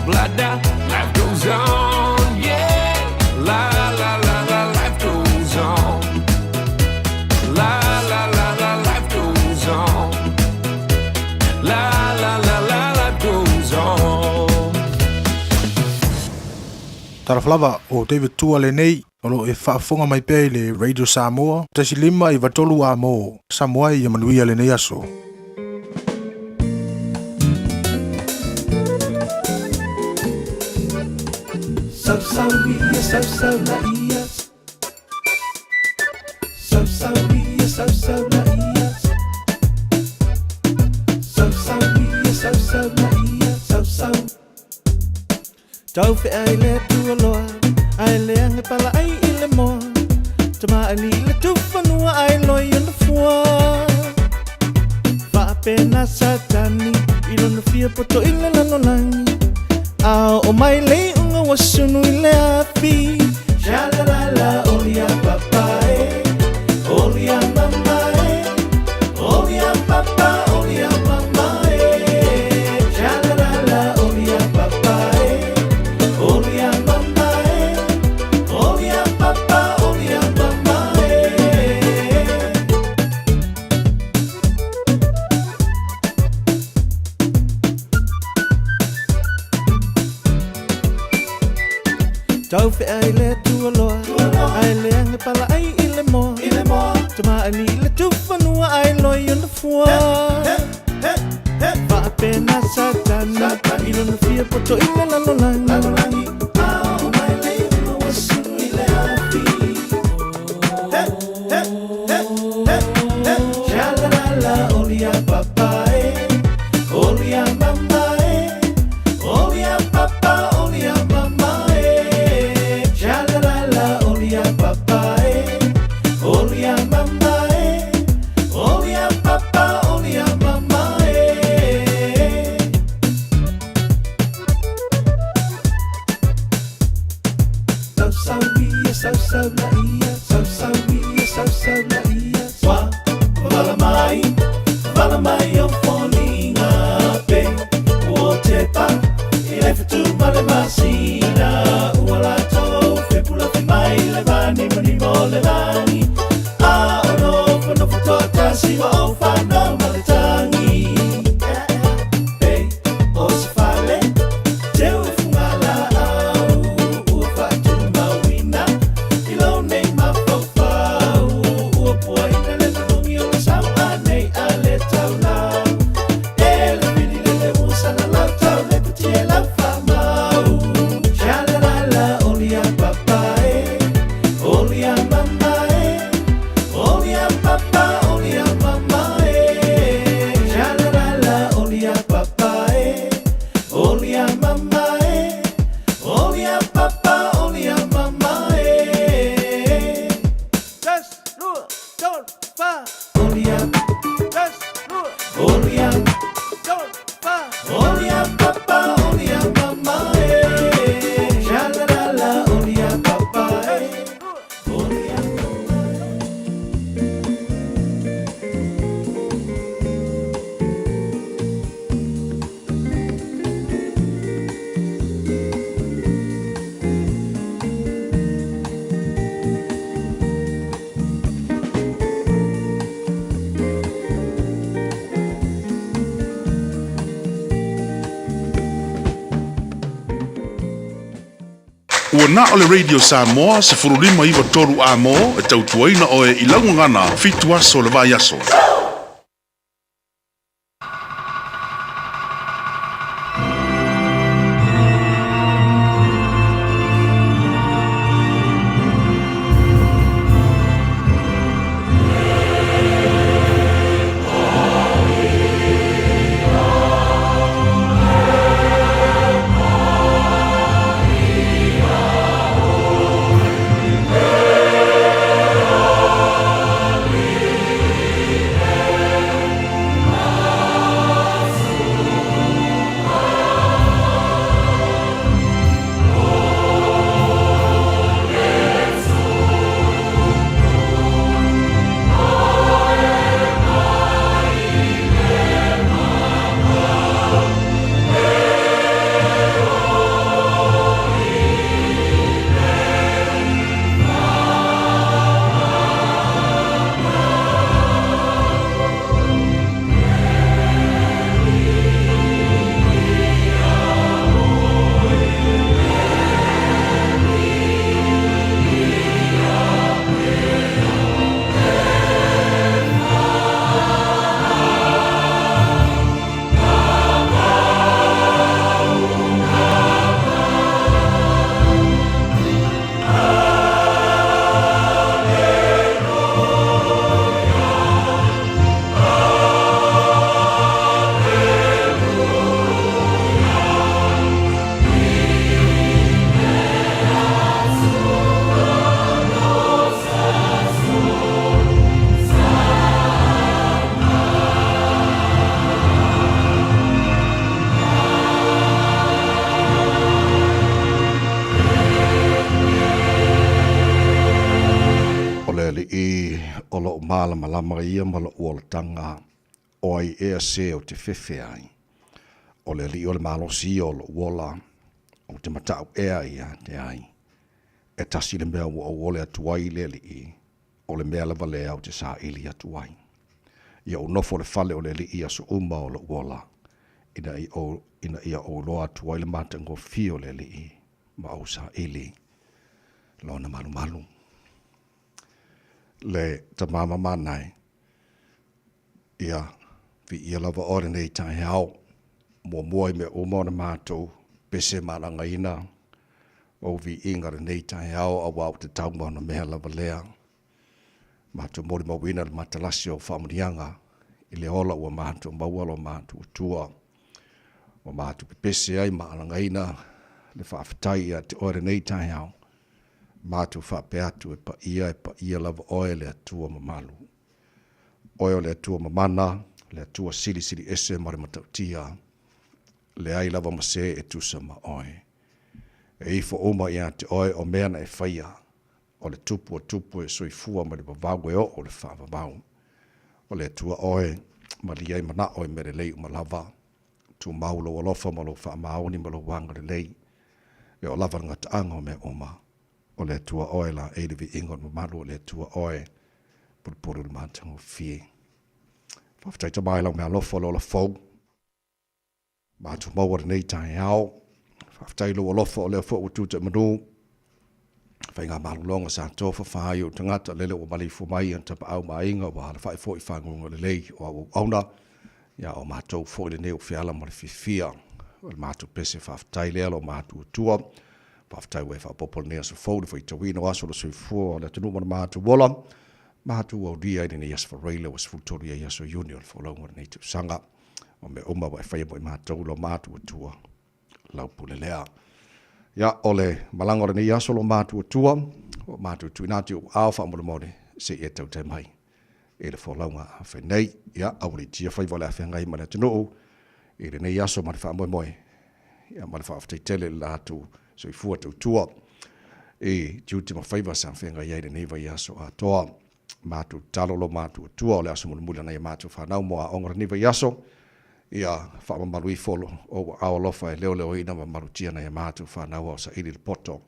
blah da. Life goes on, yeah. La la la la, life goes on. La la la la, life goes on. La la la la, life goes on. Talofa lava, o David Tua lenei, o lo o e faafofoga mai pea i le Radio Samoa, 1.5 93 a mo Samoa ia manuia lenei aso. Sau sau ia, sau sau la ia. Sau sau ia, sau sau la ia. Sau sau ia, sau sau la ia. Sau sau. Tau feai le tualoa, ai le age pala ai i le moa. Tama ali le tufanua ai loi ona fua. Faapena Satani i lona fia poto i le lalolagi. A o mai le iuga ua sunu i le afi. Sha-la-la-la, oli a papa e, oli a mama e, oli a papa, oli a mama e. Sha-la-la-la, oli a papa e, oli a mama e, oli a papa, oli a mama e. Tau feai le tualoa, ai le age pala ai i le moa. Tama ali le tufanua ai loi ona fua. Faapena Satani i lona fia poto i le lalolagi. A o mai le iuga ua sunu i le afi. Hey, hey, hey, hey, hey. Sha-la-la-la, oli a papa e, oli a mama e, oli a papa, oli a mama e. Sha-la-la-la, oli a papa e, oli a mama e, oli a papa, oli a mama e. Sau sau ia, sau sau la ia, sau sau ia, sau sau la ia. Wa, vala mai, vala mai o foliga pe. Ua tepa, i le fetu ma le masina. Ua latou fepulafi mai le vanimonimo o le lagi. A o nofonofo toatasi ma ou fanau ma le tagi. Pe, o se fale, teu i fugalaau. Ua faatumauina, i lou nei mafaufau. Ua puaina le manogi o le sau a nei a le taulau. E le fili lele ua salalau tau le puti e lau faamau. Sha-la-la-la, oli a papa e, oli a mama e, oli a papa, oli a mama e. Sha-la-la-la, oli a papa e, oli a mama e, oli a papa, oli a mama e. Tas, lua, tolu, fa. Oli a, Tas, lua, oli a, tolu, fa. Oli a papa, oli a mama e. Sha-la-la-la, oli a papa e, oli a Ua na o le Radio Samoa 15 93 a mo e tautuaina oe i lau gagana 7 aso le vaiaso. lou malamalama ia ma lou olataga, o ai ea se ou te fefe ai? O le Alii o le malosi ia o lou ola, ou te mataʻu ea ia te ai? E tasi le mea ua ou ole atu ai i le Alii, o le mea lava lea ou te saili atu ai. Ia ou nofo i le fale o le Alii i aso uma o lou ola, ina ia ou, ina ia ou iloa atu ai le matagofie o le Alii ma ou saili Lona malumalu. Le Tama mamana e, ia viia lava oe lenei taeao, muamua i mea uma ona matou pese malagaina ou viiga lenei taeao aua ua tatau ma ona mea lava lea. Matou molimauina le matalasi o faamanuiaga i le ola ua matou maua lo matou Atua. Ua matou pepese ai ma alagaina le faafetai ia te oe lenei taeao. Matou faapea atu e paia e paia lava oe le Atua mamalu. Oe o le Atua mamana, le Atua silisili ese ma le matautia. Leai lava ma se e tusa ma oe. E ifo uma ia te oe o mea na e faia, o le tupu o tupu e soifua mai le vavau e oo le faavavau. O le Atua oe, malie ai manao i mea lelei uma lava. Tumau lou alofa ma lou faamaoni ma lou agalelei. E oo lava le gataaga o mea uma. O le Atua oe laei le viiga o le mamalu o le Atua oe, pulupulu i le matagofie. Faafetai Tama i lau meaalofa o le ola fou. Matou maua lenei taeao. Faafetai i lou alofa o lea foi ua tuta i manu. Faigamalologa sa tofafa ai ou tagata lele ua maleifua mai ia tapaau ma aiga ua alafai foi i faguga lelei o au auauna. Ia o matou foi lenei ua feala ma le fiafia. O le matou pese faafetai lea lo matou Atua. Faafetai ua e faaopoopo lenei aso fou le faitauina o aso o le soifua o le atunuu ma le matou ola. Matou aulia i lenei aso Faraile ua 13 i ai aso Iuni o le folauga o lenei tausaga. O mea uma ua e faia mo i matou lo matou Atua, lau pule lea. Ia, o le malaga o lenei aso lo matou Atua, ua matou tuuina atu i ou aao faamolemole, se i e tautai mai i le folauga a fai nei. Ia, aua ne i tia faiva o le a feagai ma le atunuu i lenei aso ma le faamoemoe, ia ma le faafetai tele i le latou soifua tautua i tiute ma faiva sa feagai ai i lenei vaiaso atoa. Matou tatalo lo matou Atua o le aso mulimuli o nai a matou fanau mo aoga o lenei vaiaso, ia faamamalu ifo ou aao alofa e leoleoina ma malutia nai a matou fanau a o saili le poto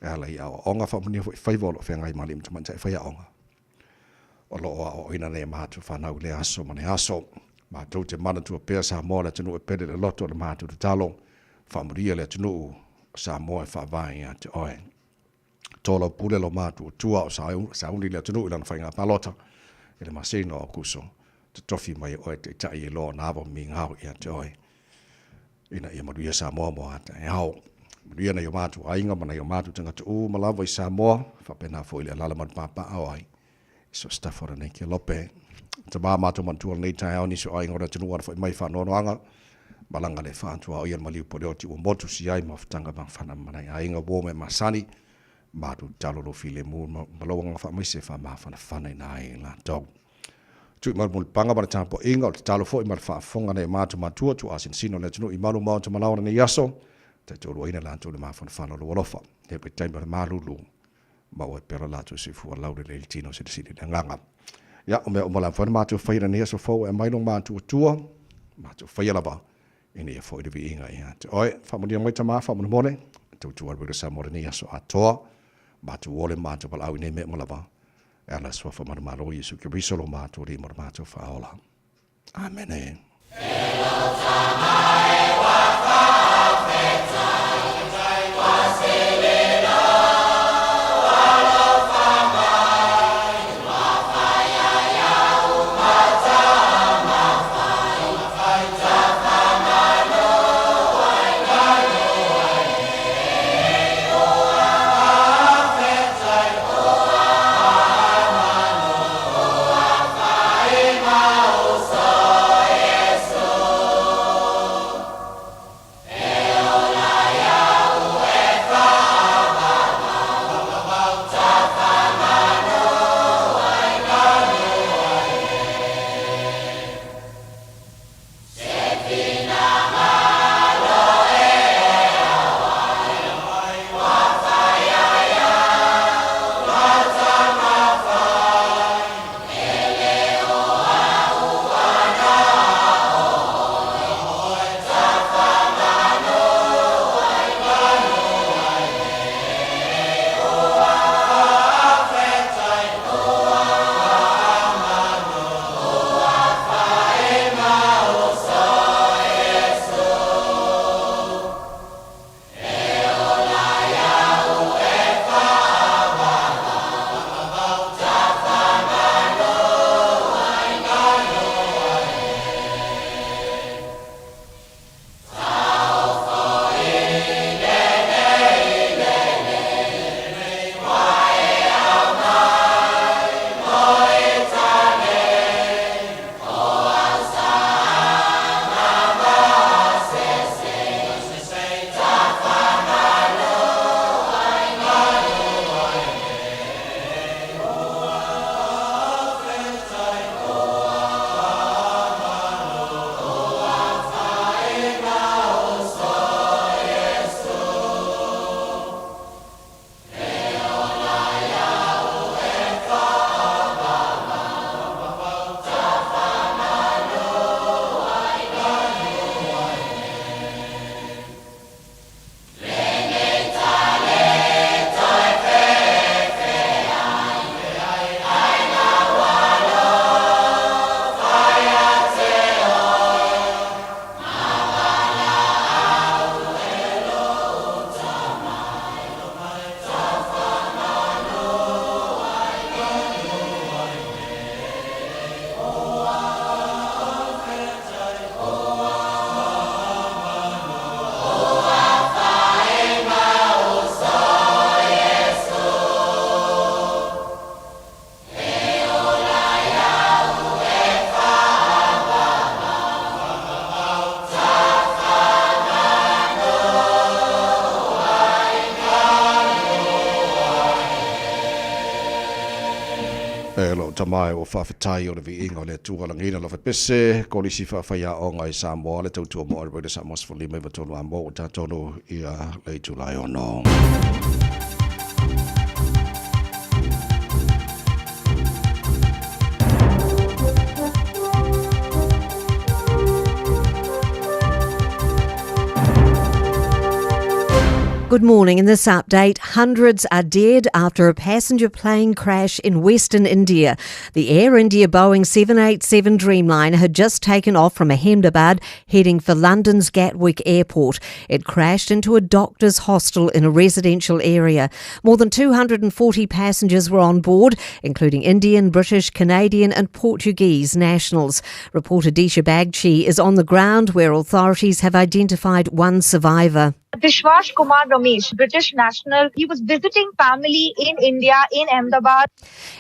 e ala i aoaoga. Faamanuia foi faiva o lo o feagai ma alii ma tamaitai faiaoga o lo o aoaoina nai a matou fanau i lea aso ma lea aso. Matou te manatua pea Samoa le atunuu e pele le loto o le matou tatalo, faamanuia le atunuu o Samoa e faavae ia te oe. Tolaupule lo matou Atua o sauni le atunuu i lana faiga palota i le masina o Aokuso, totofi mai e oe taitai e loa ona ava migao ia te oe, ina ia manuia Samoa mo a taeao. Manuia nai o matou aiga ma nai o matou tagata uma lava i Samoa, faapena foi le alaala ma le papaaao ai i so o se tafa o lenei kelope. Tama matou manatua lenei taeao nisi o aiga o le atunuu ua alafai mai i faanoanoaga, malaga le faatuaoia le maliu po le oti ua motu si ai mafutaga mafana ma nai aiga uo me masani, matou tatalo lou filemu ma lou agaga faamaise e faamafanafana ina ai i latou. Tui mai le mulipaga ma le tapuaiga, o le tatalo foi ma le faafofoga nai o matou matua, tuuasinasina o le atunuu i malu maota ma laoa lenei aso, taitoaluaina latou i le mafanafana o lou alofa. He pai taimi o le malulu maua ai pea lo latou soifua laulelei i le tino silisili i le agaga. Ia, o mea uma lava foi na matou faia i lenei aso fou e aumai lo matou Atua, matou faia lava ina ia foi le viiga ia te oe. Faamanuia mai Tama, faamolemole, tautua le Samoa lenei aso atoa, matou ole matou valaau i nei mea uma lava, e ala suafa manumalo Iesu Keriso lo matou Alii ma lo matou Faaola. Amene. E lou tama e ua faafetai o le viiga o le Atua lagiina lau fepese, Kolisi Faafaiaoga i Samoa, le tautua mo le Samoa 15 93 a mo ua tatonu ia le itula e ono. Good morning. In this update, hundreds are dead after a passenger plane crash in western India. The Air India Boeing 787 Dreamliner had just taken off from Ahmedabad, heading for London's Gatwick Airport. It crashed into a doctor's hostel in a residential area. More than 240 passengers were on board, including Indian, British, Canadian, and Portuguese nationals. Reporter Disha Bagchi is on the ground where authorities have identified one survivor. Vishwas Kumar Ramesh, British national. He was visiting family in India, in Ahmedabad.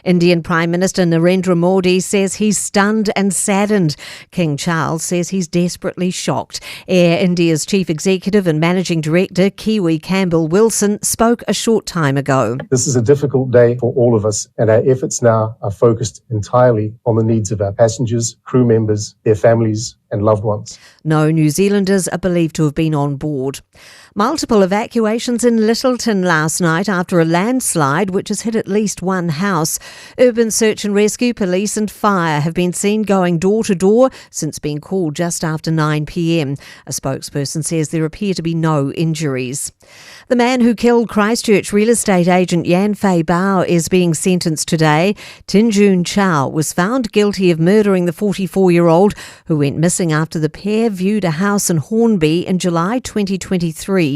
Indian Prime Minister Narendra Modi says he's stunned and saddened. King Charles says he's desperately shocked. Air India's chief executive and managing director, Kiwi Campbell Wilson, spoke a short time ago. This is a difficult day for all of us, and our efforts now are focused entirely on the needs of our passengers, crew members, their families, and loved ones. No New Zealanders are believed to have been on board. Multiple evacuations in Lyttelton last night after a landslide which has hit at least one house. Urban search and rescue, police and fire have been seen going door to door since being called just after 9 pm. A spokesperson says there appear to be no injuries. The man who killed Christchurch real estate agent Yan Fei Bao is being sentenced today. Tinjun Chow was found guilty of murdering the 44-year-old who went missing after the pair viewed a house in Hornby in July 2023.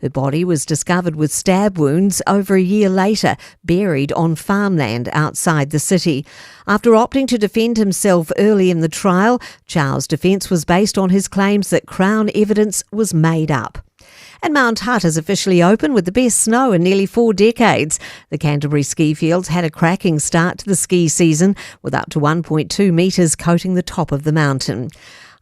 Her body was discovered with stab wounds over a year later, buried on farmland outside the city. After opting to defend himself early in the trial, Chow's defence was based on his claims that Crown evidence was made up. And Mount Hutt is officially open with the best snow in nearly 4 decades. The Canterbury ski fields had a cracking start to the ski season, with up to 1.2 metres coating the top of the mountain.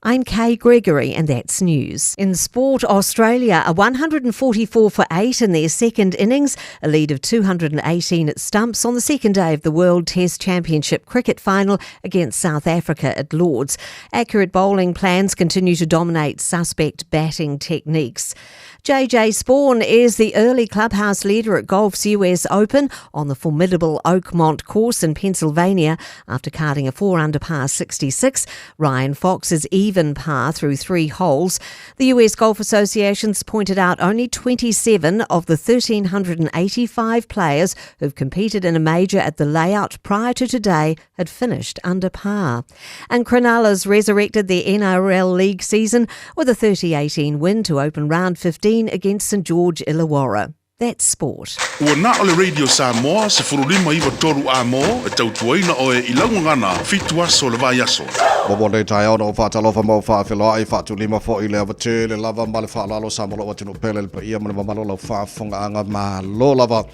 I'm Kay Gregory, and that's news. In sport, Australia are 144 for 8 in their second innings, a lead of 218 at stumps on the second day of the World Test Championship cricket final against South Africa at Lords. Accurate bowling plans continue to dominate suspect batting techniques. JJ Spaun is the early clubhouse leader at golf's US Open on the formidable Oakmont course in Pennsylvania after carding a 4 under par 66. Ryan Fox is even par through 3 holes. The US Golf Association's pointed out only 27 of the 1,385 players who've competed in a major at the layout prior to today had finished under par. And Cronulla's resurrected their NRL League season with a 30-18 win to open round 15 against St George Illawarra. That's sport. Ua na o le Radio Samoa 1593 a mo e tautuaina oe i lau gagana 7 aso le vaiaso. Mo nei taeao na o faatalofa ma o faafeloai faatulima foʻi le avatele lava ma le faaaloalo sa mo lou atunuu pele le paia ma le mamalu o lau faafofogaaga malo lava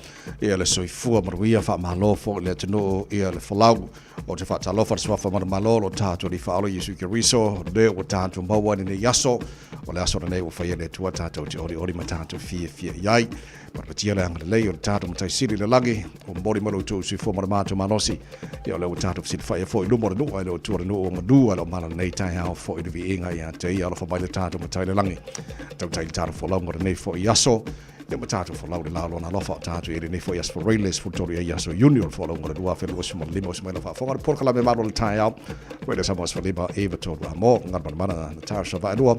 ia le soifua manuia faamalo foʻi le atunuu ia le folau. Ou te faatalofa i le suafa manumalo o lo tatou Alii Faaola Iesu Keriso, le ua tatou maua i lenei aso, o le aso lenei ua faia e le Atua tatou te olioli ma tatou fiafia i ai. Patepatia le agalelei o le tatou Matai Sili i le lagi, ua momoli mai lo outou soifua ma le matou malosi. Ia o lea ua tatou fesilafai ai foi i luma o le nuu, ae le o tua o le nuu ua manu, ae le o mala lenei taeao foi i le viiga ia te ia. Alofa mai le tatou Matai i le lagi, tautai i le tatou folauga o lenei foi aso. Ia ma tatou folau le la o lona alofa o tatou i lenei foi aso Foraile 13 ai aso Iuni o le folauga o le 2025 o se mai lau faafofoga le polokalame malo le taeao koe le Samoa 15 e tolu a mo ngā mana mana Natasha Vaelua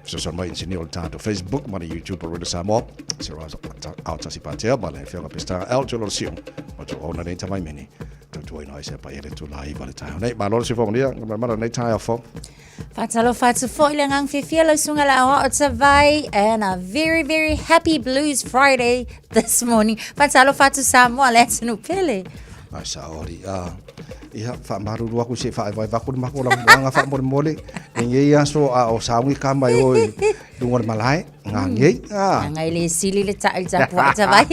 fesoasoani mai inisinia o le tatou Facebook ma le YouTube o Radio Samoa se ra ao tasi patea ma le afioga Pesita L Tolo Sio o tō ona nei tamai meni tautuaina ai se pa ele tu lai va le taeao nei malo le soifua manuia ngā mana nei taeao fou. Faatalofa atu foi le agaga fiafia lau susuga le aoao Tavai and a very very happy Blues Friday this morning. Faatalofa atu Samoa le atunuu pele. Ai saori a ia faamalulu aku se faaevaeva aku le mako lamuaga faamolemole lenei aso a o saogi ka mai oe luga o le malae gagei a Agai le sili le taʻi tapuai Tavai.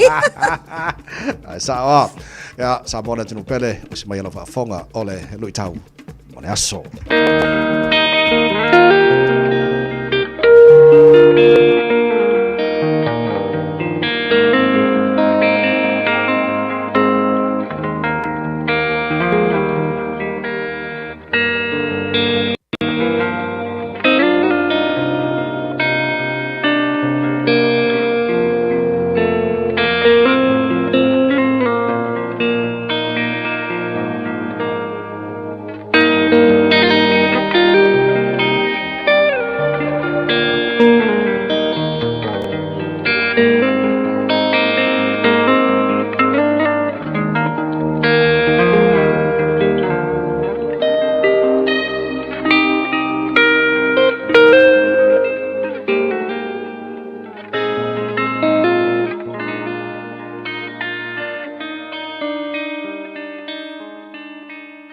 Ai sao a ia Samoa le atunuu pele o se mai lau faafofoga o le luitau mo le aso.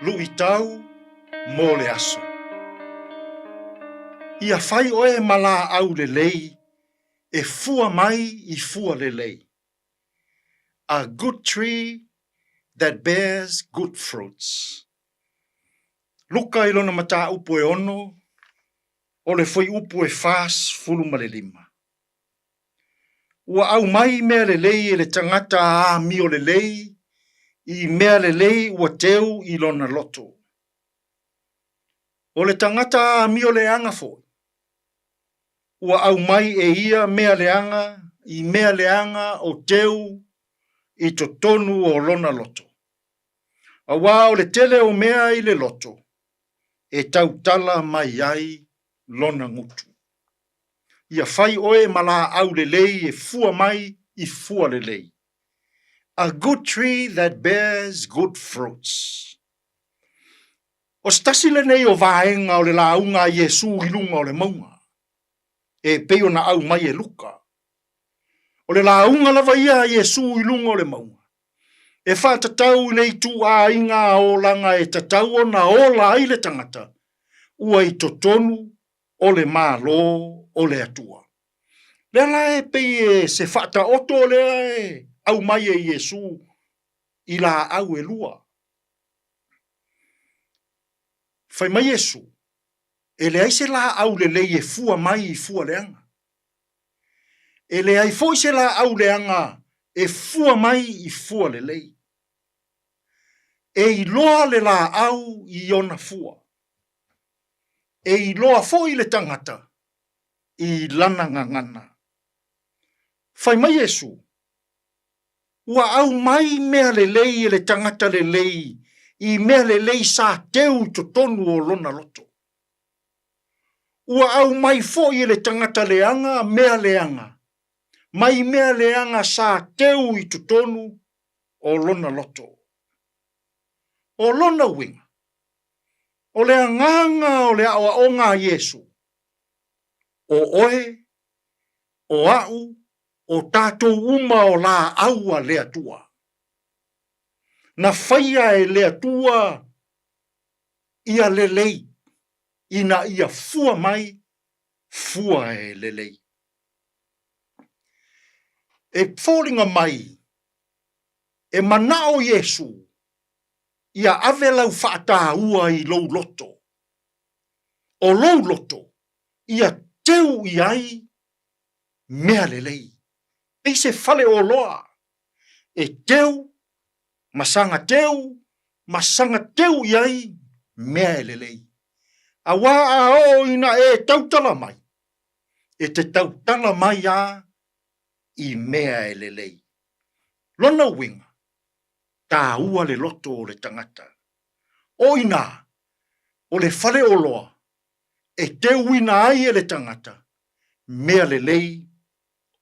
Luitau mo le aso. Ia fai oe ma laau lelei e fua mai i fua lelei. A good tree that bears good fruits. Luka i lona mataupu e ono, o le fuaiupu e 45. Ua aumai mea lelei e le tagata amio lelei i mea lelei ua teu i lona loto. O le tagata amio leaga foi, ua aumai e ia mea leaga i mea leaga o teu i totonu o lona loto. Auā o le tele o mea i le loto e tautala mai ai lona gutu. Ia fai oe ma laau lelei e fua mai i fua lelei. A good tree that bears good fruits. O se tasi lenei o vaega o le lauga a Iesū i luga o le mauga, e pei ona aumai e Luka. O le lauga lava ia a Iesū i luga o le mauga, e faatatau i le ituaiga olaga e tatau ona ola ai le tagata ua i totonu o le Malo o le Atua. Lea la e pei e se faataoto lea e aumai e Iesū i laau e lua. Fai mai Iesū, e leai se laau lelei e fua mai i fua leaga. E leai foi se laau leaga e fua mai i fua lelei. E iloa le laau i ona fua. E iloa foi le tagata i lana gagana. Fai mai Iesū, Ua aumai mea lelei e le tagata lelei i mea lelei sa teu i totonu o lona loto. Ua aumai foi e le tagata leaga mea leaga, mai mea leaga sa teu i totonu o lona loto. O lona uiga, o le agaga o le aoaoga a Iesu, o oe, o a'u, o tatou uma o laau a le Atua. Na faia e le Atua ia lelei, ina ia fua mai fua e lelei. E foliga mai e manao Iesu ia ave lau faataua i lou loto. O lou loto ia teu i ai mea lelei. Pei se fale oloa e teu ma saga teu ma saga teu i ai mea e lelei. Auā a oo ina e tautala mai, e te tautala mai a i mea e lelei. Lona uiga, tāua le loto o le tagata. O inā, o le fale oloa e teuina ai e le tagata mea lelei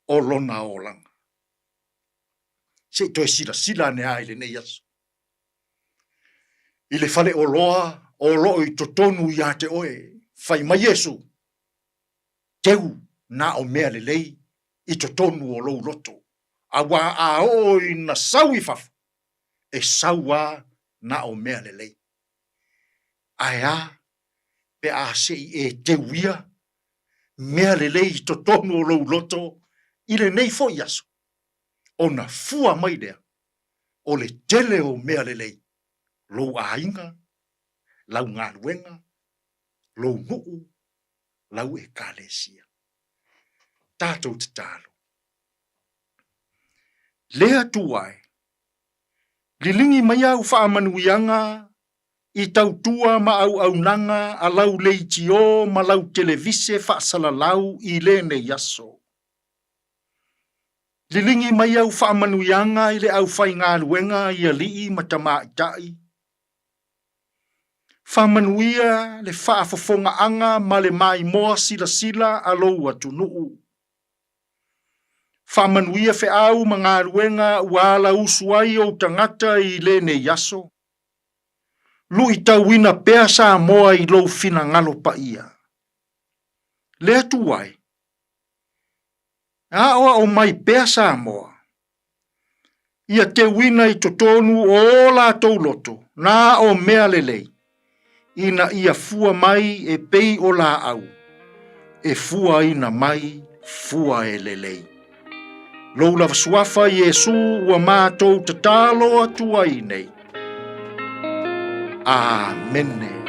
o lona olaga. Se i toe silasila ane lava i lenei aso. I le fale oloa o lo o i totonu ia te oe, fai mai Iesu, teu na o mea lelei i totonu o lou loto, auā a oo ina sau i fafo, e sau a na o mea lelei. Ae a pe a se i e teu ia mea lelei i totonu o lou loto i lenei foi aso, ona fua mai lea o le tele o mea lelei, lou aiga, lau galuega, lou nuu, lau ekalesia. Tatou tatalo. Le Atua e, liligi mai au faamanuiaga i tautua ma auaunaga a lau leitio ma lau televise faasalalau i lenei aso. Liligi mai au faamanuiaga i le aufaigaluega i alii ma tamaitai. Faamanuia le faafofogaaga ma le maimoa silasila a lou atunuu. Faamanuia feau ma galuega ua alausu ai ou tagata i lenei aso. Luitauina pea Samoa i lou finagalo paia. Le Atua e, aoao mai pea Samoa, ia teuina i totonu o o latou loto na o mea lelei, ina ia fua mai e pei o laau e fuaina mai fua e lelei. Lou lava suafa Iesu ua matou tatalo atu ai nei. Amene.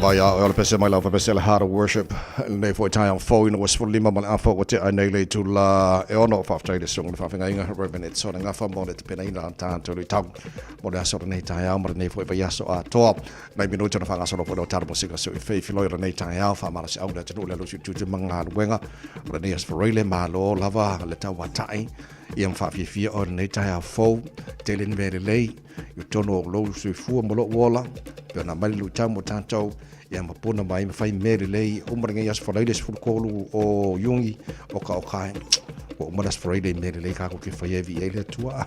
lava ia oe o le pese mai lau faapese le Heart of Worship lenei foi taeao fou ina ua 15 ma le afa ua tea ai nei le itula e ono. Faafetai i le susuga i le faafeagaiga Reverend Edson Gafa mo le tapenaina o tatou luitau mo le aso o lenei taeao ma lenei foi vaiaso atoa. Nai minute ona faagasolo foi lea o tala mo sika sui fei filoi o lenei taeao faamalosiau le atunuu le alu utu ma galuega o lenei aso Faraile malo lava le tauatai ia ma faafiafia o lenei taeao fou tele ni mea lelei i totonu o lou soifua ma lou ola, pe ona aumai le luitau mo tatou, ia ma puna mai ma fai mea lelei, uma lenei aso Faraile 13 o Iuni o ka o kai, ua uma le aso Faraile i mea lelei kākou ke faia e viia ai le Atua.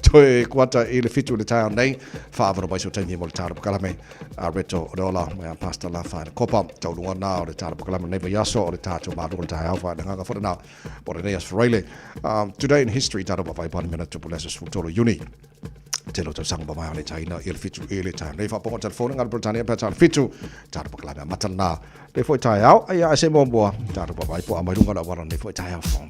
Toe kuata i le 7 i le taeao nei, faaavanoa mai so taimi mo le tala pakalame a Reto o le ola mai a Pastor Lafa le Kopa, tauluga na o le tala pakalame nei vaiaso o le tātou malu o le taeao whaananganga whanana o lenei aso Faraile. Today in history, tātou wawai pani mena tupu le aso 13 Iuni. Tele o tausaga mamae o le taina i le fitu i le taeao nei. Faapoga telefone ngā Britannia pea tāle fitu. Tātou pakalame a mata nā. Nei foi taeao, ai a se muamua. Tātou papai po a mai runga la wala nei foi taeao fo.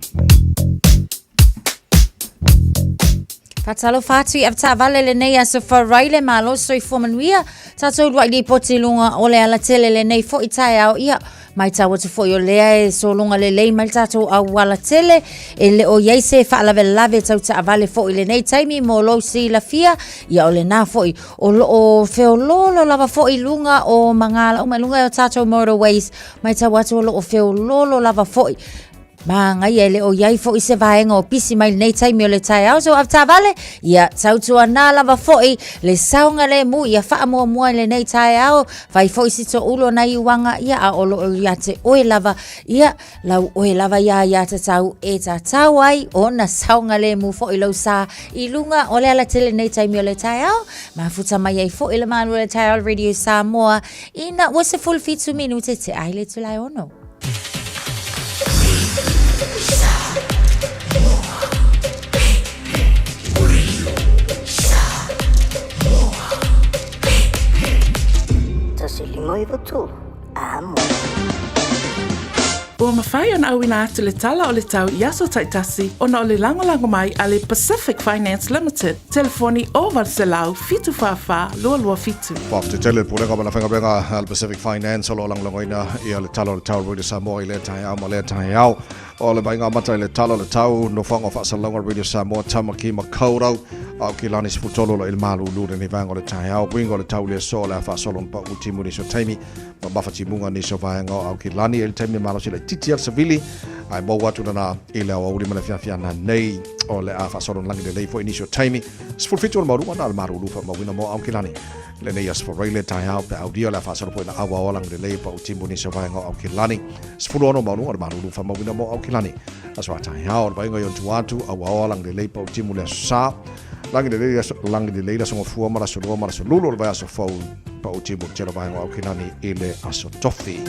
Faatalofa atu i avetaavale lenei aso Faraile, malo soifua manuia. Tatou luai lipoti i luga o le alatele lenei foi taeao. Ia, Matau atu foi o lea e sologa lelei mai le tatou aualatele, e le o i ai se faalavelave tau taavale foi i lenei taimi mo lou silafia. Ia o lena foi o lo o feoloolo lava foi i luga o magala uma i luga o tatou motorways. Matau atu o lo o feoloolo lava foi. Māngaia e le o i ai foi se vaega o pisi mai lenei taimi o le taeao. So avetaavale, ia tautuanā lava foi le saogalemu ia faamuamua i lenei taeao. Fai foi si toʻulo nai uaga, ia a o lo o ia te oe lava, ia lau oe lava ia ia tatau e tatau ai ona saogalemu foi lou sa i luga o le alatele nei taimi o le taeao. Mafuta mai ai foi le malu o le taeao Radio Samoa ina ua 17 minute te ai le itula e ono. Ua mafai ona auina atu le tala o le tau i aso taitasi ona o le lagolago mai a le Pacific Finance Limited, telefoni 0800 744 227. Faafetai tele le Pulega ma le Aufaigaluega a le Pacific Finance o lo o lagolagoina ia le tala o le tau Radio Samoa i lea taeao ma lea taeao. O le vaaiga amata i le tala o le tau, nofoaga o faasalalauga Radio Samoa, Tamaki Makaurau, Aukilani 13 o lo o i le malūlū lenei vaega o le taeao. Uiga o le tau i le aso o le a faasolo ona pau timu nisi o taimi ma mafatimuga nisi o vaega o Aukilani i le taimi e malosi laitiiti ai le savili ae maua atu lana i le aoauli ma le afiafi ana nei o le a faasolo ona lagi lelei foi nisi o taimi. 17 o le maualuga na o le malūlū faamauina mo Aukilani. Lenei aso Faraile taeao pe aulia o le a faasolo foi na auaoa lagi lelei pau timu nisi o vaega o Aukilani. 16 maualuga o le malūlū faamauina mo Aukilani. Aso a taeao o le vaaiga i ona tua atu auaoa lagi lelei pau timu le aso Sa. Lagi lelei le aso lagi lelei le aso Gafua ma le aso Lua ma le aso Lulu o le vaiaso fou pau timu le tele o vaega o Aukilani i le aso Tofi.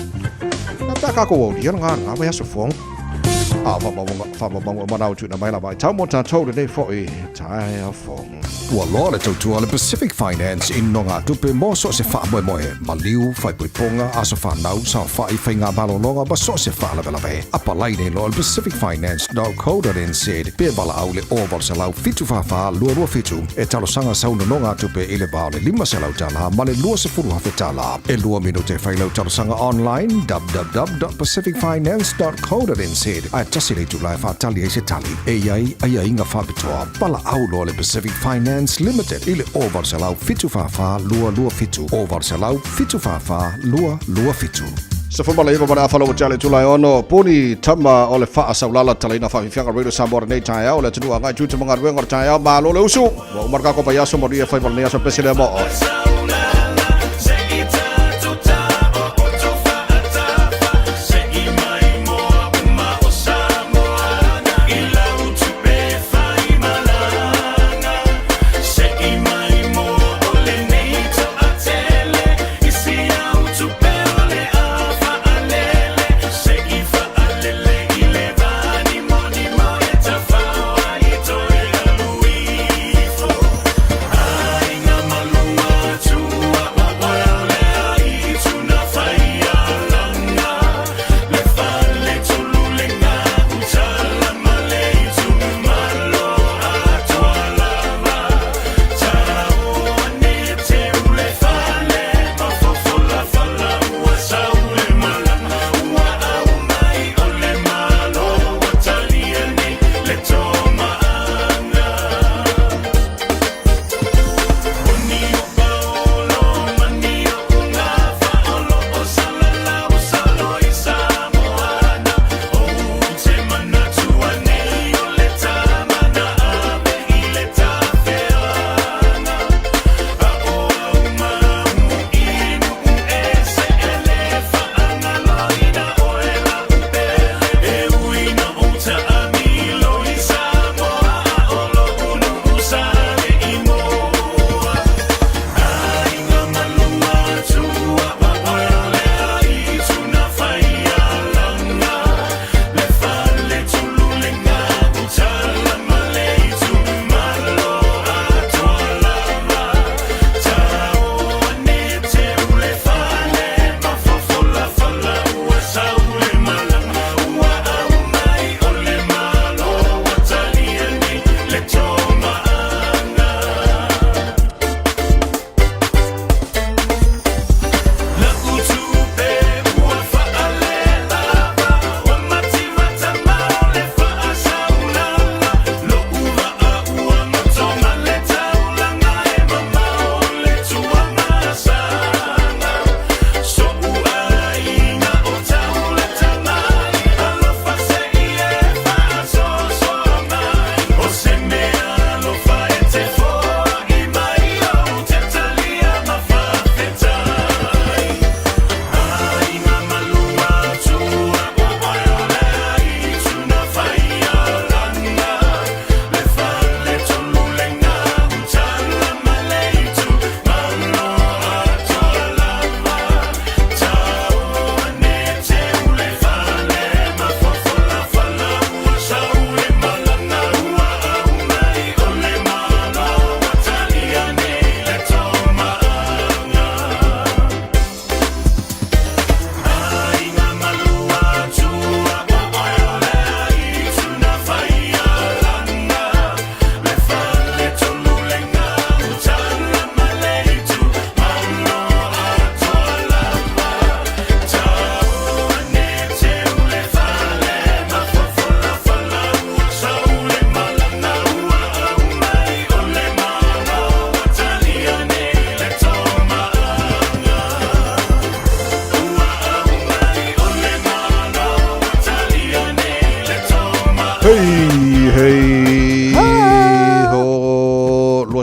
Na pe a kākou aulia le ngā vaiaso fou. A faamaumauga uma na o tuuina mai la vaitau mo tatou lenei foi taeao fou. Ua loa le tautua a le Pacific Finance i nonogatupe mo so o se faamoemoe, maliu, faaipoipoga, aso fanau, saofai, faiga malologa ma so o se faalavelave. Apalai nei loa i le pacificfinance.co.nz pe valaau i le 0800 744 227 e talosaga sau nonogatupe i le va o le $500 ma le $20,000. E lua minute e fai lau talosaga online www.pacificfinance.co.nz ae tasi le itula e faatali ai se tali. E i ai aiaiga faapitoa. Valaau loa le Pacific Finance Limited i le 0800 744 227, 0800 744 227. 19 ma le afa ua tea le itula e ono, puni tama o le faasaulala talaina faafiafiaga Radio Samoa lenei taeao, le atunuu agai tiute ma galuega o le taeao, malo le usu, ua uma le kako vaiaso, manuia faiva lenei aso pese lea moo.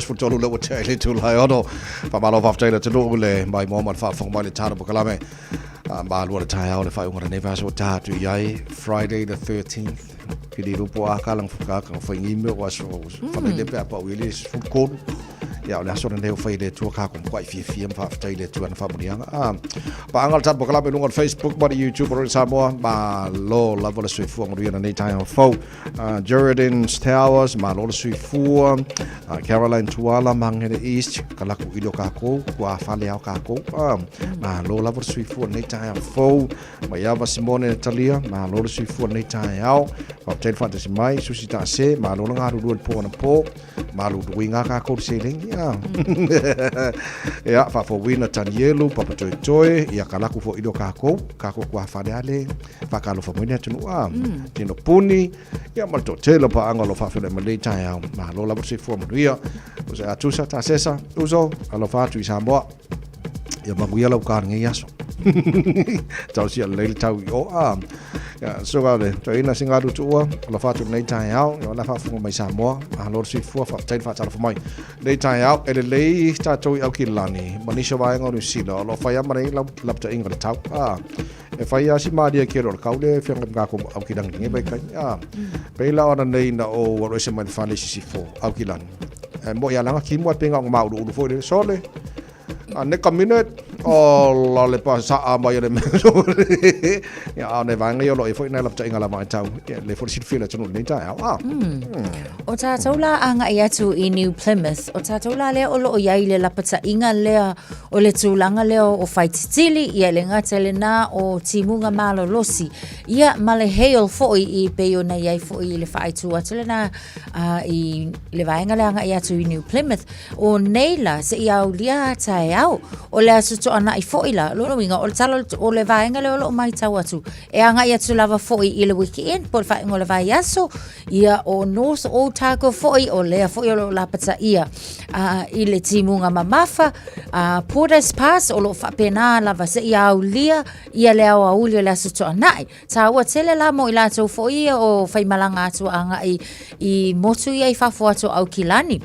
23 lea ua tea i le itula e 6. Faamalo faafetai i le atunuu i le maimoa ma le faafofoga mai i le tala polokalame. Malua le taeao le faaiuga o lenei vaiaso ua ta atu i ai Friday the 13th. Pili lupo a kalang fuka ka whai ngi o aso whanai le pe apa ui le 13. Ia o le aso lenei o whai le tua ka kwa i fiafia ma faafetai i le Atua i ana faamanuiaga. A, paaga le tatou polokalame i luga o le Facebook ma le YouTube o Radio Samoa, malo lava le soifua manuia i lenei taeao fou. Geraldine Towers, malo le soifua. Caroline Tuala, Mangere East, kalaku i o kākou, kua fale ao kākou. Malo lava le soifua i lenei taeao fou. Maiava Simone Talia, malo le soifua i lenei taeao. Faafetai le faatasi mai, Susi Taase, malo le galulue i le po anapo. Maluluina kākou le seleni a. Ia, faafouina Tanielu, Papa Toetoe, ia kalaku foʻi lea o kākou, kākou kua faleale, faakalofa mai le atunuu a. Tino Puni, ia ma le toatele o paaga o lo o faafeiloai mai lenei taeao. Malo lava le soifua manuia. O se atusa, tasesa, uso, alofa atu i Samoa. Ia manuia lau ka lenei aso. Tau sia lelei le tau i o a. Ia, suka le toeaina Singaru Tuua, alofa atu lenei taeao, ia o la faafofoga mai Samoa, malo le soifua, faafetai le faatalofa mai. Lenei taeao, e lelei tatou i Aukilani, ma nisi o vaega o Niu Sila, o lo o fai lava ma nei lapataiga o le tau. A, e fai lava si malie tele o le tau lea e feagai ma tatou Aukilani i lenei vaitaimi. A, pei la o ana nei na ou alu ese mai le fale i Sisifo, Aukilani. E moi a langa timu ai pe nga ma ulu ulu foi le sole. A neka minute o la le pa sa a mai le me. Ya a ne vanga yo lo e foi na la pta inga la mai tau. Ya le foi silfia le tunu nei ta a. O tātou la āngai atu i New Plymouth, o tātou la lea o loo iai le lapataʻiga lea o le tulaga lea o Faititili, ia le gata i lenā o timuga malolosi, ia ma le hail foʻi i pei ona iai foʻi i le faaitū atu lenā a, i le vaega le agai atu i New Plymouth, o nei la, seia aulia a taeao, o le Aso Toonai foi la, lona uiga, o le tala o le vaega lea o lo o matau atu, e agai atu lava foi i le weekend, po o le faaiuga o le vaiaso, ia o North Otago foi, o lea foi o lo o lapataia a, i le timuga mamafa, a, Porters Pass, o lo o faapena lava seia aulia ia le aoauli o le Aso Toonai. Taua tele la mo i latou foi ia o faimalaga atu agai i motu ia i fafo atu o Aukilani.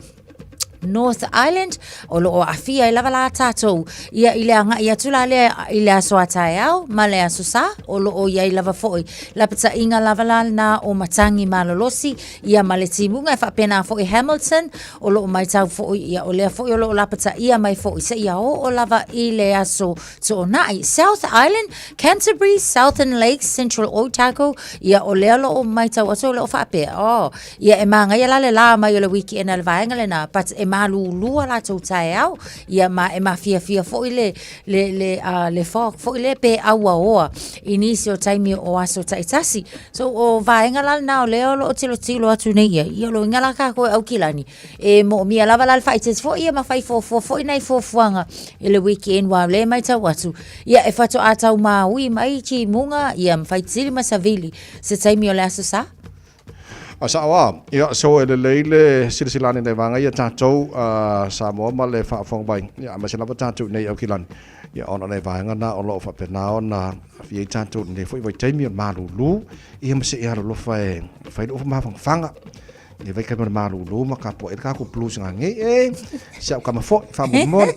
North Island, o lo o aafia ai lava la tātou ia i le agai atu la lea i le aso a taeao ma le aso sa, o lo o i ai lava foi lapataiga lava la lena o matagi malolosi ia ma le timuga e faapena foi Hamilton, o lo o matau foi ia o lea foi o lo o lapataia mai foi seia oo lava i le aso Toonai, South Island, Canterbury, Southern Lakes, Central Otago, ia o lea o lo o matau atu o lo o faapea, oh, ia e māgaia la le la mai o le weekend a le vaega lenā, but e malūlū a latou taeao, ia ma e mafiafia foi le, le, le, le fog foi lea pe auaoa i nisi o taimi o aso taitasi. So o vaega la lenā o lea o lo o tilotilo atu nei ia, ia o lona uiga la kākou e Aukilani, E moomia lava la le faaeteete foi ia ma fai fuafua foi nai fuafuaga i le weekend aua o lea e matau atu, ia e faatoa tau maui mai timuga ia ma faitili ma savili se taimi o le Aso Sa. A sao a, ia so e lelei le silasila ane nei vaega ia tatou a Samoa ma le faafofoga mai, ia aemaise lava tatou i nei Aukilani, ia ona o nai vaega na o lo o faapena ona aafia ai tatou i lenei foi vaitaimi o le malulu, ia ma seia alolofa e fai le ufu mafanafana. E vai kai ma le malūlū ma ka poʻe ka ko blues ngā ngei e si au kama foi faamolemole.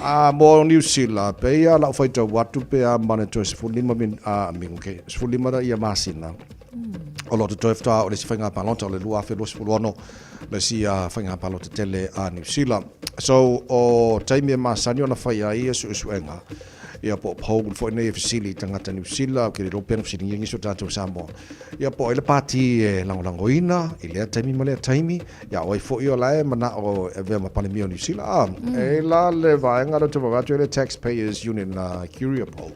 A mo New Zealand pe ia lau faitau atu pe a ma le toe 15 min a minute 15 ra ia masina. O lo totoe faatoa o le isi faiga palota o le 2026 le isi faiga palota tele a New Zealand. So o taimi e masani ona fai ai ia suesuega ia po o poll foi nei e fesili i tagata Niu Sila, ou te le iloa pe na fesiligia nisi o tatou Samoa. Ia po o ai le pāti e lagolagoina i lea taimi ma lea taimi, ia o ai foi o la e manao e avea ma Palemia o Niu Sila. A, e la le vaega lea ou te vaavaai atu ai le Taxpayers Union Curia Poll.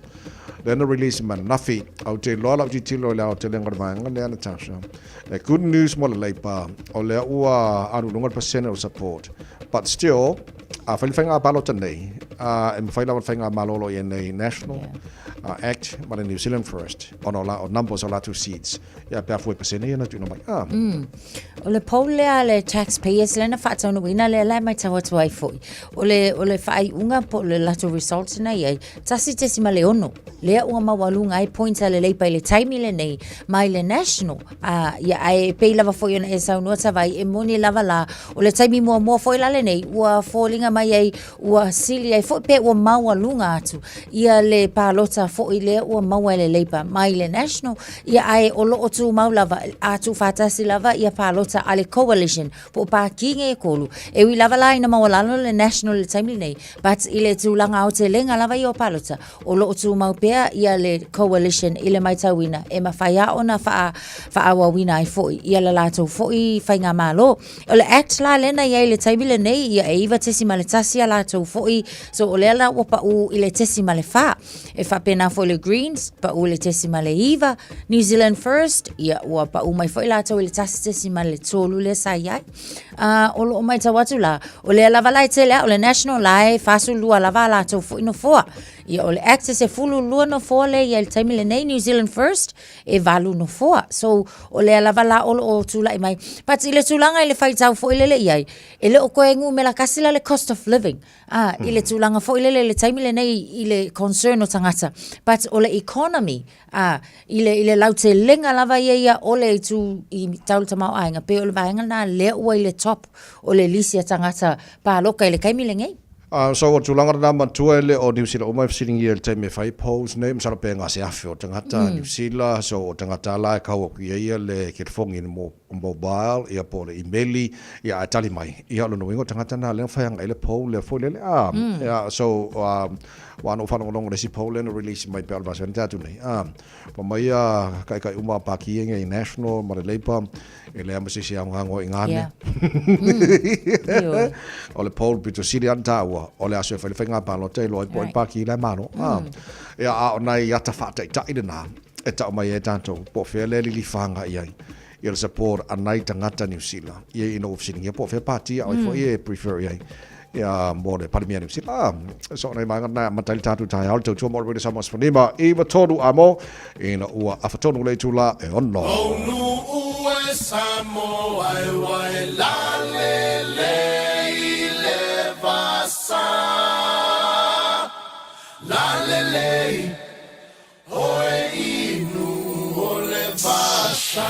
Lea na release mai ananafi. Ou te iloa lau tilotilo i le aotelega o le vaega lea, Natasha. Le good news mo le Labour, o lea ua alu i luga le pasene o le support. But still, a fai le faiga palota nei, e mafai lava le faigamalo o lo o i ai nei National, yeah. Act ma le New Zealand First ona o la o numbers o latou seats ia pe a fua i pasene ia na tuuina mai. Ah. O le poll lea a le taxpayers lea na faataunuuina lea la e matau atu ai foi. O le, o le faaiuga po o le latou results na i ai, 1.6 lea ua maualuga ai points a le Labour i le taimi lenei mai le National. Ah, ia, ae pei lava foi ona e saunoa Tavai, e moni lava la, o le taimi muamua foi la lenei, ua foliga mai ai, ua sili ai foi pe ua maualuga atu ia le palota foi lea ua maua e le Labour mai le National, ia ae o lo o tumau lava, a tuufaatasi lava ia palota a le Coalition po o pākī nei e kolu. E ui lava la ina maualalo le National i le taimi lenei, but i le tulaga aotelega lava ia o palota, o lo o tumau pea ia le Coalition i le maitauina e mafai lava ona faa, faaauauina ai foi ia le latou foi faigamalo. O le Act la lea na i ai i le taimi lenei, ia e 9.1 a latou foi, so o lea la ua pau i le 0.4. E faapena foi le Greens, pau i le 0.9, New Zealand First, ia ua pau mai foi latou i le 1.3 lea sa i ai. O lo o matau atu la, o lea lava la e tele a, o le National la e 42 lava a latou foi nofoa. Ia o le Act e 12 nofoa lea i ai i le taimi lenei, New Zealand First, e 8 nofoa. So, o lea lava la o lo o tulai mai. But i le tulaga i le faitau foi lele i ai, e le o toe numera tasi la le cost of living. Ah, i le tulaga foi lele i le taimi lenei i le concern o tagata. But o le economy, ah, i le, i le lautelega lava ia ia o le itu i tau le tamaoaiga, pei o le vaega lena lea ua i le top o le lisi a tagata paloka i le taimi lenei. Ah, so o tulaga lena matua e le o Niu Sila uma e fesiligia i le taimi e fai polls nei, masalo pe ga se afe o tagata Niu Sila, so o tagata la e kau atu i ai ia le telefoni mo mobile ia po o le imeli ia ae tali mai. Ia o lona uiga o tagata na lea na fai agai le poll lea foi lele a. Ia so ua na ou faalogologo i le isi poll lea na release mai pea o le vaiaso na tea atu nei. A fai mai ia taitai uma o Pākī nei National ma le Labour E leai ma se isi aoga ngoa i ngā mea. O le poll pito sili ana tāua, o le aso e whai le whainga pālota i loa i po i pāki i lai māro. Ia, a o nai ata whaataitai lena, e tau mai e tātou, po whea le lili whanga i ai, i le support a nai tangata New Zealand. Ia i no ofisiningia, po whea pāti a oi fo i e prefer i ai. Ia, mō le Parimia Niu Sila. So, nei maenga nā, matai le tātou taeao, le tautua mō le Rede Samoa Sefulima, i wa tonu a mō, ina ua afa tonu le itula e ono. Ou e Samoa e wai la le le i le vasa La le le i oe inu o le vasa.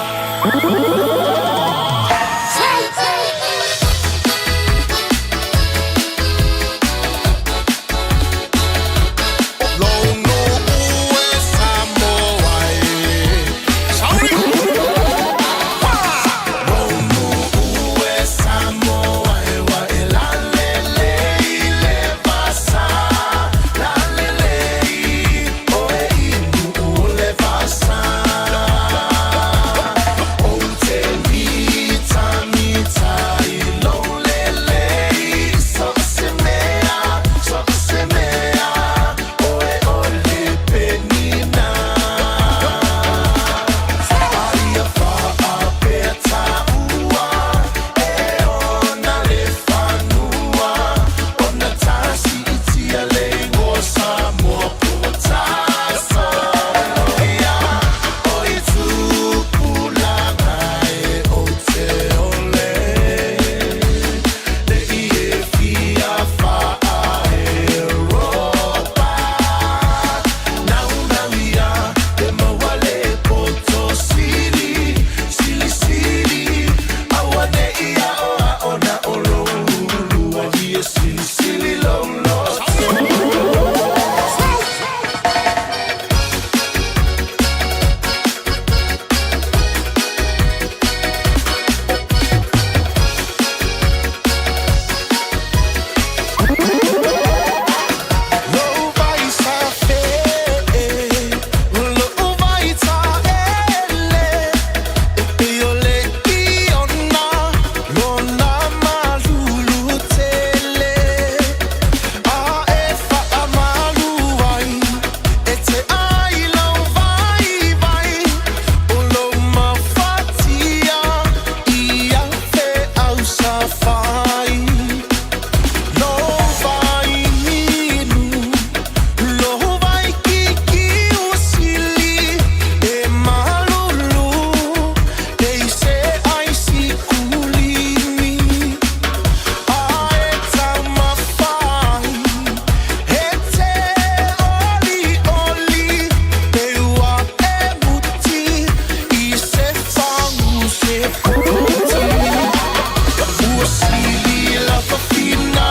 Ua sili la fafina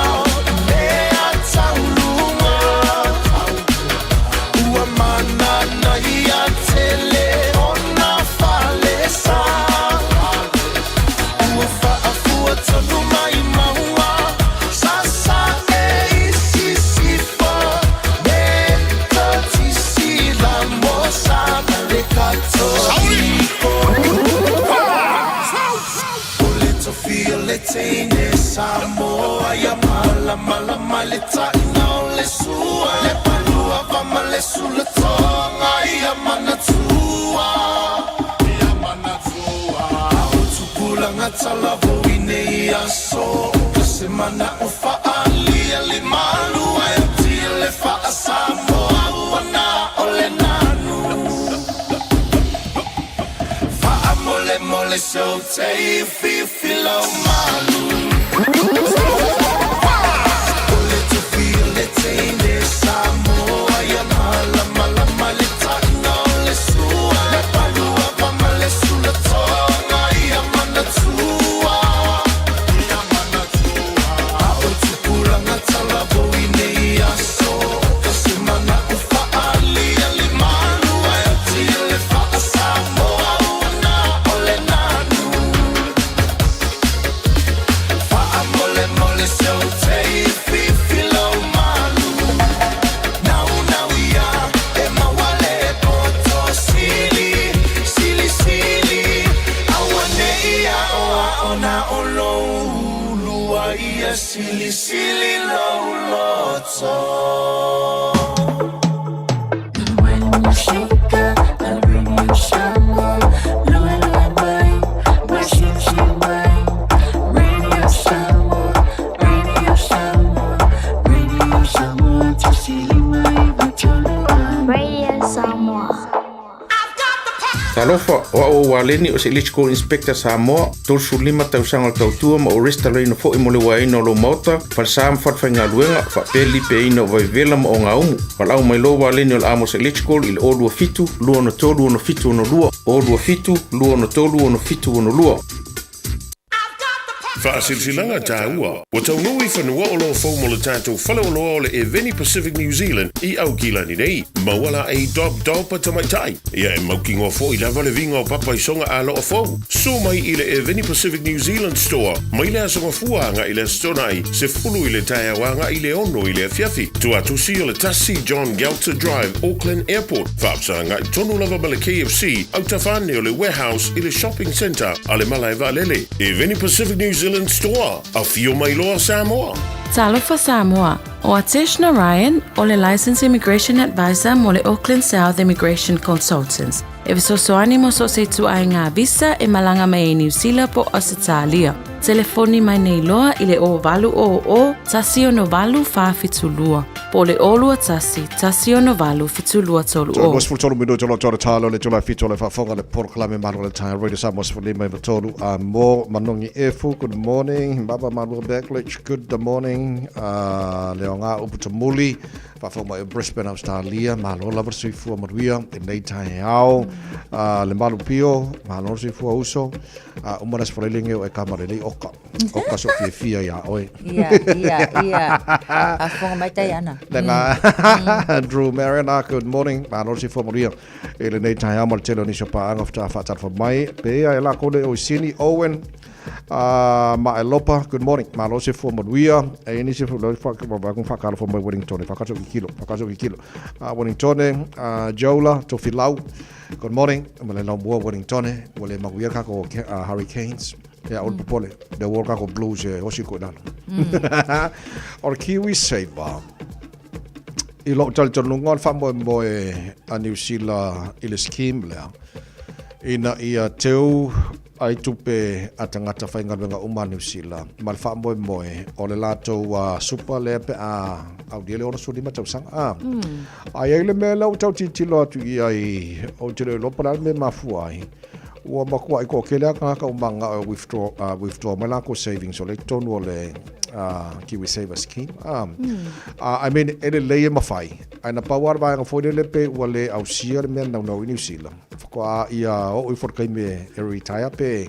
mea tauluga Ua manana ia tele ona falesa Ua faafua tonu mai maua Sasa e i sisifo Me totisi la mosa Le katoliko O le tofi o le teine Samoa ia malamalama le taina o le sua Le palua va ma le sulatoga ia manatua Ia manatua O tupulaga talavou i nei aso Ka se mana o faaalia le malu ae atia le faa-Samoa ua na o le nanu Faamolemole se ou te fifi lau malu O le tofi o le teine Samoa ia malamalama le taina o le sua Le palua va ma le sulatoga ia manatua Ia manatua A o tupulaga talavou i nei aso Ka se mana o faaalia le malu ae atia le faa-Samoa ua na o le nanu Faamolemole se ou te fifi lau malu Naunau ia e maua le poto sili Sili sili aua ne i aoao na o lou ulu a ia silisili lou loto. Radio Samoa. Talofa, o au o Waleni o se Electrical Inspector Samoa, 35 tausaga o le tautua ma o restalaina foi mo le uaeina o lou maota, falesa ma falefaigaluega, faapea le lipeaina o vaivela ma ogaumu. Valaau mai loa Waleni o le Amos Electrical i le 027 263 6762, 027 263 6762. Faasilasilaga taua, Ua taunuu i fanua oloa fou mo le tatou faleoloa o le Eveni Pacific New Zealand i Aukilani nei. Maua laei Dob Dob a tamaitai. Ia e mautinoa foi lava le viga o papa i soga aloa fou. Suo mai i le Eveni Pacific New Zealand Store mai le Aso Gafua agai i le Aso Toonai, 10 i le taeao agai i le 6 i le afiafi. Tuatusi o le 1 John Gelter Drive, Auckland Airport. Faafesagai tonu lava ma le KFC, autafa ane o le Warehouse i le Shopping Centre a le Malae Vaalele. Eveni Pacific New Zealand Store, afio mai loa Samoa! Talofa Samoa, o Atesh Narayan o le Licensed Immigration Advisor mo le Auckland South Immigration Consultants. E fesoasoani mo so o se ituaiga visa e malaga mai ai Niu Sila po o Ausetalia. Telefoni mai nei loa i le 0800 168 472 po o le 021 168 7230. 23 minuti o lo tōra tālo le tula fito le whaafonga le porokalame malo le tae Radio Samoa 15 a mo Manongi Efu, good morning. Baba Malua Backlich, good morning. Le o ngā upu tamuli, whaafonga mai o Brisbane, Australia, malo lava le soifua manuia, tenei taeao. Le malu pio, malo le soifua uso. A uma le aso falailenge o e ka marelei oka. Oka so fiafia ia oe. Ia, ia, ia. A fonga mai tai ana. Le ngā Drew Marion, ah, good morning. Malo le soifua manuia. E lenei taeao ma le tele o nisi o paaga faatoa faatalofa mai. Pea e lako le o i Sini, Owen, ma Elopa, good morning. Malo le soifua manuia. E nisi o le whakalofa mai Wellington. Whakaso ki kilo, whakaso ki kilo. Wellington, Jola, Tofilau. Good morning, ma le laumua Wellington, ua le manuia kako Hurricanes. Ia, o le popole, le ua kako Blues e osi ko i lalo. O le Kiwi Saver, i lou talitonuga o le faamoemoe a Niu Sila i le scheme lea, ina ia teu ai tupe a tagata faigaluega uma a Niu Sila ma le faamoemoe o le latou super lea pe a aulia le 65 tausaga. A, a i ai le mea lea ua tau tilotilo atu i ai, ou te le iloa po o le a le mea e mafua ai, ua matuai toatele lava tagata ua mananao e withdraw, withdraw mai latou savings o lea i totonu o le KiwiSaver scheme. I mean, e lelei e mafai, ae na pau lava le vaega foi lele pei ua le ausia le mea naunau i Niu Sila. Faatoa ia oo ifo i le taimi e retire pe.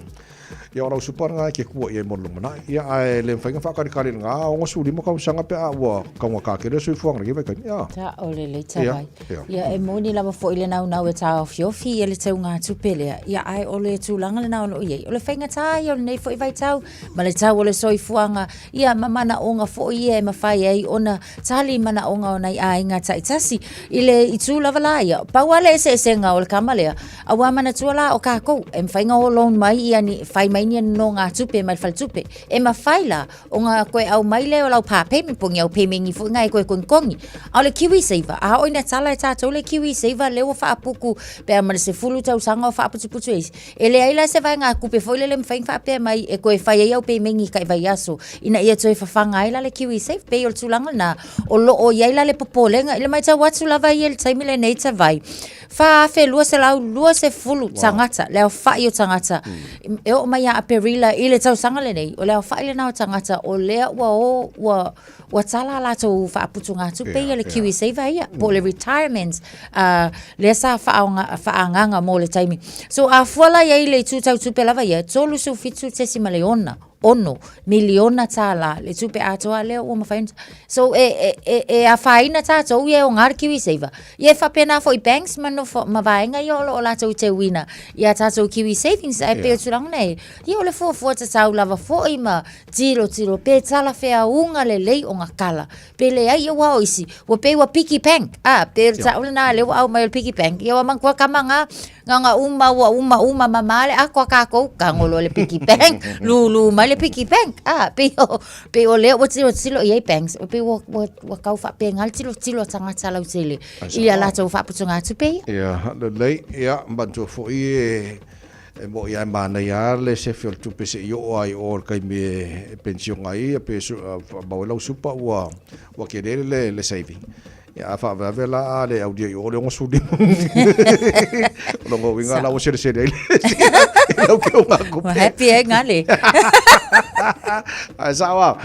Ia o lau supa lena e te tua i ai mo le lumanai. Ia ae le mafai ona faakalikali i lena 65 tausaga pe a ua taugata tele le soifuaga i lenei vaitaimi. Ia. Sao lelei Tavai. Ia, ia. E moni lava foi le naunau e taofiofi ia le teugatupe lea, ia ae o le tulaga lena o lo o i ai, o le faigata ia o lenei foi vaitau ma le tau o le soifuaga, ia ma manaoga foi ia e mafai ai ona tali manaoga o nai aiga taitasi. I le itu lava la ia, pau lava le eseesega o le kama lea, aua manatua la o kākou, e mafai ona o loan mai ia ni, fai mai ni nonogatupe mai le faletupe. E mafai la ona toe aumai lea o lau pa payment po o ni au pemeni foi na e toe togitogi. A o le kiwi saver, a oo ina tala e tatou le kiwi saver lea ua faaputu pe a ma le 10 tausaga o faaputuputu ai, E leai la se vaegatupe foi lele e mafai ona faapea mai e toe fai ai au pemeni i tai vaiaso ina ia toe fafaga ai la le KiwiSaver. Pei o le tulaga lena o lo o i ai la le popolega i le matau atu lava ia i le taimi lenei Tavai, 4,220 tagata, le aofai o tagata e oo mai ia Aperila i le tausaga lenei, o le aofai lena o tagata o lea ua o ua ua tala a latou faaputugatupe ia le KiwiSaver ia, po o le retirement lea sa faaagaaga mo le taimi. So a fua la i ai i le itu tau tupe lava ia, $37.6 miliona tālā le tupe atoa lea ua mafai ona... So e afaina tātou ia e oga le KiwiSaver. Ia e faapena foi i banks ma nofo, ma vaega ia o lo o latou teuina i a tātou Kiwi Savings, ae pei o tulaga nei, ia o le fuafua tatau lava foi ma Tilotilo pe talafeauga lelei ona tala, pe leai aua o isi, ua pei ua piggy bank, a, pe o le tau lena lea ua aumai o le piggy bank, ia ua manatua tama na, na ona uma ua uma uma mama le ato a tatou, tago loa le piggy bank, lulu mai le piggy bank, a, pei o, pei o lea ua tilotilo i ai banks, pei ua, ua, ua tau faapena le tilotilo a tagata lautele i a latou faaputugatupe ia. Ia, lelei, ia, manatua foi e, E moni lava e manaia lava le sefe o le tupe se i oo lava i o i le taimi e penisiona ai ia pe maua ai lau supa ua ua tele le le saving. Ia a faavave la a le aulia i o le 65. O lona uiga la ua selesele ai le lau teuga tupe. Ua happy ai gale. Ae sao lava.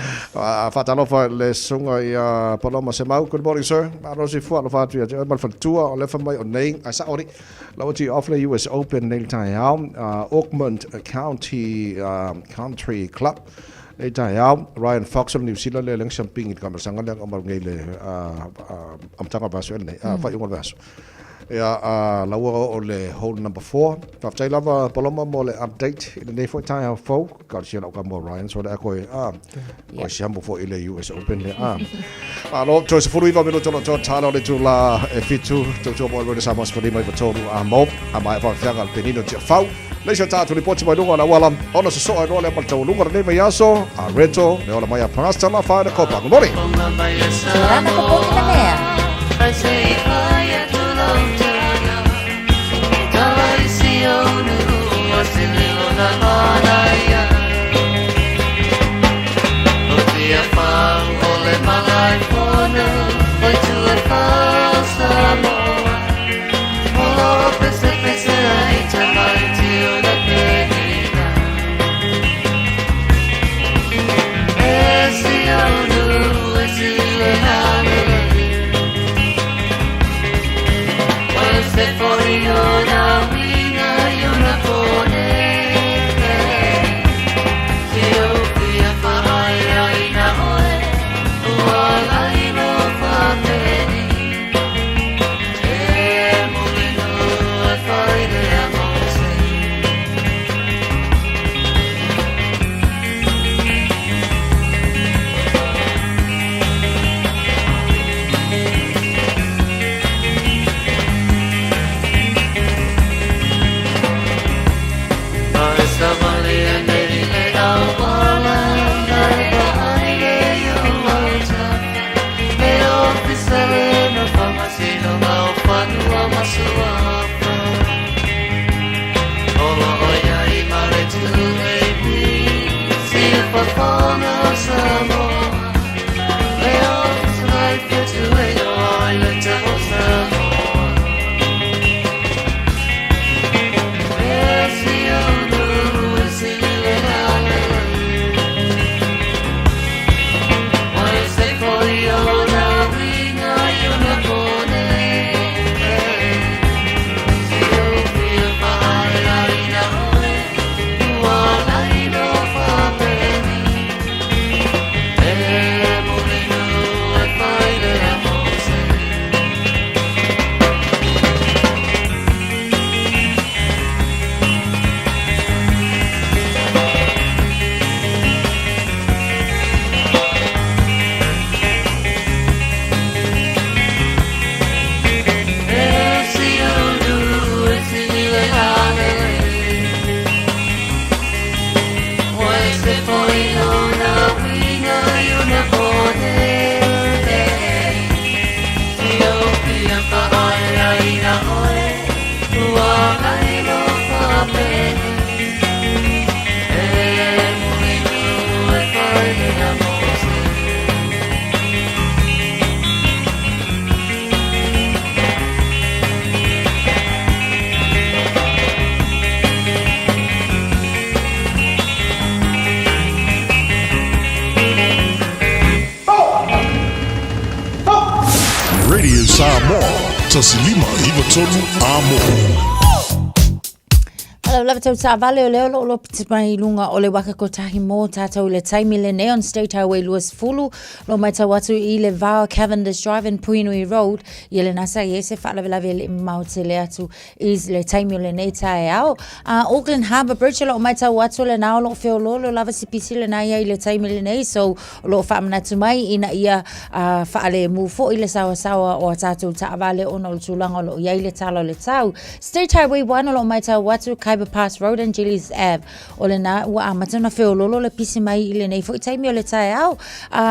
Faatalofa i le susuga ia Paloma Semau. Good morning sir. Malo le soifua alofa atu ia te oe ma le faletua o lea fai mai o nei. Ae sao alii. Lau atu i off le US Open nei le taeao, Oakmont County Country Club nei taeao, Ryan Fox o le New Zealand lea lea na siamping i le tamasaga lea na omai nei le amataga o le vaiaso ea lenei, faaiuga o le vaiaso. Ia, laua o le hole number 4. Faafetai lava Paloma mo le update i lenei foi taeao fou. Talosia lau tama o Ryan so le a koe a koe siamu foi i le US Open le a. Malo, toe 19 minuta o lo toa tala o le itula e fitu, tautua mo le Samoa 53 a mo, a mai whawhianga le penino tia fau. Leisi o tātou ripoti mai lunga o le auala, ona sosoa e noa lea ma le taualuga lenei vaiaso, a reto, le ola mai a Pastor La Whaina Kopa. Good morning. Rana ko poni na mea. Radio Samoa, 1593 Amo. Hello, lava tau taavale o leo lo lo piti mai i lunga o le waka kotahi mō tātou i le taimi le nei on State Highway 20 lo mai tau atu i le vao Cavendish Drive and Puinui Road i le nasa i ese whaalavelave le mau tele atu i le taimi o lenei taeao. Auckland Harbour Bridge o lo o matau atu lena o lo o feoloolo lava se pisi lena ia i le taimi lenei so o lo o faamanatu mai ina ia faalemu foi le saoasaoa o a tatou taavale ona o le tulaga o lo o i ai le tala o le tau. State Highway 1 o lo o matau atu Khyber Pass Road and Gillies Ave o lena ua amata ona feoloolo le pisi mai i lenei foi taimi o le taeao.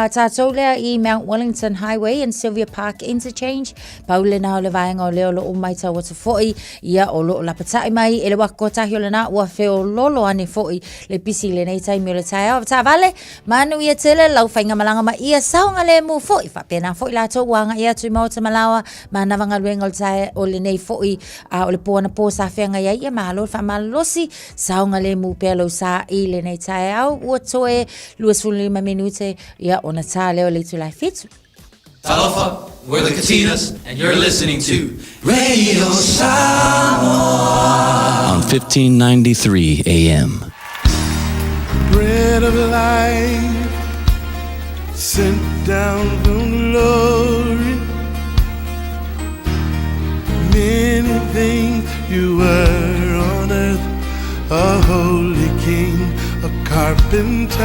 Tatou lea i Mount Wellington Highway and Sylvia Park Interchange Pau lena o le vaega o lea o lo o matau atu foi, ia o lo o lapataʻi mai e le waka kotahi o lena ua feololo ane foi le pisi i lenei taimi o le taeao. Taavale, manu ia tele lau faigamalaga ma ia saogalemu foi, faapena foi latou ua agai atu i maota malaoa ma nava galuega o le tae o lenei foi a o le po anapo sa feagai ai, ia malo le faamalolosi, saogalemu pea lou sa i lenei taeao. Ua toe 25 minute ia ona tā lea o le itula e fitu. Talofa, we're the Katinas, and you're listening to Radio Samoa on 1593 AM. Bread of life, sent down from glory. Many things you were on earth, a holy king, a carpenter.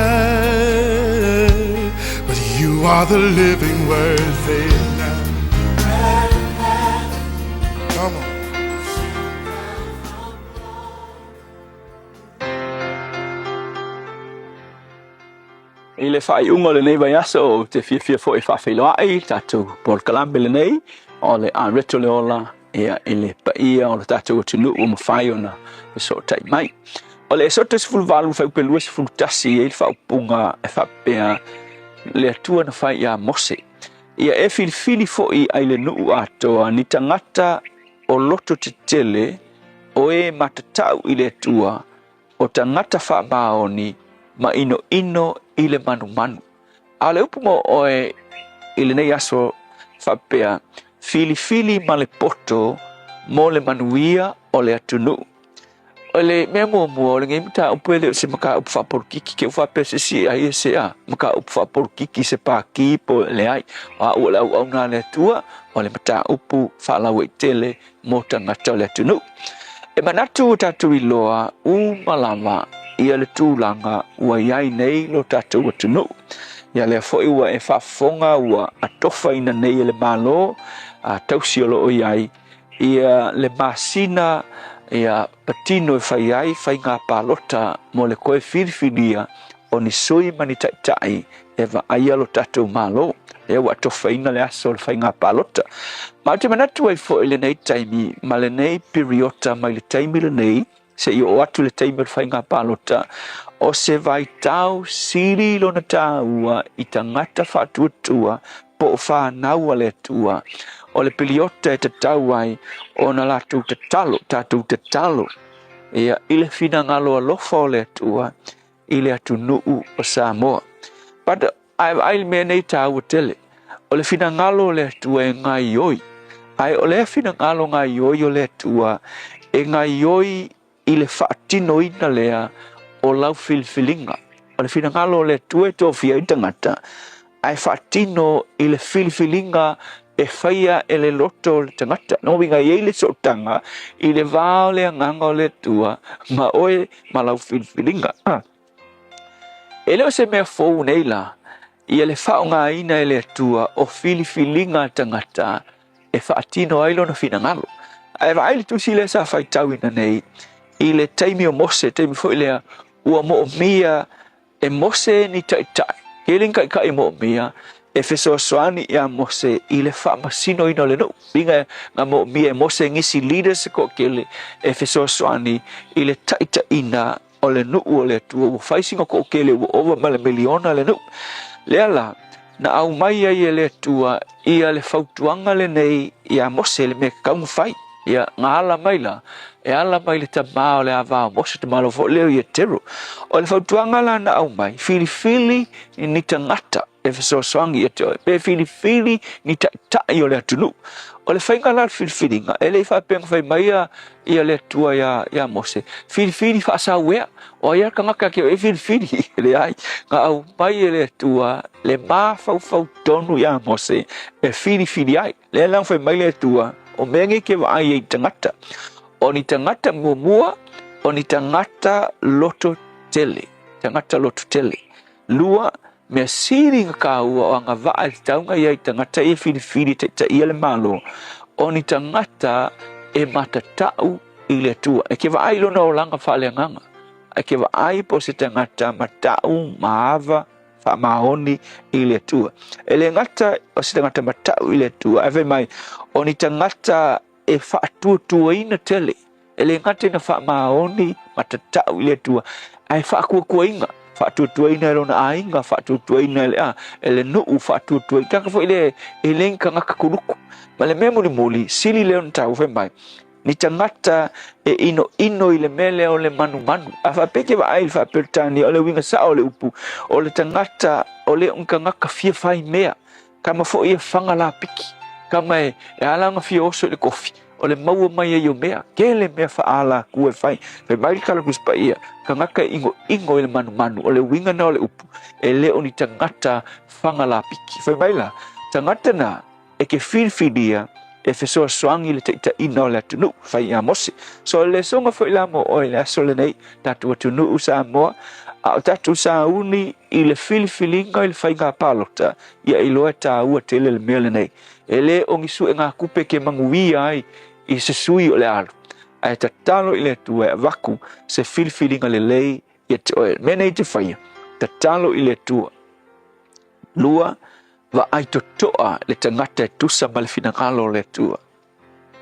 But you are the living word, say it now. Come on. I le faaiuga o lenei vaiaso, ou te fiafia foi e faafeiloai i le tatou polokalame lenei o le Areto le Ola ia, i le paia o le tatou atunuu ua mafai ona fesootai mai. O le Esote 18 fuaiupu 21 e i ai le faaupuga e faapea, Le Atua na fai iā Mose, Ia e filifili foi ai le nuu atoa ni tagata o loto tetele o e matatau i le Atua, o tagata faamaoni ma inoino i le manumanu. A o le upu mo oe i lenei aso faapea, filifili ma le poto mo le manuia o le atunuu. O le mea muamua o lenei mataupu e le o se mataupu faapolokiki, ke u faapea se isi ai e se a mataupu faapolokiki se pākī po o leai. O a'u o le auauna a le Atua o le mataupu faalauaitele mo tagata o le atunuu. E manatu ua tatou iloa uma lava ia le tulaga ua i ai nei lo tatou atunuu. Ia lea foi ua e faafofoga ua atofaina nei e le Malo a tausi o lo o i ai ia le masina ia patino e fai ai faiga palota mo le toe filifilia o ni sui ma ni taitai e vaaia lo tatou Malo. Lea ua atofaina le aso o le faiga palota. Ma ou te manatu ai foi i lenei taimi ma lenei piriota mai le taimi lenei seia oo atu le taimi o le faiga palota, o se vaitau sili lona taua i tagata faatuatua po o fanau a le Atua, o le piliota e tatau ai ona latou tatalo, tatou tatalo ia i le finagalo alofa o le Atua i le atunuu o Samoa. But ae vaai le mea nei taua tele, o le finagalo o le Atua e gaioi, ae o lea finagalo gaioi o le Atua e gaioi i le faatinoina lea o lau filifiliga. O le finagalo o le Atua e tofia ai tagata, ae faatino i le filifiliga e faia e le loto o le tagata. Lona uiga, e i ai le sootaga i le va o le Agaga o le Atua ma oe ma lau filifiliga. E le o se mea fou nei la, ia le faaaogaina e le Atua o filifiliga a tagata e faatino ai lona finagalo. Ae vaai le tusi lea sa faitauina nei i le taimi o Mose, taimi foi lea ua moomia. E Mose ni taitai, tele ni taitai moomia e fesoasoani ia Mose i le faamasinoina o le nuu. Uiga na moomia e Mose nisi leaders se toatele e fesoasoani i le taitaiina o le nuu o le Atua ua fai sina toatele ua ova ma le miliona le nuu. Lea la, na aumai ai e le Atua ia le fautuaga lenei ia Mose le mea e tatau ona fai. Ia, na ala mai la, e ala mai le tamā o le ava o Mose, tamāloa foi lea o Ietero. O le fautuaga la na aumai, filifili ni tagata e fesoasoani ia te oe, pe filifili ni taitai o le atunuu. O le faiga la o le filifiliga, e le i faapea na fai mai ia, ia le Atua ia, ia Mose, filifili faasauea, o ai a le tagata ke oe e filifili? Leai, na aumai e le Atua le mafaufau tonu ia Mose e filifili ai. Lea la fai mai le Atua, o mea nei ke vaai ai i tagata. O ni tagata muamua, o ni tagata loto tele. Tagata loto tele. Lua, mea sili na kāua o agavaa e tatau ona i ai i tagata ia e filifili e taitaia le Malo, o ni tagata e matatau i le Atua. E ke vaai i lona olaga faaleagaga, ae ke vaai po o se tagata matau ma ava faamaoni i le Atua. E le gata o se tagata matau i le Atua, ae fai mai, o ni tagata e faatuatuaina tele, e le gata ina faamaoni ma tatau i le Atua, ae faatuatuaina, faatuatuaina e lona aiga, faatuatuaina e le, a, e le nuu, faatuatuaina, tagata foi le, e le ni tagata kuluku. Ma le mea mulimuli, sili lea ona taua, fai mai, ni tagata e inoino i le mea lea o le manumanu. A faapea ke vaai i le faa-Peretania, o le uiga sao o le upu, o le tagata, o le o ni tagata fia fai mea, Tama foi e faga lapiki, tama e, e ala ona fia oso i le kofi, o le maua mai ai o mea, tele mea faaalatua e fai. Fai mai le Tala Tusi Paia, tagata e inoino i le manumanu, o le uiga na o le upu, e le o ni tagata faga lapiki. Fai mai la, tagata na e ke filifilia e fesoasoani i le taitaiina o le atunuu, fai ia Mose. So o le lesoga foi la mo oe i le aso lenei, tatou atunuu Samoa, a o tatou sauni i le filifiliga i le faiga palota, ia iloa e tāua tele le mea lenei. E le o ni suegatupe ke manuia ai i se sui o le alu, ae tatalo i le Atua e avatu se filifiliga lelei ia te oe. Mea nei te faia, tatalo i le Atua. Lua, vaai totoa le tagata e tusa ma le finagalo o le Atua.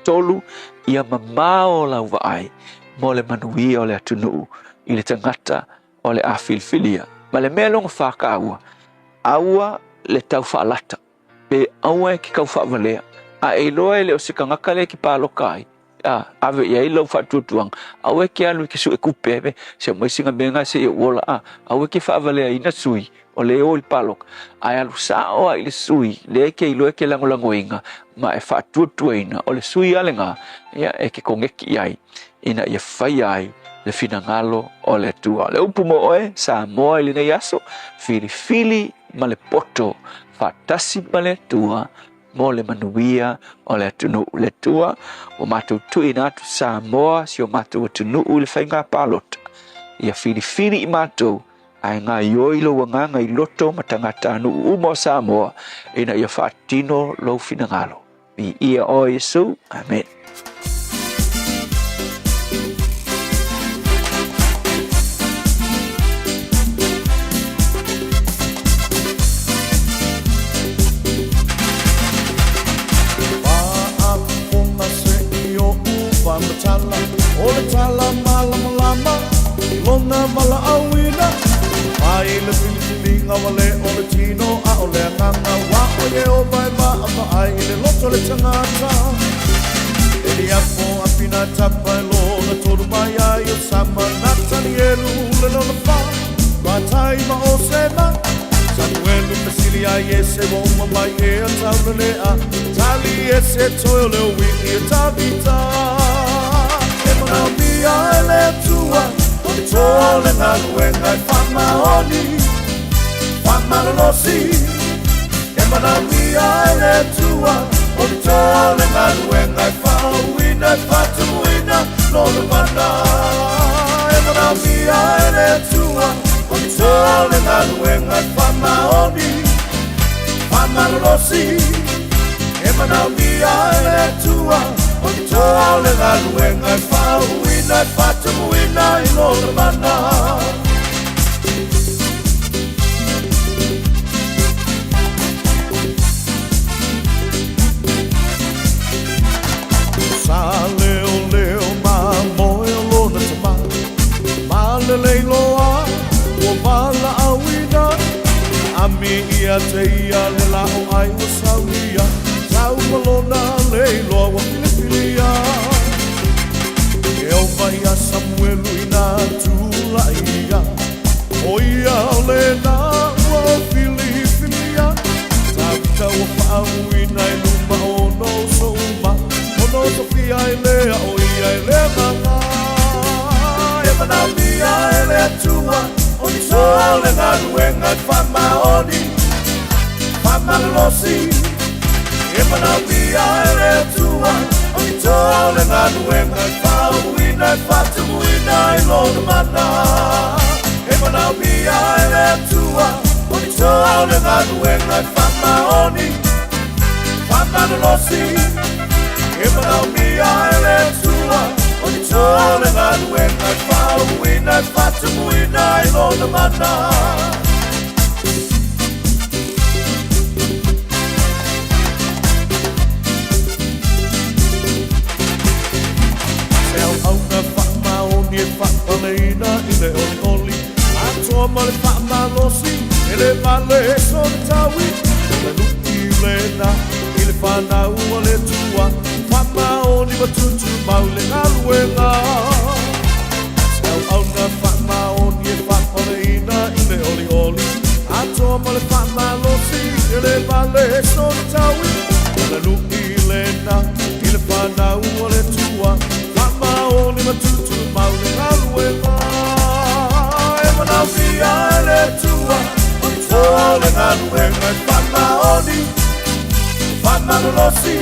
3, ia mamao lau vaai mo le manuia o le atunuu i le tagata o le a filifilia. Ma le mea lona whākaua, aua le tau whaalata, pe aua e ke kau whaavalea, a e iloa e le o se tagata lea e ke pāloka ai, a, ave i ai lau faatuatuaga, aua e ke alu i ke suekupe, e, se aumai sina mea na seia ou ola, a, aua e ke faavaleaina sui o le o i le pāloka, ae alu sao lava i le sui lea e ke iloa e ke lagolagoina ma e faatuatuaina, o le sui lava lena, ia, e ke koneki i ai, ina ia faia ai le finagalo o le Atua. O le upu mo oe, Samoa i lenei aso, filifili ma le poto, faatasi ma le Atua, mo le manuia o le atunuu. Le Atua, ua matou tuuina atu Samoa, si o matou atunuu i le faiga palota. Ia filifili i matou, ae gaoioi lou agaga i loto ma tagatanuu uma o Samoa, ina ia faatino lou finagalo. Viia oe Iesu. Amen. Faafofoga se i oʻu faamatala, o le tala malamalama i lona valaauina. Mai le filifiliga ua le o le tino a o le agaga, ua o Ieova e vaavaai i le loto o le tagata. E liapo a pina tapa e lona tolu mai ai o Sama Natanielu le lona fa, Matai ma o Sema, Samuelu fesili ai Iese ua uma mai ea taulalea, tali Iese toe o le ui'i e Tavita. E manaomia e le Atua o le toa o le galuega e faamaoni, faamalolosi. E manaomia e le Atua o le toa o le galuega e faauuina e faatumuina lona mana. E manaomia e le Atua o le toa o le galuega e faamaoni, faamalolosi. E manaomia e le Atua o le toa o le galuega e faauuina e faatumuina i lona mana. Valaauina Ami ia te ia le la o ai ua saunia Sau ma lona le iloa ua filifilia E ova ia Samuelu ina tula'i ia O ia o lena ua filifilia Tavita ua faauuina i luma o ona uso uma Ona o Sofia i le ao ia i le agaga E manaomia e le Atua O ni soa o le galuega e faamaoni Faamalolosi E manaomia e le Atua O ni toa o le galuega e faauuina e faatumuina i lona mana E manaomia e le Atua O ni toa o le galuega e faamaoni Faamalolosi E manaomia e le Atua O ni toa o le galuega e faauuina e faatumuina i lona mana Se auauna faamaoni e faapaleina i le olioli Atoa ma le faamalosi e le vale sona taui O le lu'i lena i le fanau a le Atua Faamaoni ma tutumau le galuega Se auauna faamaoni e faapaleina i le olioli Atoa ma le faamalosi e le vale sona taui O le lu'i lena i le fanau a le Atua Faamaoni ma tutumau le galuega E manaomia e le Atua O ni toa o le galuega e faamaoni Faamalolosi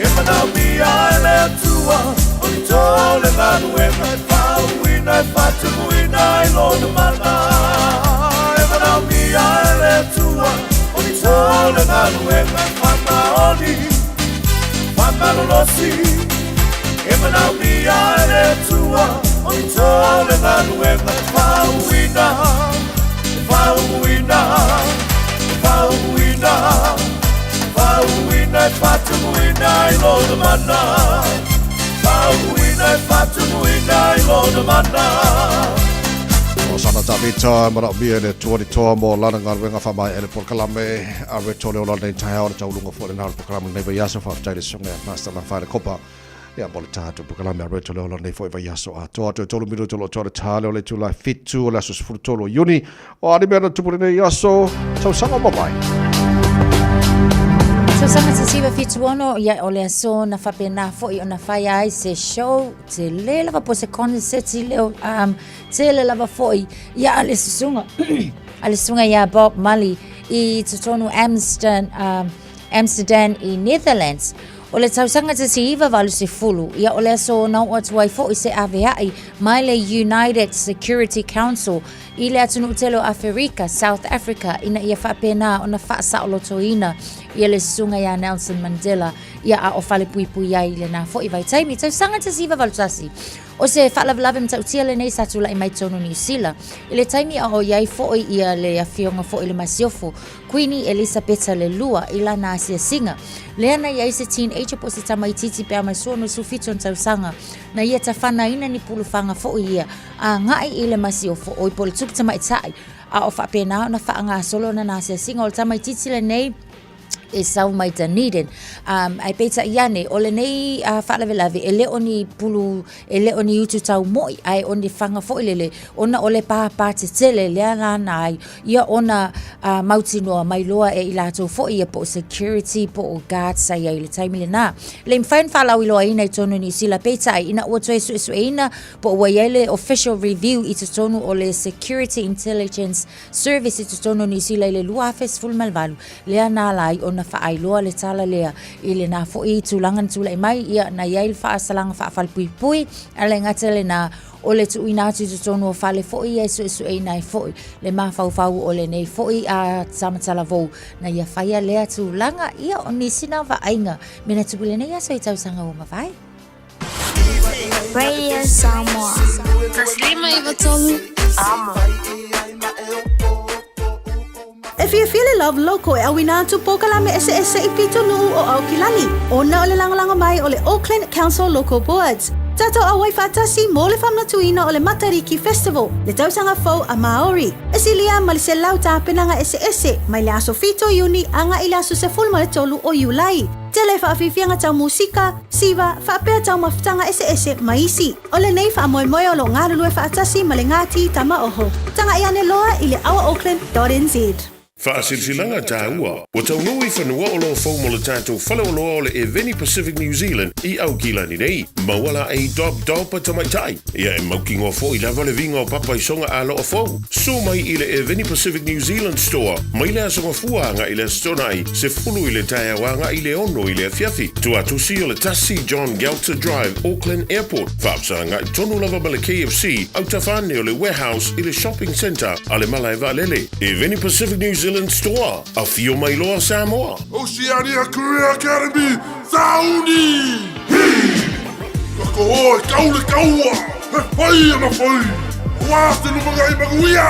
E manaomia e le Atua O ni toa o le galuega e faauuina e faatumuina i lona mana E manaomia e le Atua O ni toa o le galuega e faamaoni Faamalolosi E manaomia e le Atua O ni toa o le galuega e faauuina E faauuina E faauuina Faauuina e faatumuina i lona mana Faauuina e faatumuina i lona mana O sana Tavita e manaomia e le Atua ni toa mo lana galuega faamaea i le polokalame a Reto le ola lenei taeao le tauluga foi lena o le polokalame lenei vaiaso faafetai i le susuga ia Pastor Lafaele le Kopa ia mo le tatou polokalame a Reto le ola lenei foi vaiaso atoa toe 3 minuta o lo o toa le ta lea o le itula e 7 o le aso 13 o Iuni o a ni mea na tupu lenei aso tausaga ua mavae. Tausaga 1976, ia o le aso na faapena foi ona faia ai se show tele lava po o se koneseti leo tele lava foi ia a le susuga a le susuga ia Bob Marley i totonu Amsterdam, Amsterdam i Netherlands. O le tausaga 1980, ia o le aso na oo atu ai foi se avea'i mai le United Security Council i le atunuu tele o Aferika, South Africa, ina ia faapena ona faasaolotoina ia le susuga ia Nelson Mandela, ia a o falepuipui ai i lena foi vaitaimi. Tausaga 1981, o se faalavelave matautia lenei sa tulai mai totonu o Niu Sila, i le taimi a o i ai foi ia le afioga foi i le Masiofo, Kuini Elisapeta le Lua, i lana asiasiga. Lea na i ai se teenager po o se tamaitiiti pe a mai sua 67 ona tausaga, na ia tafanaina ni pulufaga foi ia agai i le Masiofo, oi po o le tupu tamaitai, a o faapena ona faagasolo lana asiasiga. O le tamaitiiti lenei e sau mai Dunedin. Ae peitai ane, o lenei faalavelave, e le o ni pulu, e le o ni utu tau mo'i, ae o ni faga foi lele, ona o le pāpā tetele lea nāna ai, ia ona mautinoa mai loa e i latou foi ia po o security po o guards sa i ai i le taimi lenā. E le i mafai ona faalauiloaina i totonu o Niu Sila, peitai, ina ua toe suesueina po ua i ai le official review i totonu o le Security Intelligence Service i totonu o Niu Sila i le 2018, lea na ala ai ona faailoa le tala lea i lenā foi tulaga na tulai mai, ia na i ai le faasalaga faafalepuipui, ae le gata i lenā, o le tuuina atu i totonu o fale foi ia e suesueina ai foi le mafaufau o lenei foi a Samatalavou na ia faia lea tulaga, ia o nisi na vaaiga me na tupu i lenei aso i tausaga ua mavae. Radio Samoa. 153 Amo. E fiafia le Love Loco e auina atu polokalame eseese i pitonuu o Aukilani, ona o le lagolago mai o le Auckland Council Local Boards. Tatou auai faatasi mo le faamanatuina o le Matariki Festival, le tausaga fou a Māori. E silia ma le 100 tapenaga eseese mai le aso 7 o Iuni agai i le aso 13 o Iulai. Tele faafiafiaga tau musika, siva, faapea taumafataga eseese ma isi. O lenei faamoemoe o lo o galulue faatasi ma le Ngāti Tamaoho. Tagai ane loa i le ourauckland.nz. Faasilasilaga taua, ua taunuu i fanua o lo fou mo le tatou faleoloa o le Eveni Pacific New Zealand i Aukilani nei. Maua laei Dob Dob a tamaitai. Ia e mautinoa foi lava le viga o papa i soga aloa fou. Susu mai i le Eveni Pacific New Zealand Store mai le Aso Gafua agai i le Aso Toonai, 10 i le taeao agai i le 6 i le afiafi. Tuatusi o le 1 John Gelter Drive, Auckland Airport. Faafesagai tonu lava ma le KFC, autafa ane o le Warehouse i le Shopping Centre a le Malae Vaalele. Eveni Pacific New Zealand Store, afio mai loa Samoa. Oceania Career Academy, Sauni! Hi! Ka koho e kau le kaua, he whai ana whai, Wā te lumangai manuia!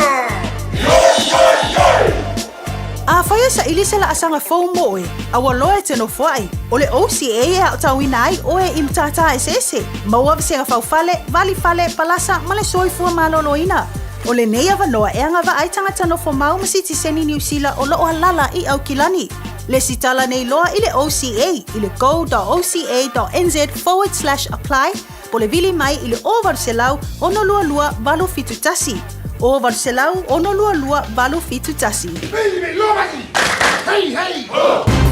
Yo, yo, yo! Afai e saili se laasaga fou mo oe, a ua loa e te nofoai, o le OCA e aotauina ai oe i matata eseese, maua vasega faufale, valifale, palasa ma le soifua maloloina. O lenei avanoa e agavaa ai tagata nofomau ma sitiseni Niu Sila o lo o alala i Aukilani. Lesitala nei loa i le OCA i le go.oca.nz forward slash apply po le vili mai i le 0800 622 871. 0800 622 871. Hey, hey! Ho!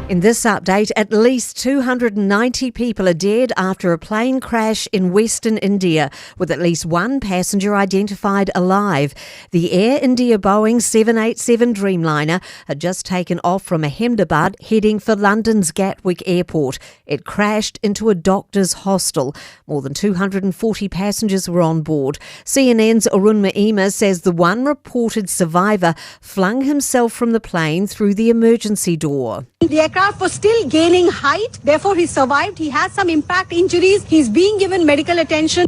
In this update, at least 290 people are dead after a plane crash in western India, with at least one passenger identified alive. The Air India Boeing 787 Dreamliner had just taken off from Ahmedabad, heading for London's Gatwick Airport. It crashed into a doctor's hostel. More than 240 passengers were on board. CNN's Arunma Ema says the one reported survivor flung himself from the plane through the emergency door. The aircraft was still gaining height, therefore he survived. He has some impact injuries. He's being given medical attention.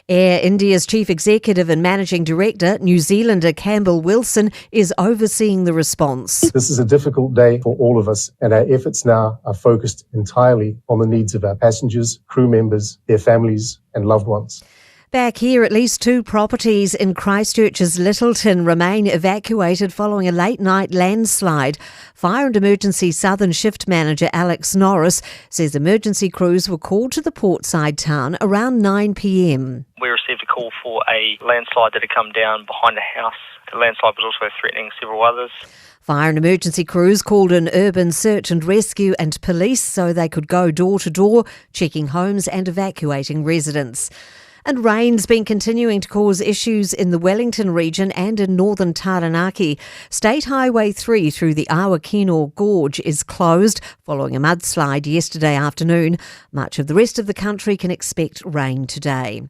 Air India's chief executive and managing director, New Zealander Campbell Wilson, is overseeing the response. This is a difficult day for all of us, and our efforts now are focused entirely on the needs of our passengers, crew members, their families, and loved ones. Back here, at least two properties in Christchurch's Lyttelton remain evacuated following a late night landslide. Fire and Emergency Southern Shift Manager Alex Norris says emergency crews were called to the portside town around 9 pm. We received a call for a landslide that had come down behind a house. The landslide was also threatening several others. Fire and emergency crews called in urban search and rescue and police so they could go door to door, checking homes and evacuating residents. And rain's been continuing to cause issues in the Wellington region and in northern Taranaki. State Highway 3 through the Awakino Gorge is closed following a mudslide yesterday afternoon. Much of the rest of the country can expect rain today.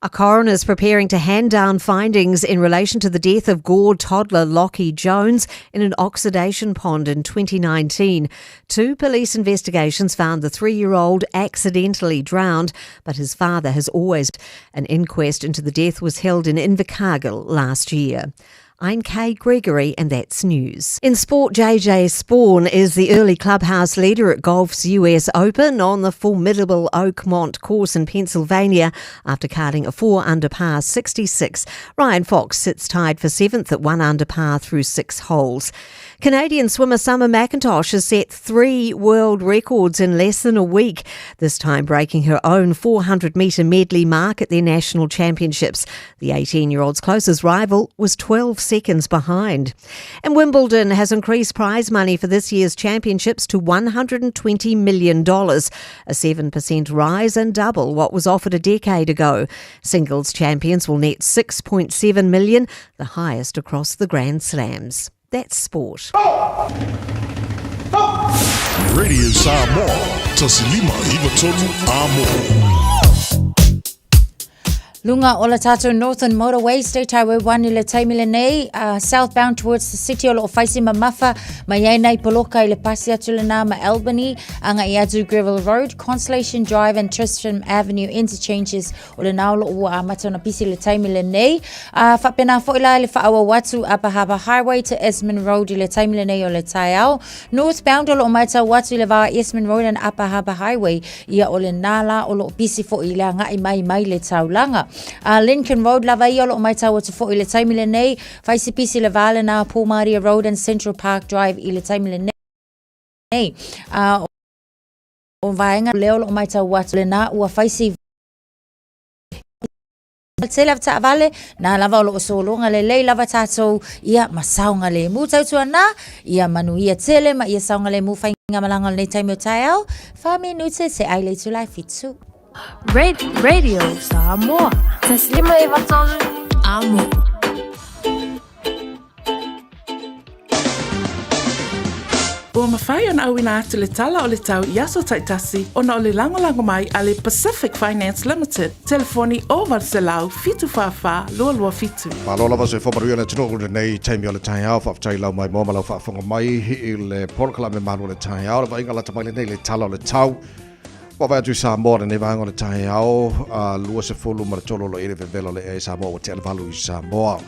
A coroner is preparing to hand down findings in relation to the death of Gore toddler Lockie Jones in an oxidation pond in 2019. Two police investigations found the three year old accidentally drowned, but his father has always. An inquest into the death was held in Invercargill last year. I'm Kay Gregory, and that's news. In sport, JJ Spaun is the early clubhouse leader at golf's US Open on the formidable Oakmont course in Pennsylvania after carding a four under par 66. Ryan Fox sits tied for seventh at one under par through six holes. Canadian swimmer Summer McIntosh has set three world records in less than a week, this time breaking her own 400 metre medley mark at their national championships. The 18 year old's closest rival was 12 seconds behind. And Wimbledon has increased prize money for this year's championships to $120 million, a 7% rise and double what was offered a decade ago. Singles champions will net 6.7 million, the highest across the Grand Slams. That's sport. Radio Samoa, Tasilima Ivatonu Amo. Luga o le tatou Northern Motorway, State Highway 1 i le taimi lenei, southbound towards the city o loo faisi mamafa mai ai nai poloka i le pasi atu lena ma Albany, agai atu Greville Road, Constellation Drive and Tristram Avenue interchanges o lena o loo ua amata ona pisi le taimi lenei. Faapena foi la i le faaauau atu Upper Harbour Highway to Esmond Road i le taimi lenei o le taeao. Northbound o loo matau atu i le va Esmond Road and Upper Harbour Highway, ia o lena la o loo pisi foi i le agai mai mai le taulaga. Lincoln Road lava ia o loo matau atu foi i le taimi lenei, fai si pisi le va lena Paul Maria Road and Central Park Drive i le taimi lenei. O vaega lea o loo matau atu lena ua fai si tele o taavale, na lava o loo sologa lelei lava tatou ia ma saogalemu. Tautuana ia manuia tele ma ia saogalemu faigamalaga o lenei taimi o taeao. 4 minute se ai le itula e 7. Radio Samoa. 153 Amo. Ua mafai ona auina atu le tala o le tau i aso taitasi ona o le lagolago mai a le Pacific Finance Limited, telefoni 0800 744 227. Malo lava soifua manuia le atunuu i lenei taimi o le taeao. Faafetai lau mai moa ma lau faafofoga mai i le polokalame malu o le taeao. Le vaaiga lata mai lenei le tala o le tau. Ua vaai atu i Samoa lenei vaega o le taeao, 23 o lo o i ai le vevela o le ea i Samoa ua tea le 8 i Samoa.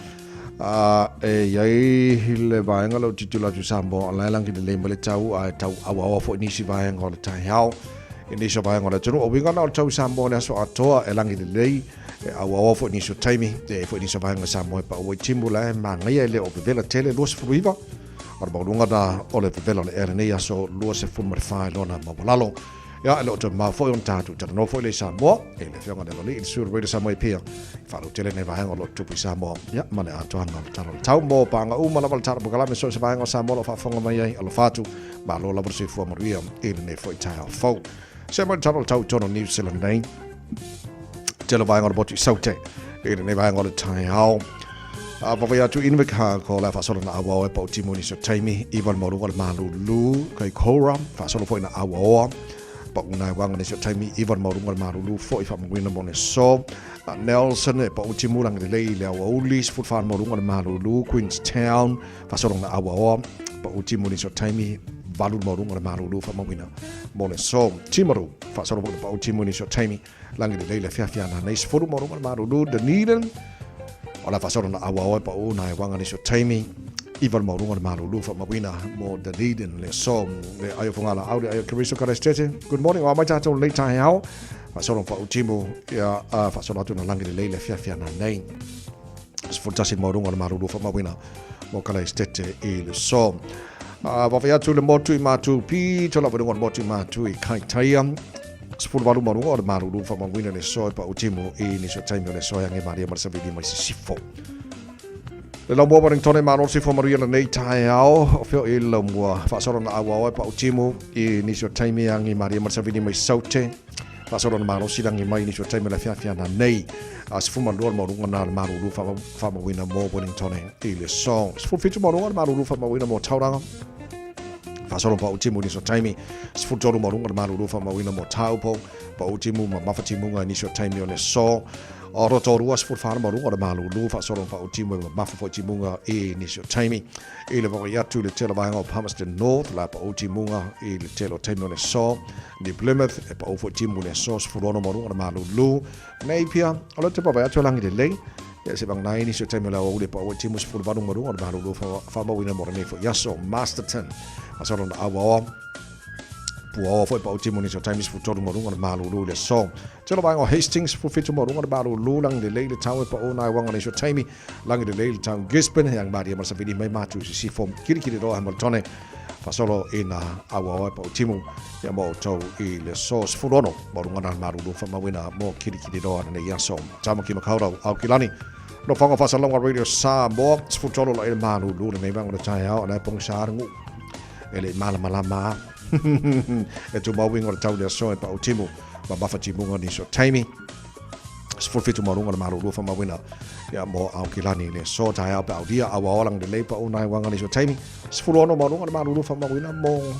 E i ai le vaega lea o tilotilo atu i Samoa, o la e lagi lelei mai le tau, ae tau auaoa foi nisi vaega o le taeao i nisi o vaega o le atunuu. O uiga na o le tau i Samoa le aso atoa e lagi lelei, e auaoa foi nisi o taimi, e i ai foi nisi o vaega i Samoa e pau ai timu la e manaia e le o vevela tele 29. O le maualuga na o le vevela o le ea lenei aso 24 i lona maualalo. Ia, e le o toe mamao foi ona tatou talanoa foi lea i Samoa, e le Afioga i le Aloalii, le Sui o le Radio Samoa Apia, i faalautele nei vaega o lo o tutupu i Samoa, ia, ma le atoaga o le Tala o le Tau mo paaga uma lava le Tala Polokalame so o se vaega o Samoa o lo o faafofoga mai ai. Alofa atu, malo lava le soifua manuia i lenei foi taeao fou. Se mai le Tala o le Tau i totonu o New Zealand nei. Tele vaega o le motu i Saute i lenei vaega o le taeao. A vaavaai atu i Invercargill, ko le faasolo na auaoa e pau timu nisi o taimi, iwa le maualuga o le malulu, Kaikoura, faasolo foi na auaoa, pau nai wanga nisi o taimi, iwa le maualuga o le malulu foi faamanuina mo le so. Nelson e pau timu lagi lelei i le aoauli, 14 le maualuga o le malulu, Queenstown, faasolo na auaoa, pau timu nisi o taimi, 8 le maualuga o le malulu faamauina mo le so. Timaru, faasolo foi na pau timu nisi o taimi, Lagi lelei le afiafi ana nei 10 mo runga le malulu Dunedin. O la faasolo na auaoa e pau na e wanga nisi o taimi. Iwa le maualuga le malulu faamauina mo Dunedin le aso. Le ai o Fogala au le ai o Keriso Karestete. Good morning o a mai tātou lenei taeao. Faasolo whautimu ia faasolo atu na lagi lelei le afiafi ana nei. 11 le maualuga le malulu faamauina mo Kalaistete i le aso. Vaavaai atu le motu i Matu pito lava i luga o le motu i Matu i Kaitaia. 18 maualuga o le malulu faamauina le aso e pau timu i nisi o taimi o le aso e age malie ma le savili mai sisifo. Le laumua Wellington e malo le soifua manuia lenei taeao o feo i le laumua faasolo na auao e pau timu i nisi o taimi e agi malie ma le savili mai Saute. Faasolo na malosi lagi mai nisi o taimi o le afiafi ana nei. A 12 le maualuga na le malulu faamauina mo Wellington i le aso. 17 maualuga le malulu faamauina mo Tauranga. Faasolo pau timu nisi o taimi. 13 maualuga le malulu faamauina mo Taupo. Pau timu ma mafatimuga i nisi o taimi o le aso. O Rotorua 14 le maualuga o le malulu faasolo pau timu e mamafa foi timuga i nisi o taimi. I le vaai atu i le tele vaega o Palmerston North, la pau timuga i le tele o taimi o le aso. New Plymouth, e pau foi timu i le aso 16 maualuga le malulu. Napier, o le te vaai atu e lagi lelei. Ia se vagana ai nisi o taimi o le aoauli e pau ai timu 18 maualuga le malulu faamauina mo lenei foi aso. Masterton, masalo na auaoa. Puaoa foi pau timu nisi o taimi 13 maualuga le malulu i le aso. Tele vaega o Hastings, 17 maualuga le malulu, lagi lelei le tau e pau nai wanga nisi o taimi. Lagi lelei le tau Gisborne, he ang maria ma le savili mai matu i sisifo. Kirikiri roa Hamiltone, faasolo ina auaoa e pau timu ia mo outou i le aso 16 maualuga na le malulu faamauina mo Kirikiri roa lenei aso. Tamaki Makaurau, Aukilani, Nofoaga Faasalauga Radio Samoa, 13 la i le malulu lenei vaega o le taeao, o la e pogisa le nuu e le i malamalama a. E tumau uiga o le tau i le aso e pau timu ma mafatimuga nisi o taimi. 17 maualuga le malulu faamauina ia mo Aukilani i le aso taeao pe aulia auaoa lagi lelei pau nai uaga nisi o taimi. 16 maualuga le malulu faamauina mo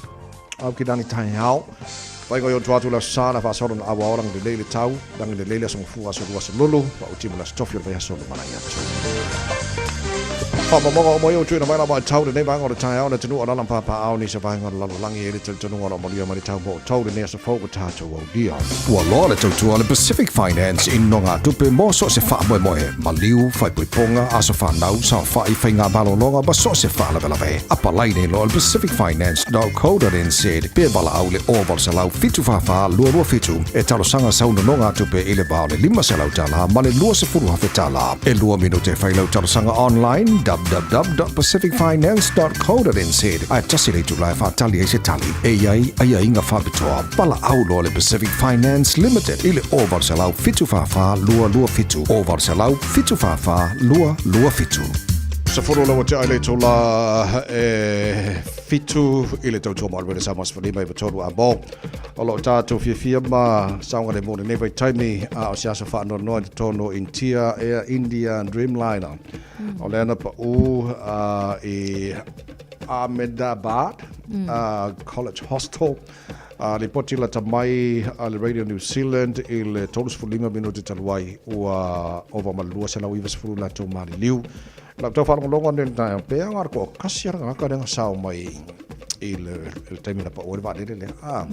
Aukilani taeao. Faiga i o atu le aso sa na faasolo na aua ola lelei le tau, lagi lelei le aso gafua aso lua aso lulu, vaauti mo le aso tofi o le vaiaso lumanai atu. Faamaumauga uma ia ua tuuina mai la vaitau lenei vaega o le taeao le atunuu o lala ma papaaao nisi o vaega o le lalolagi e le talitonuga o lo o manuia mai le tau mo outou lenei aso fou ua tatou aulia. Ua loa le tautua a le Pacific Finance i nogatupe mo so o se faamoemoe, maliu, faaipoipoga, aso fanau, saofai, faiga malologa ma so o se faalavelave. Apalai nei loa le pacificfinance.co.nz pe valaau i le 0800 744 227 e talosaga sau nonogatupe i le va o le $500 ma le $20,000. E lua minute e fai lau talosaga online www.pacificfinance.co.nz ae tasi le itula e faatali ai se tali. E i ai aiaiga faapitoa. Valaau loa le Pacific Finance Limited i le 0800 744 227, 0800 744 227. Sefulu lau ate ai le itula e fitu i le tautua mo Alberta Samoa 15 i tolu a mo. O loo tātou fiafia ma saogalemu i lenei vaitaimi a o se aso faanoanoa i totonu o Initia Air India Dreamliner. O lea na pau i Ahmedabad College Hostel. Lipoti lata mai a le Radio New Zealand i le 35 minute talu ai ua ova ma le 290 latou maliliu. Lau tau faalogologo ane i le taeao pea na o le toatasi lava le tagata lea na sao mai i le taimi na pau ai le vaalele lea. Ah.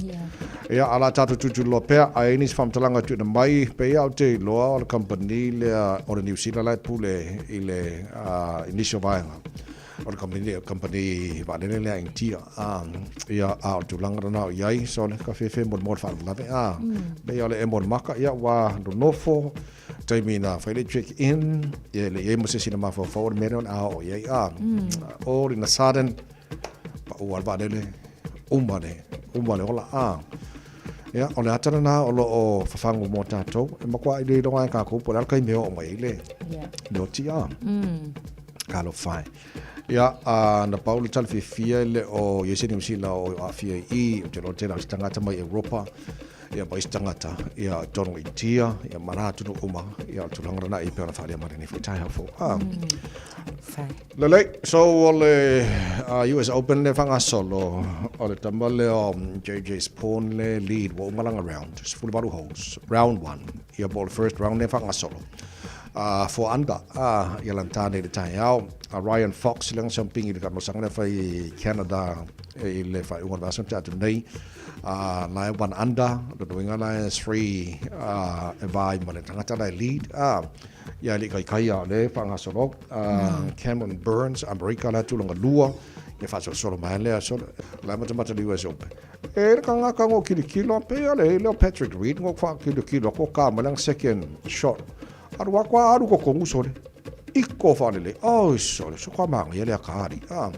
Ia, a o le a tatou tulituliloa pea, a i ai nisi faamatalaga e tuuina mai, pei lava ou te iloa o le kamupani lea o le Niu Sila la e pule i le i nisi o vaega o le kamupani, kamupani vaalele lea a Initia. Ah, ia, a o le tulaga lena o i ai, so le kafefe mo le mo le faalavelave. Ah, pei o le emo o le maka, ia, ua nonofo, taimi na fai le check in, ia, le i ai ma se isi na mafaufau o le mea lea o le a oo i ai. Ah, all in a sudden, pau lava le vaalele, uma le, uma le ola. Ah, ia, o le ata lena o lo o fafagu mo tatou, e matua le iloa e kākou po o le a le taimi e oo mai ai le, le oti. Ah, talofa e. Ia, a na pau le tala fiafia e le o i ai se Niu Sila o aafia i i, ou te iloa tele o isi tagata mai Europa, ia ma isi tagata, ia i totonu o Initia, ia ma la atunuu uma, ia o le tulaga lena e pei ona faaalia mai lenei foi taeao fou. Ah. Lelei, so o le US Open lea faagasolo, o le tama lea o JJ Spaun le lead, ua uma lana round, 18 holes, round 1, ia po o le first round lea faagasolo. 4 under ia lana tāne i le taeao. A Ryan Fox lea na siampingi i le talosaga lea fai i Canada i le faaiuga o le vaiaso na tea atu nei. La e 1 under, lona uiga la e 3 e va ai ma le tagata la e lead. Ia e le i kaikai a o lea e faagasolo. Cameron Burns, Amerika la e tulaga lua, ia faasolosolo mai lea, la e matamata le US Open. E le kangaka ngo kilikilo pe a le leo Patrick Reed ngo fa kilikilo ko ka ma lang second shot. Aru a kwa aru ko kongu sole. Iko fa le oh sole so kwa manga ia le akari. Ah.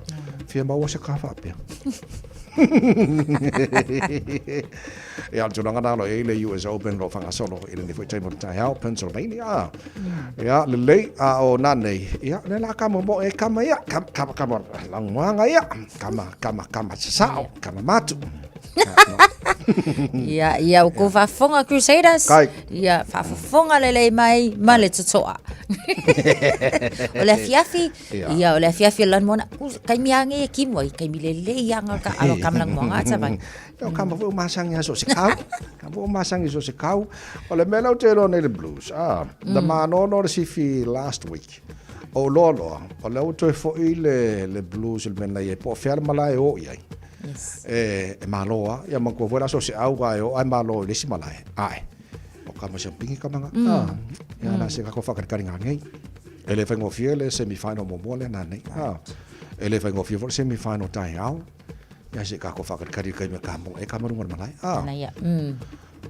Fia maua se ka fa pe. E al tulaga na lo e le US Open lo whangasolo i le nei foi taimi o le taeao Pennsylvania. Ia lelei a o nanei ia le la kama mo e kama ia kama kama kama langoanga ia kama kama kama sasao kama matu. Ia, ia o kou faafofoga Crusaders. Kai. Ia, faafofoga lelei mai ma le totoa. O le afiafi, Ia. ia o le afiafi o le lanumoana, ku- kaimi a nge e kimu ai, kaimi lelei anga ka alo kama lanumoana ata vai. Ia, o kama foi o masangi a so se kau. Kama foi o masangi so se kau. O le mea lea ou te iloa nei le Blues. Ah, na manono le sifi last week. O loa loa, o lea ua toe foi le, le Blues i le mea na i ai, po o fea le malae e o i ai. Yes. E, e malo lava. Ia manatua foi le aso o se au a e o ae malo i le isi malae. Ae, o kama siampingi kama nga. Ah, ia la se kako whakarekari ngā nei. E le whaingofie le semi-final muamua lea nanei. Ah, e le whaingofie foi le semi-final taeao. Ia se kako whakarekari kai me ka mo e ka marunga o le malae. Ah. Ana ia.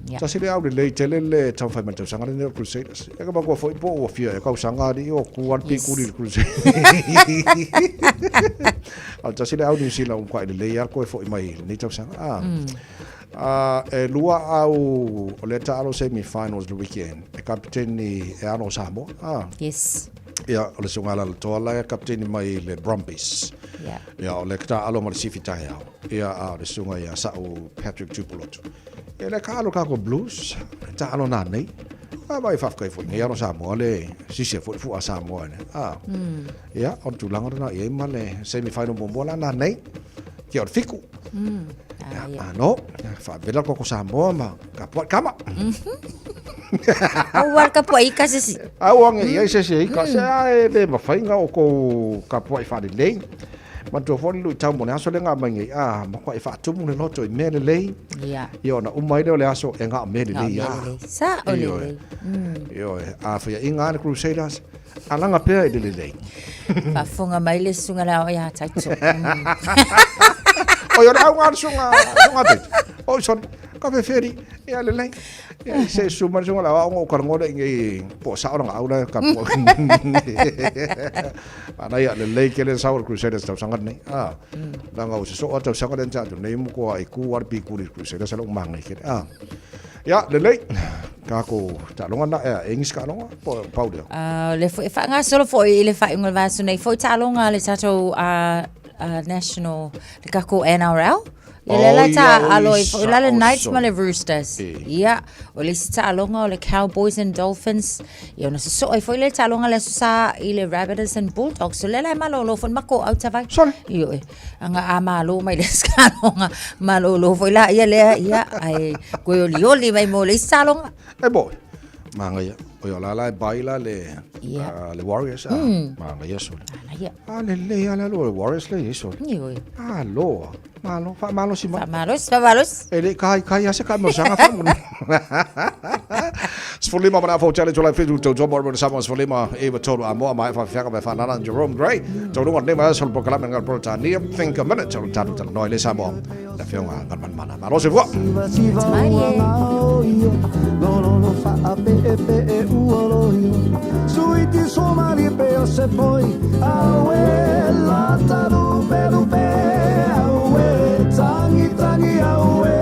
Ia. Tasi le au lelei tele le taumafai mai le tausaga lenei o le Crusaders. Ia ka manatua foi po ua fia ea kausaga alii o ku a le pikuli i le Crusaders. A o le tasi le au New Zealand ua matuai lelei lava le toe foi mai i lenei tausaga. Ah. E lua au o lea taalo semi finals le weekend e kapiteni e alo o Samoa. Ah. Yes. Ia, o le susuga Alaalatoa la e kapiteni mai i le Brumbies. Yeah. Ia, o le taalo ma le sifi taeao. Ia, a o le susuga ia Sa'u Patrick Tupulotu. Ia, le taalo kākou Blues, le taalo nanei. A vai faafetai foi nei alo Samoa le sisi foi le fua Samoa ene. Ah. Ia, o le tulaga lena i ai ma le semi final muamua la nanei. Kia o le fiku. Malo, faavela koko Samoa ma kapuaʻi kama. Aua le kapuaʻi ika se isi. Aua nge i ai se isi e ika. Se a e le mafai ona o kou kapuaʻi faalelei. Manatua foi le luitau mo le aso lea na aumai nei, a matuai faatumu le loto i mea lelei. Ia. Ia ona uma ai lea o le aso e gao mea lelei a. Sao lelei. Ioe. A faiaʻiga lava le Crusaders, alaga pea i le lelei. Faafofoga mai le susuga le ao ia Taito. Oi, o le auga a le susuga, susuga Taito. Oi, sorry, ka feferi, ia lelei. Ia, se susu mai le susuga le ao, o ka lagona i nei, po o sao lana au la ka po. Ana ia lelei ke le sao le Crusaders tausaga lenei. Ah, leaga ua sosoo lava tausaga lea na tea atu nei matua i ku lava le pikuli i le Crusaders a le umaga i kele. Ah. Ia, lelei. Tatou taaloga na ea, e nisi taaloga, po o pau lea. Uh, le foi, faagasolo foi i le faaiuga o le vaiaso nei foi taaloga a le tatou uh, uh, national, le takou NRL. Ia le la ta alo i foi la le Knights ma le Roosters. Ia, o le isi taaloga o le Cowboys and Dolphins. Ia ona sosoo ai foi le taaloga le Aso Sa i le Rabbitohs and Bulldogs. O lea la e malolo foi le matou autavai. Sorry. Ioe. Aga a malo mai le taaloga, malolo foi la ia lea, ia, ae toe olioli mai mo le isi taaloga. E moi, manaia. Oi o la la e bai la le, yeah. le Warriors. Ah, Manaia sole. Manaia. A lelei a le alu o le Warriors le i sole. Ioe. Malo. Malo, faamalosi mai. Faamalosi, faamalosi. E le kai kai ase ka mo sanga fa mo. 15 mana fo tele tolai fitu tau tomo mo sama 15 e va tolu a moa mai fa fianga mai fa nana Jerome Gray. Tau lunga ne mai sol pokalame ngal Britania. Think a minute tau tatu tau noi le Samoa. La fionga ngal man mana. Malo se voa. Suiti somali pe o se poi Aue lata lupe lupe Aue tangi tangi aue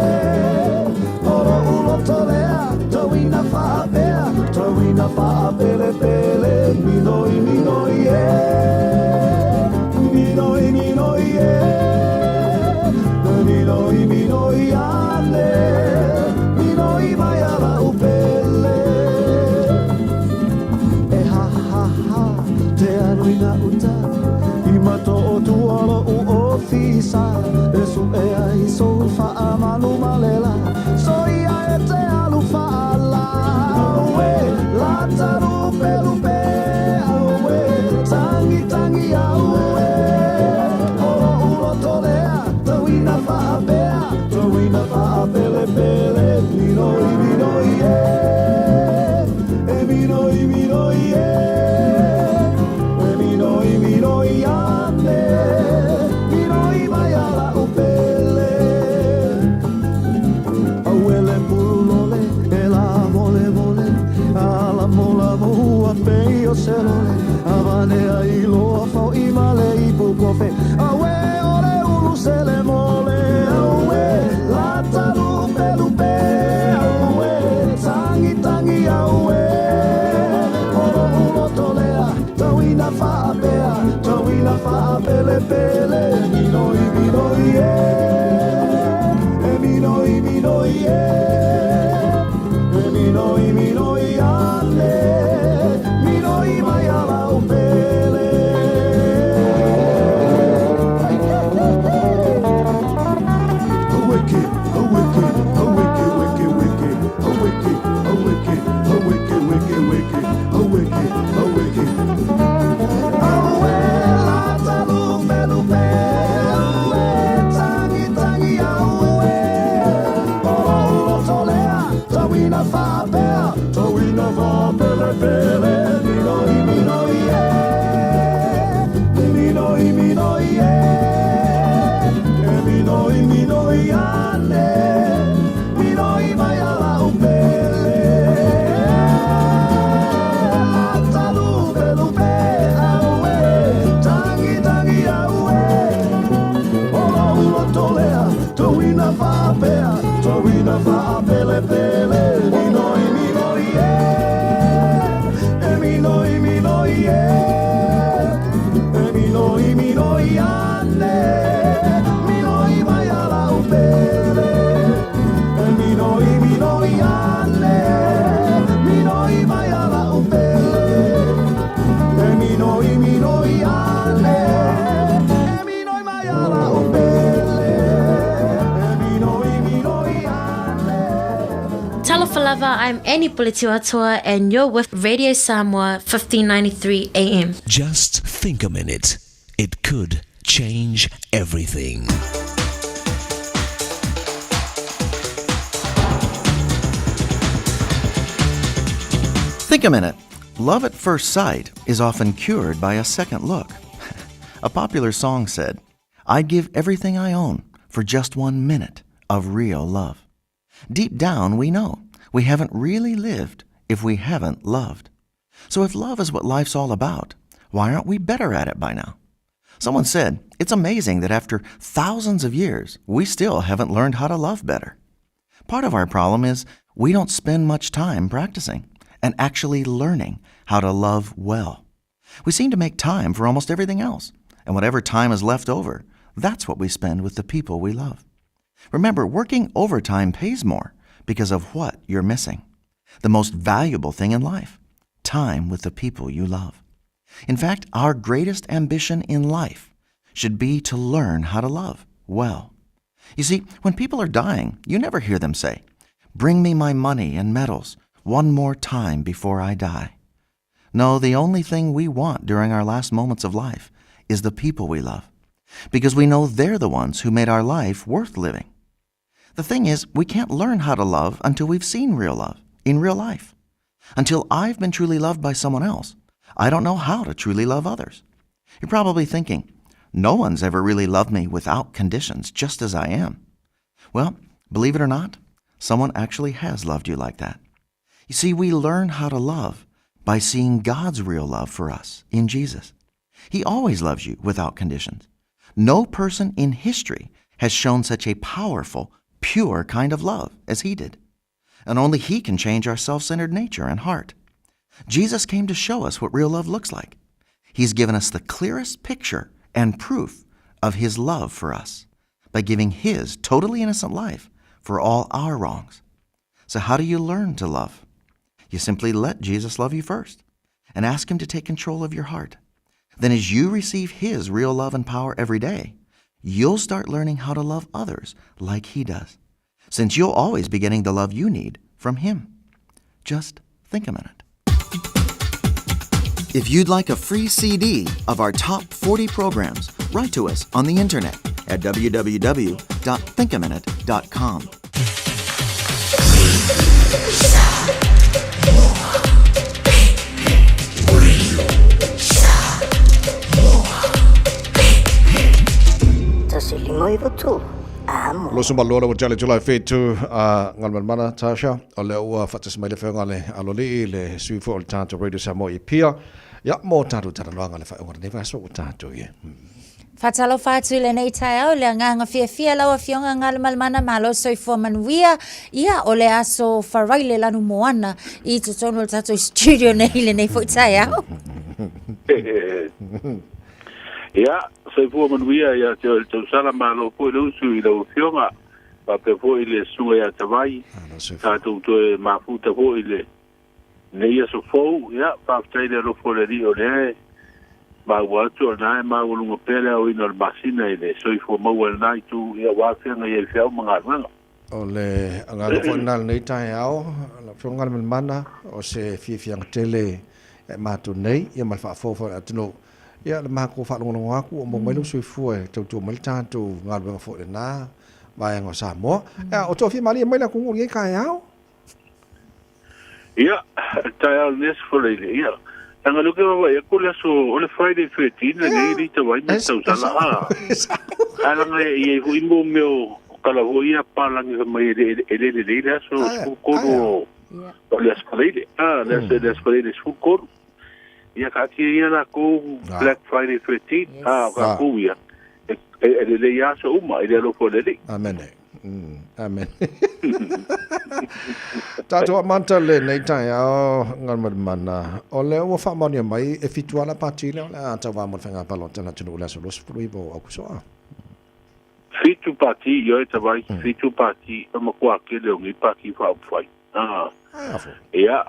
Oro uloto lea Tauina faapea Tauina faapelepele Minoi minoi e Minoi minoi e Minoi minoi ane Minoi mai ala upele E ha ha ha Te alu i gauta I mato o tua loʻu ofisa E suʻe ai sou faamalu ma lela Soia e te alu faala Auē lata lupe lupe Auē tangi tangi auē O loʻu loto lea Tauina faapea Tauina faapelepele Minoi minoi e E minoi minoi e E minoi minoi ane Minoi mai ala upele Auele pulole Talofa lava, I'm Annie Puletiuatoa and you're with Radio Samoa 1593 AM. Just think a minute. It could change everything. Think a minute. Love at first sight is often cured by a second look. a popular song said, I'd give everything I own for just one minute of real love. Deep down, we know we haven't really lived if we haven't loved. So if love is what life's all about, why aren't we better at it by now? Someone said, It's amazing that after thousands of years, we still haven't learned how to love better. Part of our problem is we don't spend much time practicing and actually learning how to love well. We seem to make time for almost everything else, and whatever time is left over, that's what we spend with the people we love. Remember, working overtime pays more because of what you're missing. The most valuable thing in life time with the people you love. In fact, our greatest ambition in life should be to learn how to love well. You see, when people are dying, you never hear them say, Bring me my money and medals one more time before I die. No, the only thing we want during our last moments of life is the people we love, because we know they're the ones who made our life worth living. The thing is, we can't learn how to love until we've seen real love in real life. Until I've been truly loved by someone else, I don't know how to truly love others. You're probably thinking, no one's ever really loved me without conditions, just as I am. Well, believe it or not, someone actually has loved you like that. You see, we learn how to love by seeing God's real love for us in Jesus. He always loves you without conditions. No person in history has shown such a powerful, pure kind of love as he did. And only he can change our self centered nature and heart. Jesus came to show us what real love looks like. He's given us the clearest picture and proof of his love for us by giving his totally innocent life for all our wrongs. So, how do you learn to love? You simply let Jesus love you first and ask him to take control of your heart. Then, as you receive his real love and power every day, you'll start learning how to love others like he does, since you'll always be getting the love you need from him. Just think a minute. If you'd like a free CD of our top 40 programs, write to us on the internet at www.thinkaminute.com. Loso malola ua tale tula fetu a Ngalmalmana Tasha o le ua faatasi mai le afioga le Alolii le sui foi o le tatou Radio Samoa i Apia ia mo tatou talanoaga le faaiuga o lenei vaiaso ua tatou i ai. Faatalofa atu i lenei taeao i le agaga fiafia lau Afioga Galumalemana malo soifua manuia ia o le aso Faraile lanu moana i totonu o le tatou studio nei i lenei foi taeao. Ia, soifua manuia ia te oe le tausala, malo foi le usu i lau Afioga, faapea foi le Susuga ia Tavai, tatou toe mafuta foi i lenei aso fou. Ia, faafetai i le alofa o le Alii o lea e maua atu, o lena e maualuga pea le aoina o le masina i le soifua maua i lena itu, ia aua feagai ai feau ma galuega. O le agaga foi lena i lenei taeao, lau Afioga Galumalemana, o se fiafiaga tele ia i matou nei, ia ma le faafofoga foi a le atunuu, ia le matou faalogologo atu ua maua mai lou soifua e tautua mai le tatou galuega foi i lena vaega o Samoa. Ia, o toafia malie mai le atunuu i lenei taeao? Ia, le taeao lenei aso Faraile, ia, leaga o lea ou te vaavaai atu o le aso, o le Friday 13 lenei e le i tau ai ma le tausala, a. Ae leaga e i ai foi mo mea o tala foi ia a papalagi fai mai e le lelei le aso 13 o o le aso Faraile, a, le aso le aso Faraile 13. Ia taatia ia lakou Black Friday 13, a, o tatou ia, e lelei lava aso uma i le alofa o le Alii. Amene. Amene. Tatou amata lenei taeao Galumalemana, o lea ua faamaonia mai e fitu lava pati lea o le a tauva mo le faiga palota a le atunuu i le aso 29 o Aokuso. Fitu pati, ioe tavai, fitu pati, e matua tele o nei pati faaupufai. Ia,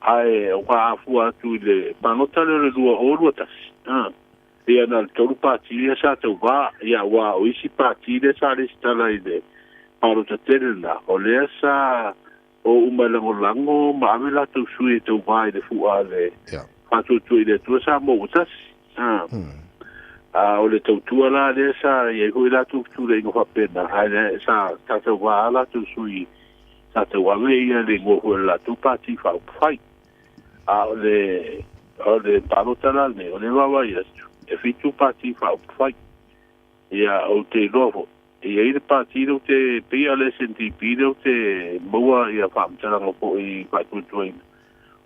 ae o ka afua atu i le palota lea o le 2021, ia na o le tolu pati lea sa tauvā, ia aua o isi pati lea sa resitala i le palota tele lena, o lea sa O uma e lagolago ma ave latou sui e tauvā i le fu'a a le Faatuatua i le Atua Samoa ua tasi. A. A o le tautua la lea sa i ai foi latou fetuleiga faapena, ae le, sa, sa tauvā lava latou sui sa tauave ia le igoa foi o le latou Pati Faaupufai. A o le, o le palota la lenei, o lea e vaavaai atu, e fitu Pati Faaupufai. Ia, ou te iloa foi, e i ai le pati lea ou te, pei lava o le SNDP lea ou te maua ia faamatalaga foi i faatuatuaina.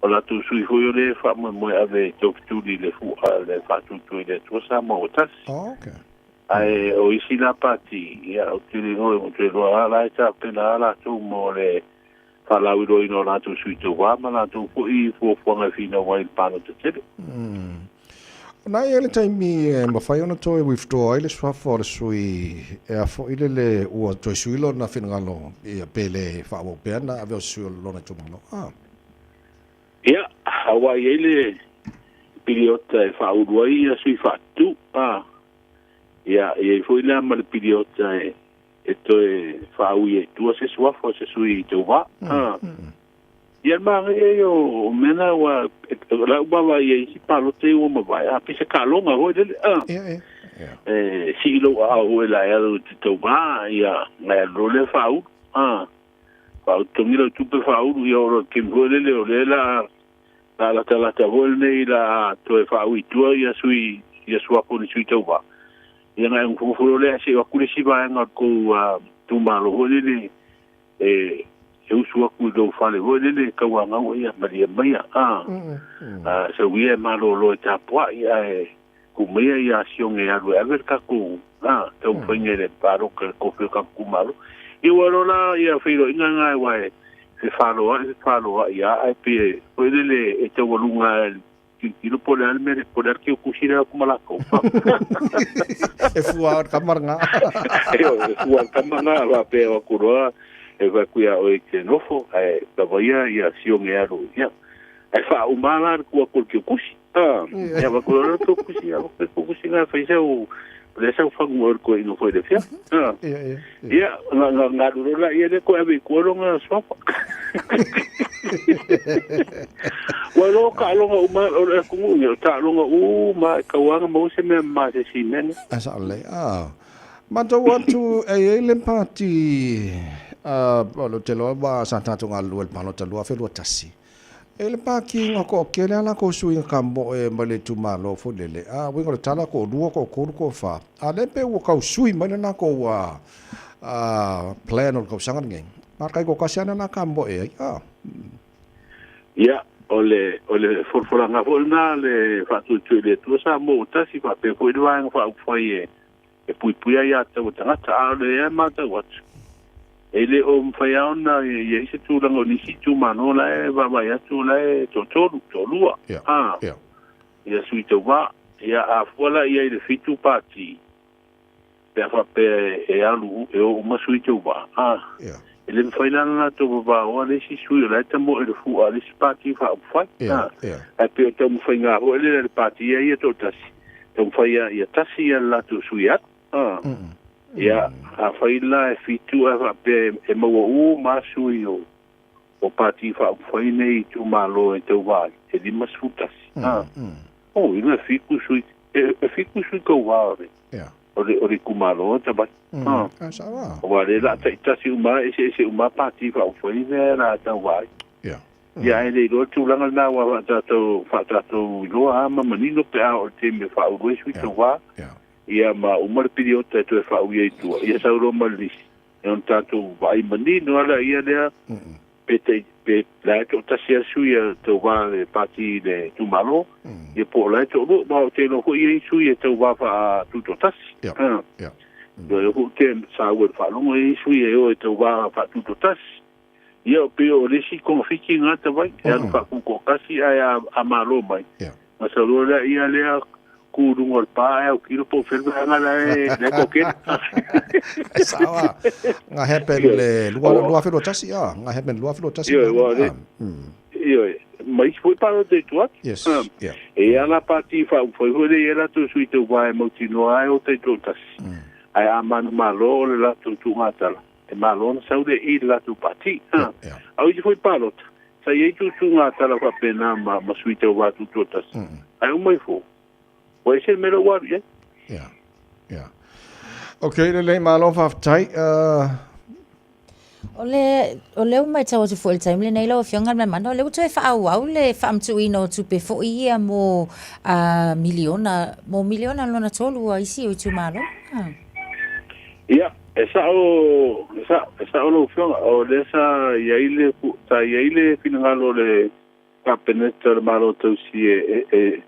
O latou sui foi o lea e faamoemoe ave e taufetuli i le fua le faatuatua i le Atua Samoa ua tasi. Oh, okay. Ae o isi la pati, ia, ou te le iloa, ou te iloa lava la e tapena lava latou mo le faalauiloaina o latou sui tauva ma latou foi fuafuaga e finau ai i le palota tele. O na i ai le taimi e mafai ona toe withdraw ai le suafa o le sui e a foi le le ua toe sui lona finagalo ia pe le faaauau pea na ave o se sui o lona itumalo. Ah. Ia, aua e i ai le piliota e faaulu ai ia sui faatutu. Ah. Ia, e i ai foi la ma le piliota e e toe faaui ai i tua se suafa o se sui tauva. Ah. Ia le manaia ia o mea na ua lau vaavaai i ai isi palota ia ua mavae, a pei se kaaloga foi lele, a. E sii lou aao foi la e alu i te tauva, ia, na e alu loa lea faaulu, a. Faaulu totogi lau tupe faaulu, ia o le taimi foi lele o lea la la latalata foi lenei la toe faaui i tua ia sui ia suafa o ni sui tauva. Ia na e nofonofo loa lea se i o atu le isi vaega o le tou itumalo foi lele e e usu atu i lou fale foi lele e tauanau ai ia malie maia a sau ia e malolo e tapuai ae tuu maia ia Sione e alu e ave le tatou a taumafaiga i le palota i le kofi o le tatou itumalo. Ia ua iloa la ia feiloaiga na aua e fefaloai fefaloai a ae pei e foi lele e taualuga e Tilotilo po o le a le mea, po o le a le keukusi lea atu ma latou. E fua o le tama lena. Ioe, e fua o le tama lena, faapea o atu loa, e fai atu ia oe e te nofo, ae lava ia ia Sione e alu, ia. Ae faauma la le tu atu o le keukusi. Ia, fai atu loa le keukusi, ia, le keukusi lena e fai sau, o lea sau fagu o le toeaina foi i le fea. Ia, na alu loa laia lea toe ave i tua lona suafa. Ua iloa o taaloga uma, o le atunuu nei, o taaloga uma e tau lava ona maua se mea mama se isi mea nei. Ae sao lelei. Ah. Matau atu e i ai le pati, ah, ou te iloa ua sa tatou galulue i le palota 2021. E le pākiga toatele a latou suiga kamoe mai le itumalo foi lele, a uiga o le tala toalua, toatolu, toafa, a lea pei ua tau sui mai le latou plan o le tausaga lenei. Na o le taitoatasi lava lena kamoe ai, a. Ia, o le, o le folafolaga foi lena a le Faatuatua i le Atua Samoa ua tasi, faapea foi le Vaega Faaupufai e e puipuia ia taua tagata, a o lea e matau atu, e le o mafai lava ona i ai se tulaga o nisi itumalo la e vaavaai atu la e toatolu, toalua, a, ia sui tauva. Ia a fua la i ai i le fitu pati, pe a faapea e alu, e o uma sui tauva, a, e le mafai la ona latou vavaoa le isi sui o la e tamoe i le fua a le isi pati faaupufai, a, ae pei o taumafaiga foi lea a le pati ia ia toatasi, Taumafai ia, ia tasi ia le latou sui atu. A. Ia, afai la e fitu ae faapea e maua uma lava sui o, o Pati Faaupufai nei i itumalo e tauva ai, e 51. A. O, ina e fitu sui, e, e fitu sui tauva o le, o le, o le itumalo e tavai. A. Aua o lea o le a taitasi uma lava, eseese uma lava Pati Faaupufai lea o le a tauva ai. Ia ae le iloa le tulaga lena aua faatatou faatatou iloa a ma manino pe a oo i le taimi e faaulu ai sui tauva ia ma uma le piliota e toe faaui ai i tua ia sau loa ma le lisi ia ona tatou vaai manino lava laia lea pe tai pe la e toatasi lava le sui a tauva a le pati i le itumalo ia po o la e toalua aua ou te iloa foi e i ai sui e tauva faatutoatasi. Ia ou te saua i le faalogo e i ai sui e o e tauva faatutoatasi. Ia, pei o le isi togafiti lena tavai, e alu faakutoatasi ae a malo mai, ona sau loa lea ia lea ku i luga o le pa ae autilo po o fea le vaega la e la e toatele. E sao a. Nga happen le 2021 a. Nga happen 2021. Ioe, ua le. Ioe, ma isi foi palota i tua atu. Yes. Yeah. E ia la pati faaupufai foi lea i ai latou sui tauva e mautinoa ai o taitoatasi. Ae a manumalo o le latou tuugatala. e malo ona sau lea i le latou pati. A o isi foi palota, sa i ai tuutuuga tala faapena ma, ma sui tauva tutoatasi. Ae uma ifo, ua ese le mea lea ua alu i ai. Ia, ia. Ok, lelei, malo faafetai. O le, o lea ua matau atu foi i le taimi lenei lau Afioga i le Maimana, o lea ua toe faaauau le faamatuuina o tupe foi ia mo uh, miliona, mo miliona lona tolu a isi o itumalo. Ah. Ia, e sa'o, e sa'o, e sa'o lau Afioga, o lea sa i ai le, sa i ai le finagalo o le Kapeneta o le Malo Tausi e, e, e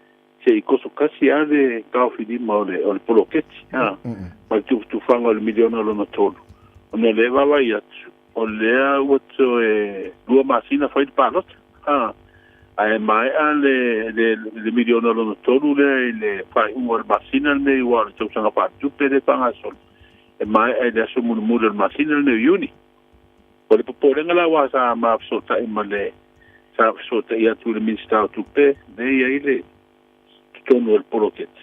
se i koso kasi lava le taofilima o le, o le poloketi, a, ma le tufatufaga o le miliona lona tolu. Ona o lea e vaavaai atu, o lea ua toe lua masina fai le palota, a, ae maea le, le, le miliona lona tolu lea i le faaiuga o le masina lenei, aua o le tausaga faaletupe lea e faagasolo, e maea i le aso mulimuli o le masina lenei o Iuni. O le popolega la aua sa ma fesootai ma le sa fesootai atu i le Minisita o Tupe lea e i ai le totonu o le poloketi.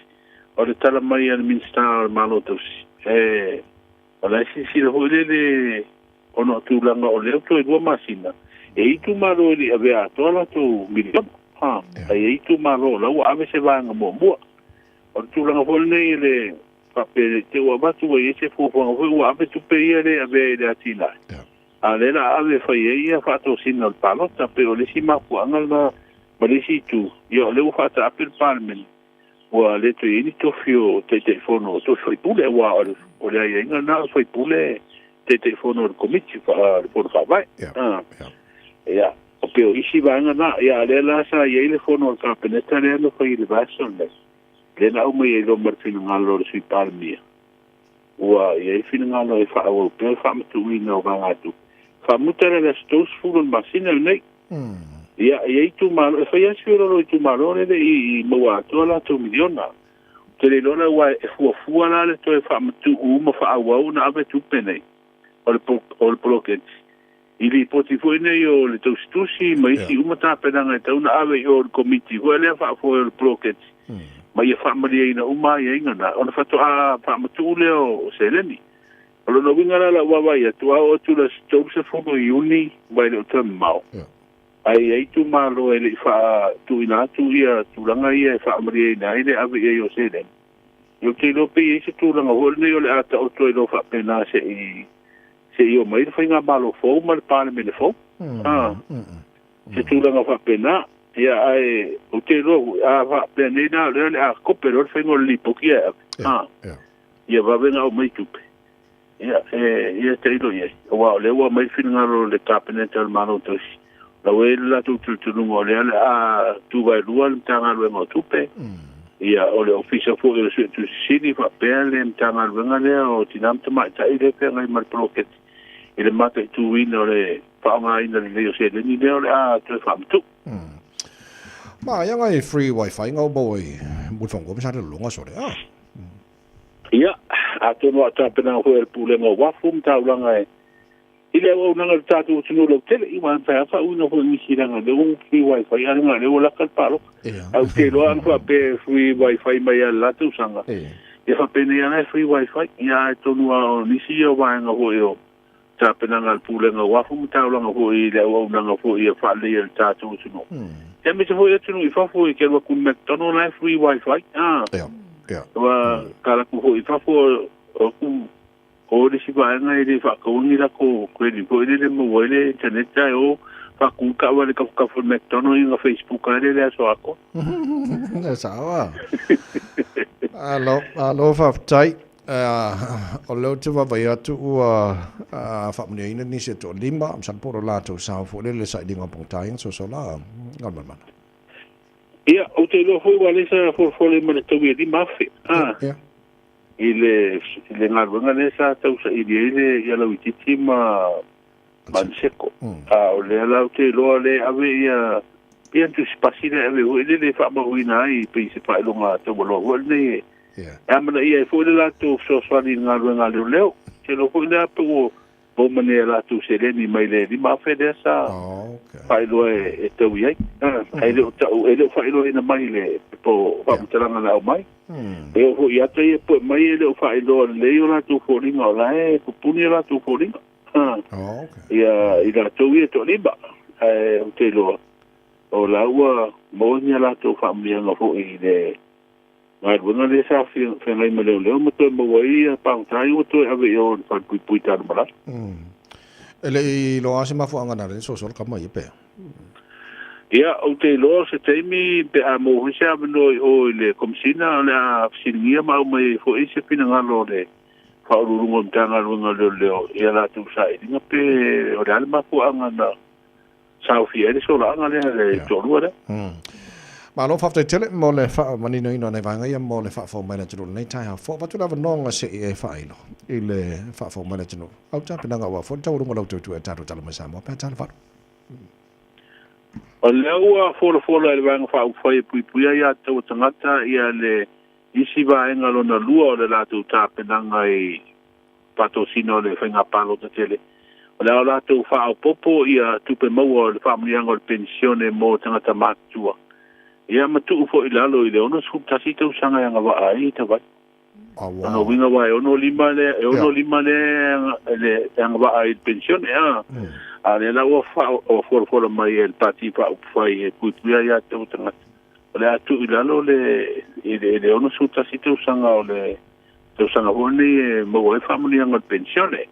O le tala mai a le Minisita o le Malo Tausi, e o la e silasila foi lele ona o tulaga o lea ua toe lua masina, e i ai itumalo e le i avea atoa latou miliona, ha, ae i ai itumalo o la ua ave se vaega muamua. O le tulaga foi lenei e le faapea ne i te i ua avatu ua i ai se fuafuaga foi ua ave tupe ia le avea i le atinae, a o lea o le a ave e fai ai ia faatosina o le palota. Pei o le isi mafuaaga lena ma le isi itu, ia o lea ua faataape le Palemene, ua le toe i ai ni tofi o Taitaifono, o tofi faipule, aua o le, o le aiaiga lena o le faipule Taitaifono o le Komiti, le Fono Faavae. Ia, o pei o isi vaega na, ia a o lea la sa i ai le fono a le Kapeneta lea na fai i le vaiaso lenei, lea na aumai ai loa ma le finagalo o le Sui Palemia, ua i ai finagalo e faaauau pea le faamatuuina o vaegatupe. Faamuta la i le aso 30 o le masina lenei. Ia, e i ai itumalo, e fai lava si feoloolo o itumalo lea e le i maua atoa latou miliona. Ou te le iloa la aua e fuafua la le toe faamatuu ma faaauau ona ave tupe nei o le o le poloketi i lipoti foi nei o le tausitusi ma isi uma tapenaga e tatau ona ave i o i le komiti foi lea faafoe o le poloketi ma ia faamalieina uma aiaiga na ona faatoa faamatuu lea o seleni. O lona uiga la lau vaavaai atu, a oo atu i le aso 30 o Iuni mai le o toe mamao, ae i ai itumalo e le i faatuuina atu ia tulaga ia e faamalieina ai le ave i ai o seleni. Ou te iloa pe i ai se tulaga foi lenei o le a taoto ai loa faapena se i se i omai le faigamalo fou ma le Palemene fou. A, se tulaga faapena. Ia, ae ou te iloa foi, a faapea nei la, o lea o le a kope loa le faiga o le lipoti ae ave. A, ia vave ona aumai tupe. Ia, e, ia tailo i ai. Aua o lea ua aumai le finagalo o le Kapeneta o le Malo Tausi. O la ua i ai le latou talitonuga o lea o le a tuvaelua le Matagaluega o Tupe. Ia, o le Ofisa foi o le Suetusi Sili faapea le Matagaluega lea o Tina ma Tamaitai lea e feagai ma le poloketi i le mataituina o le faaaogaina lelei o seleni lea o le a toe faamatuu. Ma, ia ngai free wifi ngau maua i Mulifanua ma Salelologa sole, ah. Ia, atonu a o tapenaga foi a le Pulega o Uafu ma Taulaga e i le auaunaga i le tatou atunuu lautele, ia aua e mafai lava faauiga foi i nisi leaga o lea ua free wifi a leaga o lea ua laka le palota. Ae ou te iloa ana faapea e free wifi mai lava i le la tausaga, ia faapenei lava la e free wifi. Ia ae atonu lava o nisi ia o vaega foi o tapenaga a le Pulega o Uafu ma Taulaga foi i le auaunaga foi ia faaleleia i le tatou atunuu. Ia aemaise foi atunuu i fafo e te alu atu i le McDonald la e free wifi. Ua tala atu foi i fafo o aku o le isi vaega e le faataua ni latou credit foi lele e maua ai le internet ae o faatu le taavale tafatafa o le McDonald ia na Facebook ai lea i le aso atoa. E sao a. Malo, malo faafetai. O lea ou te vaavaai atu ua faamanuiaina nisi e toalima, masalo po o lo latou sao foi lele i le sailiga o pogata ia na sosola Galumalemana. Ia, ou te iloa foi ua lea sa folafole ma le taui e 5,000. Ia. I le, i le galuega lea sa tausaili ai le ia Lauitiiti ma ma Niseko. A o lea la ou te iloa lea e ave ia ia le tusi pasi lea e ave foi lele e faamauina ai pei se faailoga taualoa foi lenei e e amanaia ai foi le latou fesoasoani i le galuega a leoleo. Ou te iloa foi lea pe ua maua mai ni a latou seleni mai le 5,000 lea sa faailoa e tau i ai. Ae le o tau, e le o faailoaina mai i le pepa o faamatalaga na aumai. E oo foi i ata ia poe mai e le o faailoa lelei o latou foliga, o la e pupuni o latou foliga. Oh, okay. Ia i latou ia toalima, ae ou te iloa o la ua maua ni a latou faamanuiaga foi i le galuega lea sa feagai ma leoleo ma toe maua ai ia pagota ia ua toe ave i o i le falepuipui Tanumalala. E le i iloa se mafuaaga na ala ai ona soso le tama ia pe? Ia, ou te iloa o se taimi pe a maua foi se avanoa i o i le Komesina o le a fesiligia ma aumai ai foi se finagalo o le Faauluuluga o le Matagaluega o Leoleo i a latou sailiga pe o le a le mafuaaga na saofia ai le solaaga lea a le toalua lea. Malo faafetai tele mo le faamaninoina o nai vaega ia mo le faafofoga mai a le atunuu i lenei taeao fou. Avatu le avanoa se i e faailo i le faafofoga mai a le atunuu. Au tapenaga aua foi le taualuga o lau tautua i a tatou tala mai Samoa pe a tala valu. O lea ua folafola e le Vaega Faaupufai e Puipuia Aia Tatau a Tagata ia le isi vaega lona lua o le latou tapenaga i faatosina o le faiga palota tele. O le a o latou faaopoopo ia tupe maua o le faamanuiaga o le penisione mo tagata matutua, ia ma tuu foi i lalo i le 61 tausaga e agavaa ai i Tavaii. Lona uiga aua e 65 lea, e 65 lea e agavaa ai i le penisione, a. A o lea la ua folafola mai e le Pati Faaupufai e Puipuia Aia Tatau a Tagata, o le a tuu i lalo le i le 61 tausaga o le tausaga foi lenei e maua ai faamanuiaga o le penisione.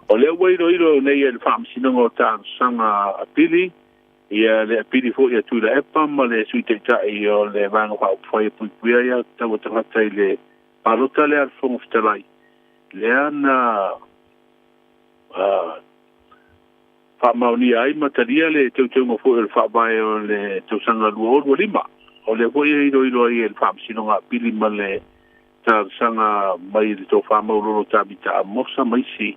O lea ua iloilo nei e le Faamasinoga o Talosaga Apili, ia le apili foi a Tuilaepa ma le Sui Taitai o le Vaega Faaupufai e Puipuia Aia Tatau a Tagata i le palota lea a le Fofoga Fetalai, lea na faamaonia ai ma talia le teuteuga foi o le Faavae o le tausaga 2025. O lea foi e iloilo ai e le Faamasinoga Apili ma le talosaga mai le tofa maualalo Tavita Amosa ma isi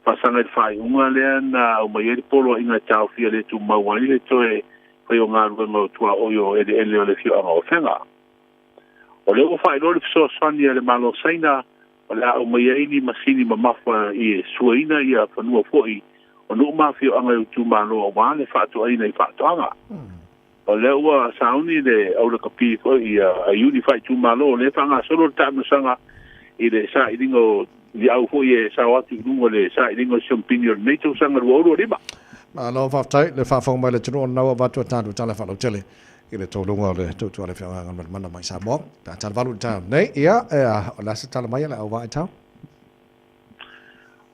faasaga i le faaiuga lea na aumai ai le poloaiga e taofia le tumau ai le toe fai o galuega o tuaoi o eleele o le afioaga o Afega. O lea ua faailoa le fesoasoani a le Malo o Saina o le a aumai ai ni masini mamafa e suaina ia fanua foi o nuu ma afioaga i itumalo aua le faatoaina i faatoaga. O lea ua sauni le aulakapi foi ia Iuni faaitumalo, o lea e faagasolo le taamilosaga i le sailiga o liau foi e sao atu i luga o le sailiga o siompini o lenei tausaga 2025. Malo faafetai le faafofoga mai le atunuu o lena ua avatu a tatou tala faalautele i le taualuga o le tautua a le Afioaga Gagaemalaemana mai Samoa. Pe a tala valu i le taeao nei, ia, o le a se tala mai a le auvaa i tau?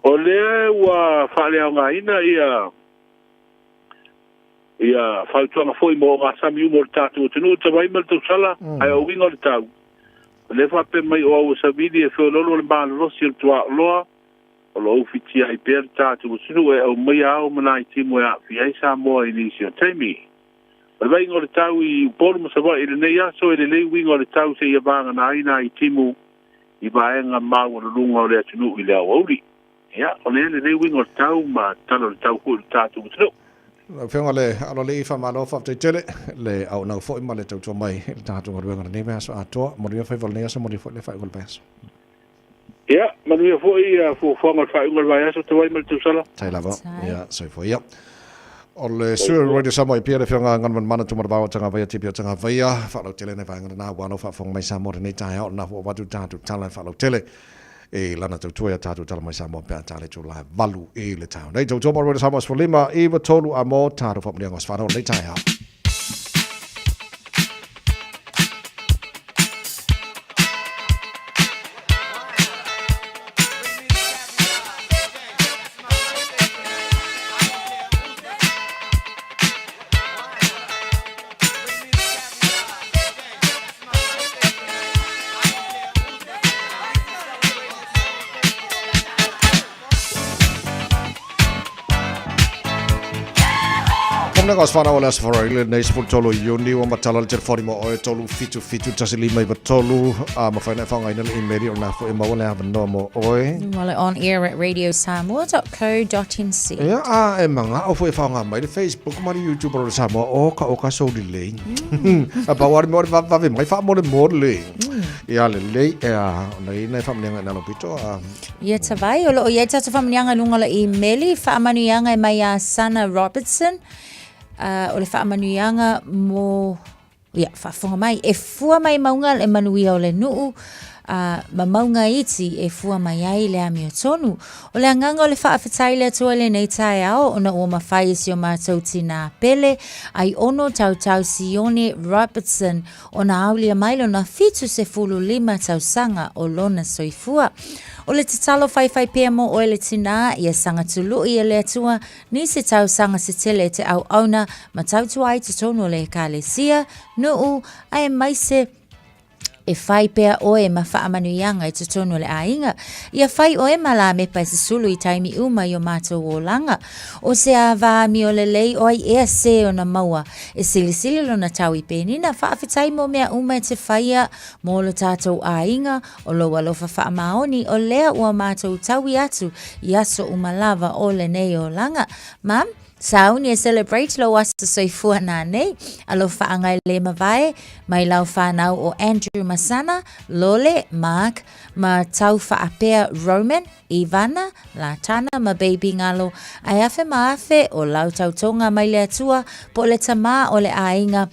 O lea ua faaleaogaina ia Ia fautuaga foi mo ogasami uma o le tatou atunuu, tavai ma le tausala, ae o uiga o le tau. O lea faapea mai o aua savili e feoloolo le malolosi o le tuaoloa, o lo o ufitia ai pea le tatou atunuu e aumaia ao ma nai timu e aafia ai Samoa i nisi o taimi. O le vaiga o le tau i Upolu ma Savaii i lenei aso, e lelei uiga o le tau seia vagana ai nai timu i vaega maualuluga o le atunuu i le aoauli. Ia, o lea lelei uiga o le tau ma tala o le tau foi i le tatou atunuu. Lau Afioga le Aloalii, faamalo faafetai tele le auaunaga foi ma le tautua mai i le tatou galuega i lenei vaiaso atoa. Manuia faiva o lenei aso, manuia foi le faaiuga o le vaiaso. Ia, manuia foi fuafuaga o le faaiuga o le vaiaso, tauai ma le tausala. Tai lava. Ia, soifua ia. O le sui o Radio Samoa i Apia, le Afioga Galumalemana Tumanavao Tagavaia Tipi o Tagavaia, faalautele nai vaega lena aua lau faafofoga mai Samoa i lenei taeao, o lena foi ua avatu le tatou tala e faalautele. E lana tautua ia tatou tala mai Samoa pe a ta le itula e 8 i le taeao nei. Tautua mai Radio Samoa 15 9 3 a mo tatou faamanuiaga o se whanau lenei taeao. Komna ka whanau o le aso wharai le nei 13 o Iuni ua matala le telefoni mo oe 377 1593 a mawhai na e whangaina le email o nā fo e maua le awanoa mo oe. Wale on air at radiosamoa.co.nz. Ia a e manga o fo e whanga mai le Facebook ma le YouTube o le Samoa o ka o ka so lelei. A pa wari mo vave mai wha mo le mo le. Ia lelei e a ona i nei whamunianga i nalo pito a. Ia tavai, o loo iai tatou faamanuiaga i luga o le imeli, faamanuiaga e mai ia Sana Robertson, o le faamanuiaga mo, ia, faafofoga mai, e fua mai mauga le manuia o le nuu, a, ma mauga iti e fua mai ai le amiotonu. O le agaga o le faafetai i le Atua i lenei taeao ona ua mafai e si o matou tinā pele, Aiono Tautau Sione Robertson ona aulia mai lona 75 tausaga o lona soifua. O le tatalo faifai pea mo oe le tinā, ia saga tului e le Atua nisi tausaga se tele e te auauna ma tautua ai totonu o le Ekalesia, nuu, aemaise E whai pea oe ma faamanuiaga i totonu o le aiga. Ia whai oe ma Lamepa e sesulu i taimi uma i o mātou olaga. O se ava amio lelei o ai ea se ona maua. E silisili lona tau i Penina, faafetai mo mea uma e te whaia mo lo tātou aiga, o lou alofa faamaoni, o lea ua mātou taui atu i aso uma lava o lenei olaga. Mum, Sauni e celebrate lou aso soifua nanei. Alofaaga e le mavae mai lau whanau o Andrew Masana, Lole, Mark, ma tau faapea Roman, Ivana, Latana ma Baby Ngalo, ae afe ma afe o lau tautoga mai le Atua po o le tamā o le aiga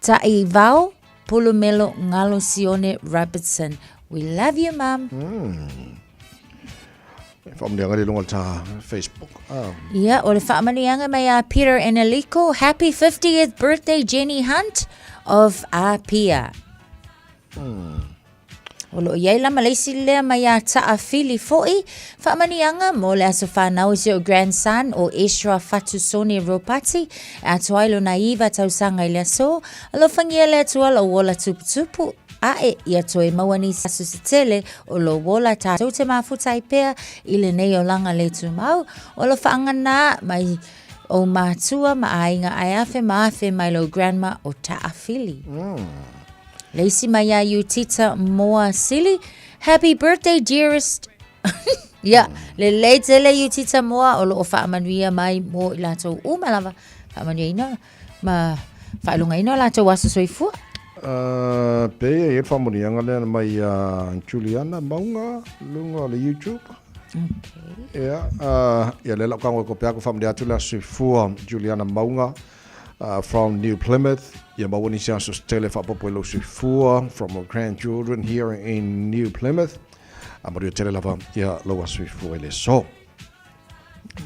Taivao Pulumelo Ngalo Sione Robertson. We love you, Mum. E whaamanuianga le lunga o le tā Facebook. Ah. Ia, o le whaamanuianga mai a Peter and Aliko. Happy 50th birthday, Jenny Hunt of Apia. O loo iai la ma le isi lea mai ia Taafili foi, faamanuiaga mo le aso fanau i si ou grandson o Ezra Fatusone Ropati, e atoa ai lona iva tausaga i le aso. Alofagia le Atua lou ola tuputupu ae ia toe maua nisi aso se tele o lou ola tatou te mafuta ai pea i lenei olaga le tumau. O alofaaga na mai ou matua ma aiga ae afe ma afe mai lou grandma o Taafili. Le isi mai ia Iutita Moa Sili, Happy birthday dearest. Ia, lelei tele Iutita Moa o loo faamanuia mai mo i latou uma lava. Faamanuiaina ma faailogaina o latou aso soifua. Pe ia i le faamanuiaga lea na mai ia Juliana Maunga luga o le YouTube. Okay. Ia, ia lea lau kago e kope aku faamanuia atu le aso soifua Juliana Maunga. From New Plymouth, ia maua nisi aso se tele faapopo i lou soifua, from our grandchildren here in New Plymouth. A manuia tele lava ia lou aso soifua i le aso.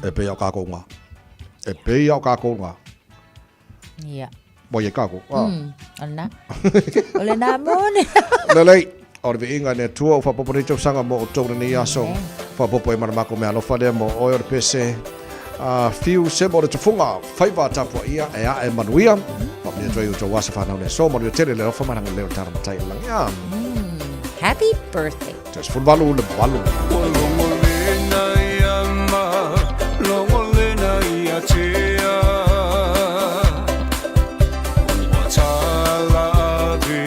E pei a o kākou ngā. E pei a o kākou ngā. Ia. Wa i e kākou. Ah. O lena. O lena moni. Lelei, o le viiga i le Atua ua faaopoopo nei tausaga mo outou lenei aso. Faaopoopo ai ma le makou meaalofa lea mo oe o le pese. A fiu se mo le tufuga, faiva tapuaia e ae manuia. Faamanuia atu ai outou aso fanau le aso, manuia tele le alofa ma le agalelei o le Tala Matai o le Lagi. Ah. Happy birthday. 18 le valu. Ua logolena ia ma logolena ia tea. Ua tala ave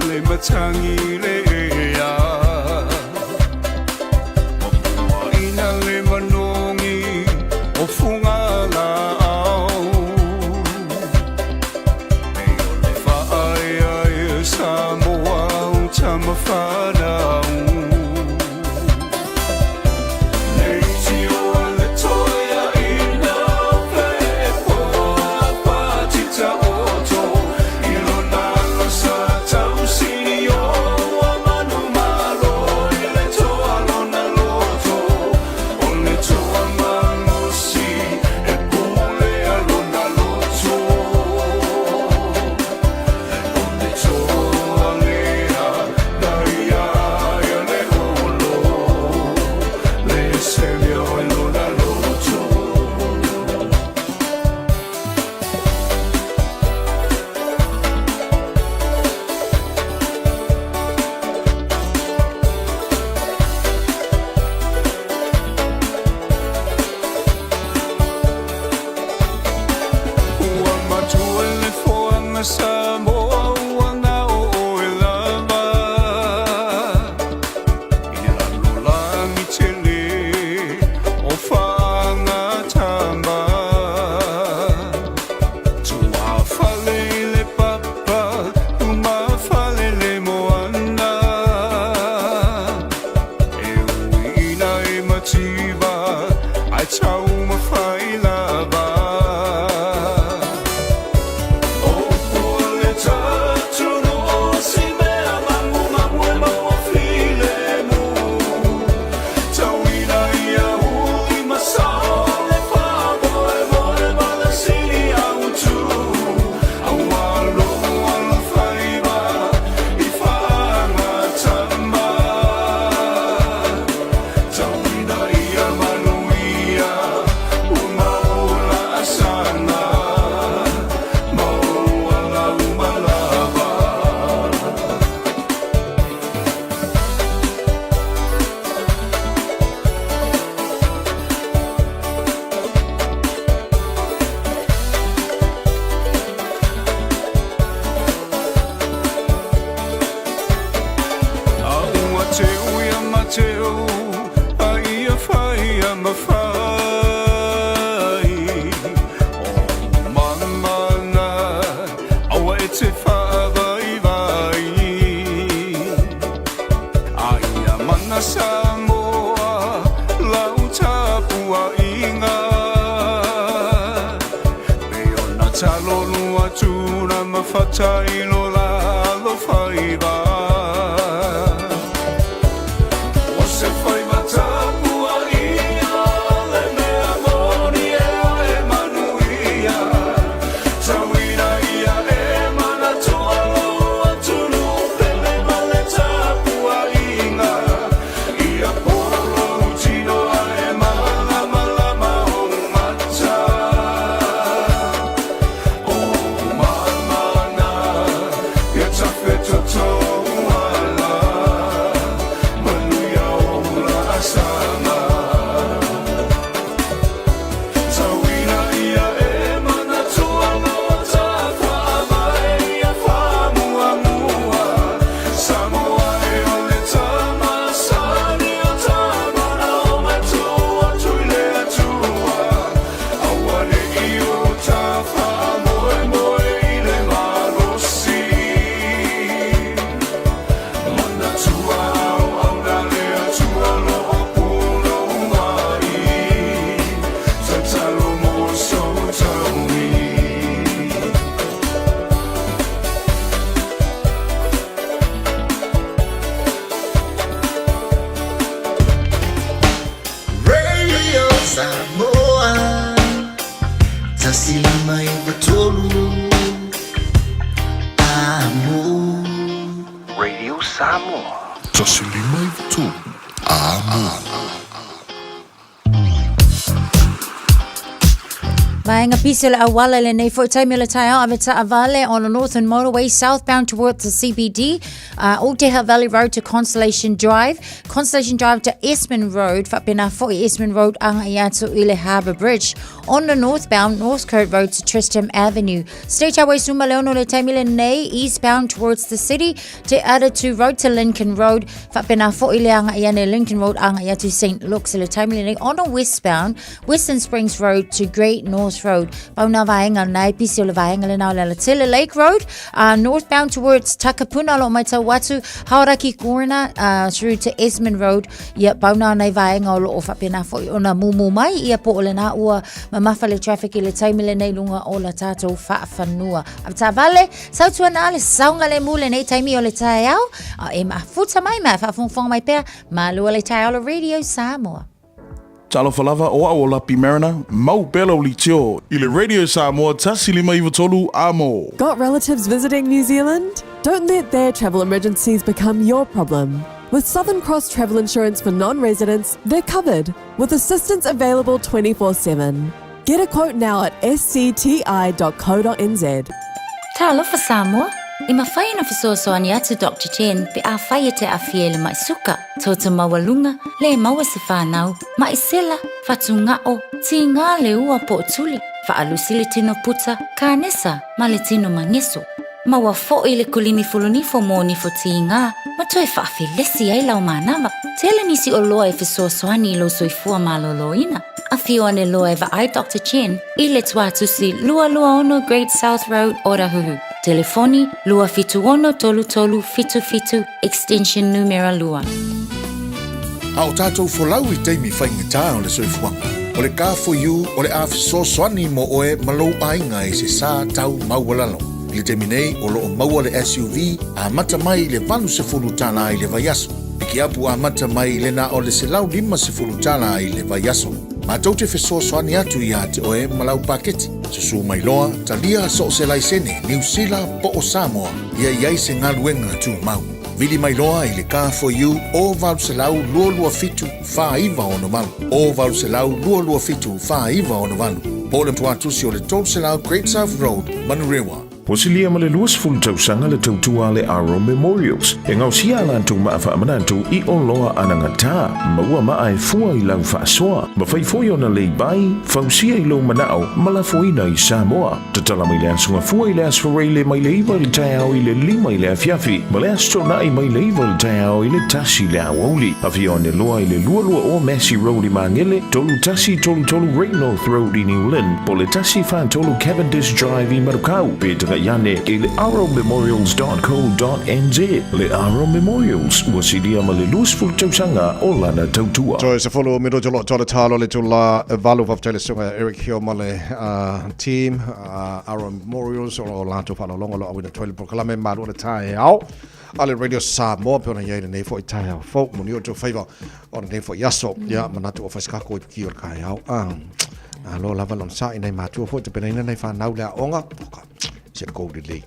le matangi le ea. Ua puaina le manogi o fuga laau. Nei o le faaeaea Samoa o tama whanau. Nei tioa le toea ina pepo patita oto i lona losa tausini o ua manu malo i le toa lona loto o le toa malosi e pule a lona loto. O le toa lea na ia ia le olo le selio i lona loto. Ua matua le foaga Samoa ua gao oe lava I le lalolagi tele o faagatama Tuafale i le papa umafale le moana E ui ina e mativa ae taumafai lava. O pua le tatunu o si mea magumagu e maua. mafai O mamana aua e te whaavaivai Aia mana Samoa lau tapuaiga Pei ona talolu atu na mafata i lo la alofaiva O se faiva tapuaia le mea moni e e manuia Tauina ia e manatua lou atunuu pele ma le tapuaiga Ia polo lou tino ae malamalama ou mata O mamana ia tafetotou ala Manuia ou laasaga Tauina ia e manatua lo tafaavae ia faamuamua Samoa e o le tamasani o tamana o matua atu i le Atua Aua ne i o ta faamoemoe i le malosi Manatua auauna le Atua lo o punou ai Tatalo mo sou taui. Radio Samoa 1593 Amo. Radio Samoa. 1593 Amo. Vaenga pisi o le auala i lenei foi taimi o le taeao ave taavale on the Northern Motorway southbound towards the CBD, Oteha Valley Road to Constellation Drive, Constellation Drive to Esmond Road, faapena foi Esmond Road agai atu i le Harbour Bridge. On the northbound Northcote Road to Tristram Avenue. State Highway 16 le taimi lenei eastbound towards the city, Te Atatu Road to Lincoln Road, faapena foi le agai ane Lincoln Road agai atu St Luke's i le taimi lenei. On the westbound Western Springs Road to Great North Road. Pau nā vaenga nā e pisi o le vaenga le nā o le Alatele Lake Road, northbound towards Takapuna lo mai tau atu, Hauraki Corner through to Esmond Road. Ia pau nā nei vaenga o lo o faapena foi ona mumu mai ia po o le nā ua mamafa le traffic i le taimi lenei lunga o la tātou whaafanua. Avetaavale, sautuana le saogalemu lenei taimi o le taeao, a e mafuta mai ma e faafogafoga mai pea, malua le taeao le Radio Samoa. Talofa lava, o au o Lapi Mariner, mau pea lau litio i le Radio Samoa 1593 Amo. Got relatives visiting New Zealand? Don't let their travel emergencies become your problem. With Southern Cross Travel Insurance for non residents, they're covered with assistance available 24 7. Get a quote now at scti.co.nz. Talofa Samoa! E mafai ona fesoasoani atu Doctor Chen pe afai e te aafia i le maʻi suka, toto maualuga, le maua se fanau, maʻi sela, fatugao, tigā le ua po o tuli, faalusi le tino puta, kanesa ma le tino mageso. Maua foi le kulimi fulunifo mo nifo tigā ma toe faafelesi ai lau manava. Tele nisi oloa e fesoasoani i lou soifua malōlōina. Afio ane loa e vaai Doctor Chen i le Tuatusi 226 Great South Road, Otahuhu. Telefoni, 276 3377, extension numera 2. A o tātou folau i taimi faigata o le soifuaga, o le Car4U o le a fesoasoani mo oe ma lou aiga i se sa tau maualalo. I le taimi nei, o lo o maua le SUV amata mai i le $80 i le vaiaso. Pikiapu amata mai i le na o le $150 i le vaiaso. Matou te fesoasoani atu iā te oe ma lau paketi. Susū mai loa, talia so o se laisene, Niu Sila po o Samoa, ia i ai se galuega tumau. Vili mai loa i le Car4U o 800 227 4968, o 800 227 4968, po o le tuatusi o le 300 Great South Road, Manurewa. Ua silia ma le 20 tausaga le tautua a le Aro Memorials e gaosia a latou maa faamanatu i oloa anagata, maua maa e fua i lau faasoa, mafai foi ona lay-by, fausia i lou manao ma lafoina i Samoa. Tatala mai le Aso Gafua i le Aso Faraile mai le 9 i le taeao i le 5 i le afiafi ma le Aso Toonai mai le 9 i le taeao i le 1 i le aoauli. Afio ane loa i le 220 Massey Road i Magele, 3133 Great North Road i New Lynn, po o le 143 Cavendish Drive i Manukau, pe tagai ane i le arrowmemorials.co.nz. Le Arrow Memorials, ua silia ma le 20 tausaga o lana tautua. Toe sefulu minuti o lo o toa le talo le itula e valu. Faafetai i le susuga ia Eric Hill ma le team Arrow Memorials o lo o latou faaaloaloga o lo o auina atu ai le polokalame Malu o le Taeao a le Radio Samoa pei ona i ai lenei foi taeao fou. Manuia outou faiva o lenei foi aso. Ia, manatu ua fai se kako i piki o le taeao. Malo lava le onosai i nai matua foi tapenaina nai fanau le aoga. Oka, se le kou lelei.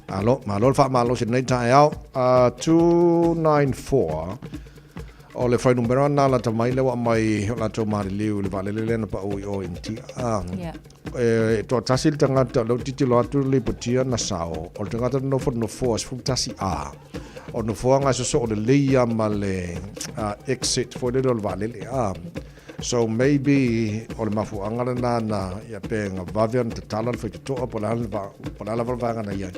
Malo, malo le faamalosi i lenei taeao. 294 O le fuainumera lena lata mai lea ua aumai o latou maliliu i le vaalele lea na pau i o i Initia. Yeah. E toatasi le tagata, lea ou tilotilo atu le lipotia na sao, o le tagata na nofo i le nofoa 11A. O le nofoaga e sosoo lelei lava ma le exit foi lele o le vaalele. So maybe o le mafuaaga lena na ia pe na vave ona tatala le faitotoa po o le a le po o le a lava le vaega na i ai.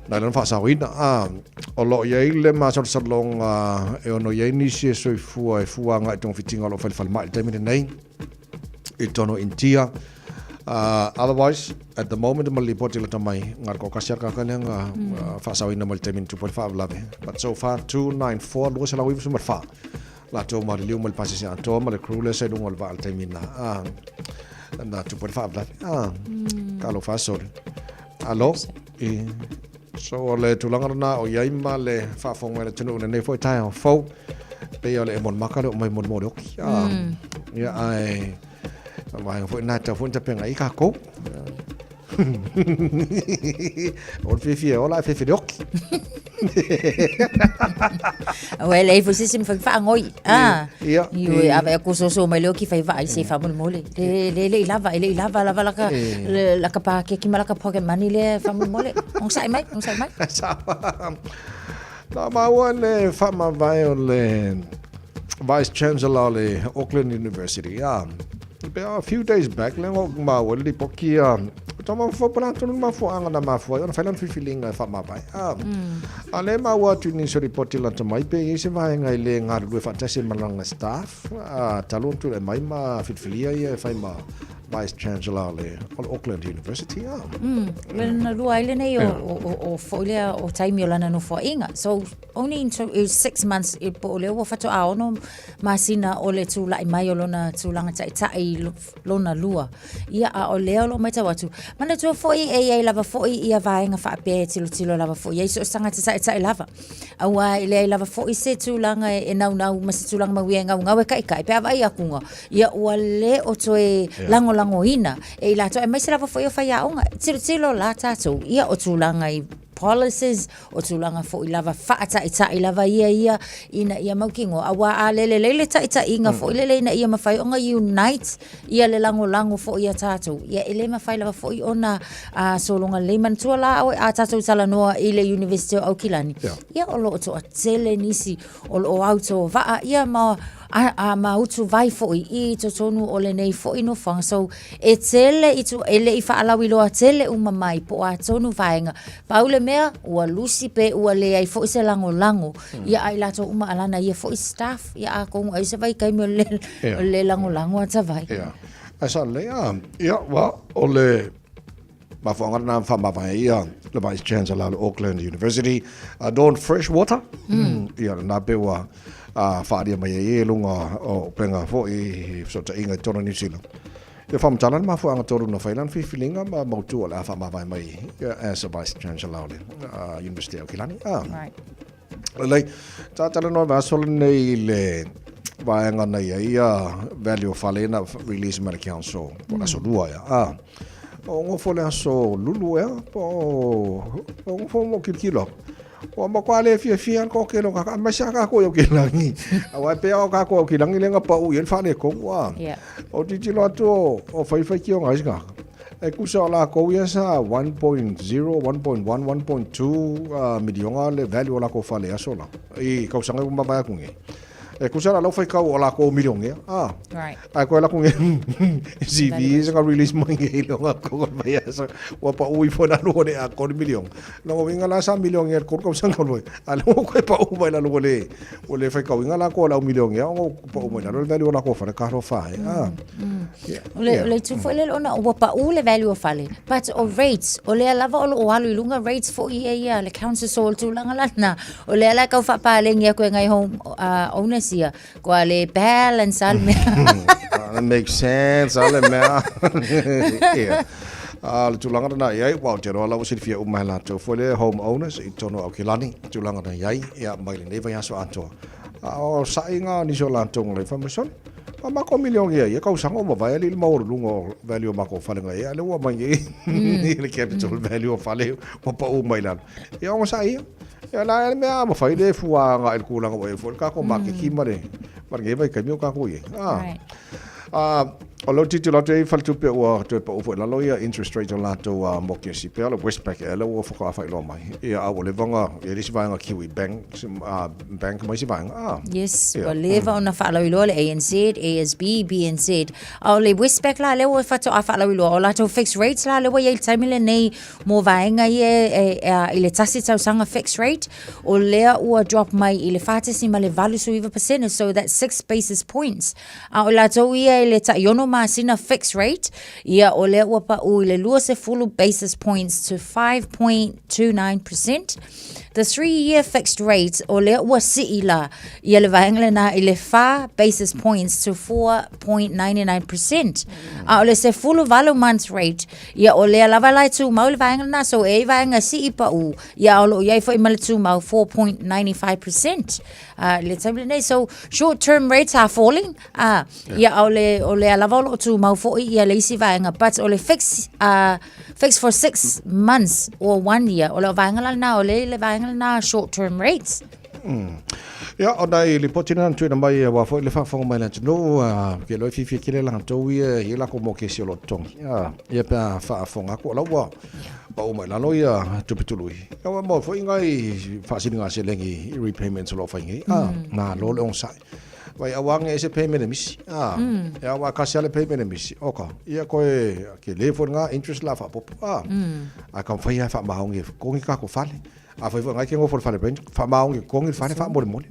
Na lona faasaoina. A, o lo o i ai le masalosaloga e ono i ai nisi e soifua e fua agai i togafitiga o lo o fai i le falemai i le taimi lenei i totonu o Initia. Otherwise, at the moment ma le lipoti lata mai, na o le toatasi lava le tagata lea na faasaoina mai i le taimi na tupu ai le faalavelave. But so far, 294, 294 latou maliliu mai le pasese atoa ma le crew lea sa i luga o le vaa i le taimi na. Na tupu ai le faalavelave. Talofa e sole. Alo, i, so o le tulaga lena o i ai ma le faafofoga i le atunuu i lenei foi taeao fou, pei o le e molimaka le oo mai molimoli oki. Ia, ae, vaega foi lena e tatau foi ona tapena i ai tatou. O le fiafia e ola ae fiafia i le oki. Ua e leai foi se isi mafai faagoi. Ah. Ia. Ioe, a vaai atu soso mai le oki fai vaai se faamolemole. Le le le i lava, e le i lava lava laka laka pakeki ma laka pocket money lea faamolemole. Onosai mai, onosai mai. Na maua le faamavae o le Vice Chancellor o le Auckland University. Ah. Pe a few days back le ngo maua le lipoti a tama fo pala tonu mafuaanga na mafua ai ona fai lana filifiliga e faamavae. A a le maua atu i nisi o lipoti lata mai pe i ai se vaega i le galulue faatasi ai ma lana staff a talu ona tulai mai ma filifilia ia e fai ma Vice Chancellor o le o le Auckland University. A. Le na lua ai lenei o o o foi lea o taimi o lana nofoaiga. So only in two, 6 months i po o lea ua faatoa ono masina o le tulai mai o lona tulaga ta'ita'i lona lua. Ia, a o lea o lo o matau atu, manatua foi e i ai lava foi ia vaega faapea e tilotilo lava foi i ai so o se tagata ta'ita'i lava. Auā e leai lava foi se tulaga e naunau ma se tulaga mauia e gaugau e ka'ika'i pe a vaai akuga, ia ua le o toe lagolagoina e i latou aemaise lava foi o faiaoga. Tilotilo la tatou, ia o tulaga i policies, o tulaga foi lava faataita'i lava ia ia ina ia mautinoa, auā a le lelei le taita'iga foi lele ina ia mafai ona unite ia le lagolago foi ia tatou, ia e le mafai lava foi ona sologa lelei. Manatua la oe a tatou talanoa i le University o Aukilani, ia o lo o toatele nisi o lo o autovaa ia ma a ma utuvai foi i totonu o lenei foi nofoaga. So, e tele i tu, e le i faalauiloa tele uma mai po o a tonu vaega. Pau le mea, ua lusi pe ua leai foi se lagolago ia a i latou uma a lana ia foi staff, ia atonu ai se vaitaimi o le, o le lagolago ata vai. Ia. Ae sa lelei a, ia, well, o le mafuaaga lena na faamavae ai ia le Vice Chancellor o le Auckland University, Dawn Freshwater. Ia, lena pe ua faaalia mai ai i luga o upega foi i fesootaiga i totonu o New Zealand. Ia faamatala le mafuaaga tonu na fai lana filifiliga ma mautu o le a faamavae mai as a Vice Chancellor o le University o Aukilani. Right. Lelei, ta talanoa i le vaiaso lenei i le vaega na i ai ia value o fale na release mai le council po o le aso lua ea. Ah, o gofo le aso lulu ea po o gofo mo kilokilo aku. Ua matua le fiafia le toatele o tagata, aemaise lava tatou i Aukilani. Aua e pei lava o tatou Aukilani lea na pau i ai le faaletonu. Ah. Yeah. O tilotilo atu o fai faitioga a isi tagata. E kusa o lakou ia sa 1.0, 1.1, 1.2 miliona le value o lakou fale i aso la. I kausaga ua mavae atu nei. E kusa la lau faitau o lakou milionea. Ah. Right. Ae koe laku nge CV sa ka release mai nge i longa ko ko mai asa ua pa ui fo na lu le a ko milion. Longa winga la sa milion nge ko ko sang ko loi. A lo ko pa u mai la lu le o le faitau inga la ko la milion nge o pa u mai la lu value o la ko fa ka ro fa. Ah. O le, le itu foi le ona ua paʻū le value o fale but o rates o lea lava o loo alu i luga rates foi ia ia le council so o le tulaga lana o lea la e tau faapaleni atu e nai home owners ia kua le balance a le mea. That makes sense a le mea. Yeah. A le tulaga lena i ai, ua ou te iloa la ua silafia uma e latou foi le home owners i totonu o Aukilani, tulaga na i ai, ia mai lenei vaiaso atoa. A o saʻiga o nisi o latou na leifa mai sole. A makou milioni ia ia kausaga ua mavae alii le maualuluga o value o makou fale na ia, a lea ua aumai nei i le capital value o fale ua pau mai lalo. Ia ogasai ia. Ia la le mea a mafai le fua agai i le tulaga ua i ai foi le tatou maketi ma le ma lenei vaitaimi o tatou i ai. Ah. Right. Ah, o lea ou te tilotilo atu e i ai faletupe ua toe pau foi i lalo ia interest rate o latou mortgage pea o le Westpac ea lea ua faatoa faailoa mai. Ia a ua leva ona i ai le isi vaega Kiwi Bank, Bank ma isi vaega. Ah. Yes, ua leva ona faalauiloa le ANZ, ASB, BNZ. A o le Westpac la lea ua faatoa faalauiloa, o latou fixed rates la lea ua i ai i le taimi lenei mo vaega ia i le tasi tausaga fixed rate, o lea ua drop mai i le 4.89%, so that's 6 basis points. A o latou ia i le tai ono masina fixed rate, ia o lea ua pau i le 20 basis points to 5.29%. The 3-year fixed rate, o lea ua sii la ia le vaega lena i le 4 basis points to 4.99%. A o le 18 month rate, ia o lea lava la e tumau le vaega lena, so e i ai vaega sii pau, ia a o lo o i ai foi ma le tumau 4.95%. Le taimi lenei, so short term rates are falling, ia a o le, o lea lava o lo o tumau foi ia le isi vaega, but o le fix, fix for 6 months or 1 year, o le vaega la lena, o le, le vaega lena short term rates. Ia, ona i lipoti na tuuina mai aua foi le faafofoga mai le atunuu, ke loe fiafia tele latou ia i latou mokesi o lo o totogi. Ia pe a faafofoga atu, o la ua pau mai lalo ia tupe tului. Ia ua maua foi nai faasiliga seleni i repayments o lo o fai nei. Malo le onosai. Vai aua nge ese payment e misi. Ia aua kasi ale payment e misi. Oka, ia koe ke le foi nga interest la faapopo. A ka fai a faamaoni e totogi kako fale. A fai foi ngai ke ngofo le fale rent, faamaoni e totogi le fale faamolemole.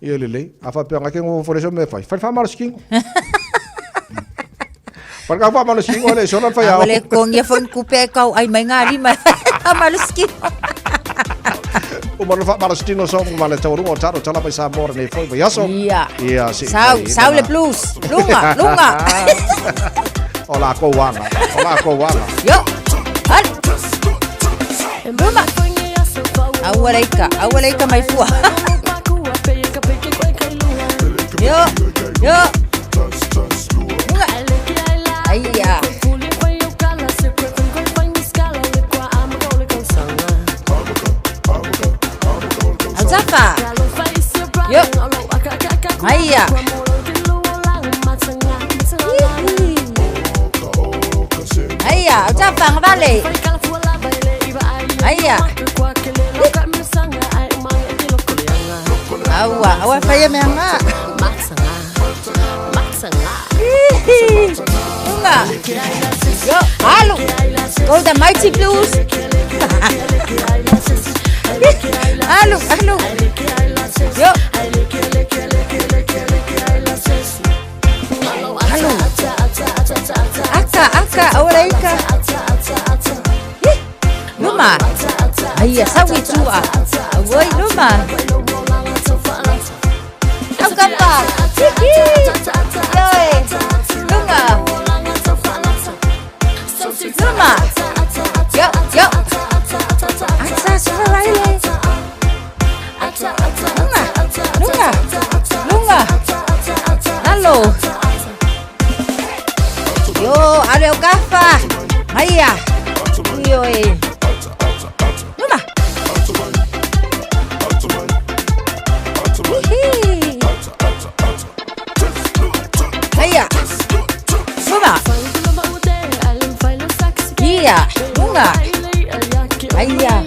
Ia lelei. A faapea ngai ke ngofo le so mea fai. Fai faamalosi Fale ka faamalosi kino le sola fai ao. Le kongia foi ni kupe ai kau ai mai ngā rima. Faamalosi kino. O malo faamalosi tino so ma le taualuga o taro tala mai Samoa nei foi vai aso. Ia. Ia si. Sau, sau le blues. Lunga, lunga. O la kou anga. O la kou anga. Yo. Alu. Luma. Aua leika, aua leika mai fua. Yo, yo. Lunga. Aia. Autafa. Yo. Aia. Aia, autafa ngavale. Aia. Aua, aua whaia mea ngā. Lunga. Yo, alu. Go the mighty blues. Alu, alu. Yo. Alu. Aka, aka, aua leika. Luma. Aia, sau i tua. Auai, luma. Au kapa. Hihi. Ioe. Lunga. Luma. Yo, yo. Ata, sufaraile. Lunga. Lunga. Lunga. Alo. Yo, ale o kafa. Aia. Ioe. Luma. Hihi. Aia. Luma. Aia, luga. Aia,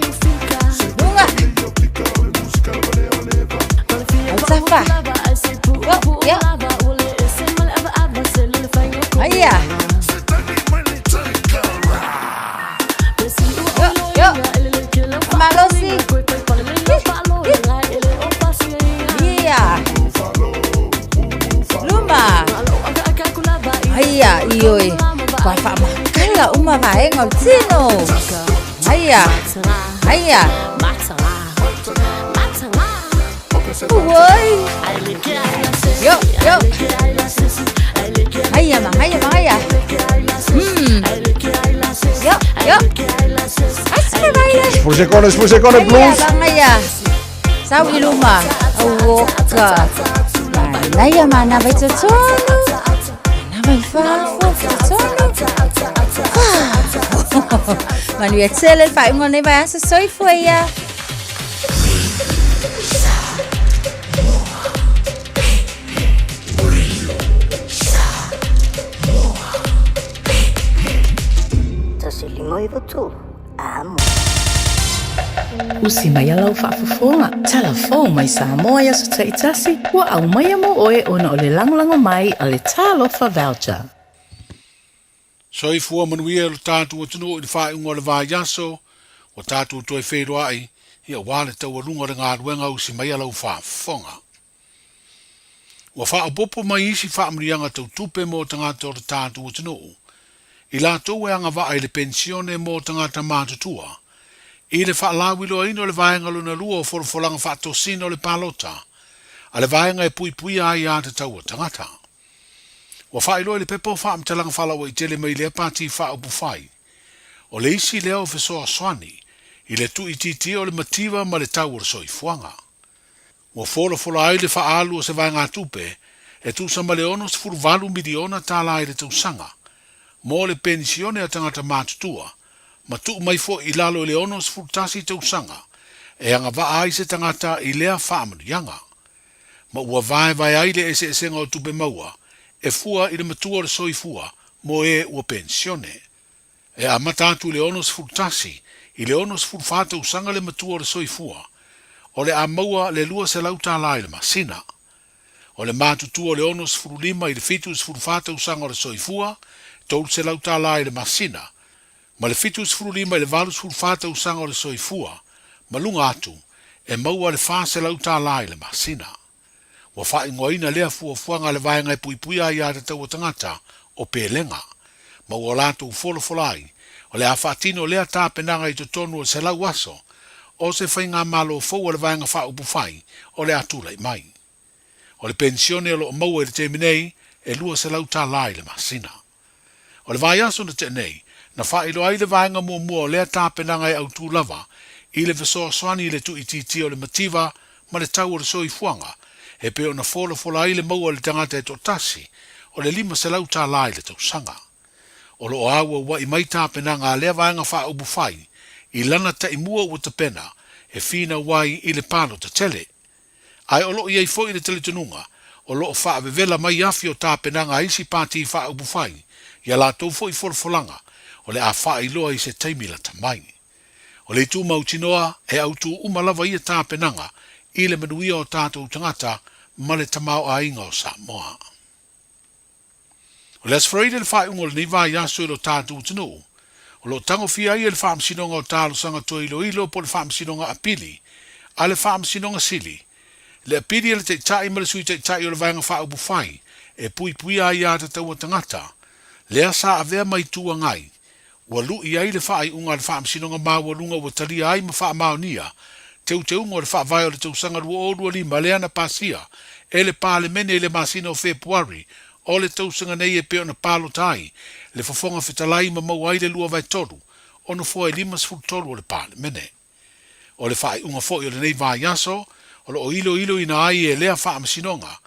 luga. Autafa. Yo, yo. Aia. Yo, yo. Malosi. Ia. Luma. Aia, ioe. Kua faamakala uma vaega o le tino. Aia. Aia. Uoi. Yo, yo. Aia, magaia, magaia. Yo, yo. Asfaraile. Sefulu sekone, Aia, blues. magaia. Sau i luma. Auoka. Manaia manava i totonu. Manava i fafo, totonu. Manuia tele le faaiuga o lenei vaiaso. Soifua ia. Usi mai a lau faafofoga, tala fou mai Samoa i aso taitasi, ua aumaia mo oe ona o le lagolago mai a le Talofa Voucher. Soifua manuia lo tatou atunuu i le faaiuga o le vaiaso, ua tatou toe feiloai, ia aua le taualuga o le galuega usi mai a lau faafofoga. Ua faaopoopo mai isi faamanuiaga tau tupe mo tagata o le tatou atunuu, i latou e agavaa i le penisione mo tagata matutua, i le faalauiloaina o le vaega lona lua o folafolaga faatosina o le palota a le vaega e puipuia ai aiatatau a tagata. Ua faailoa i le pepa o faamatalaga faalauaitele mai lea pati faaupufai, o le isi lea o fesoasoani i le tuuitiitia o le mativa ma le tau o le soifuaga. Ua folafola ai le faaalu o se vaegatupe e tusa ma le $68 miliona tala i le tausaga mo le penisione a tagata matutua ma tuu mai foi i lalo i le 61 tausaga e agavaa ai se tagata i lea faamanuiaga. Ma ua vaevae ai le eseesega o tupe maua e fua i le matua o le soifua mo e ua penisione. E amata atu i le 61 i le 64 tausaga le matua o le soifua, o le a maua le $200 tala i le masina. O le matutua o le 65 i le 74 tausaga o le soifua, $300 tala i le masina, ma le 75 i le 84 tausaga o le soifua, ma luga atu, e maua le $400 tala i le masina. Ua faaigoaina lea fuafuaga a le Vaega e Puipuia Aiatatau a Tagata o Pelega, ma ua latou folafola ai, o le a faatino lea tapenaga i totonu o le 100 aso o se faigamalo fou a le Vaega Faaupufai o le a tulai mai. O le penisione o lo o maua i le taimi nei e $200 tala i le masina. O le vaiaso na tea nei, na faailoa ai le vaega muamua o lea tapenaga e autū lava i le fesoasoani i le tuuitiitia o le mativa ma le tau o le soifuaga, e pei ona folafola ai le maua i le tagata e toatasi o le $500 tala i le tausaga. O lo o auauai mai tapenaga a lea vaega faaupufai i lana taimua ua tapena e finau ai i le palota tele. Ae o lo o i ai foi le talitonuga, o lo o faavevela mai afi o tapenaga a isi pati faaupufai i a latou foi folafolaga o le a faailoa i se taimi lata mai. O le itu mautinoa, e autū uma lava ia tapenaga i le manuia o tatou tagata ma le tamaoaiga o Samoa. O le Aso Faraile le faaiuga o lenei vaiaso i lo tatou atunuu, o lo o tagofia ai e le Faamasinoga o Talosaga Toe Iloilo po o le Faamasinoga Apili a le Faamasinoga Sili, le apili a le Taitai ma le Sui Taitai o le Vaega Faaupufai e Puipuia Aiatatau a Tagata, lea sa avea ma Itu Agai, ua lui ai le faaiuga a le Faamasinoga Maualuga ua talia ai ma faamaonia teuteuga o le Faavae o le tausaga 2025 lea na pasia e le Palemene i le masina o Fepuari o le tausaga nei e pei ona palota ai le Fofoga Fetalai ma maua ai le 2/3 o nofoa e 53 o le Palemene. O le faaiuga foi o lenei vaiaso o lo o iloiloina ai e lea Faamasinoga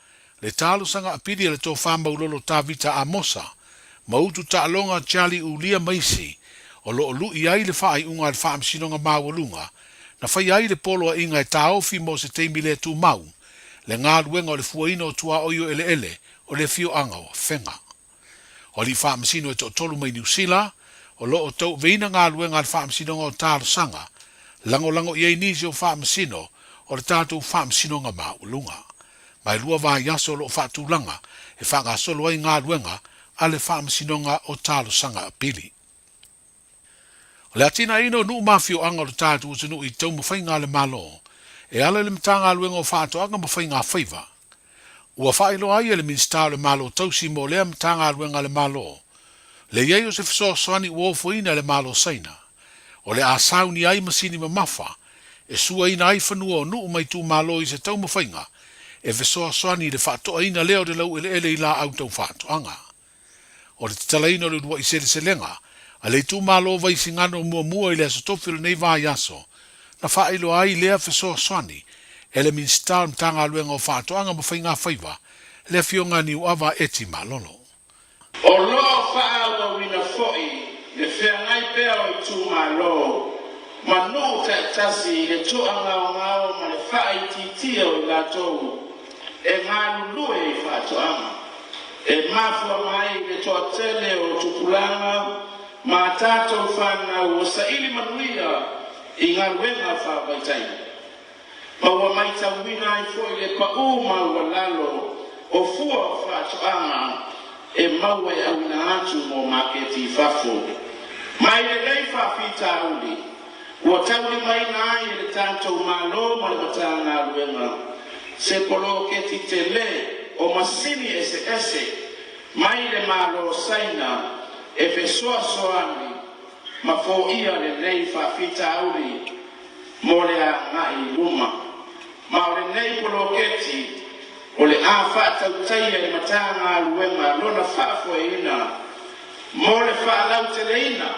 le talosaga apili a le Tofa Maulolo Tavita Amosa ma Utu Taaloga Charlie Ulia ma isi o lo o lui ai le faaiuga a le Faamasinoga Maualuga na faia ai le poloaiga e taofi mo se taimi le tumau le galuega o le fuaina o tuaoi o eleele o le afioaga o Afega. O alii faamasino e toatolu mai Niu Sila, o lo o tauaveina galuega a le Faamasinoga o Talosaga, lagolago i ai nisi o Faamasino o le tatou Faamasinoga Maualuga. Ma e lua vaiaso o lo o faatulaga e faagasolo ai galuega a le Faamasinoga o Talosaga Apili. O le atinaeina o nuu ma afioaga o le tatou atunuu i taumafaiga a le Malo e ala i le Matagaluega o Faatoaga ma Faiga Faiva. Ua faailoa ai e le Minisita o le Malo Tausi mo lea Matagaluega a le Malo le i ai o se fesoasoani ua ofoina e le Malo Saina o le a saunia ai masini mamafa e suaina ai fanua o nuu ma itumalo i se taumafaiga e fesoasoani i le faatoaina lea o le laueleele i laau tau faatoaga. O le tatalaina o le uluai seleselega a le itumalo o Vaisigano muamua i le Aso Tofi o lenei vaiaso, na faailoa ai lea fesoasoani e le Minisita o le Matagaluega o Faatoaga ma Faiga Faiva, le Afioga a Niuava Eti Malolo. O lo o faaauauina foi le feagai pea o itumalo ma nuu taitasi i le toagaogao ma le faaitiitia o i latou e galulue i faatoaga. E mafua mai i le toatele o tupulaga ma a tatou fanau ua saili manuia i galuega faavaitaimi, ma ua maitauina ai foi le pau maualalo o fua o faatoaga e maua e auina atu mo maketi i fafo. Mai lenei faafitauli, ua taulimaina ai e le tatou Malo ma le Matagaluega se poloketi tele o masini eseese mai le Malo o Saina e fesoasoani ma foia lenei faafitauli mo le agai i luma. Ma o lenei poloketi o le a faatautaia e le Matagaluega lona faafoeina mo le faalauteleina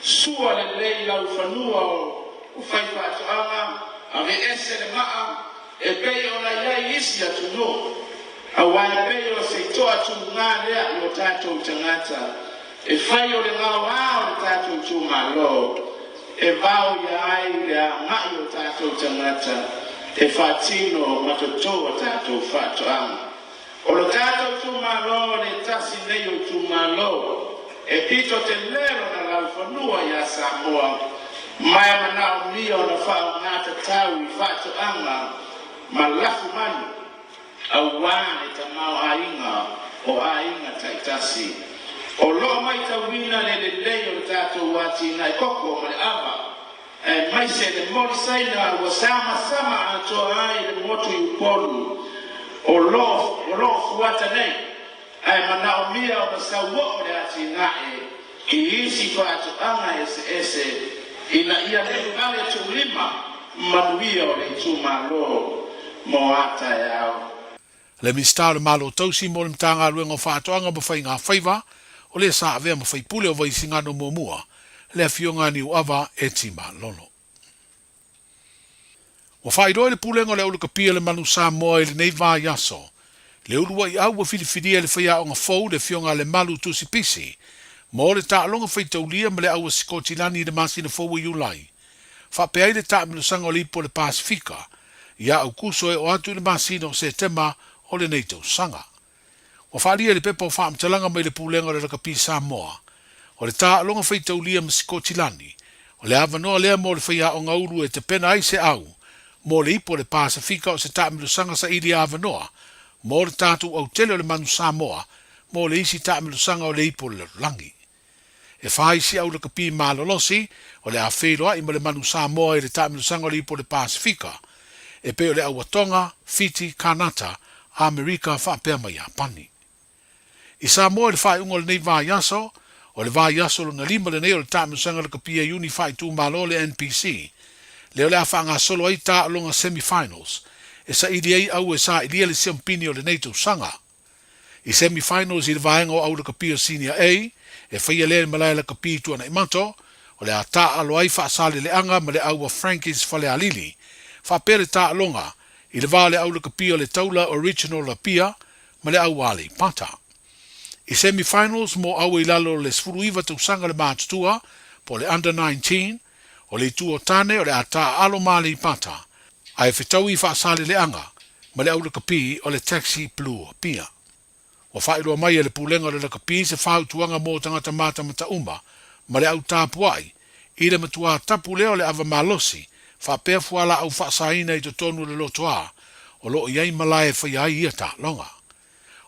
Sua lelei laufanua o faifaatoaga, aveese le maa e pei ona i ai isi atunuu, aua e pei o se toatuga lea i o tatou tagata e fai o le gaoa o le tatou itumalo e vao ia ai le agai o tatou tagata e faatino ma toto a tatou faatoaga. O lo tatou itumalo le tasi nei o itumalo e pito tele lona laufanua iā Samoa ma e manaomia ona faaaoga tatau i faatoaga ma lafumanu auā le tamaoaiga o aiga taitasi. O loo maitauina le lelei o le tatou atinae koko ma le ava aemaise le moli Saina ua samasama atoa ai le motu i Upolu o lo o lo o fuata nei, ae manaomia ona sauoo le atinae i isi faatoaga eseese ina ia le pale tuulima manuia o le itumalo mo a taeao. Le Minisita o le Malo Tausi mo le Matagaluega o Faatoaga ma Faiga Faiva, o lea sa avea ma faipule o Vaisigano muamua, le Afioga a Niuava Eti Malolo. Ua faailoa i le Pulega o le Aulakapia le Manu Samoa i lenei vaiaso, le uluai au ua filifilia e le faiaoga fou le Afioga a Lemalu Tusi Pisi mo le taaloga faitaulia ma le au a Sikotilani i le masina fou o Iulai. Faapea ai le taamilosaga o le Ipu o le Pasefika ia Aukuso e oo atu i le masina o Setema o lenei tausaga. Ua faaalia i le pepa o faamatalaga mai le Pulega o le Lakapi Samoa, o le taaloga faitaulia ma Sikotilani, o le avanoa lea mo le faiaoga ulu e tapena ai se au mo le Ipu o le Pasefika o se taamilosaga saili avanoa mo le tatou autele o le Manu Samoa mo le isi taamilosaga o le Ipu o le Lalolagi. E fā isi au lakapi malolosi o le a feiloai ma le Manu Samoa i le taamilosaga o le Ipu o le Pasefika, e pei o le Aua Tonga, Fiti, Kanata, Amerika faapea ma Iapani. I Samoa i le faaiuga o lenei vaiaso, o le vaiaso lona lima lenei o le taamilosaga lakapi a Iuni faaitumalo le NPC, lea o le a faagasolo ai taaloga semi-finals e saili ai au e sailia le siampini o lenei tausaga. I semi-finals i le vaega o au lakapi o Senior A, e faia lea i le malae lakapi i Tuanaimato, o le a taaalo ai Faasaleleaga ma le au a Frankies Falealili, faapea le taaloga i le va o le au lakapi o le Taula Original Apia ma le au a Aleipata. I semi-finals mo au i lalo o le 19 tausaga le matutua, po o le Under 19, o le itu o tane o le a taaalo ma Aleipata, ae fetaui i Faasaleleaga ma le au lakapi o le Taxi Blue Apia. Ua faailoa mai e le Pulega o le Lakapi se fautuaga mo tagata matamata uma ma le au tapuai i le matuā tapu lea o le ava malosi faapea fualaau faasaina i totonu o le lotoa o lo o i ai malae e faia ai ia taaloga.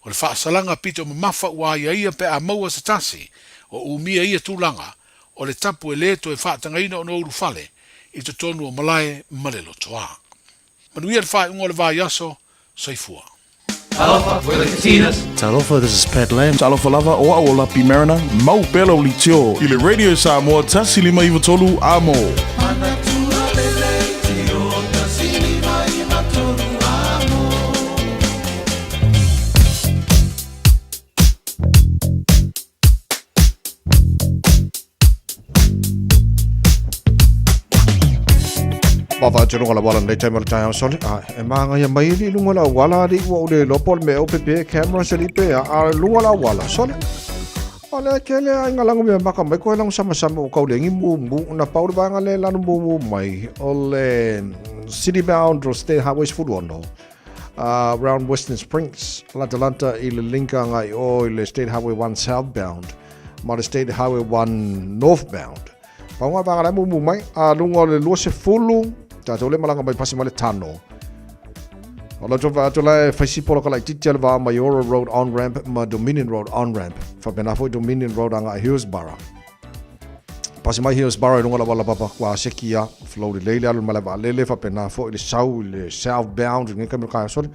O le faasalaga pito mamafa ua aiaia pe a maua se tasi o umia ia tulaga o le tapu e lē toe faatagaina ona ulufale i totonu o malae ma le lotoa. Manuia le faaiuga o le vaiaso, soifua. Talofa, we're the Katinas. Talofa, this is Pat Lam. Talofa lava, o au o Lapi Mariner, mau pea lau leitio i le Radio Samoa 1 5 9 3 Amo. Vaavaai atu i luga o le auala i lenei taimi o le taeao sole. A, e māngaia mai alii i luga o le auala alii ua ou le iloa po o le mea ea o pepe cameras alii pe a, a o luga o le auala sole. O le tele a inga lango mea maka mai koe lango sama sama o kau lengi mumu na pau le vaega le lanu mumu mai o le city bound o State Highway 16 round Western Springs Latalanta i le linka ngai o i le State Highway 1 southbound ma le State Highway 1 northbound. Pau ngā vaega le mumu mai a lunga o le 20 tātou le malanga mai pasi mai le tano. O lau tō atu la e whaisi polo ka laititi ale vā Maiora Road on-ramp ma Dominion Road on-ramp. Whapena foi Dominion Road anga a Hillsborough. Pasi mai Hillsborough i lunga la wala papa kua seki ia flow le leile alu mala va lele whapena foi le sau le southbound nge kamera kai sole.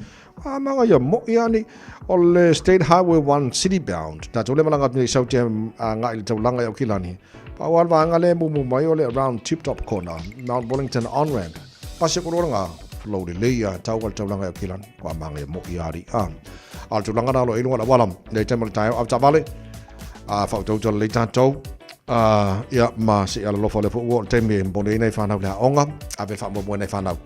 A manga ia mo ia ni o le State Highway 1 city bound. Tātou le malanga atu nei sau te a ngai le taulanga i Aukilani. Pa o alwa anga le mumu mai o le around Tip Top Corner, Mount Wellington on-ramp. Pasi ko roranga, flow le leia, tau al taulanga i Aukilani. Kua manga ia mo ia ari. A, al tulaga na lo i lunga la wala. Nei taima le taeo, au tavale. A, whautauta le tātou. A, ia, ma se ala lofa le fo ua o le taimi e mbone nei whanau le aonga. A ve wha nei whanau.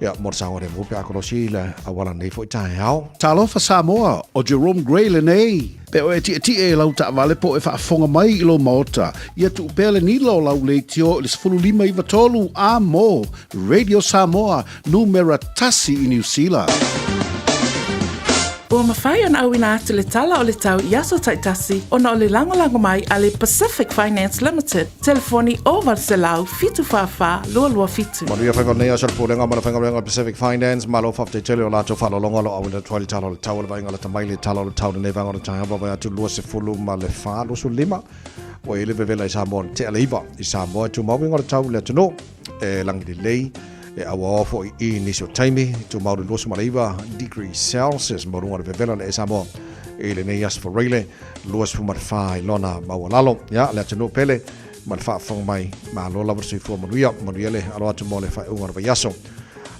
Ia, mo le saoga lemu pe a kolosi le auala nei foi taeao. Talofa Samoa, o Jerome Gray lenei. Pe oe e tietie i lau taavale po o e faafofoga mai i lou maota, ia tuu pea le nila o lau leitio i le 15 9 3 a mo Radio Samoa, numera tasi i Niu Sila. Ua mafai ona auina atu le tala o le tau i aso taitasi ona o le lagolago mai a le Pacific Finance Limited, telefoni 0800 744 227. Manuia faiva nei aso le Pulega ma le Faigaluega o le Pacific Finance, malo faafetai tele o latou faalologa o lo o auina atu ai le tala o le tau o le vaaiga lata mai le tala o le tau lenei vaega o le taeao vaavaai atu 24 25 ua i ai le vevela i Samoa le tea le iva i Samoa e tumau uiga o le tau i le atunuu e lagi lelei e auaoa foi i nisi o taimi tumau le 29 degrees Celsius ma luga o le vevela le e Samoa i lenei aso Faraile 24 i lona maualalo ia le atunuu pele ma le faafofoga mai malo lava le soifua manuia manuia le alo atu mo le faaiuga o le vaiaso.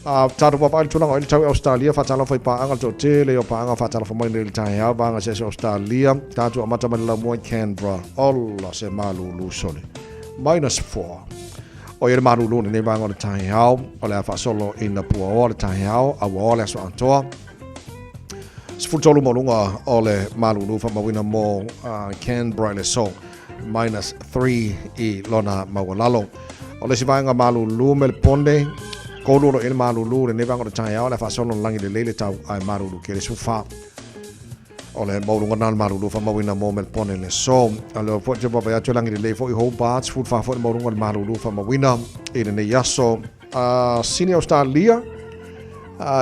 A tatou vaavaai le tulaga o le tau i Australia, faatalofa i paaga le toatele o paaga faatalofa mai nei le taeao, vaega eseese o Australia, tatou amata mai le laumua i Canberra, ola se malulu sole. Minus 4. O ia le malulu lenei vaega o le taeao, o le a faasolo ina puaoa le taeao, auaoa le aso atoa. 13 ma luga o le malulu faamauina mo Canberra i le aso minus 3 i lona maualalo. O le isi vaega malulu me le pone, kolu o lo i le malulu lenei vaega o le taeao, le a faasolo lagi lelei le tau ae malulu ke le 14. O le mauluga na le malulu faamauina mo Melbourne le aso. A lea foi te vaavaai atu e lagi lelei foi Hobart, 14 foi le mauluga o le malulu faamauina i lenei aso. Sydney Australia,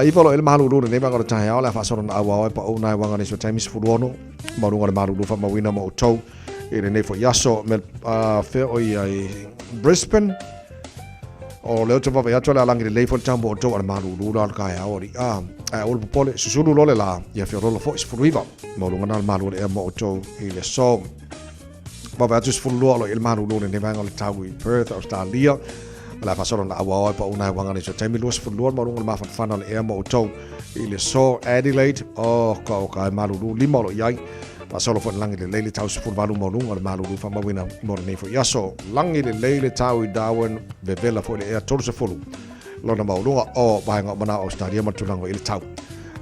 iva o lo i le malulu lenei vaega o le taeao, le a faasolo na auao e pau na e waga nisi o taimi 16 mauluga o le malulu faamauina mo outou i lenei foi aso. Mel, fea o ia i Brisbane, o lea ou te vaavaai atu o le a lagi lelei foi le tau mo outou a le malulu la o le taeao alii. A, ae aua le popole, susulu loa le la, ia feololo foi 19 maualuga na o le malu o le ea mo outou i le aso. Vaavaai atu 12 o lo o i ai le malulu o lenei vaega o le tau i Perth, Australia. O le a faasolo na auao ai pau na e waga nei so taimi 22 le maualuga o le mafanafana o le ea mo outou i le aso. Adelaide, oh, ka o ka e malulu lima o lo o i ai. Faasolo foi lagi lelei le tau 18 maualuga o le malulu faamauina mo lenei foi aso. Lagi lelei le tau i Darwin, vevela foi le ea 30 lona maualuga o vaega o manao Australia ma le tulaga i le tau.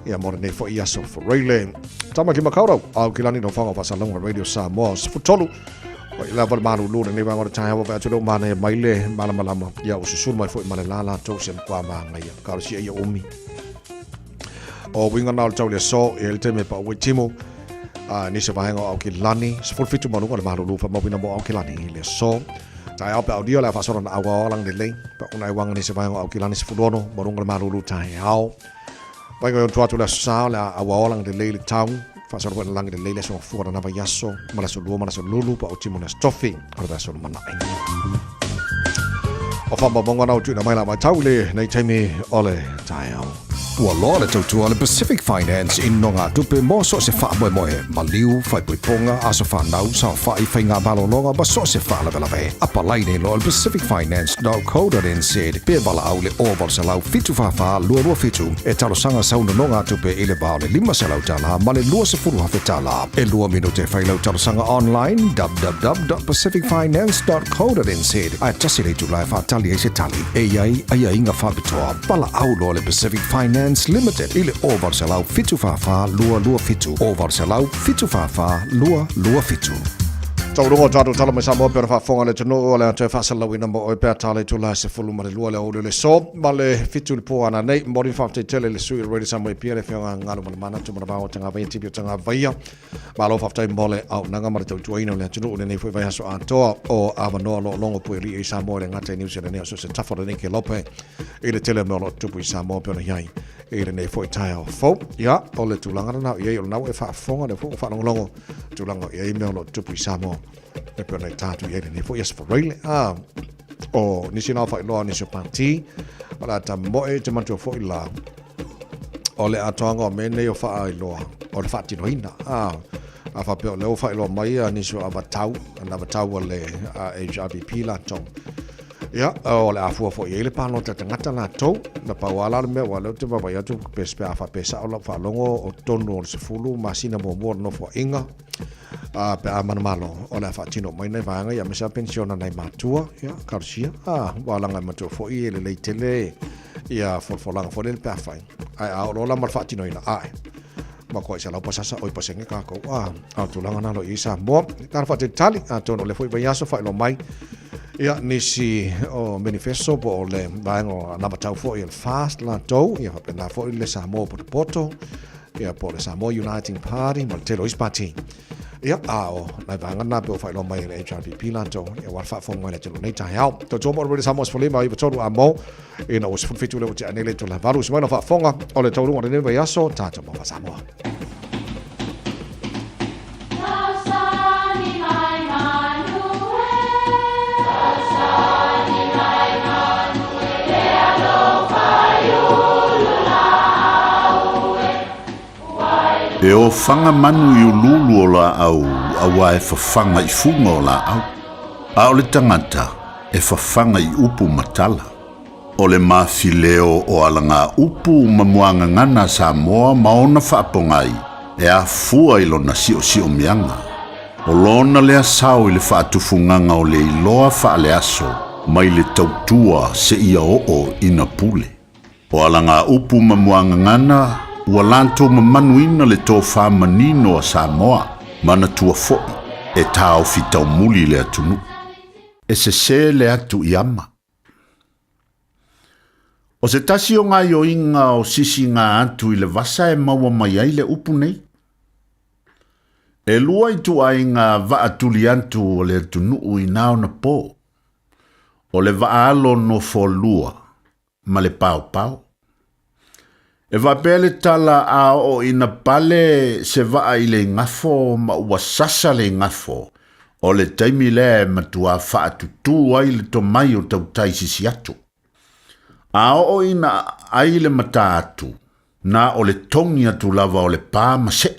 Ia mo lenei foi aso Faraile. Tamaki Makaurau, Aukilani no whanga whasalonga Radio Samoa 13. O i lava le malulu lenei vaega o le taeao vaai atu leo manaia mai le malamalama. Ia o susulu mai foi ma le la latou se matua māngaia. Kalosia ia umi. O uiga na o le tau le aso, e le taimi e pau ai timu. Nisi o vaega o Aukilani, 17 ma luga o le malulu faamauina mo Aukilani i le aso. Taeao pe aulia o le a faasolo na auao alang lelei. Pa una e wanga nisi vaega o Aukilani 16 ma luga o le malulu taeao. Vaega i ontu atu le aso sa o le a auao alang lelei le tau. Faasolo foi na langi lelei le aso gafua na nava i aso ma le aso lua ma le aso lulu pa o timu le aso tofi o le vaiaso lumanai. O whaamaumauga na o tuuina mai la matau i lenei taimi o le taeao. Ua loa le tautua a le Pacific Finance i nogatupe mo so o se faamoemoe, maliu, faaipoipoga, aso fanau, saofai, faigamalologa ma so o se faalavelave. Apalai nei loa i le pacificfinance.co.nz pe valaau i le 0800 744 227 e talosaga sau nonogatupe i le va o le $500 ma le $20,000. E lua minute e fai lau talosaga online www.pacificfinance.co.nz ae tasi le itula e faatali ai se tali. E i ai aiaiga faapitoa. Valaau loa le Pacific Finance Limited i le 0800 744 227, 0800 744 227. Taualuga o tatou tala mai Samoa pei ona faafofoga le atunuu o le a toe faasalalauina mo oe pea tala itula e 12 le aoauli o le aso ma le 7 i le po ananei. Momoli le faafetai tele i le sui o le Radio Samoa i Apia le Afioga Galumalemana Tumulavao Tagavaia Tipi o Tagavaia. Malo faafetai mo le auaunaga ma le tautuaina o le atunuu i lenei foi vaiaso atoa o avanoa loologo puealii i Samoa e le gata i Niu Sila nei a so o se tafa o lenei kelope i le tele o mea o lo o tutupu i Samoa pei ona i ai i lenei foi taeao fou. Ia, o le tulaga lena o i ai o lena ua e faafofoga, lea foi ua faalogologo tulaga o i ai mea o lo o tutupu i Samoa e pei ona i tatou i ai lenei foi aso Faraile. Ah, o nisi na o faailoa nisi o pati, o le a tamoe i te matua foi la, o le atoaga o mea nei o faailoa, o le faatinoina. Ah, a faapea o lea ua faailoa mai a nisi o avatau, na avatau a le HRPP latou. Ia, o le a fua foi i ai le palota tagata latou. Na pau lava la le mea, aua o lea ou te vaavaai atu pe pe a faapea e sao lau faalogo o totonu o le 10 masina muamua o le Nofoaiga, a pe a manumalo, o le a faatino mai nai vaega ia, aemaise lava penisione a nai matua, ia, talosia, a, aua leaga e matua foi e lelei tele ia folafolaga foi lele pe a fai. Ae a oo loa la ma le faatinoina, ae, matua 100%, oi pasene kākou, a, a o le tulaga lena o lo o i ai Samoa. Tala faatalitali, atonu o lea foi vaiaso faailoa mai ia nisi o manifesto po o le vaega o anavatau foi o le FAST latou, ia faapena foi le Samoa Potopoto, ia po o le Samoa Uniting Party ma le tele o isi pati. Ia, a o nai vaega na pe o faailoa mai e le HRPP latou, ia aua le faafofoga mai le atunuu nei taeao. Tautua mo le Radio Samoa 15 i 3 a mo, ina ua 17 le ua tea nei le itula valu. Usi mai lau faafofoga o le taualuga o lenei vaiaso, tatou maua Samoa. E ofaga manu i uluulu o laau auā e fafaga i fuga o laau, a o le tagata e fafaga i upu ma tala. O le mafileo o alagaupu ma muagagana a Samoa ma ona faapogai e afua i lona siosiomiaga. O lona lea sao i le faatufugaga o le iloa faaleaso mai le tautua seia oo ina pule. O alagaupu ma muagagana ua latou mamanuina le tofa manino a Samoa, manatua foi e taofi taumuli le atunuu. E sese le atu i ama. O se tasi o gaoioiga o sisiga atu i le vasa e maua mai ai le upu nei. E lua ituaiga vaa tuli atu o le atunuu i na ona po, o le vaa alo nofolua ma le paopao. E faapea le tala a oo ina pale se vaa i le igafo ma ua sasa le igafo, o le taimi lea e matua faatutū ai le tomai o tautai sisi atu. A oo ina ai le mata atu, na o le togi atu lava o le pā ma seʻi.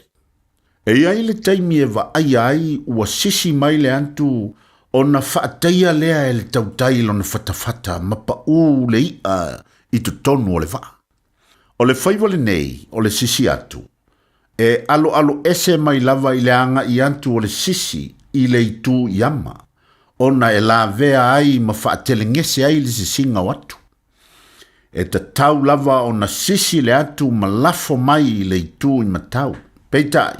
E i ai le taimi e vaaia ai ua sisi mai le atu ona faataia lea e le tautai lona fatafata ma paʻū le iʻa i totonu o le vaa. O le faiva lenei o le sisi atu, e aloalo ese mai lava i le agaʻi atu o le sisi i le itu i ama, ona e lavea ai ma faatelegese ai le sisiga o atu. E tatau lava ona sisi le atu ma lafo mai i le itu i matau. Peitai,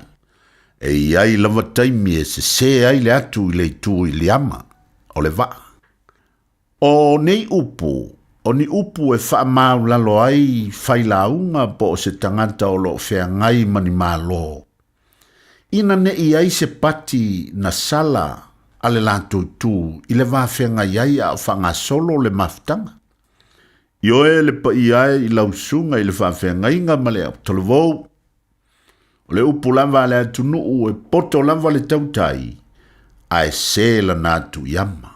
e i ai lava taimi e sesē ai le atu i le itu i liama o le vaa. O nei upu, o ni upu e faamaulalo ai failauga po o se tagata o lo o feagai ma ni malo. Ina ne i ai se pati na sala a le latou itu i le va feagai ai a o faagasolo le mafutaga. Ioe le paia e i lau susuga i le faafeagaiga ma le autalavou. O le upu lava a le atunuu e poto lava le tautai, ae se lana atu i ama.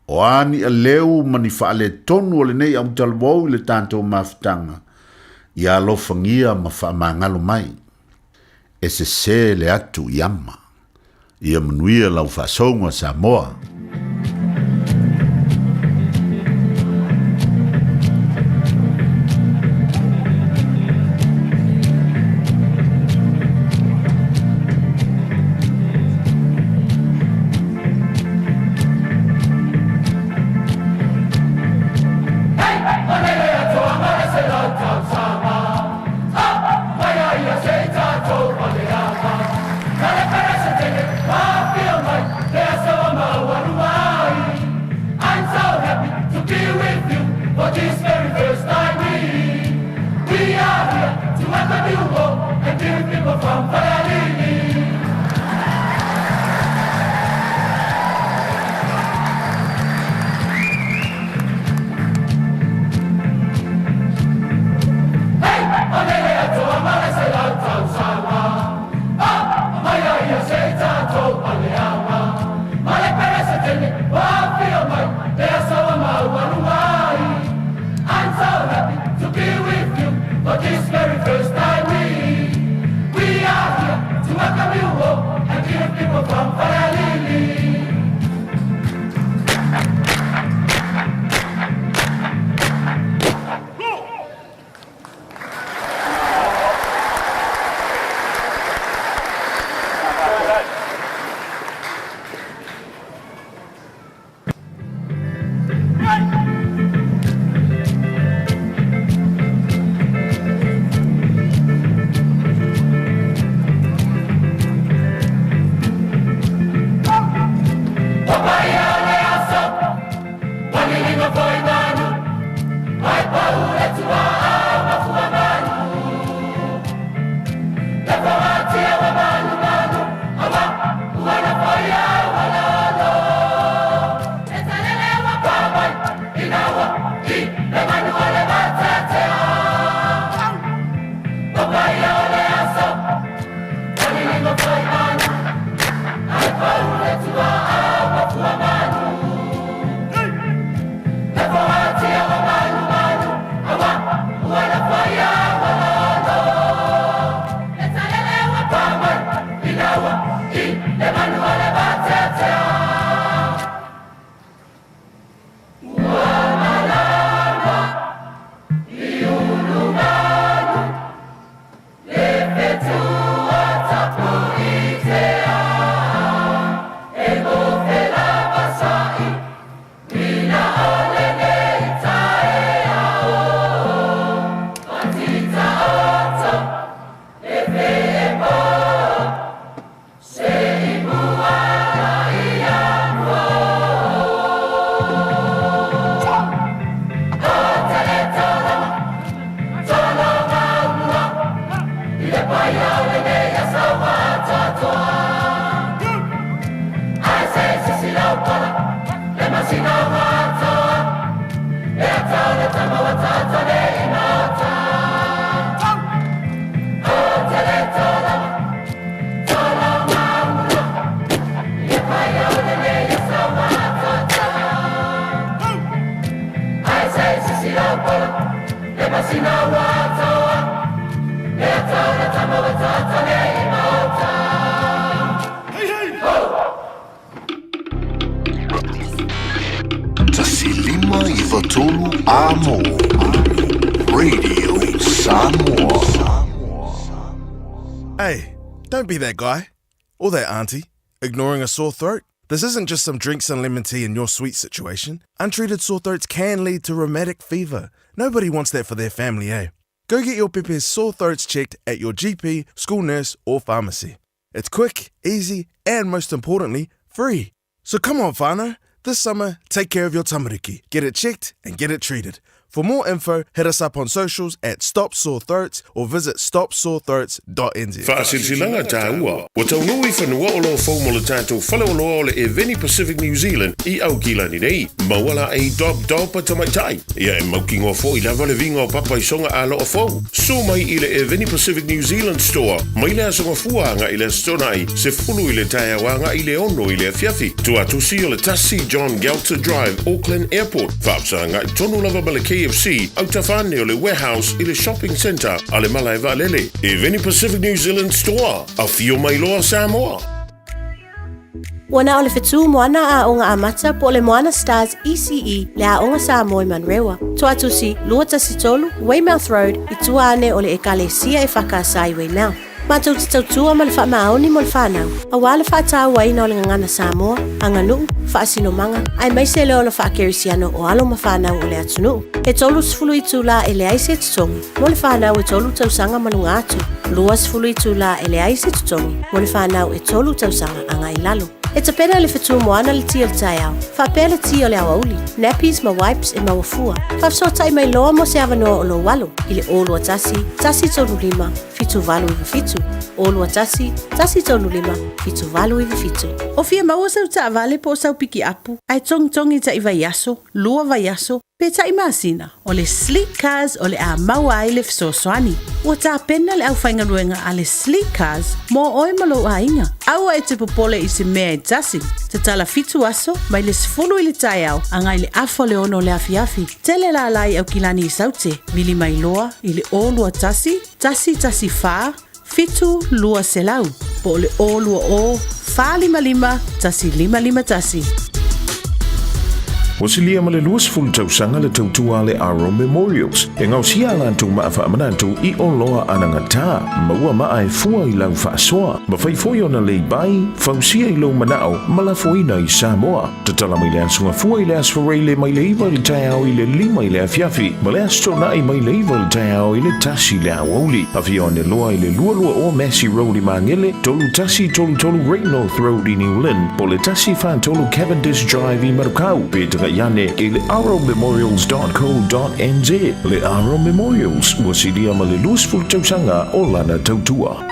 O a ni aleu ma ni faaletonu o lenei autalavou i le tatou mafutaga, ia alofagia ma faamagalo mai. E sese le atu i ama. Ia manuia lau faasouga Samoa. 153 Amo Radio Samoa. Hey, don't be that guy. Or that auntie, ignoring a sore throat. This isn't just some drinks and lemon tea in your sweet situation. Untreated sore throats can lead to rheumatic fever. Nobody wants that for their family, eh? Go get your pepe's sore throats checked at your GP, school nurse, or pharmacy. It's quick, easy, and most importantly, free. So come on, whānau. This summer, take care of your tamariki. Get it checked and get it treated. For more info, hit us up on socials at Stop Sore Throats or visit stopsorethroats.nz. Faasilasilaga taua, ua taunuu i fanua oloa fou mo le tatou faleoloa o le Eveni Pacific New Zealand i Aukilani nei. Maua laei Dob Dob a tamaitai. Ia e mautinoa foi lava le viga o papa i soga aloa fou. Susu mai i le Eveni Pacific New Zealand Store mai le Aso Gafua agai i le Aso Toonai, 10 i le taeao agai i le 6 i le afiafi. Tuatusi o le 1 John Gelter Drive, Auckland Airport, faafesagai tonu lava ma le KFC, autafa ane o le Warehouse i le Shopping Centre a le Malae Vaalele. Eveni Pacific New Zealand Store, afio mai loa Samoa! Ua na o le Whetū Moana Aoga Amata po o le Moana Stars ECE le Aoga Samoa i Manurewa. Toatusi, 213 Weymouth Road i tua ane o le Ekalesia e Whakaasa i Weymouth. Matou te tautua ma le faamaoni mo le whanau, auā le faatauaina o le gagana Samoa, aganuu, faasinomaga, aemaise le ola faakerisiano o alo ma fanau o le atunuu. E 30 itulā e leai se totogi mo le fanau e tolu tausaga ma luga atu, 20 itulā e leai se totogi mo le fanau e tolu tausaga agai i lalo. E tapena e le Whetū Moana le ti o le taeao, faapea le ti o le aoauli, nappies ma wipes e maua fua. Faafesootai mai loa mo se avanoa o lou alo i le 021 135 7897, 021 135 7897. O fia maua sau taavale po o sau pikiapu, ae togitogi taʻi vaiaso, lua vaiaso, pe taʻi masina, o le Sleek Cars o le a maua ai le fesoasoani. Ua tapena le aufaigaluega a le Sleek Cars mo oe ma lou aiga. Aua e te popole i se mea e tasi. Tatala fitu aso, mai le 10 i le taeao agai le afa o le 6 o le afiafi. Tele lala i Aukilani i Saute, vili mai loa i le 021 114 7200 po o le 020 455 1551. Ua silia ma le 20 tausaga le tautua a le Aro Memorials e gaosia a latou maa faamanatu i oloa anagata, maua maa e fua i lau faasoa, mafai foi ona leibai, fausia i lou manao ma lafoina i Samoa. Tatala mai le Aso Gafua i le Aso Faraile mai le 9 i le taeao i le 5 i le afiafi, ma le Aso Toonai mai le 9 i le taeao i le 1 i le aoauli. Afio ane loa i le 22 o Massey Road i Magele, 3133 Great North Road i New Lynn, po o le 143 Cavendish Drive i Manukau, pe tagai ane i le arrowmemorials.co.nz. Le Arrow Memorials, ua silia ma le 20 tausaga o lana tautua.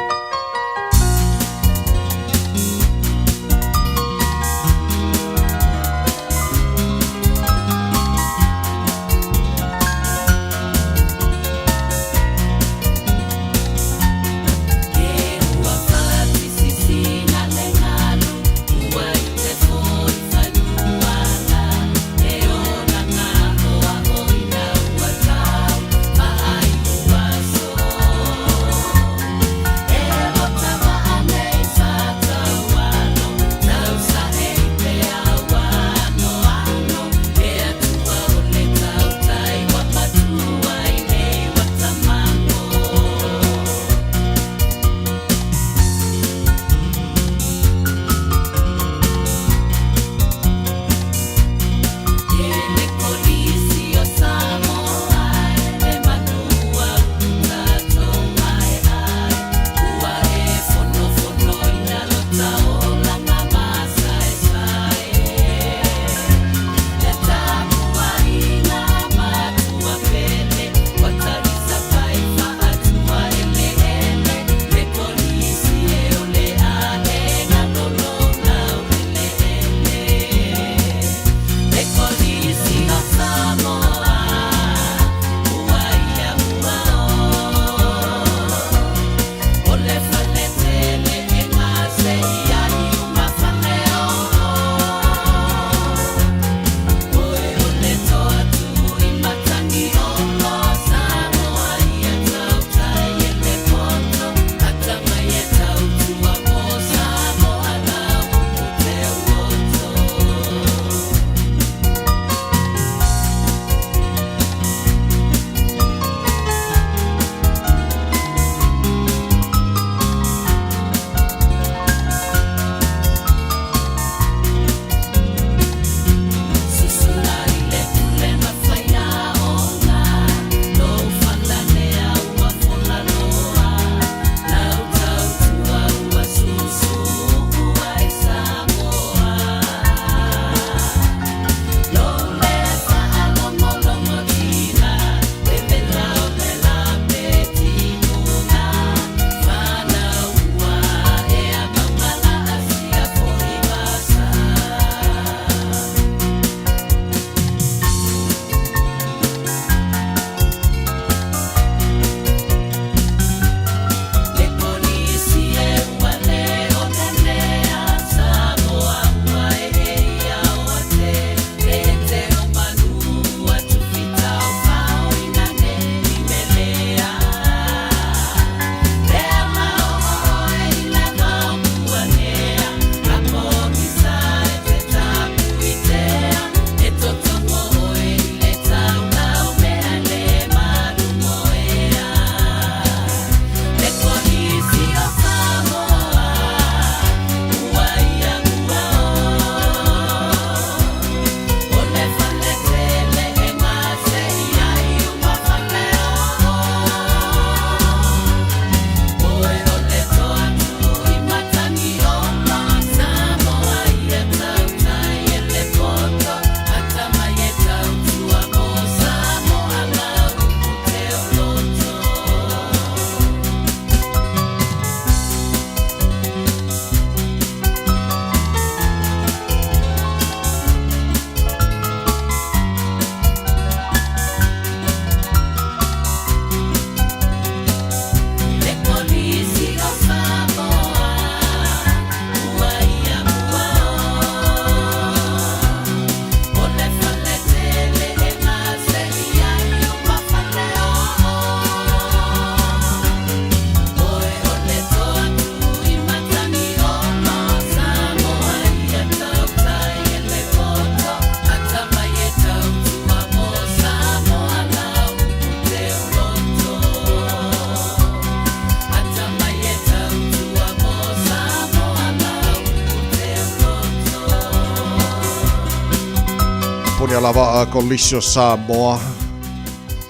Kamupuni Alavaa Kolisi o Samoa.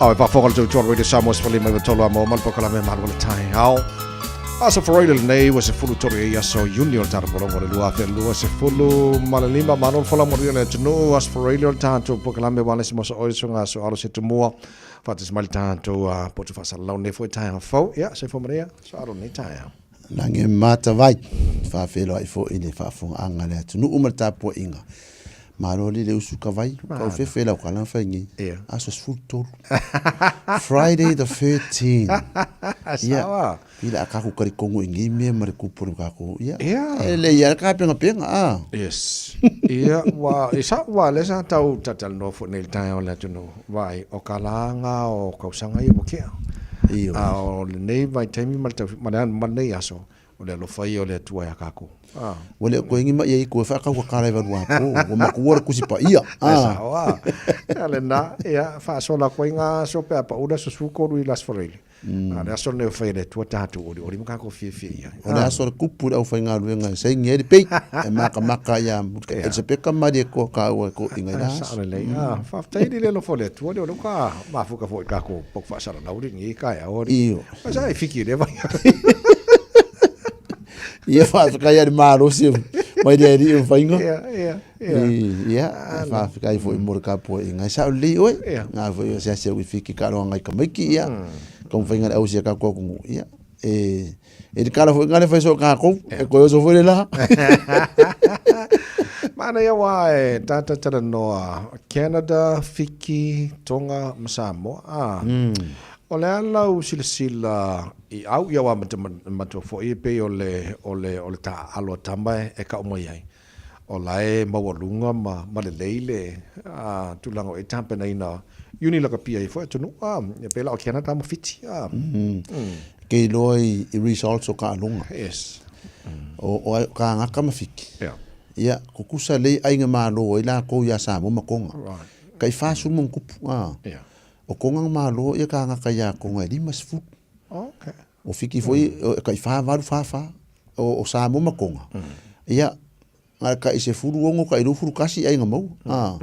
A e faafofoga le tautua Radio Samoa 153 a mo ma le polokalame Malu o le Taeao. Aso Faraile lenei ua 13 ai aso o Iuni o le talapologa o le 2025. Malo le folau manuia le atunuu. Aso Faraile o le tatou polokalame ua alesi mo sa oe susuga aso alo se tumua. Faatasi mai le tatou potu faasalalau nei foi taeao fou. Ia, soifua manuia, so alo nei taeao. Lagi e matavai, faafeiloai foi i le faafofogaaga a le atunuu ma le tapuaiga. Malo alii le usu ka vai, ka ufefe i lau kala na fai nei. Aso 13. Friday the 13. Ia, pila a kaku kari kongo i nei mea ma le kupu o le kakou. Ia, e le ia ka penga penga. Ah. Yes. Ia, ua, i sa, ua le sa tau tatalanoa foi nei le taeao le atunuu. Vaai, o ka lāga o kausaga ia ua kea. Ioe. A o lenei vaitaimi ma le tau, ma le, ma lenei aso, o le alofa ia o le Atua iā kākou. A. Ua le o koe ingi mai ia i koe whaakau ka kālai waru a pō. Ua makua le kusi pa ia. A. E sao a. Ia lena, ia, faasola koe i ngā aso pe a paʻu le aso 13 i le Aso Faraile. A o le aso lenei ua fai e le Atua tatou olioli ma kākou fiafia i ai. O le aso o le kupu i le aufaigaluega e saini ai le pei, e makamaka iā Elisapeta Malie koa kāua e koʻiga i la aso. Sao lelei. Ah, faafetai i le alofa o le Atua lea o lea ua mafuka foi i kākou poku faasalalau lenei taeao. Io. Ma sa e fiki i lea vai. Ia faafetai ia le malosi mai le alii o faiga. Ia, ia. Ia, e faafetai foi mo le tapuaiga. E sao lelei oe. Ngā foi o sease ui fiki ka aloanga i tamaiti, ia. Taumafaiga le ausia tatou atunuu, ia. E, e le kala foi ngā le whai so kākou, e koe oso foi le la. Mana ia wā e tātou talanoa Canada, Fiki, Tonga ma Samoa. Ah. O le a lau silasila i au ia wā matua foi e pei o le, o le, o le tāalo a tama e kau mai ai. O la e maualuga ma, ma lelei le a, tulaga o e tapenaina uni lakapi ai foi atunuu, a, ia pei la o Canada ma Fiti, a. Mm. Ke iloa i, i results o kaaloga. Yes. O, o, o kāgaka ma Fiti. Yeah. Ia, kukusa lei aiga malo ai lākou iā Samoa ma Konga. Right. Kai 40 ma ona tupu, a. Yeah. O Konga nga malo ia kāgaka iā Konga e 50. Okay. O Fiti foi, e kai 48, 44. O, o Samoa ma Konga. Ia, nga kai 16, kai 21 aiga maua. A.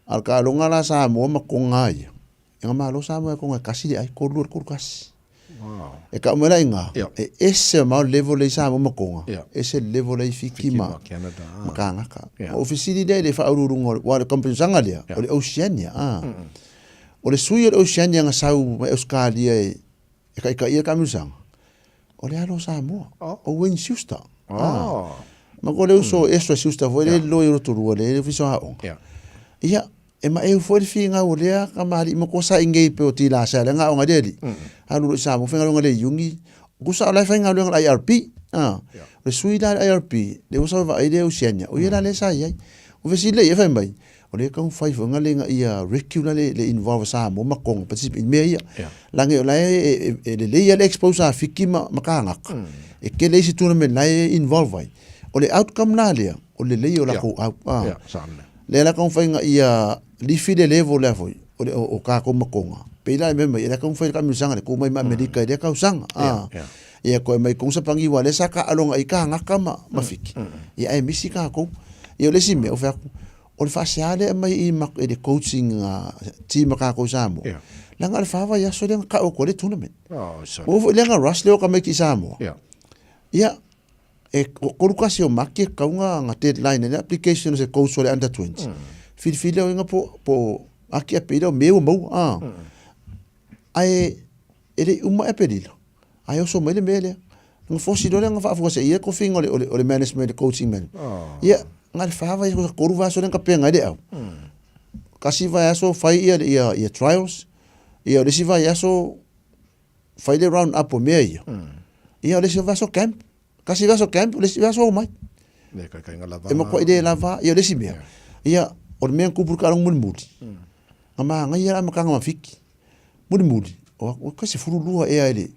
A o le kaaloga la Samoa ma Konga ia. E nga malo Samoa ia Konga e kasi le ai, kolu le kolu kasi. Wow. E kau mai la inga, yeah. e ese ma level le Samoa ma Konga. Yeah. Ese level le Fiti, Fiti ma, ma Canada. ma Kangaka. Yeah. O fesili lea i le faauluuluga o le company lea, Yeah. o le Oceania. A. O le sui o le Oceania nga sau mai Australia e e kaʻikaʻi ai ka amiusaga, o le alo o Samoa, o Wayne Schuster. Oh. Ma ko le uso Ezra Schuster foi le loi o Rotorua le ofisa o aoga. Ia, e maeu foi le figau o lea kamali'i ma ko sa ingei pe o tila sa le aoga le alii. Alu loa i Samoa faigaluega le Iungi, kusa o la e faigaluega le IRP. Ah. O le sui la le IRP, le ua sau e vaai le Oceania, o ia la lea sa i ai. O fesili lea ia fai mai, O lea taumafai foi nga le ia regular le, le involve Samoa ma Konga participate i mea ia. Yeah. Lagi o la e, e, e lelei ia le expose a Fiki ma, ma Kangaka. E kele isi tournament la e involve ai. O le outcome la lea, o le lelei o lakou au. Ah. Yeah, sa le. Lea la taumafai nga ia lifi le level lea foi, o, le, o, o kākou ma Konga. Pei la e mea mai, e la taumafai le kamiusaga le kū mai ma Amerika i lea kausaga. Ah. Yeah, yeah. Ia koe mai kou sapangi wa le sa ka alonga i Kangaka ma, ma Fiki. Ia e misi kākou. Ia o le isi mea, o fai atu, O le faasea lea e aumai i i le coaching team a kākou i Samoa. Yeah. Leaga o le fa vaiaso lea na ka'o atu ai le tournament. Oh, sorry. Ua oo foi lea na rush le o tamaiti i Samoa. Yeah. Ia, e tolu kasi o Maki e tatau na na deadline ai le application o se coach o le under 20. Filifili au inga po po Aki Apeila o me ua maua. Ah. Ae e le i uma Aperila, ae oso mai le mea lea. Na fosi loa lea na faafuasei ai le tofiga o le, o le, o le management, le coaching man. Ia, na le fa vaiaso, tolu vaiaso lea na tapena ai le au. Tasi vaiaso fai ia, ia, ia trials, ia o le isi vaiaso fai le round up o mea ia. Ia o le isi vaiaso camp. Tasi vaiaso camp, o le isi vaiaso omai. Le kaikaiga lava. E matuai le lava, ia o le isi mea. Ia, o le mea na tupu i le taaloga mulimuli, na manaia le amataga ma Fiti. Mulimuli, o ka 12 ea i le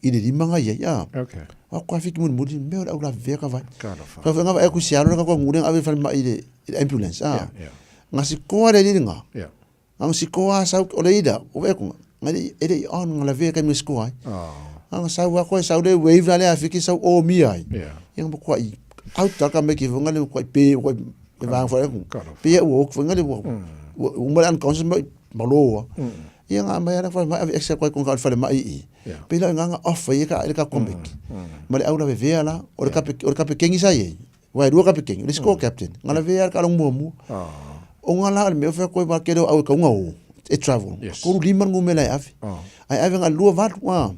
i le lima na i ai, a. Okay. O aku a Fiti mulimuli, mea o le au lavevea ka vai. Talofa. Ka whenga vai aku si alo ka kua ngule ave falemai i le i le ambulance, a. Yeah, yeah. Nga sikoa le alii nga. Yeah. Nga sikoa a sau o le ila, o vai aku nga le e le i on nga lavea ka mea sikoa ai. Oh. Nga sau ako e sau le wave la le a Fiti sau o mia ai. Yeah. Ia nga matua i out ka me ki whenga le matua i pe, matua i Le vaega foi ku. Pe ia ua oku foi le ua ua uma le unconscious mai maloa. Ia nga mai ala foi mai ave exe koe konga fale mai i. Pe la nga off ia ka le ka komeki. Ma le aula vevea la o le kape o le kape kengi sa ye. Wa lua kape kengi, le score captain. Nga la vea ka long mua mua. O nga la le mea fea koe wa kere au ka unga o e travel. Koru lima ngumela e ave. Ai ave nga lua valu a.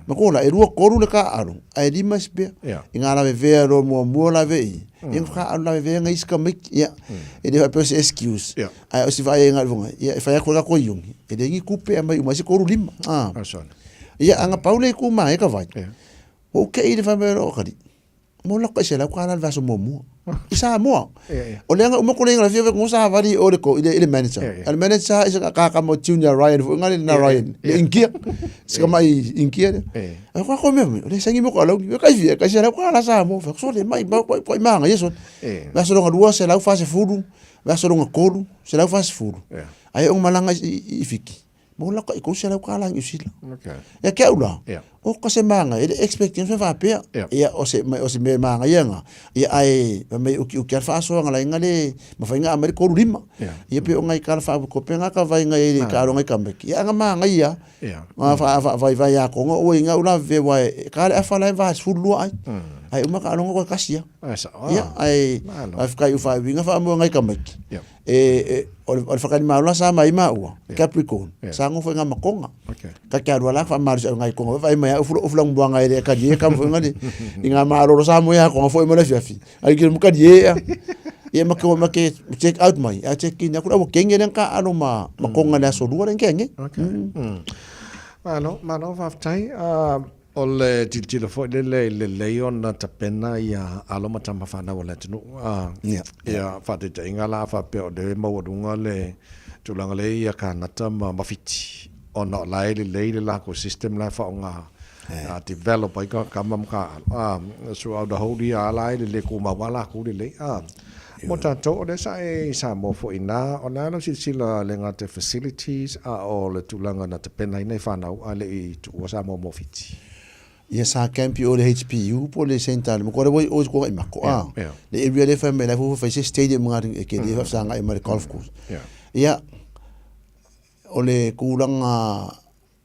Ma ko la e lua koru le ka alo. Ai lima spea. I nga la vevea ro mua mua la ve i. Ia nga alo la vevea nga iska mai. Ia. E le fa se excuse. Ai o si va e nga vonga. Ia e fa ko la ko yungi. E le ngi kupe mai uma se koru lima. Ah. Ia anga paule ku ma e ka vai. O ke i le fa me ro kali. Mo lako i se lau ka la le vaiaso muamua. I Samoa. O le aga uma ko le inga fia ko sa vali o le ko i le manager. A le manager i se ka ka mo junior Ryan fo ngale na Ryan. Le inkia. Se ka mai inkia le. A ko ko me le sangi mo ko lau ka fia ka se lau ka la Samoa. Fa so le mai ba ko ko manga yeso. Vaiaso longa lua se lau fa se fulu. Vaiaso longa kolu se lau fa se fulu. Ai o malanga i fiki. Mo laka i kousi lau ka la New Zealand. Okay. Ia ke au la. Yeah. O ka se manga, e le expecting fe faapea. Yeah. Ia o se o se me manga ia nga. Ia ai me uki uki al faasoa nga la inga le mawhainga a mai koru lima. Yeah. Ia pe o ngai ka la ko pe nga ka vai ngai i ka ronga i ka meki. Ia nga manga ia. Yeah. Nga fa fa vai vai a konga o inga ula ve wai ka le afa la va sfulu lua ai. Ai uma ka ronga ko kasia. Ai sa. Ia ai ai whakai uwha winga wha mua ngai ka meki. Yeah. E, e, o le, o le whakanimālola sa mai maua, yeah. Capricorn, yeah. sa ngofo i ngā makonga. Okay. Ka kia rua la wha maru sa ngai konga, wha mai au fula ufula mbuanga e le ka die ka mfo ngali, i ngā māroro sa mo ia konga fo i mala fiafi. Ai kira muka die ia. Ia make o make check out mai, a check in, aku au kenge le ka alo ma makonga le aso lua le kenge. Okay. Malo, malo, whaftai. O le tilotilo foi lele i le lelei ona tapena ia alo ma tama fanau a le atunuu a ia faataitaiga la a faapea o lea e maualuga le tulaga lea ia Kanata ma ma Fiti ona o la e lelei le lakou system la e faaaoga a develop ai ka kama ma ka alo a throughout the whole year a la e lelei kumau a lakou lelei a mo tatou o lea sa e i Samoa foi ina o le a lau silasila le gata i facilities a o le tulaga na tapenaina i fanau a le i tuua Samoa mo Fiti. Ia sa camp i o le HPU po le centre le mo kore wai o ko i mako a le area le fa me la fu fa se stadium nga e ke le fa sa nga i ma le golf course. Ia o le kulanga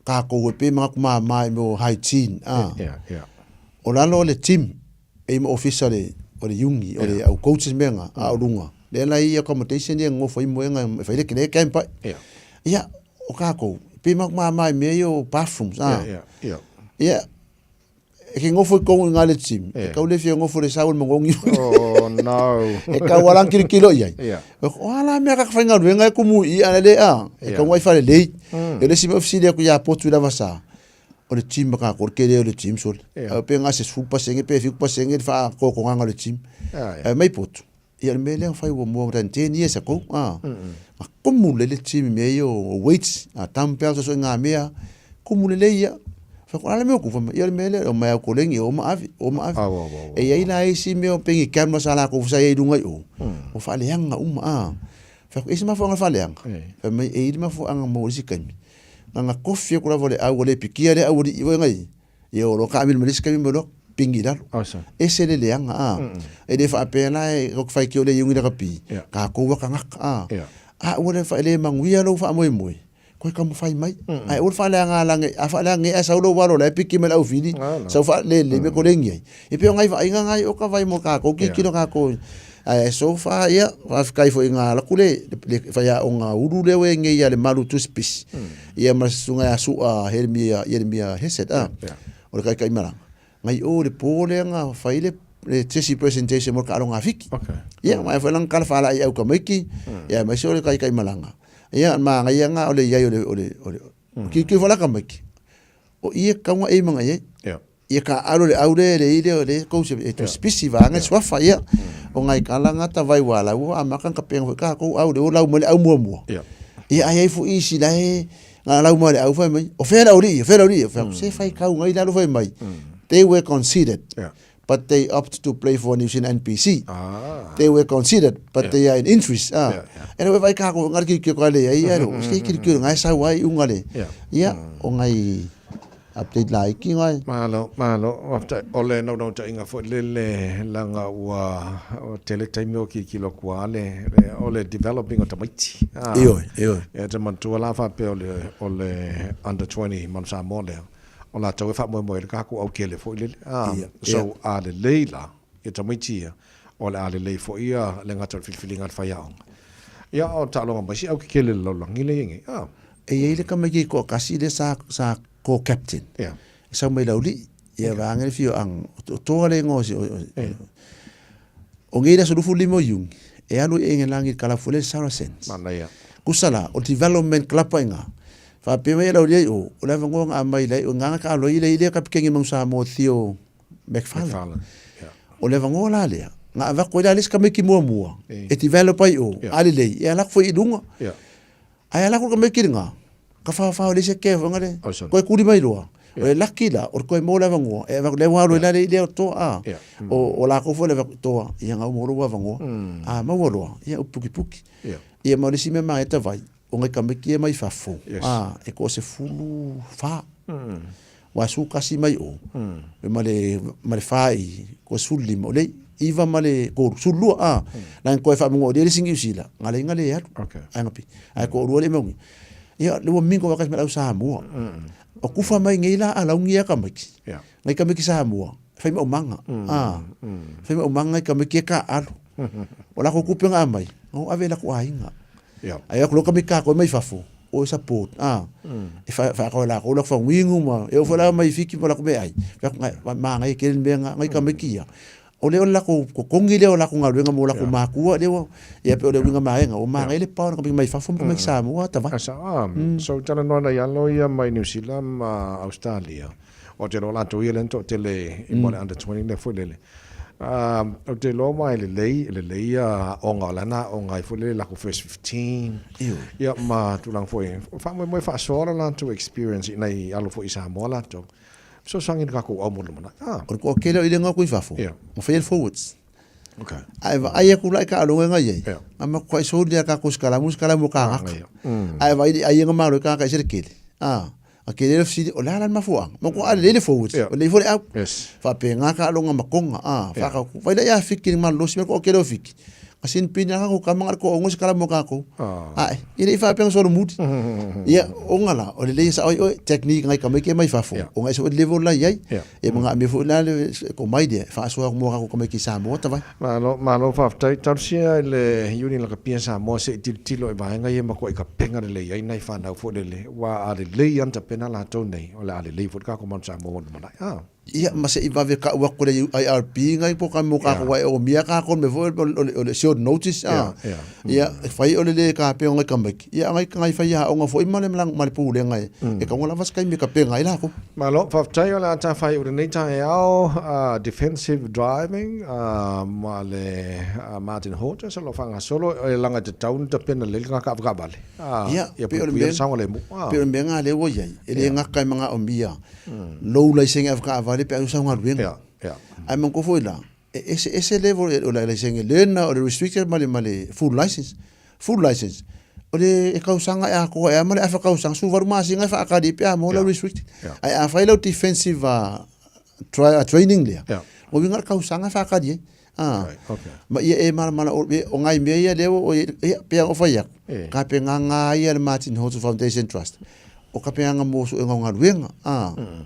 kākou e pe mga kumāmā i mea o hygiene, a. O lalo o le team, e ima ofisa le, o le iungi, o le au coaches mea nga, a o lunga. Lea la i accommodation ia ngofo i moenga e whai le kene camp ai. Ia, o kākou, pe mga kumāmā i mea i o bathrooms, a. Ia, E ke ngofo i kongo i ngā le team. E kau le fia ngofo le sau le mangongi. Oh, no. E kau alang kilo kilo i ai. O ala mea kaka whainga ruenga e kumu i ana le a. E kau ngai whare lei. E le sima ofisi lea ku ia potu i lava sa. O le team ka kore ke leo le team sole. Au pe ngā se sfu pasenge pe fiku pasenge le wha koko nganga le team. E mai potu. Ia le mea lea fai ua more than 10 years ago, a. Ma komu lele timi mea ia o weights, a dumbbells so ngā mea, komu lele ia. Fai ko ala mea ku fai ia le mea lea o mai au kolengi o ma avi, o ma avi. E ia ila ai si mea o pengi camera sa la ko sa ia i lunga i o. O whaaleanga uma a. Fai ko isi mafuanga whaaleanga. Fai mai e ili mafuanga mo isi kaimi. Nga kofi ko lava le au le pikia le au i ngai. Ia o lo ka amil malis kami mo pingi lalo. Ese le leanga a. E le faapea la e ko whai ki o le iungi la kapi. Ka ko waka ngaka a. A ua le wha le manguia lo wha moe moe. Koe ka mo whai mai. Ai ua wha leanga lange a wha leanga a sau lo walo la e piki me lau fili. Sau wha le le me ko lengi ai. E peo ngai wha inga ngai o ka vai mo ka ko ki kilo ka ko. Ai so fa ia wha kai fo inga la kule le wha ia o ngā uru leo e ngei ia le malu tu spis. Ia ma sunga ia su a Heremia Yeremia Heset a. O le kai kai maranga. Ngai o le pō le nga whai le le tesi presentation mo ka alonga fiki. Okay. Ia mai fo lang kala whala i au ka maiki. Ia mai so le kai kai malanga. Ia ma ngai nga o le iai o le o le o le ki ki whala ka maiki. O ia kaunga e manga ia. Ia ka alo le aure le ile o le kou se e tu spisi va nga swafa ia. O ngai kala ngata vai wala ua a makan ka penga ka kou au le o lau mo le au mua mua. Ia ai ai fu isi la e nga lau mo le au fai mai. O fela o li, o fela o li, o fela se fai kau ngai lalo fai mai. They were considered. But they opt to play for New Zealand NPC. They were considered, but they are in interest. Anyway, vai ka ko ngai ki ki ko le ai ai ro. Se ki ki ngai sa wai unga le. Ia o ngai. update laiti ngai. Malo, malo, faafetai. O le naunautaiga foi lele leaga ua tele taimi o kilokilo atu lava le, o le developing o tamaiti. Ioe, ioe. Ia te manatua la faapea o le, o le under 20 Manu Samoa lea, o latou e faamoemoe ai le tatou aukele foi lele. So a lelei la ia tamaiti ia, o le a lelei foi ia le gata o le filifiliga a le faiaoga. Ia o taaloga ma isi au kekele i le lalolagi lea e i ai nei. E i ai le tamaiti toatasi lea sa, sa co-captain. Yeah. E sau mai Laulii. Ia vaega le afioaga o Toa le igoa o, o nei le aso 25 o Iuni, e alu i Engelagi i le kalapu foi lea le Saracens. Manaia. Tusa la, o le development club i ina. Faapea mai e Laulii ai o, o le avanoa na aumai i o ina na taalo ai le kapikeni o Manu Samoa Theo McFarlane. McFarlane. Yeah. O le avanoa la lea, na avatu ai la le isi tamaiti muamua, e develop ai i o, a lelei, e alu atu foi i luga. Yeah. Ae ala atu le tamaiti lena, ka whawhao le se ke whanga le, koe kuri mai loa. O le laki la, o le koe mo le avangoa, e avatu le ua alu i lea o toa, a. O lākou foi le avatu toa, ia ngau mo lo avangoa. A maua loa, ia upukipuki. Ia ma o le isi mea maeta vai, o ngai tamaiti e mai fafo, a, e ko se fulu wha. Wa su kasi mai o, e ma le, ma le wha i, ko se fulu lima, o le iva ma le koru, sulu lua, a. La koe wha mungo, le singi usila, ngā le inga le alu. Ai ngapi. Ai ko rua le maungi. Ia, le ua mingo wakasi me lau Samoa. O kufa mai ngei la a laungi a kamaki. Ngai kamaki Samoa. Whai ma umanga. Whai ma umanga i kamaki e ka alu. O la ko kupe ngā mai. Ngau ave la ku ainga. Ai aku lo kami ka koe mai fafo. O e support. E wha wha koe la ko la wha wingu ma. E o wha la mai fiki ma la ko me ai. Wha ngai ma ngai ke le ngai ngai kamaki ia. O le o la ko ko kongi le o la ko galuega mo la ko makua le o ia pe o le uiga maega o maga le pa ona mai fafo mai Samoa ta vai. Sa so talanoa na ialo ia mai New Zealand ma Australia. O te loa latou ia le toatele i mo le under 20 le foi lele. O te loa mai lelei, lelei ia aoga o lana aoga ai foi lele la ko first 15. Ia ma tulaga foi faamoemoe faasoa lo latou experience ina i alo foi i Samoa latou. Fesoasoani i le tatou au mo le lumanai. Ah. O le toatele o i lenga atu i fafo, ma fai ai le forwards. Okay. Ae vaai atu la i taaloga nga i ai, nga matuai soli lava tatou sikalamu, sikalamu o kāgaka. Ae vaai i ai nga malo i kāgaka i se le kele. Ah. A kele le fesili, o le a la le mafuaaga? Matua a lelei le forwards, o lelei foi le au. Faapena taaloga ma Tonga, ah, whakauku. Vai la ia Fiki ni malolosi, me toatele o Fiki. Ka sinpini a kākou kama nga le toaogo i sikalamu o kākou. Ae, e le i faapea na solomuli. Ia, o nga la, o lelei e sao ai oe, technique ngai tamaiti e mai fafo, o ngai sao level la i ai. Ia ma nga mea foi la le ko mai lea, e faasoa atu mo kākou tamaiti i Samoa ta vai. Malo, malo faafetai. Talosia i le Union Lakapia Samoa se i tilotilo i vaega ia matua i kapega lelei ai nai fanau foi lele, aua a lelei lava na tapena latou nei, o le a lelei foi le tatou Manu Samoa mo le lumanai. Ah. Ia, ma se i vave kau aku le IRP ngai po ka mo ka ko e o mia ka ko me fo o le short notice a. Ia, e fai o le le ka pe ngai ka mai. Ia ngai ngai fai a o fo i ma le ma le pu le ngai. E ka ngola vas kai me ka pe ngai la ko. Malo, faafetai o le a tafai o lenei taeao, defensive driving, ma le Martin Hodges o lo o faagasolo, e laga e tatau ona tapena lelei le gakaavakaavale. Ia, ia pe o le puipuia mea, le saogalemu. pe o le mea nga lea ua i ai, e le gata e manaomia lou laisene avekaavale pe a sau galuega. Ae manatua foi la, e eseese level o le laisene learner, o le restricted ma le ma le full license. Full license, o le tausaga e atoa ea ma le afa tausaga, 18 masina e faatali ai pe a maua lau restricted. Ae afai lau defensive training lea, o uiga o le tausaga e faatali ai. Ma ia e malamala o, o ngai mea ia lea o ia pea o fai atu. Ka pe ngā ia le Martin Hotu Foundation Trust. O ka pe ngā mō su e ngā galuega.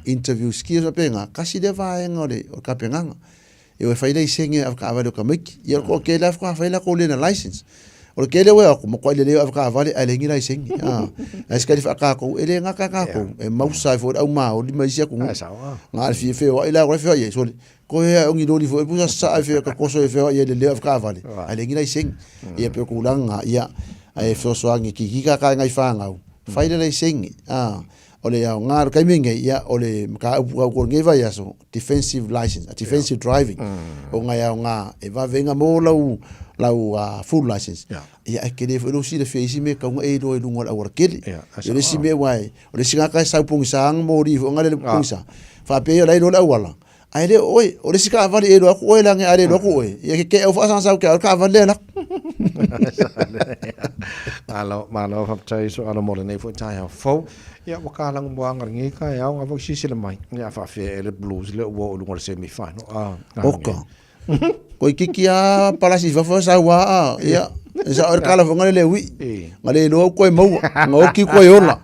Interview skills a pe ngā. Kasi lea vaega o le o ka pe ngā. E o e whai lei senge a ka avale o ka maiki. Ia ko ke la whaka whai la ko lena license. O le kele ua aku, makuai lelei o avekaavale ae leai ni laiseni. Ae sikali faakākou, e le gata kākou, e mausa ai foi le au maoli ma isi atunuu. Nga le fia feoai la koe feoai ai, sole, koe hea o ni loli foi pusa sasaa e fea ka koso e feoai ai le leo avekaavale, ae leai ni laiseni. Ia pei o tulaga na, ia, ae fesoasoani kikika ka e nai fanau, fai le laiseni, O le aoga o le taimi lenei, ia, o le mataupu tau o lenei vaiaso, defensive license, defensive driving. O ngai aoga e vave ai mo lau, lau full license. Ia, ae tele foi lou silafia i isi mea e tatau ona e iloa i luga o le auala tele. O le isi mea aua o le isi tagata e sau pogisa ana moli foi ana le pogisa. Faapea ia o la e iloa le auala, ae le o oe, o le isi taavale e iloa atu oe leaga a le iloa atu oe, ia ke au faasagasau ke au le taavale lea e alu atu. Malo, malo, faafetai Soalo mo lenei foi taeao fou. Ia, ua kalagu muaga lenei taeao, ga foi silasila mai, ia a faafefea ea le Blues lea ua oo i luga o le semi final. Ah, Oka. Koikiki a palasi i fafo sau a a ia e sa ore kala fonga le ui. Nga le iloa koe maua, nga oki koe ola.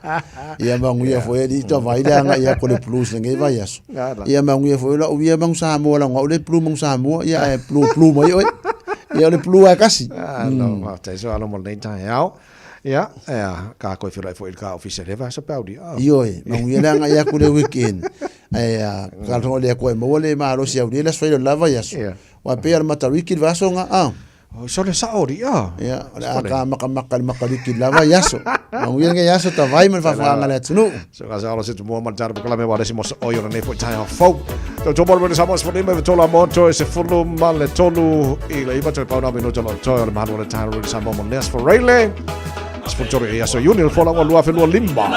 Ia maguia foi ali ta vai le anga ia ko le Blues lenei vaiaso. Ia maguia foi la uia mangu Samoa la ngau le Blue mangu Samoa ia e Blue Blue mai oi. Ia o le Blue a kasi. Ah, no, faafetai Soalo mo lenei taeao. Ia, ea, ka koe whirai foi i le ka ofisa le vasa pauli. Ah. Ioe, maguia le anga ia ku le weekend. Ai a ka tonga le koe maua le malosi au le aso le lava ia aso. Wa pe al matariki le vaso nga a. Oh, so le sao ri a. Ia, o le a ka maka maka le makariki lava ia aso. Maguia nge aso ta vai ma le faafofoga le atunuu. So ka sa se tumua ma tara pakalame wa resi mo sa oio nei foi tai fau. Tau tō mora sa mos fone me tola moto e se fulu ma le tolu i le iwa toi pauna minuta lo toi o le malu le tai ro sa mo nes for Rayleigh. Sponsori e aso Juni le fola wa lua felua lima.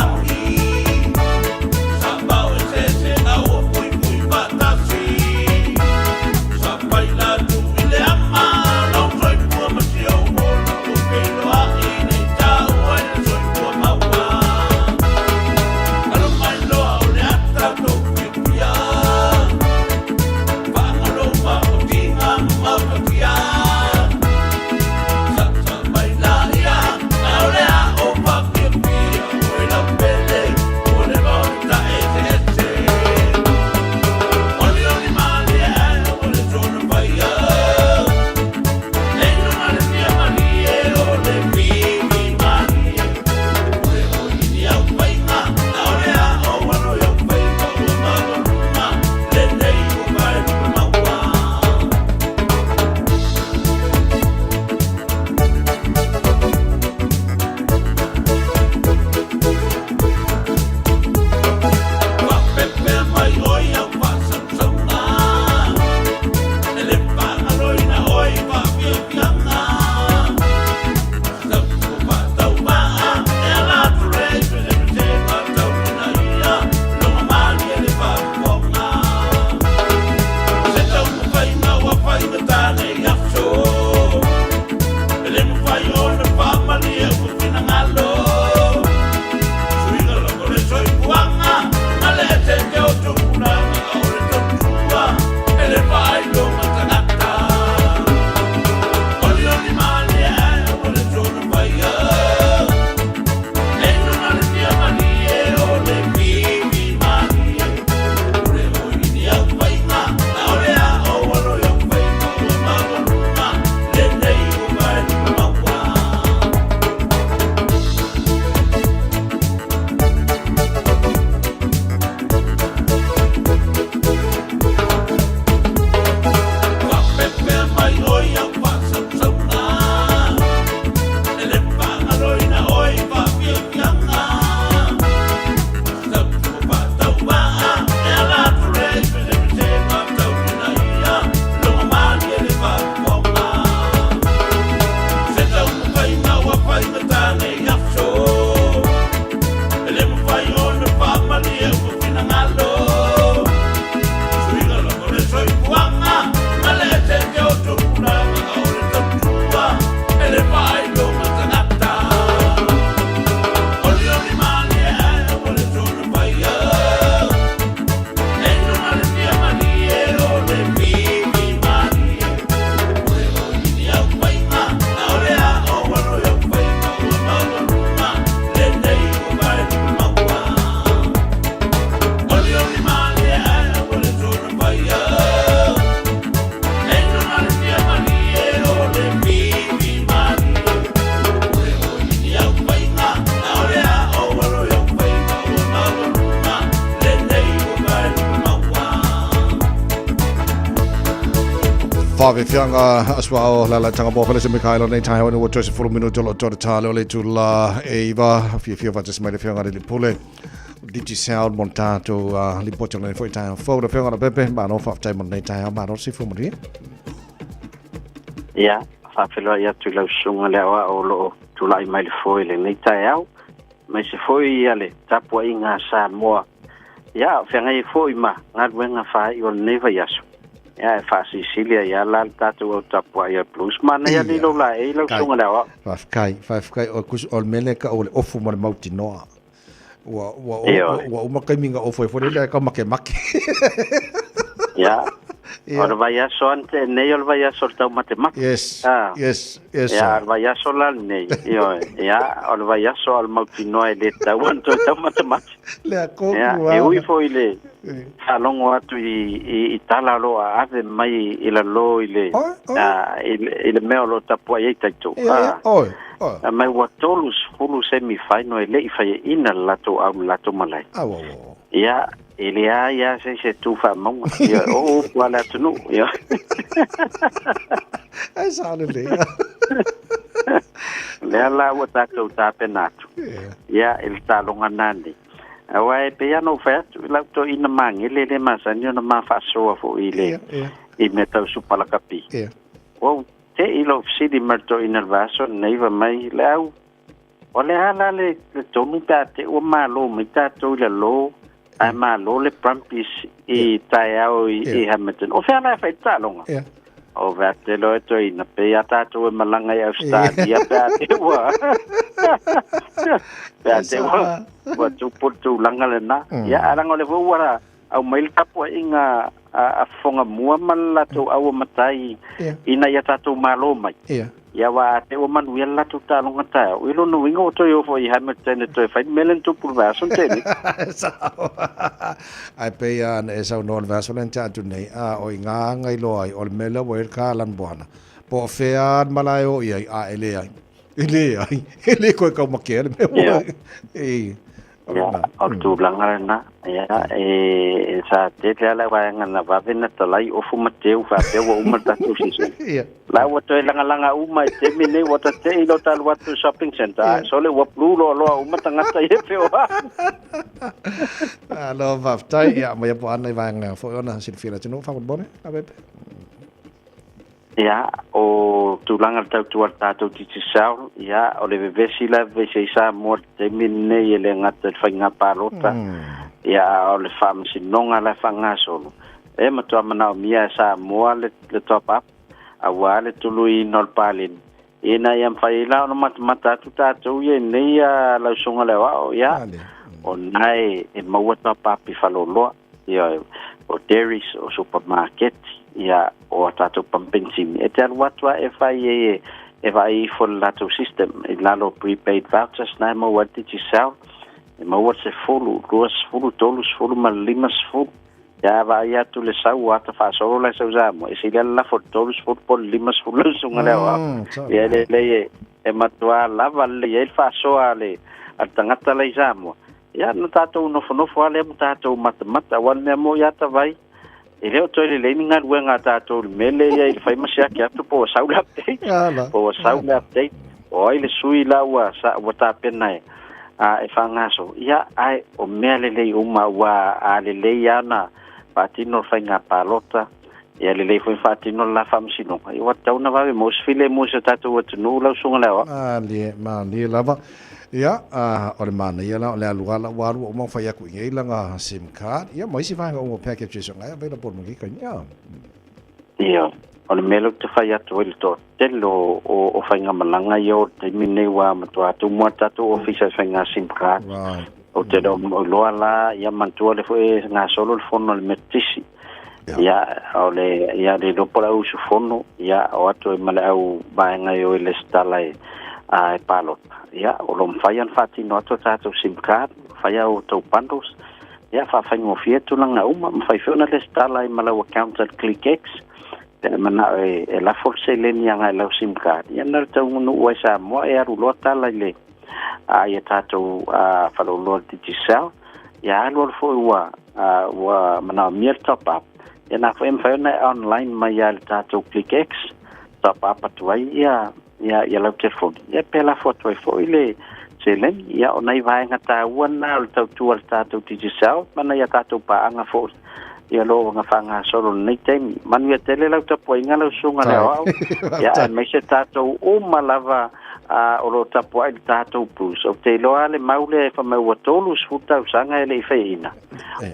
Faafiafiaga asuao la la tanga mo fele se Mikaelo nei taeao ina ua toe sefulu minuta o loo toe le tā lea o le itula e iva fiafia faatasi mai le afioga i le Pule Digisound mo le tatou lipoti o lenei foi taeao fou. Le afioga Leaupepe, malo faafetai mo lenei taeao, malo le soifua manuia. Ia, faafeiloai atu i lau susuga le aoao o lo o tulai mai le foe i lenei taeao, aemaise foi ia le tapuaiga a Samoa. Ia, o feagai ai foi ma galuega faaiu o lenei vaiaso. Ia, e faasilisili ai lava la le tatou au tapuai a le Blues. Manaia alii lou laei lau susuga i le aoao. Faafetai, faafetai. O le, o le mea lea e tau o le ofu ma le mautinoa. Ua, ua, ua, ua uma taimi na ofu ai foi lele ae tau makemake. Ia. O le vaiaso lava na tea nei o le vaiaso o le taumatemate. Yes, yes, yes. Ia, o le vaiaso la lenei, ioe, ia, o le vaiaso a o le mautinoa e le tatau ona toe taumatemate. Le a Ia, e ui foi i le faalogo atu i tala o lo o aave mai i lalo i le, i le mea o lo o tapuai ai tatou. Fai mai ua 30 semi final e le i faiaina le latou au i le latou malae. Ia, e leai lava se isi e tu faamauga. Ia, o upu a le atunuu. Ia. Ai sao lelei. O lea la ua tatou tapena atu. Ia, i le taaloga nanei. Aua e pei lava ona ou fai atu, i lau toeaina magele lea e masani ona ma faasoa foi i le i mea tau supa lakapi. Ua ou te i lou fesili mai le toeaina i le vaiaso lenei, fai mai, Leau, o le a la le tonu pe a te i ua malo mai tatou i lalo ae malo le Brumbies i taeao i Hamilton. O fea la e fai le taaloga? O fai atu te loa e toeaina, pei a tatou e malaga i Ausetalia pe a te ua pe a te ua ua tupu le tulaga lena. Ia, ae leaga o lea foi ua aumai le tapuaiga a fofoga mua ma le latou aua matai ina ia tatou malo mai. Ia aua a te i ua manuia le latou taaloga taeao, i lona uiga ua toe o foi i Hamilton e toe fai le mea lea na tupu i le vaiaso na tea nei. Sao. Ae pei lava ona e saunoa i le vaiaso lea na tea atu nei, a o i ngā aga i loa ai, o le mea lea ua i ai le Kalan Boana, po o fea lava le malae o i ai, a e leai, e leai, e le toe taumatea le mea ua i. Ia, o le tulaga lena, ia, e sa tele lava le vaega na vave na talai ofu ma teu faapea ua uma le tatou season. La ua toe lagalaga uma i taimi nei, ua ta te i lo ta alu atu i shopping centre, ae sole ua blue loaloa uma tagata ia e feoai. Malo faafetai, ia aumaia po o a nai vaega foi ona silafia e le atunuu faamolemole, Laupepe. Ia, o tulaga le tautua a le tatou Digicel, ia, o le vevesi la e vevesi ai Samoa i le taimi lenei e le gata i le faiga palota, ia, a o le faamasinoga la e faagasolo, e matua manaomia e Samoa le, le top up, aua le tuluiina o le paleni, ina ia mafai ai la ona matamata atu tatou ia i nei lausoga le aoao, ia, o na e, e maua top up i faleoloa. Ia, o dairies, o supermarket, ia, o a tatou pamu penisini. E te alu atu a e fai e, e, e vaai ifo le latou system i lalo o prepaid vouchers na e maua ai le Digicel, e maua le 10, 20, 30 ma le 50. Ia a vaai atu le sau ua ata faasolo la e sau Samoa, e sili lava le lafo i le 30 po o le 50 lau susuga le aoao. Ia e lelei e, e matua lava lelei ai le faasoa a le, a le tagata la i Samoa. Ia, na tatou nofonofo lava lea ma tatou matamata, aua o le mea moni lava Tavai, e le o toe lelei ni galuega a tatou i le mea lea i ai i le fai ma siaki atu po ua sau le update, po ua sau le update, o ai le sui la ua, sa, ua tapena e, a, e faagasolo. Ia, ae o mea lelei uma, aua a lelei lava ona faatino le faiga palota, ia lelei foi faatino le la faamasinoga, ia ua tatau ona vave maua se filemu i si o tatou atunuu lau susuga i le aoao. Malie, malie lava. Ia, o le manaia la o le alu lava la ua alu ua uma ona fai atu i inei lana sim card, ia ma isi vaega uma o packages o na e available ma lenei taimi. Ia. Ia, o le mea lea ou te fai atu ai i le toatele o, o, o faigamalaga ia o le taimi lenei ua matua tumu lava le tatou ofisa i faiga sim card. Right. Ou te le o iloa la, ia manatua lea foi e gasolo le fono a le Metotisi. Ia, o le, ia le iloa po o le au usufono, ia, o atu ai ma le au vaega e o e lesitala e, a, e palota. Ia, o lo o mafai ona faatino atu a tatou sim card, fai a outou bundles, ia, faafaigofie tulaga uma, mafai foi ona lesitala ai ma lau account a le ClickX, pe a manao e, e lafo le seleni agai i lau sim card. Ia, na o le taunuu ai Samoa e alu loa tala i le, a, i a tatou, a, faleoloa le Digicel, Ia alualu foi ua, ua manaomia le top up, ia na foi e mafai ona e online mai lava i le tatou ClickX, top up atu ai ia, ia, ia lau telefoni. Ia pe lafo atu ai foi le seleni. Ia o nai vaega taua na o le tautua a le tatou Digicel ma nai a tatou paaga foi ia lo na faagasolo i lenei taimi. Manuia tele lau tapuaiga lau susuga i le aoao. Ia aemaise tatou uma lava A o lo o tapuai le tatou Bruce. Ou te iloa le mau lea e fai mai ua 30 tausaga e le i faiina.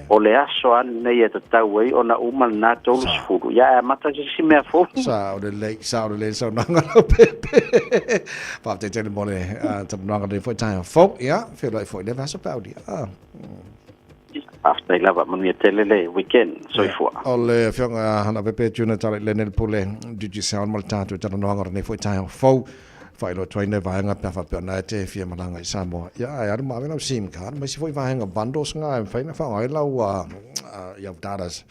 O le aso lava lenei e tatau ai ona uma lena 30. Ia ae amata se isi mea fou. Sao lelei, sao lelei le saunoaga lau Pepe. Faafetai tele mo le talanoaga lenei foi taeao fou. Ia, feiloai foi i le vaiaso pe a aulia. Faafetai lava, manuia tele le weekend. Soifua. O le Afioga ia Leaupepe Junior Talailene le Pule Digicel ma le tatou talanoaga o lenei foi taeao fou. Faailoa atu ai nai vaega pe a faapea o na e te fia malaga i Samoa. Ia ae alu ma ave lau sim card ma isi foi vaega bundles nga e mafai ona faaaoga ai lau i au datas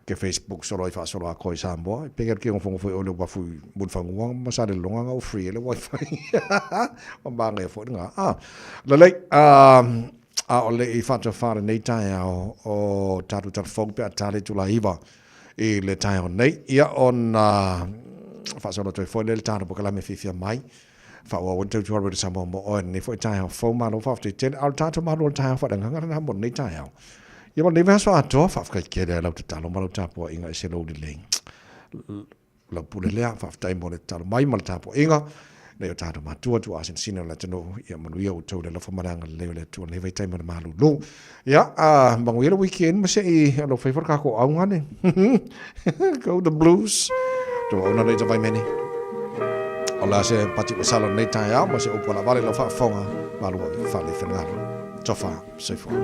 ke Facebook solo ai faasolo atoa i Samoa. E pei ke nofonofo i o i le uafu i Mulifanua ma Salelologa nga ua free ai le wifi. Ua manaia foi lena. Ah, lelei. A o le i faatofa lenei taeao o tatou talafou pe a tali itula 9 i le taeao nei, ia ona faasolo atu ai foi lea i le tatou polokalame fiafia mai. Faaauau ai le tautua Radio Samoa mo oe lenei foi taeao fou. Malo faafetai tele. A o le tatou malu o le taeao faaleagaga lena mo lenei taeao. Ia ma lenei vaiaso atoa, faafetai tele i lau tatalo ma lau tapuaiga i se lou lelei. Lau pule lea, faafetai mo le tatalo mai ma le tapuaiga nei o tatou matua tuaa sinasina o le atunuu. Ia manuia outou i le alofa ma le agalelei o le Atua i lenei vaitaimi o le malulu. Ia, manuia le weekend ma se i alofai foi le tatou auga ane. Go the Blues. Tou auauna nei ta vaimene. O le a se pati ua sala lenei taeao ma se upu alaavale i lau faafofoga, malu ave fale i finagalo. Tofa, soifua.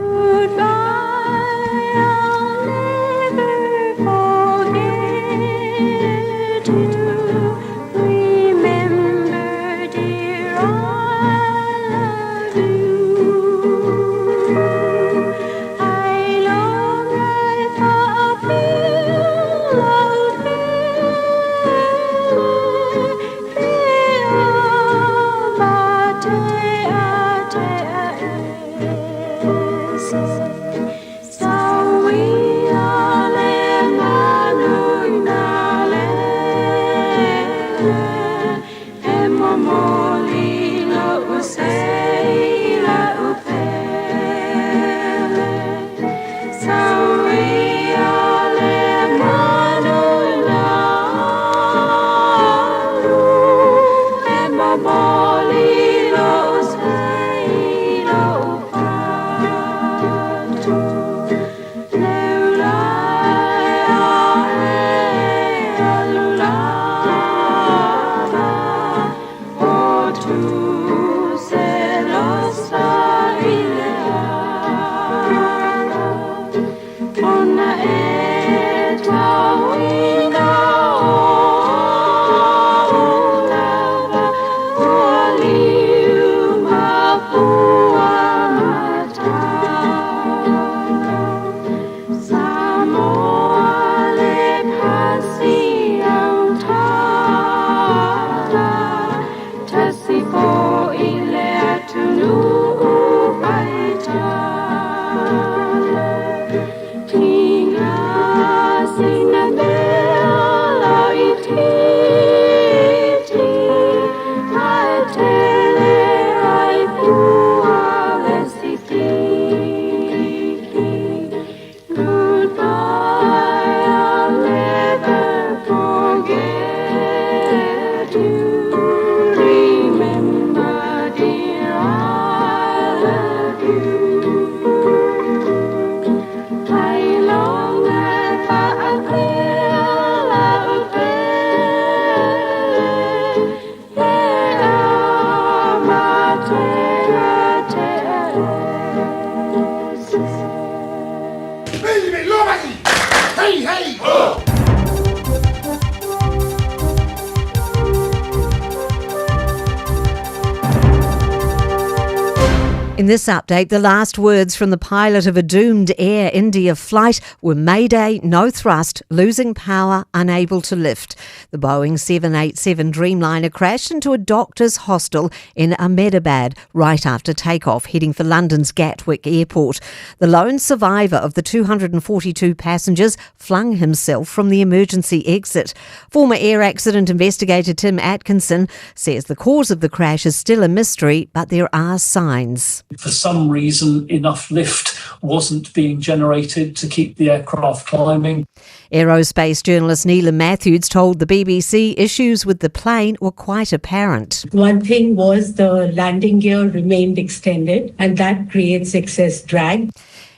In this update, the last words from the pilot of a doomed Air India flight were Mayday, no thrust, losing power, unable to lift. The Boeing 787 Dreamliner crashed into a doctor's hostel in Ahmedabad right after takeoff, heading for London's Gatwick Airport. The lone survivor of the 242 passengers flung himself from the emergency exit. Former air accident investigator Tim Atkinson says the cause of the crash is still a mystery, but there are signs. For some reason, enough lift wasn't being generated to keep the aircraft climbing. Aerospace journalist Neela Matthews told the BBC issues with the plane were quite apparent. One thing was the landing gear remained extended, and that creates excess drag.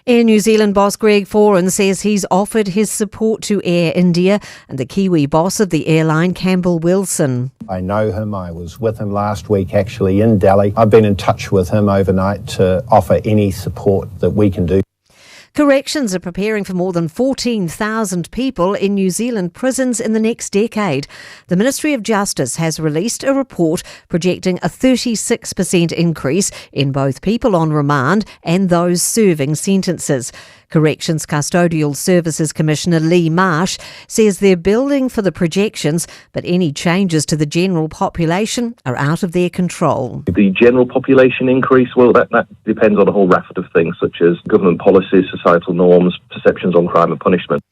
Air New Zealand boss Greg Foran says he's offered his support to Air India and the Kiwi boss of the airline, Campbell Wilson. I know him. I was with him last week actually in Delhi. I've been in touch with him overnight to offer any support that we can do. Corrections are preparing for more than 14,000 people in New Zealand prisons in the next decade. The Ministry of Justice has released a report projecting a 36% increase in both people on remand and those serving sentences. Corrections Custodial Services Commissioner Lee Marsh says they're building for the projections, but any changes to the general population are out of their control. The general population increase, well, that, that depends on a whole raft of things such as government policies, societal norms, perceptions on crime and punishment.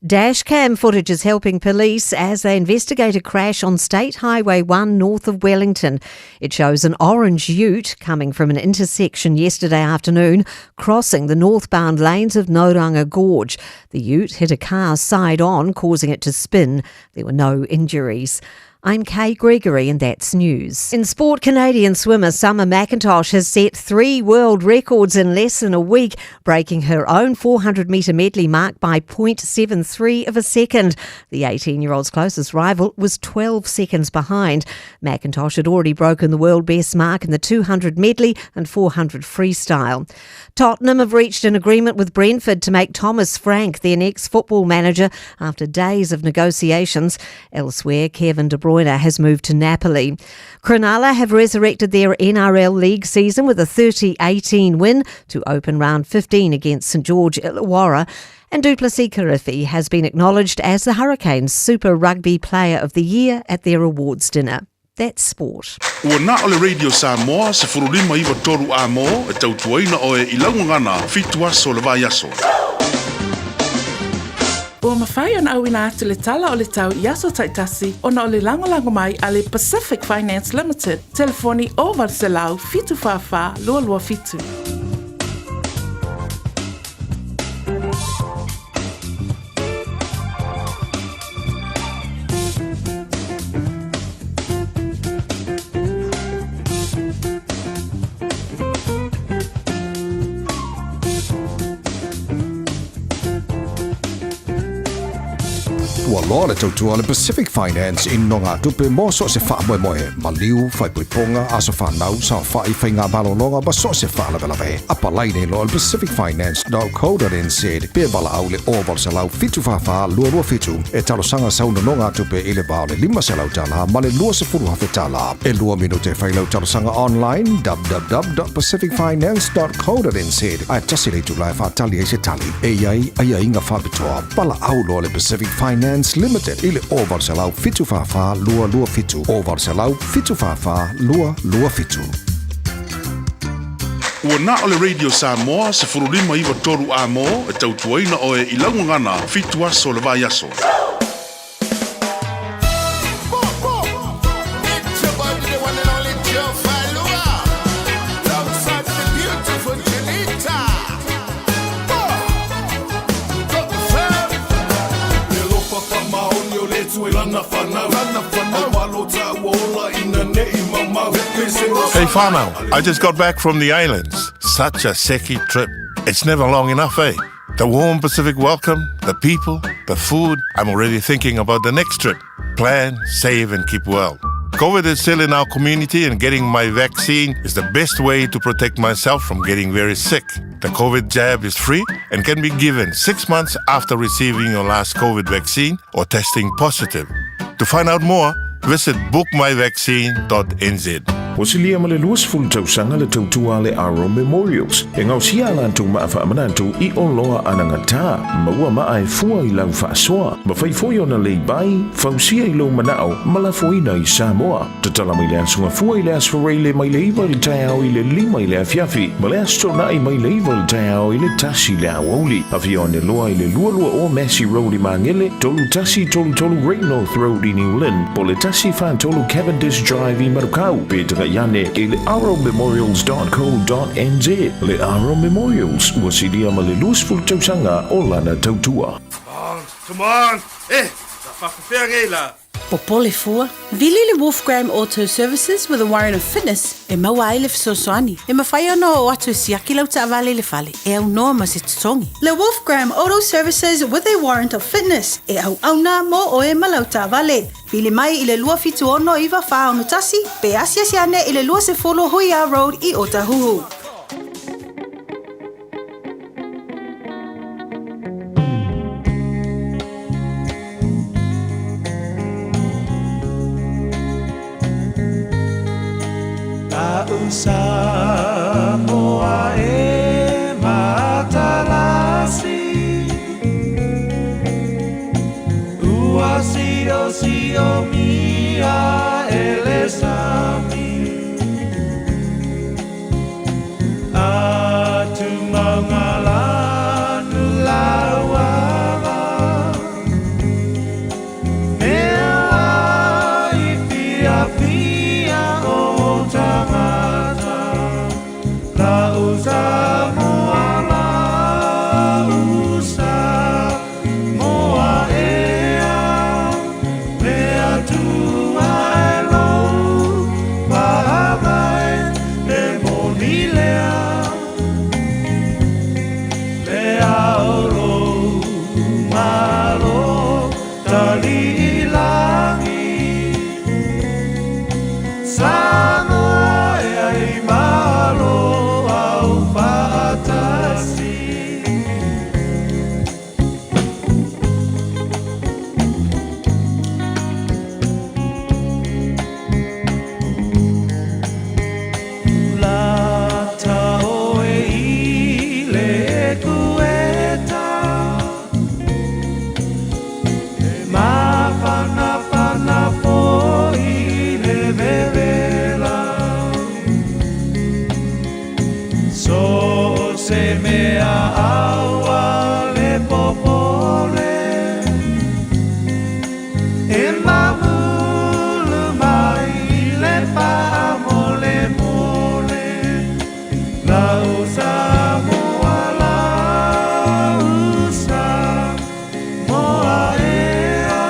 Dashcam footage is helping police as they investigate a crash on State Highway 1 north of Wellington. It shows an orange ute coming from an intersection yesterday afternoon, crossing the northbound lanes of Ngauranga Gorge. The ute hit a car side on, causing it to spin. There were no injuries. I'm Kay Gregory, and that's news. In sport, Canadian swimmer Summer McIntosh has set three world records in less than a week, breaking her own 400 metre medley mark by 0.73 of a second. The 18 year old's closest rival was 12 seconds behind. McIntosh had already broken the world best mark in the 200 medley and 400 freestyle. Tottenham have reached an agreement with Brentford to make Thomas Frank their next football manager after days of negotiations. Elsewhere, Kevin De Bruyne has moved to Napoli. Cronulla have resurrected their NRL League season with a 30-18 win to open round 15 against St George Illawarra. And Duplessis Kirifi has been acknowledged as the Hurricanes Super Rugby Player of the Year at their awards dinner. That's sport. Ua na o le Radio Samoa 159 A Mō e tautuaina oe i lau gagana fitu aso le vaiaso. Ua mafai ona auina atu le tala o le tau i aso taitasi ona o le lagolago mai a le Pacific Finance Limited, telefoni 0800 744 227. Ua loa le tautua a le Pacific Finance i nogatupe mo so o se faamoemoe, maliu, faaipoipoga, aso fanau, saofai, faigamalologa ma so o se faalavelave. Apalai nei loa le pacificfinance.co.nz pe valaau i le 0800 744 227 e talosaga sau nonogatupe i le va o le $500 tala ma le $20,000 tala. E lua minute e fai lau talosaga online www.pacificfinance.co.nz ae tasi le itula e faatali ai se tali. E i ai aiaiga faapitoa. Valaau loa le Pacific Finance Limited i le 0800 744 227, 0800 744 227. Ua na o le Radio Samoa 1593 A Mō e tautuaina oe i lau gagana fitu aso le vaiaso. Hey whānau, I just got back from the islands. Such a seki trip. It's never long enough, eh? The warm Pacific welcome, the people, the food. I'm already thinking about the next trip. Plan, save, and keep well. COVID is still in our community, and getting my vaccine is the best way to protect myself from getting very sick. The COVID jab is free and can be given six months after receiving your last COVID vaccine or testing positive. To find out more, visit bookmyvaccine.nz. Ua silia ma le 20 tausaga le tautua a le Aro Memorials e gaosia a latou maa faamanatu i oloa anagata. Maua maa e fua i lau faasoa. Mafai foi ona leibai, fausia i lou manao ma lafoina i Samoa. Tatala mai le Aso Gafua i le Aso Faraile mai le 9 i le taeao i le 5 i le afiafi ma le Aso Toonai mai le 9 i le taeao i le 1 i le aoauli. Afio ane loa i le 220 Massey Road i Magele, 3133 Great North Road i New Lynn, po o le 143 Cavendish Drive i Manukau. Pe Agai ane i le arrowmemorials.co.nz. Le Arrow Memorials, ua silia ma le 20 tausaga o lana tautua. Come on! Eh, sa faafefea nei la? Popole fua, vili le Wolfgram Auto Services with a warrant of fitness e maua ai le fesoasoani. E mafai ona oo atu e siaki lau taavale i le fale e aunoa ma se totogi. Le Wolfgram Auto Services with a warrant of fitness e auauna mo oe ma lau taavale. Vili mai i le 276 9461 pe asiasi ane i le 20 Huia Road i Otahuhu. Samoa e matalasi Ua sio sio mia e le sami Atu maunga lanu lauava Mea i fiafia o tangata Lau Samoa lau Samoa ea Mea tua e lou faavae e moni lea Le ao lou malo taliilagi Samoa e ai malo au faatasi. Lata oe i le ekueta E mafanafana foi le vevela So se mea aua le popole E mamulu mai le faamolemole Lau Samoa lau Samoa ea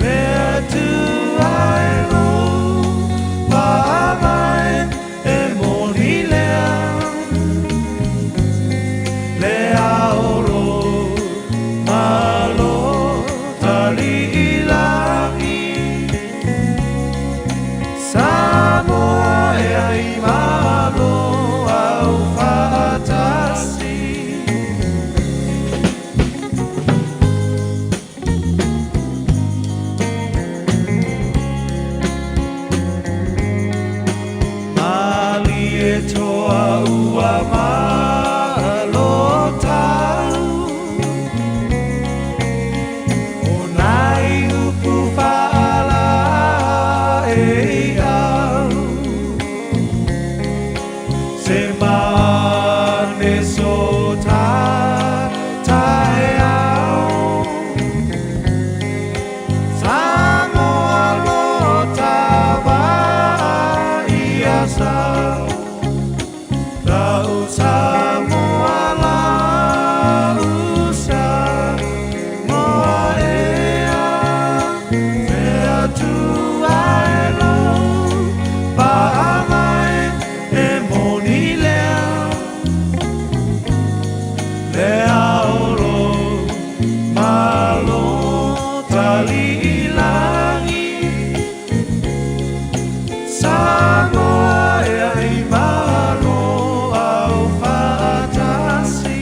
Le Atua e lou faavae e moni lea Le ao lou malo taliilagi Samoa e ai malo au faatasi. Malie toa ua malo tau O nai upu faala e au Se mane so ta taeao Samoa lo tava ia sau Lau Samoa lau Samoa ea Le Atua e lou faavae e moni lea Le ao lou malo taliilagi Samoa e ai malo au faatasi.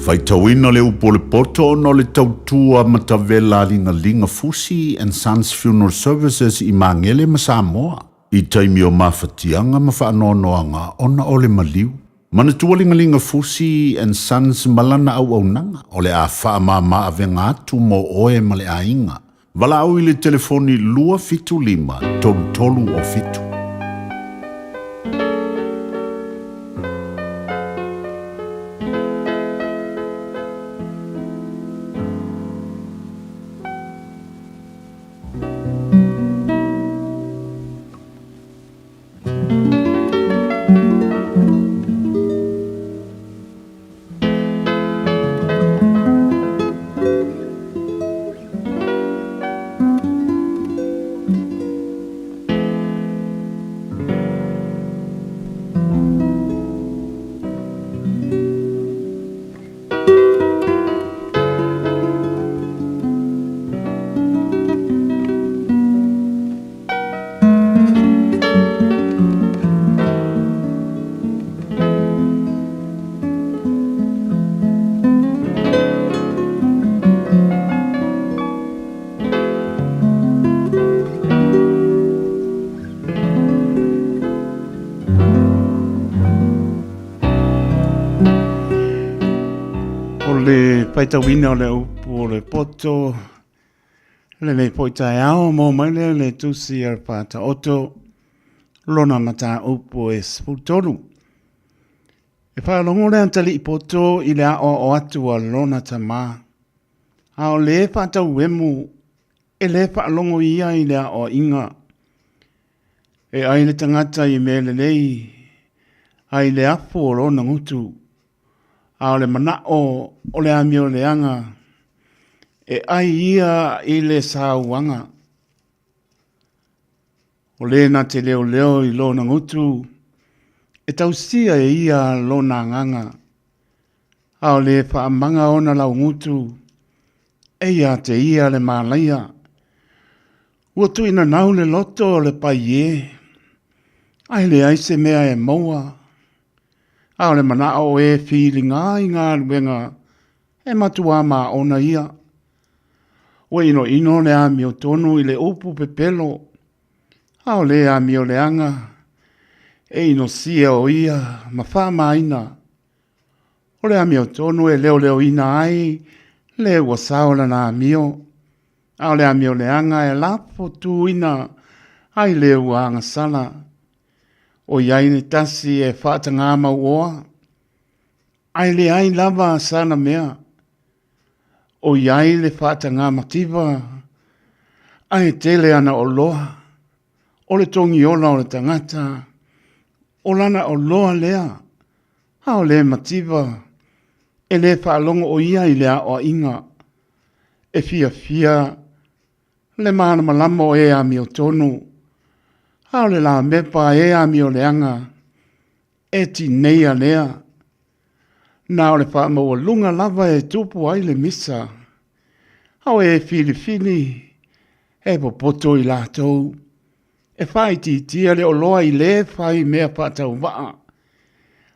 Faitauina le upu o le poto ona o le tautua matavela a Ligaliga Fusi and Sons Funeral Services i Magele ma Samoa i taimi o mafatiaga ma faanoanoaga ona o le maliu. Manatua Ligaliga Fusi and Sons ma lana auaunaga o le a faamama avega atu mo oe ma le aiga. Valaau i le telefoni 275 3307. O le faitauina o le upu o le poto, Lenei foi taeao, maua mai lea i le Tusi a le Faataoto, lona mataupu e 13. E faalogo le atalii poto i le aoao atu a lona tamā, a o le faatauemu e le faalogo ia i le aoaiga. E ai le tagata i mea lelei, a i le afu o lona gutu, A o le manaʻo o le amioleaga, e ʻai ia i le sauaga. O le na te leoleo i lona gutu, e tausia e ia lona agaga. A o le faamaga ona laugutu, e ia te ia le mālaia. Ua tuuinanau le loto o le paiē, a e leai se mea e maua. A o le manaʻo o e filiga i galuega e matuā māʻona ia. Ua ʻinoʻino le amiotonu i le upu pepelo, a o le amioleaga e inosia o ia ma faamāina. O le amiotonu e leoleoina ai le ua sao lana amio, a o le amioleaga e lafo tuina ai le ua agasala. ʻOiai le tasi e faatagā mauoa, ae leai lava sana mea. ʻOiai le faatagā mativa, ae tele ana oloa. O le togiola o le tagata, o lana oloa lea, a o le mativa, e le faalogo ʻo ia i le aoaiga. E fiafia Le malamalama o e amiotonu, a o le lamepa a e amioleaga, e tineia lea. Na o le faamaualuga lava e tupu ai le misa, a o e filifili, e popoto i latou, e faaitiitia le oloa i le fai mea faatauvaa,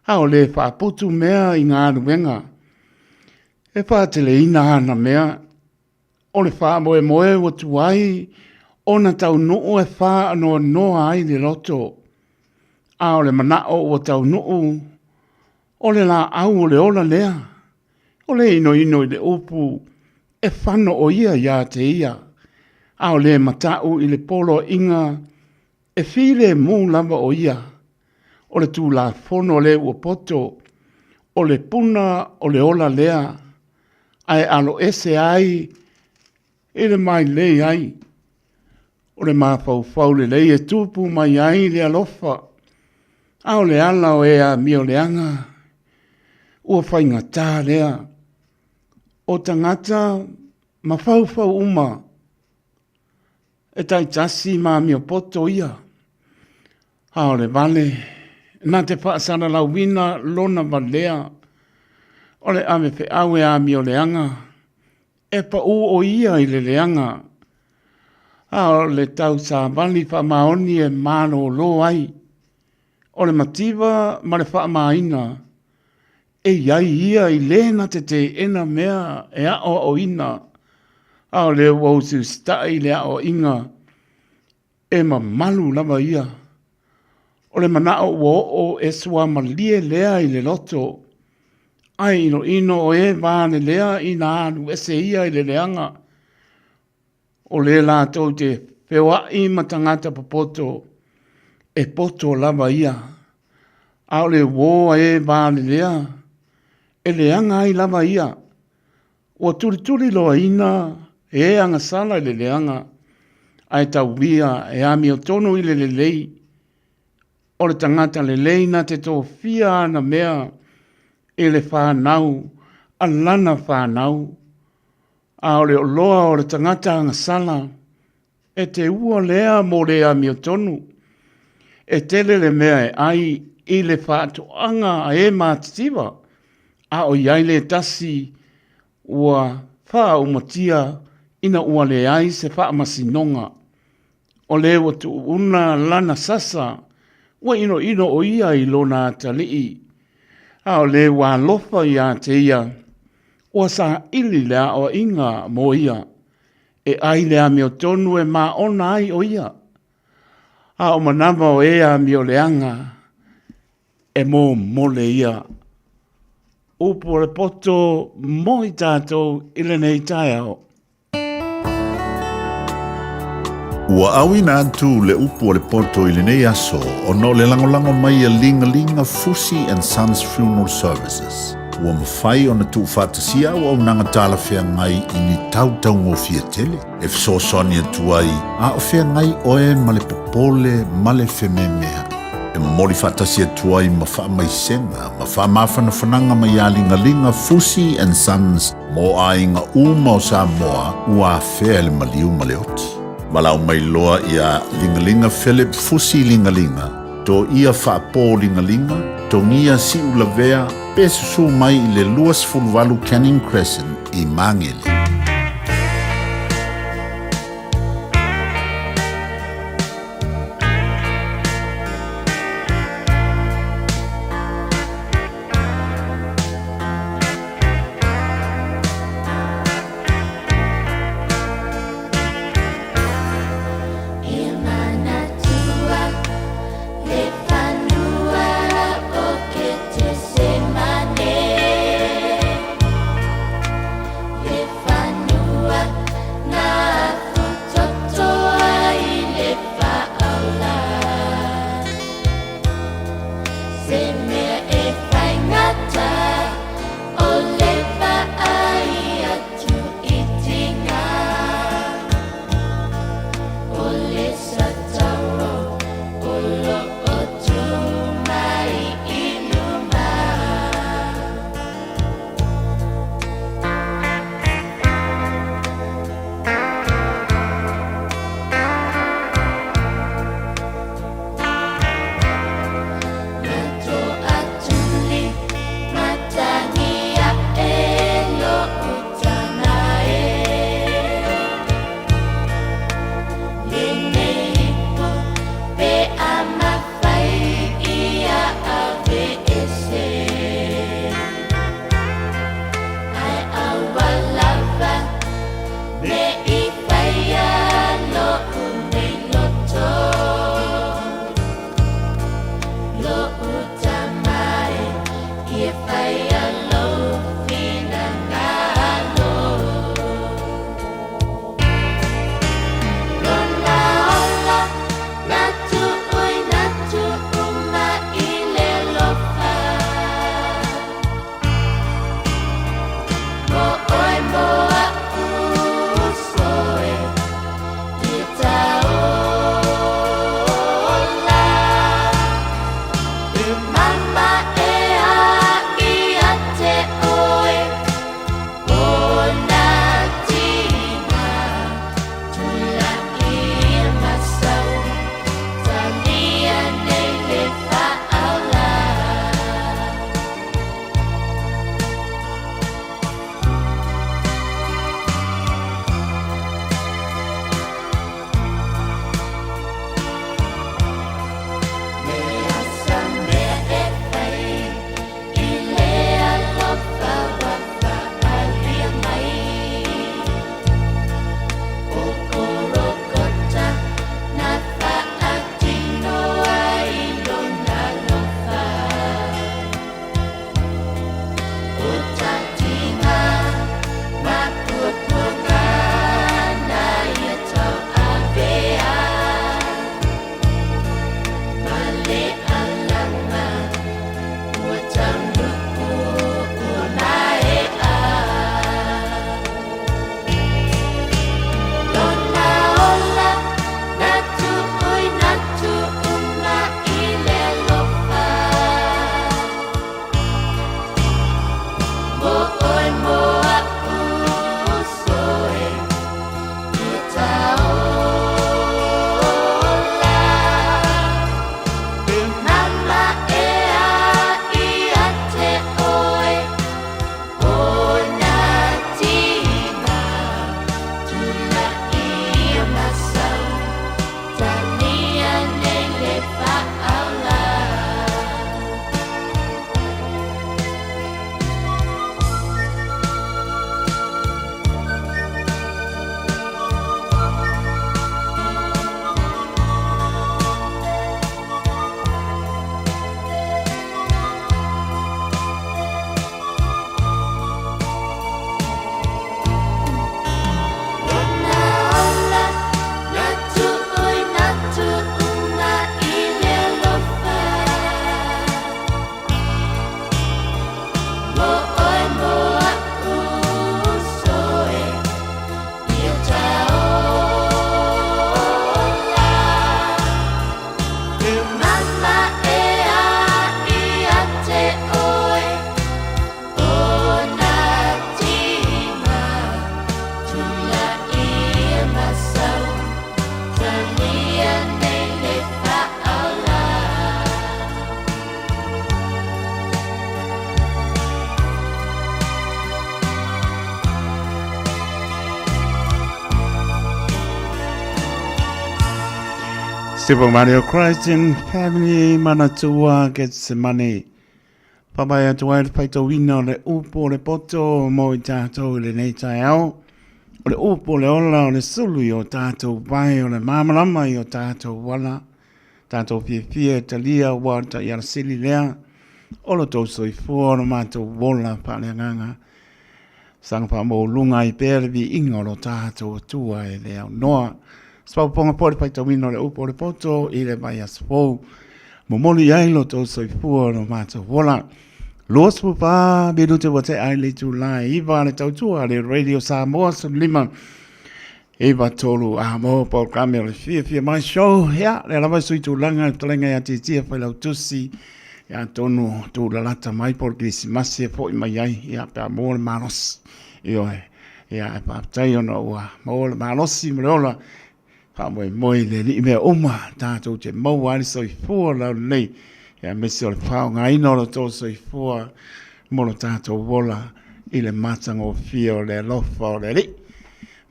a o le faaputu mea i galuega, e faateleina ana mea. O le faamoemoe ua tuai ona taunuu e faanoanoa ai le loto, a o le manaʻo ua taunuu, o le laau o le ola lea, o le inoino i le upu e fano ʻo ia iā te ia, a o le mataʻu i le poloaiga e filemu lava ʻo ia. O le Tulafono a le ua poto, o le puna o le ola lea, ae aloese ai i le mailei ai. O le mafaufau lelei e tupu mai ai le alofa, a o le ala o e amioleaga, ua faigata lea. O tagata mafaufau uma, e taitasi ma amiopoto ia, a o le vale na te faasalalauina lona valea, o le ave feau e amioleaga, e paʻū ʻo ia i le leaga, a o le tausavali faamaoni e malōlō ai, o le mativa ma le faamāina. E i ai ia i lē na te teena mea e aʻoaʻoina, a o lea ua usiusitaʻi i le aʻoaʻiga, e mamalu lava ia. O le manaʻo ua oo e suamalie lea i le loto, ae ʻinoʻino o e valelea inā alu ese ia i le leaga, O lē lātou te feoaʻi ma tagata popoto, e poto lava ia. ʻAʻole uō a e valelea, e leaga ai lava ia. Ua tulituli loaina e agasala i le leaga, ae tauia e amiotonu i le lelei. O le tagata lelei na te tofia ana mea i le whanau a lana whanau, a o le oloa o le tagata agasala, e te ua lea mo le amiotonu. E tele le mea e ai i le faatoaga a e matitiva, a o i ai le tasi ua faaaumatia ina ua leai se faamasinoga. O le ua tuuna lana sasa, ua ʻinoʻino ʻo ia i lona atalii, a o le ua alofa iā te ia, ua saili le aʻoaʻiga mo ia, e ʻai le amiotonu e māʻona ai ʻo ia. A o manawa o e amioleaga, e momole ia. Upu o le poto mo i tātou i lenei taeao. Ua auina atu le upu o le poto i lenei aso ona o le lagolago mai a Ligalinga Fusi and Sons Funeral Services. Ua mafai ona tuufaatasia auaunaga talafeagai i ni tau taugofie tele e fesoasoani atu ai a o feagai oe ma le popole ma le fememeaʻi. E momoli faatasi atu ai ma faamaisega ma faamafanafanaga mai iā Ligaliga Fusi and Sons Mo aiga uma o Samoa ua afea e le maliu ma le oti. Valaau mai loa iā Ligaliga Philip Fusi Ligaliga, Toia Faapō Ligaliga, Togia Siulavea pe susū mai i le 28 Canning Crescent i Māngere. Super Mario Christian Family Manatua Getsemane. Papai atu ai le faitauina o le upu o le poto mo i tātou i lenei taeao. O le upu o le ola o le sulu i o tātou vai o le māmalama i o tātou wala. Tātou fiafia e talia ua o le taiala sili lea. O lo tou soifua o lo mātou ola faaleagaga. Saga faamaualuga ai pea le viiga o lo tātou Atua e le aunoa. Spauponga po le faitauina o le upu o le poto i le vaiaso fou. Momoli ai lo tou soifua o lo mātou ola. 24 minute ua tea ai le itulā e 9 le tautua a le Radio Samoa 15 9 3 a mo programe o le fiafia mai show. Ia, le lava sui tulaga le talenga ia titia Failautusi. Ia, atonu tūlalata mai po o le Kerisimasi e fo'i mai ai, ia, pe a maua le malosi. Ioe, ia, e faafetai ona ua maua le malosi ma le ola, faamoemoe i le Alii mea uma tatou te maua ai le soifua laulelei, ia, aemaise o le faaaogaina o lo outou soifua mo lo tatou ola i le matagofie o le alofa o le Alii.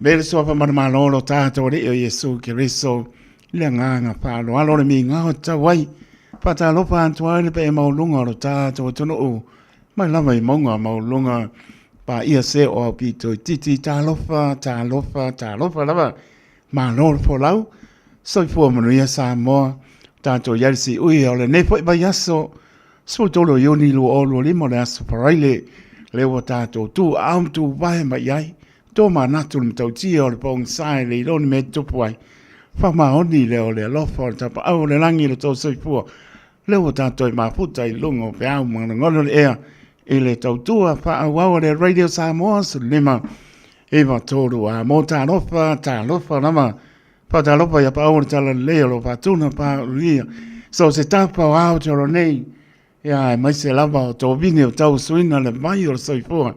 Me le suafa manumalo o lo tatou Alii o Iesu Keriso, i le agaga faaaloalo o le migao e tatau ai. Faatalofa atu ai le paia maualuga o lo tatou atunuu, mai lava i mauga maualuga, paia se o aupito itiiti, talofa, talofa, talofa lava. Malo le folau, soifua manuia Samoa, tatou i ai le siui o lenei foi vaiaso, 13 o Iuni 2025 o le aso Faraile, lea ua tatou tu aao ma tu vae mai ai, Tō manatu le matautia o le pogisa e le iloa ni mea e tutupu ai. Faamaoni lea o le alofa o le tapaau o le lagi i lo tō soifua. Lea ua tātou e mafuta i luga o peau magonagono le ea i le tautua faaauau a le Radio Samoa 15 9 3 a mō talofa, talofa lava. Faatalofa ia paau o le talalelei o lo faatuna paaulia. So se tapa o Aotearoa nei. Ia, aemaise lava o tovine o tauasuina le vai o le soifua,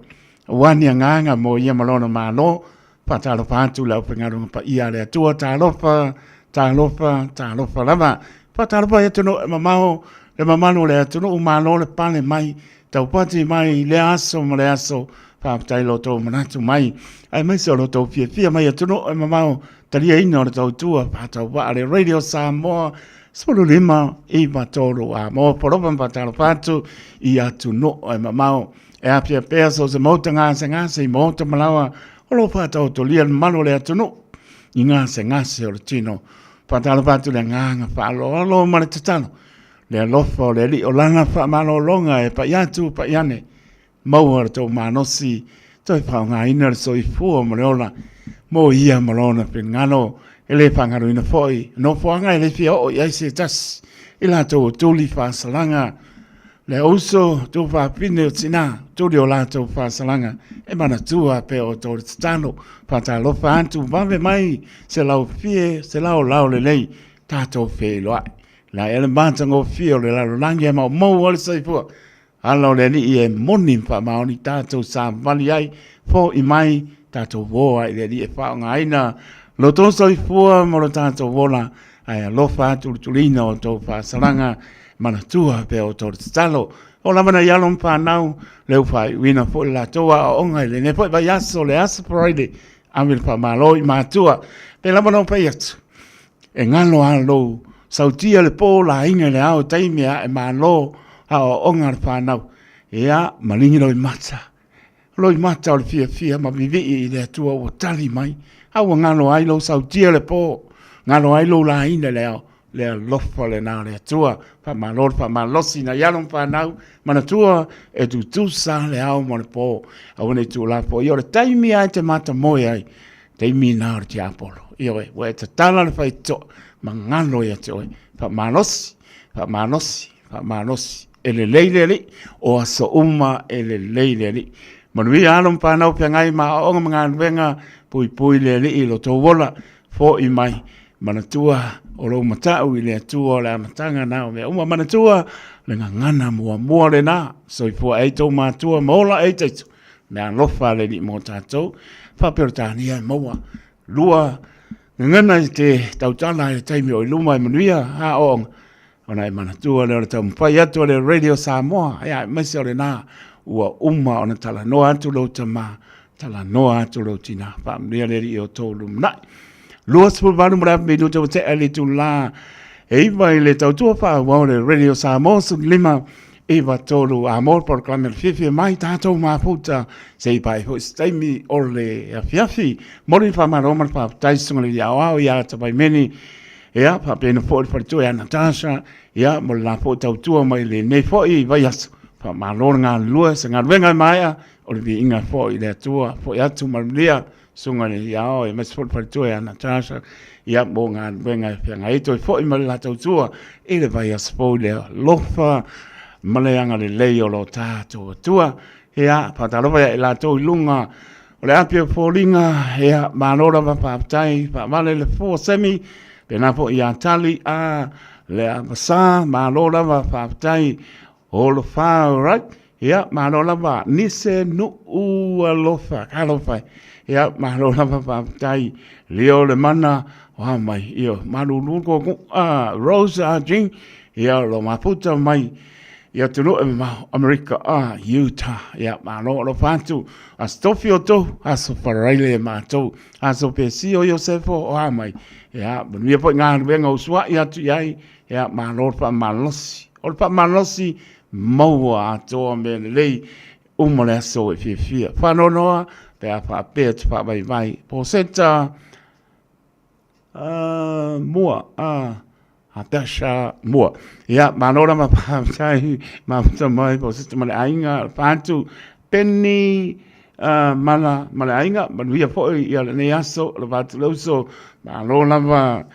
aua ni agaga mo ia ma lona Malo. Faatalofa atu le aufaigaluega paia a le Atua, talofa, talofa, talofa lava. Faatalofa i atunuu e mamao, le mamalu o le atunuu, malo le pale mai, taupati mai i lea aso ma le aso. Faafetai lo outou manatu mai, aemaise o lo outou fiafia mai atunuu e mamao, taliaina o le tautua faatauvaa le Radio Samoa 15 9 3 a mo polopa ma faatalofa atu i atunuu e mamao e afia pea so se maota gasegase i maota malawa o lo faataotolia le mamalu o le atunuu i gasegase o le tino. Faatalofa atu le agaga faaaloalo ma le tatalo le alofa o le Alii o lana faamalologa e pai atu pai ane Maua lo tou malosi, toe faaaogaina le soifua ma le ola mo ia ma lona finagalo. E le faagaloina foi nofoaga e le fia oo i ai se tasi i latou o tuli faasalaga. Le uso tuafafine o tina, tuli o latou faasalaga e manatua pea outou le tatalo. Faatalofa atu vave mai se laufie, se laolao lelei, tatou feiloai. La ea le matagofie o le lalolagi e maumau ai le soifua. Ala o le Alii e moni ma faamaoni tatou savali ai, fo'i mai, tatou ō ai i le Alii e faaaogaina lo outou soifua ma lo tatou ola, ae alofa atu i le tuliina o outou faasalaga, manatua pea outou le tatalo. O lava nai alo ma fanau, lea ua faaiuina foi le latou aoaoga i lenei foi vaiaso, le Aso Faraile, ave le faamalo i matua. Pe lava ona ou fai atu, E galo a lou sautia le po laina i le ao taimi a e malo aoaoga a le fanau. Ia, maligi loi mata. Loi mata o le fiafia ma vivii i le Atua ua tali mai. A ua galo ai lou sautia le po, galo ai lou laina i le ao, le alofa lena o le Atua. Faamalo le faamalosi nai alo ma fanau, manatua e tutusa le ao ma le po. Aua ne i tuulafoaia, o le taimi lava e te matamoe ai, taimi na o le tiapolo. Ioe, ua e tatala le faitotoa ma galo ia te oe. Faamalosi, faamalosi, faamalosi. E lelei le Alii, o aso uma e lelei le Alii. Manuia alo ma fanau feagai ma aoaoga ma galuega, puipui le Alii i lo tou ola, fo'i mai, manatua o lou mata'u i le Atua o le amataga na o mea uma. Manatua le gagana muamua lena, soifua ai tou matua ma ola ai taito. Mea alofa a le Alii mo tatou. Faa-Peretania e maua lua gagana i te tautala i le taimi o i luma e manuia aoaoga ona e manatua lea o le taumafai atu o le Radio Samoa, ia aemaise o lena ua uma ona talanoa atu lou tama, talanoa atu lou tina. Faamanuia le Alii i o outou lumanai. 28 ma le afa minute ua tea i le itulā. E iva i le tautua faaauau le Radio Samoa 15 iva tolu a mo le polokalame le fiafia mai tatou mafuta se i pai foi se taimi o le afiafi. Moli le faamalo ma le faafetai susuga le aoao ia Tapaimeni ia faapena foi le faletua ia Natasha ia mo le la foi tautua mai lenei foi vaiaso. Faamalo le galulue se galuega e maea o le viiga foi i le Atua foi atu manuia susuga i le Iao aemaise foi le faletua ia Natasha ia mo galuega e feagai ai toe foi ma le la tautua i le vaiaso fou i le alofa ma le agalelei o lo tatou Atua. Ia, faatalofa ia i latou i luga o le api o foliga, ia, malo lava faafetai, faavale le fua semi, pena foi ia Tali a le Avasa, malo lava faafetai, Olofa, alright. Ia, malo lava, nise nuu alofa, talofa e. Ia, malo lava faafetai, lio le mana, oa mai, ia, malulu ko ku, ah, Rose a Jing, ia, lo mafuta mai, ia atunuu e mamao, Amerika, ah, Utah, ia, malo alofa atu, aso tofi o tou, aso faraile e matou, aso pesio Iosefo, oa mai, ia, manuia foi galuega o usuai atu i ai, Ia, malo le faamalosi. O le faamalosi, maua atoa mea lelei uma le aso e fiafia. Faanoanoa pe a faapea te faavaivai. Poseta mua, Natasha mua. Ia, malo lava faafetai, mafuta mai Poseta ma le aiga, Fatu, Penny, mala ma le aiga, manuia foi ia lenei aso, le vatu le uso, malo lava.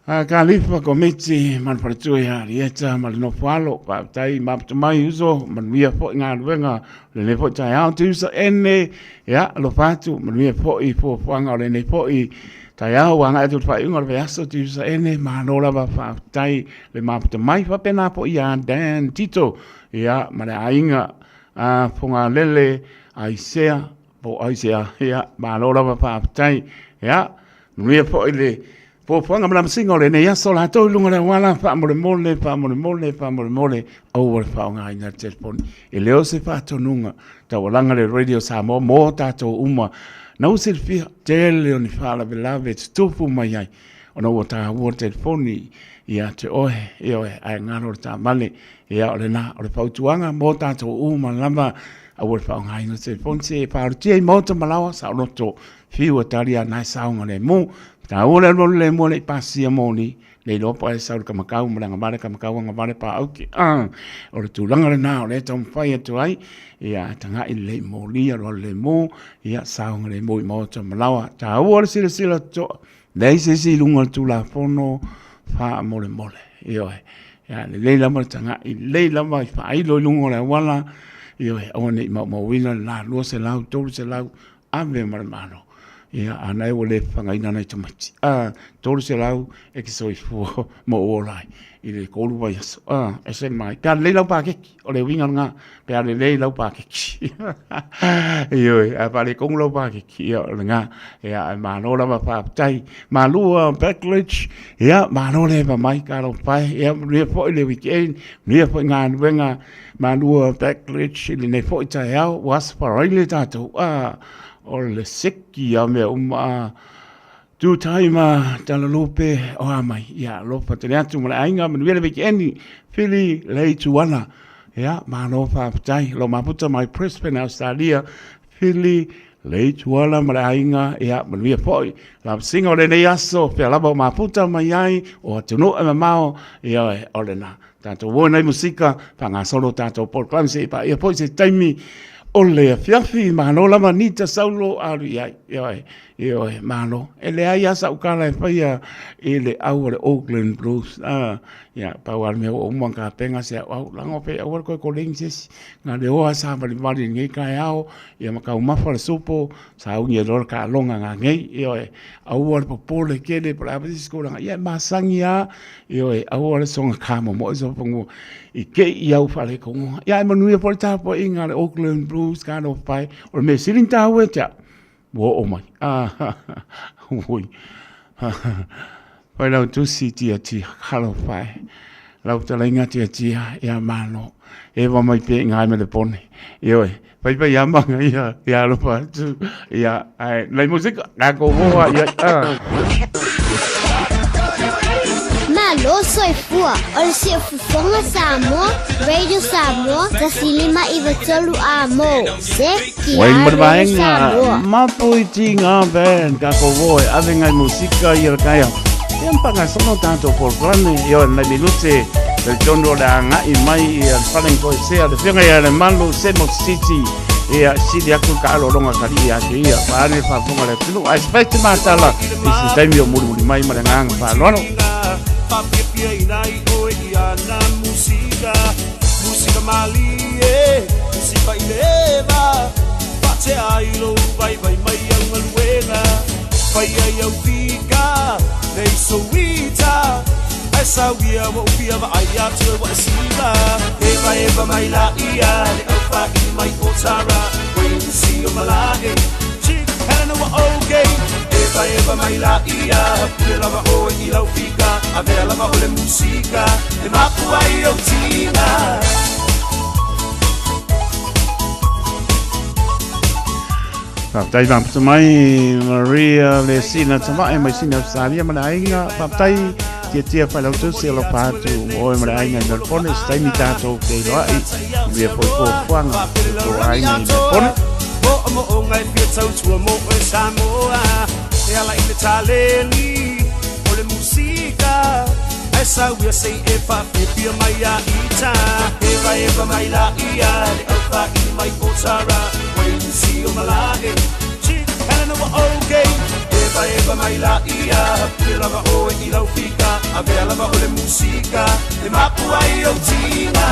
A Kalifa Komiti ma le faletua ia Arieta ma le nofo alo, faafetai mafuta mai uso, manuia foi galuega o lenei foi taeao te uso ene, ia alofa atu, manuia foi fuafuaga o lenei foi taeao ua agai atu i le faaiuga o le vaiaso te uso ene, malo lava faafetai le mafuta mai, faapena foi ia Dan Tito, ia ma le aiga a Fogalele Aisea, po o Aisea, ia malo lava faafetai, ia manuia foi le Fuafuaga ma lamasiga o lenei aso latou i luga o le auala, faamolemole, faamolemole, faamolemole, aua le faaaogaina le telefoni. E le o se faatonuga taualaga le Radio Samoa mo tatou uma. Na ua silafia, tele o ni faalavelave e tutupu mai ai ona ua taua le telefoni ia te oe, ioe, ae galo le taavale. Ia, o lena, o le fautuaga mo tatou uma lava, aua le faaaogaina le telefoni, se faaolotia i maota ma laoa, saoloto Fiu e tali a nae saoga le mu. Taua le alualu le mua le i pasia moni. Le iloa po ai sau le kamakau ma le agavale kamakau agavale pa auki. Ah, o le tulaga lena o lea e taumafai atu ai. Ia, taga'i lelei moli alualu le mu. Ia, saoga le mu i maota ma laoa. Taua le silasila totoa. Leai se isi i luga o le Tulafono faamolemole. Ioe. Ia, lelei lava le taga'i, lelei lava i faailo i luga o le auala. Ioe, aua ne i maumauina le la 200, 300, ave ma le Malo. Ia, a na e ua le fagaina nai tamaiti. A, 300 e te soifua ma ou ola ai i le 3 vaiaso. A, ese mai. Pe a lelei lau paketi, o le uiga lena, pe a lelei lau paketi. Ioe, a faaletonu lau paketi, ia o lena. Ia, ae malo lava faafetai. Malua Backledge, ia, malo le eva mai, talofa e. Ia, manuia foi le weekend, manuia foi galuega Malua Backledge i lenei foi taeao, ua aso faraile tatou, a, o le seki a mea uma, a, tūtai ma talalupe o a mai, ia, alofa tele atu ma le aiga, manuia le weekend, Fili Leituala, ia, malo faafetai, lo mafuta mai Brisbane, Australia, Fili Leituala ma le aiga, ia, manuia foi, lavasiga o lenei aso, fea lava o mafuta mai ai, o atunuu e mamao, ia, o lena. Tatou o nai musika, faagasolo tatou polokalame se i paia foi se taimi o le afiafi. Malo lava Nita Saulo alu i ai. Ioe, ioe, malo. E leai lava sau tala e faia i le au o le Auckland Blues. Ah, ia, pau lava le mea ua uma ona tapena se auau. Lago pe aua le toe koleni se isi. Na o le o lava savalivali i lenei taeao, ia ma taumafa le supo, sauni ai loa le taaloga nanei, ioe, aua le popole tele po o le a foi se isi tulaga, ia e masani lava, ioe, aua le soona tamomoe solofanua i te i au faalekonoa. Ia ae manuia foi le tapuaiga a le Auckland Blues, talofa e, o le mea sili ona taua ia te au, ua oo mai. Ui. Fai lau tusi tiatia, talofa e. Lau fetalaiga tiatia, ia malo. Eva mai pea i ngai ma le pone. Ioe, fai fai amaga ia, ia alofa atu. Ia, ae, lei musika, tatou oa ia. Malo soifua. O le Siufofoga Samoa, Radio Samoa, 1593 A mo. Se ki Wai a mo Radio vaenga Samoa. mapo i ti ngā band ka ko voi ave ngai musika i el kaya. Ia mpanga sono tātou polokalame i o nai minute le tono le anga i mai i el faleng toi sea le whianga i le malu se mo city ia sili aku ka alo longa kali ia ke ia paane whaafonga le tunu ai spete mātala i se taimi o muri muri mai ma le nganga whaaloano. Faapia ina i oe i ana musika Musika malie, musika i leva Faatea i lou vaivai mai au galuega Faia i au fika, nei souita Ae sauia ua ufia vaai atu e ua e siva Evaeva mai laia le aufaili mai o Tara Wayne o malae, Chief Helena ua okay Evaeva mai laia, pule lava oe i lau fika Avea lava o le musika, e mapu ai au tiga. Whaatai whamputa mai Maria le sina tamae mai sina Australia ma le aiga. Whaatai tia tia whailau se alo pātu o e ma le aiga i Melbourne. Se taimi tātou te iloa i mea foi fuafuaga o tō aiga i Melbourne. Mo'o mo'oga e fia tautua mo oe Samoa E ala i le taleni o le musika Ae sauia sei e faafefia mai ia ita Evaeva mai laia le aufaili mai o Tara Wayne si o malae Chief Helena ua okay Evaeva mai laia pule lava oe i lau fika Avea lava o le musika e mapu ai au tiga.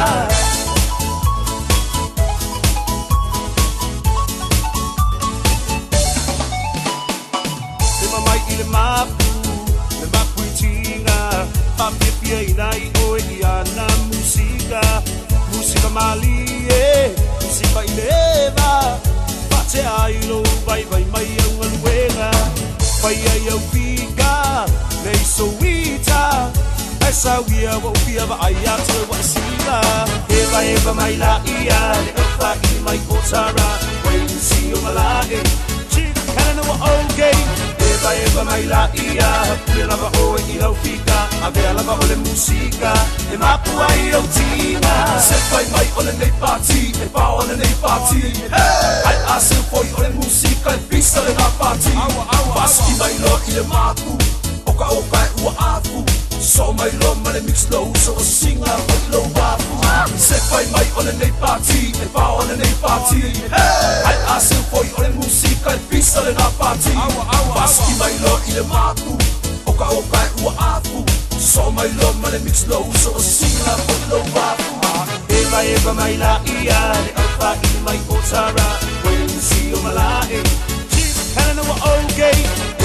Te mamai i le mapu, le mapu i tiga Faapefia ina i oe i ana musika Musika malie, musika i leva Faatea i lou vaivai mai au galuega Faia i au fika, nei souita Ae sauia ua ufia vaai atu e ua e siva Evaeva mai laia le aufaili mai o Tara Wayne si o malae, Chief Helena ua okay Evaeva mai laia, pule lava oe i lau fika Avea lava o le musika, e mapu ai au tiga. Se fai mai o lenei pati, e pao o lenei pati. Ai a se foi o le musika e pisa le ngā pati. Paski mai loa i le mapu, oka oka e ua afu. So mai loa ma le mix low, so o singa foi lou afu. Se fai mai o lenei pati, e pao o lenei pati. Ai a se foi o le musika e pisa le ngā pati. Paski mai loa i le mapu, oka oka e ua afu. So mai loa ma le mix low, so o singa foi lou afu. Evaeva mai laia le aufaili mai o Tara Wayne si o malae, Chief Helena ua okay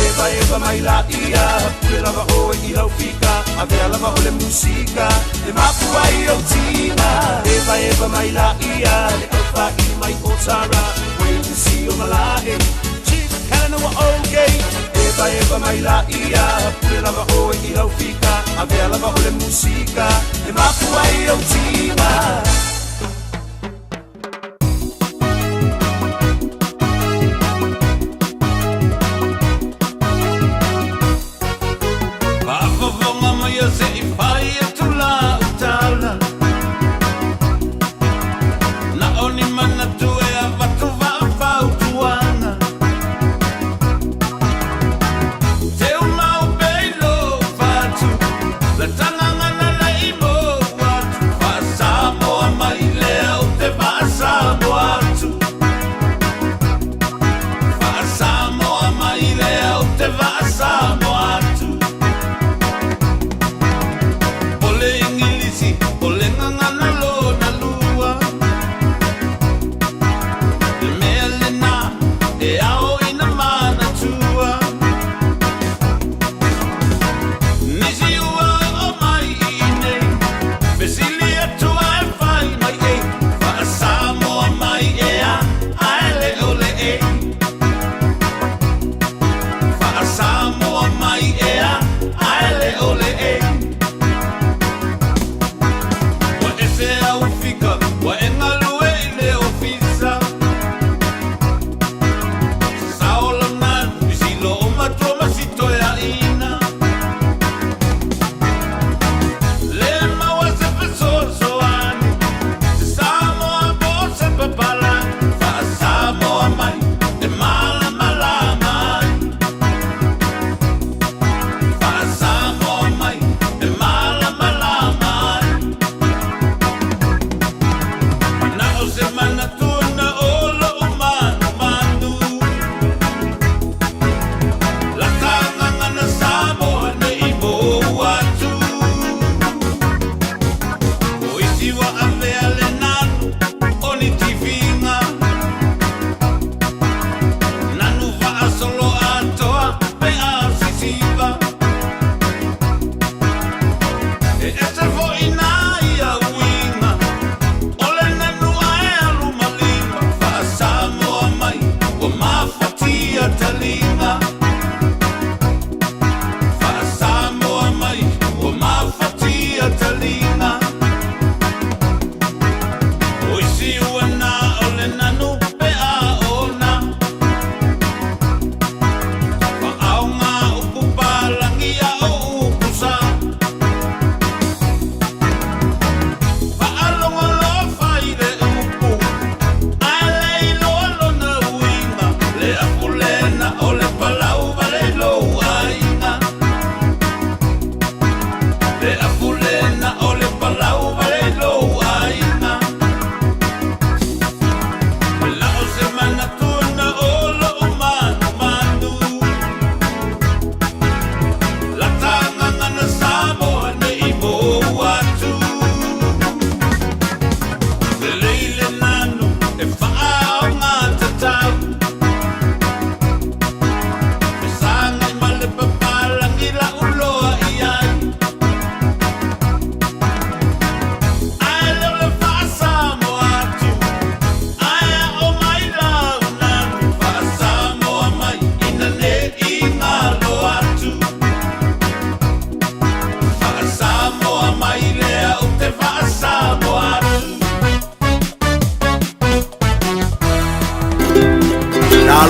Evaeva mai laia, pule lava oe i lau fika Avea lava o le musika, e mapu ai au tiga. Evaeva mai laia le aufaili mai o Tara Wayne si o malae, Chief Helena ua okay Evaeva mai laia, pule lava oe i lau fika Avea lava o le musika, e mapu ai au tiga. Faafofoga mai a se i fai atu la utala Na o ni manatu e avatu vaafautuaga Teu mau peilo fatu La tagagana lai mo atu Faasamoa mai lea o te vaasamoa atu Faasamoa mai lea o te vaasamoa atu O le Ingilisi, o le gagana lona lua Le mea lena e ao ina manatua Nisi ua o mai i nei Fesili atu ae fai mai e Faasamoa mai ea ae le o le e Faasamoa mai ea ae le o le e Ua ese au fika, ua e galue i le ofisa Sao lona, visilo o matua ma si toeaina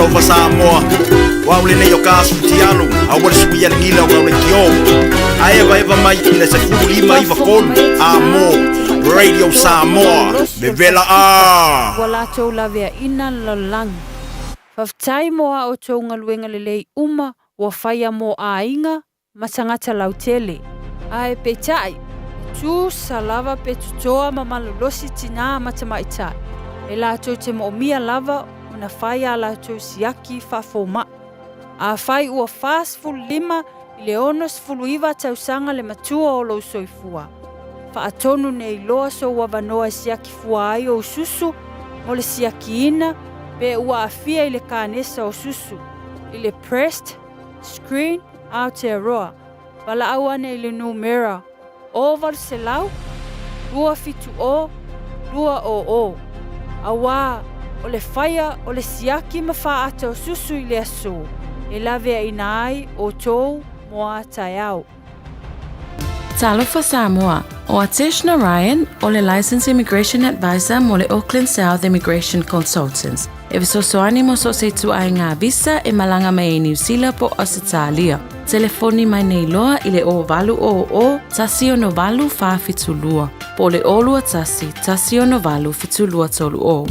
Talofa Samoa. O au lenei o ka asu tialo, aua le suia le gila o lau leitio. Ae evaeva mai i le 15 93 Amo, Radio Samoa, vevela a! Ua latou laveaina le lalolagi. Faafetai mo a outou galuega lelei uma ua faia mo aiga ma tagata lautele. Ae peitai, e tusa lava pe totoa ma malolosi tinā ma tamaitai, e latou te moomia lava ona fai a latou siaki faafoma'i. Afai ua 45 i le 69 tausaga le matua o lou soifua, faatonu nei loa sou avanoa e siaki fua ai ou susu mo le siakiina pe ua aafia i le kanesa o susu, i le Breast Screen Aotearoa, valaau ane i le numera 0800 270 200, auā o le faia o le siaki ma faata o susu i le aso e laveaina ai outou mo a taeao. Talofa Samoa, ʻO Atesh Narayan, ʻo le Licensed Immigration Advisor mo le Auckland South Immigration Consultants, e fesoasoani mo so o se ituaiga visa e malaga mai ai Niu Sila po o Ausetalia. Telefoni mai nei loa i le 0800 168 472 po o le 021 168 7230.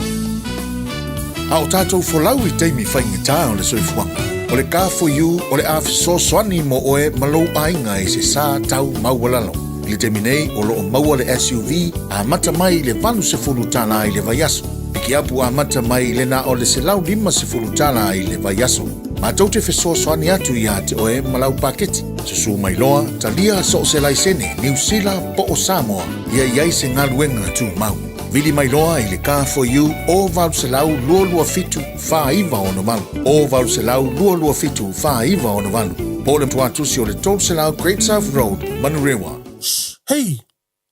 A o tātou folau i taimi faigata o le soifuaga, o le Car4U o le a fesoasoani mo oe ma lou aiga i se sa tau maualalo. I le taimi nei, o lo o maua le SUV amata mai i le $80 i le vaiaso. Pikiapu amata mai i le na o le $150 i le vaiaso. Matou te fesoasoani atu iā te oe ma lau paketi. Susū mai loa, talia so o se laisene, Niu Sila po o Samoa, ia i ai se galuega tumau. Vili mai loa i le Car4U o 800 227 4968, o 800 227 4968, po o le tuatusi o le 300 Great South Road, Manurewa. Hei!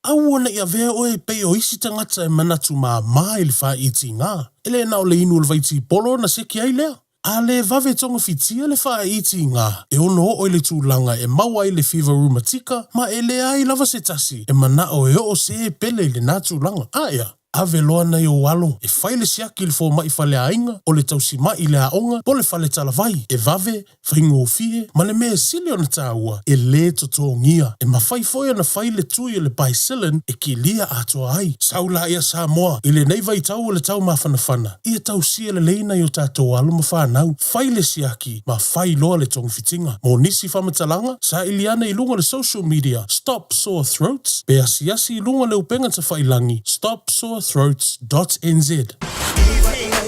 Aua ne i avea oe e pei o isi tagata e manatu māmā i le faaitiga. E le na o le inu o le vaitipolo ona seki ai lea. A le vave togafitia le faaitiga, e ono oo i le tulaga e maua ai le fiva rumatika ma e leai lava se tasi e manao e oo se pele i lena tulaga. Aea, ave loa nai ou alo e fai le siaki i le fomai faleaiga, o le tausima'i i le aoga po o le fale talavai, e vave, faigofie, ma le mea e sili ona tāua, e lē totogia. E mafai foi ona fai le tui o le Bicillin e kilia atoa ai. Sau laia Samoa, i lenei vaitau o le tau mafanafana, ia tausia lelei nai o tatou alo ma fanau, fai le siaki ma fai loa le togafitiga. Mo nisi faamatalaga, saili ane i luga o le social media Stop Sore Throats pe asiasi i luga o le upega tafailagi stopsorethroats.nz.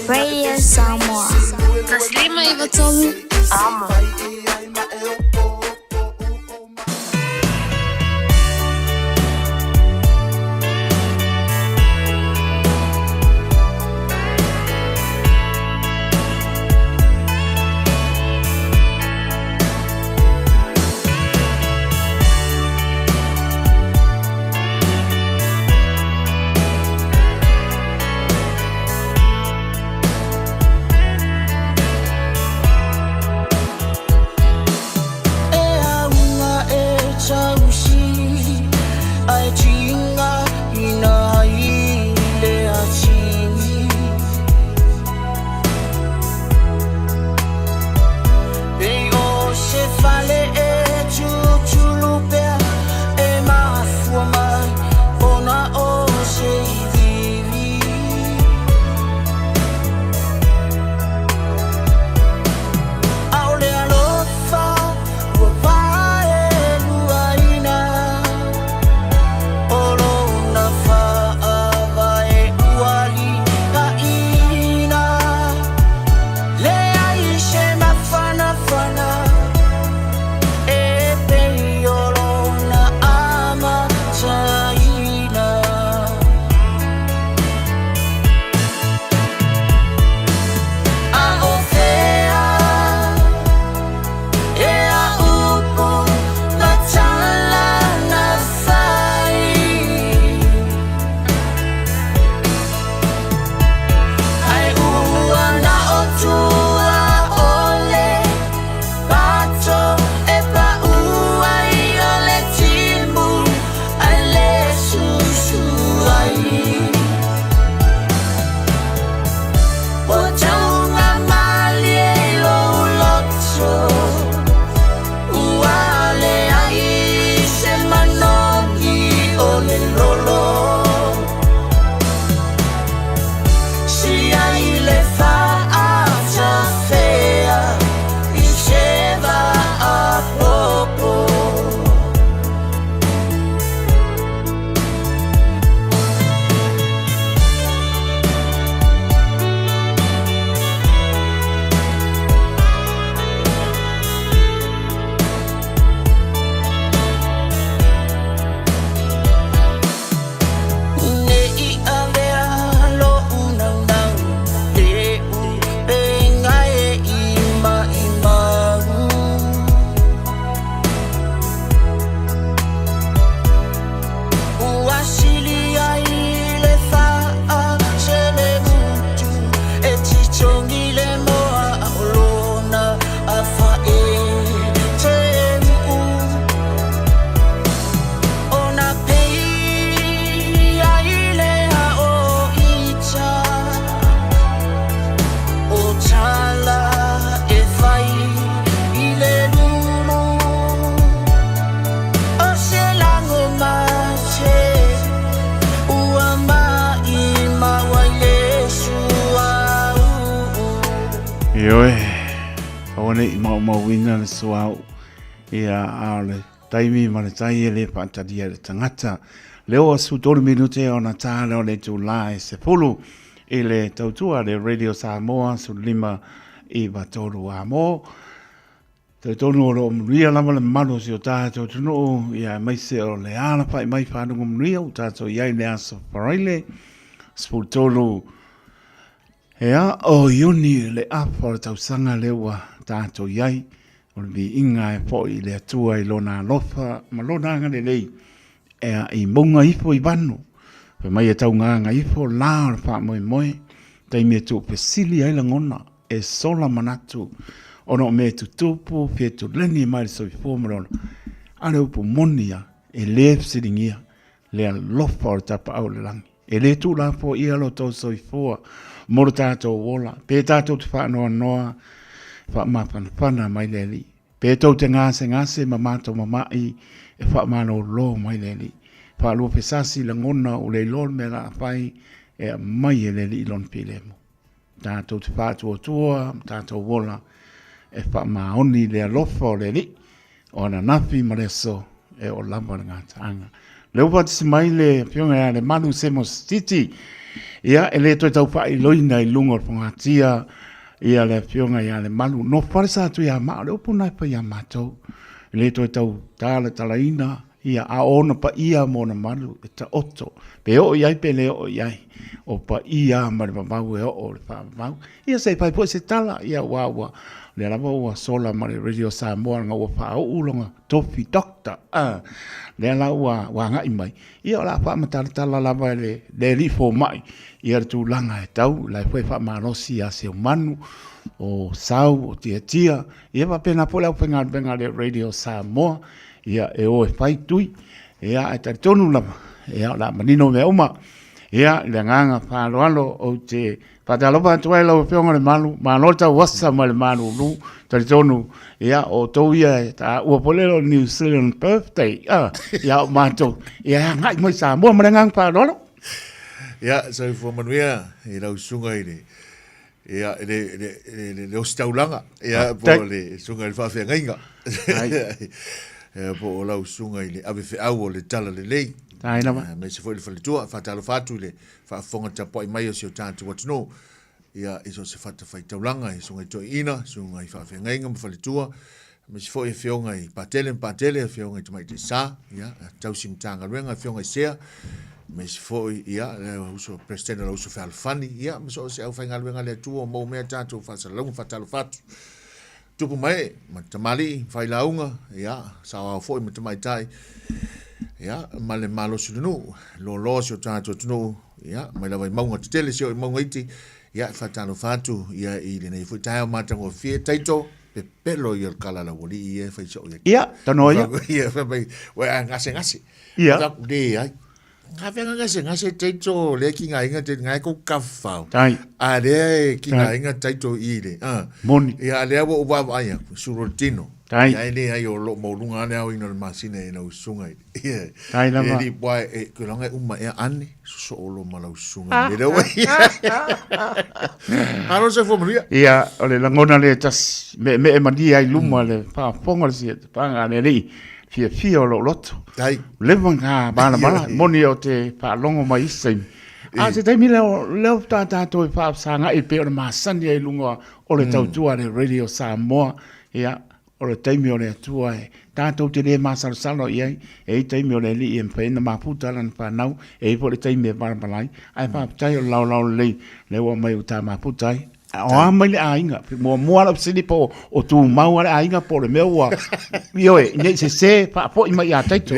Radio Samoa. 159 Amo. Ioe, aua ne i maumauina le suauu, ia, a o le taimi ma le tai e le faatalia e le tagata. Lea ua 13 minute ona ta lea o le itulā e 10 i le tautua le Radio Samoa 15 9 3 a mo. Talitonu o lo o manuia lava le mamalu o si o tātou atunuu, ia aemaise o le alafai mai faluga manuia ua tātou i ai le aso Faraile, 13 ea o Iuni le afa o le tausaga lea ua tātou i ai, o le viiga e foi i le Atua i lona alofa ma lona agalelei ea i mauga ifo i vanu, fai mai e taugaga ifo la o le faamoemoe, taimi e tuufesili ai lagona. e sola manatu ona o mea e tutupu fetuleni mai le soifua ma le ola. A o le upu moni ia, e le fesiligia le alofa o le Tapaau o le Lagi. E le tuulafoaia lo outou soifua mo lo tatou ola, pe tatou te faanoanoa, faamafanafana mai le Alii. Pe tou te gasegase ma matou mama'i, e faamalolo mai le Alii. Faaluafesasi lagona ua le iloa le mea o le a fai, e aumai e le Alii lona filemu. Tatou te faatuatua ma tatou ola e faamaoni i le alofa o le Alii, o ananafi ma le aso e oo lava le gataaga. O lea ua faatasi mai le Afioga ia Lemalu Semo Sititi, ia e le toe tau faailoina i luga o le fogatia ia le Afioga ia Lemalu. No Falesatuiamaa, o le upu lena e fai ia matou. E le toe tau talatalaina Ia, a o ona paia ma ona malu e taoto, pe oo i ai pe le oo i ai, o paia ma le vavau e oo i le faavavau. Ia, se i fai foi se tala, ia, aua ua, lea lava ua sola ma le Radio Samoa leaga ua faauu lona tofi Doctor, a, lea la ua, ua agai mai, ia o le a faamatalatala lava e le, le alii fomai, ia le tulaga e tau, la e foi e faamalosi ia Seumanu, o Sau, o Tiatia, ia faapena foi le aufaigaluega a le Radio Samoa, Ia, e o e fai tui, ia, ae talitonu lava, ia, o le a manino mea uma. Ia, i le agaga faaaloalo, ou te faatalofa atu ai lau Afioga Lemalu, malo le tauasa ma le malulu, talitonu, ia, o outou ia e taua foi lea o le New Zealand birthday, ah, ia o matou, ia e agai mai Samoa ma le agaga faaaloalo. Ia, soifua manuia i lau susuga i le Ia, le, le, le, le, le ositaulaga, ia, po o le susuga i le faafeagaiga. Ia, po o lau susuga i le avefeau o le tala lelei. Tai lava. Aemaise foi le faletua, faatalofa atu i le faafofoga tapuai mai o si o tatou atunuu. Ia, i so o se fatafaitaulaga, i susuga i toeaiina, susuga i faafeagaiga ma faletua, aemaise foi afioga i Patele ma Patele, afioga i Tamaitai Sa, ia, tausi Matagaluega, afioga i Sea, aemaise foi, ia, le uso President o le uso fealofani, ia, ma so o se aufaigaluega a le Atua o maua mea tatou faasalalauga, faatalofa atu. Tupu ma ee, ma tamalii, failauga, ia, saoao foi ma tamaitai, ia, ma le malosi o le nuu, loaloa si o tatou atunuu, ia, mai lava i mauga tetele seia oo i mauga iti, ia, faatalofa atu, ia, i lenei foi taeao matagofie, Taito, pepelo ia o le kala lau alii ia e fai soo ia. Ia, tanoa ia. Ia, fai mai, ua a gasegase. Ia. Fai atu, leai. Nga fea gasegase taito lea ki ngā inga te ngai kou kawhau. Tai. A lea e ki ngā inga taito i le. Ah. Moni. Ia, a lea ua u vaavaai aku, suro le tino. Tai. Ia, e leai o loo maulunga ane au ina le masina e lau susuga i. Ia. Tai lava. E li, wai, e, ke longa e uma ea ane, sosoo lo ma lau susuga i le ua. Malo se fua manuia. Ia, o le lagona lea e tasi, meemee malie ai luma le faafofoga o le sia paga a le alii, fiafia o lou loto. Tai. Leva na balabala, moni o te faalogo mai isi taimi. A o se taimi lea, lea faatoa tatou e faafesagai pei ona masani ai i luga o le tautua a le Radio Samoa. Ia, O le taimi o le Atua e tatou te le masalosalo i ai, e i ai taimi o le Alii e mafai ai ona mafuta lana fanau, e i ai foi le taimi e balabala ai. Ae faafetai o le laolao lelei lea ua aumai ua ta mafuta ai. A o a mai le aiga? Muamua lau fesili po o tumau lava le aiga po o le mea ua, ioe, ne i sese faafoi mai ia Taito.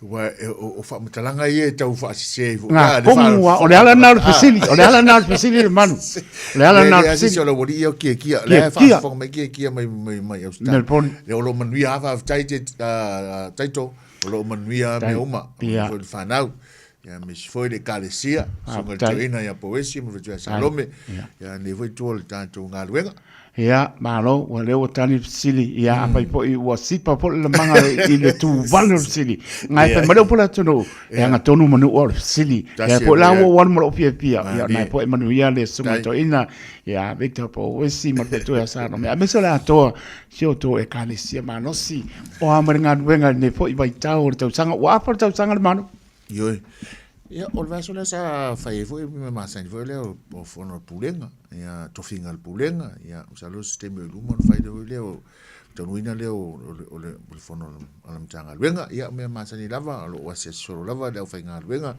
Ua, o faamatalaga ia e tau faasese ai foi. Ngā kongu a, o le ala lena o le fesili, o le ala lena o le fesili le manu. O le ala lena o le fesili. O le alii ia o Kiekia, lea e faafofoga mai Kiekia mai, mai, mai Australia. Melbourne. Lea o lo o manuia lava, faafetai te, Taito, o lo o manuia mea uma. Ia. Foi le whanau. Ia aemaise foi le Ekalesia, Susuga i le Toeaina ia Pouesi ma le Faletua ia Salome, ia lenei foi itu o le tatou galuega. Ia, malo, ua lea ua tali le fesili. Ia, afai foi ua sipa foi le lamaga i le tuvale o le fesili. Ngai fai mai le upu a le atunuu, e agatonu manu o le fesili. Ia foi la ua ou alu ma lou fiafia. Ia, na foi manuia le Susuga i le Toeaina, ia Victor Pouesi ma le Faletua ia Salome. Aemaise o le atoa si o outou Ekalesia malosi. O a ma le galuega i lenei foi vaitau o le tausaga. Ua afa le tausaga le Malo? Ioe. Ia, o le vaiaso lea sa fai ai foi mea masani foi lea o fono a le Pulega, ia, tofiga a le Pulega, ia, masalo o se taimi o i luma ona fai lea foi lea o taunuuina lea o le fono a le Matagaluega. Ia, o mea masani lava, o lo o asiasi solo lava le aufaigaluega,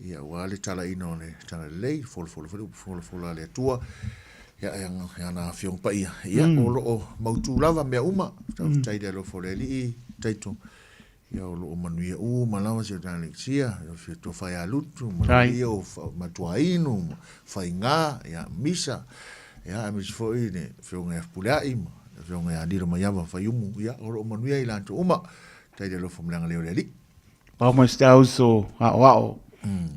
ia, aua le talaina o le talalelei, folafola foi le upu folafola a le Atua, ia, i ana Afioga Paia, ia, o lo o mautu lava mea uma. Faafetai i le alofa o le Alii, Taito. Ia o lo o manuia uma lava si o ta Alexia, ia fia tofa ia Lutu, ma le o Matuainu, ma Faiga, ia Misa, ia aemaise foi le Afioga ia Fepuleai, ma le Afioga ia Lilo Maiava Faiumu, ia o lo o manuia i latou uma. Faafetai i le alofa ma le agalelei o le Alii. Pau mai si ta uso aoao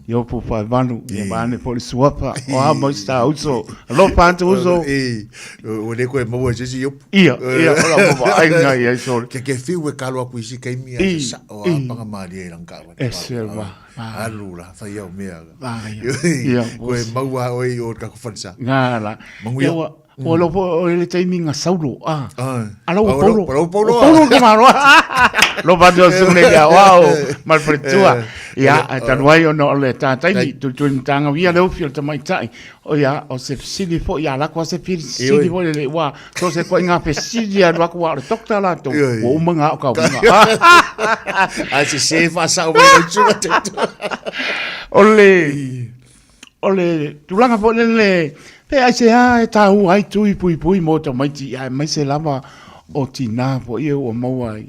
Iopu Faevalu, ia vaeane foi le suafa, o a mai si ta uso, alofa atu uso. Ua le koe maua e se isi Iopu. Ia, ia, o lau vaaiga ia i sole. Ke ke fiu e kalo aku i si kaimi a se sao a panga malie i langa kawana. E se va. Alu la, fai au mea. Ia, koe maua oe i o ka kuwhansa. Ngā la. Manguia. Ia, O lo po o le taimi nga saulo a. Ala o Paulo. Paulo Paulo. Paulo ka maro. Lo pa do su ne ya wow mal pretua. Ia a tanu ai ona o le tātaimi tu tu tanga ia le ofi o le tamaitai. O ia o se fesili foi ia la ko se fesili foi le wa so se ko nga fesili a ku wa le doctor la to. Ua uma nga o ka unga. A se se fa sa o le tu. O le O le tulaga foi lele, pe aisea e tāua ai tui puipui mō tamaiti, aemaise lava o tinā foi ia ua maua ai,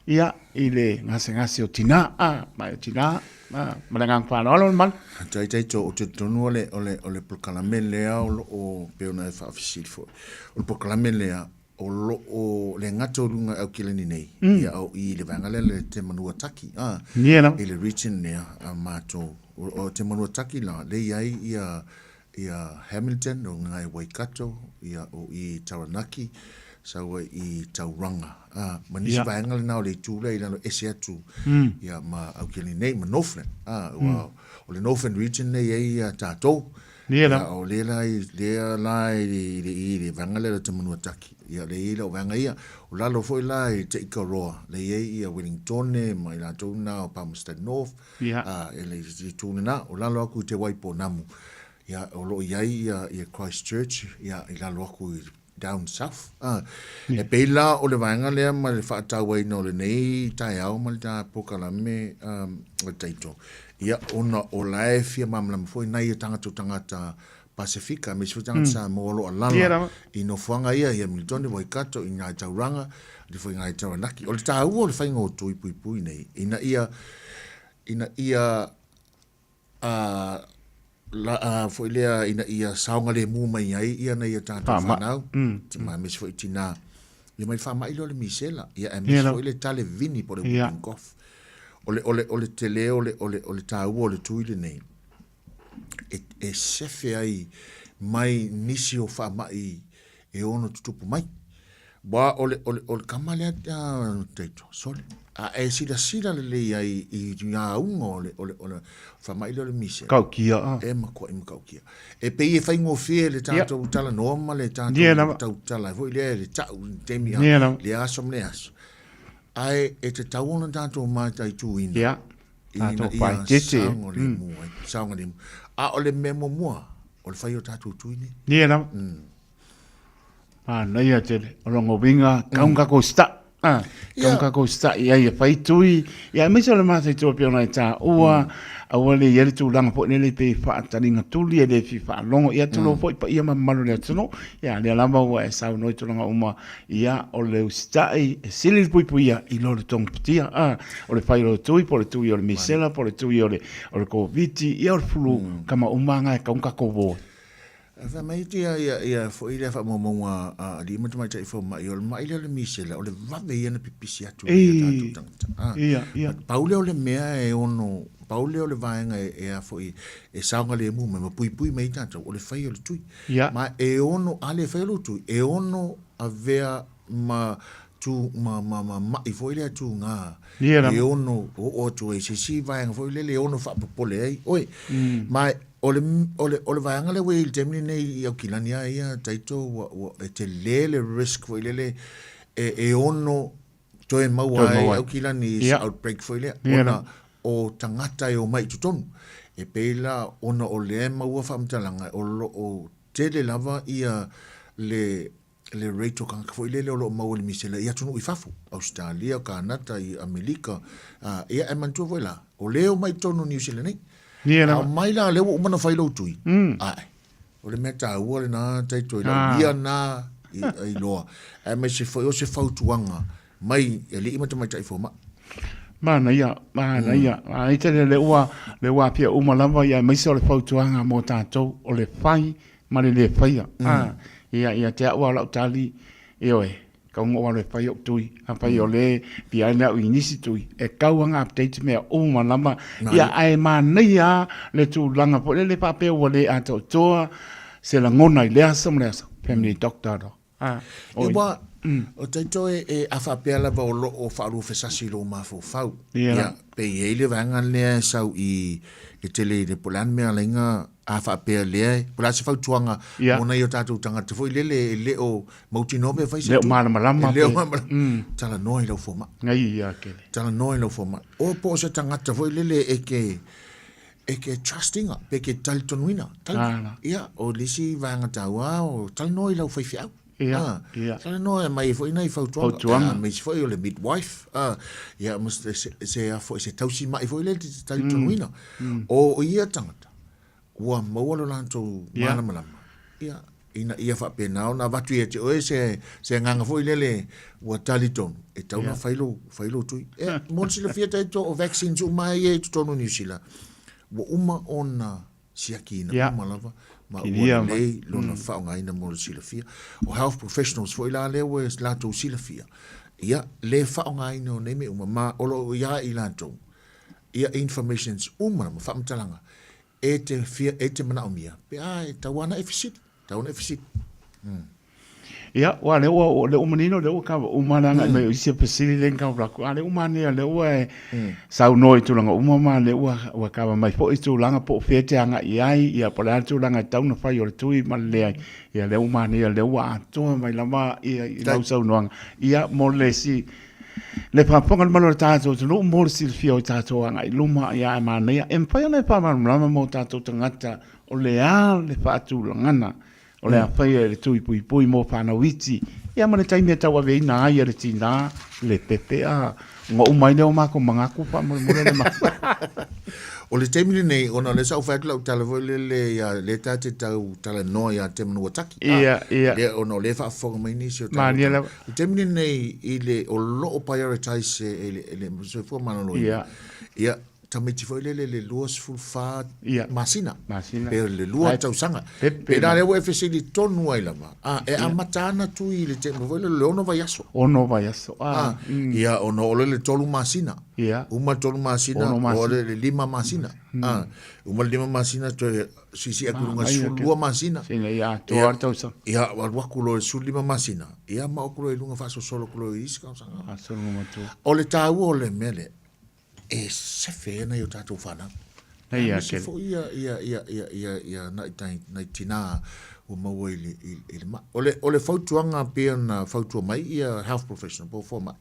ia, i le gasegase o tinā, ā, mai o tinā, ā, ma le agaga faaaloalo le malu. Taitai tō, o te tonu o le, o le, o le polokalame lea o lo o, pei ona e faafesili foi, o le polokalame lea o lo o le gata o luga i Aukilani nei, ia o i le vaega lea le Te Manuataki, ā, i le region lea a mātou. O Te Manuataki la, le i ai ia, ia Hamilton, o Ngai Waikato, ia o i Taranaki, sau ai i Tauranga. Ā, ma nisi vaega lena o le itu lea i lalo ese atu, ia ma Aukilani nei, ma Northland. Ā, ua, o le Northland region lea i ai ia tātou. Ia la. O lea la i, lea la i le, i le, i le vaega lea o Te Manuataki. Ia, lea i ai lau vaega ia. O lalo foi la i Te Ikaroa, lea i ai ia Wellingtone ma i latou na o Palmerston North. Ia. Ā, e le itu lena, o lalo aku i Te Waipounamu. Ia, o lo o i ai ia, ia Christchurch, ia, i lalo aku i down south. Ā, e pei la o le vaega lea ma le faatauaina o lenei taeao ma le ta polokalame, um, o le Taito, ia, ona o la e fia malamalama foi nai o tagata o tagata Pasifika, aemaise foi tagata Samoa o lo o alala i nofoaga ia i Hamiltone, Waikato, i Ngāi Tauranga, atu foi i Ngāi Taranaki. O le taua o le faiga o tui puipui nei, ina ia, ina ia ā, la, ā, foi lea ina ia saogalemu mai ai ia nai a tātou Faama'i. whanau, mm. aemaise foi tinā. Ia mai le faama'i lea o le misela, ia aemaise Ia foi le tale vini po o le Ia. whooping cough. O le, o le, o le tele o le, o le, o le tāua o le tui lenei, e, e sefe ai mai nisi o faama'i e ono tutupu mai. Wa o le, o le, o le kama lea a Taito, sole. A e silasila lelei ai i ngā auga o le, o le, o le faama'i lea o le misela. Kaukia, a. E makua'i matautia. E pei e faigofie le tātou talanoa ma le tātou Ia lava. tautala foi lea le ta'u i le taimi a Ia lava. le aso ma le aso. Ae e tatau ona tātou mataituina. Ia. Ina Tātou ia whaitete. saogalemu ai, saogalemu. A o le mea muamua, o le whai o tātou tui nei. Ia lava. Manaia tele. O longa uiga, kau kako sta. Ah, kau kako sta i ai e whai tui. Ia aemaise o le mātaitua pei ona e tāua, aua le i ai le tulaga foi lele pe faataliga tuli e le fia faalogo. Ia tulou foi paia ma mamalu o le atunuu. Ia lea lava ua e saunoa i tulaga uma, ia o le usitai e sili le puipuia i lo le togafitia. Ah, o le whai o le tui, po o le tui o le misela, po o le tui o le, o le Koviti, ia o le fulu kama uma nga e kau kako voe. Fai mai ia, ia, ia foi lea faamaumauga a alii ma tamaitai fomai, o le maʻi lea o le misela, o le vave ia ona pipisi atu i a tatou tagata. Ia, ia. Pau lea o le mea e ono pau lea o le vaega e, e a foi, e saogalemu mai ma puipui mai ai tatou, o le fai o le tui. Ia. Ma e ono, a le faia lou tui, e ono avea ma tu, ma, ma, ma ma'i foi lea tugā, Ia lava. e ono oo atu ai i se isi vaega foi lele e ono faapopole ai oe. Ma o le, o le, o le vaega lea ua i ai i le taimi lenei i Aukilani lava ia, Taito, ua, ua, e tele le risk foi lele e, e ono toe maua ai Aukilani i se outbreak foi lea, ona o tagata e omai i totonu. E pei la ona o lea e maua faamatalaga o lo o tele lava ia le le rate o tagata foi lele o lo o maua i le misela i atunuu i fafo, Ausetalia, Kanata, i Amelika, ia e manatua foi la, o lea e omai i totonu o Niu Sila nei. A omai la lea ua uma ona fai lou tui, ae O le mea taua lena Taito i lau ia na iloa, aemaise foi o se fautuaga mai alii ma tamaitai fomai. Manaia, manaia. Manaia tele lea ua, lea ua aafia uma lava ia aemaise o le fautuaga mo tatou, o le fai ma le le faia. Ia, ia te au lava o lau tali, ioe, Kau ngo alu e fai o'u tui, afai o le fia ai le a'u i nisi tui, e kau ana update mea uma lava, ia ae manaia a le tulaga foi lele faapea ua le atoatoa se lagona i le aso ma le aso, family doctor loa. A, oi. Ua, o taito e, e a faapea lava o lo o faaluafesasi i lou mafaufau. Ia. Ia, pe i ai le vaega lea e sau i, e tele i le, po o le a le mea alaiga a faapea lea, po o le a se fautuaga Ia. mo nai o tatou tagata foi lele e le o mautinoa pe fai se Le o malamalama E le o pe- malamalama. Talanoa i lau fomai. Ngai ia kele. Talanoa i lau fomai. O po o se tagata foi lele e ke e ke trust ina, pe ke talitonuina. Tali, Ala. ia, o le isi vaega taua o talanoa i lau faifeau. Ia, Ah, ia. Talanoa e aumai ai foi nai fautuaga. Fautuaga. Ah, aemaise foi o le midwife. Ah, ia, ma se, se, se, a foi, se tausi mai foi lele te talitonuina. O ia tagata, ua maua lo latou malamalama. Ia, ina ia faapena ona avatu ia te oe se, se agaga foi lele ua talitonu, e tatau ona fai lou, fai lou tui. E, mo le silafia taito o vaccines uma ia i totonu o Niu Sila, ua uma ona siakiina uma lava ma ua lelei lona faaaogaina mo le silafia. O health professionals foi la lea ua latou silafia, ia, le faaaogaina o nei mea uma, ma o lo o ia i latou ia informations uma ma faamatalaga e te fia, e te manaomia pe a e tatau lava ona e fesili, tatau ona e fesili. Ia, ua lea ua, lea ua manino, lea ua kava uma le agai mai o isi fesili lea na kava atu. A lea ua manaia, lea ua e saunoa i tulaga uma ma lea ua, ua kava mai foi i tulaga po o fea e te agai i ai, ia po o le a le tulaga e tatau ona fai o le tui ma le leai. Ia lea ua manaia, lea ua atoa mai lava ia i lau saunoaga. Ia, mo le isi, le faafofoga le mamalu o le tatou atunuu mo le silafia o tatou agai i luma, ia ae manaia. E mafai ona e faamalamalama mo tatou tagata o le a le faatulagana o le a faia e le tui puipui mo fanau iti, ia ma le taimi e tauaveina ai e le tinā le pepe a ua uma ai lea o makou manatu faamolemole le matou. O le taimi lenei, ona o lea sa ou fai atu lau tala foi lele ia, lea ta te tau talanoa ia Te Manuataki. Ia, ia. Lea, ona o lea e faafofoga mai nisi o tatou. Mania lava. O le taimi lenei, i le, o lo o prioritize e le, e le Soifua Maloloina. Ia. Ia, tamaiti foi lele le 24 Ia. masina. Masina. Pe le 2 Ai, tausaga. pepe Pe la ma- lea ua e fesili tonu ai lava. A, e amata ana tui i le taimi foi lele le 6 vaiaso. 6 vaiaso. Ah, Ah, ia, ona oo lea i le 3 masina. Ia. Uma le 3 masina, Ono masina. oo lea i le 5 masina. Ah, uma le 5 masina, toe siisii atu i luga Ah, ai, 12 masina. Sina ia atoa le tausaga. Ia, alu atu loa i le 15 masina, ia ma oo atu loa i luga faasolosolo atu loa i isi tausaga. Faasolo matua. O le taua o le mea lea, e sefe ai nai o tatou fanau. Nei ia Aemaise kele. foi ia, ia, ia, ia, ia, ia nai, tai, nai tinā ua maua i le, i, i le mai. O le, o le fautuaga pei ona fautua mai ia health professional po o fomai,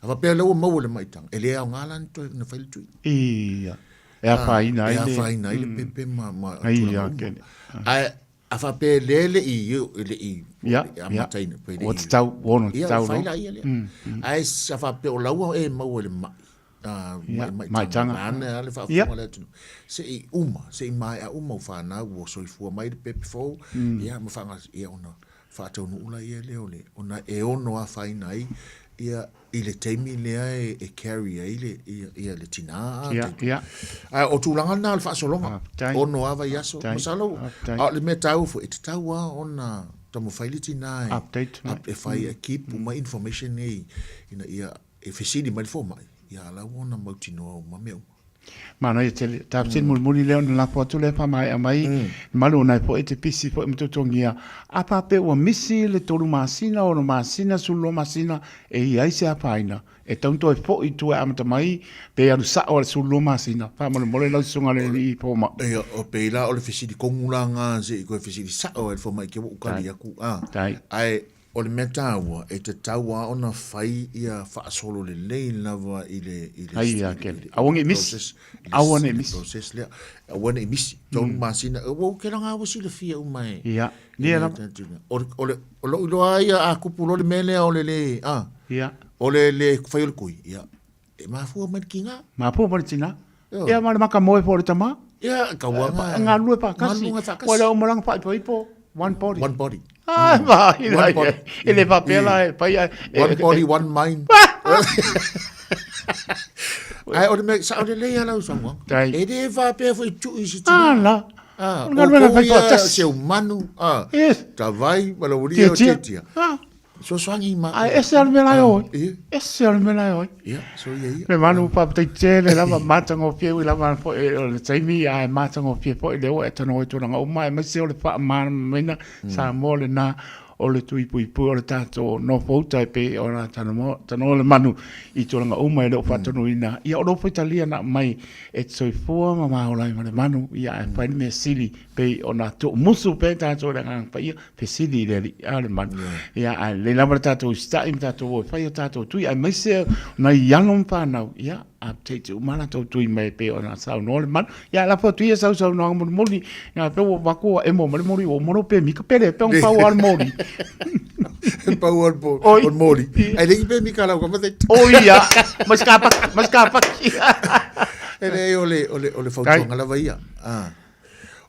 a faapea lea ua maua le maitaga, e le aoga la ona toe ona fai le tui. Ia. E afaina ai E le... afaina ai le pepe ma, ma Ai, tulaga ia uma. kele. Ae, a faapea e lea e le i, e le i, Ia, e amataina, pe le Ua i- tatau, ua ono Ia, tatau ua fai loa. la ia lea. Ae sa faapea o la ua e maua i le mai, Ia, maitaga, maitaga. vaeane lava le faafofoga a le atunuu. Se i uma, se i maea uma o fanau ua soifua mai le pepe fou, ia ma faagas, ia ona faataunuu laia lea o le, ona e ono afaina ai ia i le taimi lea e, e carry ai le, ia, ia le tinā. Ia, ia. Ae o tulaga lena o le faasologa, Faafetai. ono lava vaiaso. Faafetai. Masalo, Faafetai. a o le mea taua foi, e tatau lava ona taumafai le tinā e, Update mai. e fai, e keep uma information nei, ina ia, e fesili mai le fomai, ia a la ua ona mautinoa uma mea uma. Manaia tele. Tāpiti mulimuli lea ona lafo atu lea whamaea mai. Malu ona e po e te pisi po e matotongia. A pāpē ua misi le tolu masina, ono masina, 12 masina, e i ai se afaina. E tau toe fo'i i tua e amata mai, pe alu sa'o a le 12 masina, faamolemole lau susuga le alii fomai. Ia, o pei la o le fesili kogu la nga se i koe fesili sa'o ai le fomai ke ua ou kali aku, a. Ae o le mea taua, e tatau a ona fai ia faasolo lelei lava i le, i le, Ai ia kele. Aua ne i misi. Aua ne i misi. Process lea. Aua ne i misi. Tolu masina. Ua ou kela nga ua silafia uma e. Ia. Ia lava. O, o le, o lou iloa ia a kupu loa le mea lea o le le, a. Ia. O le le fai o le kui, ia. E mafua mai le tiga. Mafua mai le tiga. Ia ma le maka moe foi o le tama. Ia, tauaga. Galulue faatasi. Galulue faatasi. Ua le o malaga faaipoipo, one body. One body. Ah, ma, one body. E le faapea la e fai ai. One body, one mind. Ae o le mea, sao lelei lava lau saunoaga. E le faapea foi tuu i se tina. Ah, la. Ah, o le galuega fai faatasi. Se manu, ah, yes. Tavai, ma le ulia o tietia. Ah. Sosoagi ma. Ae ese lava le mea la e o ai. Ese lava le mea la e o ai. Ia, so ia ia. Le manu faafetai tele lava matagofie ui lava foi o le taimi ae matagofie foi lea ua e talanoa i tulaga uma aemaise o le faamalamalamaina Samoa lena o le tui puipui o le tatou nofouta e pei ona talanoa le manu i tulaga uma e le o faatonuina. Ia o lou foi talia na aumai e te soifua ma maola ai ma le manu, ia ae fai le mea sili pei ona tuumusu pea tatou i le Agaga Paia, fesili i le Alii a le manu. Ia ae lelei lava le tatou usitai ma tatou o e fai o tatou tui, aemaise o nai alo ma fanau, ia update uma a latou tui mai e pei ona saunoa le manu. Ia ae lafo atu ia sau saunoaga mulimuli, ia pei ua avatu ua emo mai le moli, ua uma lou pemita pele, pei ona pau lava le moli. Pau lava le moli. Ae leai ni pemita a lau tama. Oi ia, ma se kapaki, ma se kapaki. E leai, o le, o le, o le fautuaga lava ia. Ah.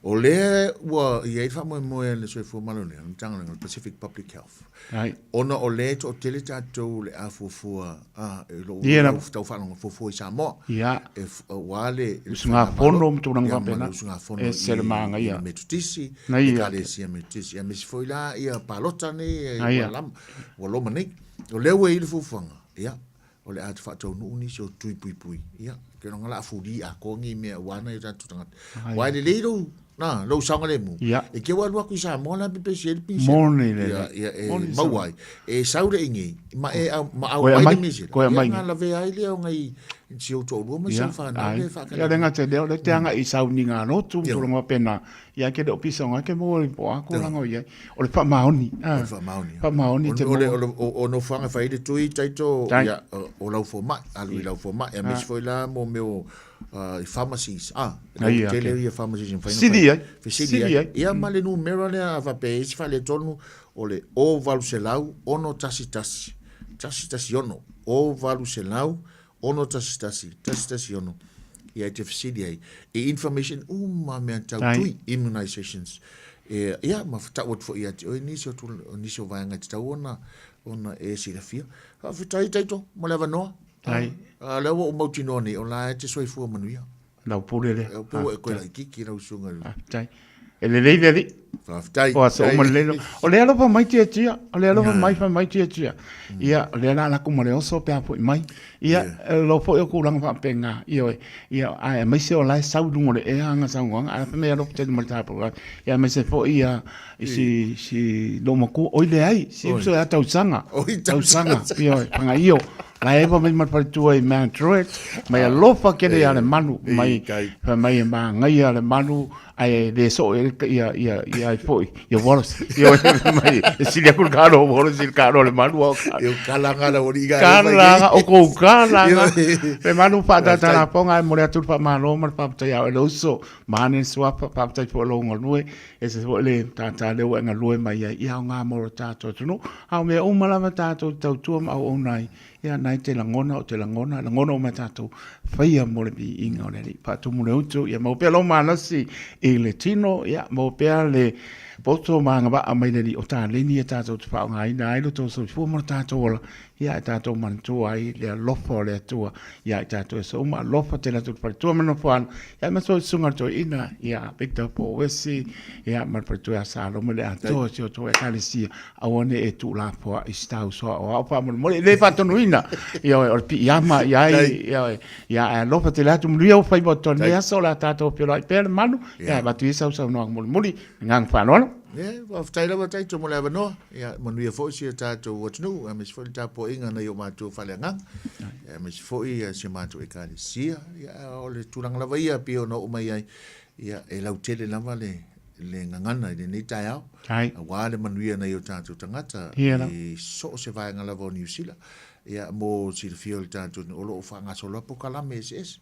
O lea ua i ai le faamoemoe a le Soifua Maloloina, le Matagaluega o le Pacific Public Health, Ai. ona o lea e toatele tatou o le a fuafua, a, e lou Ia lava. tau faalogo fuafua i Samoa. Ia. E, aua le Usugafono ma tulaga Ia, ma le faapena. usugafono E se le i magaia. le Metotisi, Na ia. Ekalesia Metotisi, aemaise foi la ia palota nei Na ia. ua lama, ua loma nei. O lea ua i ai le fuafuaga, ia, o le a faataunuu nisi o tui puipui, ia, ke longa la fuli atoa nei mea aua nai o tatou tagata. Aua e lelei lou, na, lou saogalemu. Ia. E te ua alu atu i Samoa la pepesi ai le pisela. Moni lelei. Ia, ia, e Moni maua ai. E sau le ingi, ma e au, ma au Koe mai aumai, le misela. koe Ia, aumai. na lavea ai lea o ngai si ou toalua ma si Ia, ou whanau ai. le Ia, whaakalea. le gata i lea, o lea te agai i sauniga lotu ma Ia. tulaga faapena. Ia ke le o pisa o ke mo i po ako Ia. langa o iai. O le whaamaoni. O le whaamaoni. Whaamaoni te O le, mo. o le, o, o nofoaga whai le tui taito, Tai. ia, o, o lau fomai, alu i lau fomai, a mesi foi la mo meo i pharmacies, ah, Ai, ia, tele ke. ia pharmacies in whaina Sili whai. ai. Fesili Sili ai. ai. Ia ma le numera lea a whape e isi whale tonu, o le o valu selau, ono tasi tasi, tasi tasi ono, o valu selau, ono tasi tasi, tasi tasi ono. Ia e te fesili ai. I information uma mea tau Tai. tui, immunizations. E, ia, ma tau atu foi ia te oe nisi o, tu, nisi o vaega e tatau ona, ona e silafia. Faafetai Taito, mo le avanoa. Tai. A, lea ua ou mautinoa nei, o la e te soifua manuia. Lau pule lea. E pe ua e koe laitiiti lau susuga. Faafetai. E lelei le alii. Faafetai. O aso uma lelei. O lea alofa mai tiatia. O lea alofa mai fai mai tiatia. Ia, o lea la ala atu ma le oso pe a foi mai. Ia, lo foi o tulaga faapena. Ioe. Ia, ae aemaise o la e sau i luga o le ea ana saunoaga. Ae fai mai alofa tele mai le tatou. Ia, aemaise foi ia i si, si loomatua. Oi leai, si uso e a tausaga. Oi, tausaga. Ioe, Pagaio. La e eva mai ma le faletua i Mount Druitt, mai alofa kele ia le manu, mai, fai mai e māngaia le manu, ae le soo e ia, ia, ia ai foi, ia Wallace. Ioe, mai, e sili aku le kalo o Wallace i le kalo o le manu. O Eu kalanga la ori ga. Kalanga, o kou kalanga. Le manu whaatata la ponga e mole atu le whaamalo ma le whaaptai au e le uso. Maane suapa, whaaptai fo lo ngalue, e se fo le tata le ua ngalue mai ai, ia o ngā moro tātou atunu. A o mea uma lava tātou te tautua ma au onai, ia nai te lagona o te lagona, lagona o mea tātou whaia mo le viiga o le Alii. Faatumu le utu, ia mau pea lou malosi i le tino, ia mau pea le Poto ma agavaa mai le Alii o taleni e tatou te faaaogaina ai lo outou soifua ma lo tatou ola, ia e tatou manatua ai le alofa o le Atua ia i tatou e aso uma. Alofa tele atu i le faletua ma le nofoaalo, ia aemaise foi le susuga i le toeaina ia Victor Powesi, ia ma le faletua ia Salome le atoa o si outou ekalesia, aua ne i e tuulafoa i si tau soa o ao faamolemole, e le faatonuina, ioe, o le piiama i ai, ioe, ia ae alofa tele atu, manuia ou faiva o totonu i lenei aso, o le a tatou feiloai pea le malu, ia e avatu ia sau saunoaga mulimuli. Agaga faaaloalo. Ia, faafetai lava Taito mo le avanoa. Ia, manuia foi si o tatou atunuu, aemaise foi le tapuaiga a nai o matou faaleagaga, aemaise foi si a matou ekalesia. Ia, o le tulaga lava ia pei ona oo mai ai, ia, e lautele lava le, le gagana i lenei taeao, aua le manuia o nai o tatou tagata i so o se vaega lava o Niu Sila. Ia, mo silafia o le tatou atunuu, o lo o faagasolo lava polokalame eseese.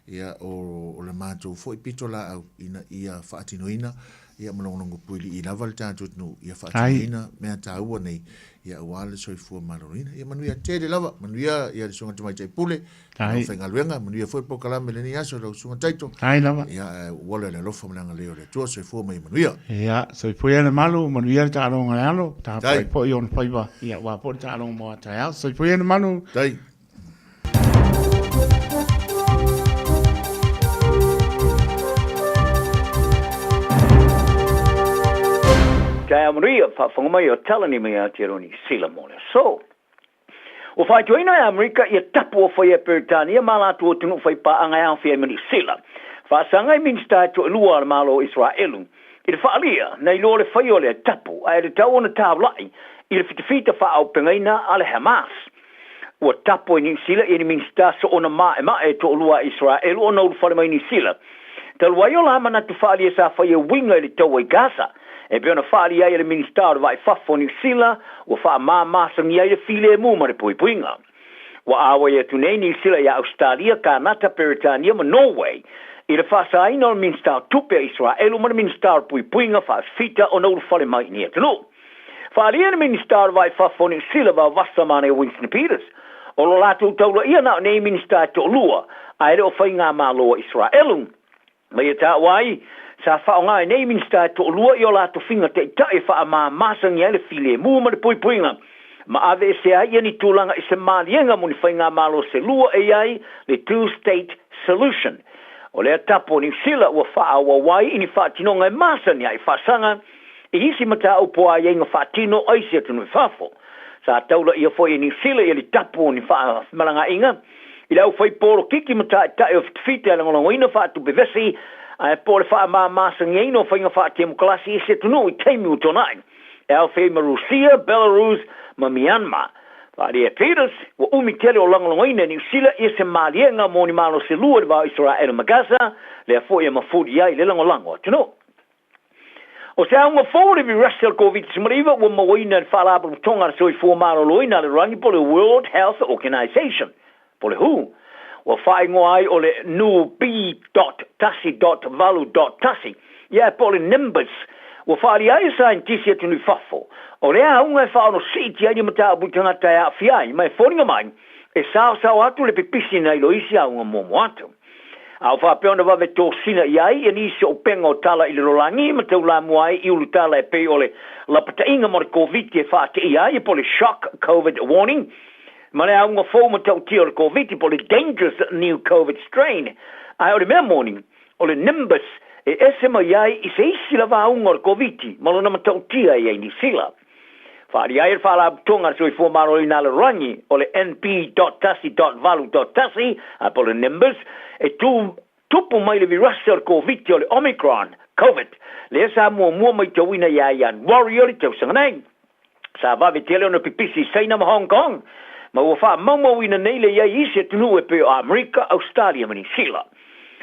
Ia, o, o le matou foi pitolaau ina ia faatinoina, ia ma logologo puilii lava le tatou atunuu, ia faatinoina mea taua nei, ia aua le soifua maloloina. Ia manuia tele lava, manuia ia le Susuga Tamaitai Pule, ma le aufaigaluega, manuia foi le polokalame i lenei aso lau Susuga Taito. Ai lava. Ia, ae ua ola i le alofa ma le agalelei o le Atua, soifua ma ia manuia. Ia, soifua ia le malu, manuia le taaloga a le alo, tapuai foi ona faiva, ia aua foi le taaloga mo a taeao. Soifua ia le malu. Tai. Taeao manuia, faafofoga mai o Talani mai Aotearoa Niu Sila mo le aso. Ua faatuaina e Amerika ia tapu o faia e Peretania ma latou atunuu faipaaga e aofia ai ma Niu Sila. Faasaga i Minisita e toelua a le Malo o Iseraelu i le faaalia na iloa le faia o lea tapu ae tatau ona taulai i le fitafita faaaupegaina a le Hamas. Ua tapu e Niu Sila ia ni Minisita soona maemae e toalua a Iseraelu ona ulufale mai Niu Sila. Talu ai o la manatu faaalia sa faia uiga i le taua i Gaza, e pei ona faaalia ai e le Minisita o le Vaa i Fafo o Niu Sila, ua faamāmāsagia ai le filemu ma le puipuiga. Ua āwai atu nei Niu Sila iā Ausetalia, Kānata, Peretania ma Norway i le faasaina o le Minisita o Tupe a Iseraelu ma le Minisita o le Puipuiga Faafita ona ulufale mai i nei atunuu. Faaalia le Minisita o le Vaa i Fafo o Niu Sila Vaovasa Manaia Winston Peters, o lo latou taulaia na o nei Minisita e toalua, ae le o faigamalo a Iseraelu. Ma ia taua ai, sa faaaoga e nei Minisita e toalua i o la tofiga taitai e faamamasagia ai le filemu ma le puipuiga, ma aveesea ai ia ni tulaga i se maliega mo ni faigamalo se lua e i ai le Two State Solution. O lea tapu o Niu Sila ua faaauau ai i ni faatinoga e masani ai faasaga I isi mataupu o aiaiga faatino a isi atunuu i fafo, sa taulaia foi e Niu Sila ia le tapu o ni faamalagaaiga i le aufai polokiki ma taitai o fitafita e lagolagoina faatupe vesi ae po o le faamamasagiaina o faiga faatemokalasi i isi atunuu i taimi ua tuanai e aofia ai ma Rusia, Belarus ma Myanmar. Faaalia e Peters, ua umi tele o lagolagoina e Niu Sila ia se maliega mo ni malosi lua i le va o Isaraelu ma Gaza, lea foi e mafuli ai le lagolago atunuu. O se auga fou o le virasi o le Koviti-19 ua mauaina e le Faalapotopotoga a le Soifua Maloloina a le Lalolagi po o le World Health Organization, po o le who, ua faaigoa ai o le Nu B.1.8.1, ia po o le Nimbus. Ua faaalia ai e saienitisi atunuu i fafo, o lea auga e faaonosii ai ni mataupu i tagata e aafia ai ma e foliga mai e saosao atu le pipisi nai lo isi auga muamua atu. A o faapea ona vave tosina i ai ia nisi o upega o tala i le lolagi ma taulamua ai i ulutala e pei o le lapataiga mo le Koviti e faateia ai po o le Shock Covid Warning ma le auga fou matautia o le Koviti po o le Dangerous New Covid Strain. Ae o le mea moni, o le Nimbus e ese mai ai i se isi lava auga o le Koviti ma lona matautia e i ai Niu Sila. Faaalia ai le Faalapotopotoga a le Soifua Maloloina a le Lalolagi, o le NP.1.8.1, a po o le Nimbus, e tu tupu mai le virasi o le Koviti o le Omicron, Covid, lea sa muamua maitauina ia Ianuari o le tausaga nei. Sa vave tele ona pipisi i Saina ma Hong Kong, ma ua faamaumauina nei le i ai i isi atunuu e pei o Amerika, Ausetalia ma Niu Sila.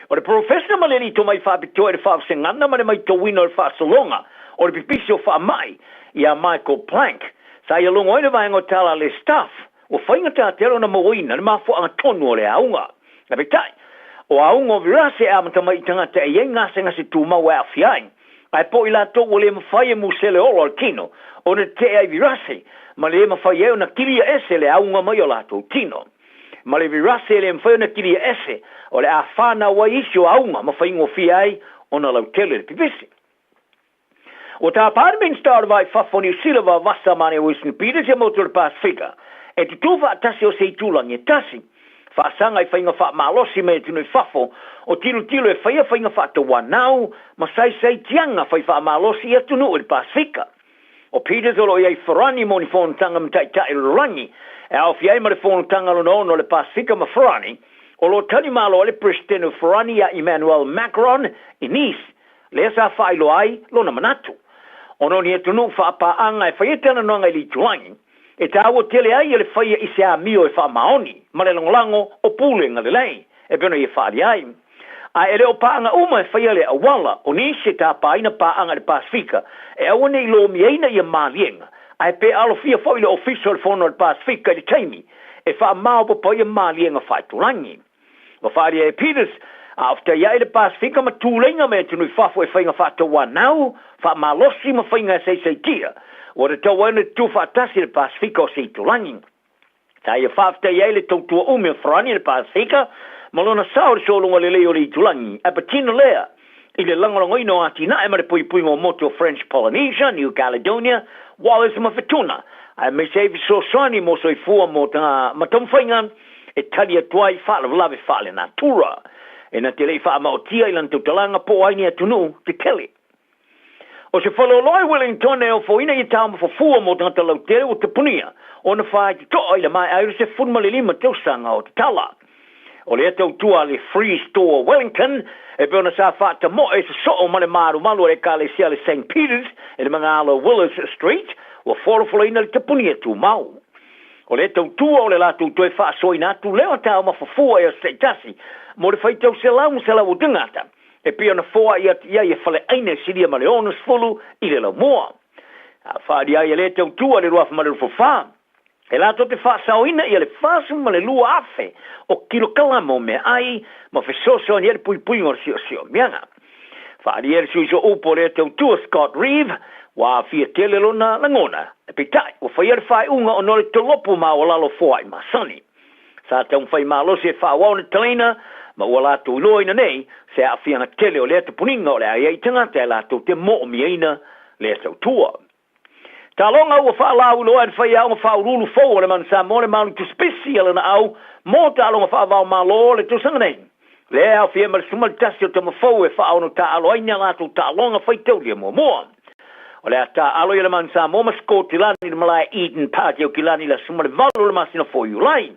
O le Polofesa ma le alii tomai faapitoa i le faavasegana ma le maitauina o le faasologa o le pipisi o faamai, ia Michael Plank, sa ia logo ai le vaega o tala a le Staff, ua faigata tele ona mauaina le mafuaaga tonu o le auga. Ae peitai, o auga o virasi e amata mai i tagata e i ai gasegase tumau e aafia ai, ae po o i latou ua le mafai e musele ola o le tino ona tetee ai virasi, ma le mafai ai ona kilia ese le auga mai o latou tino. Ma le virasi e le mafai ona kilia ese, o le a fanau ai isi o auga ma faigofie ai ona lautele le pipisi. Ua tapa le Minisita o le Va i Fafo o Niu Sila Vavasa Mane Winston Peters ia motu o le Pasefika e tutū faatasi o se itulagi e tasi. Faasaga i faiga faamalosi mai atunuu i fafo o tilotilo e faia faiga faatauanau ma saisaitiaga fai faamalosi i atunuu i le Pasefika. O Peters o lo o i ai Farani mo ni fonotaga ma taitai o le lalolagi e aofia ai ma le fonotaga lona ono o le Pasefika ma Farani o lo o tali malo ai le Peresetene o Farani ia Emmanuel Macron i Nice lea sa faailoa ai lona manatu. Ona o ni atunuu faapaaga e fai ai talanoaga i le itulagi, e taua tele ai le faia i se amio e faamaoni ma le lagolago o pulega lelei e pei ona ia faaalia ai. Ae e le o paaga uma e faia le auala, o nisi e tapaina paaga i le Pasefika e aua ne i lomiaina ia maliega, ae pe alofia foi le Ofisa o le Fono a le Pasefika i le taimi e faamaopoopo ai ia maliega faaitulagi. Ua faaalia e Peters, a o fetaiai le Pasefika ma tuleiga mai atunuu i fafo e faiga faatauanau, faamalosi ma faiga e saisaitia, ua tatau ai ona tutū faatasi le Pasefika o se itulagi. Sa ia faafetai ai le tautua umi o Farani i le Pasefika ma lona sao i le sologa lelei o le itulagi, ae patino lea i le lagolagoina o atinae ma le puipuiga o motu o French Polynesia, New Caledonia, Wallis ma Futuna, aemaise ai fesoasoani mo soifua mo ma taumafaiga e tali atu ai i faalavelave faalenatura. E na te le i faamaotia i lana tautalaga po o ai ni atunuu tetele. O se faleoloa i Wellington e ofoina ia taumafa fua mo tagata lautele ua tapunia ona faitotoa i le maea ai o le 15 tausaga o tatala. O lea tautua a le Free Store Wellington e pei ona sa faatamoe sosoo ma le malumalu a le Ekalesia a le Saint Peters i le magaala o Willis Street, ua folafolaina le tapunia tumau. O lea tautua o le latou toe faasoaina atu lea o taumafa fua i aso taitasi mo le faitau selau ma selau o tagata e pei ona foai atu i ai e faleaina e silia ma le 60 i le laumua. A faaalia ai e lea tautua le 2024, e latou te faasaoina ia le 42,000 o kilokalama o meaai ma fesoasoani ai le puipuiga o le siosiomiaga. Faaalia e le sui sooupu o lea tautua Scott Reeve, ua aafia tele lona lagona, peitai ua faia le faaiuga ona o le tolopo maualalo foai masani. Sa taumafai malosi e faaauau ona talaina ma ua latou iloaina nei se aafiaga tele o lea tapuniga o le a i ai i tagata e latou te moomiaina lea tautua. Taloga ua faalauiloa e le faiaoga faauluulu fou o le Manu Samoa le malu tusipisi a lana au mo taaloga faava-o-Malo o le tausaga nei. Lea e aofia ai ma le 11 o tama fou e faaono taaalo ai ni a latou taaloga faitaulia muamua. O le a taaalo ia le Manu Samoa ma Sikotilani i le malae Eden Park i Aukilani i le aso 18 o le masina fou o Iulai.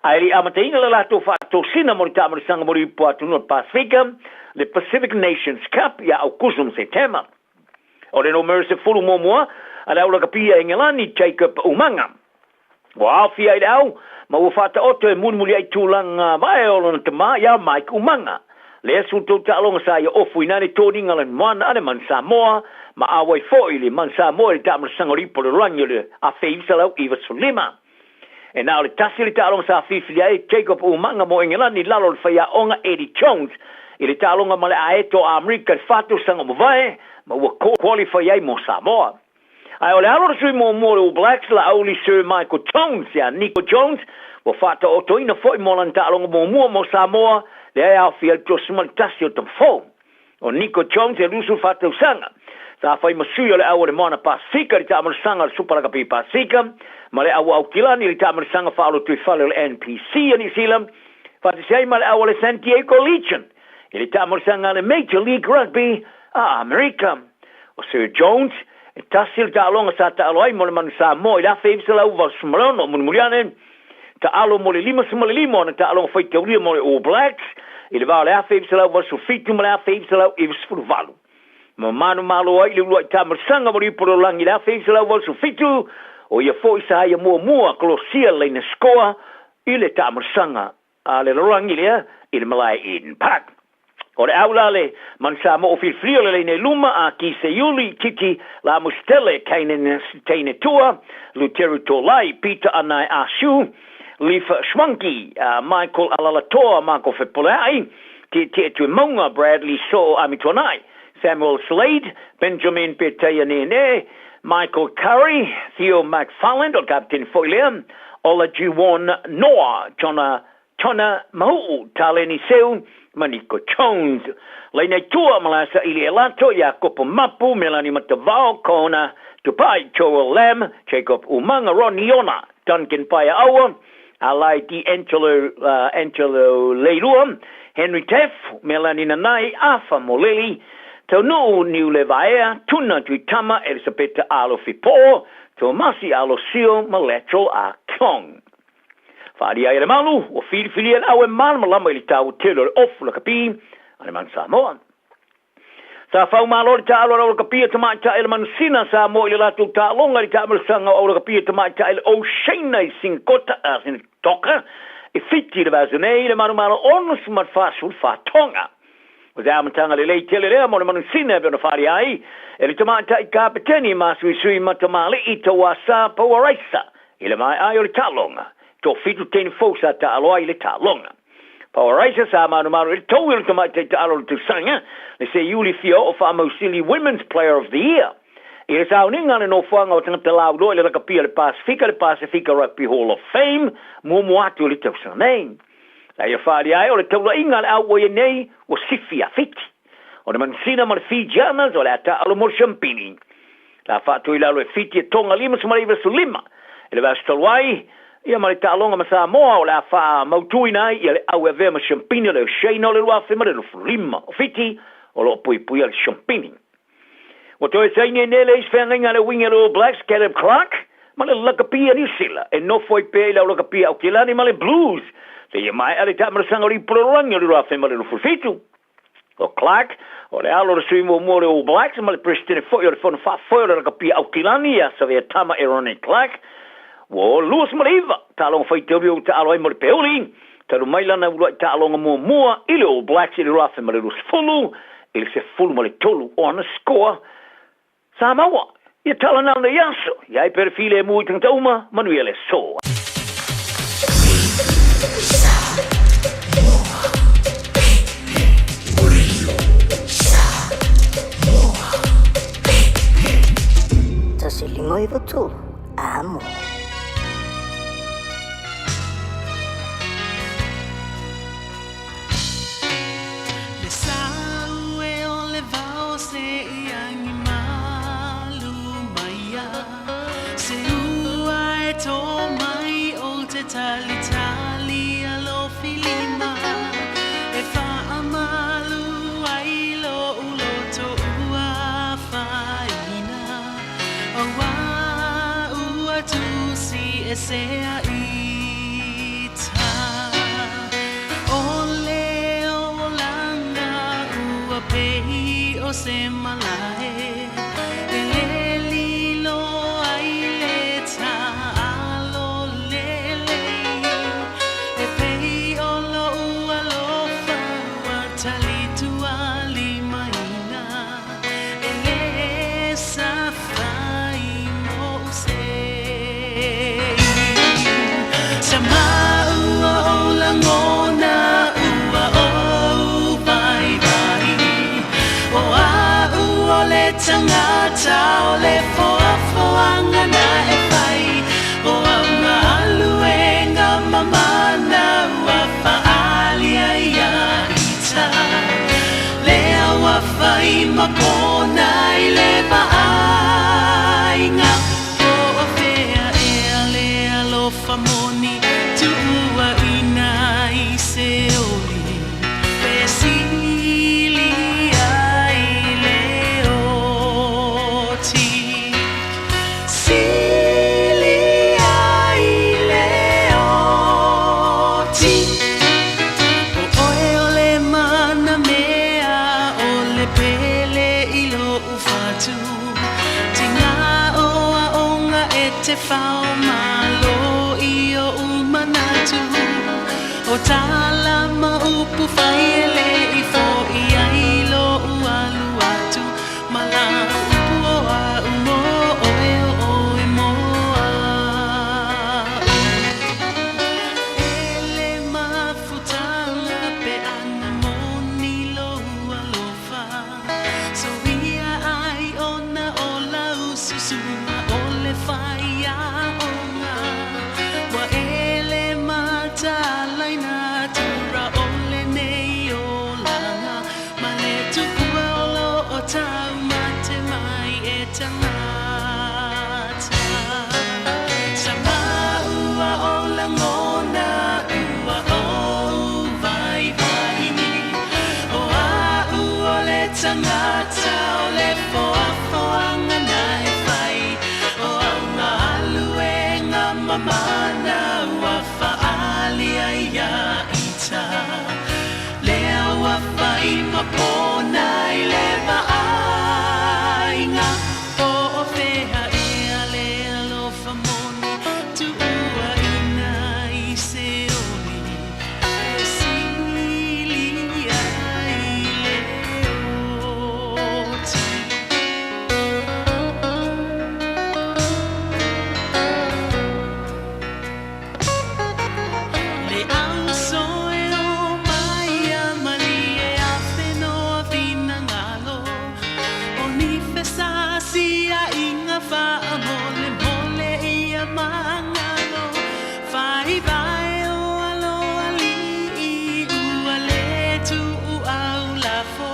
Ae le i amataina le latou faatosina mo le taamilisaga mo le Ipu Atunuu o le Pasefika, le Pacific Nations Cup, ia Aukuso ma Setema. O le numera 11 a le aulakapi a Engelani, Jacob Umaga. Ua aofia i le au, ma ua faataoto e mulimuliai tulaga vae o lona tama ia Mike Umaga. Lea sultou taaloga sa ia ofuina ai le toniga o le moana a le Manu Samoa, ma auai foi le Manu Samoa i le taamalasaga o le ipu o le lalolagi o le 1995. E na o le tasi le taaloga sa filifili ai Jacob Umaga mo Engelani i lalo o le faiaoga Eddie Jones i le taaloga ma le Aeto a Amerika i le fa tausaga ua mavae ma ua qualify ai mo Samoa. Ae o le alo o le sui muamua o le All Blacks, Laauli Sir Michael Jones ia Nico Jones, ua faataotoina foi mo lana taaloga muamua mo Samoa, lea e aofia ai le 21 o Tamafou. O Nico Jones e 24 tausaga, sa fai ma sui o le au o le Moana Pasefika i le taamilisaga o le Supa Lakapi Pasefika ma le au o Aukilani i le taamilisaga faaolotuifale o le NPC a Niu Sila, faatasi ai ma le au o le San Diego Legion i le taamilisaga a le Major League Rugby a Amerika. O Sir Jones, e tasi le taaloga sa taalo ai mo le Manu Samoa i le 1986 mulimuli ane, Taalo mo le 55 ona taaloga faitaulia mo le All Blacks i le va o le 1987 ma le 1998. Ma manumalo ai i le uluai taamilisaga mo le ipu o le lalolagi i le 1987, o ia foi sa ia muamua kolosia le laina scoa i le taamilisaga a le lalolagi lea i le malae Eden Park. O le au la le Manu Samoa o filifilia o le laina i luma a Ki Seiuli, Titi Lamustele, Kainen Teine Tua, Luteru Tolai, Peter Anae Ashu, Leif Schwanke, Michael Alalatoa, Marco Fepuleai, Tietie Tuimaunga, Bradley Soo Amituanai, Samuel Slade, Benjamin Petaia Nene, Michael Curry, Theo McFarland o le kapeteni foi lea, Olajuwon Noa, Jonah Tona Mahu'u, Taleni Seu, ma Nico Jones. Laina i tua ma la saili e lato ia Kopo Mapu, Melani Matavao, Kona Tupai, Joel Lam, Jacob Umanga, Ron Iona, Duncan Paia'aua, Alai D'Angelo, Angelo Leilua, Henry Taff, Melani Nanai, Afa Moleli, Taunuu Niulevaea, Tuna Tuitama, Elisapeta Alofipo'o, Tomasi Alosio ma Lateral Ah Kyong. Faaalia ai e le Malu, ua filifilia le au e malamalama i le taua tele o le ofu lakapi a le Manu Samoa. Sa faumalo le taalo a le aulakapia tamaitai le manusina Samoa i le latou taaloga i le taamilosaga o aulakapia tamaitai le Oceania i Singakota, Singatoka, i Fiti i le vaiaso nei i le manumalo 64 Tonga. O se amataga lelei tele lea mo le manusina e pei ona faaalia ai e le tamaitai kapeteni ma suisui ma tamalii Tauasa Pauaraisa i le maea ai o le taaloga. Toafitu teine fou sa taalo ai i le taaloga. Pauaraisa sa manumanu i le toui o le tamaitai taalo o le tausaga, le seiuli fia oo faamausili Women's Player of the Year. I le sauniga a le nofoaga o tagata lauloa i le lakapia o le Pasefika, le Pasefika Rugby Hall of Fame, muamua atu i le tausaga nei. Sa ia faaalia ai o le taulaiga a le au ua i ai nei ua sifi a Fiti. O le Manusina ma le Fijianas o le a taalo mo le Siampini. Sa faatu i lalo e Fiti e Tonga 59 i le vaiaso talu ai, ia ma le taaloga ma Samoa o le a faamautuina ai ia le au e avea ma Siampini o le Oceania o le 2025. O Fiti o lo o puipuia le Siampini. Ua toe saini ai nei le isi feagaiga a le winger o le All Blacks, Caleb Clarke, ma le lakapi a Niu Sila e nofo ai pea i le aulakapi a Aukilani ma le Blues seia maea le taamilosaga o le Ipu Lalolagi o le 2027. O Clarke, o le alo o le sui muamua o le All Blacks ma le Peresetene foi o le Fono Faafoe o le Lakapi a Aukilani ia Savea Tama Eroni Clarke, ua 29 taaloga faitalia ua taalo ai mo le Peuli, talu mai lana uluai taaloga muamua i le All Blacks i le 2020 i le 13 o ana sikoa sa maua. Ia tala nao nei aso, i ai pea le filemu i tagata uma, manuia le aso. 153, Amo. Le sau e o le vao se i agi malu mai ia Se ua e tō mai o te talitali alofi lima E faamalu ai lo'u loto ua afaina Auā ua tusi e sea ita O le olaga ua pei o se malae E le lilo ai le taalo lelei E pei o lo'u alofa ua talitualimaina E le safai mo'u sei Sa maua o lagona ua ou vaivai O a'u o le tagata o le foafoaga na e fai O au galuega mamana ua faaalia ia ita Lea ua fai ma pona i le vaaiga Po o fea ea le alofa moni tuuaina i se oli Pe sili ai le oti Sili ai le oti O oe o le manamea o le pele i lo'u fatu Tiga o aoga e te fao malo i o'u manatu O tala ma upu fai e le i fo'i ai lo'u alu atu Ma la upu o a'u mo oe o oe mo a'u E le mafutaga pe ana moni lou alofa Soia ai ona o lau susuga o le faiaoga Ua e le mataalaina tura o lenei olaga. tagata. Sama ua ou lagona ua ou vaivai. O a'u o le tagata o le foafoaga na e fai. O au galuega mamana ua faalia ia ita. Lea ua fai ma pona i le vaaiga. Po o fea ea le alofa moni tuuaina i Seoli e sili ai le oti. Le auso e o mai a malie a whenua finangalo. O ni fesasia i ngā whaamole mole i a mangalo. Whai vai o alo ali'i ua le tuu au lafo.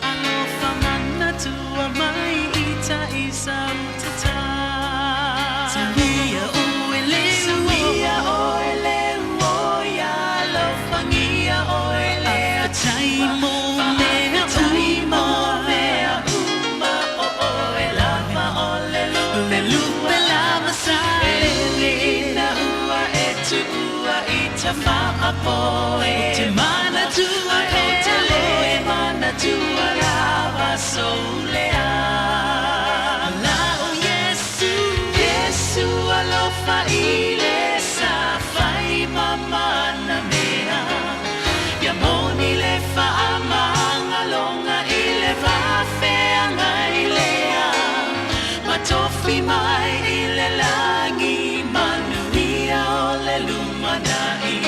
Alofa manatua mai i ta i sa uta. Tuia oe le Tuia oe le ua alofagia oe le Faafetai mo mea uma mea uma o oe lava o le lupe lupe lava sa e ina ua e tuua i ta faapoe. Te manatua pele manatua lava soulea. Lao Iesu Iesu alofa i le sa fai mamana mea. Ia moni le faamagaloga i le vaafeagai lea. Ma tofi mai i le lagi manuia o le lumanai.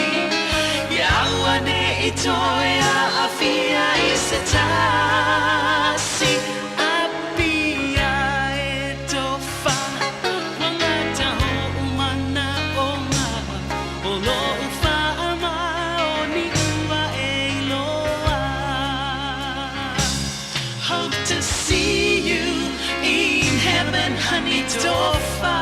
Ia auane'i toe aafia i se tasi. Apia e tofa wangata ho umana o ngā o lo'u faamaoni ua e iloa. Hope to see you in heaven, honey, tofa.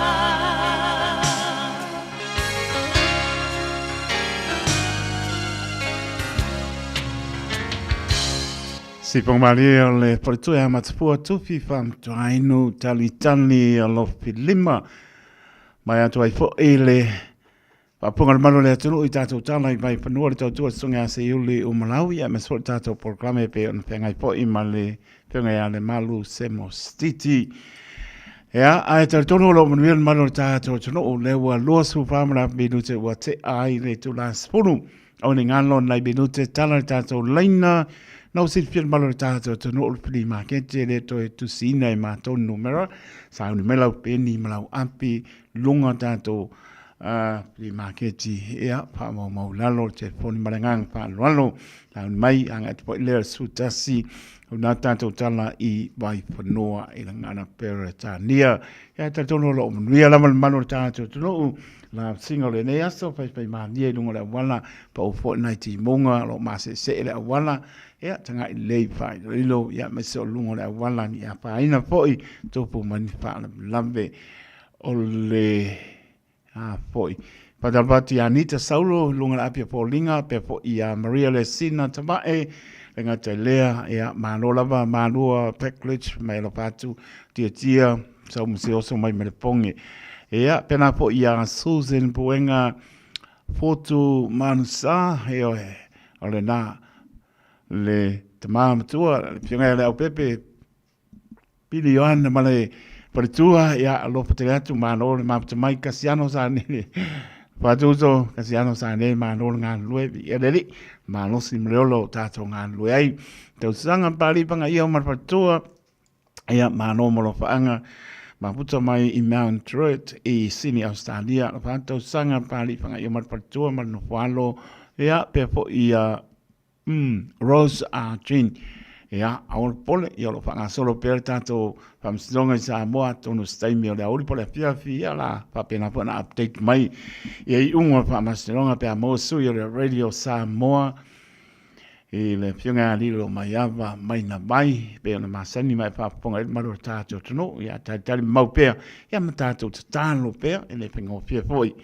Sipongmalie o le faletua ia Matapua Tufi Faamatuainu Talitali Alofi Lima. Mai atu ai foi le faafofoga le malu o le atunuu i tatou tala i Vaifanua le tautua susuga ia Seiuli o Malawi aemaise foi le tatou polokalame e pei ona feagai foi ma le afioga ia Lemalu Semo Stiti. Ia, ae talitonu o lo o manuia le malu o le tatou atunuu, lea ua 24 ma le afa minute ua tea ai le itula 10. Aua ne i galo nai minute tala le tatou laina. Na ua silafia le malu o le tatou atunuu o le flea market e le toe tusiina e matou numera. Sauni mai lau peni ma lau api luga tatou flea market ia faamaumau i lalo le telefoni ma le agaga faaaloalo. Sauni mai agai atu foi lea 11 o na tatou tala i Vaifanua i le gagana Peretania. Ia talitonu o lo o manuia lava le malu o le tatou atunuu. La singa o lenei aso, faifai malie i luga o le auala, pau foi nai timuga o lo o maseesee le auala, ia tagai lelei faailoilo, ia aemaise o luga o le auala ni afaina foi, tupu mai ni faalavelave o le a foi. Faatalofa atu ia Anita Saulo i luga o le api o Foliga, pea foi ia Maria Lesina Tavae, le gata i lea, ia malo lava Malua Packledge mai alofa atu, Tiatia Sau ma se oso mai ma le poge. Ia, pēnā foi iā Susan Puega Fotu Manusa, ioe, o lenā le tamā matua, le afioga ia Leaupepe Pili Ioane ma le faletua, ia, alofa tele atu, malo le mafuta mai, Kasiano sa nele, Fatuso, Kasiano sa nele, malo le galulue, viia le Alii, malosi ma le ola o tatou galulue ai. Tausaga Pali Pagaia ma le faletua, Ia, malo mo alofaaga. Mafuta mai i Mount Druitt i Sydney, Australia. Alofa atu tausaga Papalii Fagaia ma le faletua ma le nofoalo. Ia, pea foi ia Rose R. Jean. Ia, aua le popole, ia o lo o faagasolo pea le tatou faamasinoga i Samoa, atonu o se taimi o le aoauli po o le afiafi, ia o le a faapena foi ona update mai ia iuga o le faamasinoga pe a maua sui o le Radio Samoa. i le Afioga ia Lilo Maiava Maina Vai, pei ona masani ma e faafofoga i le mamalu o le tatou atunuu, ia talitali mau pea, ia ma tatou tatalo pea, e le faigofie foi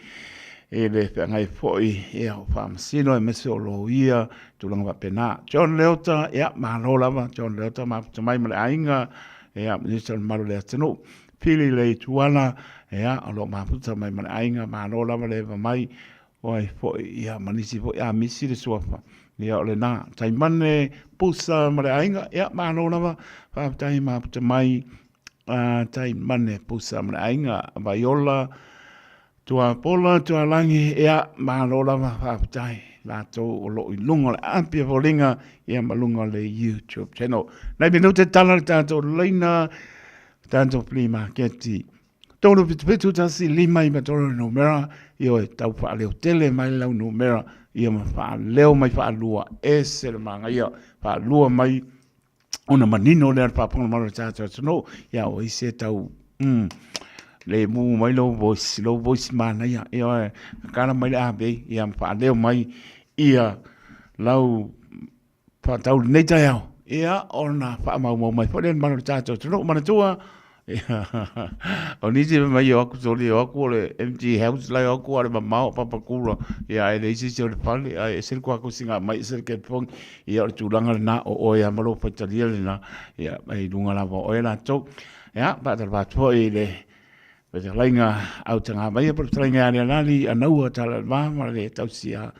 i le feagai foi ia o faamasino aemaise o loia, tulaga faapena. John Leota, ia malo lava, John Leota mafuta mai ma le aiga, ia nisi o le mamalu o le atunuu. Pili le Ituala, ia o lo o mafuta mai ma le aiga, malo lava le eva mai, O ai foi, ia, ma nisi foi, a misi le suafa, ia, o lena, Taimane, Pusa ma le aiga, ia, malo lava, faafetai mafuta mai, a, Taimane, Pusa ma le aiga, Vaiola, Tuapola, Tualagi, ia, malo lava, faafetai, latou o lo o i luga o le api a foliga, ia, ma luga o le YouTube channel. Nai minute tala le tatou laina, tatou flea market. 377 1 5 3 le numera, ioe, tau faaleo tele mai lau numera, ia ma faaleo mai faalua, ese le manaia, faalua mai ona manino lea le faafofoga mai o le tatou atunuu, ia o isi e tau le mu mai lou voice, lou voice manaia, ioe, kala mai le avei, ia ma faaleo mai ia lau Faatau lenei taeao, ia ona faamaumau mai foi lea i le mamalu o le tatou atunuu. Manatua, o nisi fai mai e o atu soli, e o atu o le empty house la e o atu a o le mamao o Papakura, ia ae leai se isi o le fale, ae ese le kuakusi mai, ese le telefoni. Ia o le tulaga lena, o oe lava ma lou faitalia lena, ia e i luga lava o oe latou. Ia, faatalofa atu foi i le fetalaiga Autagavaia po o le fetalaiga ia Lealali Anaua Talalava ma le tausia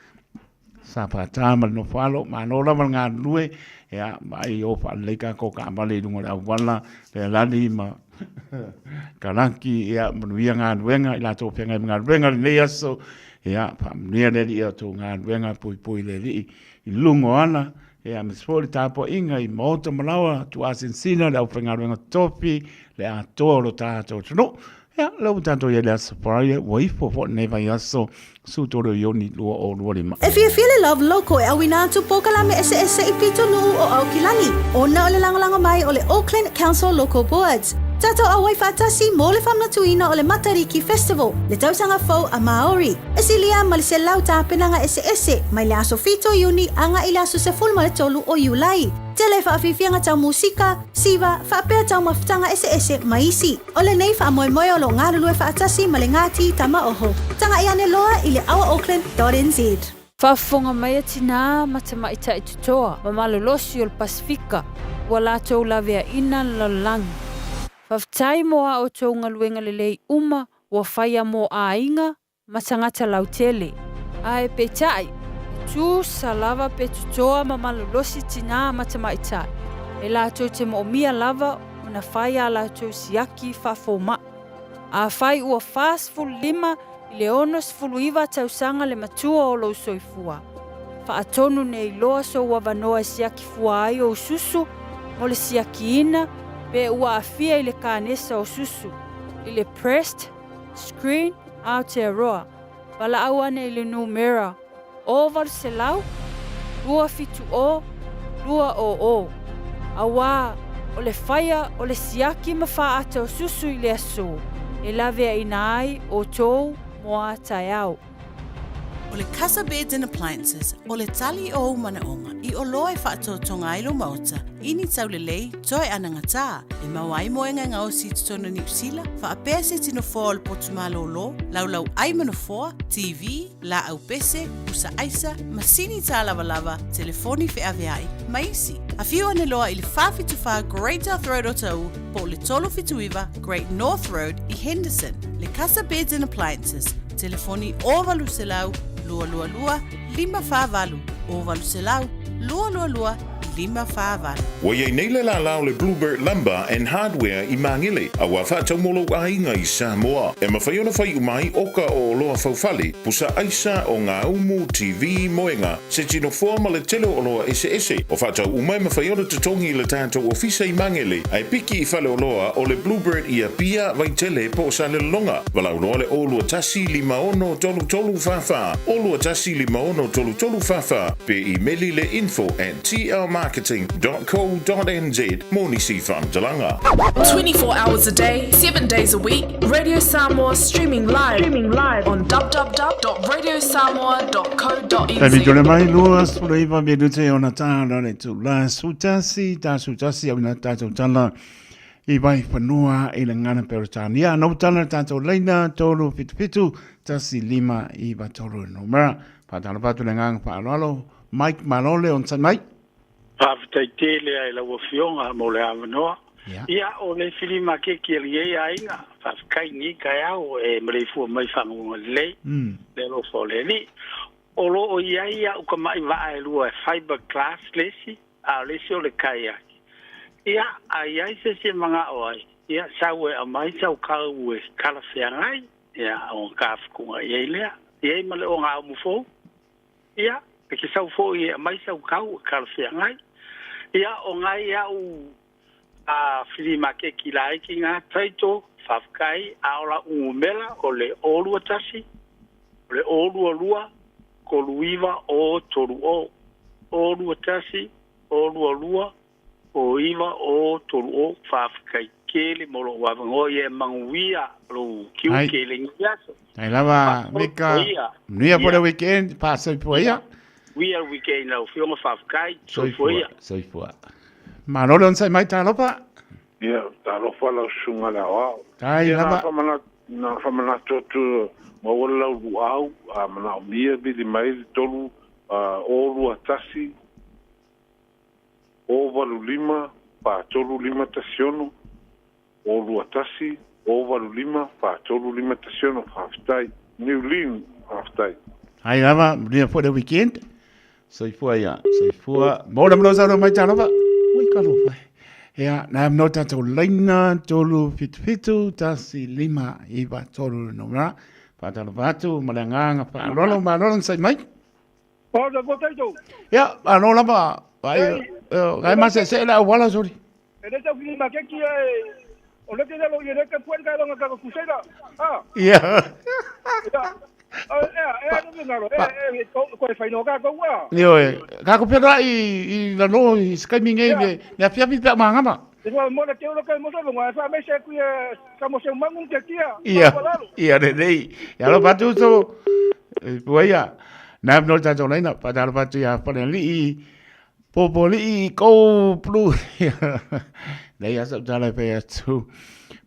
Safata ma le nofo alo, malo lava le galulue, ia, vaai o faalelei tatou taavale i luga o le auala, Lealali ma Kalaki, ia, manuia galuega, i latou o feagai ma galuega i lenei aso, ia, faamanuia le Alii i a outou galuega, puipui le Alii i luga o ala, ia, aemaise foi le tapuaiga i maota ma laoa, tuuasinasina le aufaigaluega tofi, le atoa o lo tatou atunuu. Ia, lea ua tatou i ai le Aso Faraile, ua ifo foi lenei vaiaso, 13 o Iuni 2025. E fiafia le Love Loco e auina atu polokalame eseese i pitonuu o Aukilani, ona o le lagolago mai o le Auckland Council Local Boards. Tatou auai faatasi mo le faamanatuina o le Matariki Festival, le tausaga fou a Māori. E silia ma le 100 tapenaga eseese mai le aso 7 o Iuni agai i le aso 13 o Iulai. Tele faafiafiaga tau musika, siva, faapea taumafataga eseese ma isi. O lenei faamoemoe o lo o galulue faatasi ma le Ngāti Tamaoho. Tagai ane loa i le ourauckland.nz. Faafofoga mai a tinā ma tamaitai totoa ma malolosi o le Pasefika ua latou laveaina le lalolagi. Faafetai mo a outou galuega lelei uma ua faia mo aiga ma tagata lautele. Ae peitai, e tusa lava pe totoa ma malolosi tinā ma tamaitai, e latou te moomia lava ona fai ā latou siaki faafomaʻi. Afai ua 45 i le 69 tausaga le matua o lou soifua, faatonu nei loa sou avanoa e siaki fua ai ou susu mo le siakiina pe ua aafia i le kanesa o susu, i le breast Screen Aotearoa, valaau ane i le numera 0800 270 200, auā o le faia o le siaki ma faata o susu i le aso e laveaina ai outou mo a taeao. O le Casa Beds and Appliances, o le tali o ou manaoga i oloa e faatoatoga ai lou maota i ni taulelei toe anagatā e maua ai moega e gaosi i totonu o Niu Sila, faapea se tino foa o le potu malōlō, laulau ʻai ma nofoa, TV, laau pese, pusa aisa, masini tālavalava, telefoni feaveai, ma isi. Afio ane loa i le 474 Great South Road o Taʻu po o le 379 Great North Road i Henderson, le Casa Beds and Appliances, telefoni 0800 222 548, 0800 222 548. Ua i ai nei le lālā o le Bluebird Lumber and Hardware i Māngele, a ua faatau mo lou aiga i Samoa. E mafai ona fai uma ai oka o oloa faufale, pusa aisa, o gaumu, TV, moega, se tino foa ma le tele o oloa eseese. O faatau uma e mafai ona totogi i le tatou ofisa i Magele, ae piki i faleoloa o le Bluebird i Apia, Vaitele po o Salelologa. Valaau loa le 021 56 33 44, 021 56 33 44, pe imeli le info at tlmarket.co.nz. marketing.co.nz mo nisi faamatalaga. 24 hours a day, 7 days a week, Radio Samoa streaming live, streaming live on www.radiosamoa.co.nz. Taimi tole mai 29 minute ona tāna le tū la sutasi tā sutasi au ina tātou tala i vai whanua i le ngana Peretania. Nau tala tātou leina tolu fitu fitu tasi lima i va tolu numera. Whātalo patu le nganga whaaloalo Mike Malole on sai mai. Faafetai tele ai lau Afioga mo le avanoa. Ia, o le filimakeki a lenei aiga, faafetai i lenei taeao e maleifua mai i faguga lelei, le alofa o le Alii. O lo o i ai a'u tama'i vaa e lua e fibre glass le isi, a o le isi o le kayak. Ia, a i ai se isi e mana'o ai, ia, sau e aumai sau kau e talafeagai, ia, ona tafutuga i ai lea. I ai ma le ogaumu fou. Ia, e te sau foi e aumai sau kau e talafeagai. Ia, o nai a'u a filimakeki laiti na taito, faafetai, a o la'u numera o le 0 21, o le 0 22, 39 o 30. 0 21, 0 22, 09 o 30. Faafetai tele mo lo'u avanoa, ia e manuia lou tiute i lenei aso. Tai lava, Mika. Manuia po le weekend, faasoifua ia. Manuia le weekend lau Afioga, faafetai, soifua ia. Soifua. Malo le onosai mai, talofa. Ia, talofa lau susuga le aoao. Tai lava. Na faamanatu atu maua le lau luau, a manaomia vili mai le 3 o 21 o 85 43 516 o 21 o 85 43 516. Faafetai. Niulin, faafetai. Hai lava, manuia foi le weekend. Soifua ia, soifua. Mo le malosa mai talofa. Ui ka lofa. Ia, na am no tātou laina, 3 7 7, 1 5, 9, 3 numera. Whātalofa atu, ma le anganga, whaalolo, malolo, sai mai. O, le potaito. Ia, malo lava. Ai, gai ma se se la wala sori. E le tau fili makeki e o le te lalo i le ka puen ka longa ka kuseira. Ah. Ia. Ia. E e no ngaro e e ko ko e whaino ka ko ua. Io e. Ka ko pera i la no i skai mi ngei me me afia fi pe mangama. Te hoa mo le te olo kai mo sa longa e wha me se kui e ka mo se mangun te tia. Ia. Ia re nei. Ia lo patu so. E pua ia. Nā no tātou leina, pa tālo patu ia whare li'i, pōpōli'i, kou plu. Nei asa tālo pe atu.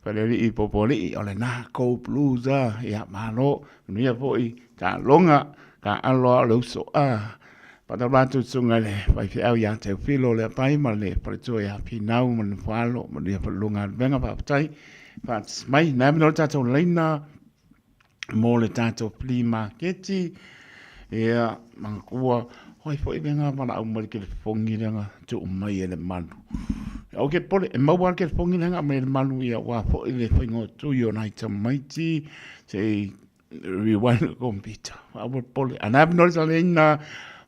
Whare li'i, pōpōli'i, o le nā kou plu sa. Ia malo, nuia poi, tā longa, ka aloa o le uso a. Pa tālo patu sunga le, whai whiau ia te filo le pai ma le wharetua ia pinau ma le whalo, ma le whalunga venga whaapatai. Whaatis mai, nā no tātou leina, mo le tātou flea marketi. Ia, mangakua, hoi foi venga mala au mai ke le fongi lenga tu mai e le malu. O ke pole, e maua ke le fongi lenga mai le malu ia wā foi le whaingo tu i o nai tamaiti, se rewind le computer. Aua pole. Ana ap no le leina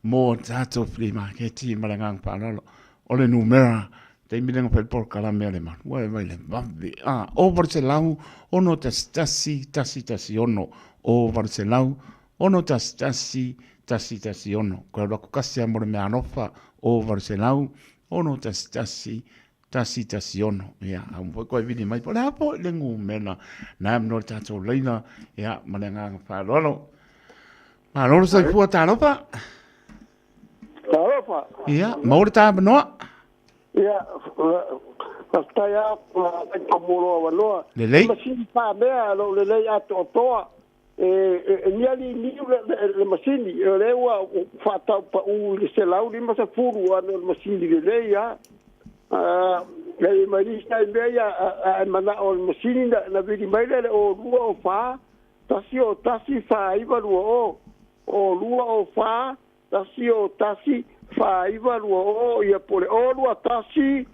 mo tātou flea marketi ma le ngang whaalalo. O le numera taimi lenga fai polokalame a le malu. Ua e mai le vave. A, o 800, 6 1 1 1 6. O 800, 6 1 1 1 6. Koe alu aku kasi a mo le mea alofa. O 800, 6 1 1 1 6. Ia, au mo koe vili mai. Po le apo le ngumena. Nā no le tātou leina. Ia, ma le nganga whaalalo. Malolo soifua talofa. Talofa. Ia, maua le tāmanoa. Ia, faafetai a ai pa mo avanoa. Lelei. Masini whamea lo lelei atoatoa. E niali niu le masini. O le ua whaatau pa u i le 150 ano le masini lelei a. E mai sai mea ia a mana o le masini na vili mai le o 2 o 4, 1 o 1 4 9 2 o. O 2 o 4, 1 o 1 4 9 2 o. Ia po le o 2 1,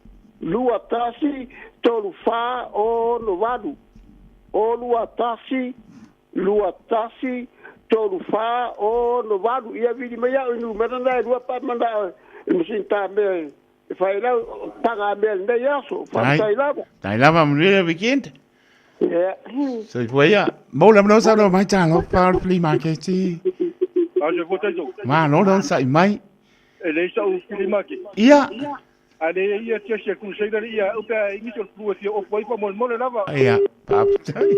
2 1, 3 4 o no 8. O 2 1, 2 1, 3 4 o no 8. Ia vili mai au i numera na e lua pa mana e masini tā mea e whai lau tanga mea nei aso. Whai lava. Tai lava manuia le weekend. Ia. Soifua ia. Mau le mano sa lo mai talofa o le flea marketi. A se potaito. Malo le onosai mai. E leai sa'u filimaketi. Ia. A le ia tiasi a Crusader le ia au pe a i nisi o le pulu e fia ofu ai faamolemole lava. Ia, faafetai.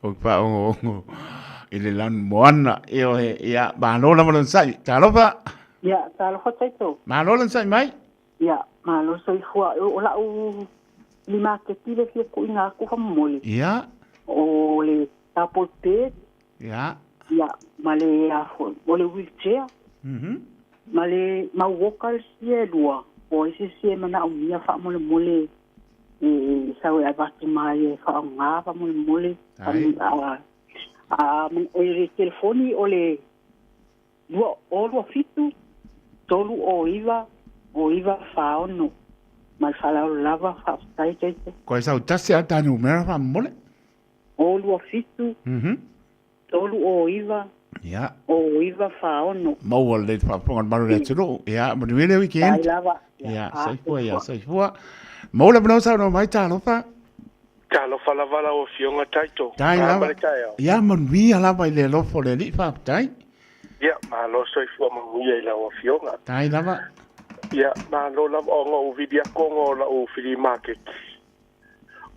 O faaogo'ogo i le lanumoana. Ioe, ia, malo lava le onosai. Talofa. Ia, talofa Taito. Malo le onosai mai. Ia, malo soifua. O la'u limaketi le fia tuuina atu faamolemole. Ia. O le double bed. Ia. Ia, ma le a foi, o le wheelchair. Ma le mau walkers ia e lua, po o ai se isi e manaomia faamolemole e sau e avatu mai e faaaoga faamolemole. Ai. A, a, o le telefoni o le 2 0 27 3 09 09 46. Ma le faaaloalo lava, faafetai Taito. Koe sau tasi a ta numera faamolemole. 0 27 3 09 09 46. Maua lelei le faafofoga a le malu o le atunuu. Ia, manuia le weekend. Tai lava. Ia, soifua, ia, soifua. Maua le avanoa saunoa mai, talofa. Talofa lava lau Afioga Taito. Tai A lava. ma le taeao. Ia, manuia lava i le alofa o le Alii, faafetai. Ia, malo soifua manuia i lau Afioga. Tai lava. Ia, malo lava ona ou vili atu ona o lau flea market.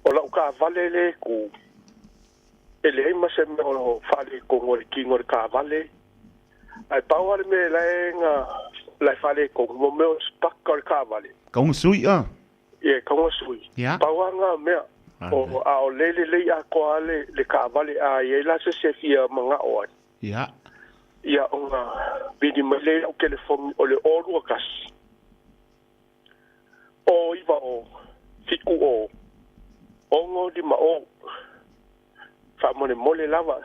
O lau taavale lea e tu, e leai ma se mea o faaletonu o le tino o le taavale. Ae pau lava le mea la e na la e faaletonu, mo mea o spaka o le taavale. Kaunga sui a. Ia, e kaunga sui. Ia. Pau lava na mea. O, a o le lelei atoa le, le taavale a i ai la se se fia mana'o ai. Ia. Ia, ona vili mai lea i lau telefoni o le 0 21 0 90 70 6 50. Faamolemole lava.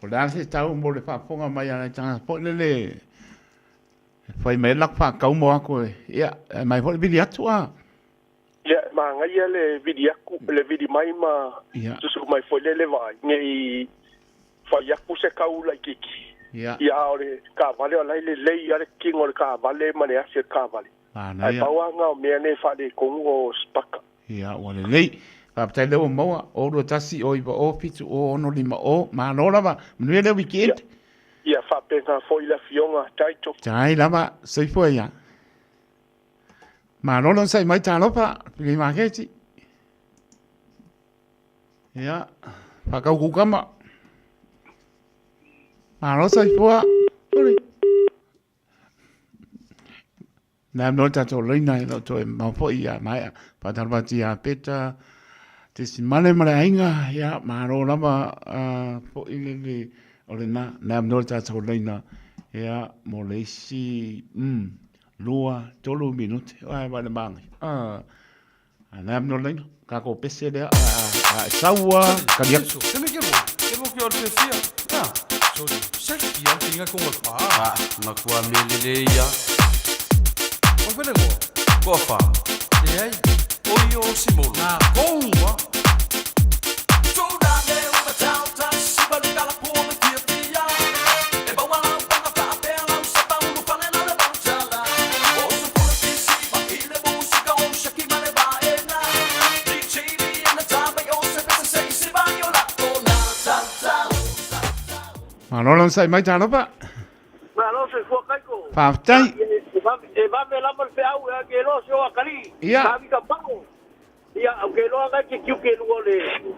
O le a se tau mo le faafofoga mai a nai tagata foi lele e fai mai ai le latou faatau mo atu e, ia, e aumai foi le vili atu a. Ia, e magaia le vili atu, le vili mai ma susu mai foi lele vaai, ne i fai atu se tau laitiiti. Ia. Ia, a o le taavale o la e lelei lava le tino o le taavale ma le asi o le taavale. Ae Manaia. pau lava na o mea nei e faaletonu o spaka. Ia, ua lelei. Faafetai lea ua maua, 0 21 0 9 0 7 0 6 5 0. Malo lava. Manuia le weekend. Ia, faapena foi le Afioga Taito. Tai lava, soifua ia. Malo le onosai mai talofa, Pili Maketi. Ia, whakau kukama. Malo soifua. Ore. Nā no tātou leina e lau toe mau foi ia maea. Whātaro atu ia Peta, te si male ma le aiga, ia, malo lava foi lele o le na, nā no tātou leina, ia, mo le isi, lua, tolu minute, ai vai le māngai. Ah, nā no leina, kako pese lea, a, a, saua, kari atu. Ah, makua melele ia. O fele mo. Ko fa. Le ai. O io simolo. Na kongwa. Malo le onosai mai talofa. Malo soifua Kaiko. Faafetai. E vave lava le feau e ke loa se o akali. Ia. Ka vika pao. Ia, au ke loa ngai ke kiu ke lunga o le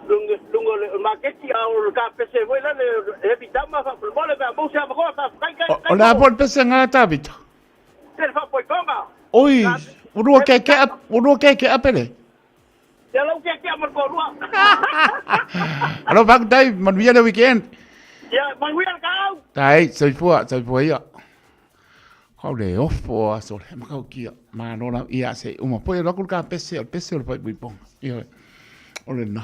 lunga lunga o le maketi a o le ka pese foi la le heavy tama fa mole fa mo se fa fa kai kai. O le a po le pese ngā tāvita. Te fa poi tonga. Oi, urua ke ke urua ke ke apele. Te lau ke ke ma ko rua. Alo faafetai, manuia le weekend. Ia, manuia le kau. Tai, soifua, soifua ia. Kau le ofo a so le makau kia. Malo la ia se uma poi lo ku ka pese, o pese o le pai pui Ia. O le na.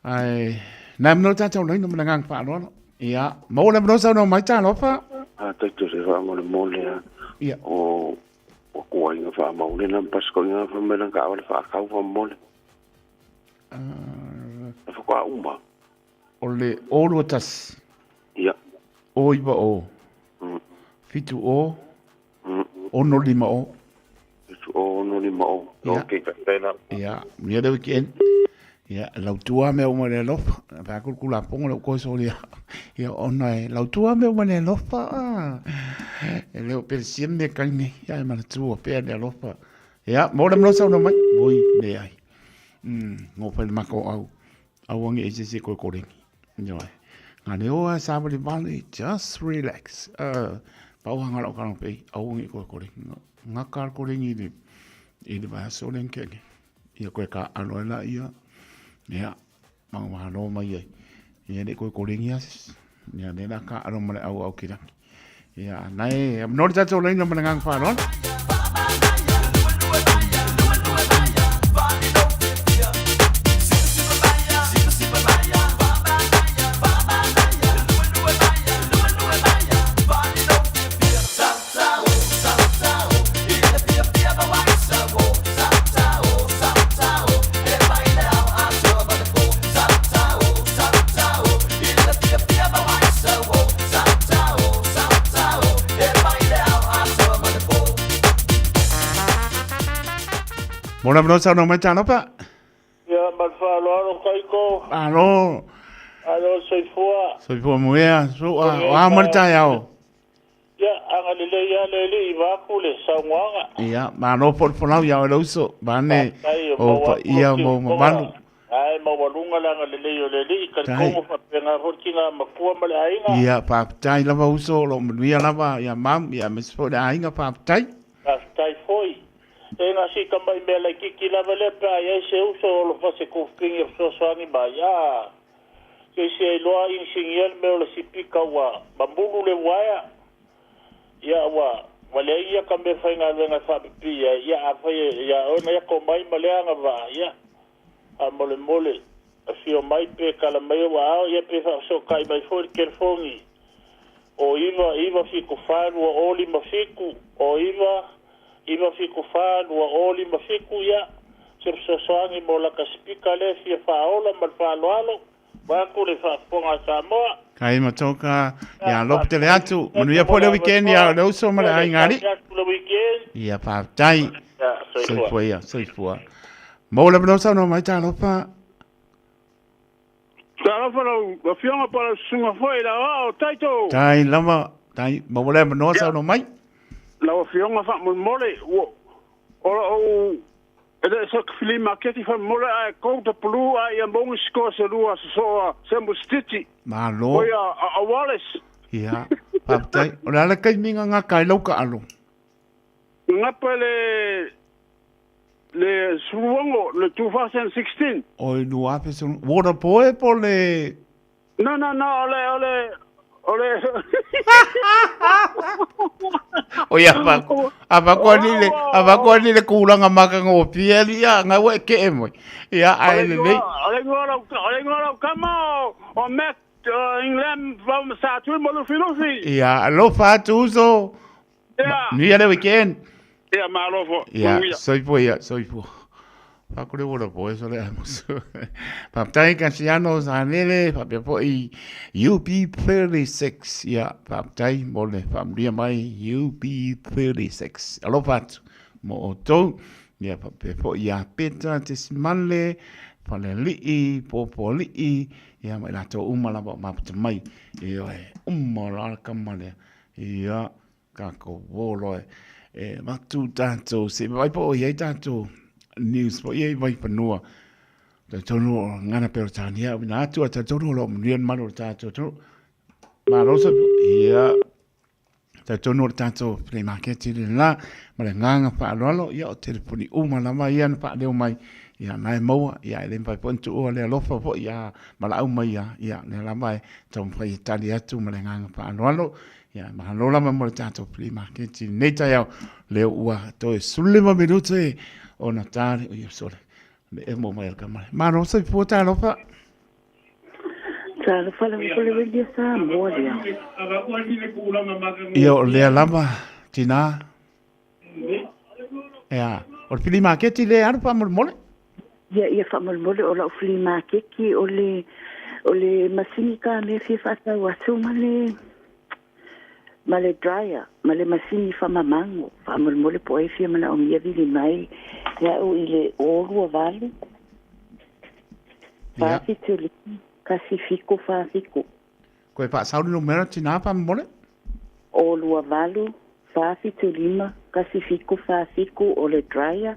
Ai, nā mno tātou nei no mana ngang whaaloalo. Ia, mau le mno sau no mai talofa. A taito se wha mo le mole a. Ia. O o kua inga wha maule na pasko inga wha mena ka awale wha kau wha mole. Uh, wha uma. O le 0 21. Ia. 0 9 o. 7 o. 6 5 o. 7 o 6 5 o. Ia. Ok, ka tēnā. Ia, manuia le weekend. Ia, e lautua mea uma i le alofa. E fai atu le Tulafono lea ua toe solia. Ia, ona e lautua mea uma i le alofa. E le o pelesia mea kai nei. Ia, e manatua pea le alofa. Ia, mo le mea saunoa mai. Oi, leai. Gofai le matou au. Aua ne i se isi e toe koleni. Ioe. Nga leo a savalivali, just relax. Pau lava lau tala pei, aua ne i toe koleni. Gata le koleni i le, i le vaiaso lea na tea nei. Ia koe kāʻalo ai laia, ia, manumalo mai ai. Ia e le i toe koleni lava se isi. Ia lea o le a kāʻalo ma le ʻau Aukilaki. Ia, na e, no le tatou laina ma le agaga faaaloalo. Mona mano sau mai talofa. Ia, ma le faaaloalo Taito. Alo. Alo, soifua. Soifua muea, sua, o a mo le taeao. Ia, agalelei lava le Alii vaeatu le saunoaga. Ia, malo foi le folau ia oe le uso, vaeane o paia ma ou mamalu. Ae maualuga le agalelei o le Alii, talitonu faapena foi le tina matua ma le aiga. Ia, faafetai lava uso, o lo o manuia lava ia mum, ia aemaise foi le aiga, faafetai. Faafetai foi. E na si tamai mea laitiiti lava lea pe a i ai se uso o alofa se kufupini e fesoasoani mai, a. Se isi ai loa inisinia le mea o le sipika ua mamulu le uaea, ia ua ua leai ia ka mea faigaluega e faapipii ai, ia afai e ia oe na ia komai ma lea agavaa, ia faamolemole afio mai pe kala mai ou aao, ia pe faafesootai mai foi i le telefoni o 9 9 7 4 2 0 5 7 o 9 9 7 4 2 0 5 7, ia, se fesoasoani mo lata sipika lea e fia faaola ma le faaaloalo, vaeatu le faafofoga a Samoa. Kai ma toka, ia alofa tele atu. Manuia foi le weekend ia le uso ma le aiga alii. Ia faafetai. Soifua ia, soifua. Mo le mea saunoa mai talofa. Talofa lau afioga po o lau susuga foi le aoao Taito. Tai lava, tai, maua le avanoa saunoa mai. Lau afioga faamolemole, ua, o lou, e le o se flea maketi faamolemole ae go the blue a ia maua ni sikoa se lua sosoo a Samuel Stitch. Malo. Oi a Wallace. Ia, faafetai. O le a le taimi gagata ai lau taalo? Gagapa le Le 16, le 2016. Oi, 2016. Water boy po le... No, no, no, o le, o le, o le... Oi, a pa, a pa koa ni le, a pa koa ni le kūlanga makangofie ali ia, ngā ua e ke e moi. Ia, ai le nei. O le ingoa lau, o le ingoa lau kama o, o Mac England from Sa Tui ma Lufilufi. Ia, alofa atu uso. Ia. Nuia le weekend. Ia, malo fo. Ia, soifua ia, soifua. Whakore wora po, e sore ai mosu. Whaptai Kasiano Sanele, whapea foi UB36. Ia, whaptai mo le whamuria mai UB36. Alofa atu mo o tou. Ia, whapea foi ia Peta Tesimale, Whaleli'i, Pōpōli'i, ia, mai lātou uma lava o maputa mai. Ia, e uma o la kama lea. Ia, Kākou wō loa e avatu tātou, se i vaai po o i ai tātou news po i ai Vaifanua. Talitonu o ngana Peretania, na atu a talitonu o lo o manuia le malu o le tātou atunuu. Malo sa, ia, talitonu o le tātou flea market i le la, ma le agaga faaaloalo, ia o telefoni uma lava ia na faaleo mai, ia na e maua, ia e le mafai foi ona tuua le alofa foi ia valaau mai ia, ia lea lava e taumafai e tali atu ma le agaga faaaloalo. Ia, mahalo lava mo le tātou flea market i lenei taeao, lea ua toe 15 minute ona tā le, oi, sole, le emo mai o le kamale. Malo soifua talofa. Talofa lava ko le Radio Samoa lea. Ia, o lea lava, tinā. Ia, o le flea market le alu faamolemole. Ia, ia faamolemole o lau flea market o le o le masini ka mea fia faatau atu ma le ma le dryer ma le masini faamamago faamolemole po o ai fia manaomia vili mai ia au i le 028. 475 1747. Koe faasau le numera tinā faamolemole. O 28 475 1747 o le dryer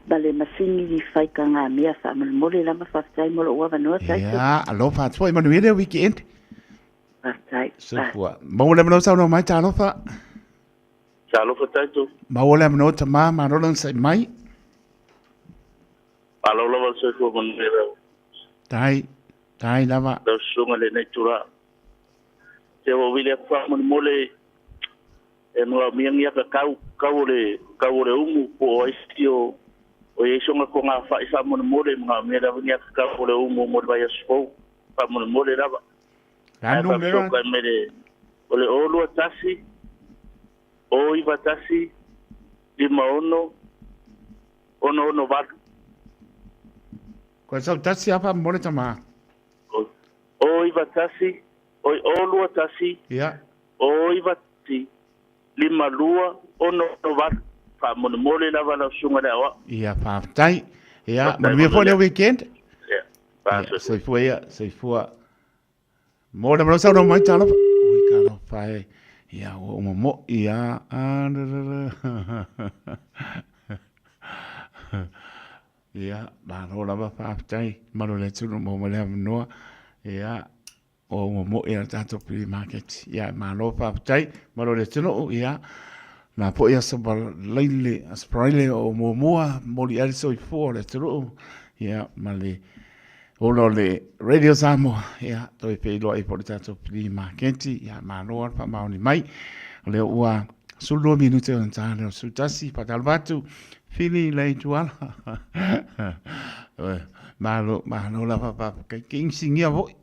ma le masini faikagamea faamolemole lava faafetai mo lou avanoa Taito. Ia, alofa atu foi manuia le weekend. Faafetai. Soifua. Maua le avanoa saunoa mai talofa. Talofa Taito. Maua le avanoa tama, malo le onosai mai. Malo lava le soifua manuia lau. Tai, tai lava. Lau susuga lenei itula. Se ua vili atu faamolemole e manaomia ni aka kau, kau o le, kau o le umu po o ai isi o, o i ai soga togafai faamolemole e manaomia lava ni aka kau o le umu mo le vaiaso fou faamolemole lava. Le a Ae numera? faafesootai mai le, o le 0 2 1 0 9 1 5 6 6 6 8. Koe sau tasi a faamolemole tama. 0 9 1, oi 0 2 1, 0 9 1, 5 2 6 6 8. Faamolemole lava lau susuga i le aoao. Ia, faafetai. Ia, Faafetai manuia foi manuia. le weekend. Ia, Ia, soifua ia, soifua. Mo le malo saunoa mai talofa. Oi talofa e. Ia, ua uma moi ia. Ah, la, la, la. Ia, malo lava faafetai. Malo le atunuu maua mai le avanoa. Ia, ua uma moi a le tatou flea market. Ia, malo faafetai. Malo le atunuu. Ia, na foi aso Laile, aso Faraile o muamua, moli ai le soifua o le atunuu. Ia, ma le ola o le Radio Samoa, ia, toe feiloai foi le tatou flea market. Ia, malo lava le faamaoni mai. O lea ua 12 minute ona ta lea o le 11, faatalofa atu, Fili le Ituala. Malo, malo lava faafetai. Ke inisinia foi.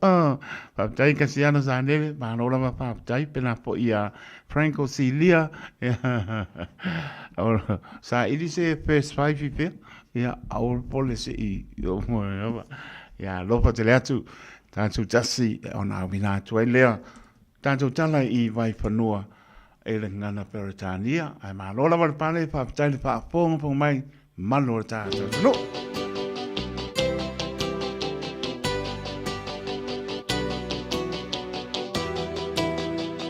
Faafetai Kasiano Sanele, malo lava faafetai. Pena foi ia Franco Silia. Saili se first five i pea. Ia, aua le pole se i Ia, alofa tele atu. Tatou tasi ona auina atu ai lea. Tatou tala i Vaifanua e le gagana Peretania. Ae malo lava le pale, faafetai le faafogafoga mai, malu o le tatou atunuu.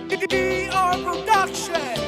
DR Production.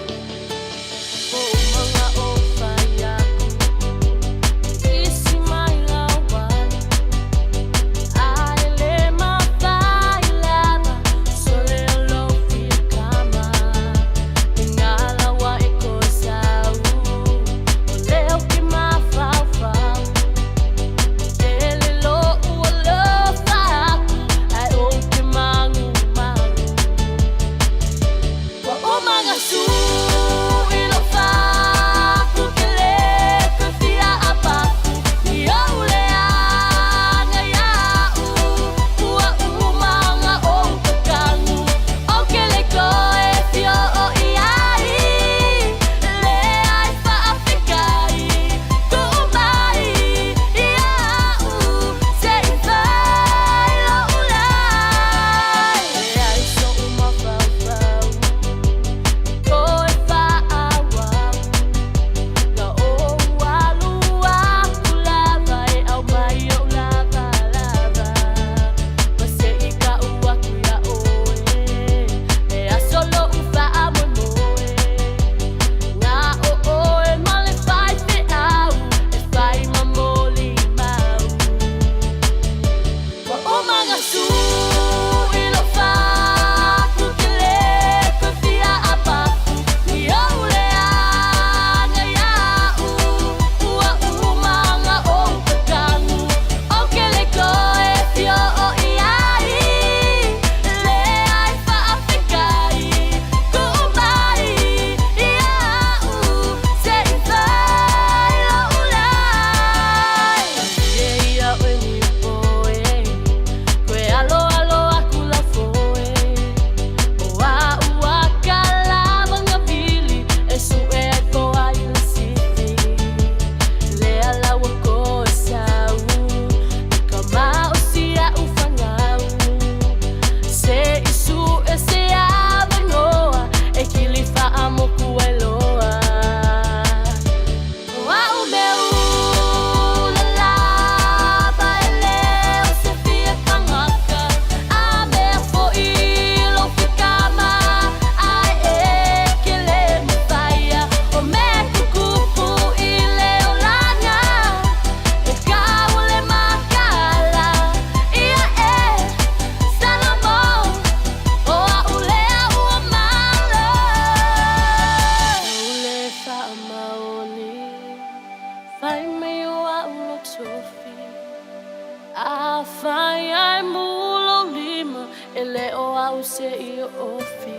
Afai ae mu lou lima, e le o au se i ofi.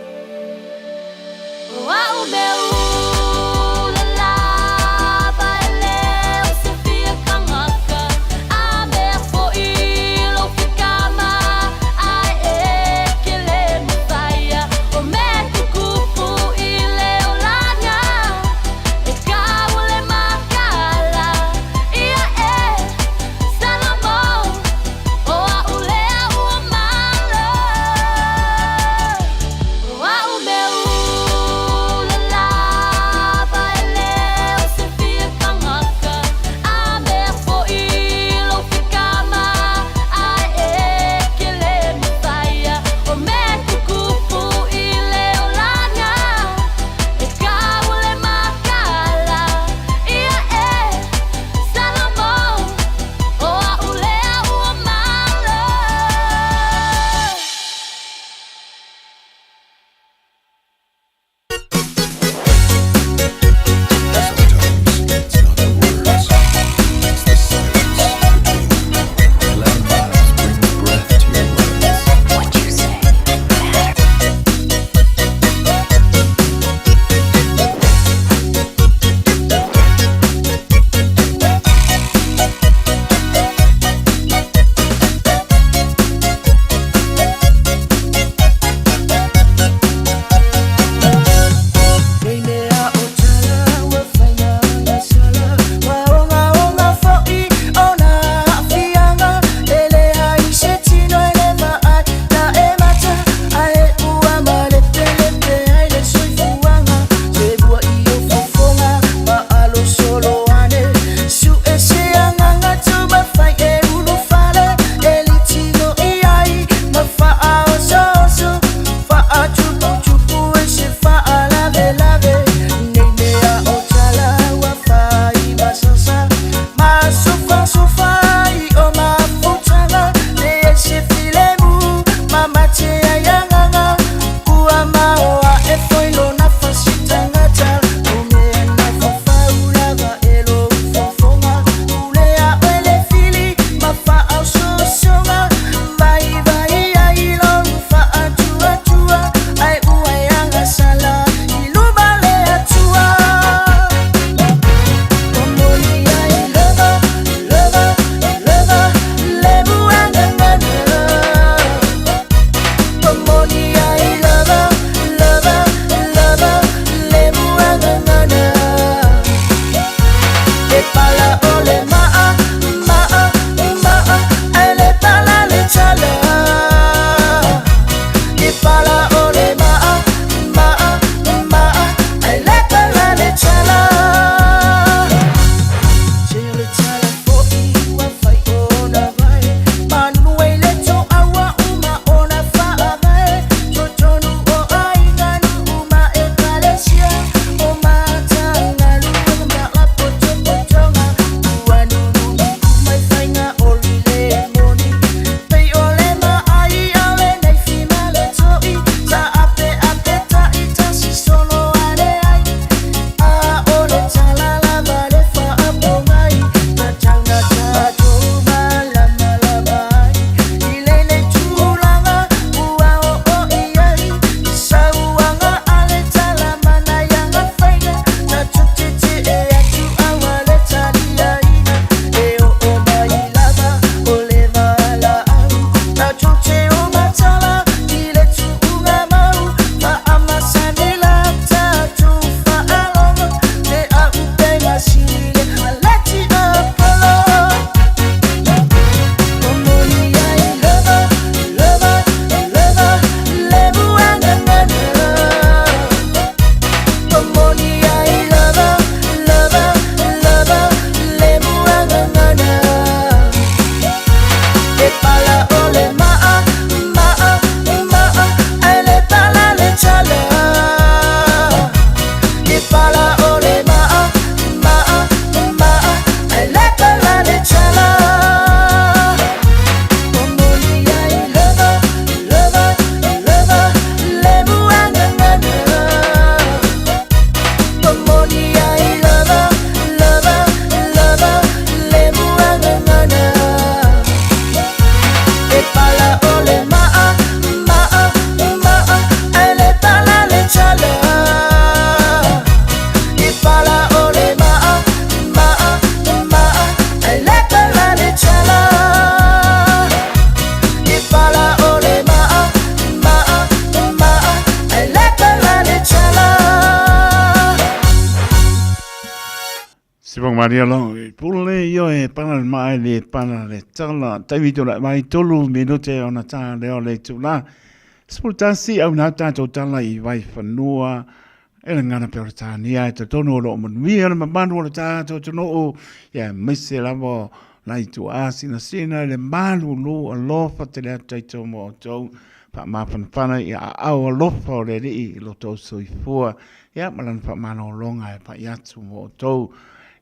O a'u mea ula lava e le o se fia kangaka, a mea fo'i lou fikama, ae e ke le mafaia. O mea tukupu i le olaga, e kau le makala, ia e Salamo, o a'u lea ua malo. O a'u mea ula lava. malia lo, pule io e pana le maa le pana le tala, taimi tula mai tolu minute ona tā leo le tula. 11 au nā tātou tala i vai whanua, e le ngana pe o le tānia e totonu o lo o manuia le mamalu o le tātou atunuu, ia aemaise lava nai tuaa sinasina i le malulu alofa tele atu taito mo outou faamafanafana i aao alofa o le Alii i lo tou soifua, ia ma lana faamalologa e pai atu mo outou,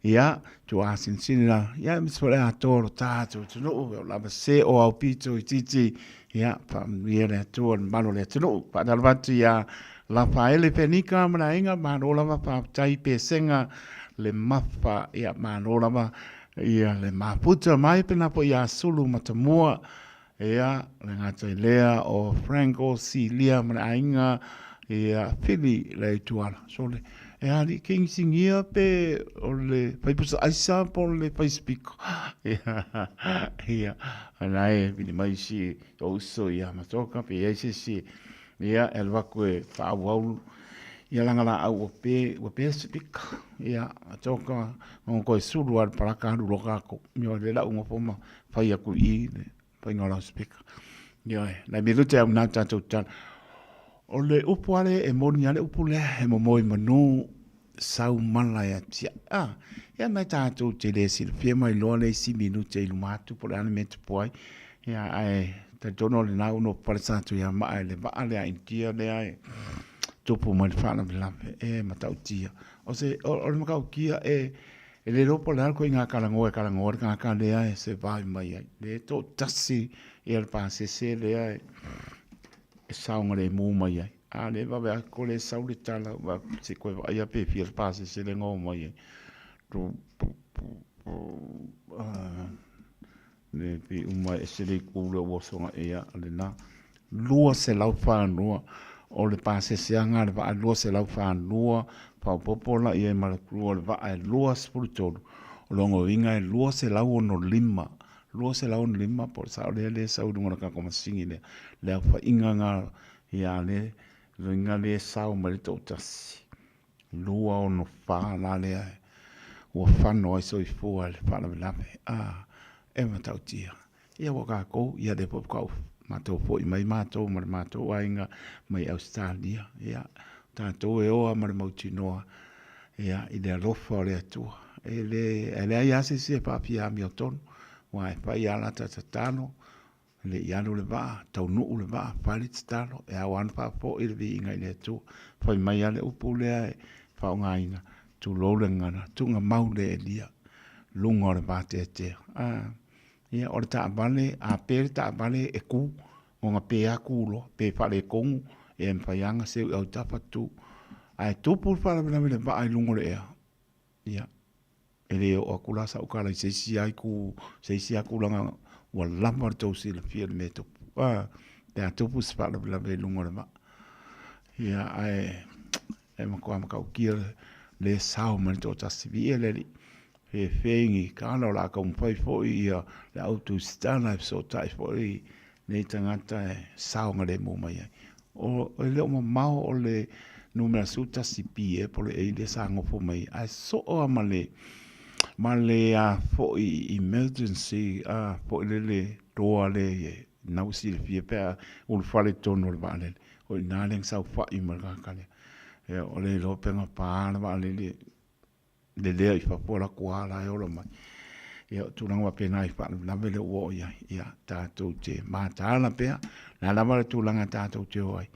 ia tuaa sinasina, ia aemaise foi le atoa o lo tātou atunuu, o lava se o au pito itiiti, Ia, faamanuia le Atua i le mamalu o le atunuu. Faatalofa atu ia Lafaele Fenika ma le aiga, malo lava faafetai Pesega le Mafa, ia malo lava ia le mafuta mai pena foi ia Sulu Matamua, ia le gata i lea o Franco Silia ma le aiga, ia Fili Leituala. Sole, e alii kingsingia pe o le faipusa aisa po o le faisipiko. Ia, ana e vili mai si o uso ia matoka pe iai se isi ia e alu atu e faaauau ia lana laau ua pe ua pe sipika ia matoka ona toe sulu lava i le palaka alu loa tatou ioe lea la ou nofo ma fai atu i i le faiga o lau sipika ioe nai minute au na tatou tatalo o le upu lava lea e moni lava le upu lea e momoe manu sau mala e atiae. A, ia mai tatou te le silafia mai loa le isi minute i luma atu po o le a le mea e tupu ai. Ia, ae talitonu o lena ua nofo pale sa Tuiamaa i le vaa lea a Initia lea e tupu mai le faalavelave e matautia. O se, o, o le matautia e, e le iloa po o le a le ituaiga talanoa e talanoa ai le tagata lea e survive mai ai. Le toatasi ia le pasese lea e, e saogalemu mai ai. A lea e vave atu lea e sau le tala ua se i toe vaai lava pe fia le pasese lea na oo mai ai. Le pei uma e ese le itu lea ua oso ae ia lena. 242 o le paseseaga a le vaa 242 faaopoopo la i ai ma le crew o le vaa e 23 o lona uiga e 265 265 po o le sao lea lea e sau i luga o le tatou masini lea le aofaiga lena Ia le loiga le sao mai le toatasi, 264 la lea ua fano ai soifua i le faalavelave. A, e matautia. Ia ua tatou, ia lea foi faatoa matou foi mai matou ma le matou aiga mai Ausetalia. Ia, tatou e oa ma le mautinoa ia i le alofa o le Atua. E le, e leai lava se isi e faafia amiotonu, aua e fai lava lata tatalo, Le i alu le vaa, taunuu le vaa, fai le tatalo, e ao lava ona faafoi le viiga i le Atua. Fai mai lava le upu lea e faaaogaina, tulou le gagana, tuugamau le elia, luga o le vateatea. A, ia, o le taavale, a pe le taavale e ku, ona pe lava ku loa, pe faaletonu, ia e mafai lava ona seu i autafa tu. Ae tupu le faalavelave i le vaa i luga o le ea, ia, E le oo atu la sau tala i se isi lava itu, se isi lava tulaga ua lava le tou silafia i le mea e tupu. A, pe a tupu se faalavelave i luga o le vaa. Ia, ae e matua matautia le sao mai le toatasi. Viia le Alii, fefe ni tala o le a taumafai foi ia le au tusitala e fesootai foi nei tagata e saogalemu mai ai. O, e le o mamao o le numera 11 B po o le A lea sa nofo mai ai, ae soo lava ma le, ma le a foi emergency a foi lele door lea e na ua silafia pe a ulufale i totonu o le vaalele. O i ina lea na saofai ma le tagata lea. Ia, o le iloa pe na pa le vaalele lelea i fafo alu atu lava la e ola mai. Ia, o tulaga faapena i faalavelave lea ua oo i ai. Ia, tatou te mataala pea, o le a lava le tulaga tatou te o ai.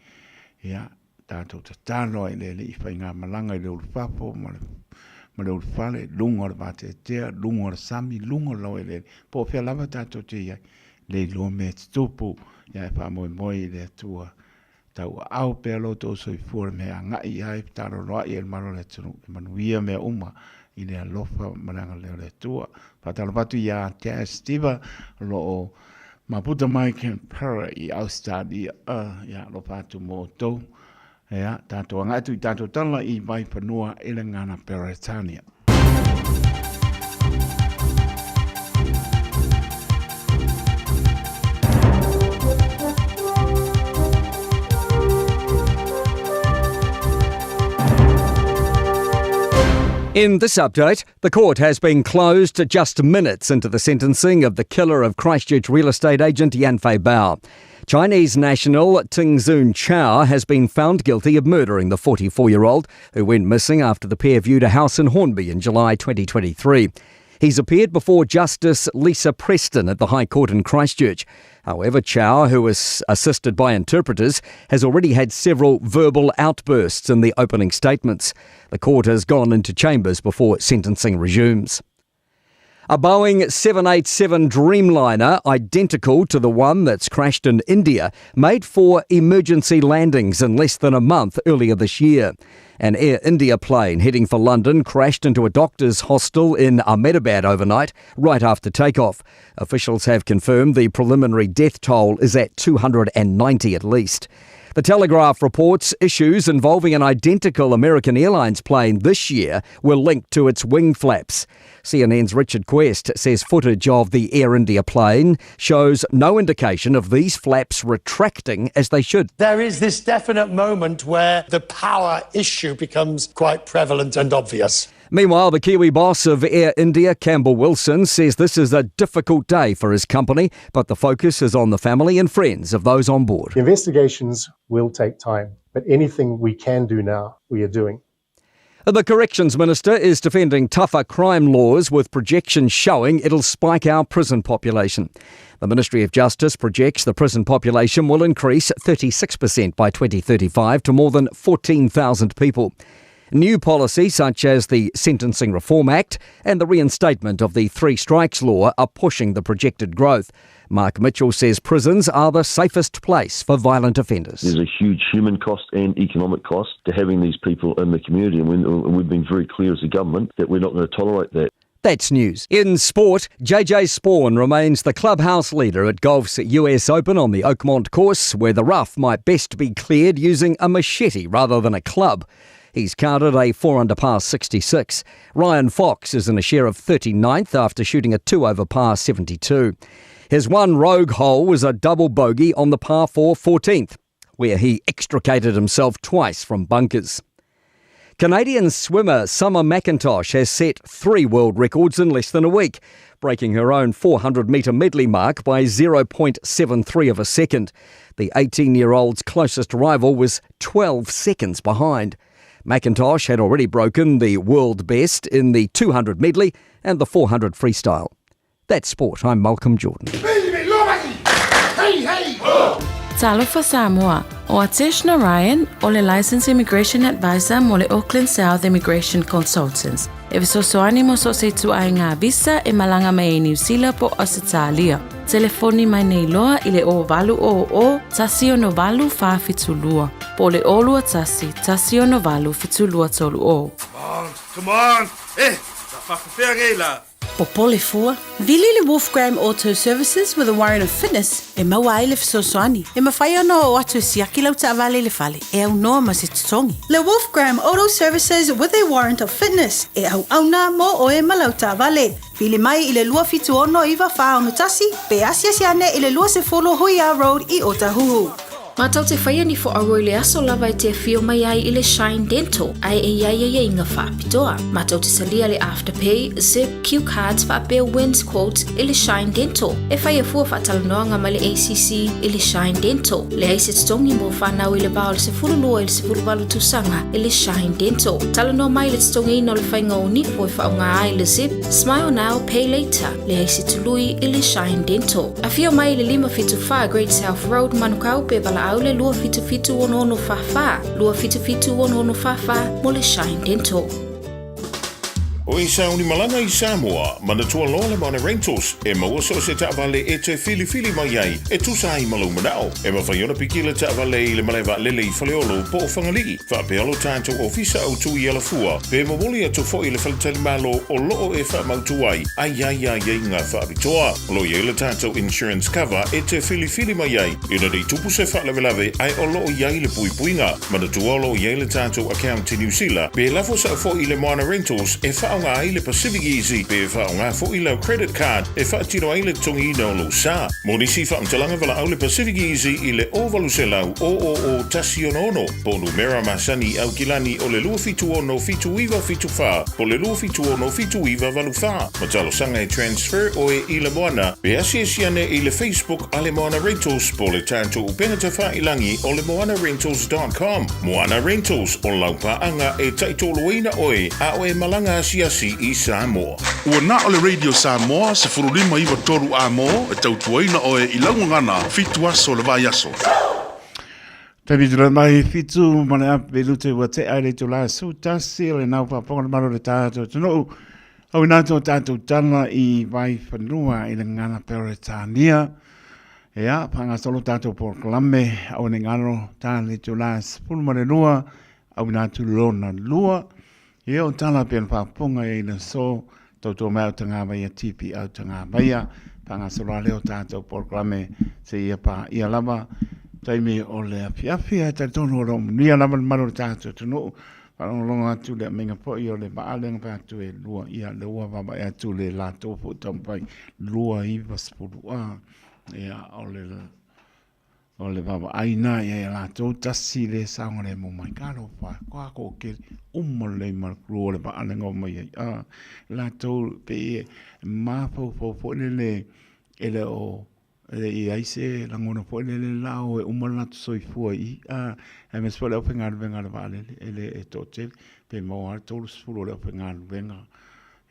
Ia, tatou tatalo ai i le Alii faigamalaga i le ulufafo ma le ma le ulufale, luga o le vateatea, luga o le sami, luga o le laueleele, po o fea lava tatou te i ai, le iloa mea e tutupu, ia e faamoemoe i le Atua Tauaau pea lo outou soifua i le mea e agai i ai, fetaloloai ai le Malo o le atunuu, e manuia mea uma i le alofa ma le agalelei o le Atua. Faatalofa atu ia Jazz Steva o lo o maputa mai Canberra i Ausetalia. Ia alofa atu mo outou. Ia, tatou agai atu i tatou tala i Vaifanua i le Gagana Peretania. In this update, the court has been closed just minutes into the sentencing of the killer of Christchurch real estate agent Yanfei Bao. Chinese national Tingzun Chow has been found guilty of murdering the 44-year-old who went missing after the pair viewed a house in Hornby in July 2023. He's appeared before Justice Lisa Preston at the High Court in Christchurch. However, Chow, who is assisted by interpreters, has already had several verbal outbursts in the opening statements. The court has gone into chambers before sentencing resumes. A Boeing 787 Dreamliner, identical to the one that's crashed in India, made four emergency landings in less than a month earlier this year. An Air India plane heading for London crashed into a doctor's hostel in Ahmedabad overnight, right after takeoff. Officials have confirmed the preliminary death toll is at 290 at least. The Telegraph reports issues involving an identical American Airlines plane this year were linked to its wing flaps. CNN's Richard Quest says footage of the Air India plane shows no indication of these flaps retracting as they should. There is this definite moment where the power issue becomes quite prevalent and obvious. Meanwhile, the Kiwi boss of Air India, Campbell Wilson, says this is a difficult day for his company, but the focus is on the family and friends of those on board. The investigations will take time, but anything we can do now, we are doing. The Corrections Minister is defending tougher crime laws with projections showing it'll spike our prison population. The Ministry of Justice projects the prison population will increase 36% by 2035 to more than 14,000 people. New policies such as the Sentencing Reform Act and the reinstatement of the Three Strikes law are pushing the projected growth. Mark Mitchell says prisons are the safest place for violent offenders. There's a huge human cost and economic cost to having these people in the community, and we've been very clear as a government that we're not going to tolerate that. That's news. In sport, JJ Spaun remains the clubhouse leader at golf's US Open on the Oakmont course, where the rough might best be cleared using a machete rather than a club. He's carded a 4 under par 66. Ryan Fox is in a share of 39th after shooting a 2 over par 72. His one rogue hole was a double bogey on the par 4 14th, where he extricated himself twice from bunkers. Canadian swimmer Summer McIntosh has set 3 world records in less than a week, breaking her own 400-metre medley mark by 0.73 of a second. The 18-year-old's closest rival was 12 seconds behind. McIntosh had already broken the world best in the 200 medley and the 400 freestyle. That's sport. I'm Malcolm Jordan. Talofa Samoa, o Atesh Narayan o le Licensed Immigration Advisor mo le Auckland South Immigration Consultants. E fesoasoani mo so se ituaiga visa e malaga mai ai Niu Sila po o Ausetalia. Telefoni mai nei loa i le 0800 168 472 po o le 021 168 7230. Come on, come on! Eh, sa faafefea nei la? Popole fua, vili le Wolfgram Auto Services with a warrant of fitness e maua ai le fesoasoani. E mafai ona oo atu e siaki lau taavale i le fale e aunoa ma se totogi. Le Wolfgram Auto Services with a warrant of fitness e auauna mo oe ma lau taavale. Vili mai i le 276 94 61 pe asiasi ane i le 20 Huia Road i Otahuhu. Matou te faia ni fo'auo i le aso lava e te afio mai ai i le Shine Dental ae e i ai aiaiga faapitoa. Matou te talia le Afterpay, Zip, Cue Cards faapea Wins Quotes i le Shine Dental. E faia fua faatalanoaga ma le ACC i le Shine Dental. Leai se totogi mo fanau i le va o le 12 i le 18 tausaga i le Shine Dental. Talanoa mai i le totogiina o le faiga o nipo e faaaoga ai le Zip, Smile Now, Pay Later. Leai se tului i le Shine Dental. Afio mai i le 574 Great South Road, Manukau, pe valaau le 277 6644, 277 6644 mo le Shine Dental. O e sauni malaga i Samoa, manatua loa le Mana Rentals, e maua so o se taavale e te filifili mai ai, e tusa ai ma lou manao. E mafai ona piki le taavale i le malae vaalele i Faleolo po o Fagalii, faapea lo tatou ofisa autu i Alafua, pe momoli atu foi i le faletalimalo o loo e faamautu ai, a i ai aiaiga faapitoa. O lo o i ai le tatou insurance cover e te filifili mai ai, ina nei tupu se faalavelave ae o lo o i ai le puipuiga. Manatua o lo o i ai le tatou account i Niu Sila, pe lafo sao foi i le Moana Rentals e faaaoga faaaoga ai le Pacific Easy pe faaaoga foi lau credit card e faatino ai le totogiina o lou sa. Mo nisi faamatalaga valaau le Pacific Easy i le 0800 000 166 po o numera masani i Aukilani o le 276 7974 po o le 276 7984. Ma talosaga e transfer oe i le Moana pe asiasi ane i le Facebook a le Moana Rentals po o le tatou upega tafailangi o le moanarentals dot com. Moana Rentals, o lau paaga e taitoloina oe a o e malaga asiasi i Samoa. Ua na o le Radio Samoa 15 93 A mo e tautuaina oe i lau gagana fitu aso o le vaiaso. Taimi tulai mai fitu ma le ape lute ua tea i le itula 11 o le nau faafofoga le malo o le tatou atunuu. Auina atu o tatou tala i Vaifanua i le gagana Peretania. Ia, faagasolo tatou polokalame aua ne i galo ta le itula 12, auina atu lona lua. Ia, o tala pea na faafofoga i le aso, tautua mai au tagavaia TP au tagavaia. Faagasolo lea o tatou polokalame seia paia lava taimi o le afiafi. Ae talitonu o lo o manuia lava le malu o le tatou atunuu. Faalogologo atu le aumaiga foi o le vaa lea na fai atu e lua, ia lea ua vaavaai atu le latou foi taumafai 20 a. Ia, o le, o le vaavaai na i ai a latou tasi le saogalemu mai. Talofa, koa toatele, uma lelei ma le crew o le vaa lea na omai ai. A, latou pei e mafaufau foi lele e le o E le i ai se lagona foi lele la o e uma le latou soifua i i, a, aemaise foi o le aufaigaluega a le vaalele, e le e toatele, pe maua lava le 30 o le aufaigaluega,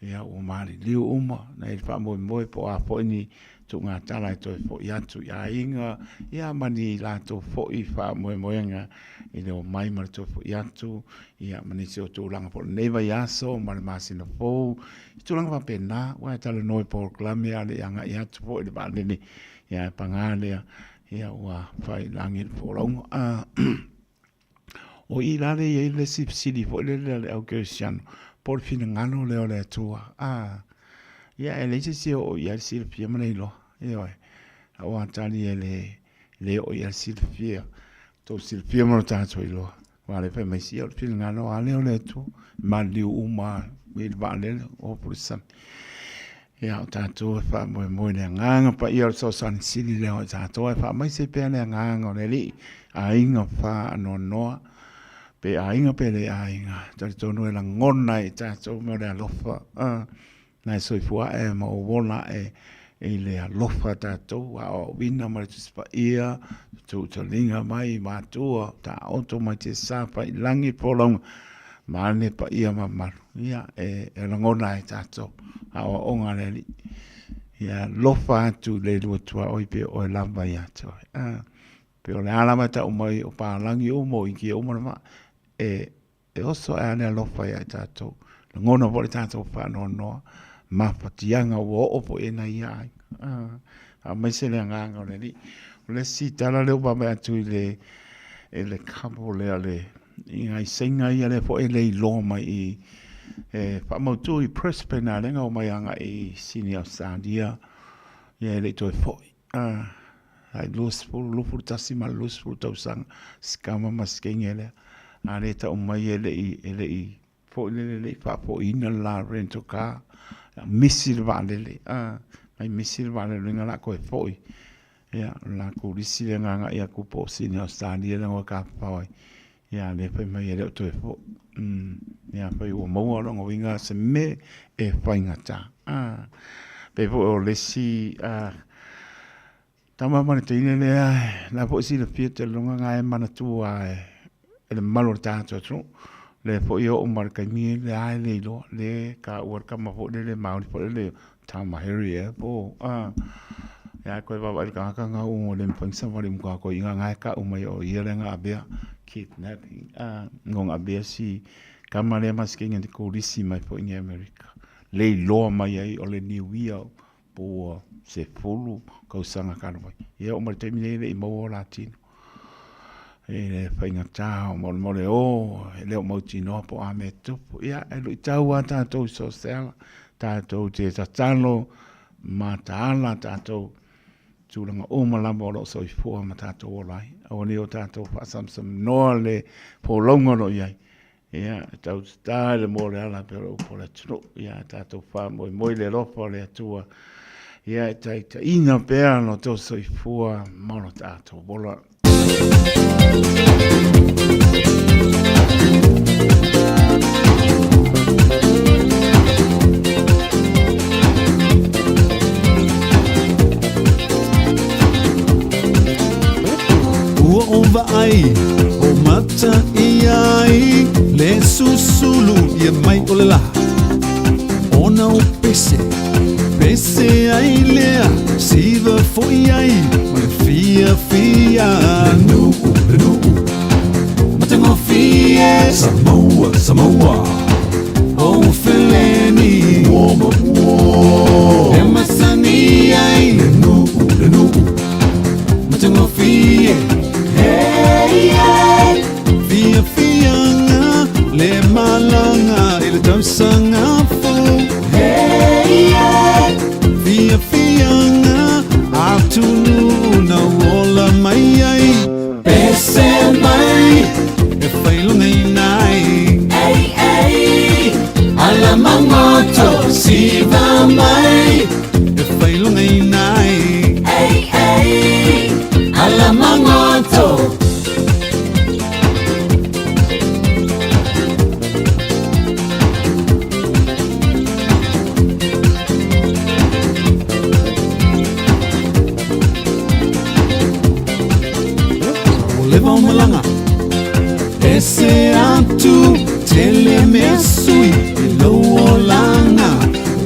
ia ua maliliu uma, na i le faamoemoe po o a foi ni tuugatala e toe foi atu i aiga, ia ma ni latou foi faamoemoega i le omai ma le toe foi atu, ia ma nisi o tulaga foi o lenei vaiaso ma le masina fou, I tulaga faapena, aua e talanoa i polokalame a o le i agai atu foi i le vaalele, ia ae paga lea, ia ua fai i lagi le folauga. O i la lea e i ai le isi fesili foi lele a le au kerisiano, po o le finagalo lea o le Atua. Ia e leai se isi e oo i ai le silafia ma le iloa, ioe. Aua tali e le oo i ai le silafia, tou silafia ma lo tatou iloa. Aua o lea e fai mai, ia o le finagalo lava lea o le Atua, e maliliu uma lava i le vaalele, o fu i le sami. Ia, o tatou e faamoemoe i le Agaga Paia o le fesoasoani sili lea o i tatou, ae faamaise pea le Agaga o le Alii, aiga faanoanoa, pe aiga pe le aiga, talitonu e lagona e i tatou mea o le alofa. Na e soifua ae ma ou ola ae i le alofa tatou aoaoina ma le Tusi Paia, tuutaliga mai i matua, taoto mai te sa failangi folauga, ma ane paia mamalu. Ia, e, e lagona ai tatou aoaoga a le Alii. Ia alofa atu i le lua tuaoi pe oe lava ia te oe. Ah, pe o le a lava e tau mai o palagi uma o Initia uma le vaa, e E oso ae a le alofa ia i tatou. Lagona foi le tatou faanoanoa, mafatiaga ua oo foi i nai ia aiga. Ah, aemaise le agaga o le Alii. O le isi tala lea ua vaavaai atu i le, i le couple lea le, i nai Saina ia lea foi e le iloa mai i, e faamautu i Brisbane a lea na omai agai i Sydney Australia, ia e le i toe foi. Ai 20, 21 ma le 20 tausaga, si tama ma si teine lea. A lea e tau mai e le i, e le i foi lele, e le i faafoiina le la rental car. Misi le vaalele, mai misi le vaalele, lona uiga o le a toe foi. Ia, o le latou lisi lea na agai atu po o Sydney Ausetalia lea na o tafafao ai. Ia, a lea fai mai e le o toe foi. Ia, fai ua maua lona uiga se mea e faigata. Pei foi o le isi tama ma le teine lea, la foi silafia te lona na e manatua e le mamalu o le tatou atunuu. Lea foi e oo mai le taimi lea e le iloa, lea e taua le tama foi lele Maori foi lele Tama Harry ea po o ia koe vaavaai i le tagata na ua le mafai ona savali uma tatou i ina e tau mai o ia lea na avea kidnapping na avea si tama lea ma si teine kolisi mai foi i Amerika le iloa mai ai o le niuia po ua 10 tausaga talu ai. Ia oo mai le taimi nei e le i maua o la tino. E le faigata molemole o, e le o mautinoa po o a mea e tupu. Ia, e luitau lava tatou i so o se ala, tatou te tatalo, mataala tatou tulaga uma lava o lo o soifua ma tatou ola ai. Aua ne i o tatou faasamasama noa le folauga o lo o i ai. Ia, e tautatā i le moa o le ala pea o le upu o le atunuu. Ia, tatou faamoemoe i le alofa o le Atua. Ia, e taitaiina pea lo tou soifua ma lo tatou ola. Ua ou vaai o mata ia ai le susulu ia mai o le lā Ona o pese, pese ai lea siva foi ai ma le fia fia Le nuu, le nuu, matagofie Samoa, Samoa, o feleni Ua ma ua E masani ai Le nuu, le nuu, matagofie Hey, hey. Fiafiaga le malaga i le tausaga fou Hey, hey. Fiafiaga atunuu na ola mai ai Pese mai e failogaina ai Ei, ei, ala magoto siva mai e failogaina ai Ei, ei, ala magoto Ua leva o malaga Ese atu tele mea sui i lou olaga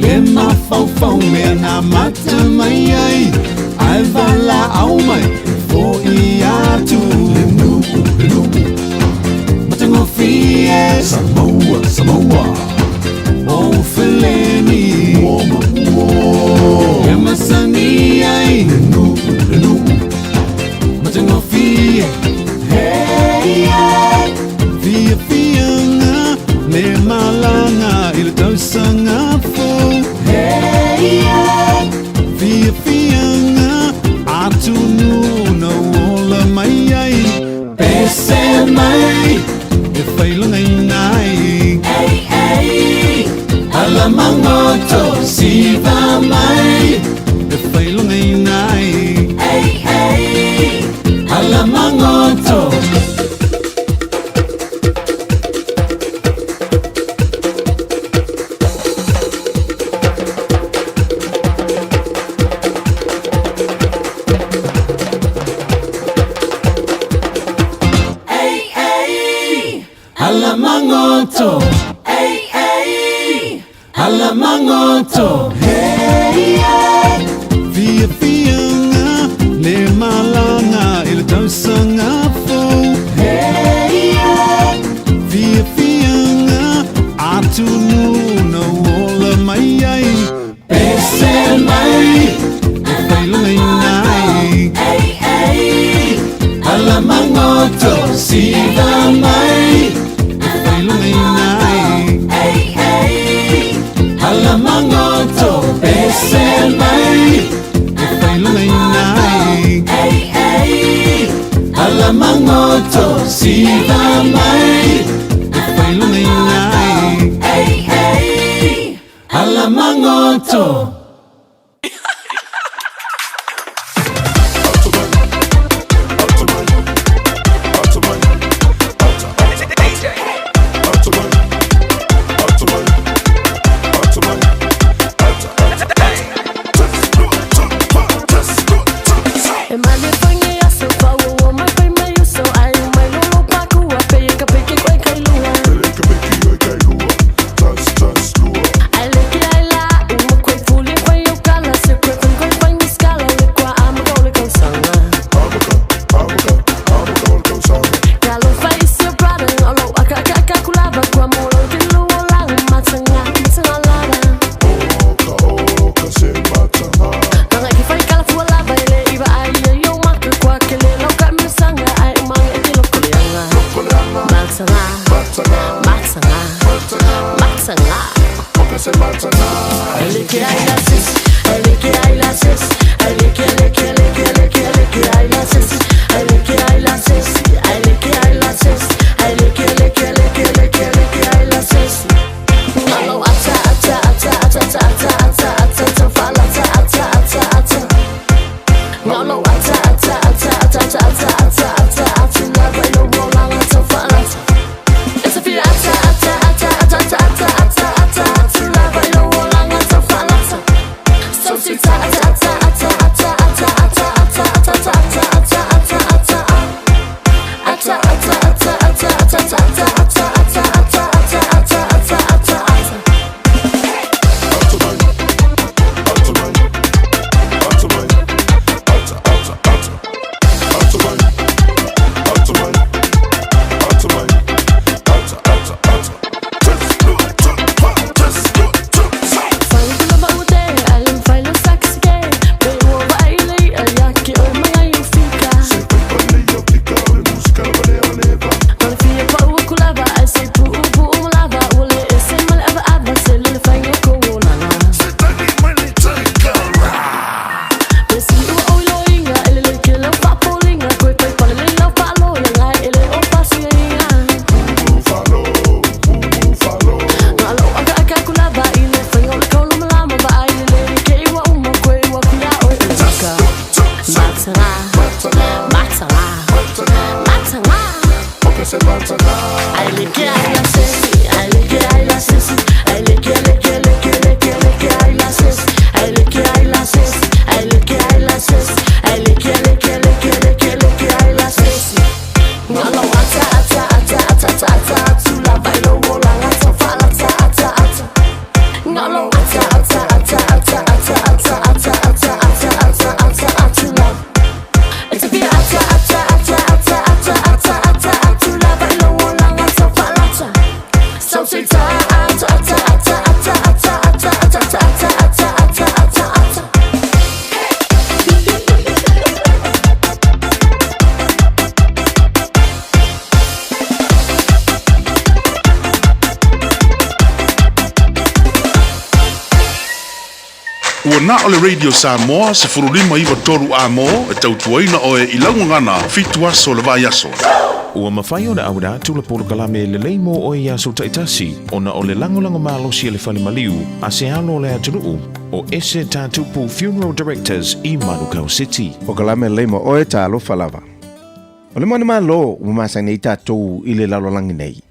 Le mafaufau mea na mata mai ai Ae valaau mai e fo'i atu Le nuu, le nuu, matagofie Samoa, Samoa, o feleni Ua ma ua E masani ai Le nuu, le nuu, matagofie Hey, hey. Fiafiaga le malaga i le tausaga fou Hey, hey. Fiafiaga atunuu na ola mai ai Pese mai e failogaina ai Ei, ei. Ala magoto siva mai e failogaina ai Ei, ei. Ala magoto Ei, ei, ala magoto Ei, ei, ala magoto Hey, hey. Fiafiaga le malaga i le tausaga fou Hey, hey. Fiafiaga atunuu na ola mai ai Pese mai e failogaina ai Ei, ei, ala magoto siva mai e failogaina ai Ei, ei, ala magoto pese mai e failogaina ai Ei, ei, ala magoto siva mai e failogaina ai Ei, ei, ala magoto E male foi aso fa o mai foi mai uso ai mai lolo pa kua pe ka pe ke koi kai lua. Ai le ke ai la u koi fuli foi o kala se koi foi koi foi mi skala le kwa ama ka o le kausanga. Kalo fai se brother olo aka aka aka kulava kwa mo lo ke lu o la matanga matanga lava. Nanga ki fai kala fua lava ele iwa ai ai o Mataga Mataga Mataga Ai leke ai la sesi Ai leke ai la sesi Ai leke leke leke leke leke ai la sesi Ai leke ai la sesi Ai leke ai la sesi Ai leke leke leke leke leke ai la sesi Ngalo ata ata ata ata ata ata atu la vai lo ola ngata fala ata ata ata Ngalo ata ata ata ata ata ata ata ata ata ata ata atu la It's a bit ata ata ata ata ata ata ata atu la vai lo ola ngata fala ata So say ta ata ata ata ata ata ata ata ata ata ata ata ata ata. Ua na o le Radio Samoa 1593 amo e tautuaina oe i laugagana 7 aso le vaiaso. Ua mafai ona auina atu le polokalame lelei mo oe i aso taitasi ona o le lagolago malosi a le fale maliu a se alo o le atunuu o Ese Tatupu Funeral Directors i Manukau City. Polokalame lelei mo oe, talofa lava. O le manumalo ua masani ai tatou i le lalolagi nei.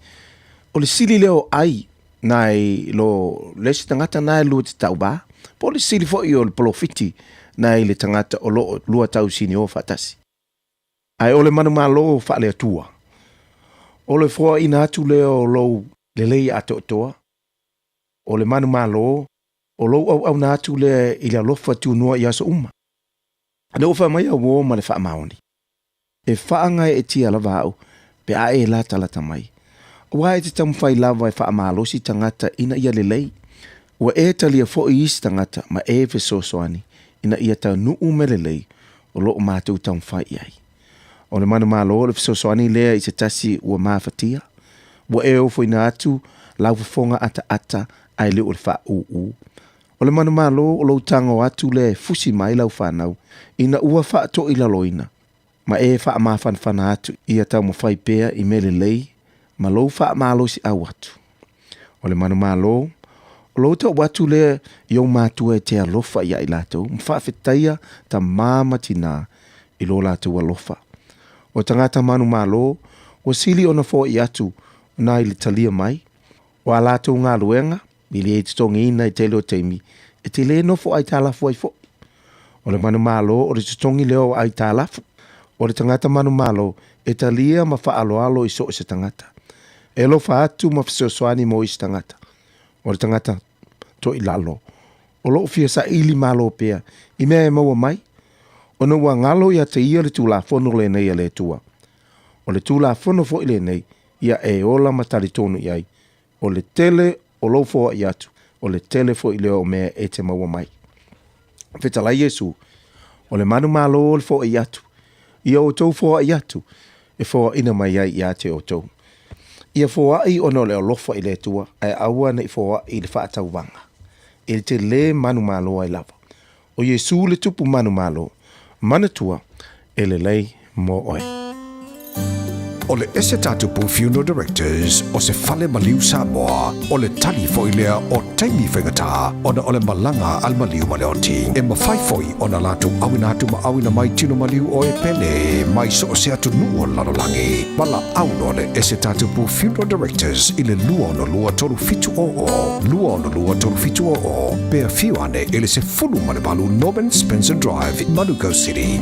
O le sili lea o ai nai lo le isi tagata na e lua te tauvā, po o le sili foi o le polofiti nai le tagata o lo o lua tausini o faatasi. Ae o le manumalo faale-Atua, o le foaina atu lea o lou lelei atoatoa, o le manumalo o lou auauna atu lea i le alofa tunoa i aso uma. Ina ua fai mai au uō ma le faamaoni, E faagaeetia lava au pe a e latalata mai, aua e te taumafai lava e faamalosi tagata ina ia lelei. Ua e talia foi isi tagata ma e fesoasoani ina ia taunuu mea lelei o lo o matou taumafai i ai. O le manumalo o le fesoasoani lea i se tasi ua mafatia, ua e ofoina atu lau fofoga ataata ae le o le faaūū. O le manumalo o lou tago atu lea e fusi mai lau fanau ina ua faatoilaloina ma e faamafanafana atu ia taumafai pea i mea lelei ma lou faamalosiau atu. O le manumalo, o lou tau atu lea i ou matua e te alofa iā i latou ma faafetaia tamā ma tinā i lo latou alofa. O tagata manumalo, ua sili ona foai atu nai le talia mai o a latou galuega i le totogiina i tele o taimi e te lē nofo aitalafu ai foi. O le manumalo o le totogi lea o aitalafu. O le tagata manumalo e talia ma faaaloalo i so o se tagata. E alofa atu ma fesoasoani mo isi tagata. O le tagata toilalo o lo o fia saili malo pea i mea e maua mai, ona ua galo ia te ia le Tulafono lenei a le Atua. O le Tulafono foi lenei ia e ola ma talitonu i ai, o le tele o lou foai atu, o le tele foi lea o mea e te maua mai. Fetalai Iesu, o le manumalo o le foai atu, ia outou foai atu, e foaina mai ai ia te outou. Ia foai ona o le alofa i le Atua, ae aua ne i foai i le faatauvaga. E te lē manumalo ai lava. O Iesu le tupu manumalo, manatua, e lelei mo oe. O le Ese Tatupu Funeral Directors o se fale maliu Samoa, o le tali foi lea o taimi faigata ona o le malaga a le maliu ma le oti. E mafai foi ona latou auina atu ma auina mai tino maliu o e pele mai so o se atunuu o le lalolagi. Valaau loa le Ese Tatupu Funeral Directors i le 262 3700, 262 3700, pe afio ane i le 18 Norman Spencer Drive, Manukau City.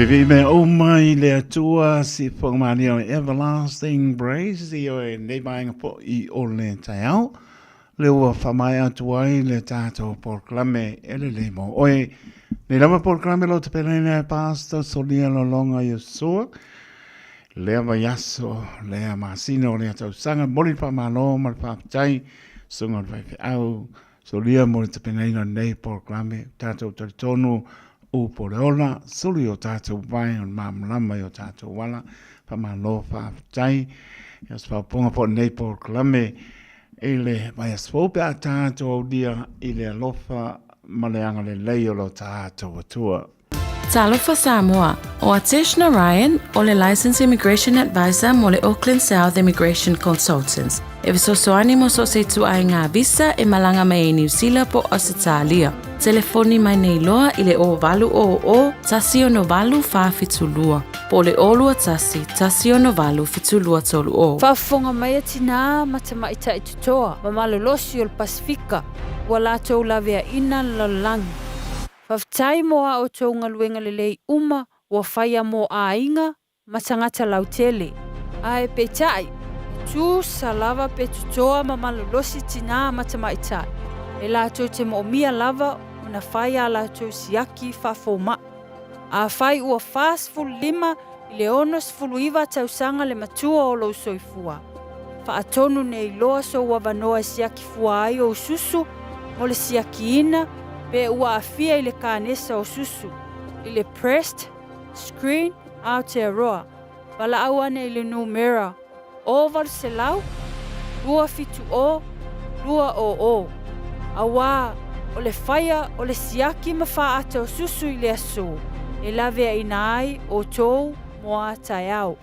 Vevei mea uma i le Atua si whakamānia o le Everlasting Praise i oe nei vaenga po i o le taeao. Le ua whamae atu ai le tātou polokalame e le lei mō oe. Nei lava polokalame lo te peleina e Pastor Sonia Lolonga Iosua. Lea vaiaso, lea masina o lea tausaga, moli le whamalo ma le whaapitai, sunga o le vaifeau, Solia mo le tapenaina o lenei polokalame, tātou talitonu u po le ola, sulu i o tātou wae o le māmalama i o tātou ala, whamalo whawhitai, i o se whaoponga po lenei polokalame, i le vaiaso fou pe a tātou aulia i le alofa ma le agalelei o lo tātou Atua. Talofa Samoa, ʻO Atesh Narayan, ʻo le Licensed Immigration Advisor mo le Auckland South Immigration Consultants, e fesoasoani mo so o se ituaiga visa e malaga mai ai Niu Sila po o Ausetalia. Telefoni mai nei loa i le 0800 168 472 po o le 021 168 7230. Faafofoga mai a tinā ma tamaitai totoa ma malolosi o le Pasefika ua latou laveaina le lalolagi. Faafetai mo a outou galuega lelei uma ua faia mo aiga ma tagata lautele. Ae peitai, e tusa lava pe totoa ma malolosi tinā ma tamaitai, e latou te moomia lava ona fai a latou siaki faafomaʻi. Afai ua 45 i le 69 tausaga le matua o lou soifua, faatonu nei loa sou avanoa e siaki fua ai ou susu mo le siakiina pe ua aafia i le kanesa o susu, i le Breast Screen Aotearoa, valaau ane i le numera 0800 270 200, auā o le faia o le siaki ma fāata o susu i le aso e laveaina ai outou mo a taeao.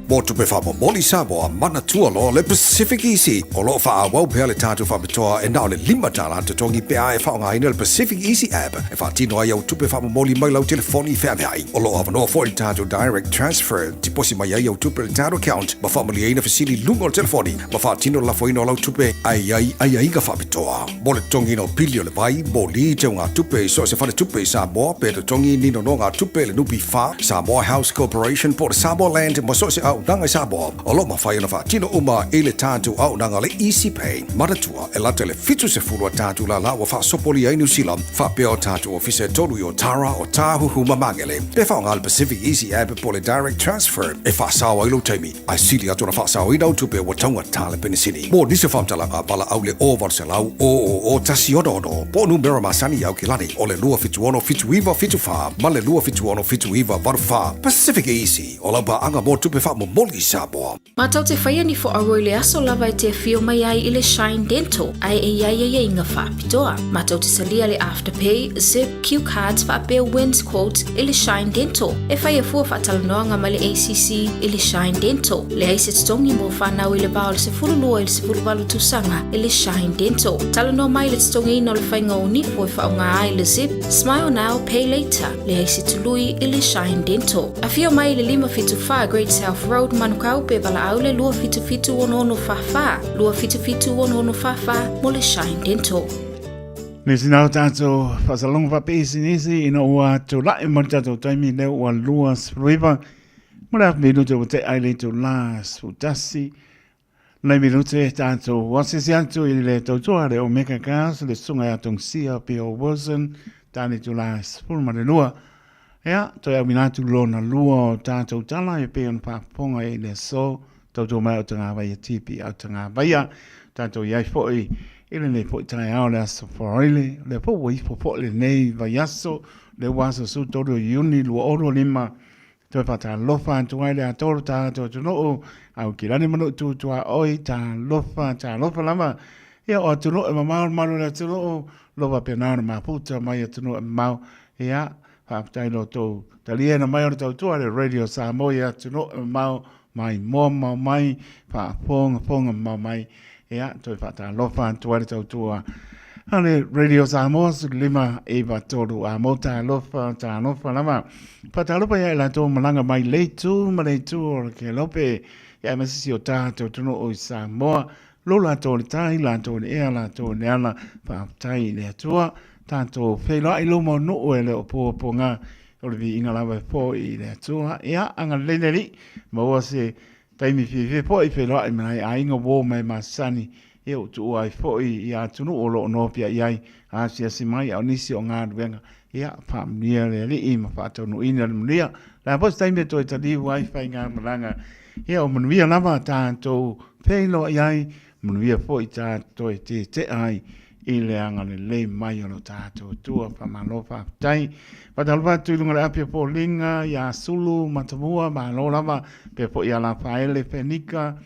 Mo tupe faamomoli Samoa, manatua loa le Pacific Easy. O lo o faaauau pea le tatou faapitoa e na o le $5 totogi pe a e faaaogaina le Pacific Easy app e faatino ai au tupe faamomoli mai lau telefoni feaveai. O lo o avanoa foi le tatou Direct Transfer, tiposi mai ai au tupe i le tatou account ma faamalieina fesili i luga o le telefoni ma faatino le lafoina o lau tupe a i ai aiaiga faapitoa. Mo le totogiina o pili o le vai, moli, teugatupe i so o se faletupe i Samoa pe totogi ni nonogatupe i le NPF, Samoa House Corporation po o le Samoa Land ma so o se auaunaga i Samoa. O lo o mafai ona faatino uma i le tatou auaunaga le Easy Pay. Manatua, e lata i le 70 a tatou lala ua faasopolia ai Niu Sila, faapea o tatou ofisa e tolu i Otara, Otāhuhu ma Magele. Pe faaaoga le Pacific Easy App po o le Direct Transfer e faasao ai lou taimi, ae sili atu ona faasaoina au tupe ua taugata le penisini. Mo nisi o faamatalaga, valaau le 0800 000 166 po o numera masani i Aukilani o le 276 7974 ma le 276 7984. Pacific Easy, o lau paaga mo tupe faamomoli i Samoa. Matou te faia ni fo'auo i le aso lava e te afio mai ai i le Shine Dental ae e i ai aiaiga faapitoa. Matou te salia le Afterpay, Zip, Cue Cards faapea Wins Quote i le Shine Dental. E faia fua faatalanoaga ma le ACC i le Shine Dental. Leai se totogi mo fanau i le va o le 12 i le 18 tausaga i le Shine Dental. Talanoa mai i le totogiina o le faiga o nifo e faaaoga ai le Zip, Smile Now, Pay Later. Leai se tului i le Shine Dental. Afio mai i le 574 Great South Road, Manukau pe valaau le 277 6644, 277 6644 mo le Shine Dental. Me sina o tātou whasalonga whapiisinisi ina ua tūla'i mo le tātou taimi leo ua 29 mo le afu minute ua te ai le tū la sutasi nei minute tātou wasisi atu i le tautua le Omega Cars le sunga ia Tongsia P.O. Wilson tāne tū la sefulu ma le lua. Ea, toe au mina atu lona lua o tātou tala e pei ona whaafonga i le so tautua mai o te ngā waia tipi au te ngā waia tātou i ai foi i lenei foi taeao le aso Faraile le po ua ifo foi lenei vaiaso le ua aso su tolu o Iuni 2025 toe whakatalofa atu ai le atoro tātou atunuu au ki lani manu tūtua oi talofa talofa lava ia o atunuu e mamao malu le atunuu lova pena ona mafuta mai atunuu e mamao ia faafetai lo tou taliena mai o le tautua le Radio Samoa i atunuu e mamao mai moa mamao mai faafogafoga mamao mai ia toe faatalofa atu ai le tautua a le Radio Samoa 1593 a mo talofa talofa lava faatalofa ia i latou malaga mai le itu ma le itu o le kelope ia ma sisi o tātou atunuu i Samoa lo latou le tai latou le ea latou le ala faafetai i le Atua tātou feiloai luma o nuu e le o puapuaga. O le viiga lava e fo'i i le Atua. Ia, agalelei le Alii, maua se taimi fiafia foi e feiloai ma nai aiga uo ma e masani, ia ua tuua ai foi i atunuu o lo o nopiai ai, asiasi mai a o nisi o galuega. Ia, faamanuia le Alii ma faataunuuina le manuia. O le a foi se taimi e toe taliu ai faigamalaga, ia o manuia lava tatou feiloai ai, manuia foi tatou toe tetea ai i le agalelei mai o lo tatou Atua. Faamalo faafetai. Faatalofa atu i luga o le api o Foliga ia Sulu Matamua, malo lava, pea foi ia Lafaele Fenika,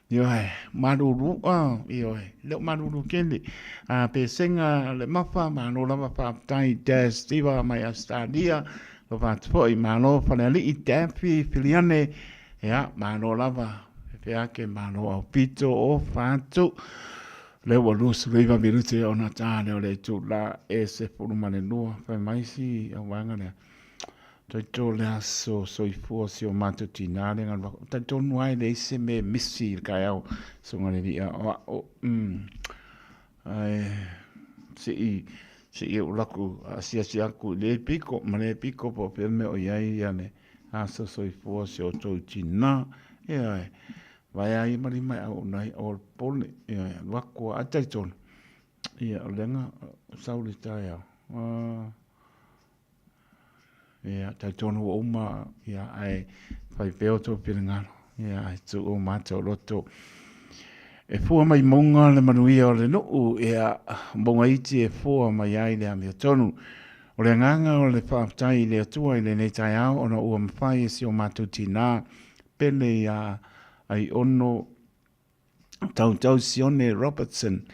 ioe, Malulua, ioe, le o Malulu tele, a Pesega le Mafa, malo lava faafetai, Daz Steva mai Ausetalia, alofa atu foi, malo Falealii, Daffy Filiane, ia, malo lava, Feake, malo Aupito, o Fatu. Lea ua 29 minute ona ta lea o le itula e 12. Fai mai si auvaega lea. Toito le aso soifua si o matou tina le galu. Talitonu ai leai se mea e misi i le taeao susuga le alii o a'o. Ae se i ou alu atu asiasi atu i lea pito ma lea pito po o fea le mea o i ai ia le aso soifua o si o outou tina. Ioe. Vaea ai ma lima e auauna ai o le pole, ia e alu atu a talitonu, ia o lea na sau le taeao, ia talitonu ua uma, ia ae fai pea o tou finagalo, ia ae tuu o matou loto. E fua mai mauga le manuia o le nuu, ia mauga iti e fua mai ai le amiotonu. O le agaga o le faafetai i le Atua i lenei taeao ona ua mafai e si o matou tinā pele iā Aiono Tautau Sione Robertson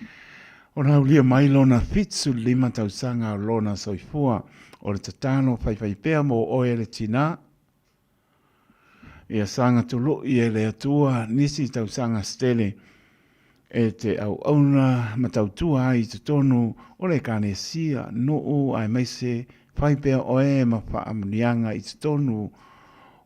ona aulia mai lona 75 tausaga o lona soifua. O le tatalo faifaipea mo oe le tinā, ia saga tului e le Atua nisi tausaga se tele e te auauna ma tautua ai i totonu o le Ekalesia, nuu aemaise fai pea oe ma faamanuiaga i totonu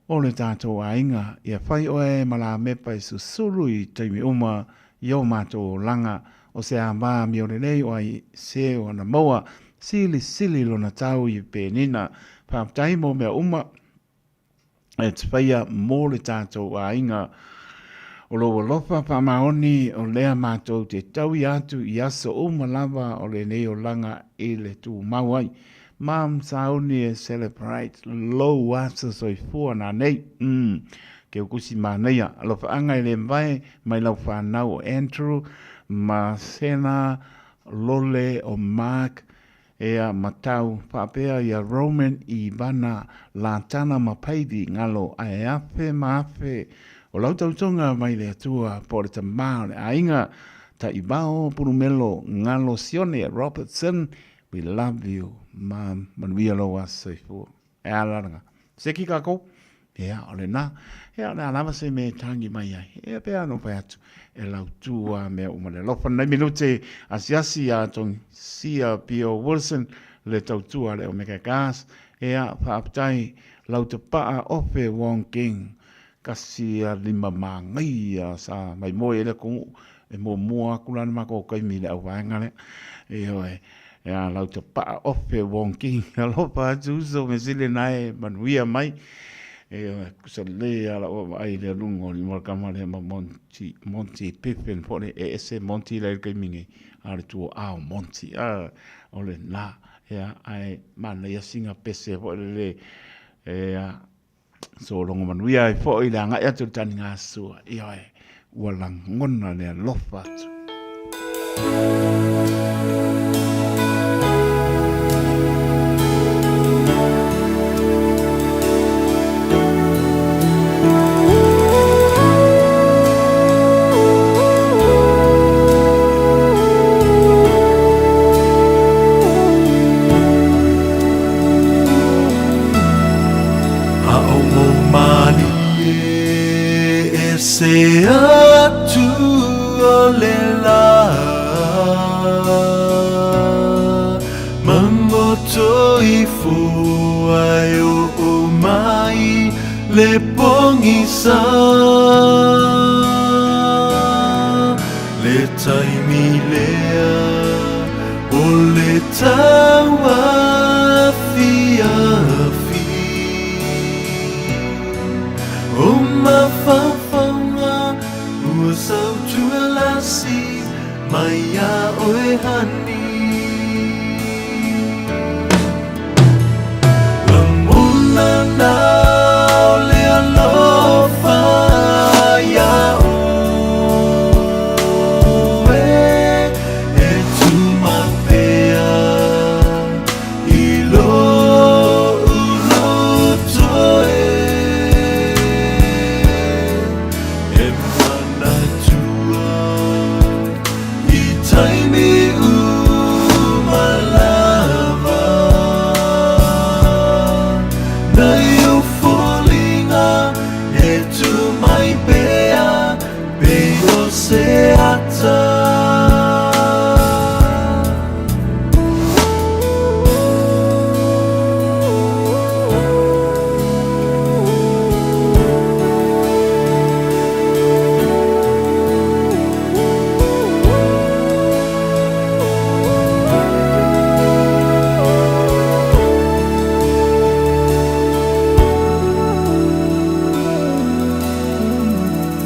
o le tatou aiga, ia fai oe ma lamepa e susulu i taimi uma i o matou olaga, o se ava amio lelei o ai se o ana maua, silisili lona tau i Penina. Faafetai mo mea uma e te faia mo le tatou aiga. O lou alofa faamaoni o lea matou te tauia atu i aso uma lava o lenei olaga i le tumau ai. Mom sauni e celebrate lou aso soifua nanei. Keu kusi manaia. Alofaaga e le mavae mai lau fanau o Andrew ma Sena, Lole o Mark, ea ma Tau faapea ia Roman, Ivana, Latana ma Pavey Ngalo ae afe ma afe o lau tautoga mai le Atua po o le tama o le aiga Taivao Pulumelo Ngalo Sione Robertson. We love you mom manuia lou aso soifua. E ala lena. Seki kākou. Ia, o lena. Ia, o le a lava se mea e tangi mai ai. Ia, pea no pai atu. E lautu a mea uma le alofa. Nei minute asiasi a Tony Sia Pio Wilson le tautua le Omega Gas. Ia, faafetai lau tapaa Ofe Wong King. Kasi a lima māngai sa mai moe e le kongu e muamua aku la na makou kaimi i le auvaega lea. Ioe, e a lau tapaa Ofe Wong King alofa atu uso me sili na e manuia mai. Ioe, kusa lelei a lau vaai i le aluga o lima o le kama lea ma Monty, Monty Pippin po le e ese Monty la i le kaimi nei, a o le tua'a o Monty, a o le na, ea, ae manaia sina pese foi lele, ea, Sologa manuia ai foi le agai atu i le tanigasua. Ioe, ua lagona le alofa atu. A o malie e se atu o le lā Mamoto ifo ai o mai le pogisa Le taimi lea o le tauafiafi. Sautualasi mai iā oe honey. Lagona na o le alofa iā oe e tumau pea i lo'u loto e e manatua i taimi uma lava nai ou foliga e tu mai pea pei o se ata.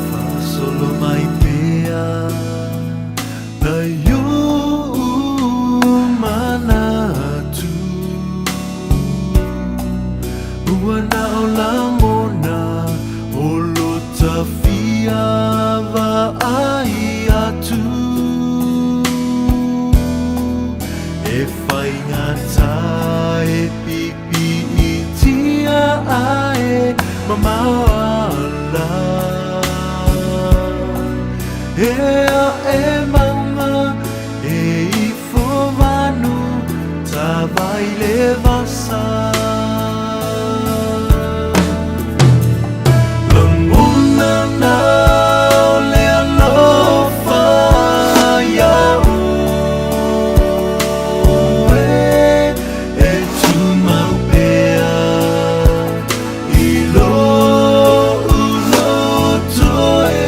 Faasolo mai pea nai oʻu manatu ua na o lagona o lo tafia vaai atu e faigata e pipiitia ae mamao ala e aʻe mauga e ifo vanu tavai le vasa. Lagona na o le alofa iā oe e tumau pea i lo'u loto e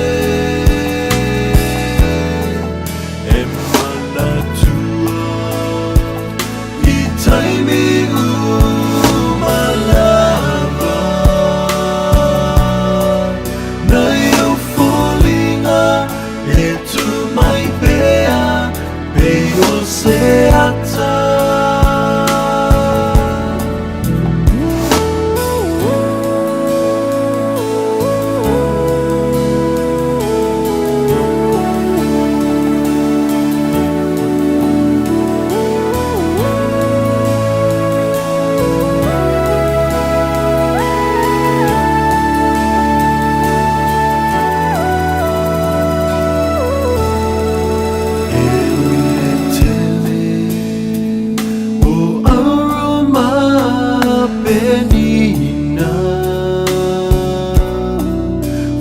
e manatua i taimi uma lava nai ou foliga e tu mai pea pei o se ata. E ui le tele o auro ma penina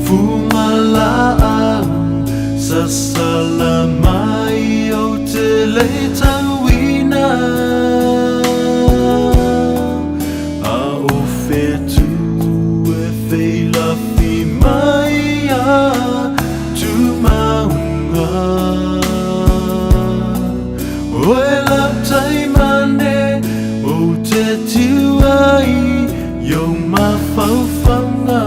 fugalaau sasala mai ou te le tauina a o fetu e feilafi mai a tumauga Oe lau taimane ou te tiu ai i ou mafaufauga.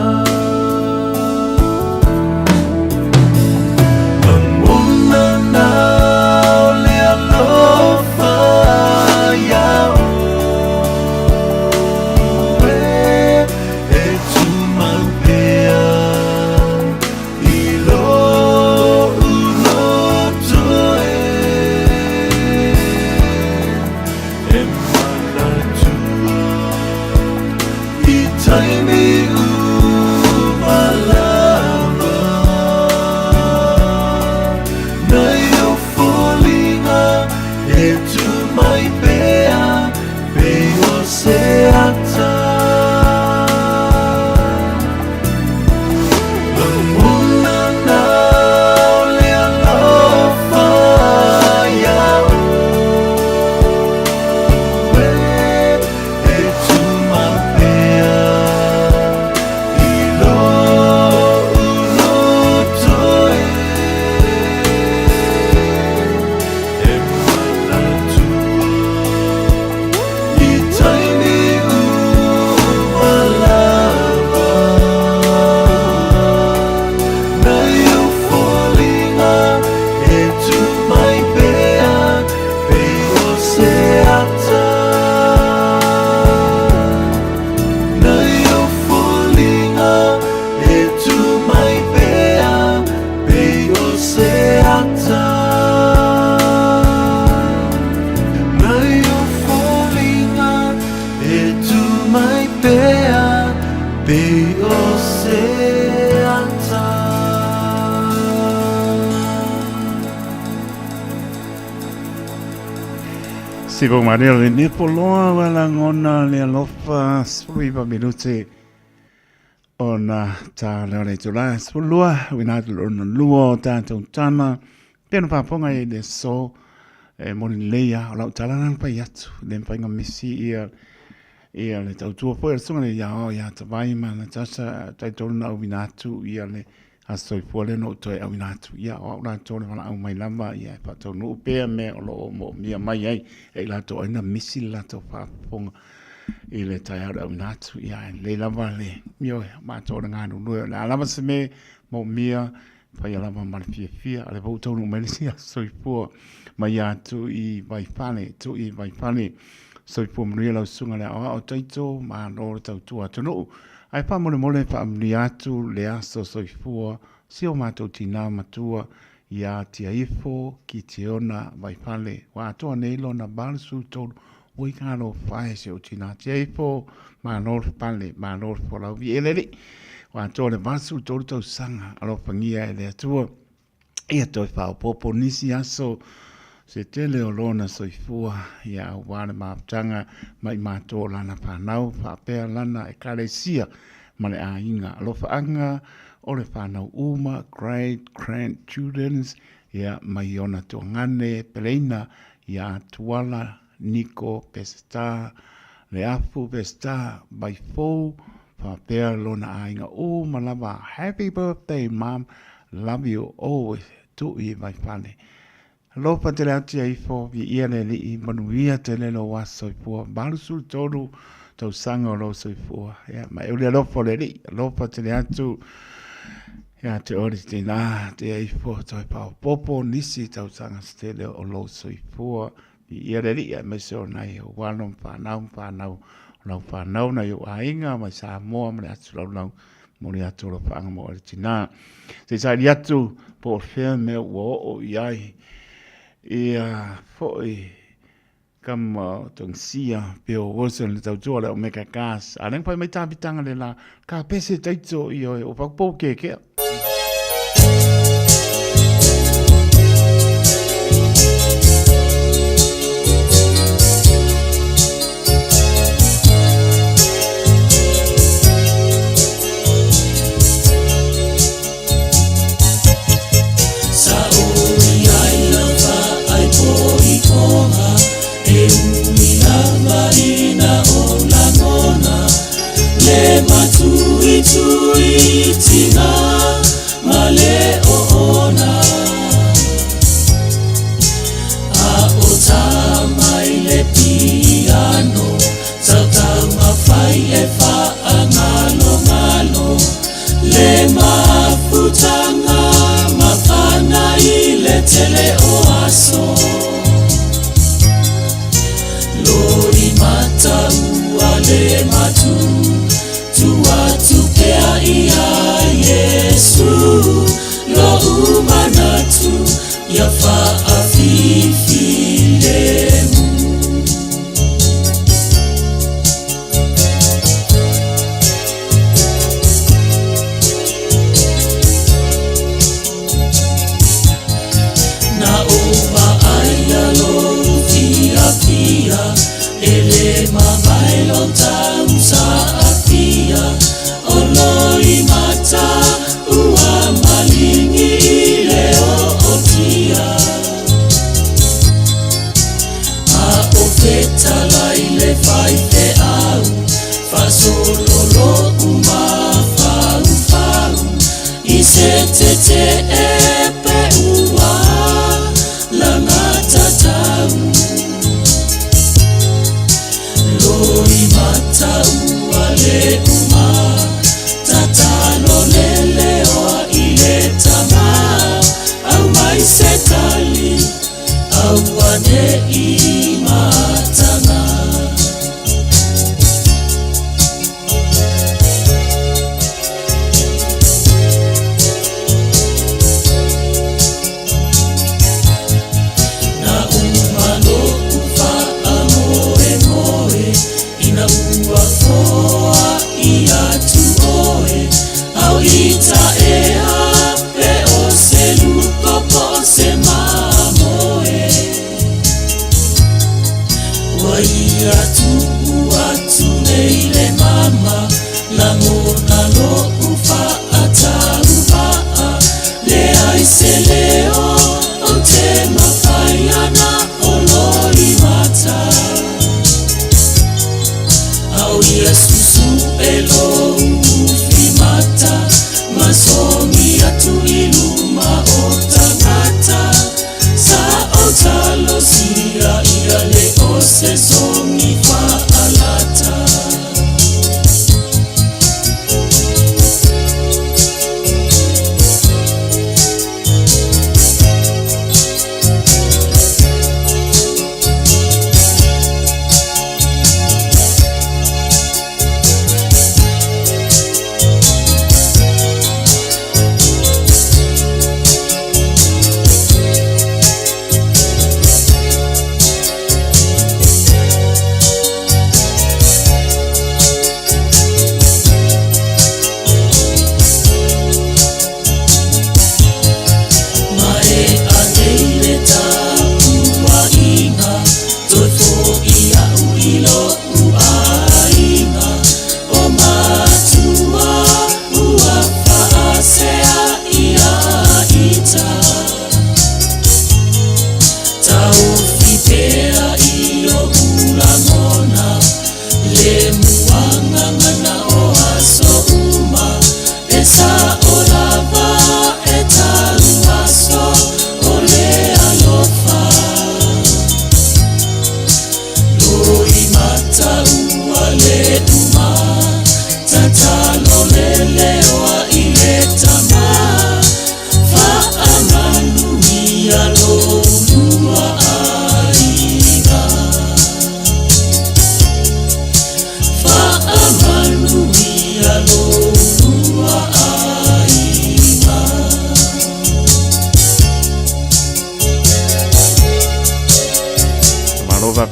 Sivo Maria le nepo loa ua lagona le alofa 19 minute ona ta leo le itula 12 uina atu lona lua o tātou tana pena faafofoga i le so e moni lelei a o lau tala lana pai atu le mafai misi ia ia le tautua foi a le susuga i le Iaoao ia Tavai ma Natasha taitolu na auina atu ia le Aso Soifua lea na ou toe auina atu, ia o au latou le valaau mai lava ia e faataunuu pea mea o lo o moomia mai ai e i latou ai na misi le latou faafofoga i le taeao le auina atu. Ia e lelei lava le ioe matou le galulue o le a lava se mea moomia faia lava ma le fiafia. O lea foi ua taunuu mai le isi aso soifua mai atu i Vaifale, tu i Vaifale. Soifua manuia lau susuga le aoao Taito, malo le tautua atunuu. Ae faamolemole faamanuia atu le aso soifua si o matou tinā matua ia Tiaifo Kitiona Vaifale ua atoa nei lona 83 ua igalo fae si ou tinā Tiaifo malo le pale malo le folau viia le Alii ua atoa le 83 tausaga alofagia e le Atua ia toe faaopoopo nisi aso se tele o lona soifua ia aua le mafutaga mai matou o lana fanau faapea lana ekalesia ma le aiga alofaaga o le fanau uma great grandchildren ia mai ona tuagane peleina ia Tuala Niko Peseta Leafu Peseta Vaifou faapea lona aiga uma lava happy birthday mom love you always Tui Vaifale Alofa tele atu ia ifo viia le Alii manuia tele lou aso soifua 83 tausaga o lou soifua ia ma e uli alofa o le Alii alofa tele atu ia te oe le tinā te ia ifo toe faaopoopo nisi tausaga se tele o lou soifua Viia le Alii aemaise o nai ou alo ma fanau ma fanau o lau fanau, nai ou aiga mai Samoa ma le atu laulau momoli atu o alofaaga mo oe le tinā. Se i saili atu po o fea mea ua oo i ai ia foi kama o Tongisia Bill Wilson le tautua o le Omega Gas. A lea na fai mai tāpitanga le la, ka pese taito i oe o whakapou kēkea. se leo o te mawhai ana o loi mata. Au ia susu e lo ufi mata, masogi atu i luma o tangata. Sa o talosia ia le o se songi whaalata.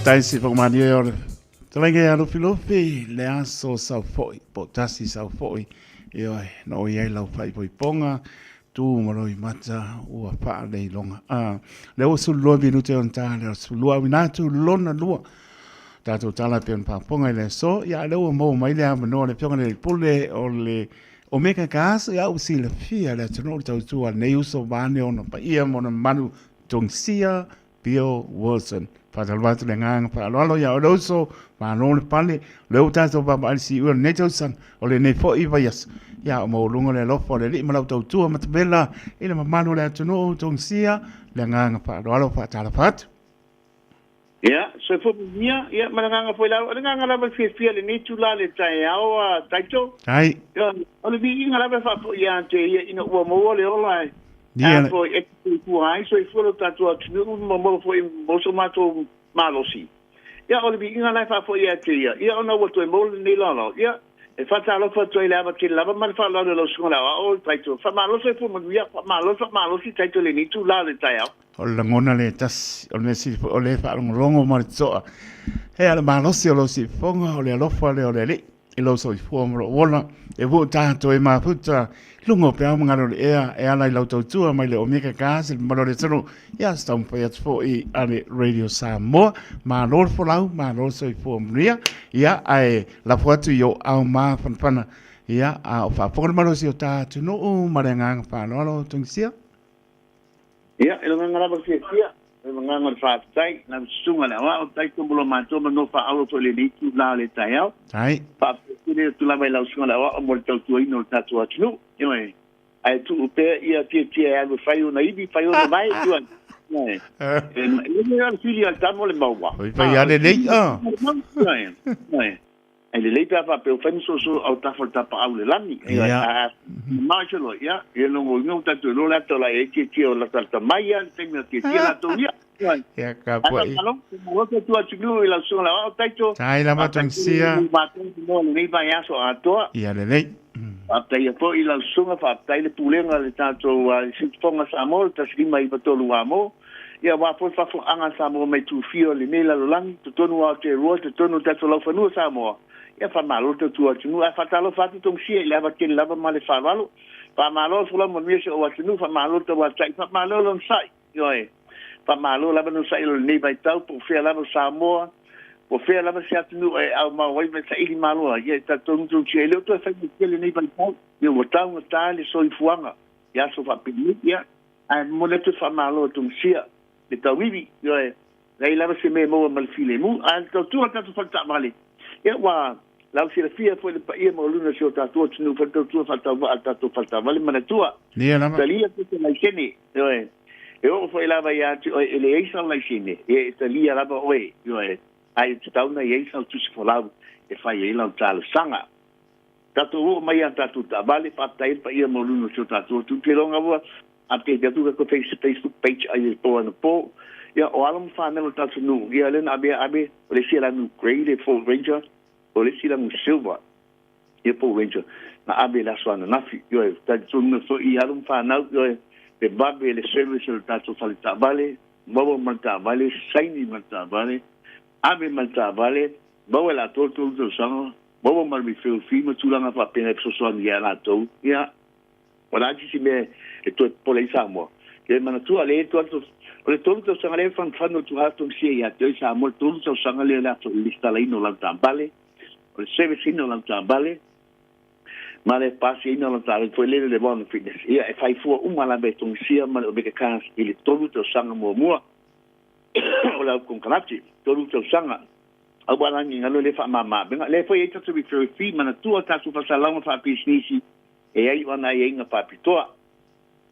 Taisi whakamani o le Talenge a Lufi Lufi, le aso sau foi, po tasi sau foi, e oe, no oi ai lau whai poi ponga, tū maroi mata, ua wha lei longa. Le o sulua minute on tā, le o sulua winatu lona lua, tātou tala pe on pāponga i le so, ia le ua mō mai le amanoa le pionga le pule o le Omega Gas, ia u si le fia le atuno le tautua nei uso vane ona pa ia mona manu tongsia Bill Wilson. Whatalwatu le nganga whaaloalo ia o le uso, whanō le pale, le o tātou papa alisi ua nei tausan, o le nei fo iwa ias. Ia o maulunga le alofa o le li malau tautua matapela, i le mamalu le atunuu tongsia, le nganga whaaloalo whatalawhatu. Ia, so fo mia, ia mana nganga foi lau, le nganga lava fia fia le nei tula le tai ao a taito. Ai. Ia, o le vi inga lava fa fo ia te ia ina ua mo le ola. Ia. Foi e ku ai so i fo tatu atunu mo mo foi mo so mato malosi. Ia o le vi inga lava fa fo ia te ia. Ia ona ua toe mo le nei lalo. Ia e fa ta lo fa toe lava te lava ma fa lo lo so la o taito. Fa malosi fo mo ia fa malosi malosi taito le nei tula le tai ao. O le lagona le tasi, o le mea o le whaalongolongo ma le toa. He ala malosi o lo si fonga, o le alofa le o le li, i lo soifua ma lo ola. E vua tātou e mafuta, lunga o pea mangalo le ea, e ala i lau tautua mai le Omega Gas, le malo le tanu, ia stampa ia tufo i ale Radio Samoa, ma lo le folau, ma lo le soifua manuia, ia ae lafu atu i o au mā whanwhana, ia a o whaafonga le malosi o tātou nuu, ma le nganga whanoalo tongisia. Ia, e nganga lava fia fia, e nganga le whaatai, na sunga le awa, o taito mo lo mātou ma no whaalo fo le nei tu la le tai au. Tai. Whaapele tu lava i lau sunga le awa, o mo le tautua ino le tātou atunu. Ioe, ai tu upea ia tia tia e alu whai ona iwi, whai ona mai, tua. E le ala whiri al tamo le maua. Oi whai ale nei, a. Ioe, ai le lei pea whapeo whai so so au tafo le tapa au le lani. Ia. Maiselo, ia, e longo ingo tatu lo la tola e tie tie o la tata mai ia, te mea tie tie la tau ia. Ia ka pua i. Alo, mo te tua tunu i la sunga la o taito. Tai lama tongsia. Ma tong mo le nei vai aso atoa. Ia le lei. Whaatai po i la sunga, whaatai le pulenga le tātou Sinfonga Samoa, le tasilima i patolu amo. Ia wā po whafo anga Samoa mai tūwhio le nei lalolangi, te tonu ao te rua, te tonu tātou lauwhanua Samoa. Ia whamalo te tua tunu, a whatalo whatu tong sia i lava tele lava ma le whalalo. Whamalo fula mo mia se o atunu, whamalo te watai, whamalo lon sai. Ioe, whamalo lava no sai lo nei vai tau, po whea lava Samoa, po whea lava se atunu e au mawai mai sa ili maloa. Ia ta tonu tong sia, i leo toi whai tele nei vai tau, ia ua tau ngā tā le soifuanga. Ia so whapini, ia. Ae momoli atu le faamalo a Tungisia, le tauivi, ioe, leai lava se mea e maua ma le filemu. Ae le tautua a le tatou fale taavale, ia ua lausilafia foi le paia maualuga o si o tatou atunuu fai le tautua faatauvaa a le tatou fale taavale manatua. Ia lava. Talia se se laisene, ioe, e oo foi lava ia te oe e leai sau laisene, ia e talia lava oe, ioe, ae e tatau ona i ai sau tusi folau e fai ai lau talosaga. Tatou oo mai a tatou taavale, faafetai ai le paia maualuga o si o tatou atunuu. Ou te iloa ua update atu le Facebook page ai le po anapo. Ia, o alo ma fanau o le tatou nuu, ia lea na ave ave, o le isi e lanu grey le Ford Ranger, o le isi lanu silver ia Ford Ranger, na ave i le aso ananafi. Ioe, talitonu foi i alo ma fanau, ioe, le vave le service o le tatou fale taavale, maua ma le taavale, saini ma le taavale, ave ma le taavale, maua e latou le 3 tausaga, maua ma le refill fee ma tulaga faapena e fesoasoani ia latou. Ia, o le a se isi mea e toe popole ai Samoa? Ia manatua, le atu atu, o le 3 tausaga lea e fanufanu atu lava Tongisia ia te oe Samoa, le 3 tausaga lea o le aso lesitalaina o lau taavale, o le service ina o lau taavale, ma le pasiaina o lau taavale foi lele le warrant of fitness. Ia, e fai fua uma lava e Tongisia ma le Omega Cars i le 3 tausaga muamua o lau konekarate, 3 tausaga. Aua la ni galo le faamama avega. Lea foi e i ai tatou referral fee, manatua tatou faasalalauga faapisinisi e ai o ana aiaiga faapitoa.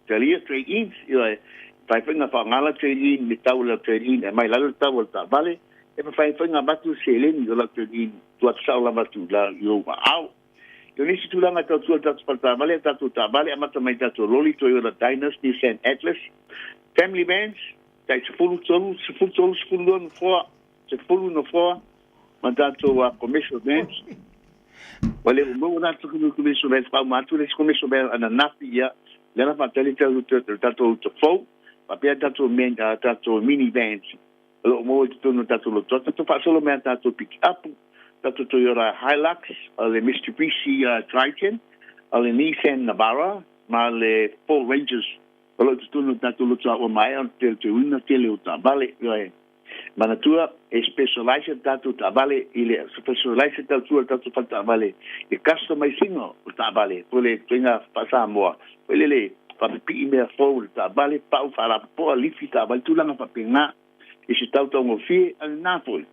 Talia trade ins, ioe, fai foi na faaaoga trade in, le tau o lau trade in, e aumai i lalo le tau o le taavale, e mafai foi ona avatu le seleni o lau trade in, tuu atu sao lava atu i ou aao. O nisi tulaga e tautua i tatou faletaavale, a tatou taavale, amata mai i tatou loli, Toyota Dynas, Nissan Atlas, family vans, tai 13, 13, 12 nofoa, 10 nofoa ma tatou commercial vans. Ua le ua maua la tatou commercial vans, faauma atu le isi commercial van ananafi, ia, lea na faatali le tatou uta fou, faapea tatou men, tatou mini vans o lo o maua i totonu o tatou lotoa. Tatou faasolo mai a tatou pikiapu, tatou Toyota Hilux, o le Mitsubishi Triton, o le Nissan Navara ma le Ford Rangers o lo o i totonu o tatou lotoa ua maea ona teuteuina tele o taavale. Ioe. Manatua, e specialise le tatou taavale i le specialise tautua le tatou fale taavale i le customise ina o taavale po o le ituaiga faa-Samoa foi lele faapipii mea fou i le taavale, pau faalapopoa, lifi taavale, tulaga faapena i se tau taugofie a lena foi.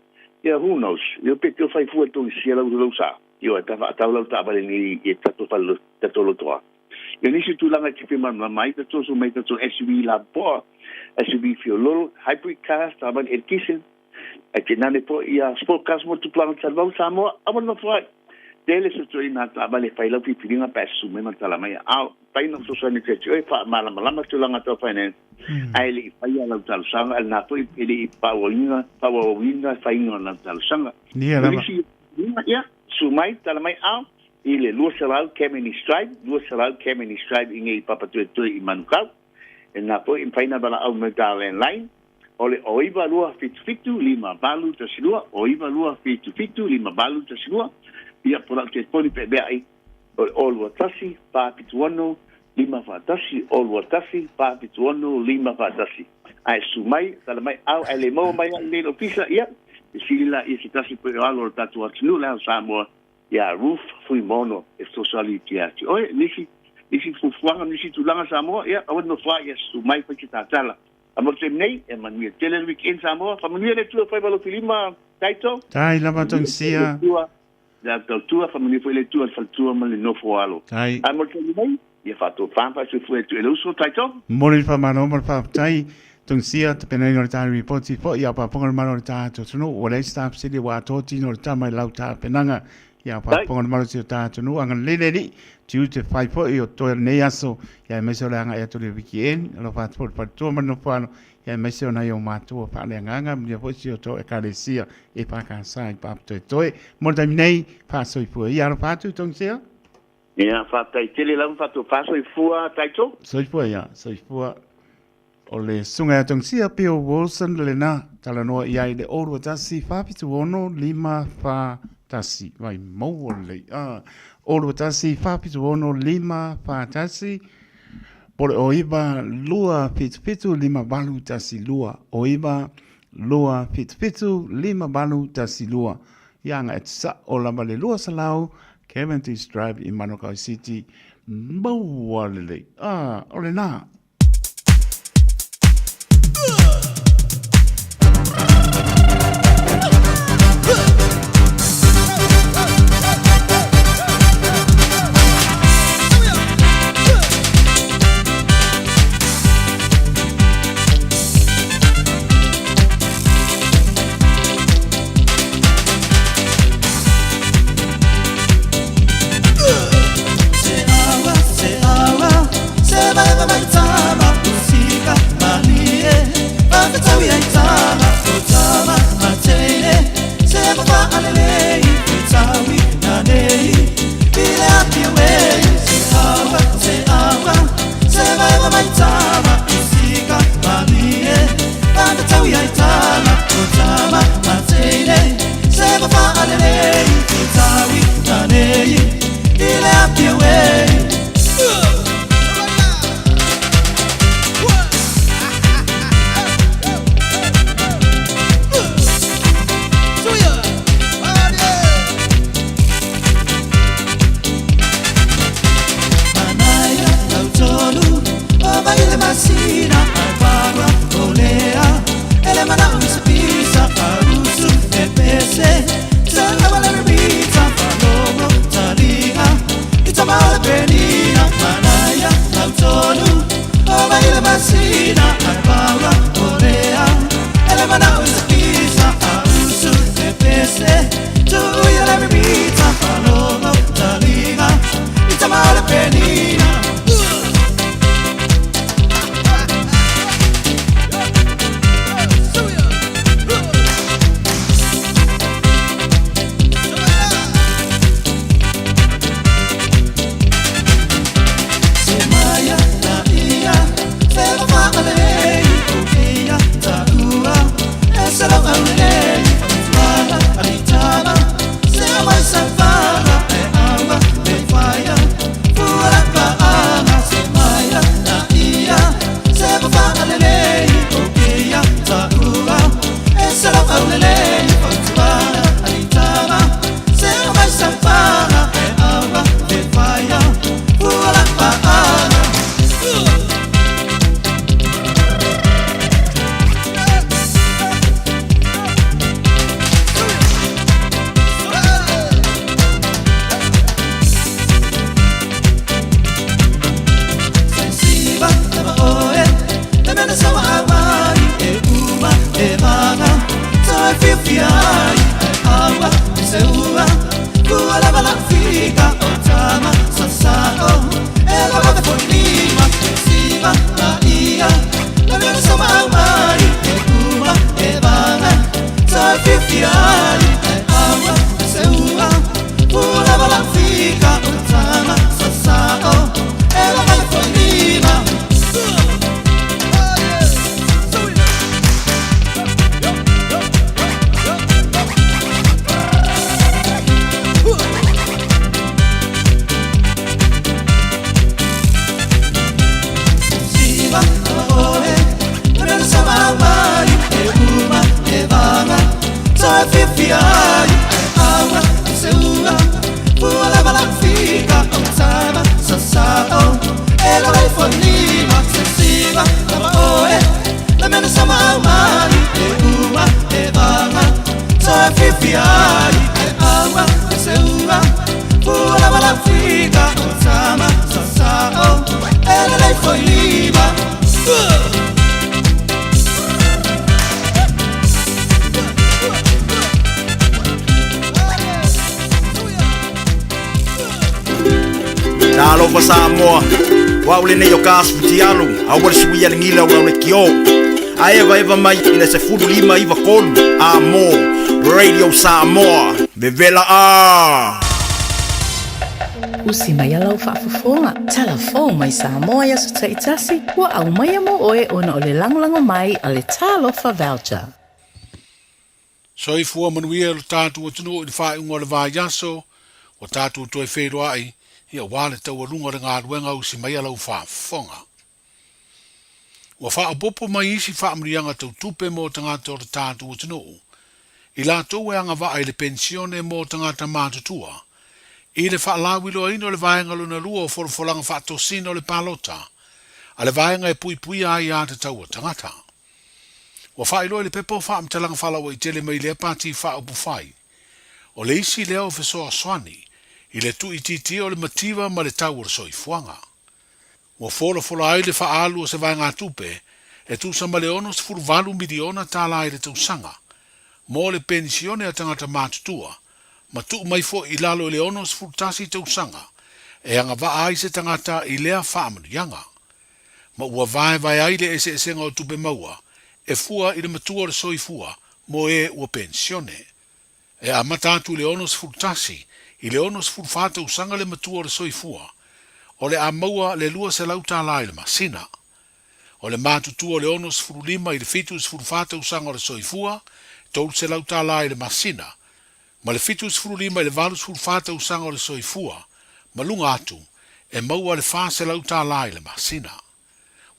Ia who knows, ia pe teo fai fua togisia lau lau sa, ioe, pe a faatau lau taavale nei i tatou fale tatou lotoa. Ia nisi tulaga e te malamalama ai tatou so mai tatou SUV lapopoa, SUV fiololo, hybrid cars, taavale eletise, ae te nane foi ia sport cars mo tupulaga talavau Samoa, aua le nofo ai. Tele se toeaina taavale e fai lau filifiliga pe a susu mai ma tala mai ao pai na fesoasoani atu ia te oe faamalamalama tulaga tau finance ae le i faia lau talosaga ae lena foi e le i faaauauina faaauauina faiga o lau talosaga. Ia lava. Ia, susu mai, tala mai ao i le 200 Cavendish Drive, 200 Cavendish Drive i nei Papatoetoe i Manukau. E na foi e mafai ona valaau mai ta landline o le 09277 5812, 09277 5812, ia po o lau telefoni pe mea ai o le 021 476 541, 021 476 541. Ae susu mai, tala mai au, ae le maua mai au i nei i le ofisa, ia, fesili laia se tasi foi o alo o le tatou atunuu le ao Samoa, ia Ruth Fuimaono e fesoasoani ia te oe. Nisi, nisi fuafuaga, nisi tulaga Samoa, ia, aua ne nofo ai, ia susu mai fai se tatala. A mo le taimi nei, e manuia tele le weekend Samoa. Faamanuia le Atua fai ma lou filima, Taito. Tai lava Tongisia. Le tautua, faamanuia foi le Atua i le faletua ma le nofo alo. Tai. A mo le taimi nei, ia faatofā ma faasoifua atu e le uso, Taito. Momoli le faamalo ma le faafetai Tongisia, tapenaina o le ta ripoti foi ia faafofoga le malo o le ta atunuu. Ua leai se ta fesili ua atoa tino o le tama i lau tapenaga. Ia faafofoga le malo o si o ta atunuu. Agalelei le Alii, tiute fai foi o totoe o lenei aso, ia aemaise o le agai atu i le weekend. Alofa atu foi i le faletua ma le nofoalo, ia aemaise o nai ou matua faaleagaga, manuia foi si o tou Ekalesia e EFKS i Papatoetoe. Mo le taimi nei, faasoifua ia. Alofa atu, Tongisia. Ia, faafetai tele lava faatofa soifua Taito. Soifua ia, soifua. O le susuga ia Tongisia Bill Wilson lena, talanoa i ai i le 021 476 541. Vai maua lelei. Ah, 021 476 541. Po le 09 277 5812. 09 277 5812. Ia aga e sao lava le 200 Cavendish Drive i Manukau City. Maua lelei. Ah, o lena. aulelei o kēia taua E se lau aulelei fautuaga a litama Se o mai saupaga e aua e faia Fua la paaga. Talofa Samoa, o au lenei o Gas Futialu, aua le suia le gila o lau le kio. A eva eva mai i le 15 93 a mo Radio Samoa, vevela a. Usi mai lau faafofoga, talafou mai Samoa i aso taitasi, ua aumaia mo oe ona o le lagolago mai a le Talofa Voucher. Soifua manuia lo tatou atunuu i le faaiuga o le vaiaso, ua tatou toe feiloai, ia aua le taualuga o le galuega usi mai a lau faafofoga. Ua faaopoopo mai isi faamanuiaga tau tupe mo tagata o le tatou atunuu, i latou e agavaa i le penisione mo tagata matutua, i le faalauiloaina o le vaega lona lua o folafolaga faatosina o le palota a le vaega e puipuia ai aiatatau a tagata. Ua faailoa i le pepa o faamatalaga faalauaitele mai lea pati faaupufai, o le isi lea o fesoasoani i le tuuitiitia o le mativa ma le tau o le soifuaga. Ua folafola ai le faaalu o se vaegatupe e tusa ma le $68 miliona tala i le tausaga mo le penisione a tagata matutua ma tuu mai foi i lalo i le 61 tausaga e agavaa ai se tagata i lea faamanuiaga. Ma ua vaevae ai le eseesega o tupe maua e fua i le matua o le soifua mo e ua penisione. E amata atu i le 61 i le 64 tausaga le matua o le soifua, o le a maua le $200 i le masina. O le matutua o le 65 i le 74 tausaga o le soifua, $300 i le masina, ma le 75 i le 84 tausaga o le soifua, ma luga atu, e maua le $400 i le masina.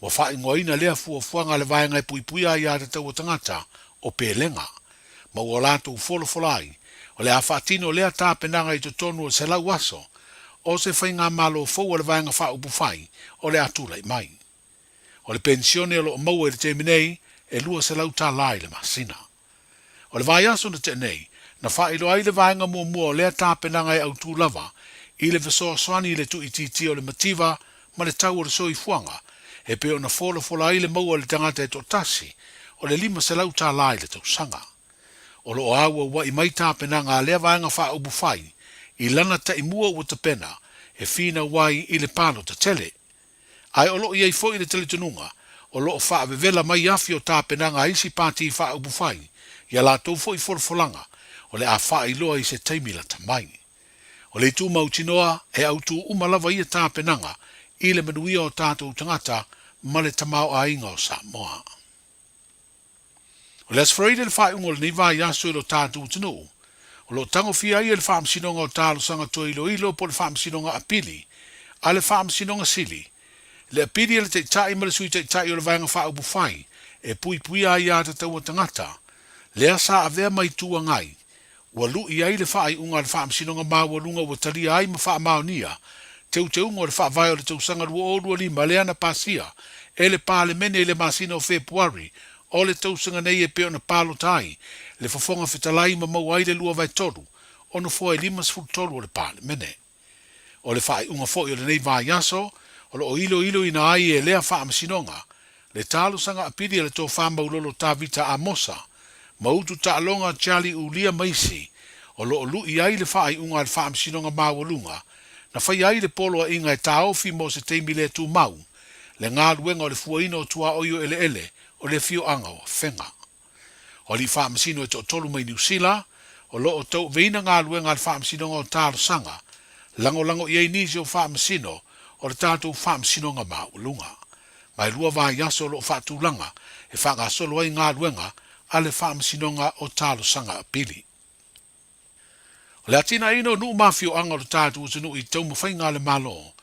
Ua faaigoaina lea fuafuaga a le Vaega e Puipuia Aiatatau a Tagata o Pelega, ma ua latou folafola ai, o le a faatino lea tapenaga i totonu o le 100 aso o se faigamalo fou a le Vaega Faaupufai o le a tulai mai. O le penisione o lo o maua i le taimi nei e $200 i le masina. O le vaiaso na tea nei, na faailoa ai le vaega muamua o lea tapenaga e autū lava i le fesoasoani i le tuuitiitia o le mativa ma le tau o le soifuaga, e pei ona folafola ai le maua i le tagata e toatasi o le $500 i le tausaga. O lo o auauai mai tapenaga a lea vaega faaupufai i lana taimua ua tapena e finau ai i le palota tele. Ae o lo o i ai foi le talitonuga o lo o faavevela mai afi o tapenaga a isi pati faaupufai i a latou foi folafolaga o le a faailoa i se taimi lata mai. O le itu mautinoa e autū uma lava ia tapenaga i le manuia o tatou tagata ma le tamaoaiga o Samoa. O le Aso Faraile le faaiuga o lenei vaiaso i lo tatou atunuu, o lo o tagofia ai e le Faamasinoga o Talosaga Toe Iloilo po o le Faamasinoga Apili a le Faamasinoga Sili. Le apili a le Taitai ma le Sui Taitai o le Vaega Faaupufai e puipuia aiatatau a tagata, lea sa avea ma Itu Agai, ua lu'i ai le faaiuga a le Faamasinoga Maualuga ua talia ai ma faamaonia teuteuga o le Faavae o le tausaga 2025 lea na pasia e le Palemene i le masina o Fepuari o le tausaga nei e pei ona palota ai le Fofoga Fetalai ma maua ai le 2/3 o nofoa e 53 o le Palemene. O le faaiuga foi o lenei vaiaso, o lo o iloiloina ai e lea faamasinoga le talosaga apili a le Tofa Maulolo Tavita Amosa ma Utu Taaloga Charlie Ulia ma isi, o lo o lu'i ai le faaiuga a le Faamasinoga Maualuga na faia ai le poloaiga e taofi mo se taimi le tumau le galuega o le fuaina o tuaoi o eleele o le afioaga o Afega. O alii faamasino e toatolu mai Niu Sila, o lo o tauaveina galuega a le Faamasinoga o Talosaga, lagolago i ai nisi o faamasino o le tatou Faamasinoga Maualuga. Ma e lua vaiaso o lo o faatulaga e faagasolo ai galuega a le Faamasinoga o Talosaga Apili. O le atinaeina o nuu ma afioaga o le tatou atunuu i taumafaiga a le Malo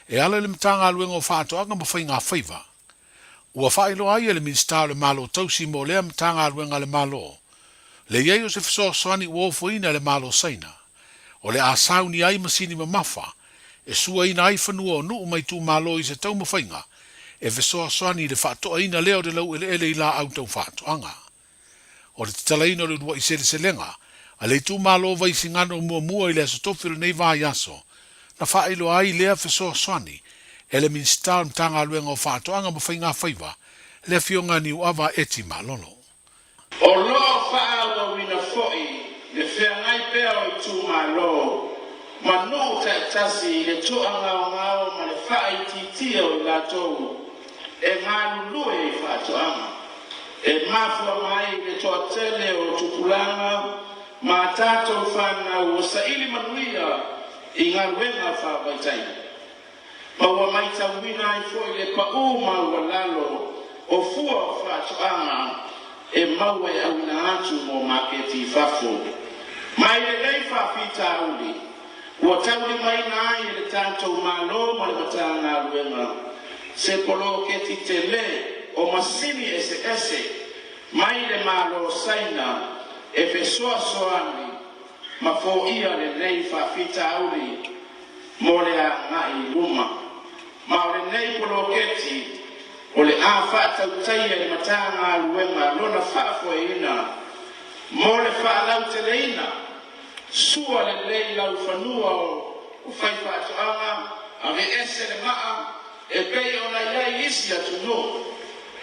e ala i le Matagaluega o Faatoaga ma Faiga Faiva. Ua faailoa ai e le Minisita o le Malo Tausi mo lea Matagaluega a le Malo le i ai o se fesoasoani ua ofoina e le Malo Saina o le a saunia ai masini mamafa e suaina ai fanua o nuu ma itumalo i se taumafaiga e fesoasoani i le faatoaina lea o le laueleele i laau tau faatoaga. O le tatalaina o le uluai seleselega a le itumalo o Vaisigano muamua i le Aso Tofi o lenei vaiaso, na faailoa ai lea fesoasoani e le Minisita o le Matagaluega o Faatoaga ma Faiga Faiva, le Afioga Niuava Eti Malolo. O lo o faaauauina foi le feagai pea o itumalo ma nuu taitasi i le toagaogao ma le faaitiitia o i latou e galulue i faatoaga. E mafua mai i le toatele o tupulaga ma a tatou fanau ua saili manuia i galuega faavaitaimi, ma ua maitauina ai foi le paū maualalo o fua o faatoaga e maua e auina atu mo maketi i fafo. Mai lenei faafitauli, ua taulimaina ai e le tatou Malo ma le Matagaluega se poloketi tele o masini eseese mai le Malo o Saina e fesoasoani ma foia lenei faafitauli mo le agai i luma. Ma o lenei poloketi o le a faatautaia i le Matagaluega lona faafoeina mo le faalauteleina Sua lelei laufanua o faifaatoaga, aveese le maa e pei ona i ai isi atunuu,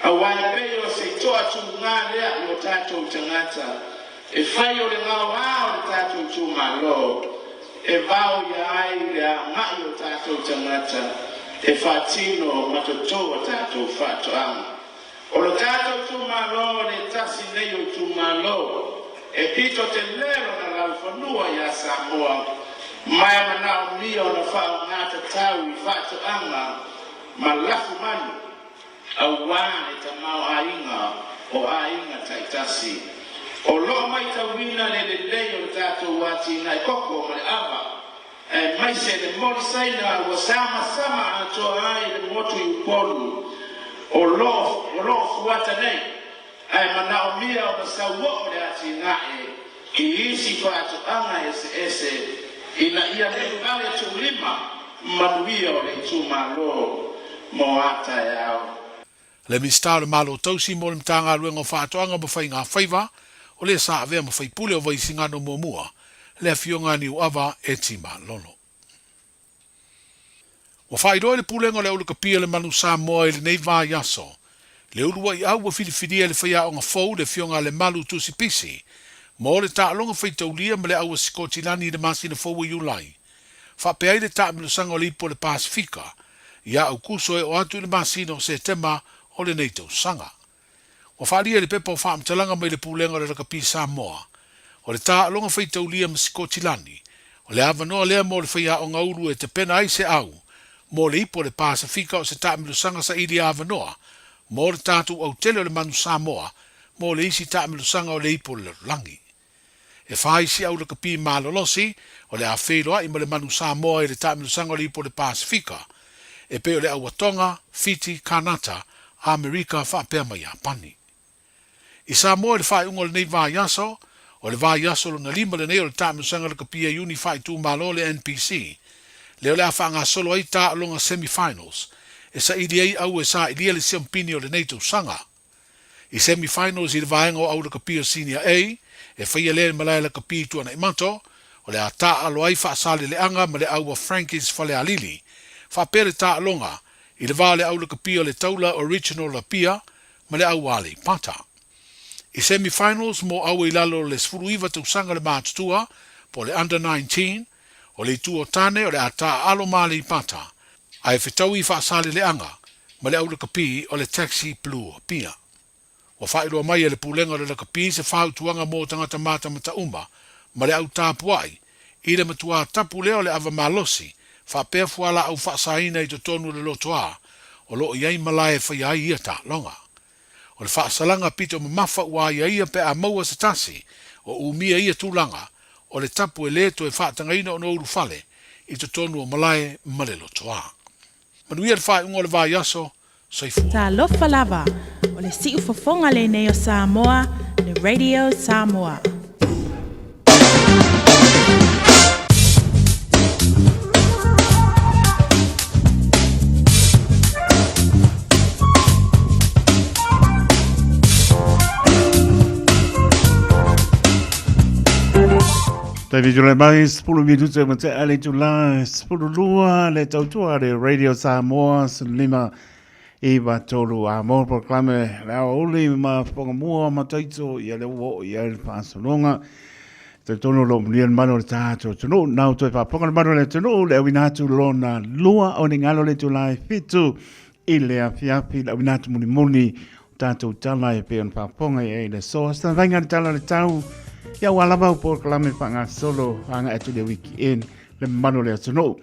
aua e pei o se toatuga lea i o tatou tagata e fai o le gaoa o le tatou itumalo e vao ia ai le agai o tatou tagata e faatino ma toto a tatou faatoaga. O lo tatou itumalo le tasi nei o itumalo e pito tele lona laufanua iā Samoa ma e manaomia ona faaaoga tatau i faatoaga ma lafu manu auā le tamaoaiga o aiga taitasi. O loo maitauina le lelei o le tatou atinae koko ma le ava aemaise le moli Saina ua samasama atoa ai le motu i Upolu o lo o lo o fuata nei, ae manaomia ona sauoo le atinae i isi faatoaga eseese ina ia le vale tuulima manuia o le itumalo mo a taeao. Le Minisita o le Malo Tausi mo le Matagaluega o Faatoaga ma Faiga Faiva, o le sa avea ma faipule o Vaisigano Muamua, le Afioga a Niuava Eti Malolo. Ua faailoa i le Pulega o le Aulakapia le Manu Samoa i lenei vaiaso, le uluai au ua filifilia e le faiaoga fou le Afioga a Lemalu Tusi Pisi mo le taaloga faitaulia ma le au a Sikotilani i le masina fou o Iulai. Faapea ai le taamilosaga o le Ipu o le Pasefika ia Aukuso e oo atu i le masina o Setema o lenei tausaga. Ua faaalia i le pepa o faamatalaga mai le Pulega o le Rakapi Samoa, o le taaloga faitaulia ma Sikotilani, o le avanoa lea mo le faiaoga ulu e tapena ai se au mo le Ipu o le Pasefika o se taamilosaga saili avanoa mo le tatou autele o le Manu Samoa mo le isi taamilosaga o le Ipu o le Lalolagi. E fā isi au lakapi malolosi o le a feiloai ma le Manu Samoa i le taamilosaga o le Ipu o le Pasefika. e pei o le au a Tonga, Fiti, Kanata, Amerika faapea ma Iapani. I Samoa i le faaiuga o lenei vaiaso, o le vaiaso lona lima lenei o le taamilosaga lakapi a Iuni faaitumalo le NPC, lea o le a faagasolo ai taaloga semi-finals e saili ai au e sailia le siampini o lenei tausaga. I semi-finals i le vaega o au lakapi o Senior A, e faia lea i le malae lakapi i Tuanaimato, o le a taaalo ai Faasaleleaga ma le au a Frankies Falealili, faapea le taaloga i le va o le au lakapi o le Taula Original Apia ma le au a Aleipata. I semi-finals mo aua i lalo o le 19 tausaga le matutua, po o le Under 19, o le itu o tane o le a taaalo ma Aleipata, ae fetaui i Faasaleleaga ma le au lakapi o le Taxi Blue Apia. Ua faailoa mai e le Pulega o le Lakapi se fautuaga mo tagata matamata uma ma le au tapuai i le matuā tapu lea o le ava malosi faapea fualaau faasaina i totonu o le lotoa o lo o i ai malae e faia ai ia taaloga. O le faasalaga pito mamafa ua aiaia pe a maua se tasi o umia ia tulaga o le tapu e le toe faatagaina ona ulufale i totonu o malae ma le lotoa. Manuia le faaiuga o le vaiaso, soifua. Talofa lava, o le siufofoga lenei o Samoa, le Radio Samoa. Taimi tulai mai, 10 minute ma te ale tula, 12 le tautua le Radio Samoa, 15 i tolu a mo proklame le ao uli ma whangamua ma taito i le ua o i le whaasaloga. Te tono lo mulia le manu o le tātou tunu, nau toi whaponga le manu o le tunu, le awina atu lona lua o ni ngalo le tula e fitu i le afiafi, le awina atu muni muni o tātou tala e pe ona whaponga i e le soa. Sa vainga le tala le tau, ia ua lava o proklame whangasolo anga atu le wiki en le manu o le atunuu.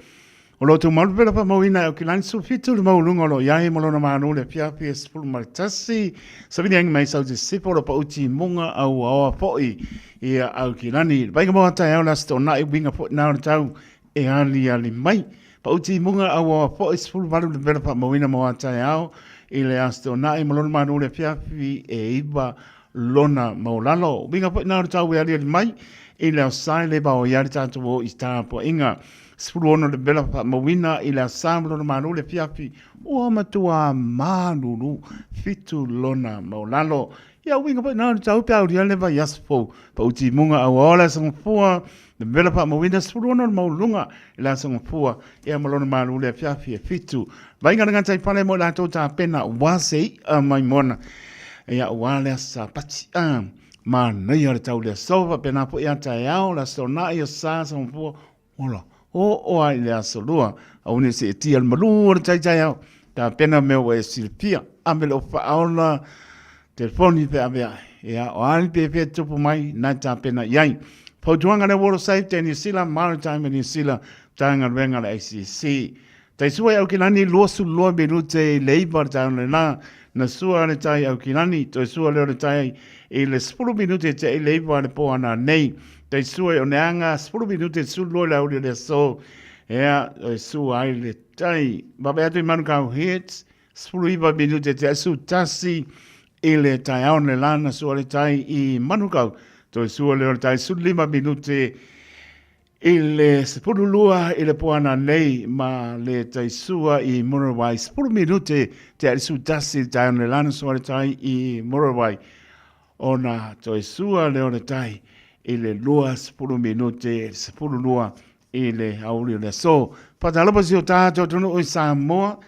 O lo outou malu pela faamauina e Aukilani 17 le maualuga o lo o i ai ma lona malo le afiafi e 11. Savili agi mai sau sisifo o lo pauti muga au aoa fo'i ia Aukilani. Le vaiga mo taeao le aso toonai uiga fo'i na o le tau e aliali mai. Pauti muga au aoa fo'i 18 le pela faamauina mo taeao i le aso toonai ma lona malo le afiafi e 9 lona maulalo. Uiga fo'i na o le tau e aliali mai i le aso Sa e le vao ai le tatou o i tapuaiga. 16 le vela faamauina i le asa ma lona malo le afiafi ua matua malulu fitu lona maulalo. Ia uiga foi na o le tau pe aulia le vaiaso fou pauti munga au aoa le aso gafua le vela faamauina 16 le mauluga i le aso gafua ia ma lona malo le afiafi e fitu. Vaiga le gata i fale mo i latou tapena ua se i'a mai mona ia ua le aso Sapati. Ah, manaia le tau le aso faapena foi a taeao le aso Toonai, aso Sa, aso Gafua Ola, oo ai le aso lua, aua ne i seetia le malū o le taitaiao, tapena mea ua e silafia, ave le ofa faaola, telefoni pe ave ae. Ia, o a ni pefea tupu mai, na e tapena i ai. Fautuaga le Water Safety New Zealand, Maritime New Zealand, Matagaluega le ACC. Taisua i Aukilani, 22 minute i le 9 o le taeao lena, na sua le tai Aukilani, toe sua lea o le tai i le 10 minute te i le 9 le po ana nei. Taisua i Oneaga, 10 minute 12 i le auli o le aso, ea, toe sua ai le tai. Vave atu i Manukau Heads, 19 minute te asu tasi i le taeao le la na sua le tai i Manukau, toe sua lea o le tai 15 minute I le 12 i le poana nei ma le taisua i Muriwai, 10 minute te alisu tasi le taeao le lana sua le tai i Muriwai. Ona toe sua lea o le tai i le 20 minute 12 i le aoauli o le aso. Faatalofa si o tatou atunuu i Samoa.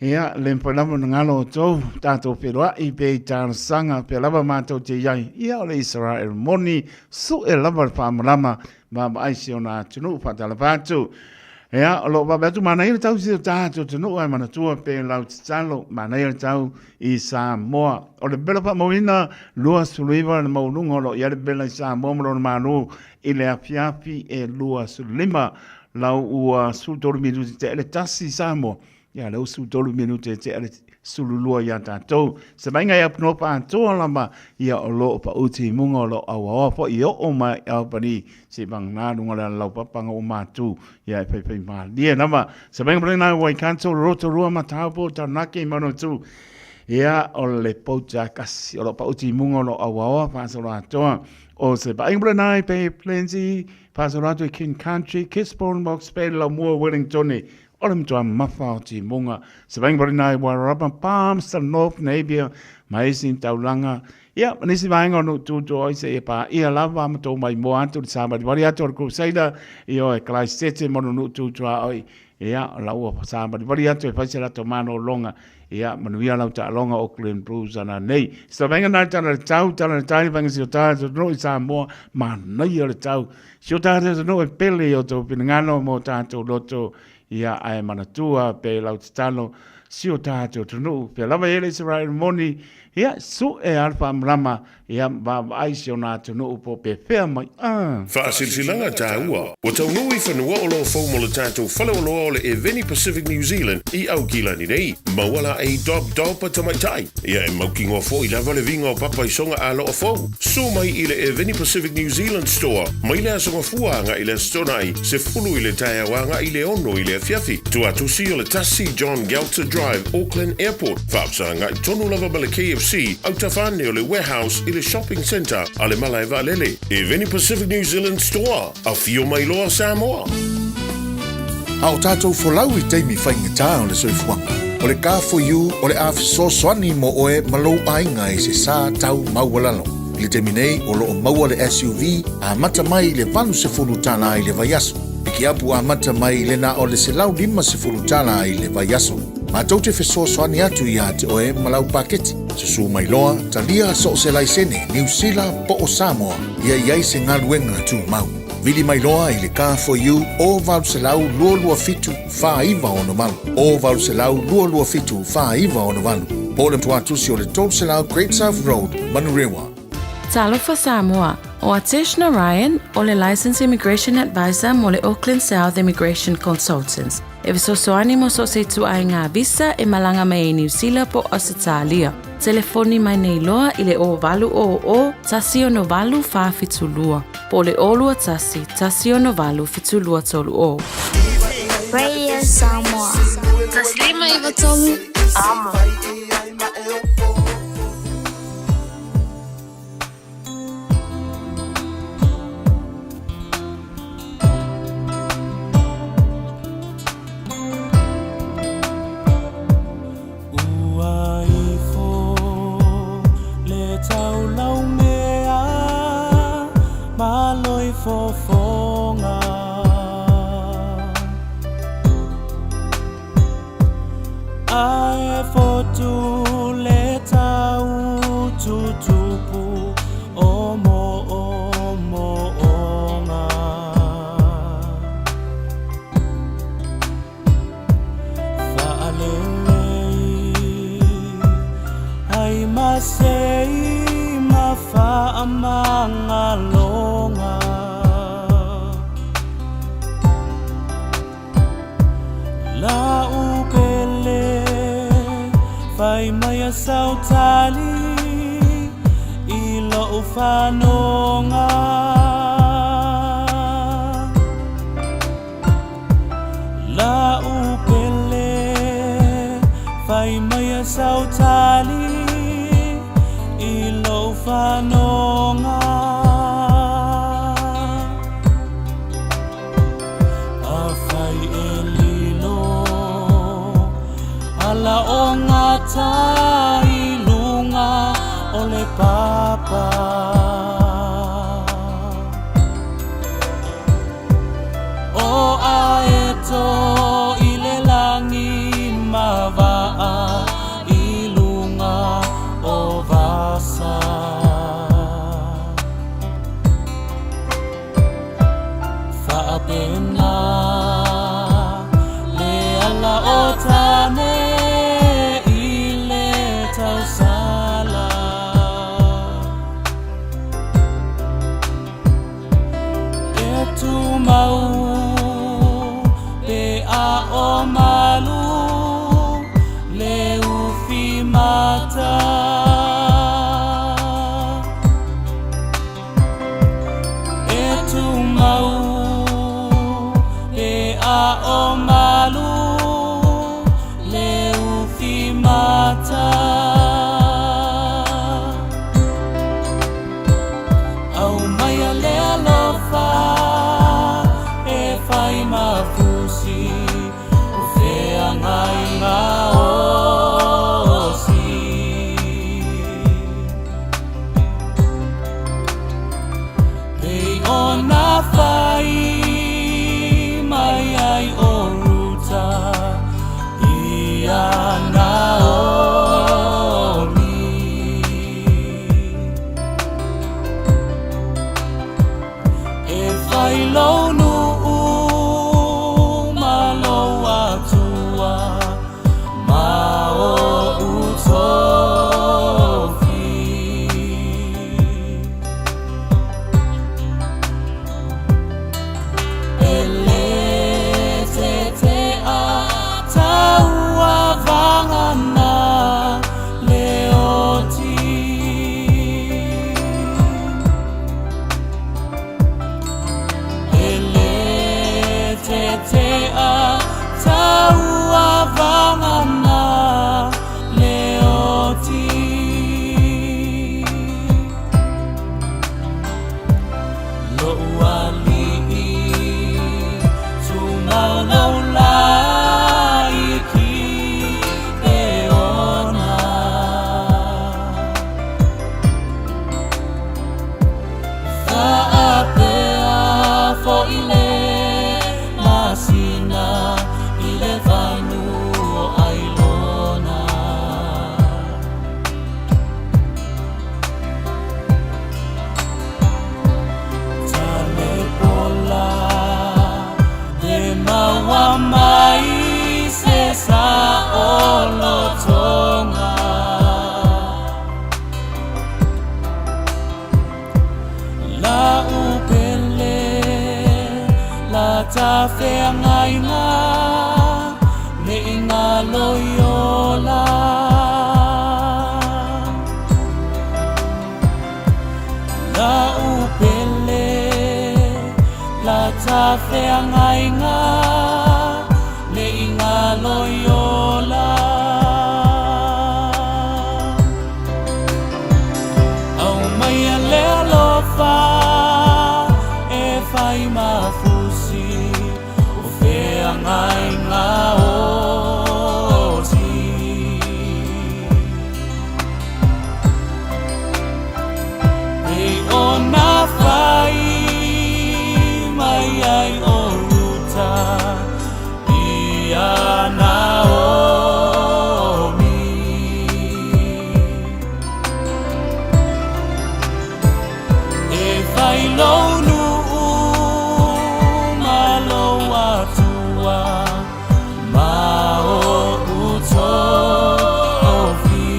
Ia, le mafai lava ona galo outou, tatou feiloai pe i talosaga, pea lava matou te i ai. Ia, o le Israel moni, sue lava le faamalama, vaavaai si ona atunuu, faatalofa atu. Ia, o lo o vaavaai atu, manaia le tau si o tatou atunuu, ae manatua pe lau tatalo, manaia le tau i Samoa. O le vela faamauina, 29 le maualuga o lo o i ai le vela i Samoa ma lona Malo i le afiafi e 25 lau ua 13 minute tea le tasi i Samoa. Ia, lea ua 13 minute tea le sululua iā tatou. Se vaaiga i Up North atoa lava ia o lo o pau timuga o lo o auaoa foi e oo mai i Albany se i vagana luga o le alalaupapa ua matu ia e faifai malie lava. Se vaaiga palena i Waikato, Rotorua ma Taupo, Taranaki, Manawatu ia o le pou kasi o lo o pau timuga o lo o auaoa faasolo atoa. O se vaaiga palena i Bay of Plenty, faasolo atu i King Country, Gisborne, Hawke's Bay, Laumua, Wellington, o le matua mafa o timuga. Se vaaiga palena i Wairarapa, Palmerston North, Napier, ma isi taulaga. Ia, ma nisi vaega o nuu tutu oi se ia pā ia lava ma tō mai moa atu le sāmalivali atu o le Crusader i o e Christchurch mo nuu tutu a oi. Ia, la ua sāmalivali atu e fai se latou malōlōga. Ia, manuia lau taaloga Auckland Blues ana nei. Se vaega nā tala le tau, tala le tai, vaega si o tātou no i Samoa, manaia le tau. Si o tātou no e pele i o tō pinangano mō tātou loto, ia ae manatua pe lau tatalo, si o tātou tunuu, pea lava i ele Israel moni, ia su e alfa amrama, ia vaavaai si ona atunuu po o pefea mai a. Faasilasilaga taua, ua taunuu i fanua o lo o fou mo le tatou faleoloa o le Eveni Pacific New Zealand i Aukilani nei. Maua la ei dob dob a tamaitai. Ia e mautinoa foi lava le viga o papa i soga aloa fou. Susu mai i le Eveni Pacific New Zealand Store mai le Aso Gafua agai i le Aso Toonai, 10 i le taeao agai i le 6 i le afiafi. Tuatusi o le 1 John Gelter Drive, Auckland Airport. Faafesagai tonu lava ma le KFC, autafa ane o le Warehouse i le Shopping Centre a le Malae Vaalele. Eveni Pacific New Zealand Store, afio mai loa Samoa! A o tatou folau i taimi faigata o le soifuaga, o le Car4U o le a fesoasoani mo oe ma lou aiga i se sa tau maualalo. I le taimi nei, o lo o maua le SUV amata mai i le $80 i le vaiaso. Pikiapu amata mai i le na o le $150 i le vaiaso. Matou te fesoasoani atu iā te oe ma lau paketi. Susu mai loa, talia so o se laisene, Niu Sila po o Samoa, ia i ai se galuega tumau. Vili mai loa i le Car4U o 800 227 4968, o 800 227 4968, po o le tuatusi o le 300 Great South Road, Manurewa. Talofa Samoa, o Atesh Narayan, o le Licensed Immigration Advisor mo le Auckland South Immigration Consultants. E fesoasoani mo so o se ituaiga visa e malaga mai ai Niu Sila po o Ausetalia. Telefoni mai nei loa i le 0800 168 472 po o le 021 168 7230. Radio Samoa. 153 Amo. Ua ifo le taulaumea ma loi fofoga. Ae fotu le tau tutupu o moomooga. Faalelei ai ma sei ma faamagaloga. Lau pele fai mai a sautali i lou fanoga. Lau pele fai mai a sautali i lou fanoga. Afai e lilo ala o gata i luga o le papa. O aeto i le lagi ma vaa i luga o vasa. Faapena le ala o tane i le tausala. La tafeagaiga ne i galo i ola. La upele la tafeagaiga ne i galo i ola. Au mai le alofa e fai mafusi o feagaiga oti. Pei ona fai mai ai o Ruta ia Naomi. E fai lou nuu ma lou atua ma o'u tofi.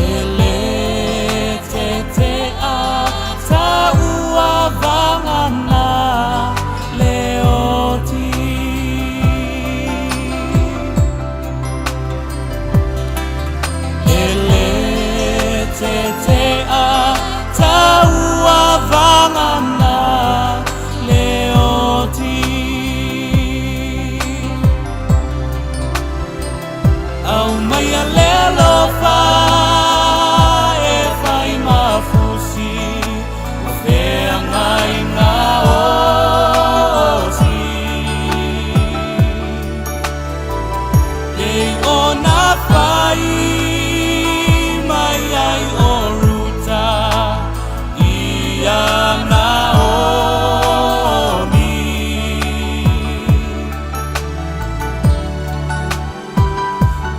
E lē tete'a tauavaga le oti. E lē tete'a tauavaga le oti. Aumaia le alofa e fai mafusi o feagaiga oti. Pei ona fai mai ai o Ruta ia Naomi.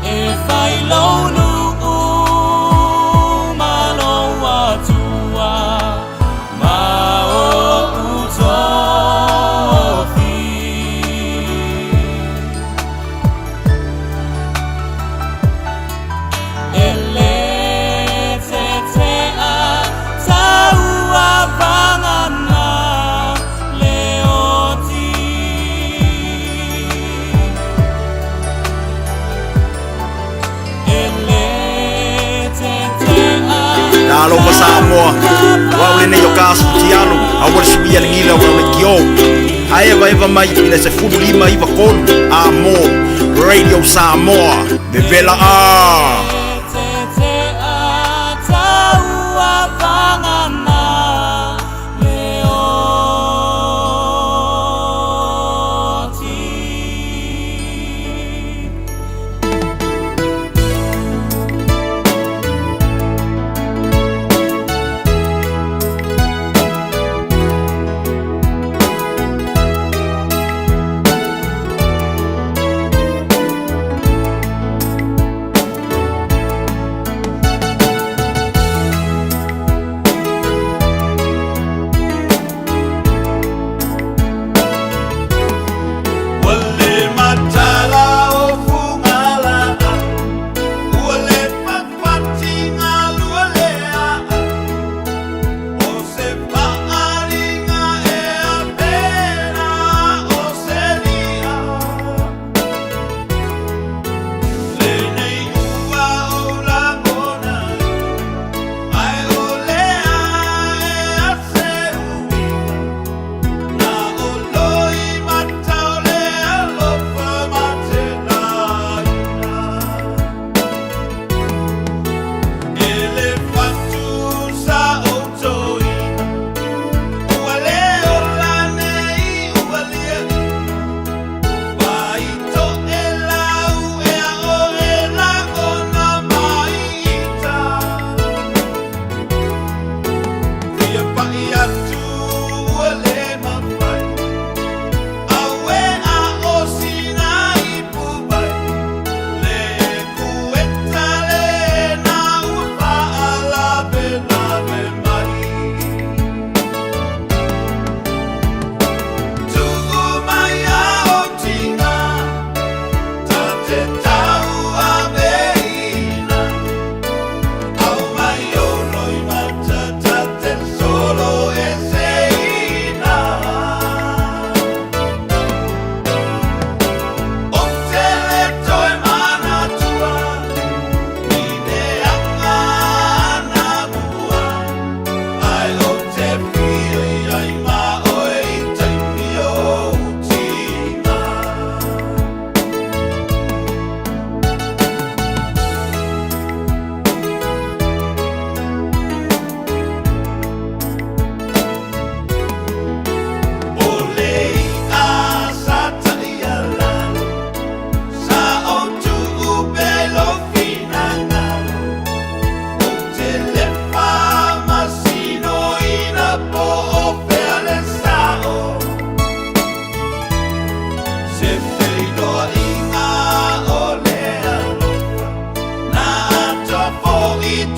E fai lou nuu ma lou atua ma o'u tofi. E lē tete'a tauavaga le oti. E lē tete'a Talofa Samoa, o au lenei o Kasutialu, aua le suia le gila o le kio. Ae evaeva mai i le 1593 Amo Radio Samoa, vevela a. Tete'a tauavaga le oti.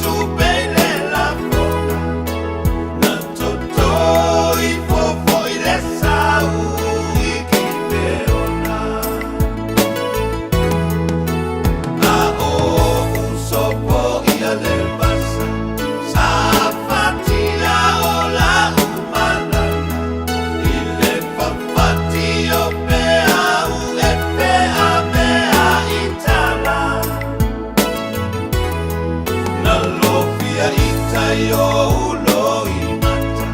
tupe i le lafoga Na toto ifo foi le sau i Kipeona A o uso poia le vasa Sa fatia o la'u malala I le fafati o peau e feaveai tala Na lofia i tai o ou loimata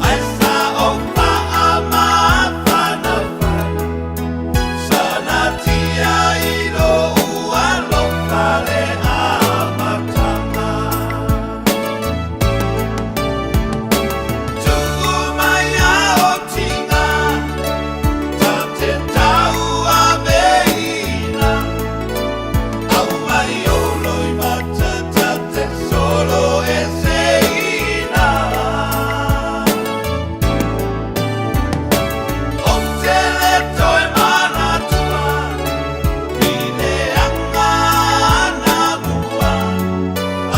Ae sa ou faamafanafana Sanatia i lou alofa le amataga Tuu mai a o tiga Ta te tauaveina Aumai ou loimata ta te solo eseina Ou te le toe manatua I le aga anamua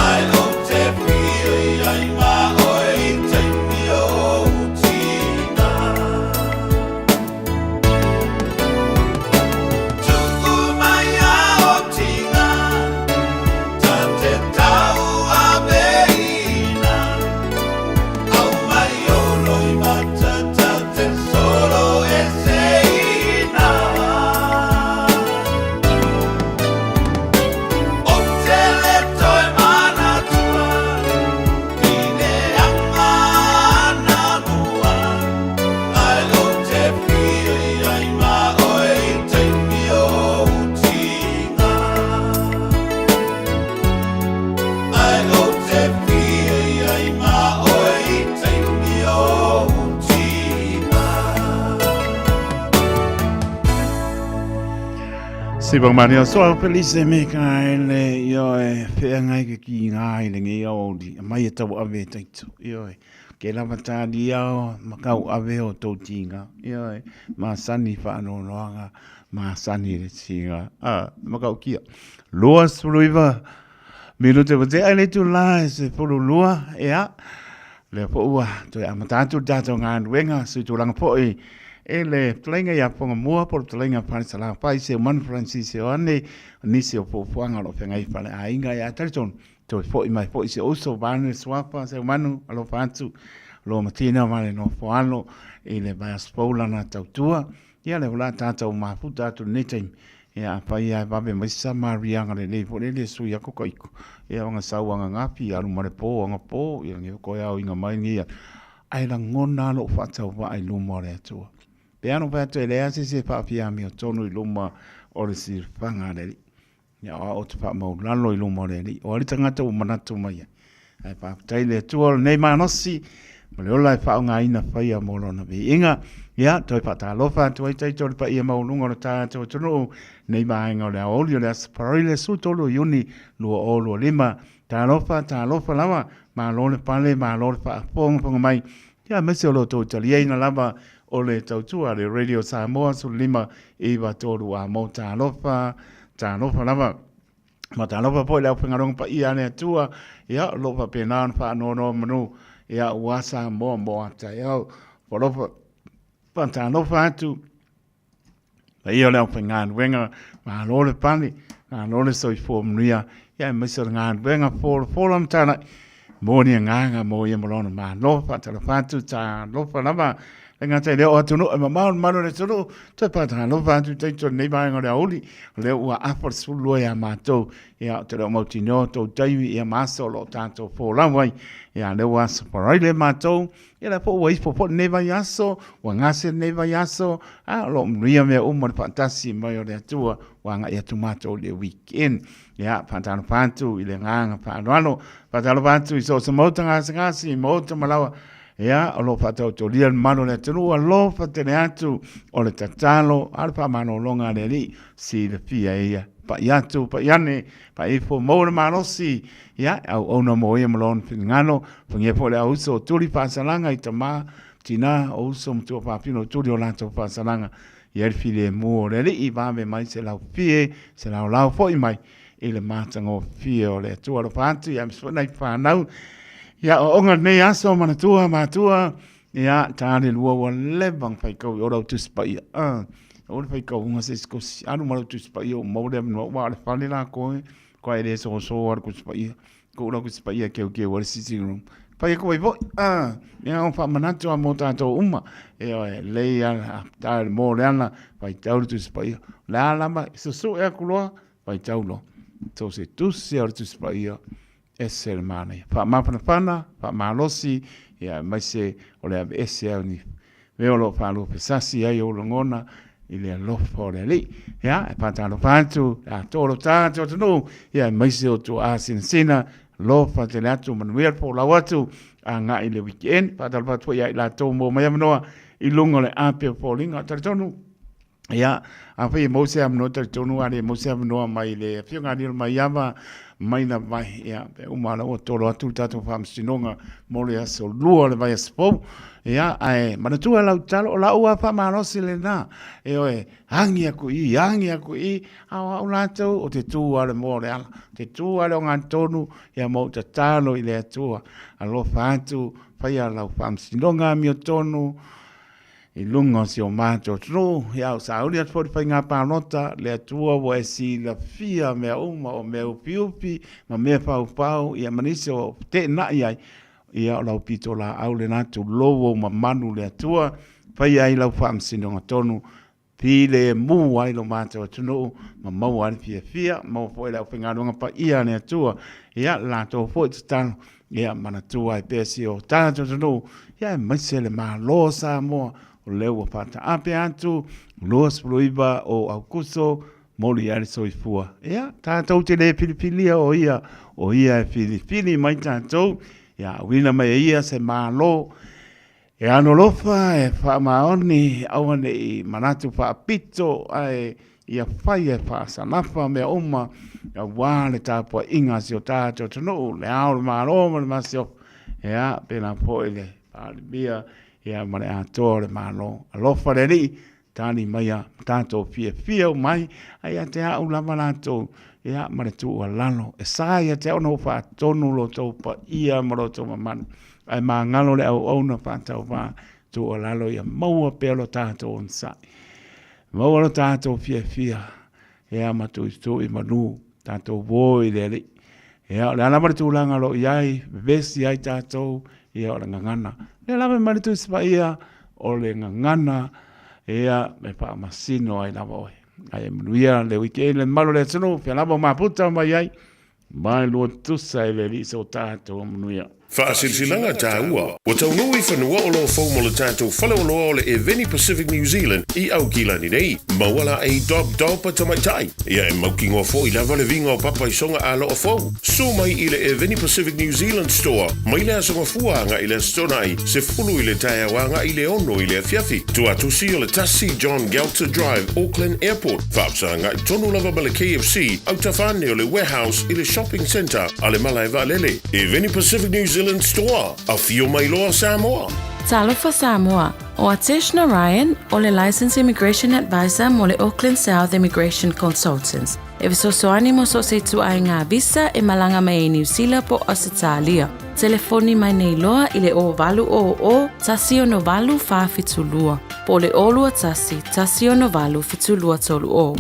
Ae ou te fia i ai ma oe i taimi o ou tina Tuu mai a o tiga Ta te tauaveina Aumai ou loimata ta te solo eseina Ou te le toe manatua I le aga anamua Ae ou te fia i ai ma oe i taimi o ou tina Ae ou te fia i ai ma oe i taimi o ou tina. Sipangmani soa Felice Mikaele ioe feagai ke ki ngā i le ngei aoauli mai e tau ave e taitu ioe ke lava tālia o makau ave o tau tinga ioe masani whaanonoanga masani le tinga a makau kia 29 minute wa te ai le tū la e se 12 ea lea po ua toe amata atu le tātou galuega sui tulaga foi e le fetalaiga ia Fogamua po o le fetalaiga Falesalafai Seumanu Francis Ioane o nisi o fuafuaga o lo o feagai faleaiga ia talitonu toe foi mai foi si ou uso vaeane le suafa Seumanu alofa atu lo matina ma le nofoalo i le vaiaso fou lana tautua ia lea o le a tatou mafuta atu i lenei taimi ia afai lava e vave mai se Samariaga lelei foi lele e sui aku ka iko ia ona sau ananafi alu ma le po anapo ia lenei foi toe aoina mai lenei aso ae lagona lava lou faatauvaa i luma o le Atua. Pe a na fai atu e leai se isi e faafiamia tonu i luma o le silafaga a le Alii. Ia o au ou te faamaulalo i luma o le Alii. O ai le tagata ua manatu mai ai? Ae faafetai i le Atua o lenei malosi ma le ola e faaaogaina faia mo lona viiga. Ia, toe faatalofa atu ai tatou i le paia maualuga o le tatou atunuu, nei vaega o le aoauli o le Aso Faraile 13 o Iuni 2025. Talofa, talofa lava, malo le pale, malo le faafogafoga mai, ia aemaise o lo outou taliaina lava o le tautua a le Radio Samoa 15 93 a mo talofa, talofa lava. Ma talofa foi le aufaigaluega paia a le Atua, ia o lo o faapena ona faanonomanu, ia aua Samoa mo a taeao. Alofa, faatalofa atu paia o le aufaigaluega, malo le pale, malo le soifua manuia, ia aemaise o le galuega folafola ma talai, mo ni agaga mo ia ma lona malo, faatalofa atu, talofa lava, le gata i lea o atunuu e mamao le malu o le atunuu, toe faatalofa atu i taito i lenei vaega o le aoauli, o lea ua afa le 12 ia matou, ia ou te le o mautinoa tou taimi ia ma aso o lo o tatou folau ai, ia lea ua aso Faraile matou, Ia lea foi ua ifo foi lenei vaiaso, ua gase lenei vaiaso, a o lo o manuia mea uma i le faatasi mai o le Atua, ua agai atu matou i le weekend. Ia, faatalofa atu i le agaga faaaloalo, faatalofa atu i so o se maota gasegase, maota ma laoa, ia, o lo o faataotolia le mamalu o le atunuu, alofa tele atu, o le tatalo, a o le faamalologa a le Alii, silafia e ia, pai atu, pai ane, pai ifo, maua le malosi, Ia, e auauna mo ia ma lona finagalo, fagia foi le auuso o tuli faasalaga i tama, tina, o uso ma tuafafine o tuli o latou faasalaga, i ai le filemu o le Alii, vave mai se laufie, se laolao foi mai i le matagofie o le Atua. Alofa atu ia aemaise foi nai fanau. Ia aoaoga lenei aso manatua matua, ia ta le lua ua leva ona faitau i o lau Tusi Paia. Aua le faitauga se isi tusi, alu ma lau Tusi Paia ua maua le avanoa, aua o le fale latou e matua e le soso lava le Tusi Paia. Tuu lau Tusi Paia e teuteu ai le sitting room. Fai atu ai foi, ia o faamanatu lava mo tatou uma. Ioe, lelei lava, ta le mo le ala, faitau le Tusi Paia. O le a lava, susue atu loa, faitau loa. So se tusi lava o le Tusi Paia, ese le manaia. Faamafanafana, faamalosi, ia aemaise o le aveese ai o ni mea o lo o faaluafesasi ai ou lagona i le alofa o le Alii. Ia, e faatalofa atu le atoa o lo tatou atunuu, ia aemaise o tuaasinasina, alofa tele atu, manuia le folau atu, agai i le weekend. Faatalofa atu foi ia i latou maua mai avanoa i luga o le ape o foliga. Talitonu, Ia, afai e maua se avanoa, talitonu a le maua se avanoa mai le Afioga ia Lilomaiava mai Navai, ia, pe uma lava ua tolo atu le tatou faamasinoga mo le aso Lua o le vaiaso fou. Ia, ae manatua lau tatalo, o lau lava faamalosi lena, ioe, agi atu i i, agi atu i i, a o au latou, ou te tu lava i le moa o le ala, ou te tu lava i le ogatotonu, ia ma ou tatalo i le Atua, alofa atu, faia lau faamasinoga amiotonu, I luga o si o matou atunuu, ia o sauni atu foi le faiga palota, le Atua ua e silafia mea uma, o mea upiupi ma mea paupau, ia ma nisi o feteenai ai, ia o lau pitolaau lena, tulou ou mamanu le Atua, faia ai lau faamasinoga tonu, filemu ai lo matou atunuu, ma maua ai le fiafia, maua foi le aufaigaluega paia a le Atua, ia le latou foi tatalo, Ia manatua ai pea si o tatou atunuu, ia aemaise le Malo o Samoa, o lea ua faataape atu 29 o Aukuso, moli ai le soifua. Ia, tatou te le filifilia o ia, o ia e filifili mai tatou, ia auina mai e ia se Malo e alolofa, e faamaoni, aua ne i manatu faapito, ae ia fai e faasalafa mea uma aua le tapuaiga a si o tatou atunuu, le Ao o le Malo ma le Masiofo, ia, pēlā foi le Palemia, ia, ma le atoa o le Malo. Alofa le Alii, tali maia ma tatou fiafia uma ai, a ia te au lava latou, ia, ma le tuualalo, e sa ia te au ona ou faatonu lo outou paia ma lo outou mamalu, ae magalo le auauna faatauvā, tuualalo ia maua pea lo tatou onosai. Maua lo tatou fiafia, ia ma tuitui manu, tatou uo i le Alii. Ia, o le a lava le tulaga o lo o i ai, vevesi ai tatou, ia o le gagana. O lea lava e mai le Tusi Paia, o le gagana, ia, e faamasino ai lava oe. Ae manuia le weekend le mamalu o le atunuu, fea lava o mafuta mai ai, Mailua tusa i le Alii so tatou manuia. Faasilasilaga taua, ua taunuu i fanua o lo fou mo le tatou faleoloa o le Eveni Pacific New Zealand i Aukilani nei. Maua la ei dob dob a tamaitai. Ia e mautinoa foi lava le viga o papa i soga aloa fou. Su mai i le Eveni Pacific New Zealand Store mai le Aso Gafua agai i le Aso Toonai, 10 i le taeao agai i le 6 i le afiafi. Tuatusi o le 1 John Gelter Drive, Auckland Airport. Faafesagai tonu lava ma le KFC, autafa ane o le Warehouse i le Shopping Centre a le Malae Vaalele. Eveni Pacific New Zealand Store, afio mai loa Samoa! Talofa Samoa, o Atesh Narayan o le Licensed Immigration Advisor mo le Auckland South Immigration Consultants. E fesoasoani mo so o se ituaiga visa e malaga mai ai Niu Sila po o Ausetalia. Telefoni mai nei loa i le 0800 168 472 po o le 021 168 7230.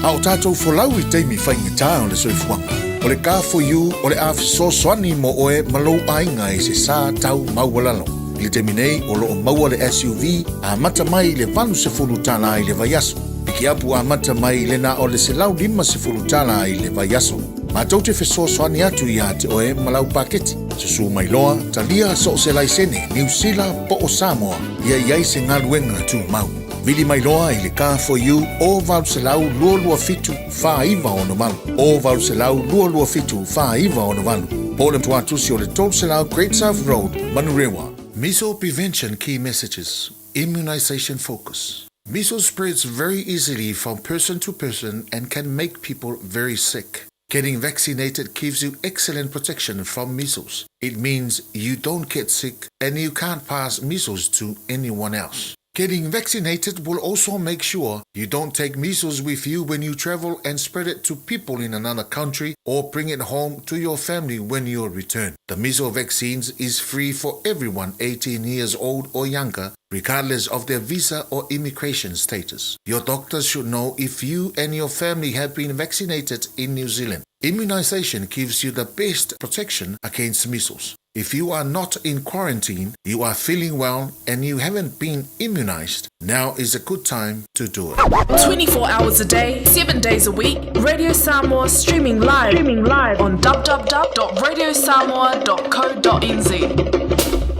A o tatou folau i taimi faigata o le soifuaga, o le Car4U o le a fesoasoani mo oe ma lou aiga i se sa tau maualalo. I le taimi nei, o lo o maua le SUV amata mai i le $80 i le vaiaso. Pikiapu amata mai i le na o le $150 i le vaiaso. Matou te fesoasoani atu iā te oe ma lau paketi. Susū mai loa, talia so o se laisene, Niu Sila po o Samoa, ia i ai se galuega tumau. Vili mai loa i le Car4U o 800 227 4968, o 800 227 4968, po o le tuatusi o le 300 Great South Road, Manurewa. Measles Prevention Key Messages, Immunisation Focus. Measles spreads very easily from person to person and can make people very sick. Getting vaccinated gives you excellent protection from measles. It means you don't get sick and you can't pass measles to anyone else. Getting vaccinated will also make sure you don't take measles with you when you travel and spread it to people in another country or bring it home to your family when you return. The measles vaccines is free for everyone 18 years old or younger, regardless of their visa or immigration status. Your doctor should know if you and your family have been vaccinated in New Zealand. Immunization gives you the best protection against measles. If you are not in quarantine, you are feeling well, and you haven't been immunized, now is a good time to do it. 24 hours a day, 7 days a week, Radio Samoa streaming live, streaming live on www.radiosamoa.co.nz.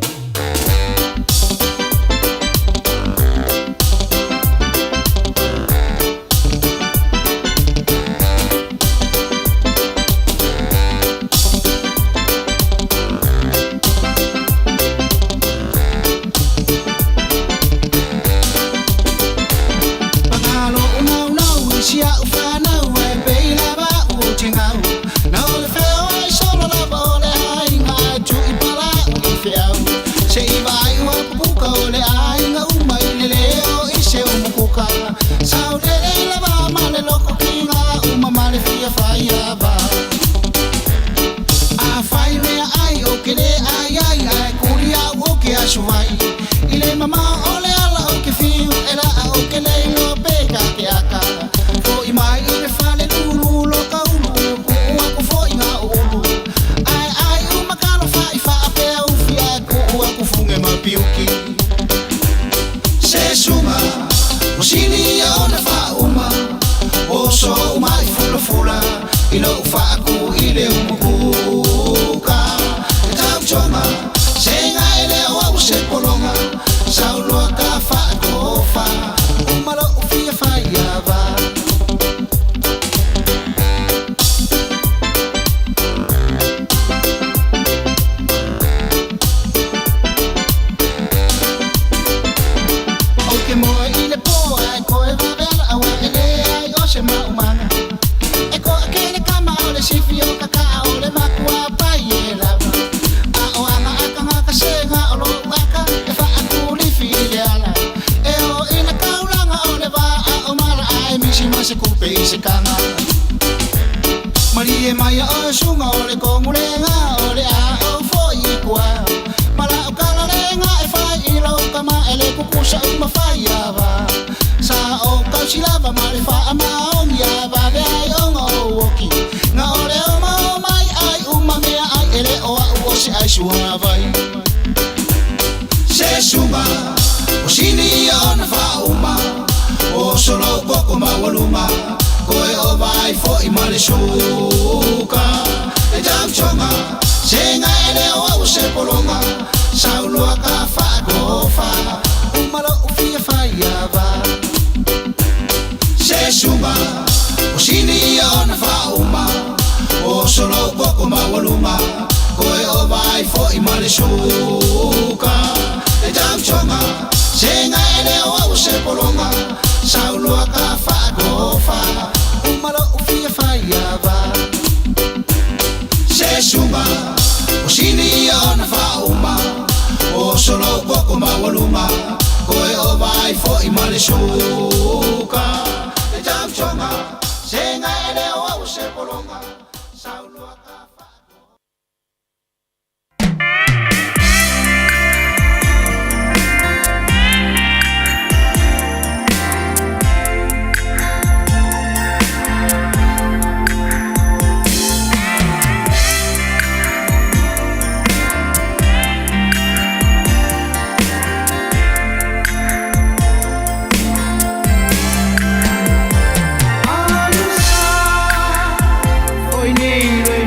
Pagalo unau i si au whanau e pei lava u te ngau. Na o le wheo ai solo lava o le aiga e tu i pala u i whiau. Se i vai ua pupuka o le aiga uma i le leo i se umukuka. Sau lele lava ma le loko ki ngā uma ma le fia whai ava. A whai mea ai o ke le ai ai ai kuri au o ke asu vai. I le mama o le ala o ke whiu e la a o ke leilo pe ka ke aka. Fo i mai i le fale lulu lo ka ulu ku ua ku fo i ngā ulu. Ai ai u makalo fa i fa a pea ufi ai ku ua ku funge ma piuki. Se sunga, o sini ia ona fa uma. O so uma i fula fula, i lo fa aku i le umukuka. E tau tonga, se ngā ele o au se polonga. Sau loa ka fa ko fa, uma lo u fia fa ia va. O ke moe i le pō ai koe vavela au e le ai o se maumanga. E koa ke le kama o le sifi o kaka o le makua pai e lava. A o anga aka ngaka se ngā o lo aka e wha aku lifi i le ala. E o i le kaulanga o le vā a o mala ai misi ma se kupe i se kanga. Marie mai o sunga o le kongu le ngā o le a o fo i kua. Mala o kala le ngā e whai i lau kama e le kukusa uma whai a wā. Sa o kausi lava ma le wha ama ongi a wā ve ai onga o oki. Ngā o le o ma o mai ai uma mea ai ele o a u o se ai sua vai. Se sunga, o sini ia ona wha uma. O solo koko ma waluma. Koe o vai fo i ma le suka. E tau tonga, se ngā ele o au se polonga. Sau loa ka wha ko wha, uma lo u fia whai a wā. Se sunga, o sini ia ona wha uma. O solo koko ma waluma. Koe o vai fo i ma le suka. E tau tonga, se ngā ele o au se polonga. Sau loa ka wha ko wha, uma lo u fia whai a wā. Se sunga, o sini ia ona wha uma. O solo koko ma waluma. Koe o vai fo i ma le suka. E tau tonga, se ngā ele o au se polonga. Sau loa ka wha. Alusa, oi nei le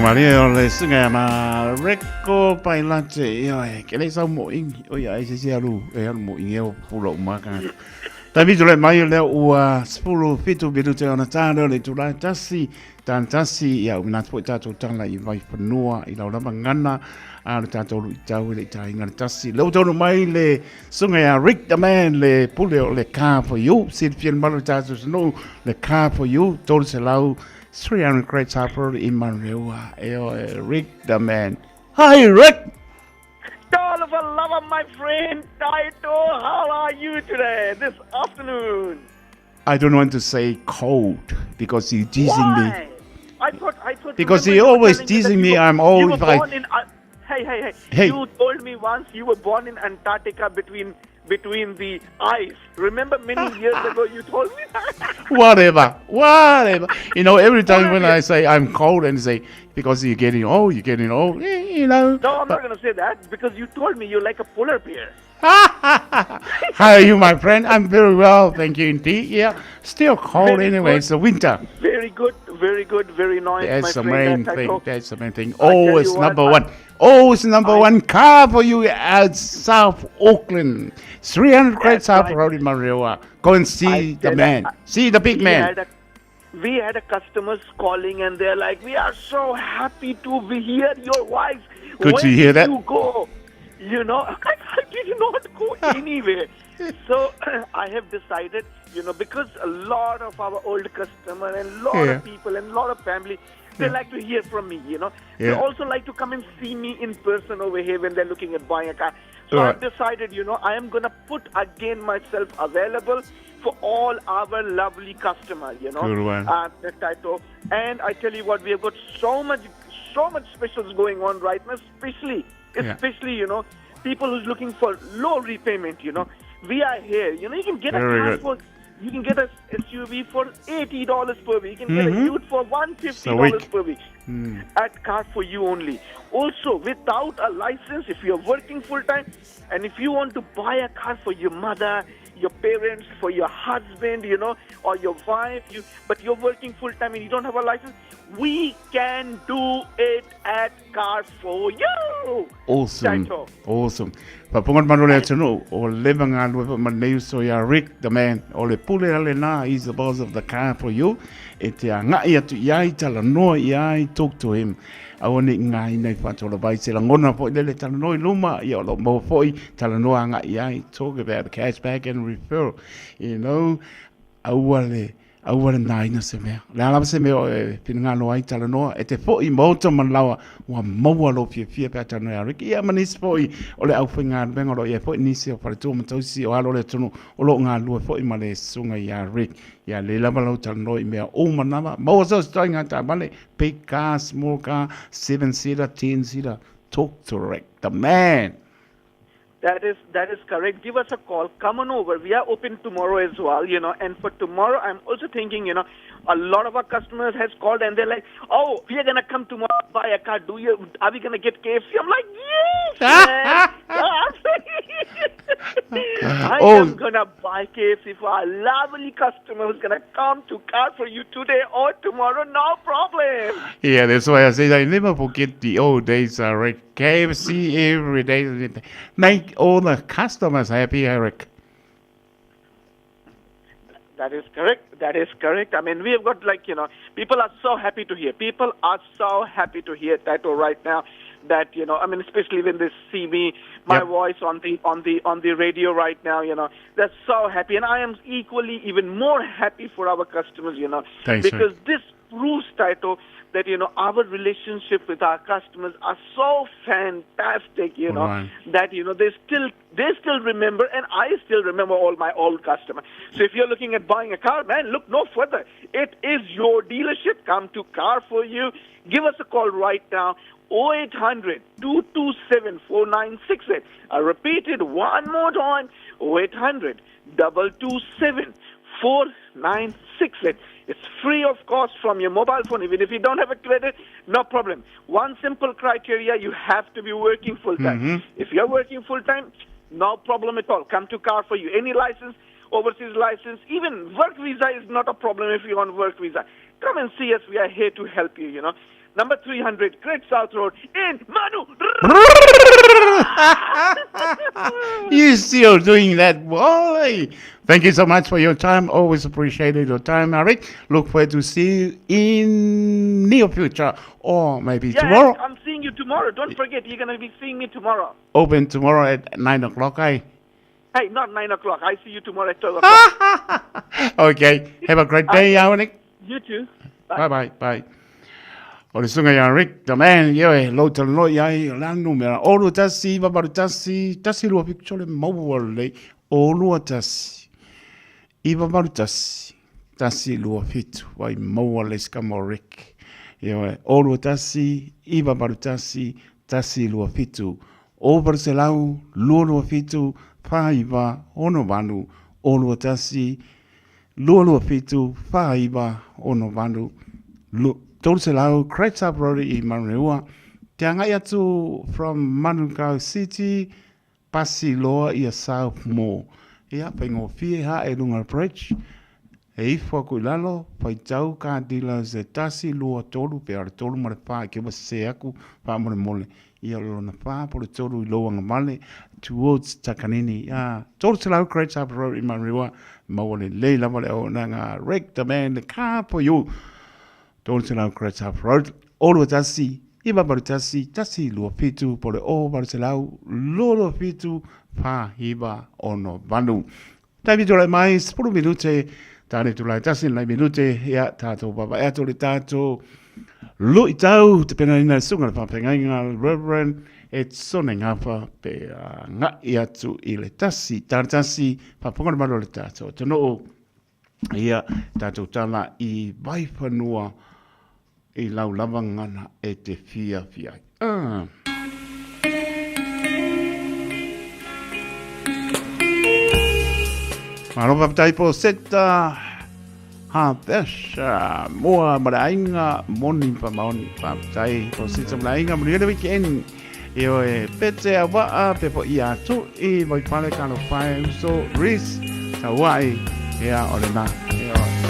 Maria o le suga ma Reko Pailate ia e ke le sau mo ingi o ia se se alu e alu mo ingi o pula o maka. Taimi tole mai o lea ua 17 minute ona tā leo le itula e tasi, tāna tasi, ia umina atu foi tātou tala i Vaifanua i lau lava ngana a le tātou luitau i le itainga le tasi. Leo taunu mai le suga ia Rick the Man le pule o le Car for You, silafia le malu tātou sunu le Car for You, 300 300 Great South Road i Manurewa. E oe, Rick the Man. Hi Rick! Talofa lava, my friend Taito. How are you today, this afternoon? I don't want to say cold because you're teasing Why? me. I thought Because remember he you were always telling me that teasing you me. were- I'm you always were like, born in, hey, hey, hey, Hey. You told me once you were born in Antarctica between the ice. Remember many years ago you told me that? whatever, whatever. You know, every time when I say I'm cold and say, because you're getting old, you're getting old, you know. No, I'm not going to say that because you told me you're like a polar bear. How are you, my friend? I'm very well, thank you indeed. Yeah, still cold Very anyway. good. It's the winter. Very good, very good, very nice, That's my the friend. main Taito. thing. That's the main thing. I tell you Always what, number one. Always number one car for you at South Auckland. 300 Great That's South right. Road in Marewa. Go and see the tell- man. See the big we man. Had a, we had a customers calling and they're like, we are so happy to be hear your voice. Good Where to hear did that. You go. You know, I did not go anywhere. So I have decided, you know, because a lot of our old customer and lot Yeah. of people and lot of family, they Yeah. like to hear from me, you know. They Yeah. also like to come and see me in person over here when they're looking at buying a car. So Right. I've decided, you know, I am going to put again myself available for all our lovely customers, you know. Good one. The title. And I tell you what, we have got so much, so much specials going on right now, especially, Yeah. especially, you know, people who's looking for low repayment, you know. We are here. You know, you can get a Very car good. for, you can get a SUV for $80 per week. You can get a Mhm. ute for It's a $150 week. per week at car for you only. Also, without a license, if you're working full time and if you want to buy a car for your mother, your parents, for your husband, you know, or your wife, you but you're working full time and you don't have a license, we can do it at car for you. Awesome. Taito. Awesome. Paponga manu le atunu, o leva ngā lua ma nei uso ia Rick, the man, o le pule ale nā, he's the boss of the car for you. E te a ngai atu i ai, tala noa i ai, talk to him. Aua ne i ngā ina i whātola vai, se langona foi lele tala noa i luma, ia o lo mau foi, tala noa a ngai i ai, talk about the cash back and referral. You know, aua le, aua le nā ina se mea. Le alama se mea o e pinangalo ai tala noa, e te foi maota man lawa, ua maua lo fia fia pea tala noa Rick. Ia manisi foi, o le au whainga venga lo ia foi nisi o wharetua matausi o alo le tunu, o lo ngā lua foi ma le sunga ia Rick. Ia le lava lau tala noa i mea o manawa. Maua so stoi ngā tā male, big car, small car, 7-seater, 10-seater. Talk to Rick, the man. That is correct. Give us a call. Come on over. We are open tomorrow as well, you know. And for tomorrow, I'm also thinking, you know, a lot of our customers has called and they're like, oh, we are going to come tomorrow buy a car. Are we going to get KFC? I'm like, yes, man. I am going to buy KFC for our lovely customer who's going to come to car for you today or tomorrow. No problem. Yeah, that's why I say I never forget the old days, Rick. KFC every day. Make all the customers happy, Eric. That is correct. That is correct. I mean, we have got like, you know, people are so happy to hear. People are so happy to hear Taito right now that, you know, I mean, especially when they see me, my voice on the radio right now, you know, they're so happy. And I am equally even more happy for our customers, you know, Thanks, because this proves, Taito, that, you know, our relationship with our customers are so fantastic, you know, Right. that, you know, they still remember, and I still remember all my old customers. So if you're looking at buying a car, man, look no further. It is your dealership. Come to Car For You. Give us a call right now, 0800 227 4968. I repeat it one more time, 0800 227 4968. It's free of cost from your mobile phone. Even if you don't have a credit, no problem. One simple criteria, you have to be working full-time. Mhm. If you're working full-time, no problem at all. Come to Car For You. Any license, overseas license, even work visa is not a problem if you're on work visa. Come and see us. We are here to help you, you know. Number 300, Great South Road in Manu. You still doing that, boy. Thank you so much for your time. Always appreciated your time, Eric. Look forward to see you in near future or maybe Yeah, tomorrow. Eric, I'm seeing you tomorrow. Don't forget, you're going to be seeing me tomorrow. Open tomorrow at 9 o'clock, eh? Hey, not 9 o'clock. I see you tomorrow at 12 o'clock. Okay. Have a great day, Eric. You too. Bye bye. Bye. O le suga ia Rick, the man, ioe, lou talanoa i ai, o le a numera, o lua tasi, iva valu tasi, tasi lua fitu sole maua lelei, o lua tasi, iva valu tasi, tasi lua fitu, vai maua le isi kama o Rick. Ioe, o lua tasi, iva valu tasi, tasi lua fitu, o valu selau, lua lua fitu, wha iva, ono valu, o lua tasi, lua lua fitu, wha iva, ono valu, 300 Great South Road i Manurewa. Te angai atu from Manukau City, pasi loa ia South Moor. Ia, whaingofie ha e lunga bridge. E ifo aku i lalo, whaitau ka dealers e tasi, lua, tolu, pe ara tolu ma le wha, ke wa se aku, wha mole mole. Ia lona wha, po le tolu i loanga male, towards Takanini. Ia, 300 Great South Road i Manurewa, maua lelei lava le auaunaga Rick the man, the car for you. 300 Great South Road, o 21, 981, 127, po le o 800, 227, 4 9 6 8. Taimi tulai mai, 10 minute, tāne tulai tasi, nai minute, ia, tātou papa e atu le tātou luitau, te pena ina sunga le whapengaiga, Reverend Etsone Ngafa, pe uh, ngai atu i le tasi, tāne tasi, whaponga le malo le tātou. Tano ia, tātou tala i vaiwhanua i lau lava ngana e te fia fia. Ah. Malo whaptai po seta ha pesha moa marainga moni pa maoni whaptai po seta marainga moni le weekend e oe pete a waa pe po ia atu i mai pale kalo whae uso Reese tauai ea o le na e oe.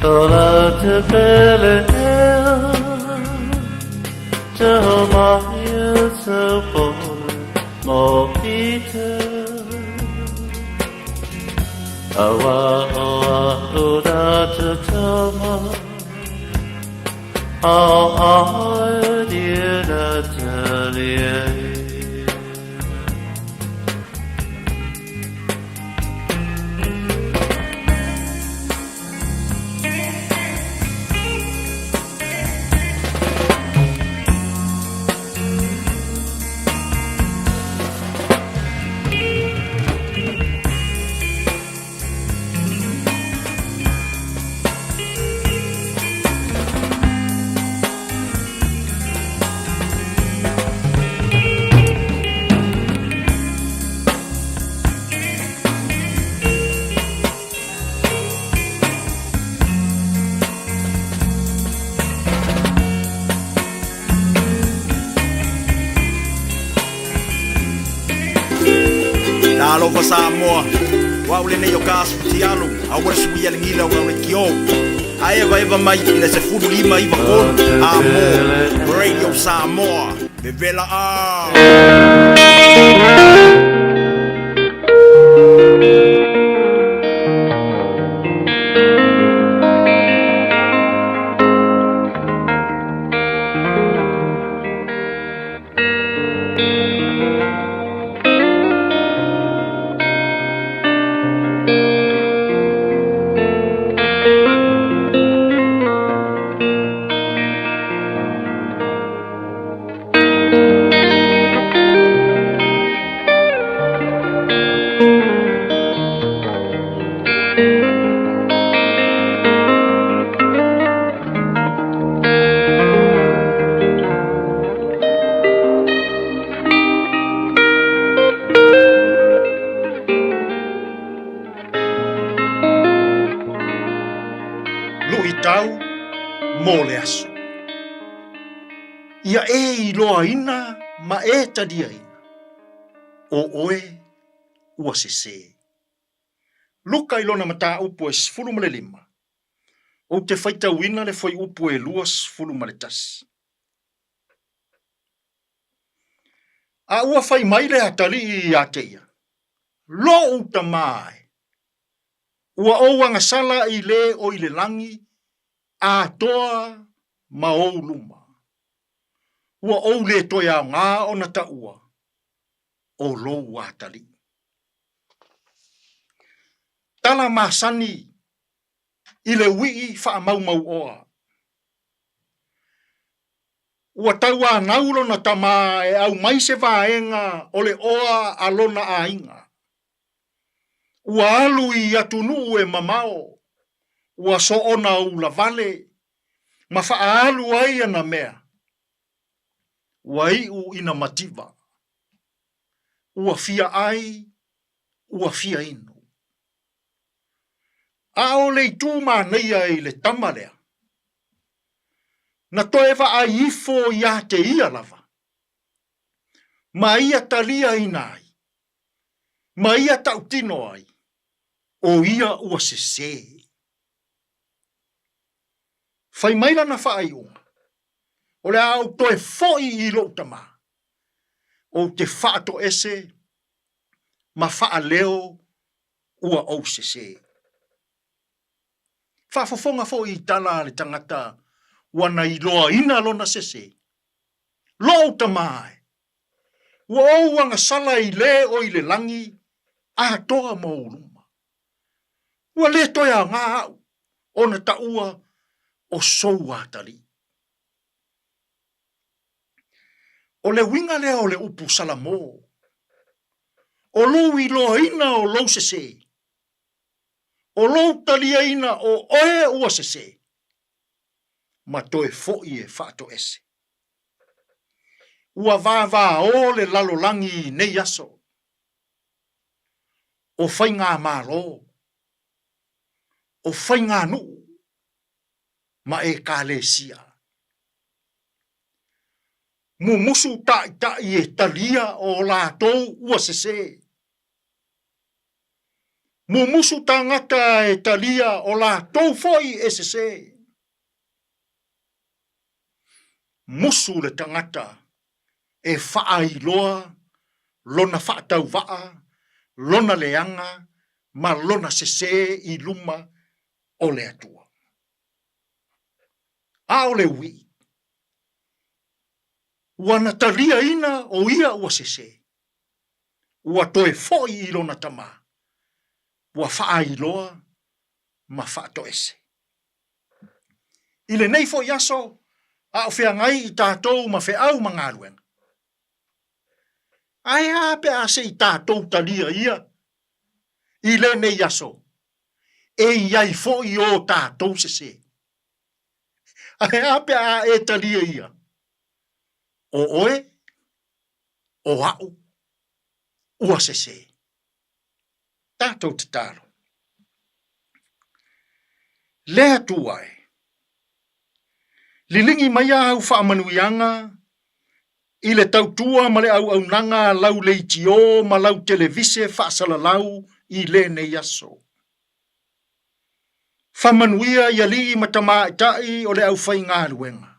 O la te pele ea Te ho mai e te pole Mo i te Awa o a o da te tama Ao ai di na te lie. Talofa Samoa, o au lenei o ka asu tialo, a ua le sui a le gila o lau le kio. A eva eva mai i le 15 93, a mo Radio Samoa, vevela a. Luʻitau mo le aso. Ia e iloaina ma e taliaina, o oe ua sesē. Luka i lona mataupu e 15, ou te faitauina le fuaiupu e 21. A ua fai mai le atalii ia te ia, Loʻu tamā e, ua ou agasala i le o i le lagi atoa ma ou luma. Ua ou lē toe aogā ona taua o lou atalii. Tala masani i le uiʻi faamaumauoa. Ua tauanau lona tamā e aumai se vaega o le oa a lona aiga. Ua alu i atunuu e mamao, ua soona ulavale ma faaalu ai ana mea. Ua iʻu ina mativa. Ua fia ʻai, ua fia inu. A o le itu manaia i le tama lea, na toe vaai ifo iā te ia lava, ma ia taliaina ai, ma ia tautino ai, o ia ua sesē. Fai mai lana faaiuga, O le a ou toe foʻi i loʻu tamā, ou te faatoese ma faaleo ua ou sesē. Faafofoga foi i tala a le tagata ua na iloaina lona sesē, Loʻu tamā e, ua ou agasala i le o i le lagi atoa ma ou luma. Ua lē toe aogā aʻu ona taua o sou atalii. O le uiga lea o le upu Salamo, o lou iloaina o lou sesē, o lou taliaina o oe ua sesē, ma toe foʻi e faatoese. Ua vāvāō le lalolagi i nei aso, o faigamalo, o faiganuu ma ekalesia. Mumusu taʻitaʻi e talia o latou ua sesē. Mumusu tagata e talia o latou foi e sesē. Musu le tagata e faailoa lona faatauvaa, lona leaga ma lona sesē i luma o le Atua. A o le uiʻi, ua na taliaina o ia ua sesē, ua toe foʻi i lona tamā, ua faailoa ma faatoese. I lenei foi aso, a o feagai i tatou ma feau ma galuega. Ae a pe a se i tatou talia ia i lenei aso, e i ai foi o tatou sesē. Ae a pe a e talia ia, o oe, o a'u, ua sesē. Tatou tatalo. Le Atua e, liligi mai āu faamanuiaga i le tautua ma le auaunaga a lau leitiō ma lau televise faasalalau i lenei aso. Faamanuia i alii ma tamaitai o le aufaigaluega.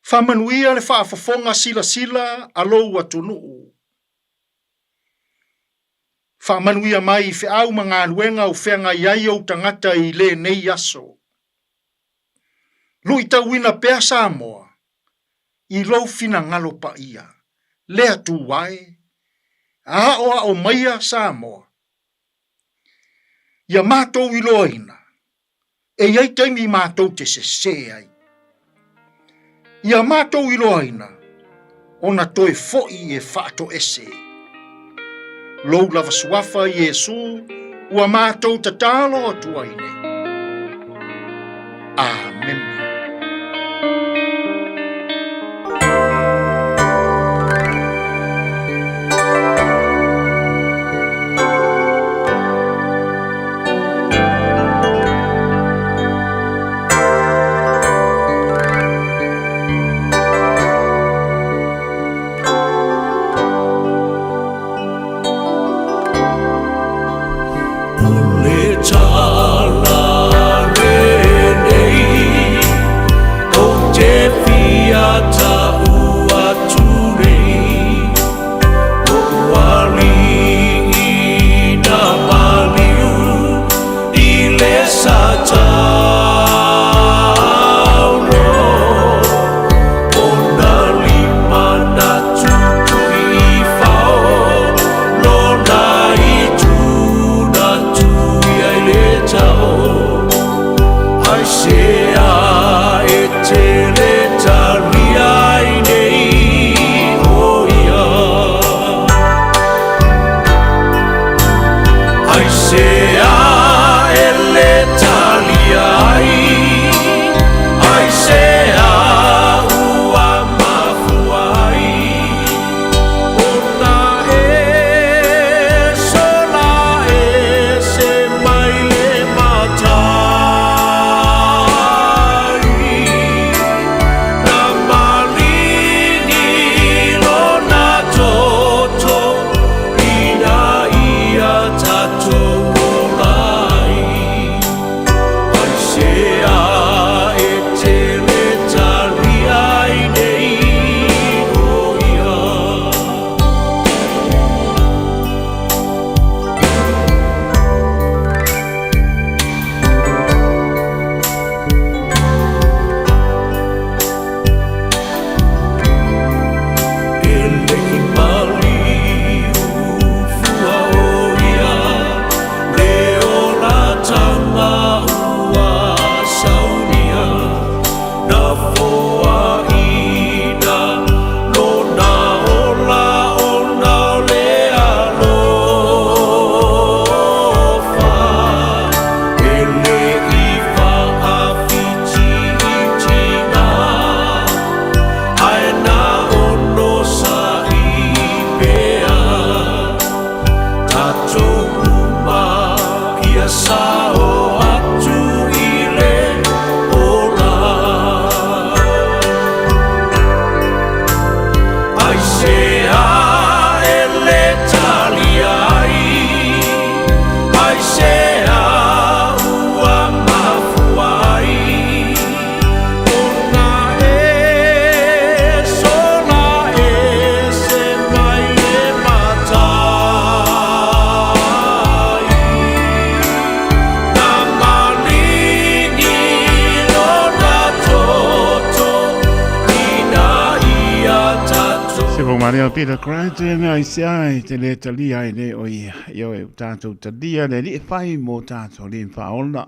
Faamanuia le faafofoga silasila a lou atunuu. Faamanuia mai i feau ma galuega o feagai ai ou tagata i lenei aso. Luitauina pea Samoa i lou finagalo paia, le Atua e, aoao maia Samoa. Ia matou iloaina, e i ai taimi matou te sesē ai. Ia matou iloaina, ona toe foʻi e faatoese. Lou lava suafa Iesu ua matou tatalo atu ai nei. Amene. O le tala lenei. Peter Crichton, ai se ai te le talia ai le o ia. Ioe, o tātou talia le alii e whai mō tātou le whaola.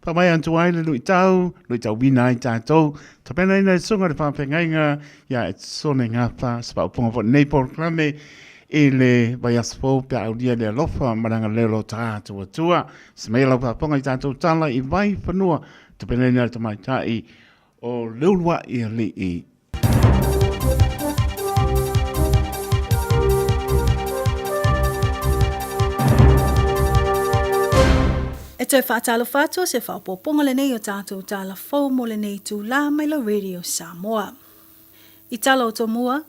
Wha mai antu ai le lui tau, lui tau wina ai tātou. Tapena ina e sunga le whawhengainga, ia e tsone ngā wha, se whaoponga fo nei poroklame, i le vaiaso fou pe aulia le alofa maranga leo lo tātou atua. Se mea lau whaponga i tātou tala i vai whanua, tapena ina le tamaitai o Leulua i alii. E toe faatalofa atu o se faaopoopoga lenei o tatou tala fou mo lenei itulā mai la Radio Samoa. I tala o tomua,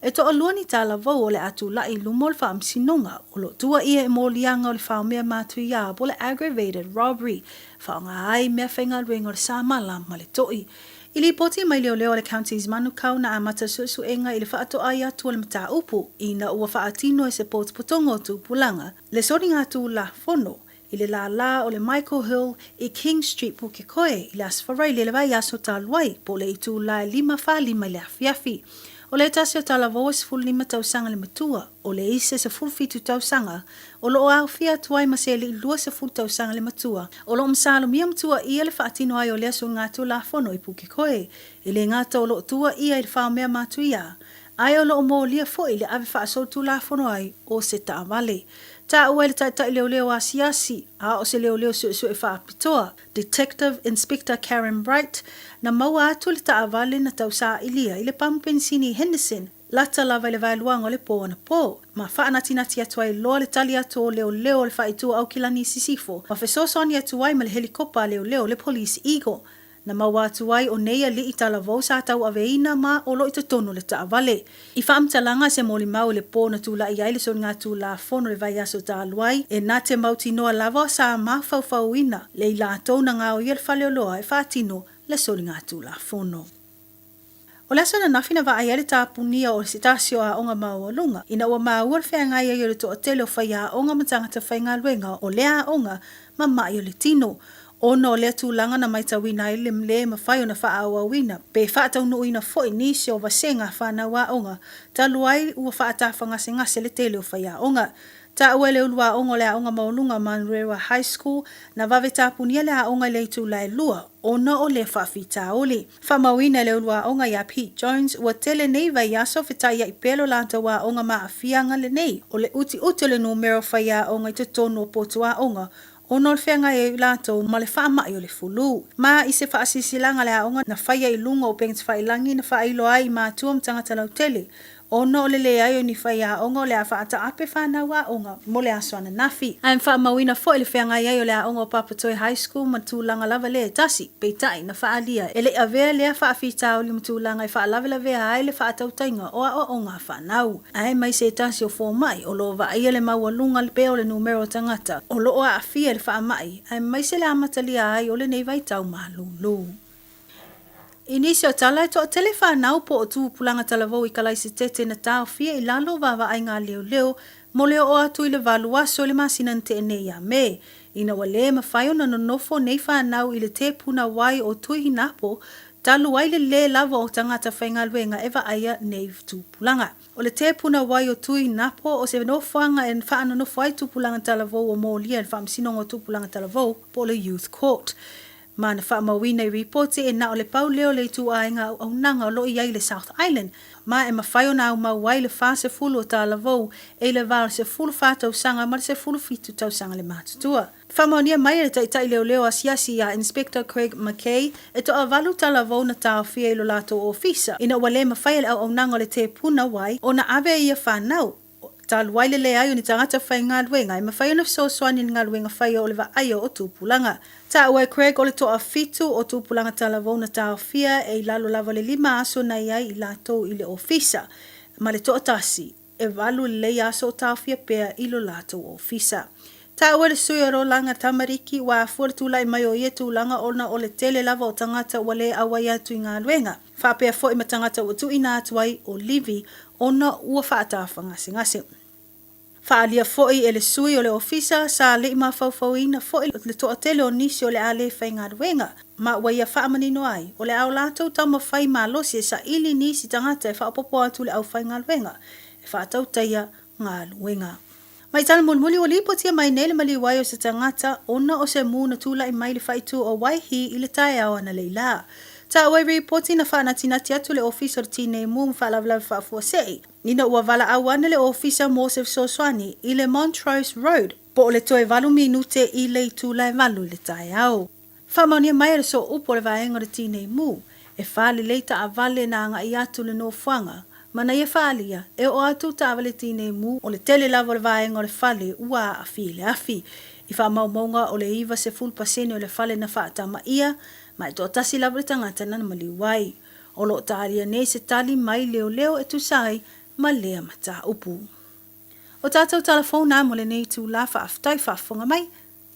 e toalua ni talavou o le a tula'i i luma o le faamasinoga o lo o tuaia e moliaga o le faomea matuiā po o le aggravated robbery, faaaoga ai mea faigaluega o le samala ma le to'i. I lipoti mai leoleo a le Counties Manukau na amata suesuega i le faatoai atu o le mataupu ina ua faatino e se potopotoga o tupulaga le soligatulafono i le lālā o le Michael Hill i King Street Pukekohe i le Aso Faraile i le vaiaso talu ai, po o le itulā e 5:45 i le afiafi. O le tasi o talavou e 15 tausaga le matua, o le isi e 17 tausaga, o lo o aofia atu ai ma se alii 20 tausaga le matua. O lo o masalomia matua ʻia le faatino ai o lea suigatulafono i Pukekohe, e le gata o lo o tua ʻia i le faomea matuia, ae o lo o molia foi le ave faasolitulafono ai o se taavale. Taua e le taitai leoleo asiasi, a o se leoleo suesue faapitoa, Detective Inspector Karen Bright, na maua atu le taavale na tausaailia i le pamu penisini i Henderson, lata lava i le vaeluaga o le pō anapō, ma faanatinati atu ai loa le tali atu o leoleo o le faaitu o Aukilani i Sisifo, ma fesoasoani atu ai ma le helikopa a leoleo le Police Eagle. Na maua atu ai o nei aliʻi talavou sa tauaveina ma o lo o i totonu o le taavale. I faamatalaga se molimau i le pō na tulaʻi ai le soligatulafono i le vaiaso talu ai, e na te mautinoa lava sa mafaufauina le i latou na gaoia le faleoloa e faatino le soligatulafono. O le aso ananafi na vaai ai le tapunia o se tasi o aoga maualuga, ina ua maua le feagai ai o le toatele o faiaoga ma tagata faigaluega o lea aoga ma maʻi o le tino. Ona o lea tulaga na maitauina ai le le mafai ona faaauauina pe faataunuuina foi nisi o vasega a fanau aoga talu ai ua faatafagasegase le tele o faiaoga. Taua e le ulu aoga o le Aoga Maualuga Manurewa High School, na vave tapunia le aoga i le itula e lua, ona o lea faafitauli. Faamauina e le ulu aoga iā Pete Jones, ua tele nei vaiaso fetaiaʻi pea lo latou aoga ma aafiaga lenei o le utiuti o le numera o faiaoga i totonu o potu aoga, ona o le feagai ai o i latou ma le faamaʻi o le fulu. Ma i se faasilasilaga a le aoga na faia i luga o upega tafailagi na faailoa ai i matua ma tagata lautele, Ona o le leai o ni faiaoga o le a faataape fanau aoga mo le aso ananafi. Ae faamauina foi le feagai ai o le aoga o Papatoetoe High School ma tulaga lava lea e tasi, peitai, na faaalia e le i avea lea faafitauli ma tulaga e faalavelavea ai le faatautaiga o aoaoga a fanau. Ae mai se tasi o fomai o lo o vaaia le maualuga pea o le numera o tagata o lo o aafia i le faamai aemaise le amatalia ai o lenei vaitau malūlū. I nisi o tala, e toatele whanau po o tupulaga talavou i Kalaisetete na taofia i lalo o vaavaaiga a leoleo mo le oo atu i le valu aso i le masina na tea nei ia Me, ina ua le mafai ona nonofo nei whanau i le tepuna wai o Tuihinapo talu ai le le lava o tagata faigaluega e vaaia nei tupulaga. O le tepuna wai o Tuihinapo o se nofoaga e faanonofo ai tupulaga talavou o molia i le Faamasinoga o Tupulaga Talavou po o le Youth Court. Ma na faamauina i ripoti e na o le pau lea o le ituaiga auaunaga o lo o i ai i le South Island, ma e mafai ona aumau ai le 40 o talavou e i le va o le 14 tausaga ma le 17 tausaga le matutua. Faamaonia mai e le Taitai Leoleo Asiasi ia Inspector Craig Mackay e toavalu talavou na taofia i lo latou ofisa ina ua le mafai e le auaunaga o le tepuna wai ona ave ia fanau Talu ai le leai o ni tagata faigaluega e mafai ona fesoasoani i le galuega faia o le vaaia o tupulaga. Taua e Craig o le toafitu o tupulaga talavou na taofia e i lalo lava o le lima aso na i ai i latou i le ofisa, ma le toatasi, e valu lelei aso o taofia pea i lo latou ofisa. Taua e le sui o Rolanga Tamariki ua afua le tulai mai o ia tulaga ona o le tele lava o tagata ua le auai atu i galuega, faapea foi ma tagata ua tuuina atu ai o livi ona ua faatafagasegase. Faaalia foi e le sui o le ofisa sa le i mafaufauina foi le toatele o nisi o le a le faigaluega, ma ua ia faamanino ai, o le a o latou taumafai malosi e saili nisi tagata e faaopoopo atu i le aufaigaluega e faatautaia galuega. Mai tala mulimuli ua lipotia mai nei le maliu ai o se tagata ona o se mu na tulai mai i le faaitu o Waihi i le taeao analeila. Taua i ripoti na faanatinati atu le Ofisa o le Tinei Mu ma Faalavelave Faafuasei ina ua valaau ane le Ofisa mo se fesoasoani i le Montrose Road po o le toe valu minute i le itula e valu i le taeao. Faamaonia mai e le sooupu o le vaega o le Tinei Mu, e falelei taavale na agai atu i le nofoaga, ma na ia faaalia, e oo atu taavale Tinei Mu o le tele lava o le vaega o le fale ua aafia i le afi. I faamaumauga o le 90% o le fale na faatamaia, ma e toatasi lava le tagata na maliu ai. O lo o taalia nei se tali mai leoleo e tusa ai ma lea mataupu. O tatou tala fou na mo lenei itula, faafetai faafofoga mai.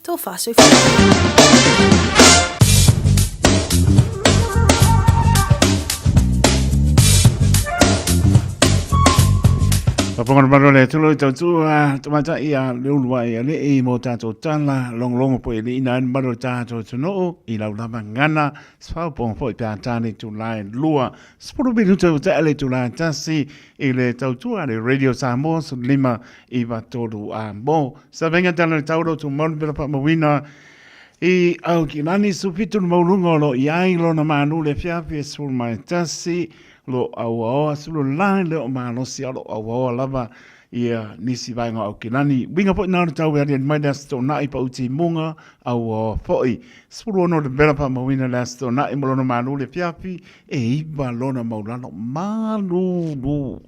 Tofa soifua. Paponga maro le tulo i tautua tamaitai ia le ulu ai alii mo tātou tala longolongo po i ina ai maro tātou tunuu i lau lava ngana sfaoponga foi pe a tāne tulae lua 10 minuta o te ale tulae tasi i le tautua le Radio Samoa 15 iva tolu a mo. Sa venga tala le tauro tu maunu pela whaamawina i au ki lani su fitu le maulunga o lo i ai lona manu le fiafi e sulu mai tasi lo au aoa sulu lai le o malosi a lo au aoa lava ia nisi vaenga o ki lani. Winga po nā tau e ari mai le asto na'i pa uti munga au aoa foi. Sulu ono le pela whaamawina le asto na'i mo lona manu le fiafi e iva lona maulalo malulu.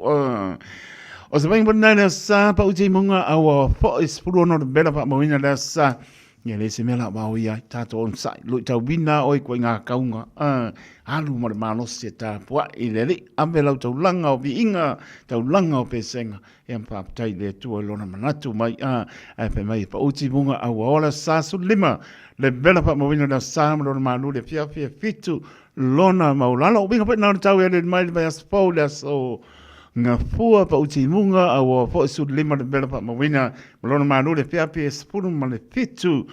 O se vainga nei le sa pa uti munga au a fo i sefulu ono le vela faamauina le sa. Ia le se mea la wao ia tātou on sai. Lui tau wina oi koe ngā kaunga. Alu ma le malosi e tā pua i le li. Ave lau taulanga o viinga, taulanga o pesenga. Ia mawhaptai le tua i lona manatu mai. Ai pe mai e pa uti munga au a ola sa su lima. Le vela faamauina le sa ma lona malu le fiafia fitu lona maulalo. Winga foi nā tau e le mai le vai aso fou le aso ngafua pa uti munga a ua foi su lima le vela faamauina ma lona malu le fiafia e sepulu ma le fitu.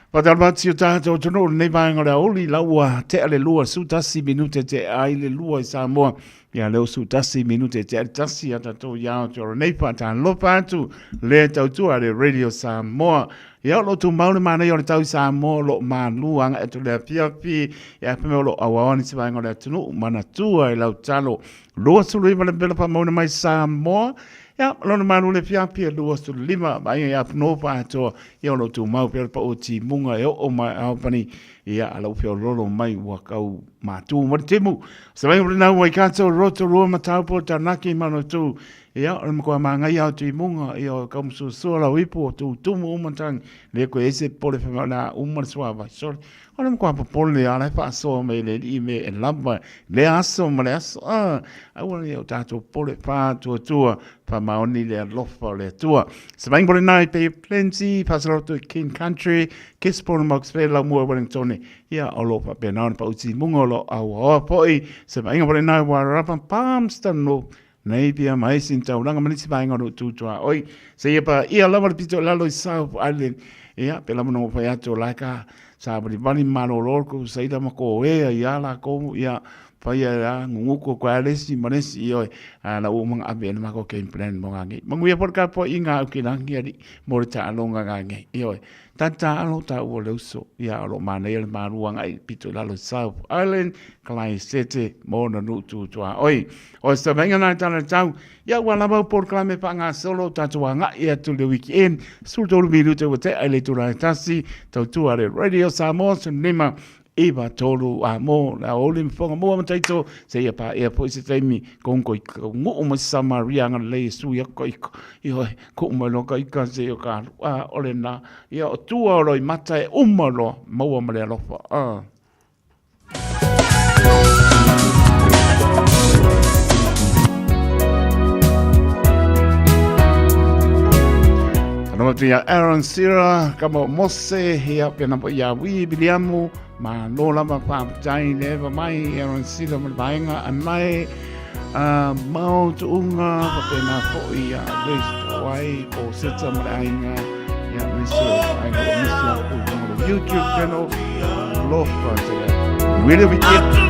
Faatalofa o tātou atunuu lenei vaega o le aoauli la ua tea le lua su tasi minute te ai le lua i Samoa. Ia leo su tasi minute te ai tasi a tātou ia o te ora nei faatalofa atu le tautua le Radio Samoa. Ia o lo tumau le mānaia o le tau i Samoa o lo malu anga e le afiafi ia pe o lo auaoa nisi vaega o le atunuu manatua i lau talo 25 le pela faamauna mai Samoa. Ia, lona malu le fiafi e 25, vaaiga ia Nofa atoa, ia o lo tumau pea le pao timuga e oo mai Albany, ia a lau feololo mai ua kau mātū ma le timu. Se mai o le nau Waikato, Rotorua, Mataupo, Taranaki, Manawatū, ia o le makoa māngaia o timuga, ia o kaumusuasua lau ipu o tūtumu uma tangi, le koe ese pole whamauna uma le suavai. Sorry. O le matua popole a la e faasoa mai le alii me e lava le aso ma le aso. A, aua le o tātou pole whātuatua, whamaoni le alofa o le Atua. Se vainga pole nai Bay of Plenty, Pasaroto i King Country, Gisborne Mox Bay, Laumua Wellington, ia o lo whapena ona pauti munga o lo aua poi. Se vainga pole nai Wairarapa, Palmerston North, Nei pia mai sin taulanga ma nisi vaenga o lo tutua oi. Se ia pa ia lava le pito lalo i South Island. Ia, pe lava no whai atu o laika sa wali wali malolo ko saila ma ko ea ia la ko ia whai ia ngunguku ko alesi ma lesi i oi. A la u manga awe na mako game plan mo ngangi. Manguia por ka po i ngā uki langi ari mo le ta'alonga ngangi. I oi. Tata alo ta ua le uso, ia o lo mānaia le mālua ngai pito i lalo South Island, kalai sete mo na nu tūtua oi. O sa vainga nai tala tau, ia ua lava u polokalame whaangasolo tātou a ngai atu le weekend, sul tolu minute ua te ai le tūrai tasi, tautua le Radio Samoa, sun lima, iva tolu a mo la oli mfonga mua mataito se ia pa ia po se taimi kongo i nguu ma Samaria nga le su ia ko iko i hoi ko uma lo ka ika se o ka a ole na ia o tua o loi mata e uma loa maua ma le alofa a. Tanoa atu ia Aaron Sira, kama o Mose, ia pena po ia Wi Biliamu, ma no lava whaapatai le ewa mai Aaron Sira ma le vaenga anai. A mau tuuga faapena foi ia Grace Tawai o Seta ma le aiga ia aemaise o aiga ua misi atu i luga o le YouTube channel. Alofa tele atu. Manuia le weekend.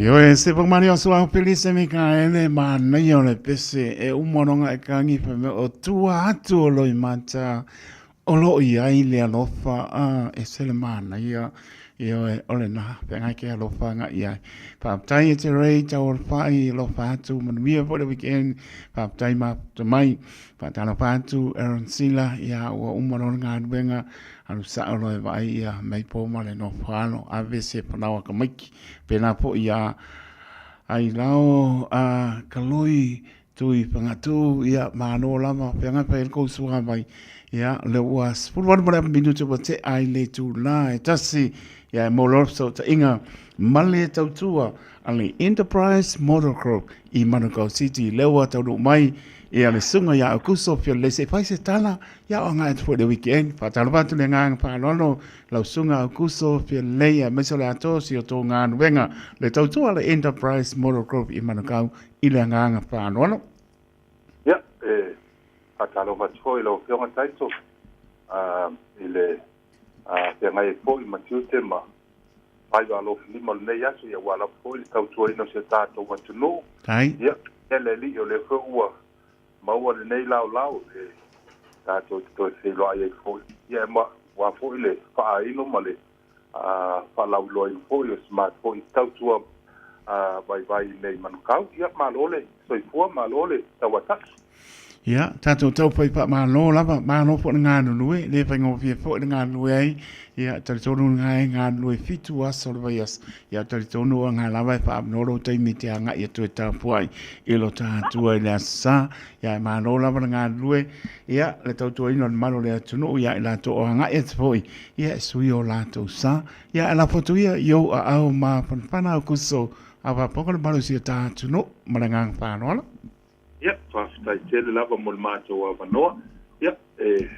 Ioe, se pa mani o sua Felise Mikaele, manaia o le pese e uma longa e kangi fa me o tua atu o loi mata o lo i ai le alofa a e se le manaia. Ioe, o lena, feagai ke alofa agai i ai. Faafetai e te Ray, taualofai, alofa atu, manuia foi le weekend. Faafetai mafuta mai. Faatalofa atu Aaron Sila, ia ua uma loa le galuega, alu sao loa e vaai ia Maple ma le nofo alo, ave se falaoa tamaiti. Pēlā foi ia Ailao a Kaloi Tui Fagatu, ia malo lava, feagai fai ai le kou suavai. Ia, o lea ua 18 ma le minute ua tea ai le itulā e tasi, ia e maua loa le fesootaiga ma le tautua a le Enterprise Motor Group i Manukau City. Lea ua taunuu mai ia le susuga ia Aukuso Fiolelei se i fai se tala, ia o agai atu foi i le weekend. Faatalofa atu i le agaga faaaloalo lau susuga Aukuso Fiolelei aemaise o le atoa o si o tou galuega, le tautua a le Enterprise Motor Group i Manukau i le agaga faaaloalo. Ia, e faatalofa atu foi i lau Afioga Taito i le feagai ai foi ma tiute ma faiva alofilima o lenei aso, ia aua lava foi le tautuaina o si o tatou atunuu. Ia, e le Alii, o lea foi ua maua lenei laolao e tatou te toe feiloai ai foi, ia aua foi le faailo ma le faalauiloaina foi o se matou foi tautua vaivai i nei Manukau. Ia, malo le soifua, malo le tauata'i. Ia, tatou taufai faamalo lava, malo foi le galulue, le faigofie foi le galulue ai. Ia, talitonu lena e galulue 7 aso o le vaiaso. Ia, talitonu o lena lava e faaavanoa lou taimi e te agai atu e tapuai i lo ta Atua i le Aso Sa. Ia, e malo lava le galulue, ia, le tautuaina o le malu o le atunuu ia i latou o agai atu foi, ia, e sui o latou sa. Ia, ae lafo atu ia i ou aao mafanafana Aukuso, a faafofoga le malu o si o ta atunuu ma le agaga faaaloalo. Ia, faafetai tele lava mo le matou avanoa. Ia, e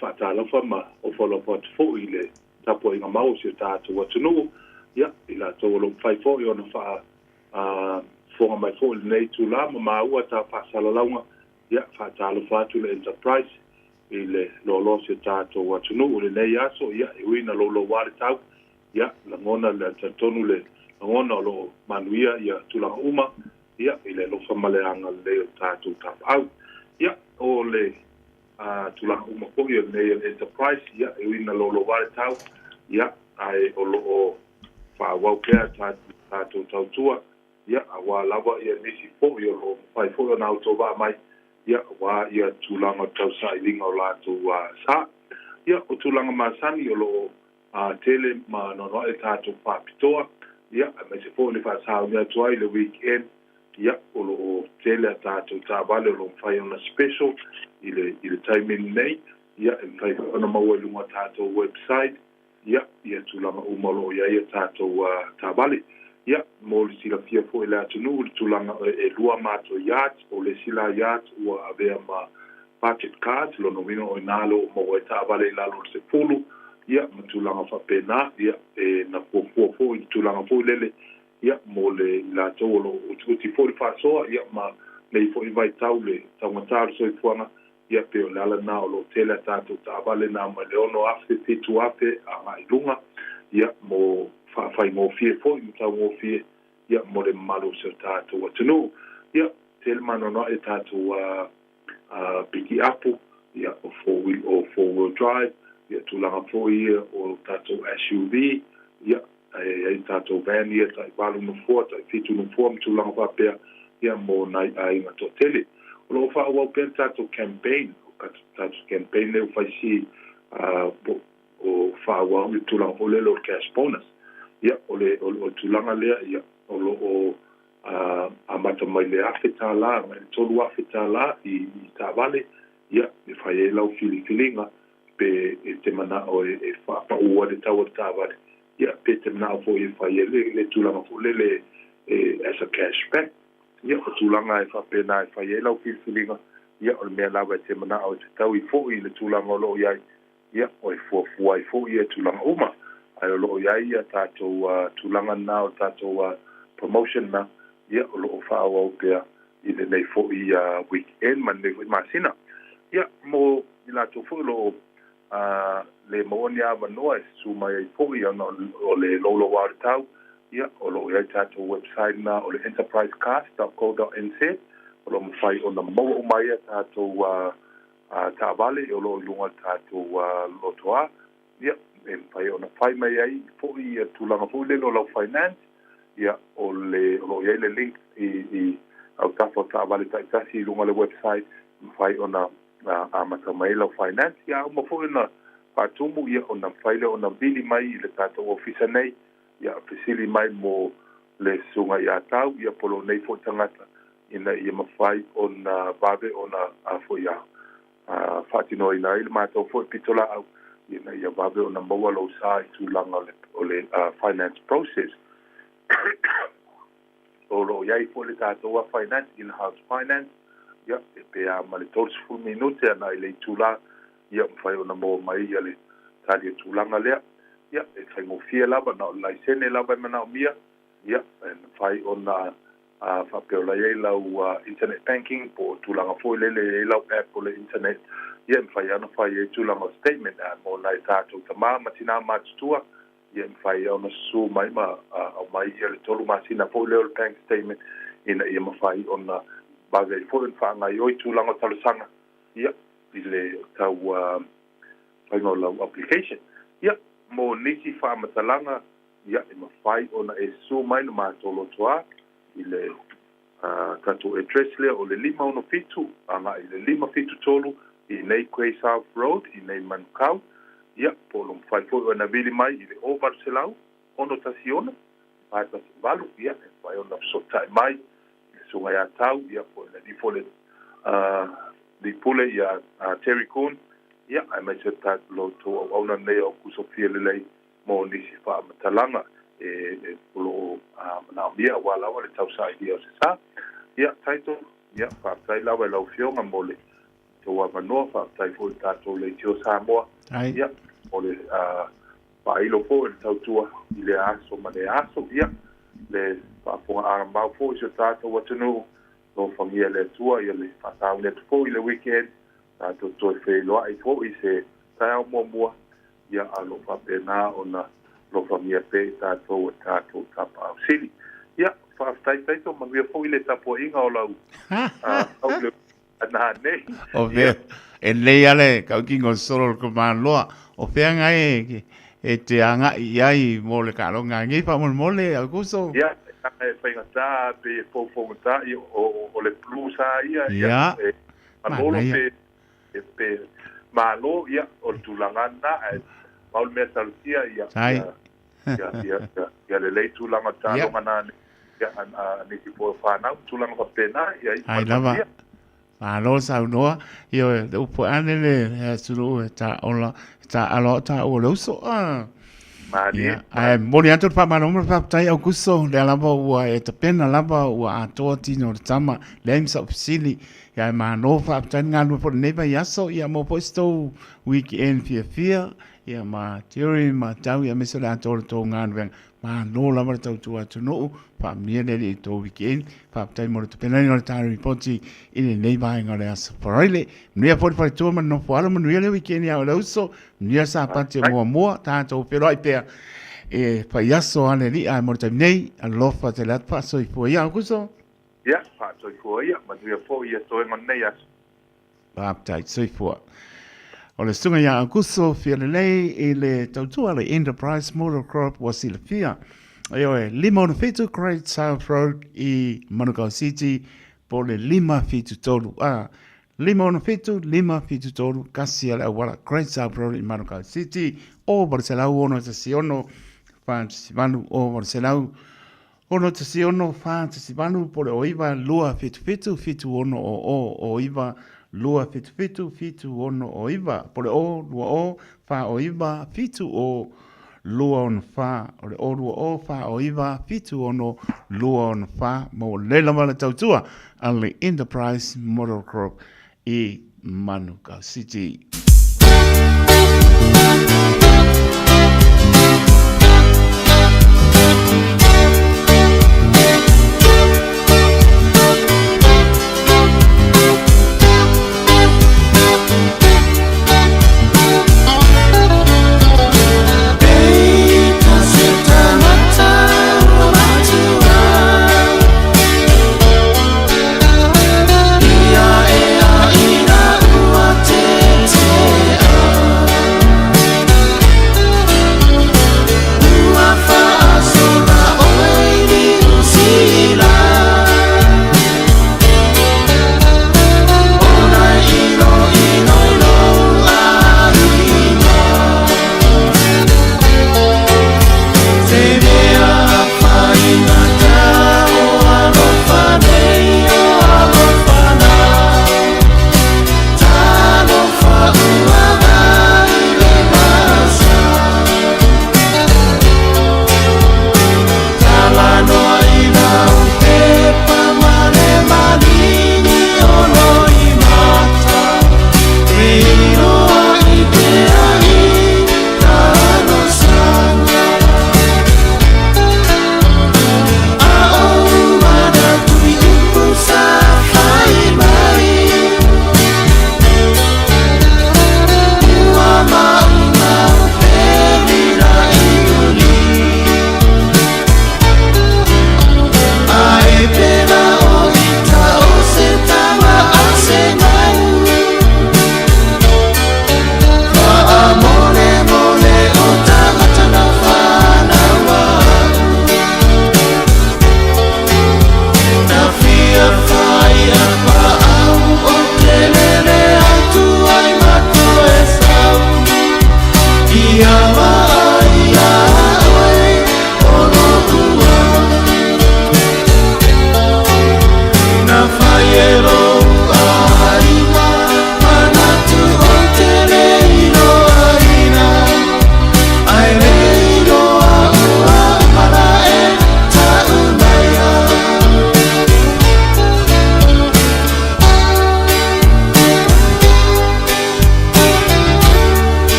faatalofa ma ofaolofa atu foi i le tapuaiga mau o si o tatou atunuu, ia, i latou o lo o mafai foi ona faafofoga mai foi i lenei itula ma maua ta faasalalauga. Ia, faatalofa atu le Enterprise i le loaloa o si o tatou atunuu i lenei aso. Ia, e ui ina louloua le tau, ia, lagona le talitonu le lagona o lo o manuia ia tulaga uma, ia, i le alofa ma le agalelei o le tatou Tapaau. Ia, o le tulaga uma foi o lenei Enterprise, ia, e ui ina louloua le tau, ia, ae o lo o faaauau pea tatou tautua, ia, aua lava ia nisi foi o lo o mafai foi ona autovaa mai, ia, aua ia tulaga o le tausailiga o latou sa. Ia, o tulaga masani o lo o tele ma anoanoai tatou faapitoa, ia, aemaise foi le faasauni atu ai i le weekend, ia, o lo o tele a tatou taavale o lo o mafai ona special i le, i le taimi lenei, ia, e mafai foi ona maua i luga o tatou website, ia, ia tulaga uma o lo o i ai a tatou taavale. Ia, mo le silafia foi e le atunuu i le tulaga e lua matou yacht, o le isi la yacht ua avea ma budget cars, lona uiga o i ina lea ua maua ai taavale i lalo o le 10, ia, ma tulaga faapena, ia, e na fuafua foi i le tulaga foi lele, ia, mo le i latou o lo o utiuti foi le faasoa, ia, ma nei foi vaitau le taugata o le soifuaga, ia, pei o le ala lena o lo o tele a tatou taavale na mai le 6,000, 7,000 agai i luga, ia, mo faafaigofie foi ma taugofie, ia, mo le mamalu o si o tatou atunuu. Ia, tele ma anoanoai a tatou pikiapu, ia, o four-wheel, o four-wheel drive, ia, tulaga foi ia o tatou SUV, ia, e i ai tatou van ia tai valu nofoa, tai fitu nofoa ma tulaga faapea, ia, mo nai aiga toatele. O lo o faaauau pea le tatou campaign, o tatou campaign lea ua fai si o faaauau i le tulaga foi lele o le cash bonus. Ia, o le, o le tulaga lea, ia, o lo o amata mai le $1,000 agai le $3,000 i taavale, ia, e fai ai lau filifiliga pe e te manao e faapau ai le tau o le taavale, ia, pe te manao foi e fai ai le tulaga foi lele as a cash back. Ia, o tulaga e faapena e fai ai lau filifiliga, ia, o le mea lava e te manao e fetaui foi i le tulaga o lo o i ai, ia, e fuafua ai foi ia tulaga uma, ae o lo o i ai ia tatou tulaga na o tatou promotion na, ia, o lo o faaauau pea i lenei foi weekend ma lenei foi masina. Ia, mo i latou foi o lo o le maua ni avanoa e susu mai ai foi ona o le louloua o le tau, ia, o lo o i ai tatou website na o le enterprisecars.co.nz, o lo o mafai ona maua uma ai a tatou taavale o lo o i luga o le tatou lotoa, ia, e mafai ona fai mai ai foi ia tulaga foi lele o lau finance, ia o le o lo o i ai le link i i autafa o taavale taitasi i luga o le website, e mafai ona amata mai ai lau finance. Ia a uma foi ona faatumu, ia ona mafai lea ona vili mai i le tatou ofisa nei, ia fesili mai mo le susuga ia Tau, ia po o lou nei foi tagata, ina ia mafai ona vave ona a foi a faatinoina ai le matou foi pitolaau ina ia vave ona maua lou sa i tulaga o le finance process. O lo o i ai foi le tatou a finance, in-house finance, ia, e pe a ma le 30 minute ana i le itula, ia mafai ona maua mai ia le tali o tulaga lea. Ia, e faigofie lava, na o le laisene lava e manaomia, ia, e mafai ona a faapea o la i ai lau internet banking po o tulaga foi lele e i ai lau app o le internet, ia e mafai lava ona fai ai tulaga o statement. A mo nai tatou tama ma tina matutua, ia e mafai lava ona susu mai ma aumai ia le tolu masina foi lea o le bank statement ina ia mafai ona vave ai foi ona faagaoioi tulaga o talosaga, ia, i le tau faiga o lau application. Ia, mo nisi faamatalaga, Ia, e mafai ona e susu mai le matou lotoa i le tatou address lea o le 567 agai i le 573 i nei Grey South Road i nei Manukau. Ia, po o lo mafai foi ona vili mai i le 0800 616 418, ia, e mafai ona fesootai mai i le susuga ia Tau, ia, po o le alii foi le Lipule ia Terry Koon, ia, aemaise o le tou auauna lenei o Aukuso Fialelei mo nisi faamatalaga e o lo o manaomia aua lava le tausailia o se sa. Ia, title, ia, faafetai lava i lau Afioga mo le tou avanoa, faafetai foi i le tatou Leitio Samoa, ia, mo le faailo foi o le tautua i lea aso ma lea aso. Ia, le faafofogaaga foi i si o tatou atunuu, alofagia e le Atua ia le faatauni atu foi i le weekend, tatou toe feiloai foi i se taeao muamua, ia a o lo o faapena ona alofagia pea i tatou e tatou Tapaau Sili. Ia, faafetai Taito, manuia foi le tapuaiga o lau aule ana nei. O fea, e lelei lava le tautino o solo o le tamaloa, o fea na e e te agai i ai mo le taaloga nei faamolemole Aukuso? Ia, e faigata pe e foufougata, ia, o le Blues lava ia, ia, e malolo pe E pe malo, ia, o le tulaga lena, ae pau le mea talosia, ia, ia, ia, ia, ia, ia lelei tulaga o taaloga na, ia, a nisi foi o fanau, tulaga faapena, ia, ia, Ai lava. Malo saunoa, ioe, le upu ane le atunuu e ta ola, e ta alo ta o le uso. Ah. Malie. Ia, ae momoli atu le faamalo ma le faafetai Aukuso, lea lava ua e tapena lava ua atoa tino o le tama, leai ma sau fesili. Ia ae malo faafetai le galulue foi i lenei vaiaso, ia maua foi se tou weekend fiafia, ia ma Jerry ma Tau ia aemaise o le atoa o le tou galuega. Malo lava le tautua atunuu, faamanuia le Alii i le tou weekend. Faafetai mo le tapenaina o le ta ripoti i lenei vaega o le Aso Faraile. Manuia foi le faletua ma le nofo alo, manuia le weekend ia oe le uso, manuia le Sapati e muamua, tatou feiloai pea e faiaso a le Alii. Ae mo le taimi nei, alofa tele atu, faasoifua ia Aukuso. Ia, faasoifua ia, manuia foi ia toega o lenei aso. Faafetai, soifua. O le susuga ia Aukuso Fialelei i le tautua le Enterprise Motor Corp ua silafia. Ioe, 567 Great South Road i Manukau City po o le 573 a 567 573 kasi a le auala Great South Road i Manukau City o 816 48 o 800 6 4 1 8 po o le 09 2 7 7 7 6 0 09 2 7 7 7 6 9 po o le 0 2 0 4 9 7 0 2 6 4 o le 0 2 0 4 9 7 6 2 6 4 ma ua lelei lava le tautua a le Enterprise Motor Corp i Manukau City.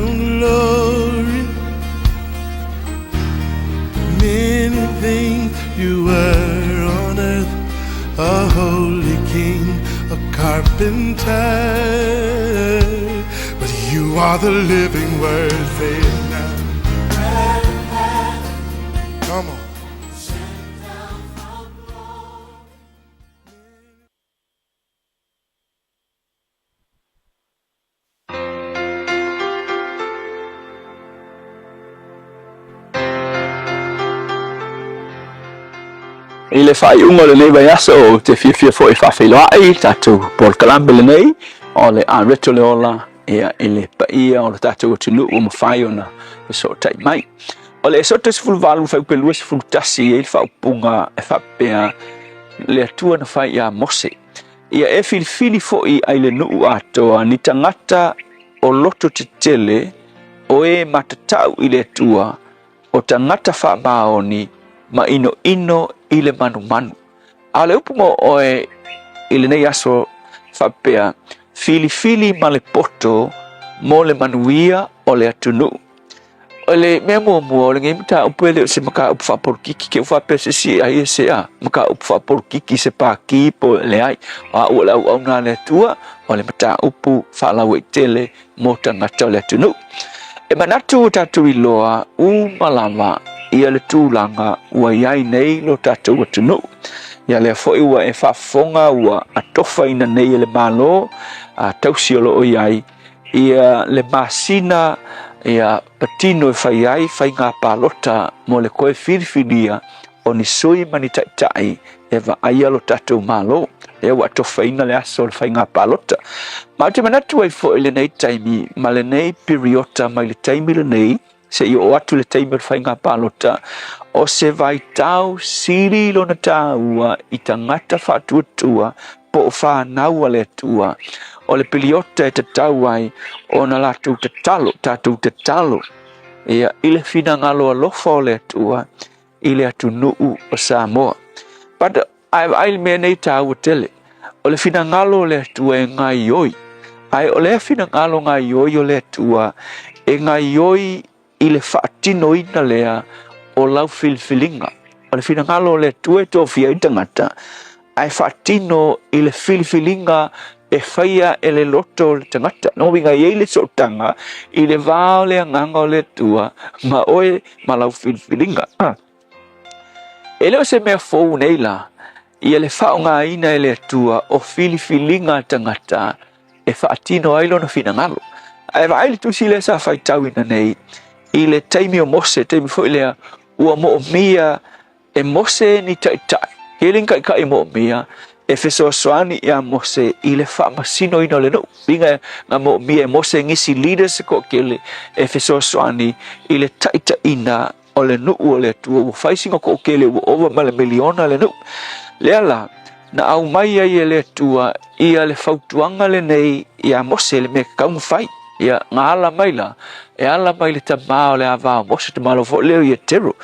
own glory. Many things you were on earth, a holy king, a carpenter. But you are the living word, say it now. Come on. I le faaiuga o lenei vaiaso, ou te fiafia foi e faafeiloai i le tatou polokalame lenei o le Areto le Ola ia, i le paia o le tatou atunuu ua mafai ona fesootai mai. O le Esote 18 fuaiupu 21 e i ai le faaupuga e faapea, Le Atua na fai ia Mose, Ia e filifili foi ai le nuu atoa ni tagata o loto tetele o e matatau i le Atua, o tagata faamaoni ma inoino i le manumanu. A o le upu mo oe i lenei aso faapea, filifili ma le poto mo le manuia o le atunuu. O le mea muamua o lenei mataupu e le o se mataupu faapolokiki ke u faapea se isi ai e se a mataupu faapolokiki se pākī po o leai. O a'u o le auauna a le Atua o le mataupu faalauaitele mo tagata o le atunuu. E manatu ua tatou iloa uma lava ia le tulaga ua i ai nei lo tatou atunuu. Ia lea foi ua e faafofoga ua atofaina nei e le Malo a tausi o lo o i ai ia le masina ia patino e fai ai faiga palota mo le toe filifilia o ni sui ma ni taitai e vaaia lo tatou Malo. Lea ua atofaina le aso o le faiga palota. Ma ou te manatu ai foi i lenei taimi ma lenei piriota mai le taimi lenei seia oo atu le taimi o le faiga palota, o se vaitau sili lona taua i tagata faatuatua po o fanau a le Atua, o le piliota e tatau ai ona latou tatalo, tatou tatalo ia, i le finagalo alofa o le Atua i le atunuu o Samoa. But ae vaai le mea nei taua tele, o le finagalo o le Atua e gaioi, ae o lea finagalo gaioi o le Atua e gaioi i le faatinoina lea o lau filifiliga. O le finagalo o le Atua e tofia ai tagata, ae faatino i le filifiliga e faia e le loto o le tagata. Lona uiga, e i ai le sootaga i le va o le Agaga o le Atua ma oe ma lau filifiliga. E le o se mea fou nei la, ia le faaaogaina e le Atua o filifiliga a tagata e faatino ai lona finagalo. Ae vaai le tusi lea sa faitauina nei i le taimi o Mose, taimi foi lea ua moomia e Mose ni taitai, tele ni taitai e moomia e fesoasoani iā Mose i le faamasinoina o le nuu. Uiga na moomia e Mose nisi leaders se toatele e fesoasoani i le taitaiina o le nuu o le Atua. Ua fai sina toatele ua ova ma le miliona le nuu. Lea la, na aumai ai e le Atua ia le fautuaga lenei iā Mose le mea e tatau ona fai. Ia, na ala mai la, e ala mai le tamā o le ava o Mose, tamāloa foi lea o Ietero.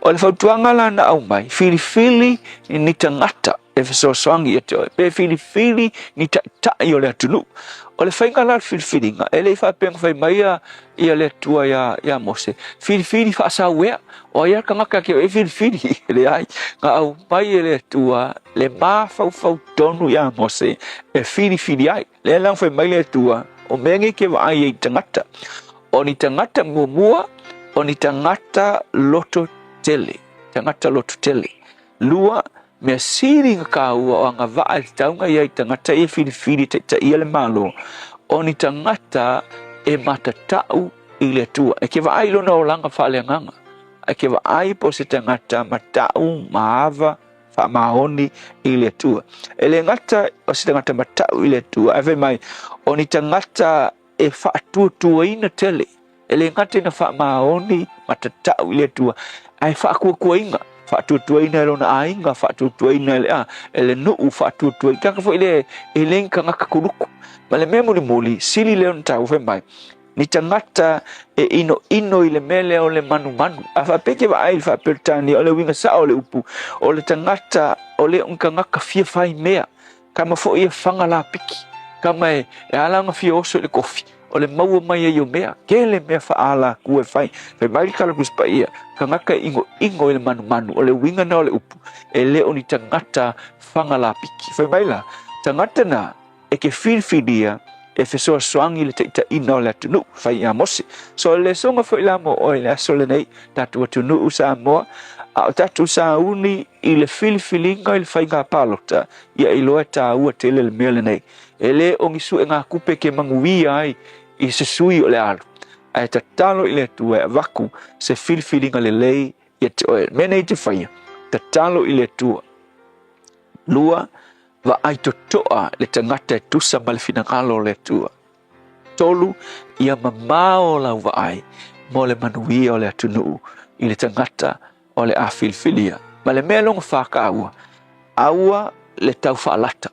O le fautuaga la na aumai, filifili ni tagata e fesoasoani ia te oe, pe filifili ni taitai o le atunuu. O le faiga la o le filifiliga, e le i faapea na fai mai ia, ia le Atua iā, iā Mose, filifili faasauea, o ai a le tagata ke oe e filifili? Leai, na aumai e le Atua le mafaufau tonu iā Mose e filifili ai. Lea la na fai mai le Atua, o mea nei ke vaai ai i tagata, o ni tagata muamua, o ni tagata loto tele, tagata loto tele. Lua, mea sili na kāua o agavaa e tatau ona i ai i tagata ia e filifili e taitaia le Malo, o ni tagata e matatau i le Atua. E ke vaai i lona olaga faaleagaga, ae ke vaai po o se tagata matau ma ava faamaoni i le Atua. E le gata o se tagata matau i le Atua, ae fai mai, o ni tagata e faatuatuaina tele, e le gata ina faamaoni ma tatau i le Atua, ae faatuatuaina, faatuatuaina e lona aiga, faatuatuaina e le, a, e le nuu, faatuatuaina, tagata foi lea e le ni tagata kuluku. Ma le mea mulimuli, sili lea ona taua, fai mai, ni tagata e inoino i le mea lea o le manumanu. A faapea e te vaai i le faa-Peretania, o le uiga sao o le upu, o le tagata, o le o ni tagata fia fai mea, Tama foi e faga lapiki. Tama e, e ala ona fia oso i le kofi. O le maua mai ai o mea, tele mea faaalatua e fai. Fai mai le Tala Tusi Paia, tagata e igoigo i le manumanu, o le uiga na o le upu, e le o ni tagata faga lapiki. Fai mai la, tagata na e ke filifilia e fesoasoani i le taitaiina o le atunuu, fai ia Mose. So o le lesoga foi la mo oe i le aso lenei, tatou atunuu Samoa, a o tatou sauni i le filifiliga i le faiga palota, ia iloa e taua tele le mea lenei. E le o ni suegatupe ke manuia ai i se sui o le alu, ae tatalo i le Atua e avatu se filifiliga lelei ia te oe. Mea nei te faia, tatalo i le Atua. Lua, vaai totoa le tagata e tusa ma le finagalo o le Atua. Tolu, ia mamao lau vaai mo le manuia o le atunuu i le tagata o le a filifilia. Ma le mea lona fa taua, aua le tau faalata,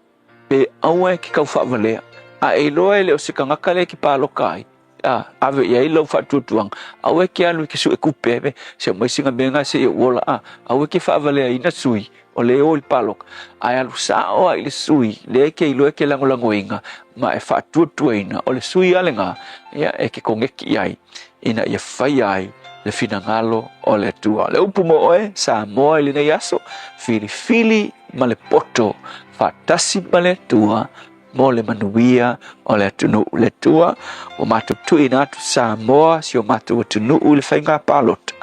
pe aua e ke tau faavalea, a e iloa e le o se tagata lea e te paloka ai, a, ave i ai lau faatuatuaga, aua e ke alu i ke suekupe, ave, se aumai sina mea na se i ou ola, a, aua e ke faavaleaina sui o le o i le paloka, ae alu sao lava i le sui lea e ke iloa e ke lagolagoina ma e faatuatuaina, o le sui lava lena, ia, e ke koneki i ai, ina ia faia ai le finagalo o le Atua. O le upu mo oe, Samoa i lenei aso, filifili ma le poto faatasi ma le Atua mo le manuia o le atunuu. Le Atua, ua matou tuuina atu Samoa, si o matou atunuu i le faiga palota.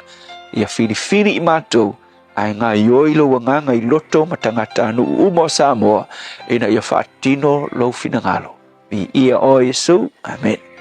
Ia filifili i matou, ae gaioi lou agaga i loto ma tagatanuu uma o Samoa, ina ia faatino lou finagalo. Viia oe Iesu. Amene.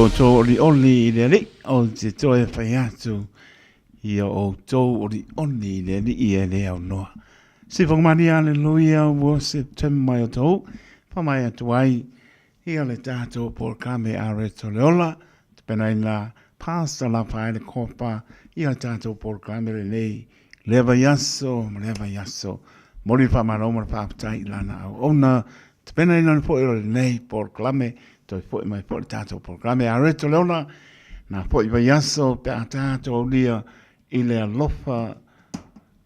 outou olioli i le Alii, ou te toe fai atu, ia outou olioli i le Alii e le aunoa. Sifogamania, Aleluia, worship te mai o tou, whamai atu ai, ia le tātou polokalame a Reto le Ola, te penaina Pastor Rafaele Kopa, ia le tātou polokalame lenei, lea vaiaso ma lea vaiaso. Moli le faamalo ma le faafetai i lana auauna, te penaina foi o lenei polokalame, toe foi mai foi le tātou polokalame a Reto le Ola, na foi vaiaso pe a tātou aulia i le alofa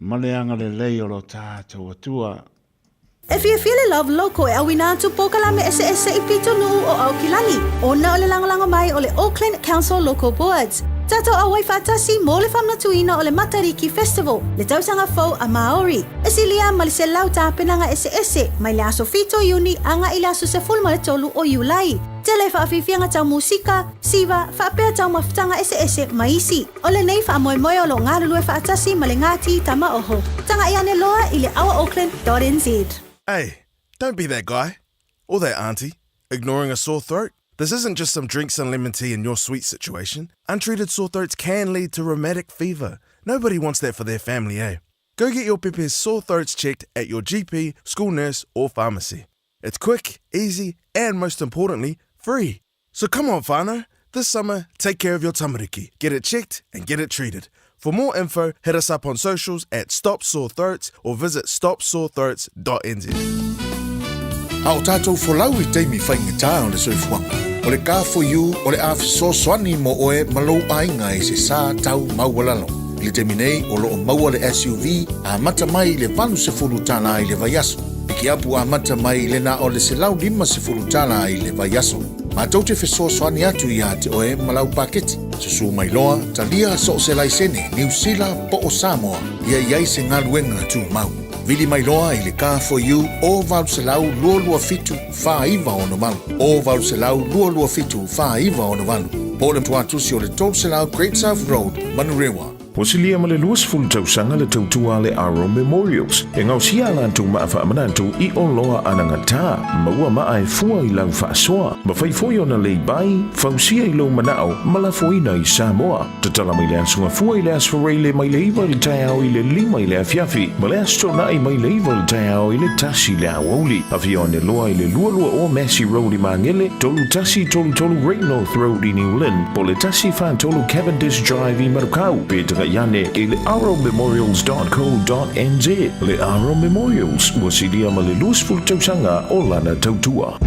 ma le agalelei o lo tātou Atua. E fiafia le Love Local e auina atu polokalame eseese i pitonuu o Aukilani, ona o le lagolago mai o le Auckland Council Local Boards. Tatou auai faatasi mo le faamanatuina o le Matariki Festival, le tausaga fou a Māori. E silia ma le 100 tapenaga eseese mai le aso 7 o Iuni agai i le aso 13 o Iulai. Tele faafiafiaga tau musika, siva, faapea taumafataga eseese ma isi. O lenei faamoemoe o lo o galulue faatasi ma le Ngāti Tamaoho. Tagai ane loa i le ourauckland.nz. Hey, don't be that guy. Or that auntie. Ignoring a sore throat? This isn't just some drinks and lemon tea in your sweet situation. Untreated sore throats can lead to rheumatic fever. Nobody wants that for their family, eh? Go get your pepe's sore throats checked at your GP, school nurse, or pharmacy. It's quick, easy, and most importantly, free. So come on, whānau. This summer, take care of your tamariki. Get it checked and get it treated. For more info, hit us up on socials at Stop Sore Throats or visit stopsorethroats.nz. A o tātou folau i taimi faigata o le soifuaga, o le Car4U o le a fesoasoani mo oe ma lou aiga i se sa tau maualalo. I le taimi nei, o lo o maua le SUV amata mai i le $80 i le vaiaso. Pikiapu amata mai i le na o le $150 i le vaiaso. Matou te fesoasoani atu iā te oe ma lau paketi. Susū mai loa, talia so o se laisene, Niu Sila po o Samoa, ia i ai se galuega tumau. Vili mai loa i le Car4U o 800 227 4968, o 800 227 4968, po o le tuatusi o le 300 Great South Road, Manurewa. Ua silia ma le 20 tausaga le tautua a le Aro Memorials e gaosia a latou maa faamanatu i oloa anagata, maua maa e fua i lau faasoa, mafai foi ona lei bai, fausia i lou manao ma lafoina i Samoa. Tatala mai le Aso Gafua i le Aso Faraile mai le 9 i le taeao i le 5 i le afiafi ma le Aso Toonai mai le 9 i le taeao i le 1 i le aoauli. Afio ane loa i le 22 Massey Road i Magele, 3133 Great North Road i New Lynn, po o le 143 Cavendish Drive i Manukau, pe tagai ane i le arrowmemorials.co.nz. Le Arrow Memorials, ua silia ma le 20 tausaga o lana tautua.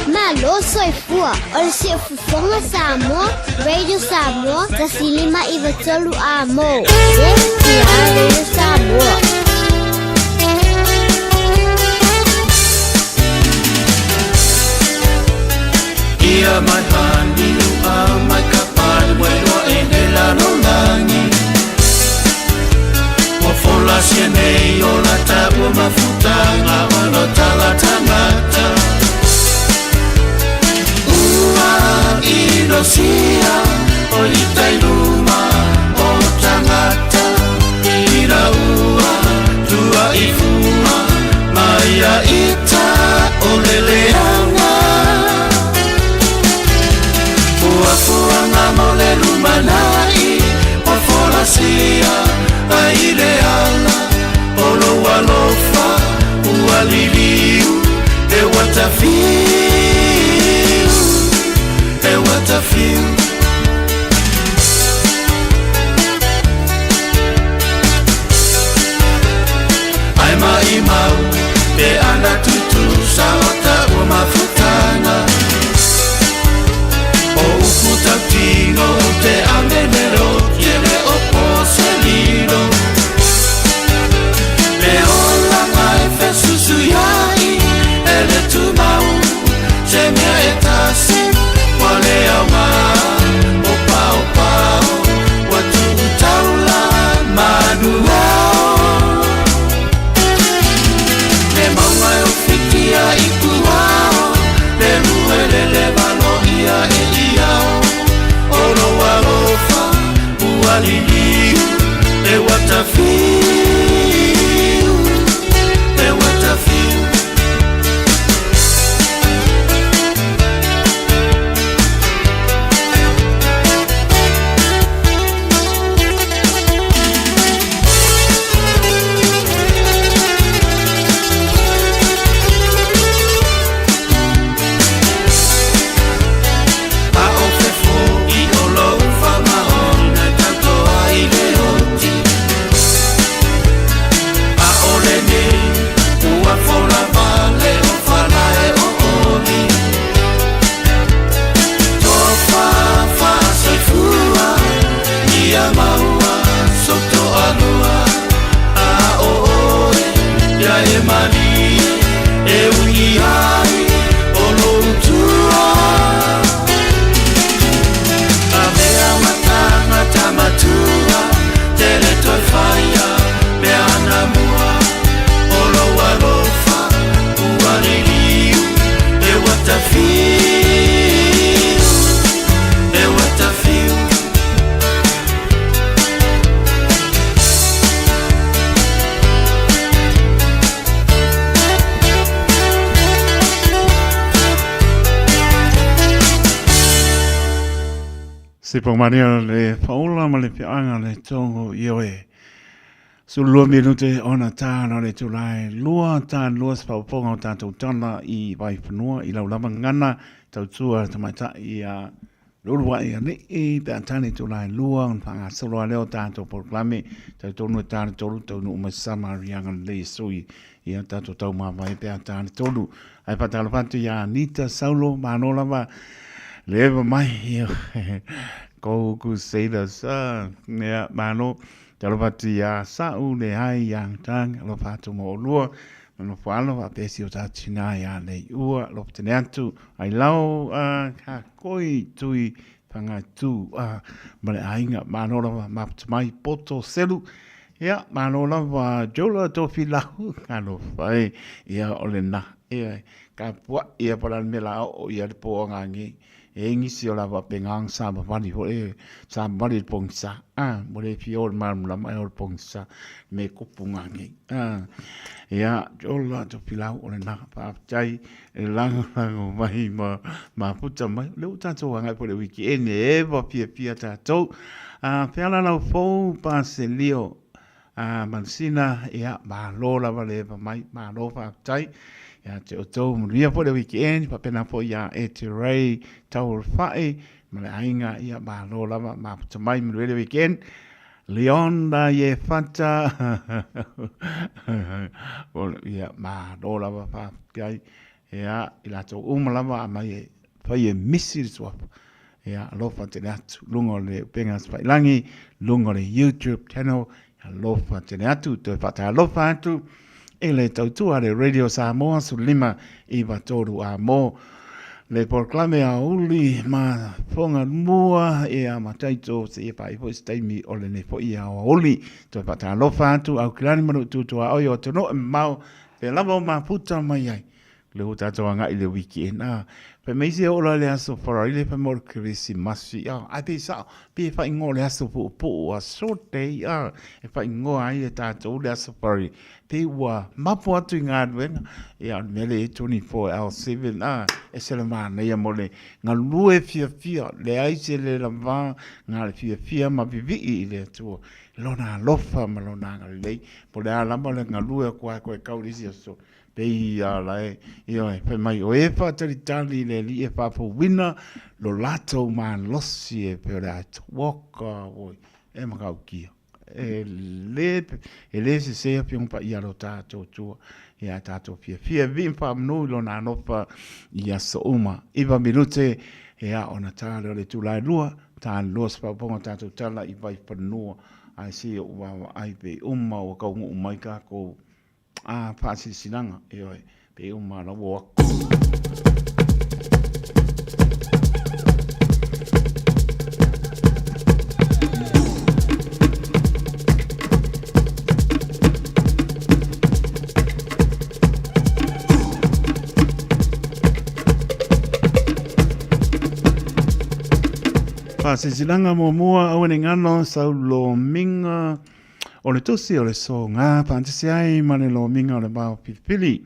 Malo soifua, o le Siufofoga Samoa, Radio Samoa, 105 93 A mo. Yeah, Radio Samoa. Ia mai hani a mai ka pali wai loa e le lalolagi Ua folasia nei o la taua mafutaga o lo tala tagata Ua inosia o i tai luma o tagata Ina ua tua i fua mai ia ita o le leaga Fuafuaga mo le lumanai ua folasia ai le ala o lou alofa ua liliu e ua tafiu e ua tafiu. Ai maʻimau pe ana tutusa o taua mafutaga O upu tautino o te amene ro te le o po se lilo Le olaga e fesusuiai e le tumau Se mea e tasi ua le aoga o paopao Ua tuu taula manu ao Le mauga e ofitia i tuao Le lue le le valoia e iao O lou alofa ua liliu e ua tafiu E ua tafiu. Se pau le whaola ma le whianga le tongo i oe. Sulua minute ona tāna le tulae lua tāna lua se whauponga o tātou tana i Vaifanua i laulava ngana tautua tamaitai i a Luluai ali'i pe a tali tulae lua ona faagasolo a lea o tatou polokalame tau tonu e tali tolu taunuu mai sama riaga lelei e sui ia tatou taumavae pe a tali tolu ae faatalofa atu ia Anita Saulo malo lava le eva mai ia Go Crusaders ia malo talofa atu ia Sa'u le ai ia Tang alofa atu mo olua Nofo alo faapea si o tatou tina ia Leiua alofa tele atu ai lau a ka koi tui whangatu a ma le aiga malo lava maputa mai poto selu ia malo lava Jola Tofilau talofa e ia o lena ia ka pua'i ia po o le a le mea la oo i ai le po agange E i ai nisi o lava pengang sa vavali foi e sa vavali i le pogisa a ua le fia o i le malamalama ae o le pogisa me kupu ngangei a ia ola tofilau o lena faafetai e lagolago mai ma mafuta mai o lea ua tatou agai foi i le weekend e eva fiafia tatou a feala lau fou paselio A Mansina, ia, malo lava le eva mai, malo faafetai ia te outou, manuia foi le weekend, faapena foi ia Ete Ray Taualefai ma le aiga, ia malo lava, mafuta mai, manuia le weekend. Leon Iefata, ia, malo lava faafetai, ia, i latou uma lava a mai e fai e misi le suafa. Ia, alofa tele atu, luga o le upega tafailagi, luga o le YouTube channel, alofa tele atu, toe faatalofa atu i le tautua a le Radio Samoa 15 9 3 a mo le polokalame a uli ma fonga mua ia ma taito se ia pai foi se taimi o lenei foi aoauli. Toe faatalofa atu Aukilani ma Nuututua oi o atunuu e mamao pea lava o mafuta mai ai. Lea ua tatou agai i le weekend, a. Fai mai se oo loa i le aso Faraile fai mai o le Kerisimasi, a. Ae pei sao, pei e faaigoa o le aso puupuu, a short day, a. E faaigoa ai e tatou le aso Faraile. Pei ua mapu atu i galuega, ia o le mea lea e i ai 24 hour 7, a. Ese le manaia mo le galue fiafia, leai se lelava, na o le fiafia ma vivii i le Atua i Lona alofa ma Lona agalelei. Po o le a lava le galue atu lava toe tau i le isi aso, Pei ia lae, ioe, fai mai, o e faatalitali i le Alii e faafouina lo latou malosi e pei o le atoa oi, e matautia. E le, e le sese Afioga Paia a lo tatou Atua, ia tatou fiafia e vivii ma faamanu i Lona alofa i aso uma. Iva minute, ia, ona ta lea o le itula e lua, ta lua se paopaoga o tatou tala i Vaifanua, ae se i ou vaavaai pei uma ua taunuu mai tatou A, faasilasilaga, ioe, pei uma la ua o atu. Faasilasilaga muamua, aua ne i galo sau lomiga O le tusi o le soga faatasi ai ma le lomiga o le vao filifili.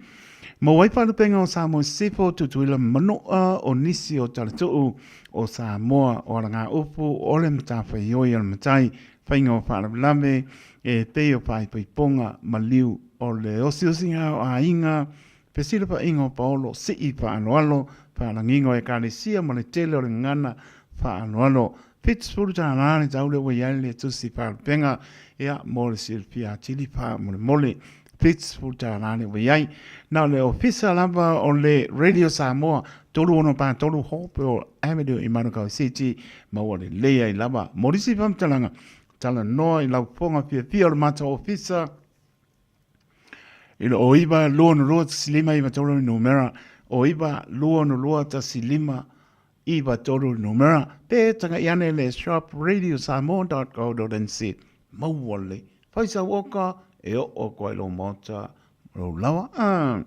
Maua ai faalupega o Samoa Sisifo, Tutuila ma Manua, o nisi o Talatuu o Samoa, o Alagaupu, o le matafaioi a le matai, faiga o faalavelave e pei o faaipoipoga, maliu, o le osiosiga o aiga, fesilafaiga o paolo, sii faaaloalo, faalagiga o ekalesia ma le tele o le gagana faaaloalo. $70 le tau lea ua i ai le tusi faalupega, ia, mo le silafia atili faamolemole. $70 lea ua i ai. Na o le ofisa lava o le Radio Samoa, 3643 Hopewell Avenue i Manukau City, maua lelei ai lava. Mo nisi faamatalaga, talanoa i lau fofoga fiafia o le matou ofisa, i le 09 262 15 93 le numera, 09 262 15 93 le numera, pe taga'i ane le shop radiosamoa.co.nz maua lelei. Fai sau oka e oo atu ai i lou maota ma lou lawa. Ah.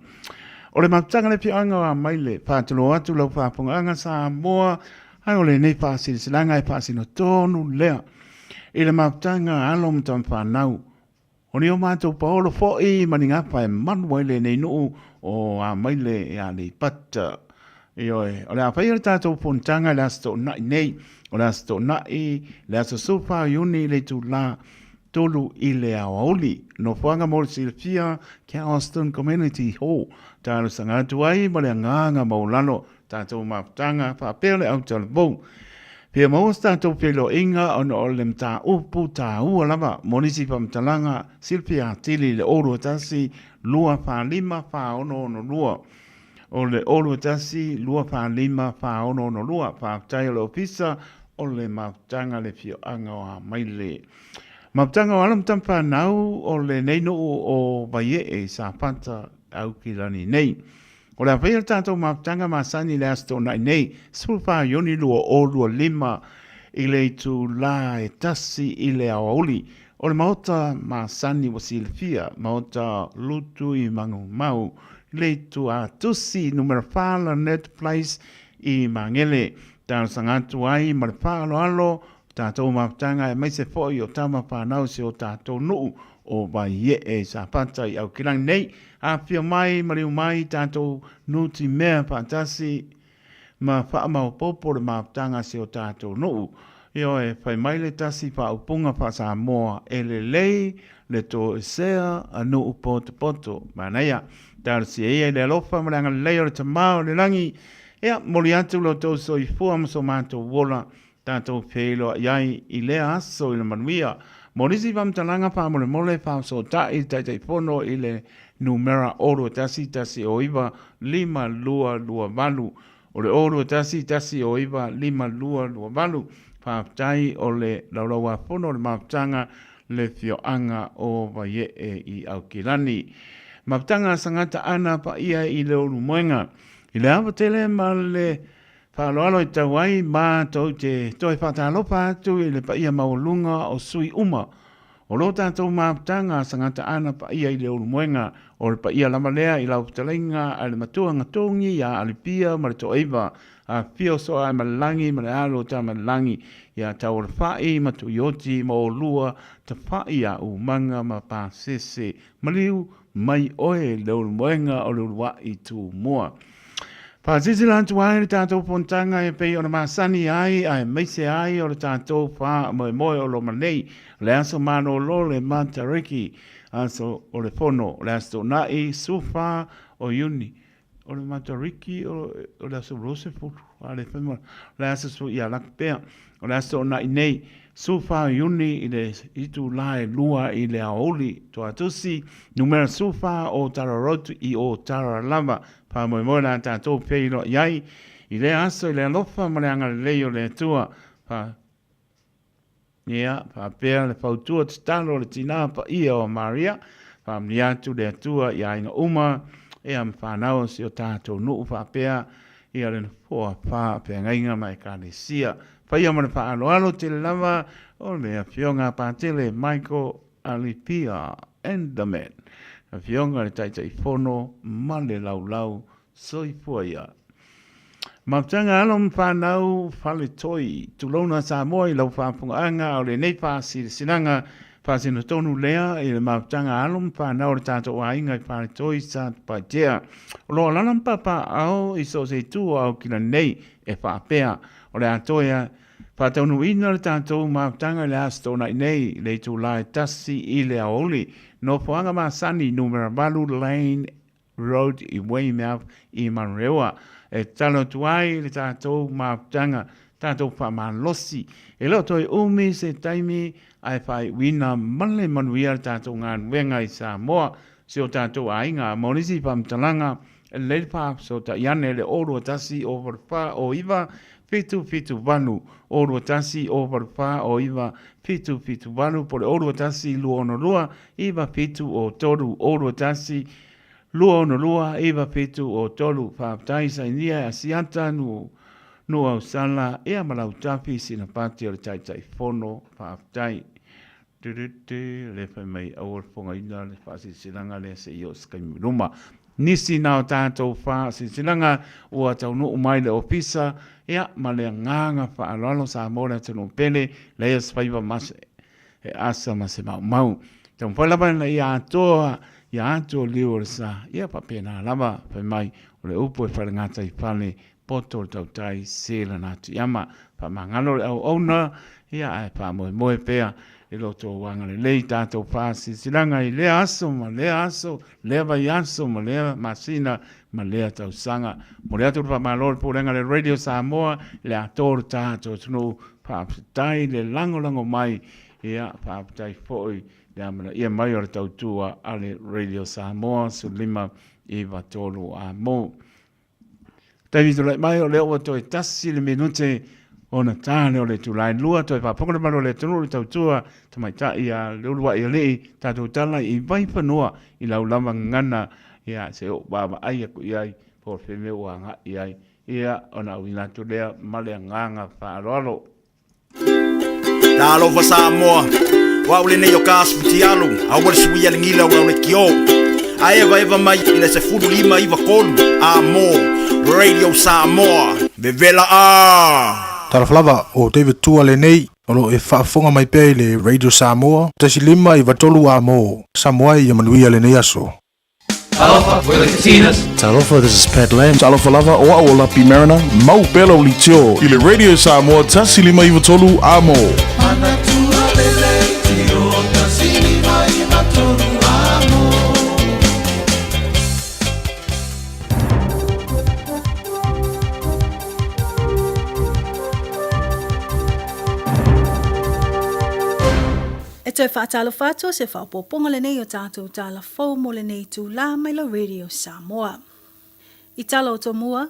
O le mafutaga le afioaga o Amaile, faatulou atu lau faafofogaaga Samoa, ae o lenei faasilasilaga e faasino tonu lea i le mafutaga a alo ma tama fanau O ni o matou paolo foi ma ni gafa e malu ai lenei nuu o Amaile e Aleipata. Ioe, o le a faia le tatou fonotaga i le Aso Toonai nei, O le Aso Toonai, le aso 14 o Iuni i le itulā 3 i le aoauli. Nofoaga mo le silafia, Cowiston Community Hall. Talosaga atu ai ma le agaga maualalo tatou mafutaga faapea le autalavou. Fia maua se tatou feiloaiga ona o le mataupu taua lava mo nisi faamatalaga silafia atili i le 021 245 4662. O le 021 245 4662. Faafetai o le Ofisa o le Mafutaga le Afioaga o Amaile. Mafutaga o alo ma tama fanau o lenei nuu o Vaiee i Safata, Aukilani nei. O le a faia le tatou mafutaga masani i le Aso Toonai nei, 14 Iuni 2025 i le itulā e 1 i le aoauli. O le Maota masani ua silafia, Maota Lutu i Magumau, i le Ituatusi numera 4 Lanett Place i Magele. Talosaga atu ai ma le faaaloalo tatou mafutaga aemaise foi o tama fanau si o tatou nuu o Vaiee i Safata i Aukilani nei. Afifio mai, maliu mai tatou nutimea faatasi ma faamaopoopo le mafutaga a si o tatou nuu. Ioe, fai mai le tasi faaupuga faa-Samoa, e lelei le toesea a nuu potopoto. Manaia. Talosia ia i le alofa ma le agalelei o le Tama o le Lagi. Ia, momoli atu lo outou soifua ma so matou ola tatou feiloai ai i lea aso i le manuia. Mo nisi faamatalaga faamolemole faafesootai le Taitaifono i le numera 021 109 5228. O le 021 109 5228. Faafetai o le Laulauafono o le Mafutaga le Fioaga o Vaiee i Aukilani. Mafutaga Sagata Ana Paia i Leulumoega. I le ava tele ma le Faaaloalo e tau ai matou te toe faatalofa atu i le paia maualuga o sui uma o lo tatou mafutaga Sagataana paia i le Ulumoega. O le paia lava lea i lau fetalaiga a le Matua Gatogi ia Alipia ma le Toaiva, afifio Sooaemalelagi ma le Alo o Tamalelagi ia Taualefai ma Tuioti ma oulua Tafai ia Umaga ma Pasese. Maliu mai oe le Ulumoega o le uluai Tumua. Faasilasila atu ai le tatou fonotaga e pei ona masani ai aemaise ai o le tatou faamoemoe o loma nei, le aso malolo le Matariki, aso o le fono, le aso Toonai, 14 o Iuni. O le Matariki o le aso 20, a le fai mai, o le aso ia laki pea, o le aso Toonai nei, 14 o Iuni i le itulā e 2 i le aoauli, Toatusi, numera 14 o Tara Road i Ōtara lava. Faamoemoe la tatou feiloai ai i lea aso i le alofa ma le agalelei o le Atua. Fa, ia, faapea le fautua tatalo o le tinā paia o Maria, faamanuia atu le Atua i aiga uma, ia ma fanau o si o tatou nuu faapea ia le nofoa faafeagaiga ma ekalesia. Faia ma le faaaloalo tele lava o le Afioga a Patele Michael Alipia Enderman, Afioga i le Taitaifono ma le Laulau Soifua ia. Mafutaga alo ma fanau faletoi, tulouna Samoa i lau faafofogaaga o lenei faasilasilaga faasino tonu lea i le mafutaga alo ma fanau o le tatou aiga i Faletoi Satupaitea. O lo o alaala ma papaaao i so o se itu o Aukilani nei e faapea, o le a toe faataunuuina le tatou mafutaga i le Aso Toonai nei i le itula e 1 i le aoauli. Nofoaga masani numera 8 Lane Road i Weymouth i Manurewa. E tatalo atu ai le tatou mafutaga, tatou faamalosi. E le o toe umi se taimi ae faaiuina ma le manuia le tatou galuega i Samoa, si o tatou aiga. Mo nisi faamatalaga, e lelei le faafesootai ane le 021 084 09 778, 021 084 09 778 po o le 021 262 9703, 021 262 9703. Faafetai Sainia e Asiata Nuuausala ia ma Lautafi Sinapati o le Taitaifono. Faafetai. Du-du-du, le fai mai aua le fofogaina le faasilasilaga lea se i oo se taimi i luma. Nisi na o tatou faasilasilaga ua taunuu mai le ofisa, ia, ma le agaga faaaloalo Samoa le atunuu pele, leai o se faiva ma se e asa ma se maumau. Taumafai lava ina ia atoa ia atu o liu o le sa, ia faapena lava, fai mai o le upu e falegata i fale. poto o le tautai se lana atu iama. Faamagalo le auauna, ia ae faamoemoe pea i lo outou agalelei i tatou faasilasilaga i lea aso ma lea aso, lea vaiaso ma lea masina ma lea tausaga. Momoli atu le faamalo i le Pulega a le Radio Samoa i le atoa o le tatou atunuu. Faafetai le lagolago mai, ia faafetai foi le amanaia mai o le tautua a le Radio Samoa 1593 A mo. Taimi tulai mai o lea ua toe tasi le minute ona ta lea o le itula e lua toe faafofoga le malu o le atunuu i le tautua tamaitai a le uluai alii tatou tala i Vaifanua i lau lava gagana ia se i ou vaavaai atu i ai po o fea mea ua agai i ai ia ona auina atu lea ma le agaga faaaloalo. Talofa Samoa, o au lenei o Kas Futialu, aua le suia le gila o lau lekiō. A evaeva mai i le 15 9 3 a mo Radio Samoa. Vevela a! Talofa lava, o David Tua lenei, o lo o e faafofoga mai pea i le Radio Samoa, 1593 a mo Samoa ia manuia lenei aso. Talofa, we're the Katinas. Talofa, this is Pat Lam. Talofa lava, o au o Lapi Mariner, mau pea lau leitio i le Radio Samoa 1593 a mo. Manatua le leitio 1593 a mo. E toe faatalofa atu o se faaopoopoga lenei o tatou tala fou mo lenei itulā mai la Radio Samoa. I tala o tomua,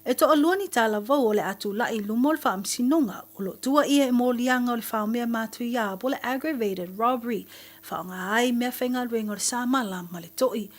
e toalua ni tala vou o le a tula'i i luma o le faamasinoga o lo o tuaia e moliaga o le faomea matuiā po o le aggravated robbery faaaoga ai meafaigaluega o le samala ma le to'i.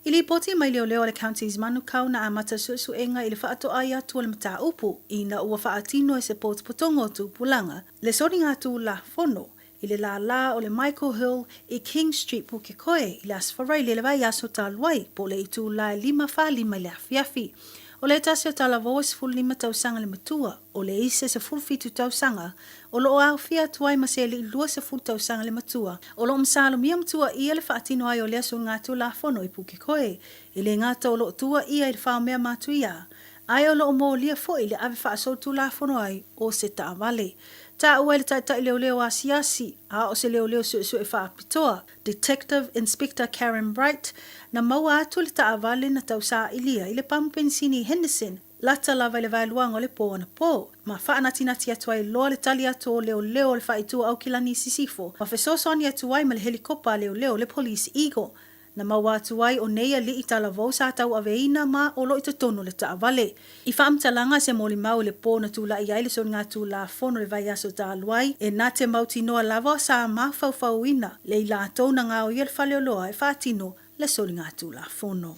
I lipoti mai leoleo a le Counties Manukau na amata suesuega i le faatoai atu o le mataupu ina ua faatino e se potopotoga o tupulaga le soliga tulafono i le lālā o le Michael Hill i King Street Pukekohe i le Aso Faraile i le vaiaso talu ai, po o le itula e 5:45 i le afiafi. O le tasi o talavou e 15 tausaga le matua, o le isi e 17 tausaga, o lo o aofia atu ai ma se alii 20 tausaga le matua. O lo o masalomia matua ʻia le faatino ai o lea suiga-tulafono i Pukekohe, e le gata o lo o tua ʻia i le faomea matuia, ae o lo o molia foi le ave faasolitulafono ai o se taavale. Taua e le taitai leoleo asiasi, a o se leoleo suesue faapitoa, Detective Inspector Karen Wright, na maua atu le taavale na tausaailia i le pamu penisini i Henderson, lata lava i le vaeluaga o le pō anapō, ma faanatinati atu ai loa le tali atu o leoleo o le faaitu o Aukilani i Sisifo, ma fesoasoani atu ai ma le helikopa a leoleo le Police Eagle. Na maua atu ai o nei aliʻi talavou sa tauaveina ma o lo i totonu o le taavale. I faamatalaga se molimau i le pō na tulaʻi ai le soligatulafono i le vaiaso talu ai, e na te mautinoa lava sa mafaufauina le i latou na gaoia le faleoloa e faatino le soligatulafono.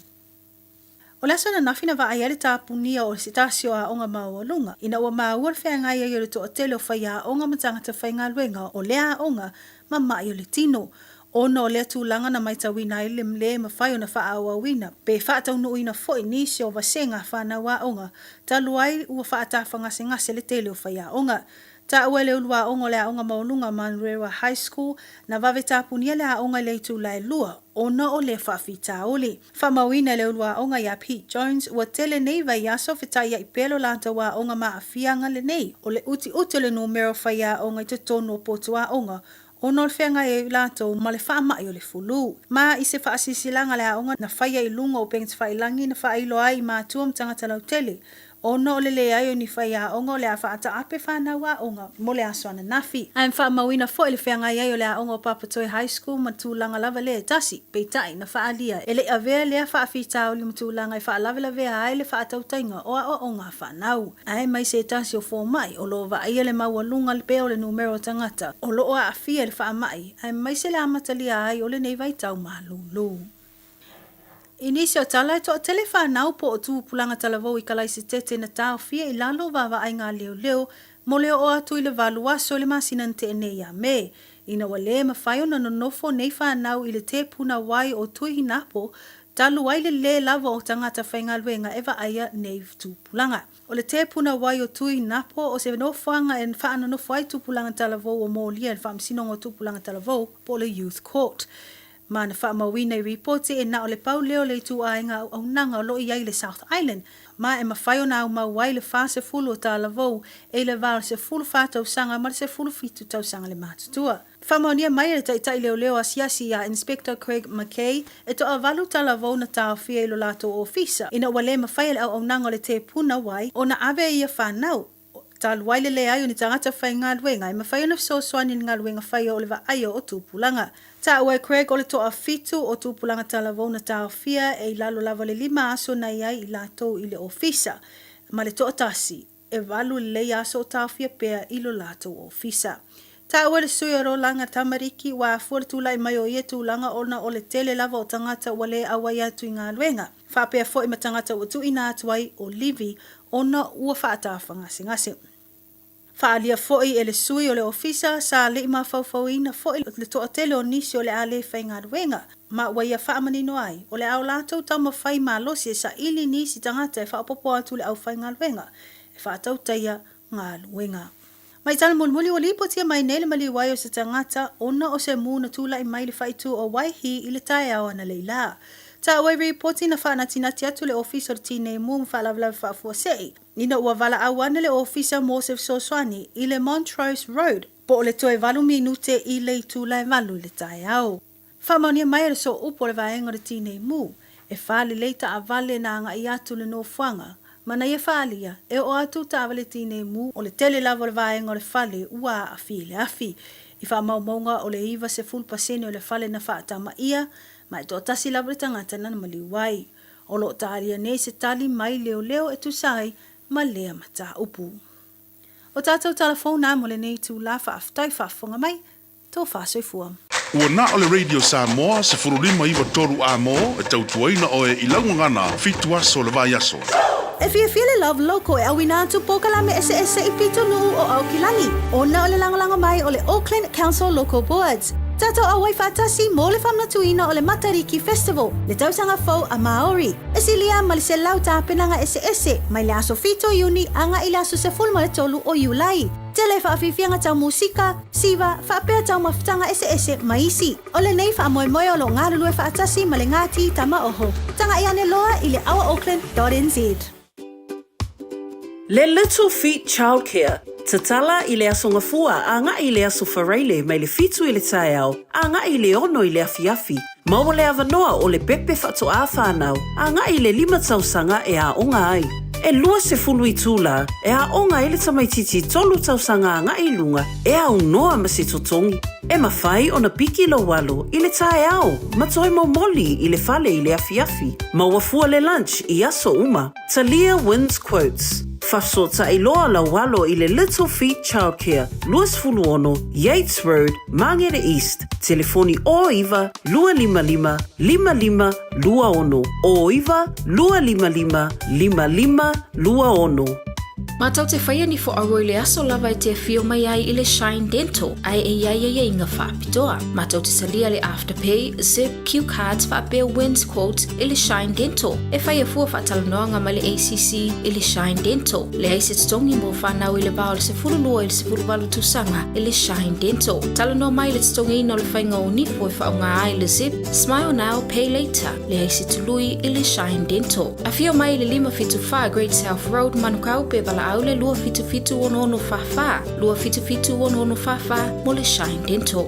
O le aso ananafi na vaai ai le tapunia o se tasi o aoga maualuga, ina ua maua le feagai ai o le toatele o faiaoga ma tagata faigaluega o lea aoga ma maʻi o le tino. Ona o lea tulaga na maitauina ai le le mafai ona faaauauina pe faataunuuina foi nisi o vasega a fanau aoga talu ai ua faatafagasegase le tele o faiaoga. Taua e le ulu aoga o le aoga maualuga Manurewa High School na vave tapunia le aoga i le itula e lua ona o lea faafitauli. Faamauina e le ulu aoga iā Pete Jones ua tele nei vaiaso fetaiaʻi pea lo latou aoga ma aafiaga lenei o le utiuti o le numera o faiaoga i totonu o potu aoga ona o le feagai ai o i latou ma le faamaʻi o le fulu. Ma i se faasilasilaga a le aoga na faia i luga o upegatafailagi na faailoa ai i matua ma tagata lautele ona o le leai o ni faiaoga o le a faataape fanau aoga mo le aso ananafi. Ae faamauina foi le feagai ai o le aoga o Papatoetoe High School ma tulaga lava lea e tasi, peitai, na faaalia e le i avea lea faafitauli ma tulaga e faalavelavea ai le faatautaiga o aoaoga a fanau. Ae mai se tasi o fomai o lo o vaaia le maualuga pea o le numera o tagata o lo o aafia i le faamai aemaise le amatalia ai o lenei vaitau malūlū. I nisi o tala, e toatele fanau po o tupulaga talavou i Kalaisitete na taofia i lalo o vaavaaiga a leoleo mo le oo atu i le valu aso i le masina na tea nei ia Me, ina ua le mafai ona nonofo nei fanau i le tepuna wai o Tuihinapo talu ai le lē lava o tagata faigaluega e vaaia nei tupulaga. O le tepuna wai o Tuihinapo o se nofoaga e faanonofo ai tupulaga talavou o molia i le Faamasinoga o Tupulaga Talavou po o le Youth Court. Ma na faamauina i ripoti e na o le pau lea o le ituaiga auaunaga o lo o i ai i le South Island, ma e mafai ona aumau ai le 40 o talavou e i le va o le 14 tausaga ma le 17 tausaga le matutua. Faamaonia mai e le Taitai Leoleo Asiasi ia Inspector Craig Mackay e toavalu talavou na taofia i lo latou ofisa ina ua le mafai e le auaunaga o le tepuna wai ona ave e ia fanau talu ai le leai o ni tagata faigaluega e mafai ona fesoasoani i le galuega faia o le vaaia o tupulaga. Taua e Craig o le toafitu o tupulaga talavou na taofia e i lalo lava o le lima aso na i ai i latou i le ofisa ma le toatasi e valu lelei aso o taofia pea i lo latou ofisa. Taua le sui o Rolanga Tamariki ua afua le tulai mai o ia tulaga ona o le tele lava o tagata ua le auai atu i galuega, faapea foi ma tagata ua tuuina atu ai o livi ona ua faatafagasegase. Faaalia foi e le sui o le ofisa sa le i mafaufauina foi le toatele o nisi o le a le faigaluega, ma ua ia faamanino ai, o le a o latou taumafai malosi e saili nisi tagata e faaopoopo atu le aufaigaluega e faatautaia galuega. Mai tala mulimuli ua lipotia mai nei le maliu ai o se tagata ona o se mū na tulai mai i le faaitu o Waihi i le taeao analeila. Taua i ripoti na faanatinati atu le Ofisa o le Tinei Mū ma Faalavelave Faafuasei ina ua valaau ana le Ofisa mo se fesoasoani i le Montrose Road po o le toe valu minute i le itula e valu i le taeao. Faamaonia mai e le sooupu o le vaega o le Tinei Mu, e fa lelei taavale na agai atu le nofoaga, ma na ia faaalia, e oo atu taavale Tinei Mu o le tele lava o le vaega o le fale ua aafia i le afi. I faamaumauga o le 90% o le fale na faatamaia, ma e toatasi lava le tagata na maliu ai. O lo o taalia nei se tali mai leoleo e tusa ai ma lea mataupu. O tatou tala fou na mo lenei itula, faafetai faafofoga mai. Tofa soifua. Ua na o le Radio Samoa 15 9 3 A-mo e tautuaina oe i lau gagana fitu aso o le vaiaso. E fiafia le Love Loco e auina atu polokalame eseese i pitonuu o Aukilani, ona o le lagolago mai o le Auckland Council Local Boards. Tatou auai faatasi mo le faamanatuina o le Matariki Festival, le tausaga fou a Māori. E silia ma le 100 tapenaga eseese mai le aso 7 o Iuni agai i le aso 13 o Iulai. Tele faafiafiaga tau musika, siva, faapea taumafataga eseese ma isi. O lenei faamoemoe o lo o galulue faatasi ma le Ngāti Tamaoho. Tagai ane loa i le ourauckland.nz. Le Little Feet Childcare, Tatala i le aso Gafua agai i le aso Faraile mai le fitu i le taeao agai i le ono i le afiafi. Maua le avanoa o le pepe faatoā whānau agai i le lima tausaga e aoga ai. E 20 itulā e aoga ai le tamaitiiti tolu tausaga agai i luga e aunoa ma se totogi. E mawhai ona piki lou alo i le taeao ma toe momoli i le fale i le afiafi. Maua fua le lunch i aso uma. Talia wins quotes. Fafesootai loa lau alo i le Little Feet Childcare, 26 Yates Road, Mangere East, telefoni 09 255 5526, 09 255 5526. Mātou te whaia ni whoaua i le aso lava e te awhio mai ai i le Shine Dental, ai e iai ai inga whaapitoa. Mātou te talia le Afterpay, Zip, Cue Cards faapea Wins Quotes i le Shine Dental. E whai a fua whaatalanoanga mai le ACC i le Shine Dental. Leai se totogi mo whanau i le va o le 12 i le 18 tausaga i le Shine Dental. Talanoa mai le totogiina o le whainga o nipo e whaonga ai le Zip, Smile Now, Pay Later. Leai se tului i le Shine Dental. Afio mai i le 574 Great South Road, Manukau, pe valaau le 277 6644, 277 6644 mo le Shine Dental.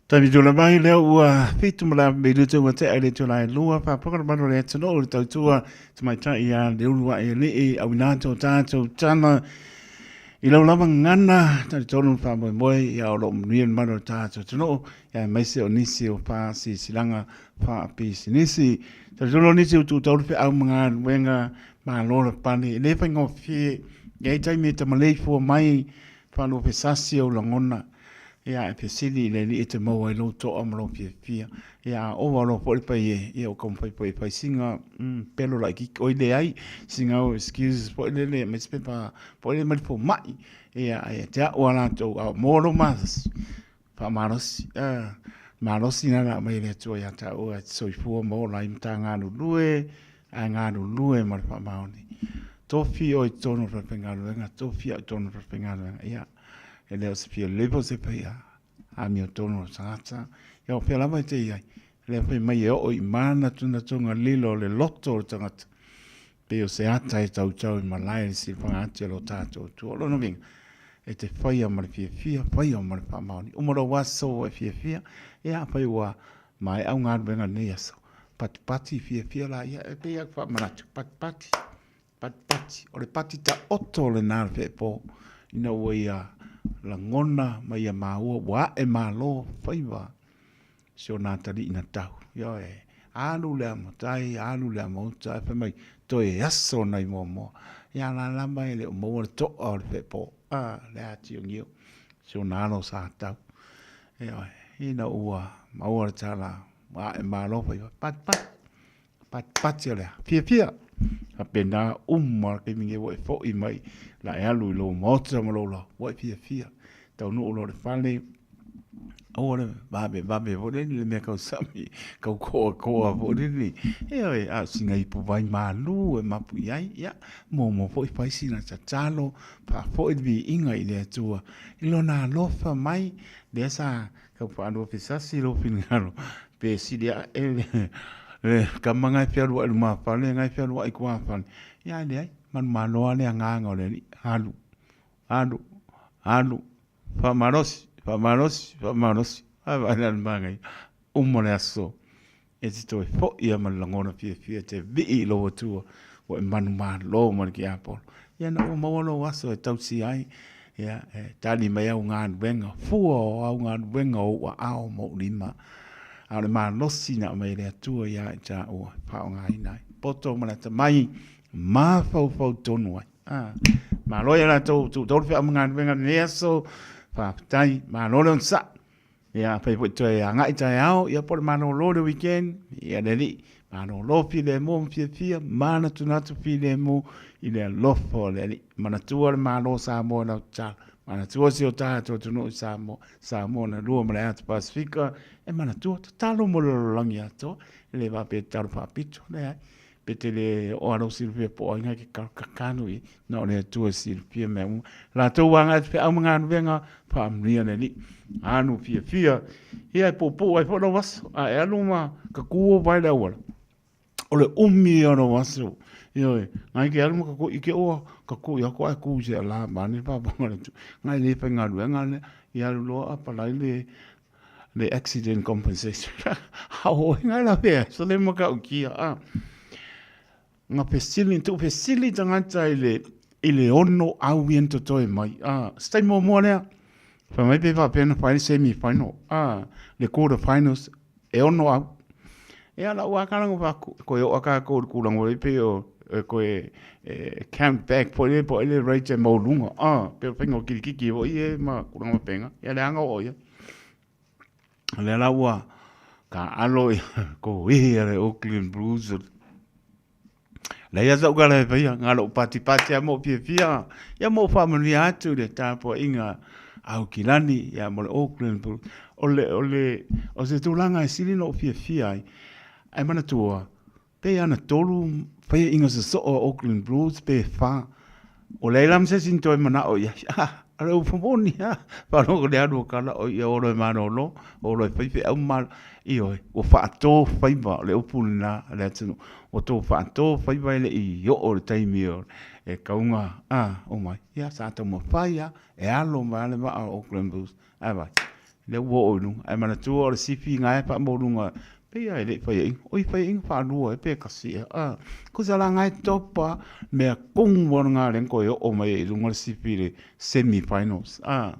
Taimi tula mai lea ua fitu ma le minute ua tea i le itula e lua, faafofoga le mamalu o le atunuu i le tautua tamaitai ia Leuluaʻi Alii, auina atu o tatou tala i lau lava gagana, talitonu le faamoemoe ia o lo o manuia le mamalu o le tatou atunuu, ia aemaise o nisi o faasilasilaga faapisinisi. Talitonu o nisi o tuutau le feau ma galuega malo le pane, e le faigofie, e i ai taimi e tamaleifua mai Faaluafesasi ou lagona, ia, e fesili i le Alii e te maua ai lou toa ma lou fiafia. Ia, a ova loa foi le paie, ia, ua taumafai foi e fai sina, mm, pelo laitiiti, oi leai, sina excuses foi lele, aemaise pepa foi lele mai le fomai. Ia, ae ia te au a latou, a maua lou malosi, faamalosi, a, malosi lena na aumai e le Atua ia taua e te soifua ma ola ai ma ta galulue, ae galulue ma le faamaoni. Tofi oe i totonu o le falefaigaluega, tofi au i totonu o le falefaigaluega. Ia, e le o se fia level se paia. amiotonu o le tagata. Ia o fea lava e te i ai, lea fai mai e oo i mānatunatuga lilo o le loto o le tagata, pei o se ata e tautau i malae le silafaga atu e lo tatou Atua. O lona uiga, e te faia ma le fiafia, faia ma le faamaoni. Uma lou aso ua e fiafia, ia afai ua maea au galuega i lenei aso, patipati fiafia laia, e pei lava ona faamanatu, patipati, patipati. O le pati taoto lena o le feepo, ina ua ia lagona ma ia maua ua ae malo faiva si ona atalii na tau. Ioe, alu le amotai, alu le amouta, ae fai mai, toe aso nai muamua. Ia la lava e le o maua le toa o le feepo, a, le atiogio, si ona alo sa tau. Ioe, ina ua maua le tala, ua ae malo faiva, patipati, patipati o le a, fiafia. Faapena uma le taimi nei ua e foi mai la e alu i lou maota ma lou laoa, ua e fiafia. Taunuu loa i le fale, aua le vavevave foi lele i le mea tausami, tau toatoa foi lele, ioe, a o sina ipuvai malu e mapu i ai, ia, muamua foi fai sina tatalo, faafoi le viiga i le Atua i Lona alofa mai, lea sa tau faaluafesasi lou finagalo, pe sili ae le tama na e fealuai i lumafale, na e fealuai i tuafale, ia ae leai, manumalo lava le agaga o le Alii, alu, alu, alu, faamalosi, faamalosi, faamalosi, vaavaai la i le manaia, uma le aso, E te toe foi lava ma le lagona fiafia e te vii i lou Atua ua e manumalo ma le tiapolo. Ia na ua maua lou aso e tausia ai, ia, e tali mai au galuega, fua o au galuega o ou aao ma ou lima. A o le malosi na aumai e le Atua ia i taua e faaaogaina ai. Poto ma le atamai, mafaufau tonu ai. Ah, malo ia latou tuutau le feau ma galuega i lenei aso. Faafetai, malo le onosai. Ia, afai foi toe agai taeao, ia po o le malolo le weekend, ia le alii, malolo filemu ma fiafia, manatunatu filemu i le alofa o le Alii. Manatua le Malo o Samoa i lau tatalo, manatua si o tatou atunuu i Samoa, Samoa na lua ma le Ata Pasefika, e manatua, tatalo mo le lalolagi atoa, e le faapea e tatalo faapito, leai. Pe te le oo lava lou silafia po o ai nai ke kakanu i na o le Atua e silafia mea uma. Latou agai atu feau ma galuega, faamanuia le Alii. Anu fiafia, ia e puupuu ai foi lou aso, a e alu ma kakū o vae le auala, o le umi ia o lou aso. Ioe, ngai ke alu ma kakū, i ke oa kakū i ako ae kū se ala ma ane pāpanga le tu. Ngai le faigaluega lea, i alu loa apalai le le accident compensation. Ao ngai la pea, so le matautia. Ah. Nga fesili, tu fesili tagata i le, i le ono au ia na totoe mai. Ah, se taimi muamua lea, fai mai pe faapea na fai le semi final. Ah, le quarter finals, e ono au. Ia lau lava kalaga faaku, koe oo a kākou i le kulaga foi pei o e koe e count back foi lele po o ai le rate e maualuga. Ah, pei o le faiga o kilikiki foi ia ma tulaga faapena. Ia leaga oo i ai. O lea la ua taaalo ko ihi a le Auckland Blues. Leai lava sau tala e faia, na o lou patipati lava ma ou fiafia, ia ma ou faamanuia atu i le tapuaiga a Aukilani ia ma le Auckland Blues. O le, o le, o se tulaga e sili ona ou fiafia ai, ae manatua, Pei lava na tolu faiaina sosoo a Auckland Blues pe fa. Ua leai la ma se isi na toe manao i ai. Ah, o le upu moni lava. Faalogo le alu o kala o ia olo e malolo, olo e fai feau ma malo. Ioe, ua faato faiva, o le upu lena a le atunuu. Ua tou faato faiva e le i oo i le taimi e kauga, ah, omai. Ia, sa taumafai lava e alo mai lava le vaa o Auckland Blues. Ae vaai, lea ua oo i luga. Ae manatua o le sifi na e faamaualuga, pei lava e le i faiaina. Oi, faiaina faalua ea pe tasi ea. A, kosa la na e topa mea tonu lava lena lea na toe oo mai ai i luga le sifi i le semi finals. A,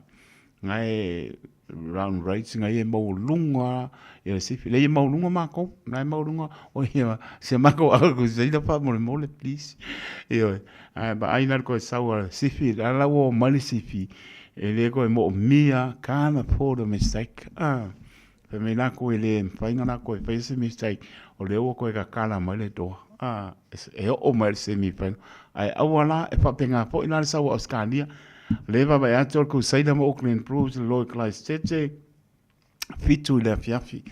na e round rates na ia e maualuga lava ia le sifi. Leai e maualuga matou, na e maualuga, oi si a matou Crusader faamolemole please. Ioe, ae vaai la i le toe sau a le sifi, o la ua oo mai le sifi, E le toe moomia, can't afford a mistake. Ah, fai mai lakou e le mafai ona lakou e faia se mistake, o lea ua toe tatala mai le door. Ah, e oo mai i le semi final. Ae aua la, e faapena foi la le sau a Ausetalia, lea e vaavaai atu o le Crusader ma Auckland Blues, le Lloyd Clydesdale, 7 i le afiafi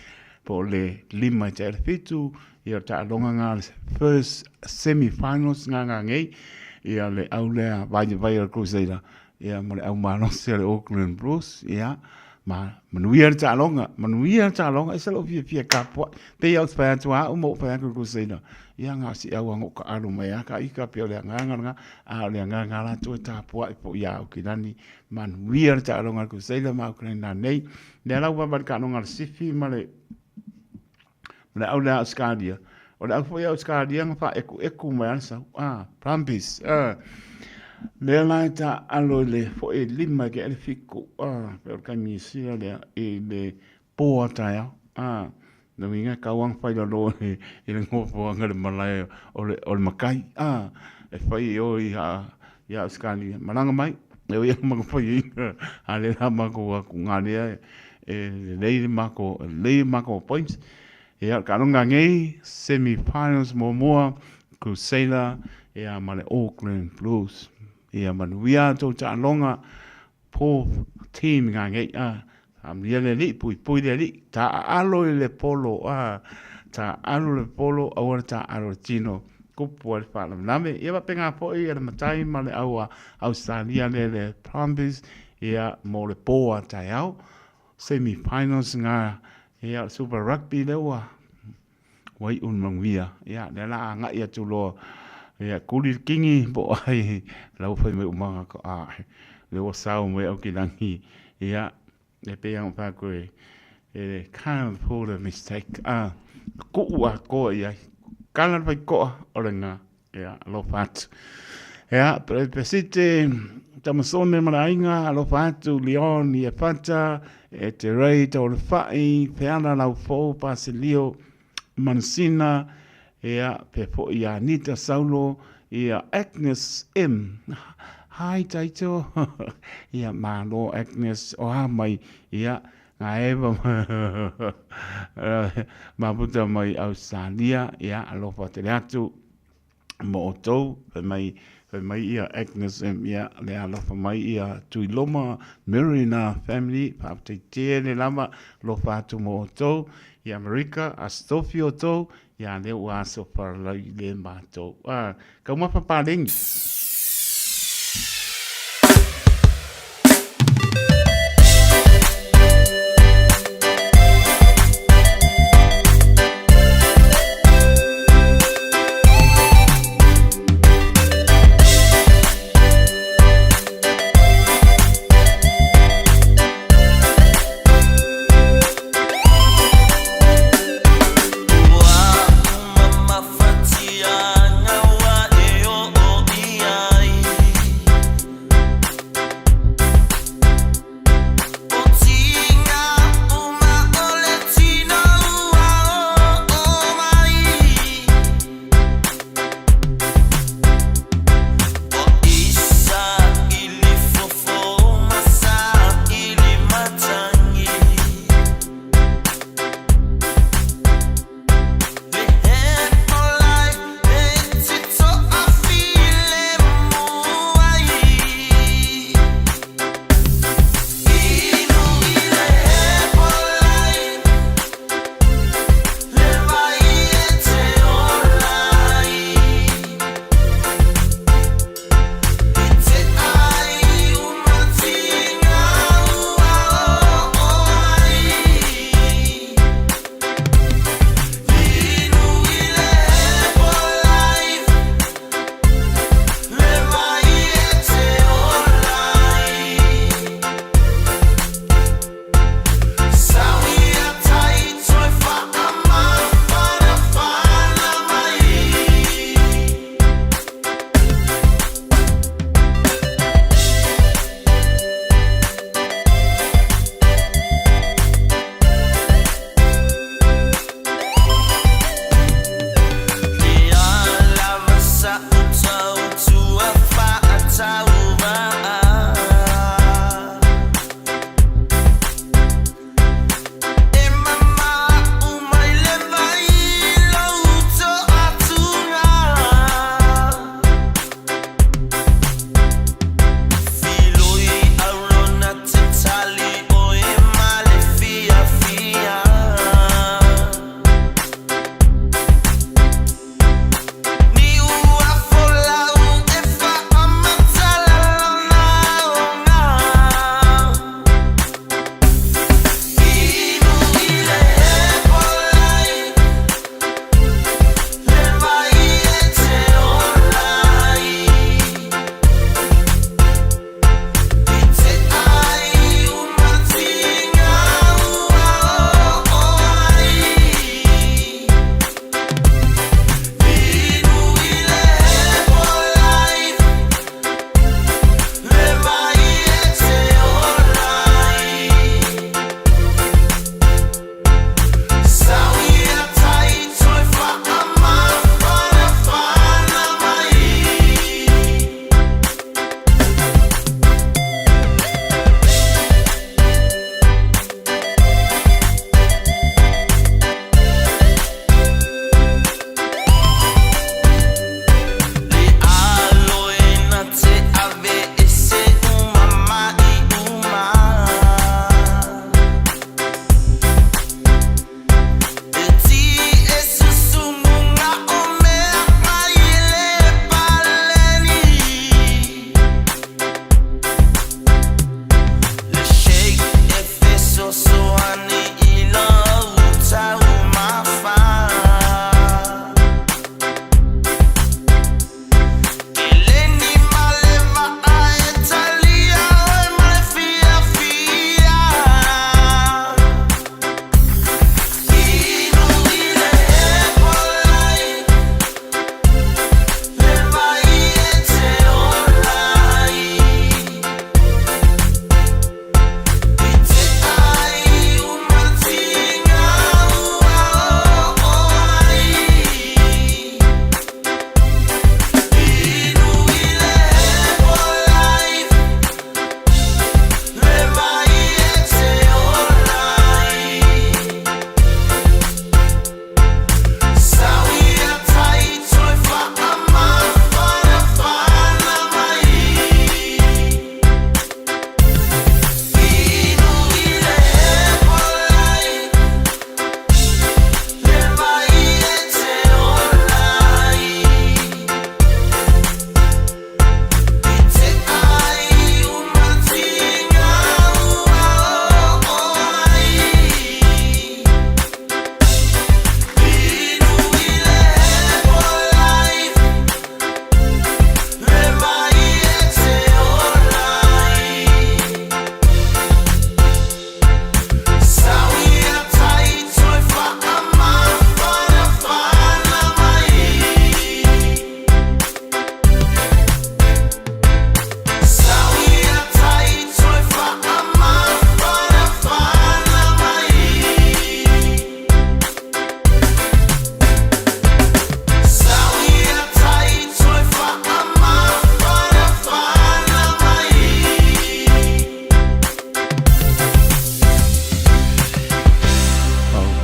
po o le 5 i te le 7 ia o taaloga na le first semi finals na na nei ia le au lea vai vai o le Crusader ia ma le au malosi o le Auckland Blues ia. Ma manuia le taaloga, manuia le taaloga, ese lou fiafia e tapuai. Pei lava ou te fai atu a au ma ou fai atu i le Crusader, ia na o si au aga ou taaalo mai lava ta ita, pei o le agaga lena, a o le agaga lava latou e tapuai foi ia Aukilani. Manuia le taaloga a le Crusader ma Aukilani nanei. Lea la ua vaavaai i le taaloga a le Sifi ma le ma le au lea a Ausetalia, o le au foi a Ausetalia na faaekueku mai lava le sau, a, Brumbies, a. Lea la e taaalo i le foi e 5 i le 7, a, pei o le taimi Niu Sila lea i le po a taeao, a. Lona uiga e tau lava ona fai lalo i le nofoaga i le malae o le matai, a, e fai i o i Ausetalia. Malaga mai, e ui lava ina fai a o lea o le a matou o atu, na lea e lelei le matou, lelei le matou points. Ia, o le taaloga nei, semi finals muamua, Crusader ia ma le Auckland Blues. Ia manuia a outou taaloga, po team ngā nei, a, faamanuia le Alii, puipui le Alii, taaalo i le polo, a, taaalo le polo, aua le taaalo le tino, kupu ai le faalavelave. Ia faapena foi ia le matai ma le au a Ausetalia lea le Brumbies, ia mo le po a taeao, semi finals ngā, ia o le Super Rugby lea ua ua iu le manuia, ia lea la agai atu loa, ia kuli le kingi po o ai la ua fai mai uma a lea ua sao mai Aukilani, ia e pei lava ona fai atu e can't afford a mistake, a tuu atoa i ai, kala le faitoa o lena. Ia, alofa atu. Ia, Pesite, Tamasone ma le aiga, alofa atu, Leon, Iefata, e te Ray, Taulefai, Feala, Laufou, Pasilio, Manusina, ia, pea foi ia Anita Saulo, ia Agnes M. Hi, Taito. Ia, malo Agnes, o a mai, ia, ngā eva maputa mai Australia, ia, alofa tele atu mo outou, fai mai, fai mai ia Agnes M, ia, le alofa mai ia Tuiloma, Mary na family, faafetai tele lava, alofa atu mo outou, i Amerika, aso tofi outou, ia, lea ua aso faralai le matou. Ah, taumafa paleni.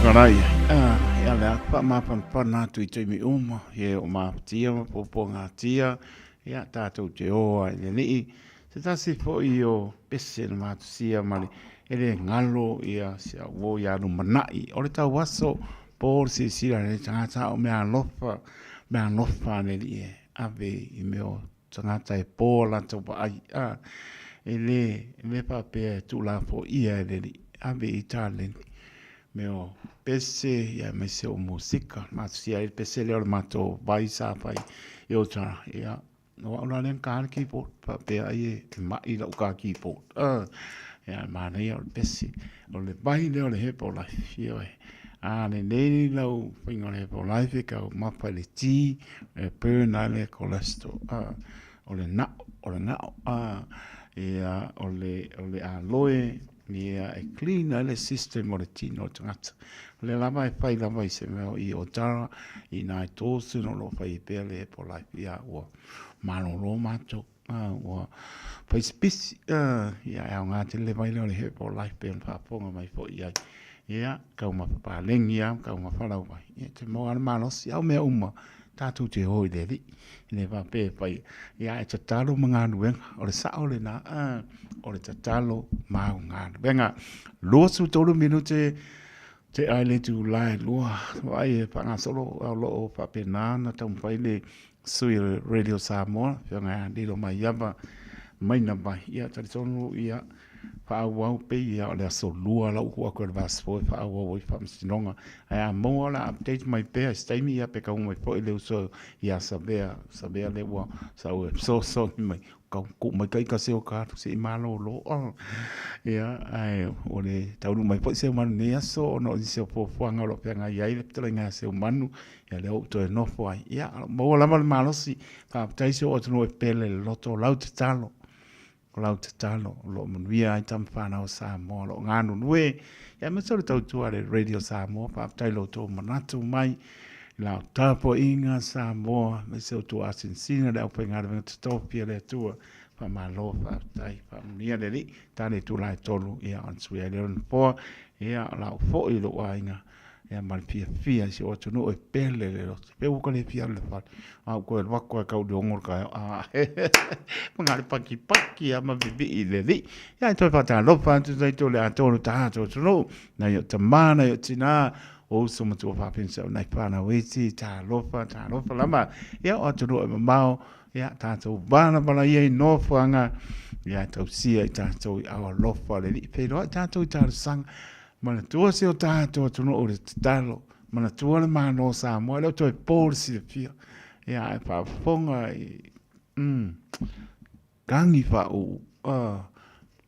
Fetalai, ia le a faamafanafana atu i taimi uma, e o mafatia ma puapuagatia, ia tatou te o ai i le Alii. Se tasi foi o pese na matusia ma le e le galo ia si au uo ia lumanai. O le tauaso po le silasila a le tagata a o mea alofa, mea alofa a le Alii e ave i mea o tagata e po a latou vaai. A, e le, e le faapea e tuulafoia e le Alii, ave i taleni mea o pese ia aemaise o musika. Matusia ai le pese lea o le matou vai sa fai i Otara, ia O au la lea na ta le keyboard, faapea ai e ma'i lau ta keyboard. Ia, e manaia o le pese. O le vai lea o le Herbalife, ioe. A lelei lau faiga o le Herbalife e taumafa i le ti, e burn ai le cholesterol. O le na'o, o le ga'o, ia, o le aloe, Ia, e clean ai le system o le tino o le tagata. O lea lava e fai lava i se mea i Otara, i nai Dawson o lo o fai ai pea le Herbalife. Ia, ua malolo matou, ua fai se pisi, ia, e aoga tele le vai lea o le Herbalife pei ona faafofoga mai foi i ai. Ia, taumafa paleni lava, taumafa lauvai, ia, e te maua lava le malosi. A o mea uma, tatou te o i le Alii, e le faapea e fai, ia e tatalo ma galuega, o le sao lena, o le tatalo ma galuega. 23 minute te ai le itula e 2, vaai e faagasolo o lo o faapena ona taumafai le sui o le Radio Samoa, afioga ia Lilo Maiava Mainavai, ia talitonu ia faaauau pei ia o le aso lua lau tuu atu e le Vasifo e faaauau ai faamasinoga. Ae a maua o le a update mai pea i se taimi ia pe taunuu mai foi le uso ia Savea, Savea lea ua sau e fesoasoani mai, kau tuu mai tai tasi o ta atu se i malolo. Ia, ae ua le taunuu mai foi Seumanu i lenei aso ona o nisi o fuafuaga o lo o feagai ai le fetalaiga ia Seumanu, ia lea ua ou toe nofo ai. Ia, o lo o maua lava le malosi, faafetai si ou atunuu e pele i le loto, lau tatalo. O lau tatalo o lo o manuia ai tama fanau a Samoa o lo o galulue aemaise o le tautua a le Radio Samoa. Faafetai i lo outou manatu mai i la tapuaiga Samoa aemaise o outou asinsina le aufaigaluega totofi a le Atua. Faamalo, faafetai, faamanuia le Alii. Tali itula e 3 ia ona sui ai lea o le nofoa. Ia o lau foi i lou aiga ia ma le fiafia i si ou atunuu e pele le loto. Pe ua ka le fia alu i le fale, a ua toe alu atu lava e tau i le 6 o le taeao, a ma na o le pakipaki lava ma vivii i le Alii. Ia e toe faatalofa atu tatou i le atoa o le tatou atunuu, nai ou tama, nai ou tina, o uso ma tuafafine o nai fanau iti, talofa, talofa lava. Ia o atunuu e mamao, ia tatou valavala ia i nofoaga, ia tausia i tatou i ao alofa o le Alii. Feiloai tatou i talosaga, manatua si o tatou atunuu i le tatalo, Manatua le Malo o Samoa, e le o toe po le silafia. Ia, ae faafofoga i, mm, tagi faauu,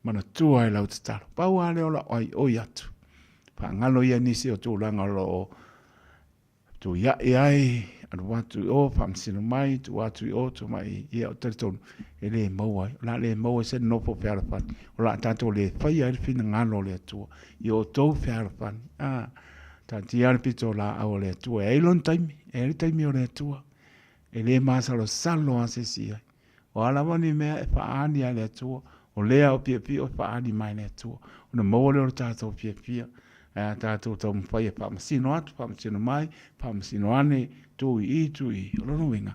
manatua i lau tatalo. Pau lava lea o lau aioi atu. Faagalo ia nisi o tulaga o lo o tuiai ai, alu atu i o, faamasino mai, tuu atu i o, tuu mai, ia, ou te talitonu, e le maua ai. O le a le maua ai se nofo fealofani. O le a tatou le faia ai le finagalo o le Atua i o outou fealofani. Ah. Taatia le pito laau a le Atua. E ai lona taimi, e ai le taimi o le Atua. E le masalosalo lava se isi i ai. O a lava ni mea e faaali a le Atua, o lea o piopio e faaali mai le Atua. Ona maua lea o le tatou fiafia, ae a tatou taumafai e faamasino atu, faamasino mai, faamasino ane, tu i i, tu i i. O lona uiga,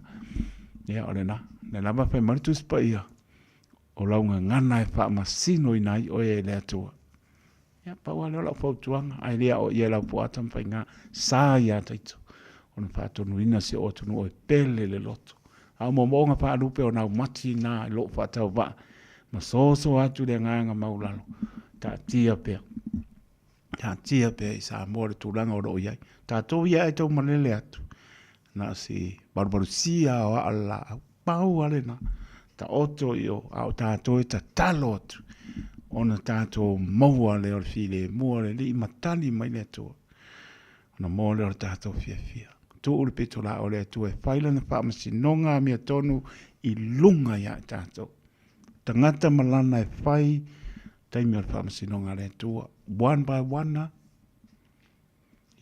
ia o lena. O lea lava e fai mai le Tusi Paia, o lau gagana e faamasinoina ai oe e le Atua. Ia, pau lava lea o lau fautuaga, ae le aoaia e Laupua Tamafaiga, sa ia Taito ona faatonuina si ou atunuu e pele le loto. A o moomooga faalupe o naumati na i lou faatauvaa ma soso atu i le agaga maualalo, taatia pea, taatia pea i Samoa le tulaga o lo o i ai. Tatou ia e tau malele atu, na o si valuvalusia o aa o le laau, pau lava lena, taoto i o, a o tatou e tatalo atu, ona tatou maua lea o le filemu o le Alii ma tali mai le Atua, ona maua lea o le tatou fiafia. Tuu le pitolaau a le Atua e fai lana faamasinoga amiotonu i luga ia i tatou. Tagata ma lana e fai taimi o le faamasinoga a le Atua, one by one lava.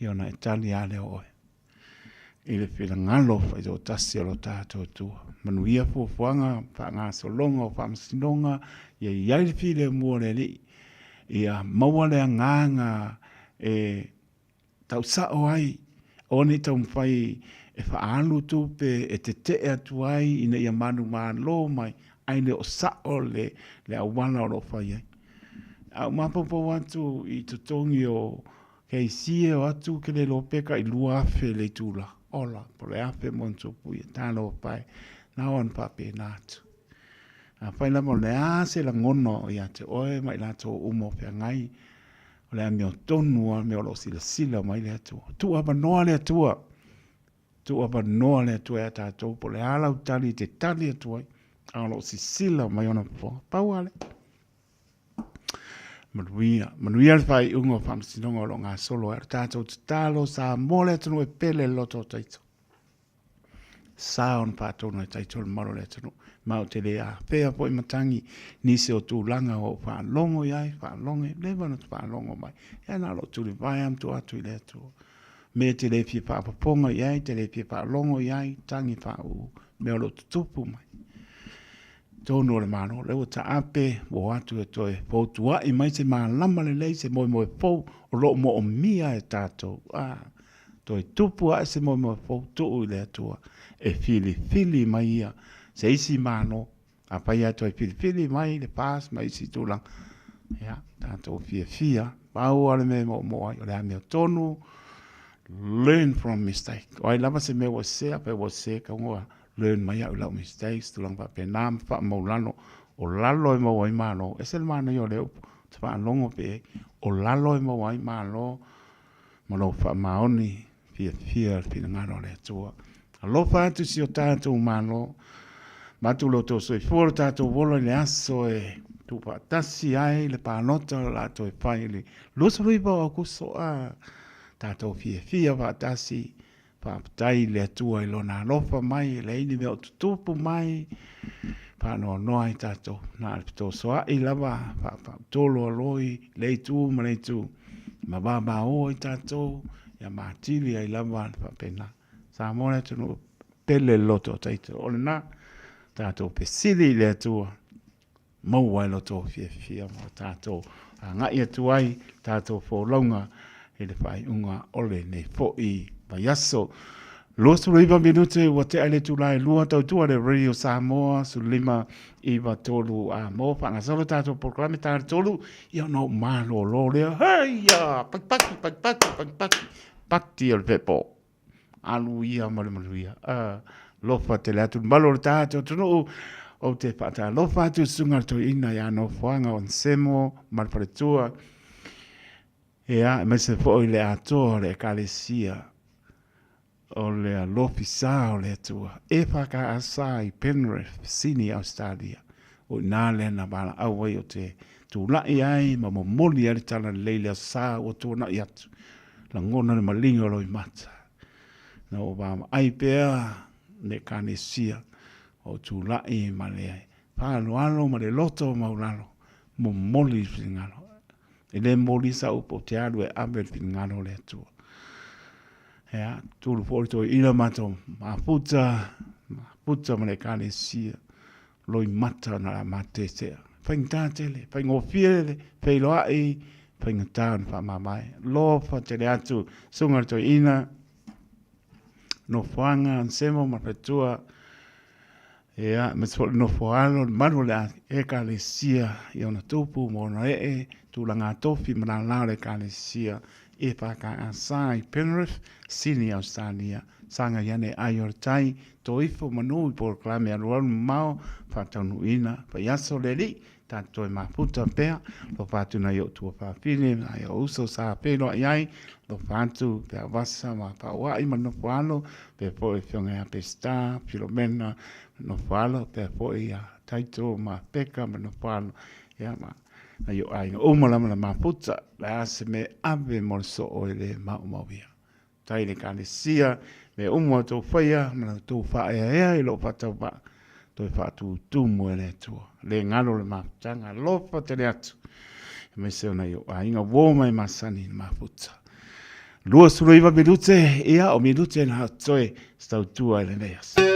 Ia ona e tali lava lea o oe i le finagalo faitoatasi o lo tatou Atua. Manuia fuafuaga, faagasologa o faamasinoga, ia i ai le filemu o le Alii, ia maua le agaga e Tau sa'o ai, aua ne i taumafai e faaalu tupe e tete'e atu ai ina ia manumalo mai, ae le o sa'o le le auala o lo o fai ai. A ou mafaufau atu i totogi o Keisi e o atu ke le iloa pe kai 2000 le itula, ola, po o le afe ma ona tupu ia, talofa e, na ona faapena atu. Afai lava o le a se lagona o ia te oe ma i latou uma o feagai, O le amiotonu lava le mea o lo o silasila mai le Atua. Tuuavanoa le Atua. Tuuavanoa le Atua ia tatou po o le a lau tali e te tali atu ai, a o lo o sisila mai ona fofoga. Pau lava lea. Manuia, manuia le faaiuga o faamasinoga o lo o gasolo ai. O le tatou tatalo, Samoa le atunuu e pele le loto o Taito. Sa ona faatonu e taito le mamalu o le atunuu. Ma ou te le afea foi matagi nisi o tulaga ua ou faalogo i ai, faalogo, leva ona faalogo mai. Ia na o lou tulivae lava ma tuu atu i le Atua. Mea e te le fia faafofoga i ai, te le fia faalogo i ai, tagi faauu, mea o lo o tutupu mai. Tonu o le Malo, lea ua taape, ua o atu e toe foutuai mai se malama lelei, se moemoe fou o lo o moomia e tatou. Ah, Toe tupu ae se moemoe fou tuu i le Atua e filifili mai ia se isi Malo. Afai lava e toe filifili mai le FAST ma isi tulaga, ia, tatou fiafia, pau lava le mea e moomoo ai, o le amiotonu, learn from mistake. O ai lava se mea ua sese, afai ua sese, tau learn mai au i lau mistakes, tulaga faapena ma faamaulalo, o lalo e maua ai malo. E ese le manaia o lea upu, ou te faalogo pea i ai, o lalo e maua ai malo ma lou faamaoni fiafia le finagalo o le Atua. Alofa atu si o tatou Malo, avatu lo outou soifua lo tatou ola i le aso e tuufaatasi ai le palota o le a toe fai i le 29 o Aokuso. A tatou fiafia faatasi. Faafetai i le Atua i Lona alofa mai, e leai ni mea o tutupu mai, faanoanoa ai tatou. Na o le fetosoa'i lava, faafautoloaloi lea itu ma lea itu, ma vavao ai tatou, ia ma atili ai lava le faapena. Samoa le atunuu pele le loto o Taito. O lena, tatou fesili i le Atua, maua ai lo outou fiafia ma o tatou agai atu ai tatou folauga i le faaiuga o lenei foi vaiaso. 29 minute ua tea i le itula e 2 tautua le Radio Samoa 15 9 3 a mo faagasolo tatou polokalame ta le 3 ia ona ou malolo lea. Heia! Patipati, patipati, patipati, pati o le pepo. Alu ia ma le manuia. Alofa tele atu le malu o le tatou atunuu. Ou te faatalofa atu i le susuga i le toeaina ia Nofoaga o Nsemo ma le faletua. Ia, aemaise foi le atoa o le Ekalesia o le Alofi Sa o le Atua, EFKS i Penrith, Sydney, Australia. O i inā lea na valaau ai ou te tulai ai ma momoli ai le tala lelei i le aso sa ua tuanai atu. Lagona le maliga o loimata. Na ou vaavaai pea le Ekalesia o tulai ma le faaaloalo ma le loto maualalo, momoli le finagalo. E le moli sau upu ou te alu e ave le finagalo o le Atua. Ea, tulu foi le toeaina matou mafuta, mafuta ma le Ekalesia. Loimata na la matetea. Faigata tele, faigofie le feiloai, faigata ona faamavae. Alofa tele atu, susuga i le toeaina, nofoaga, Ansemo ma Fetua, ia, aemaise foi le nofo alo, le malu o le Ekalesia i ona tupu ma ona ee, tulaga tofi ma lala o le Ekalesia EFKS i Penrith, Sydney, Australia. Sagai ane ai o le tai, to ifo manu i polokalame alualu mamao, faataunuuina, vaiaso le alii, tatou toe mafuta pea, alofa atu nai ou tuafafine, nai ou uso sa feiloai ai, alofa atu Peavasa ma Pauai ma le nofo alo, faapea foi le afioga ia Peseta, Filomena ma le nofo alo, faapea foi ia Taito ma Peka ma le nofo alo, ia ma nai ou aiga uma lava na mafuta, o le a se mea e ave mo le soo e le maumauia. Tai i le Ekalesia, mea uma o outou faia ma la outou faaeaea i lou faatauvaa, toe faatutumu e le Atua. Le galo le mafutaga, alofa tele atu, aemaise o nai ou aiga uo mai masani i le mafuta. 29 minute, ia o minute na o toe se tautua i lenei aso.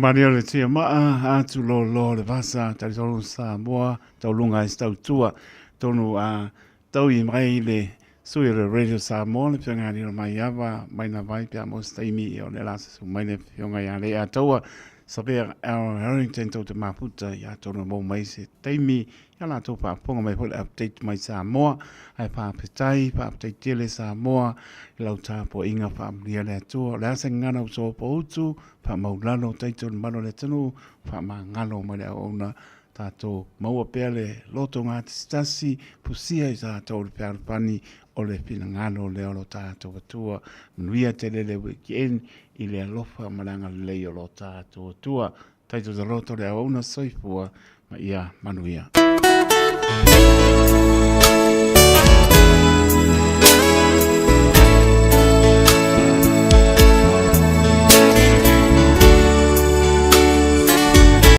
malie o le tiamaa, atu lolo le vasa, talitonu Samoa, tauluga ai se tautua, tonu a taui mai le sui o le Radio Samoa, le Afioga ia Lilo Maiava, mai na vai pe a maua se taimi, ia o lea la se mai le Afioga ia Leiataua, Savea Al Harrington tou te mafuta ia atonu e maua mai se taimi ia latou faafofoga mai foi le update mai Samoa ae faafetai faafetai tele Samoa i lau tapuaiga faamanuia le Atua o le a se gagana ua sopoutu faamaulalo taitonu malu o le atunuu faamagalo mai le auauna tatou maua pea le loto gatasitasi fusia i tatou le fealofani o le finagalo lea o lo tatou Atua manuia tele le weekend i le alofa ma le agalelei o lo tatou Atua Taito te loto le auauna soifua ma ia manuia.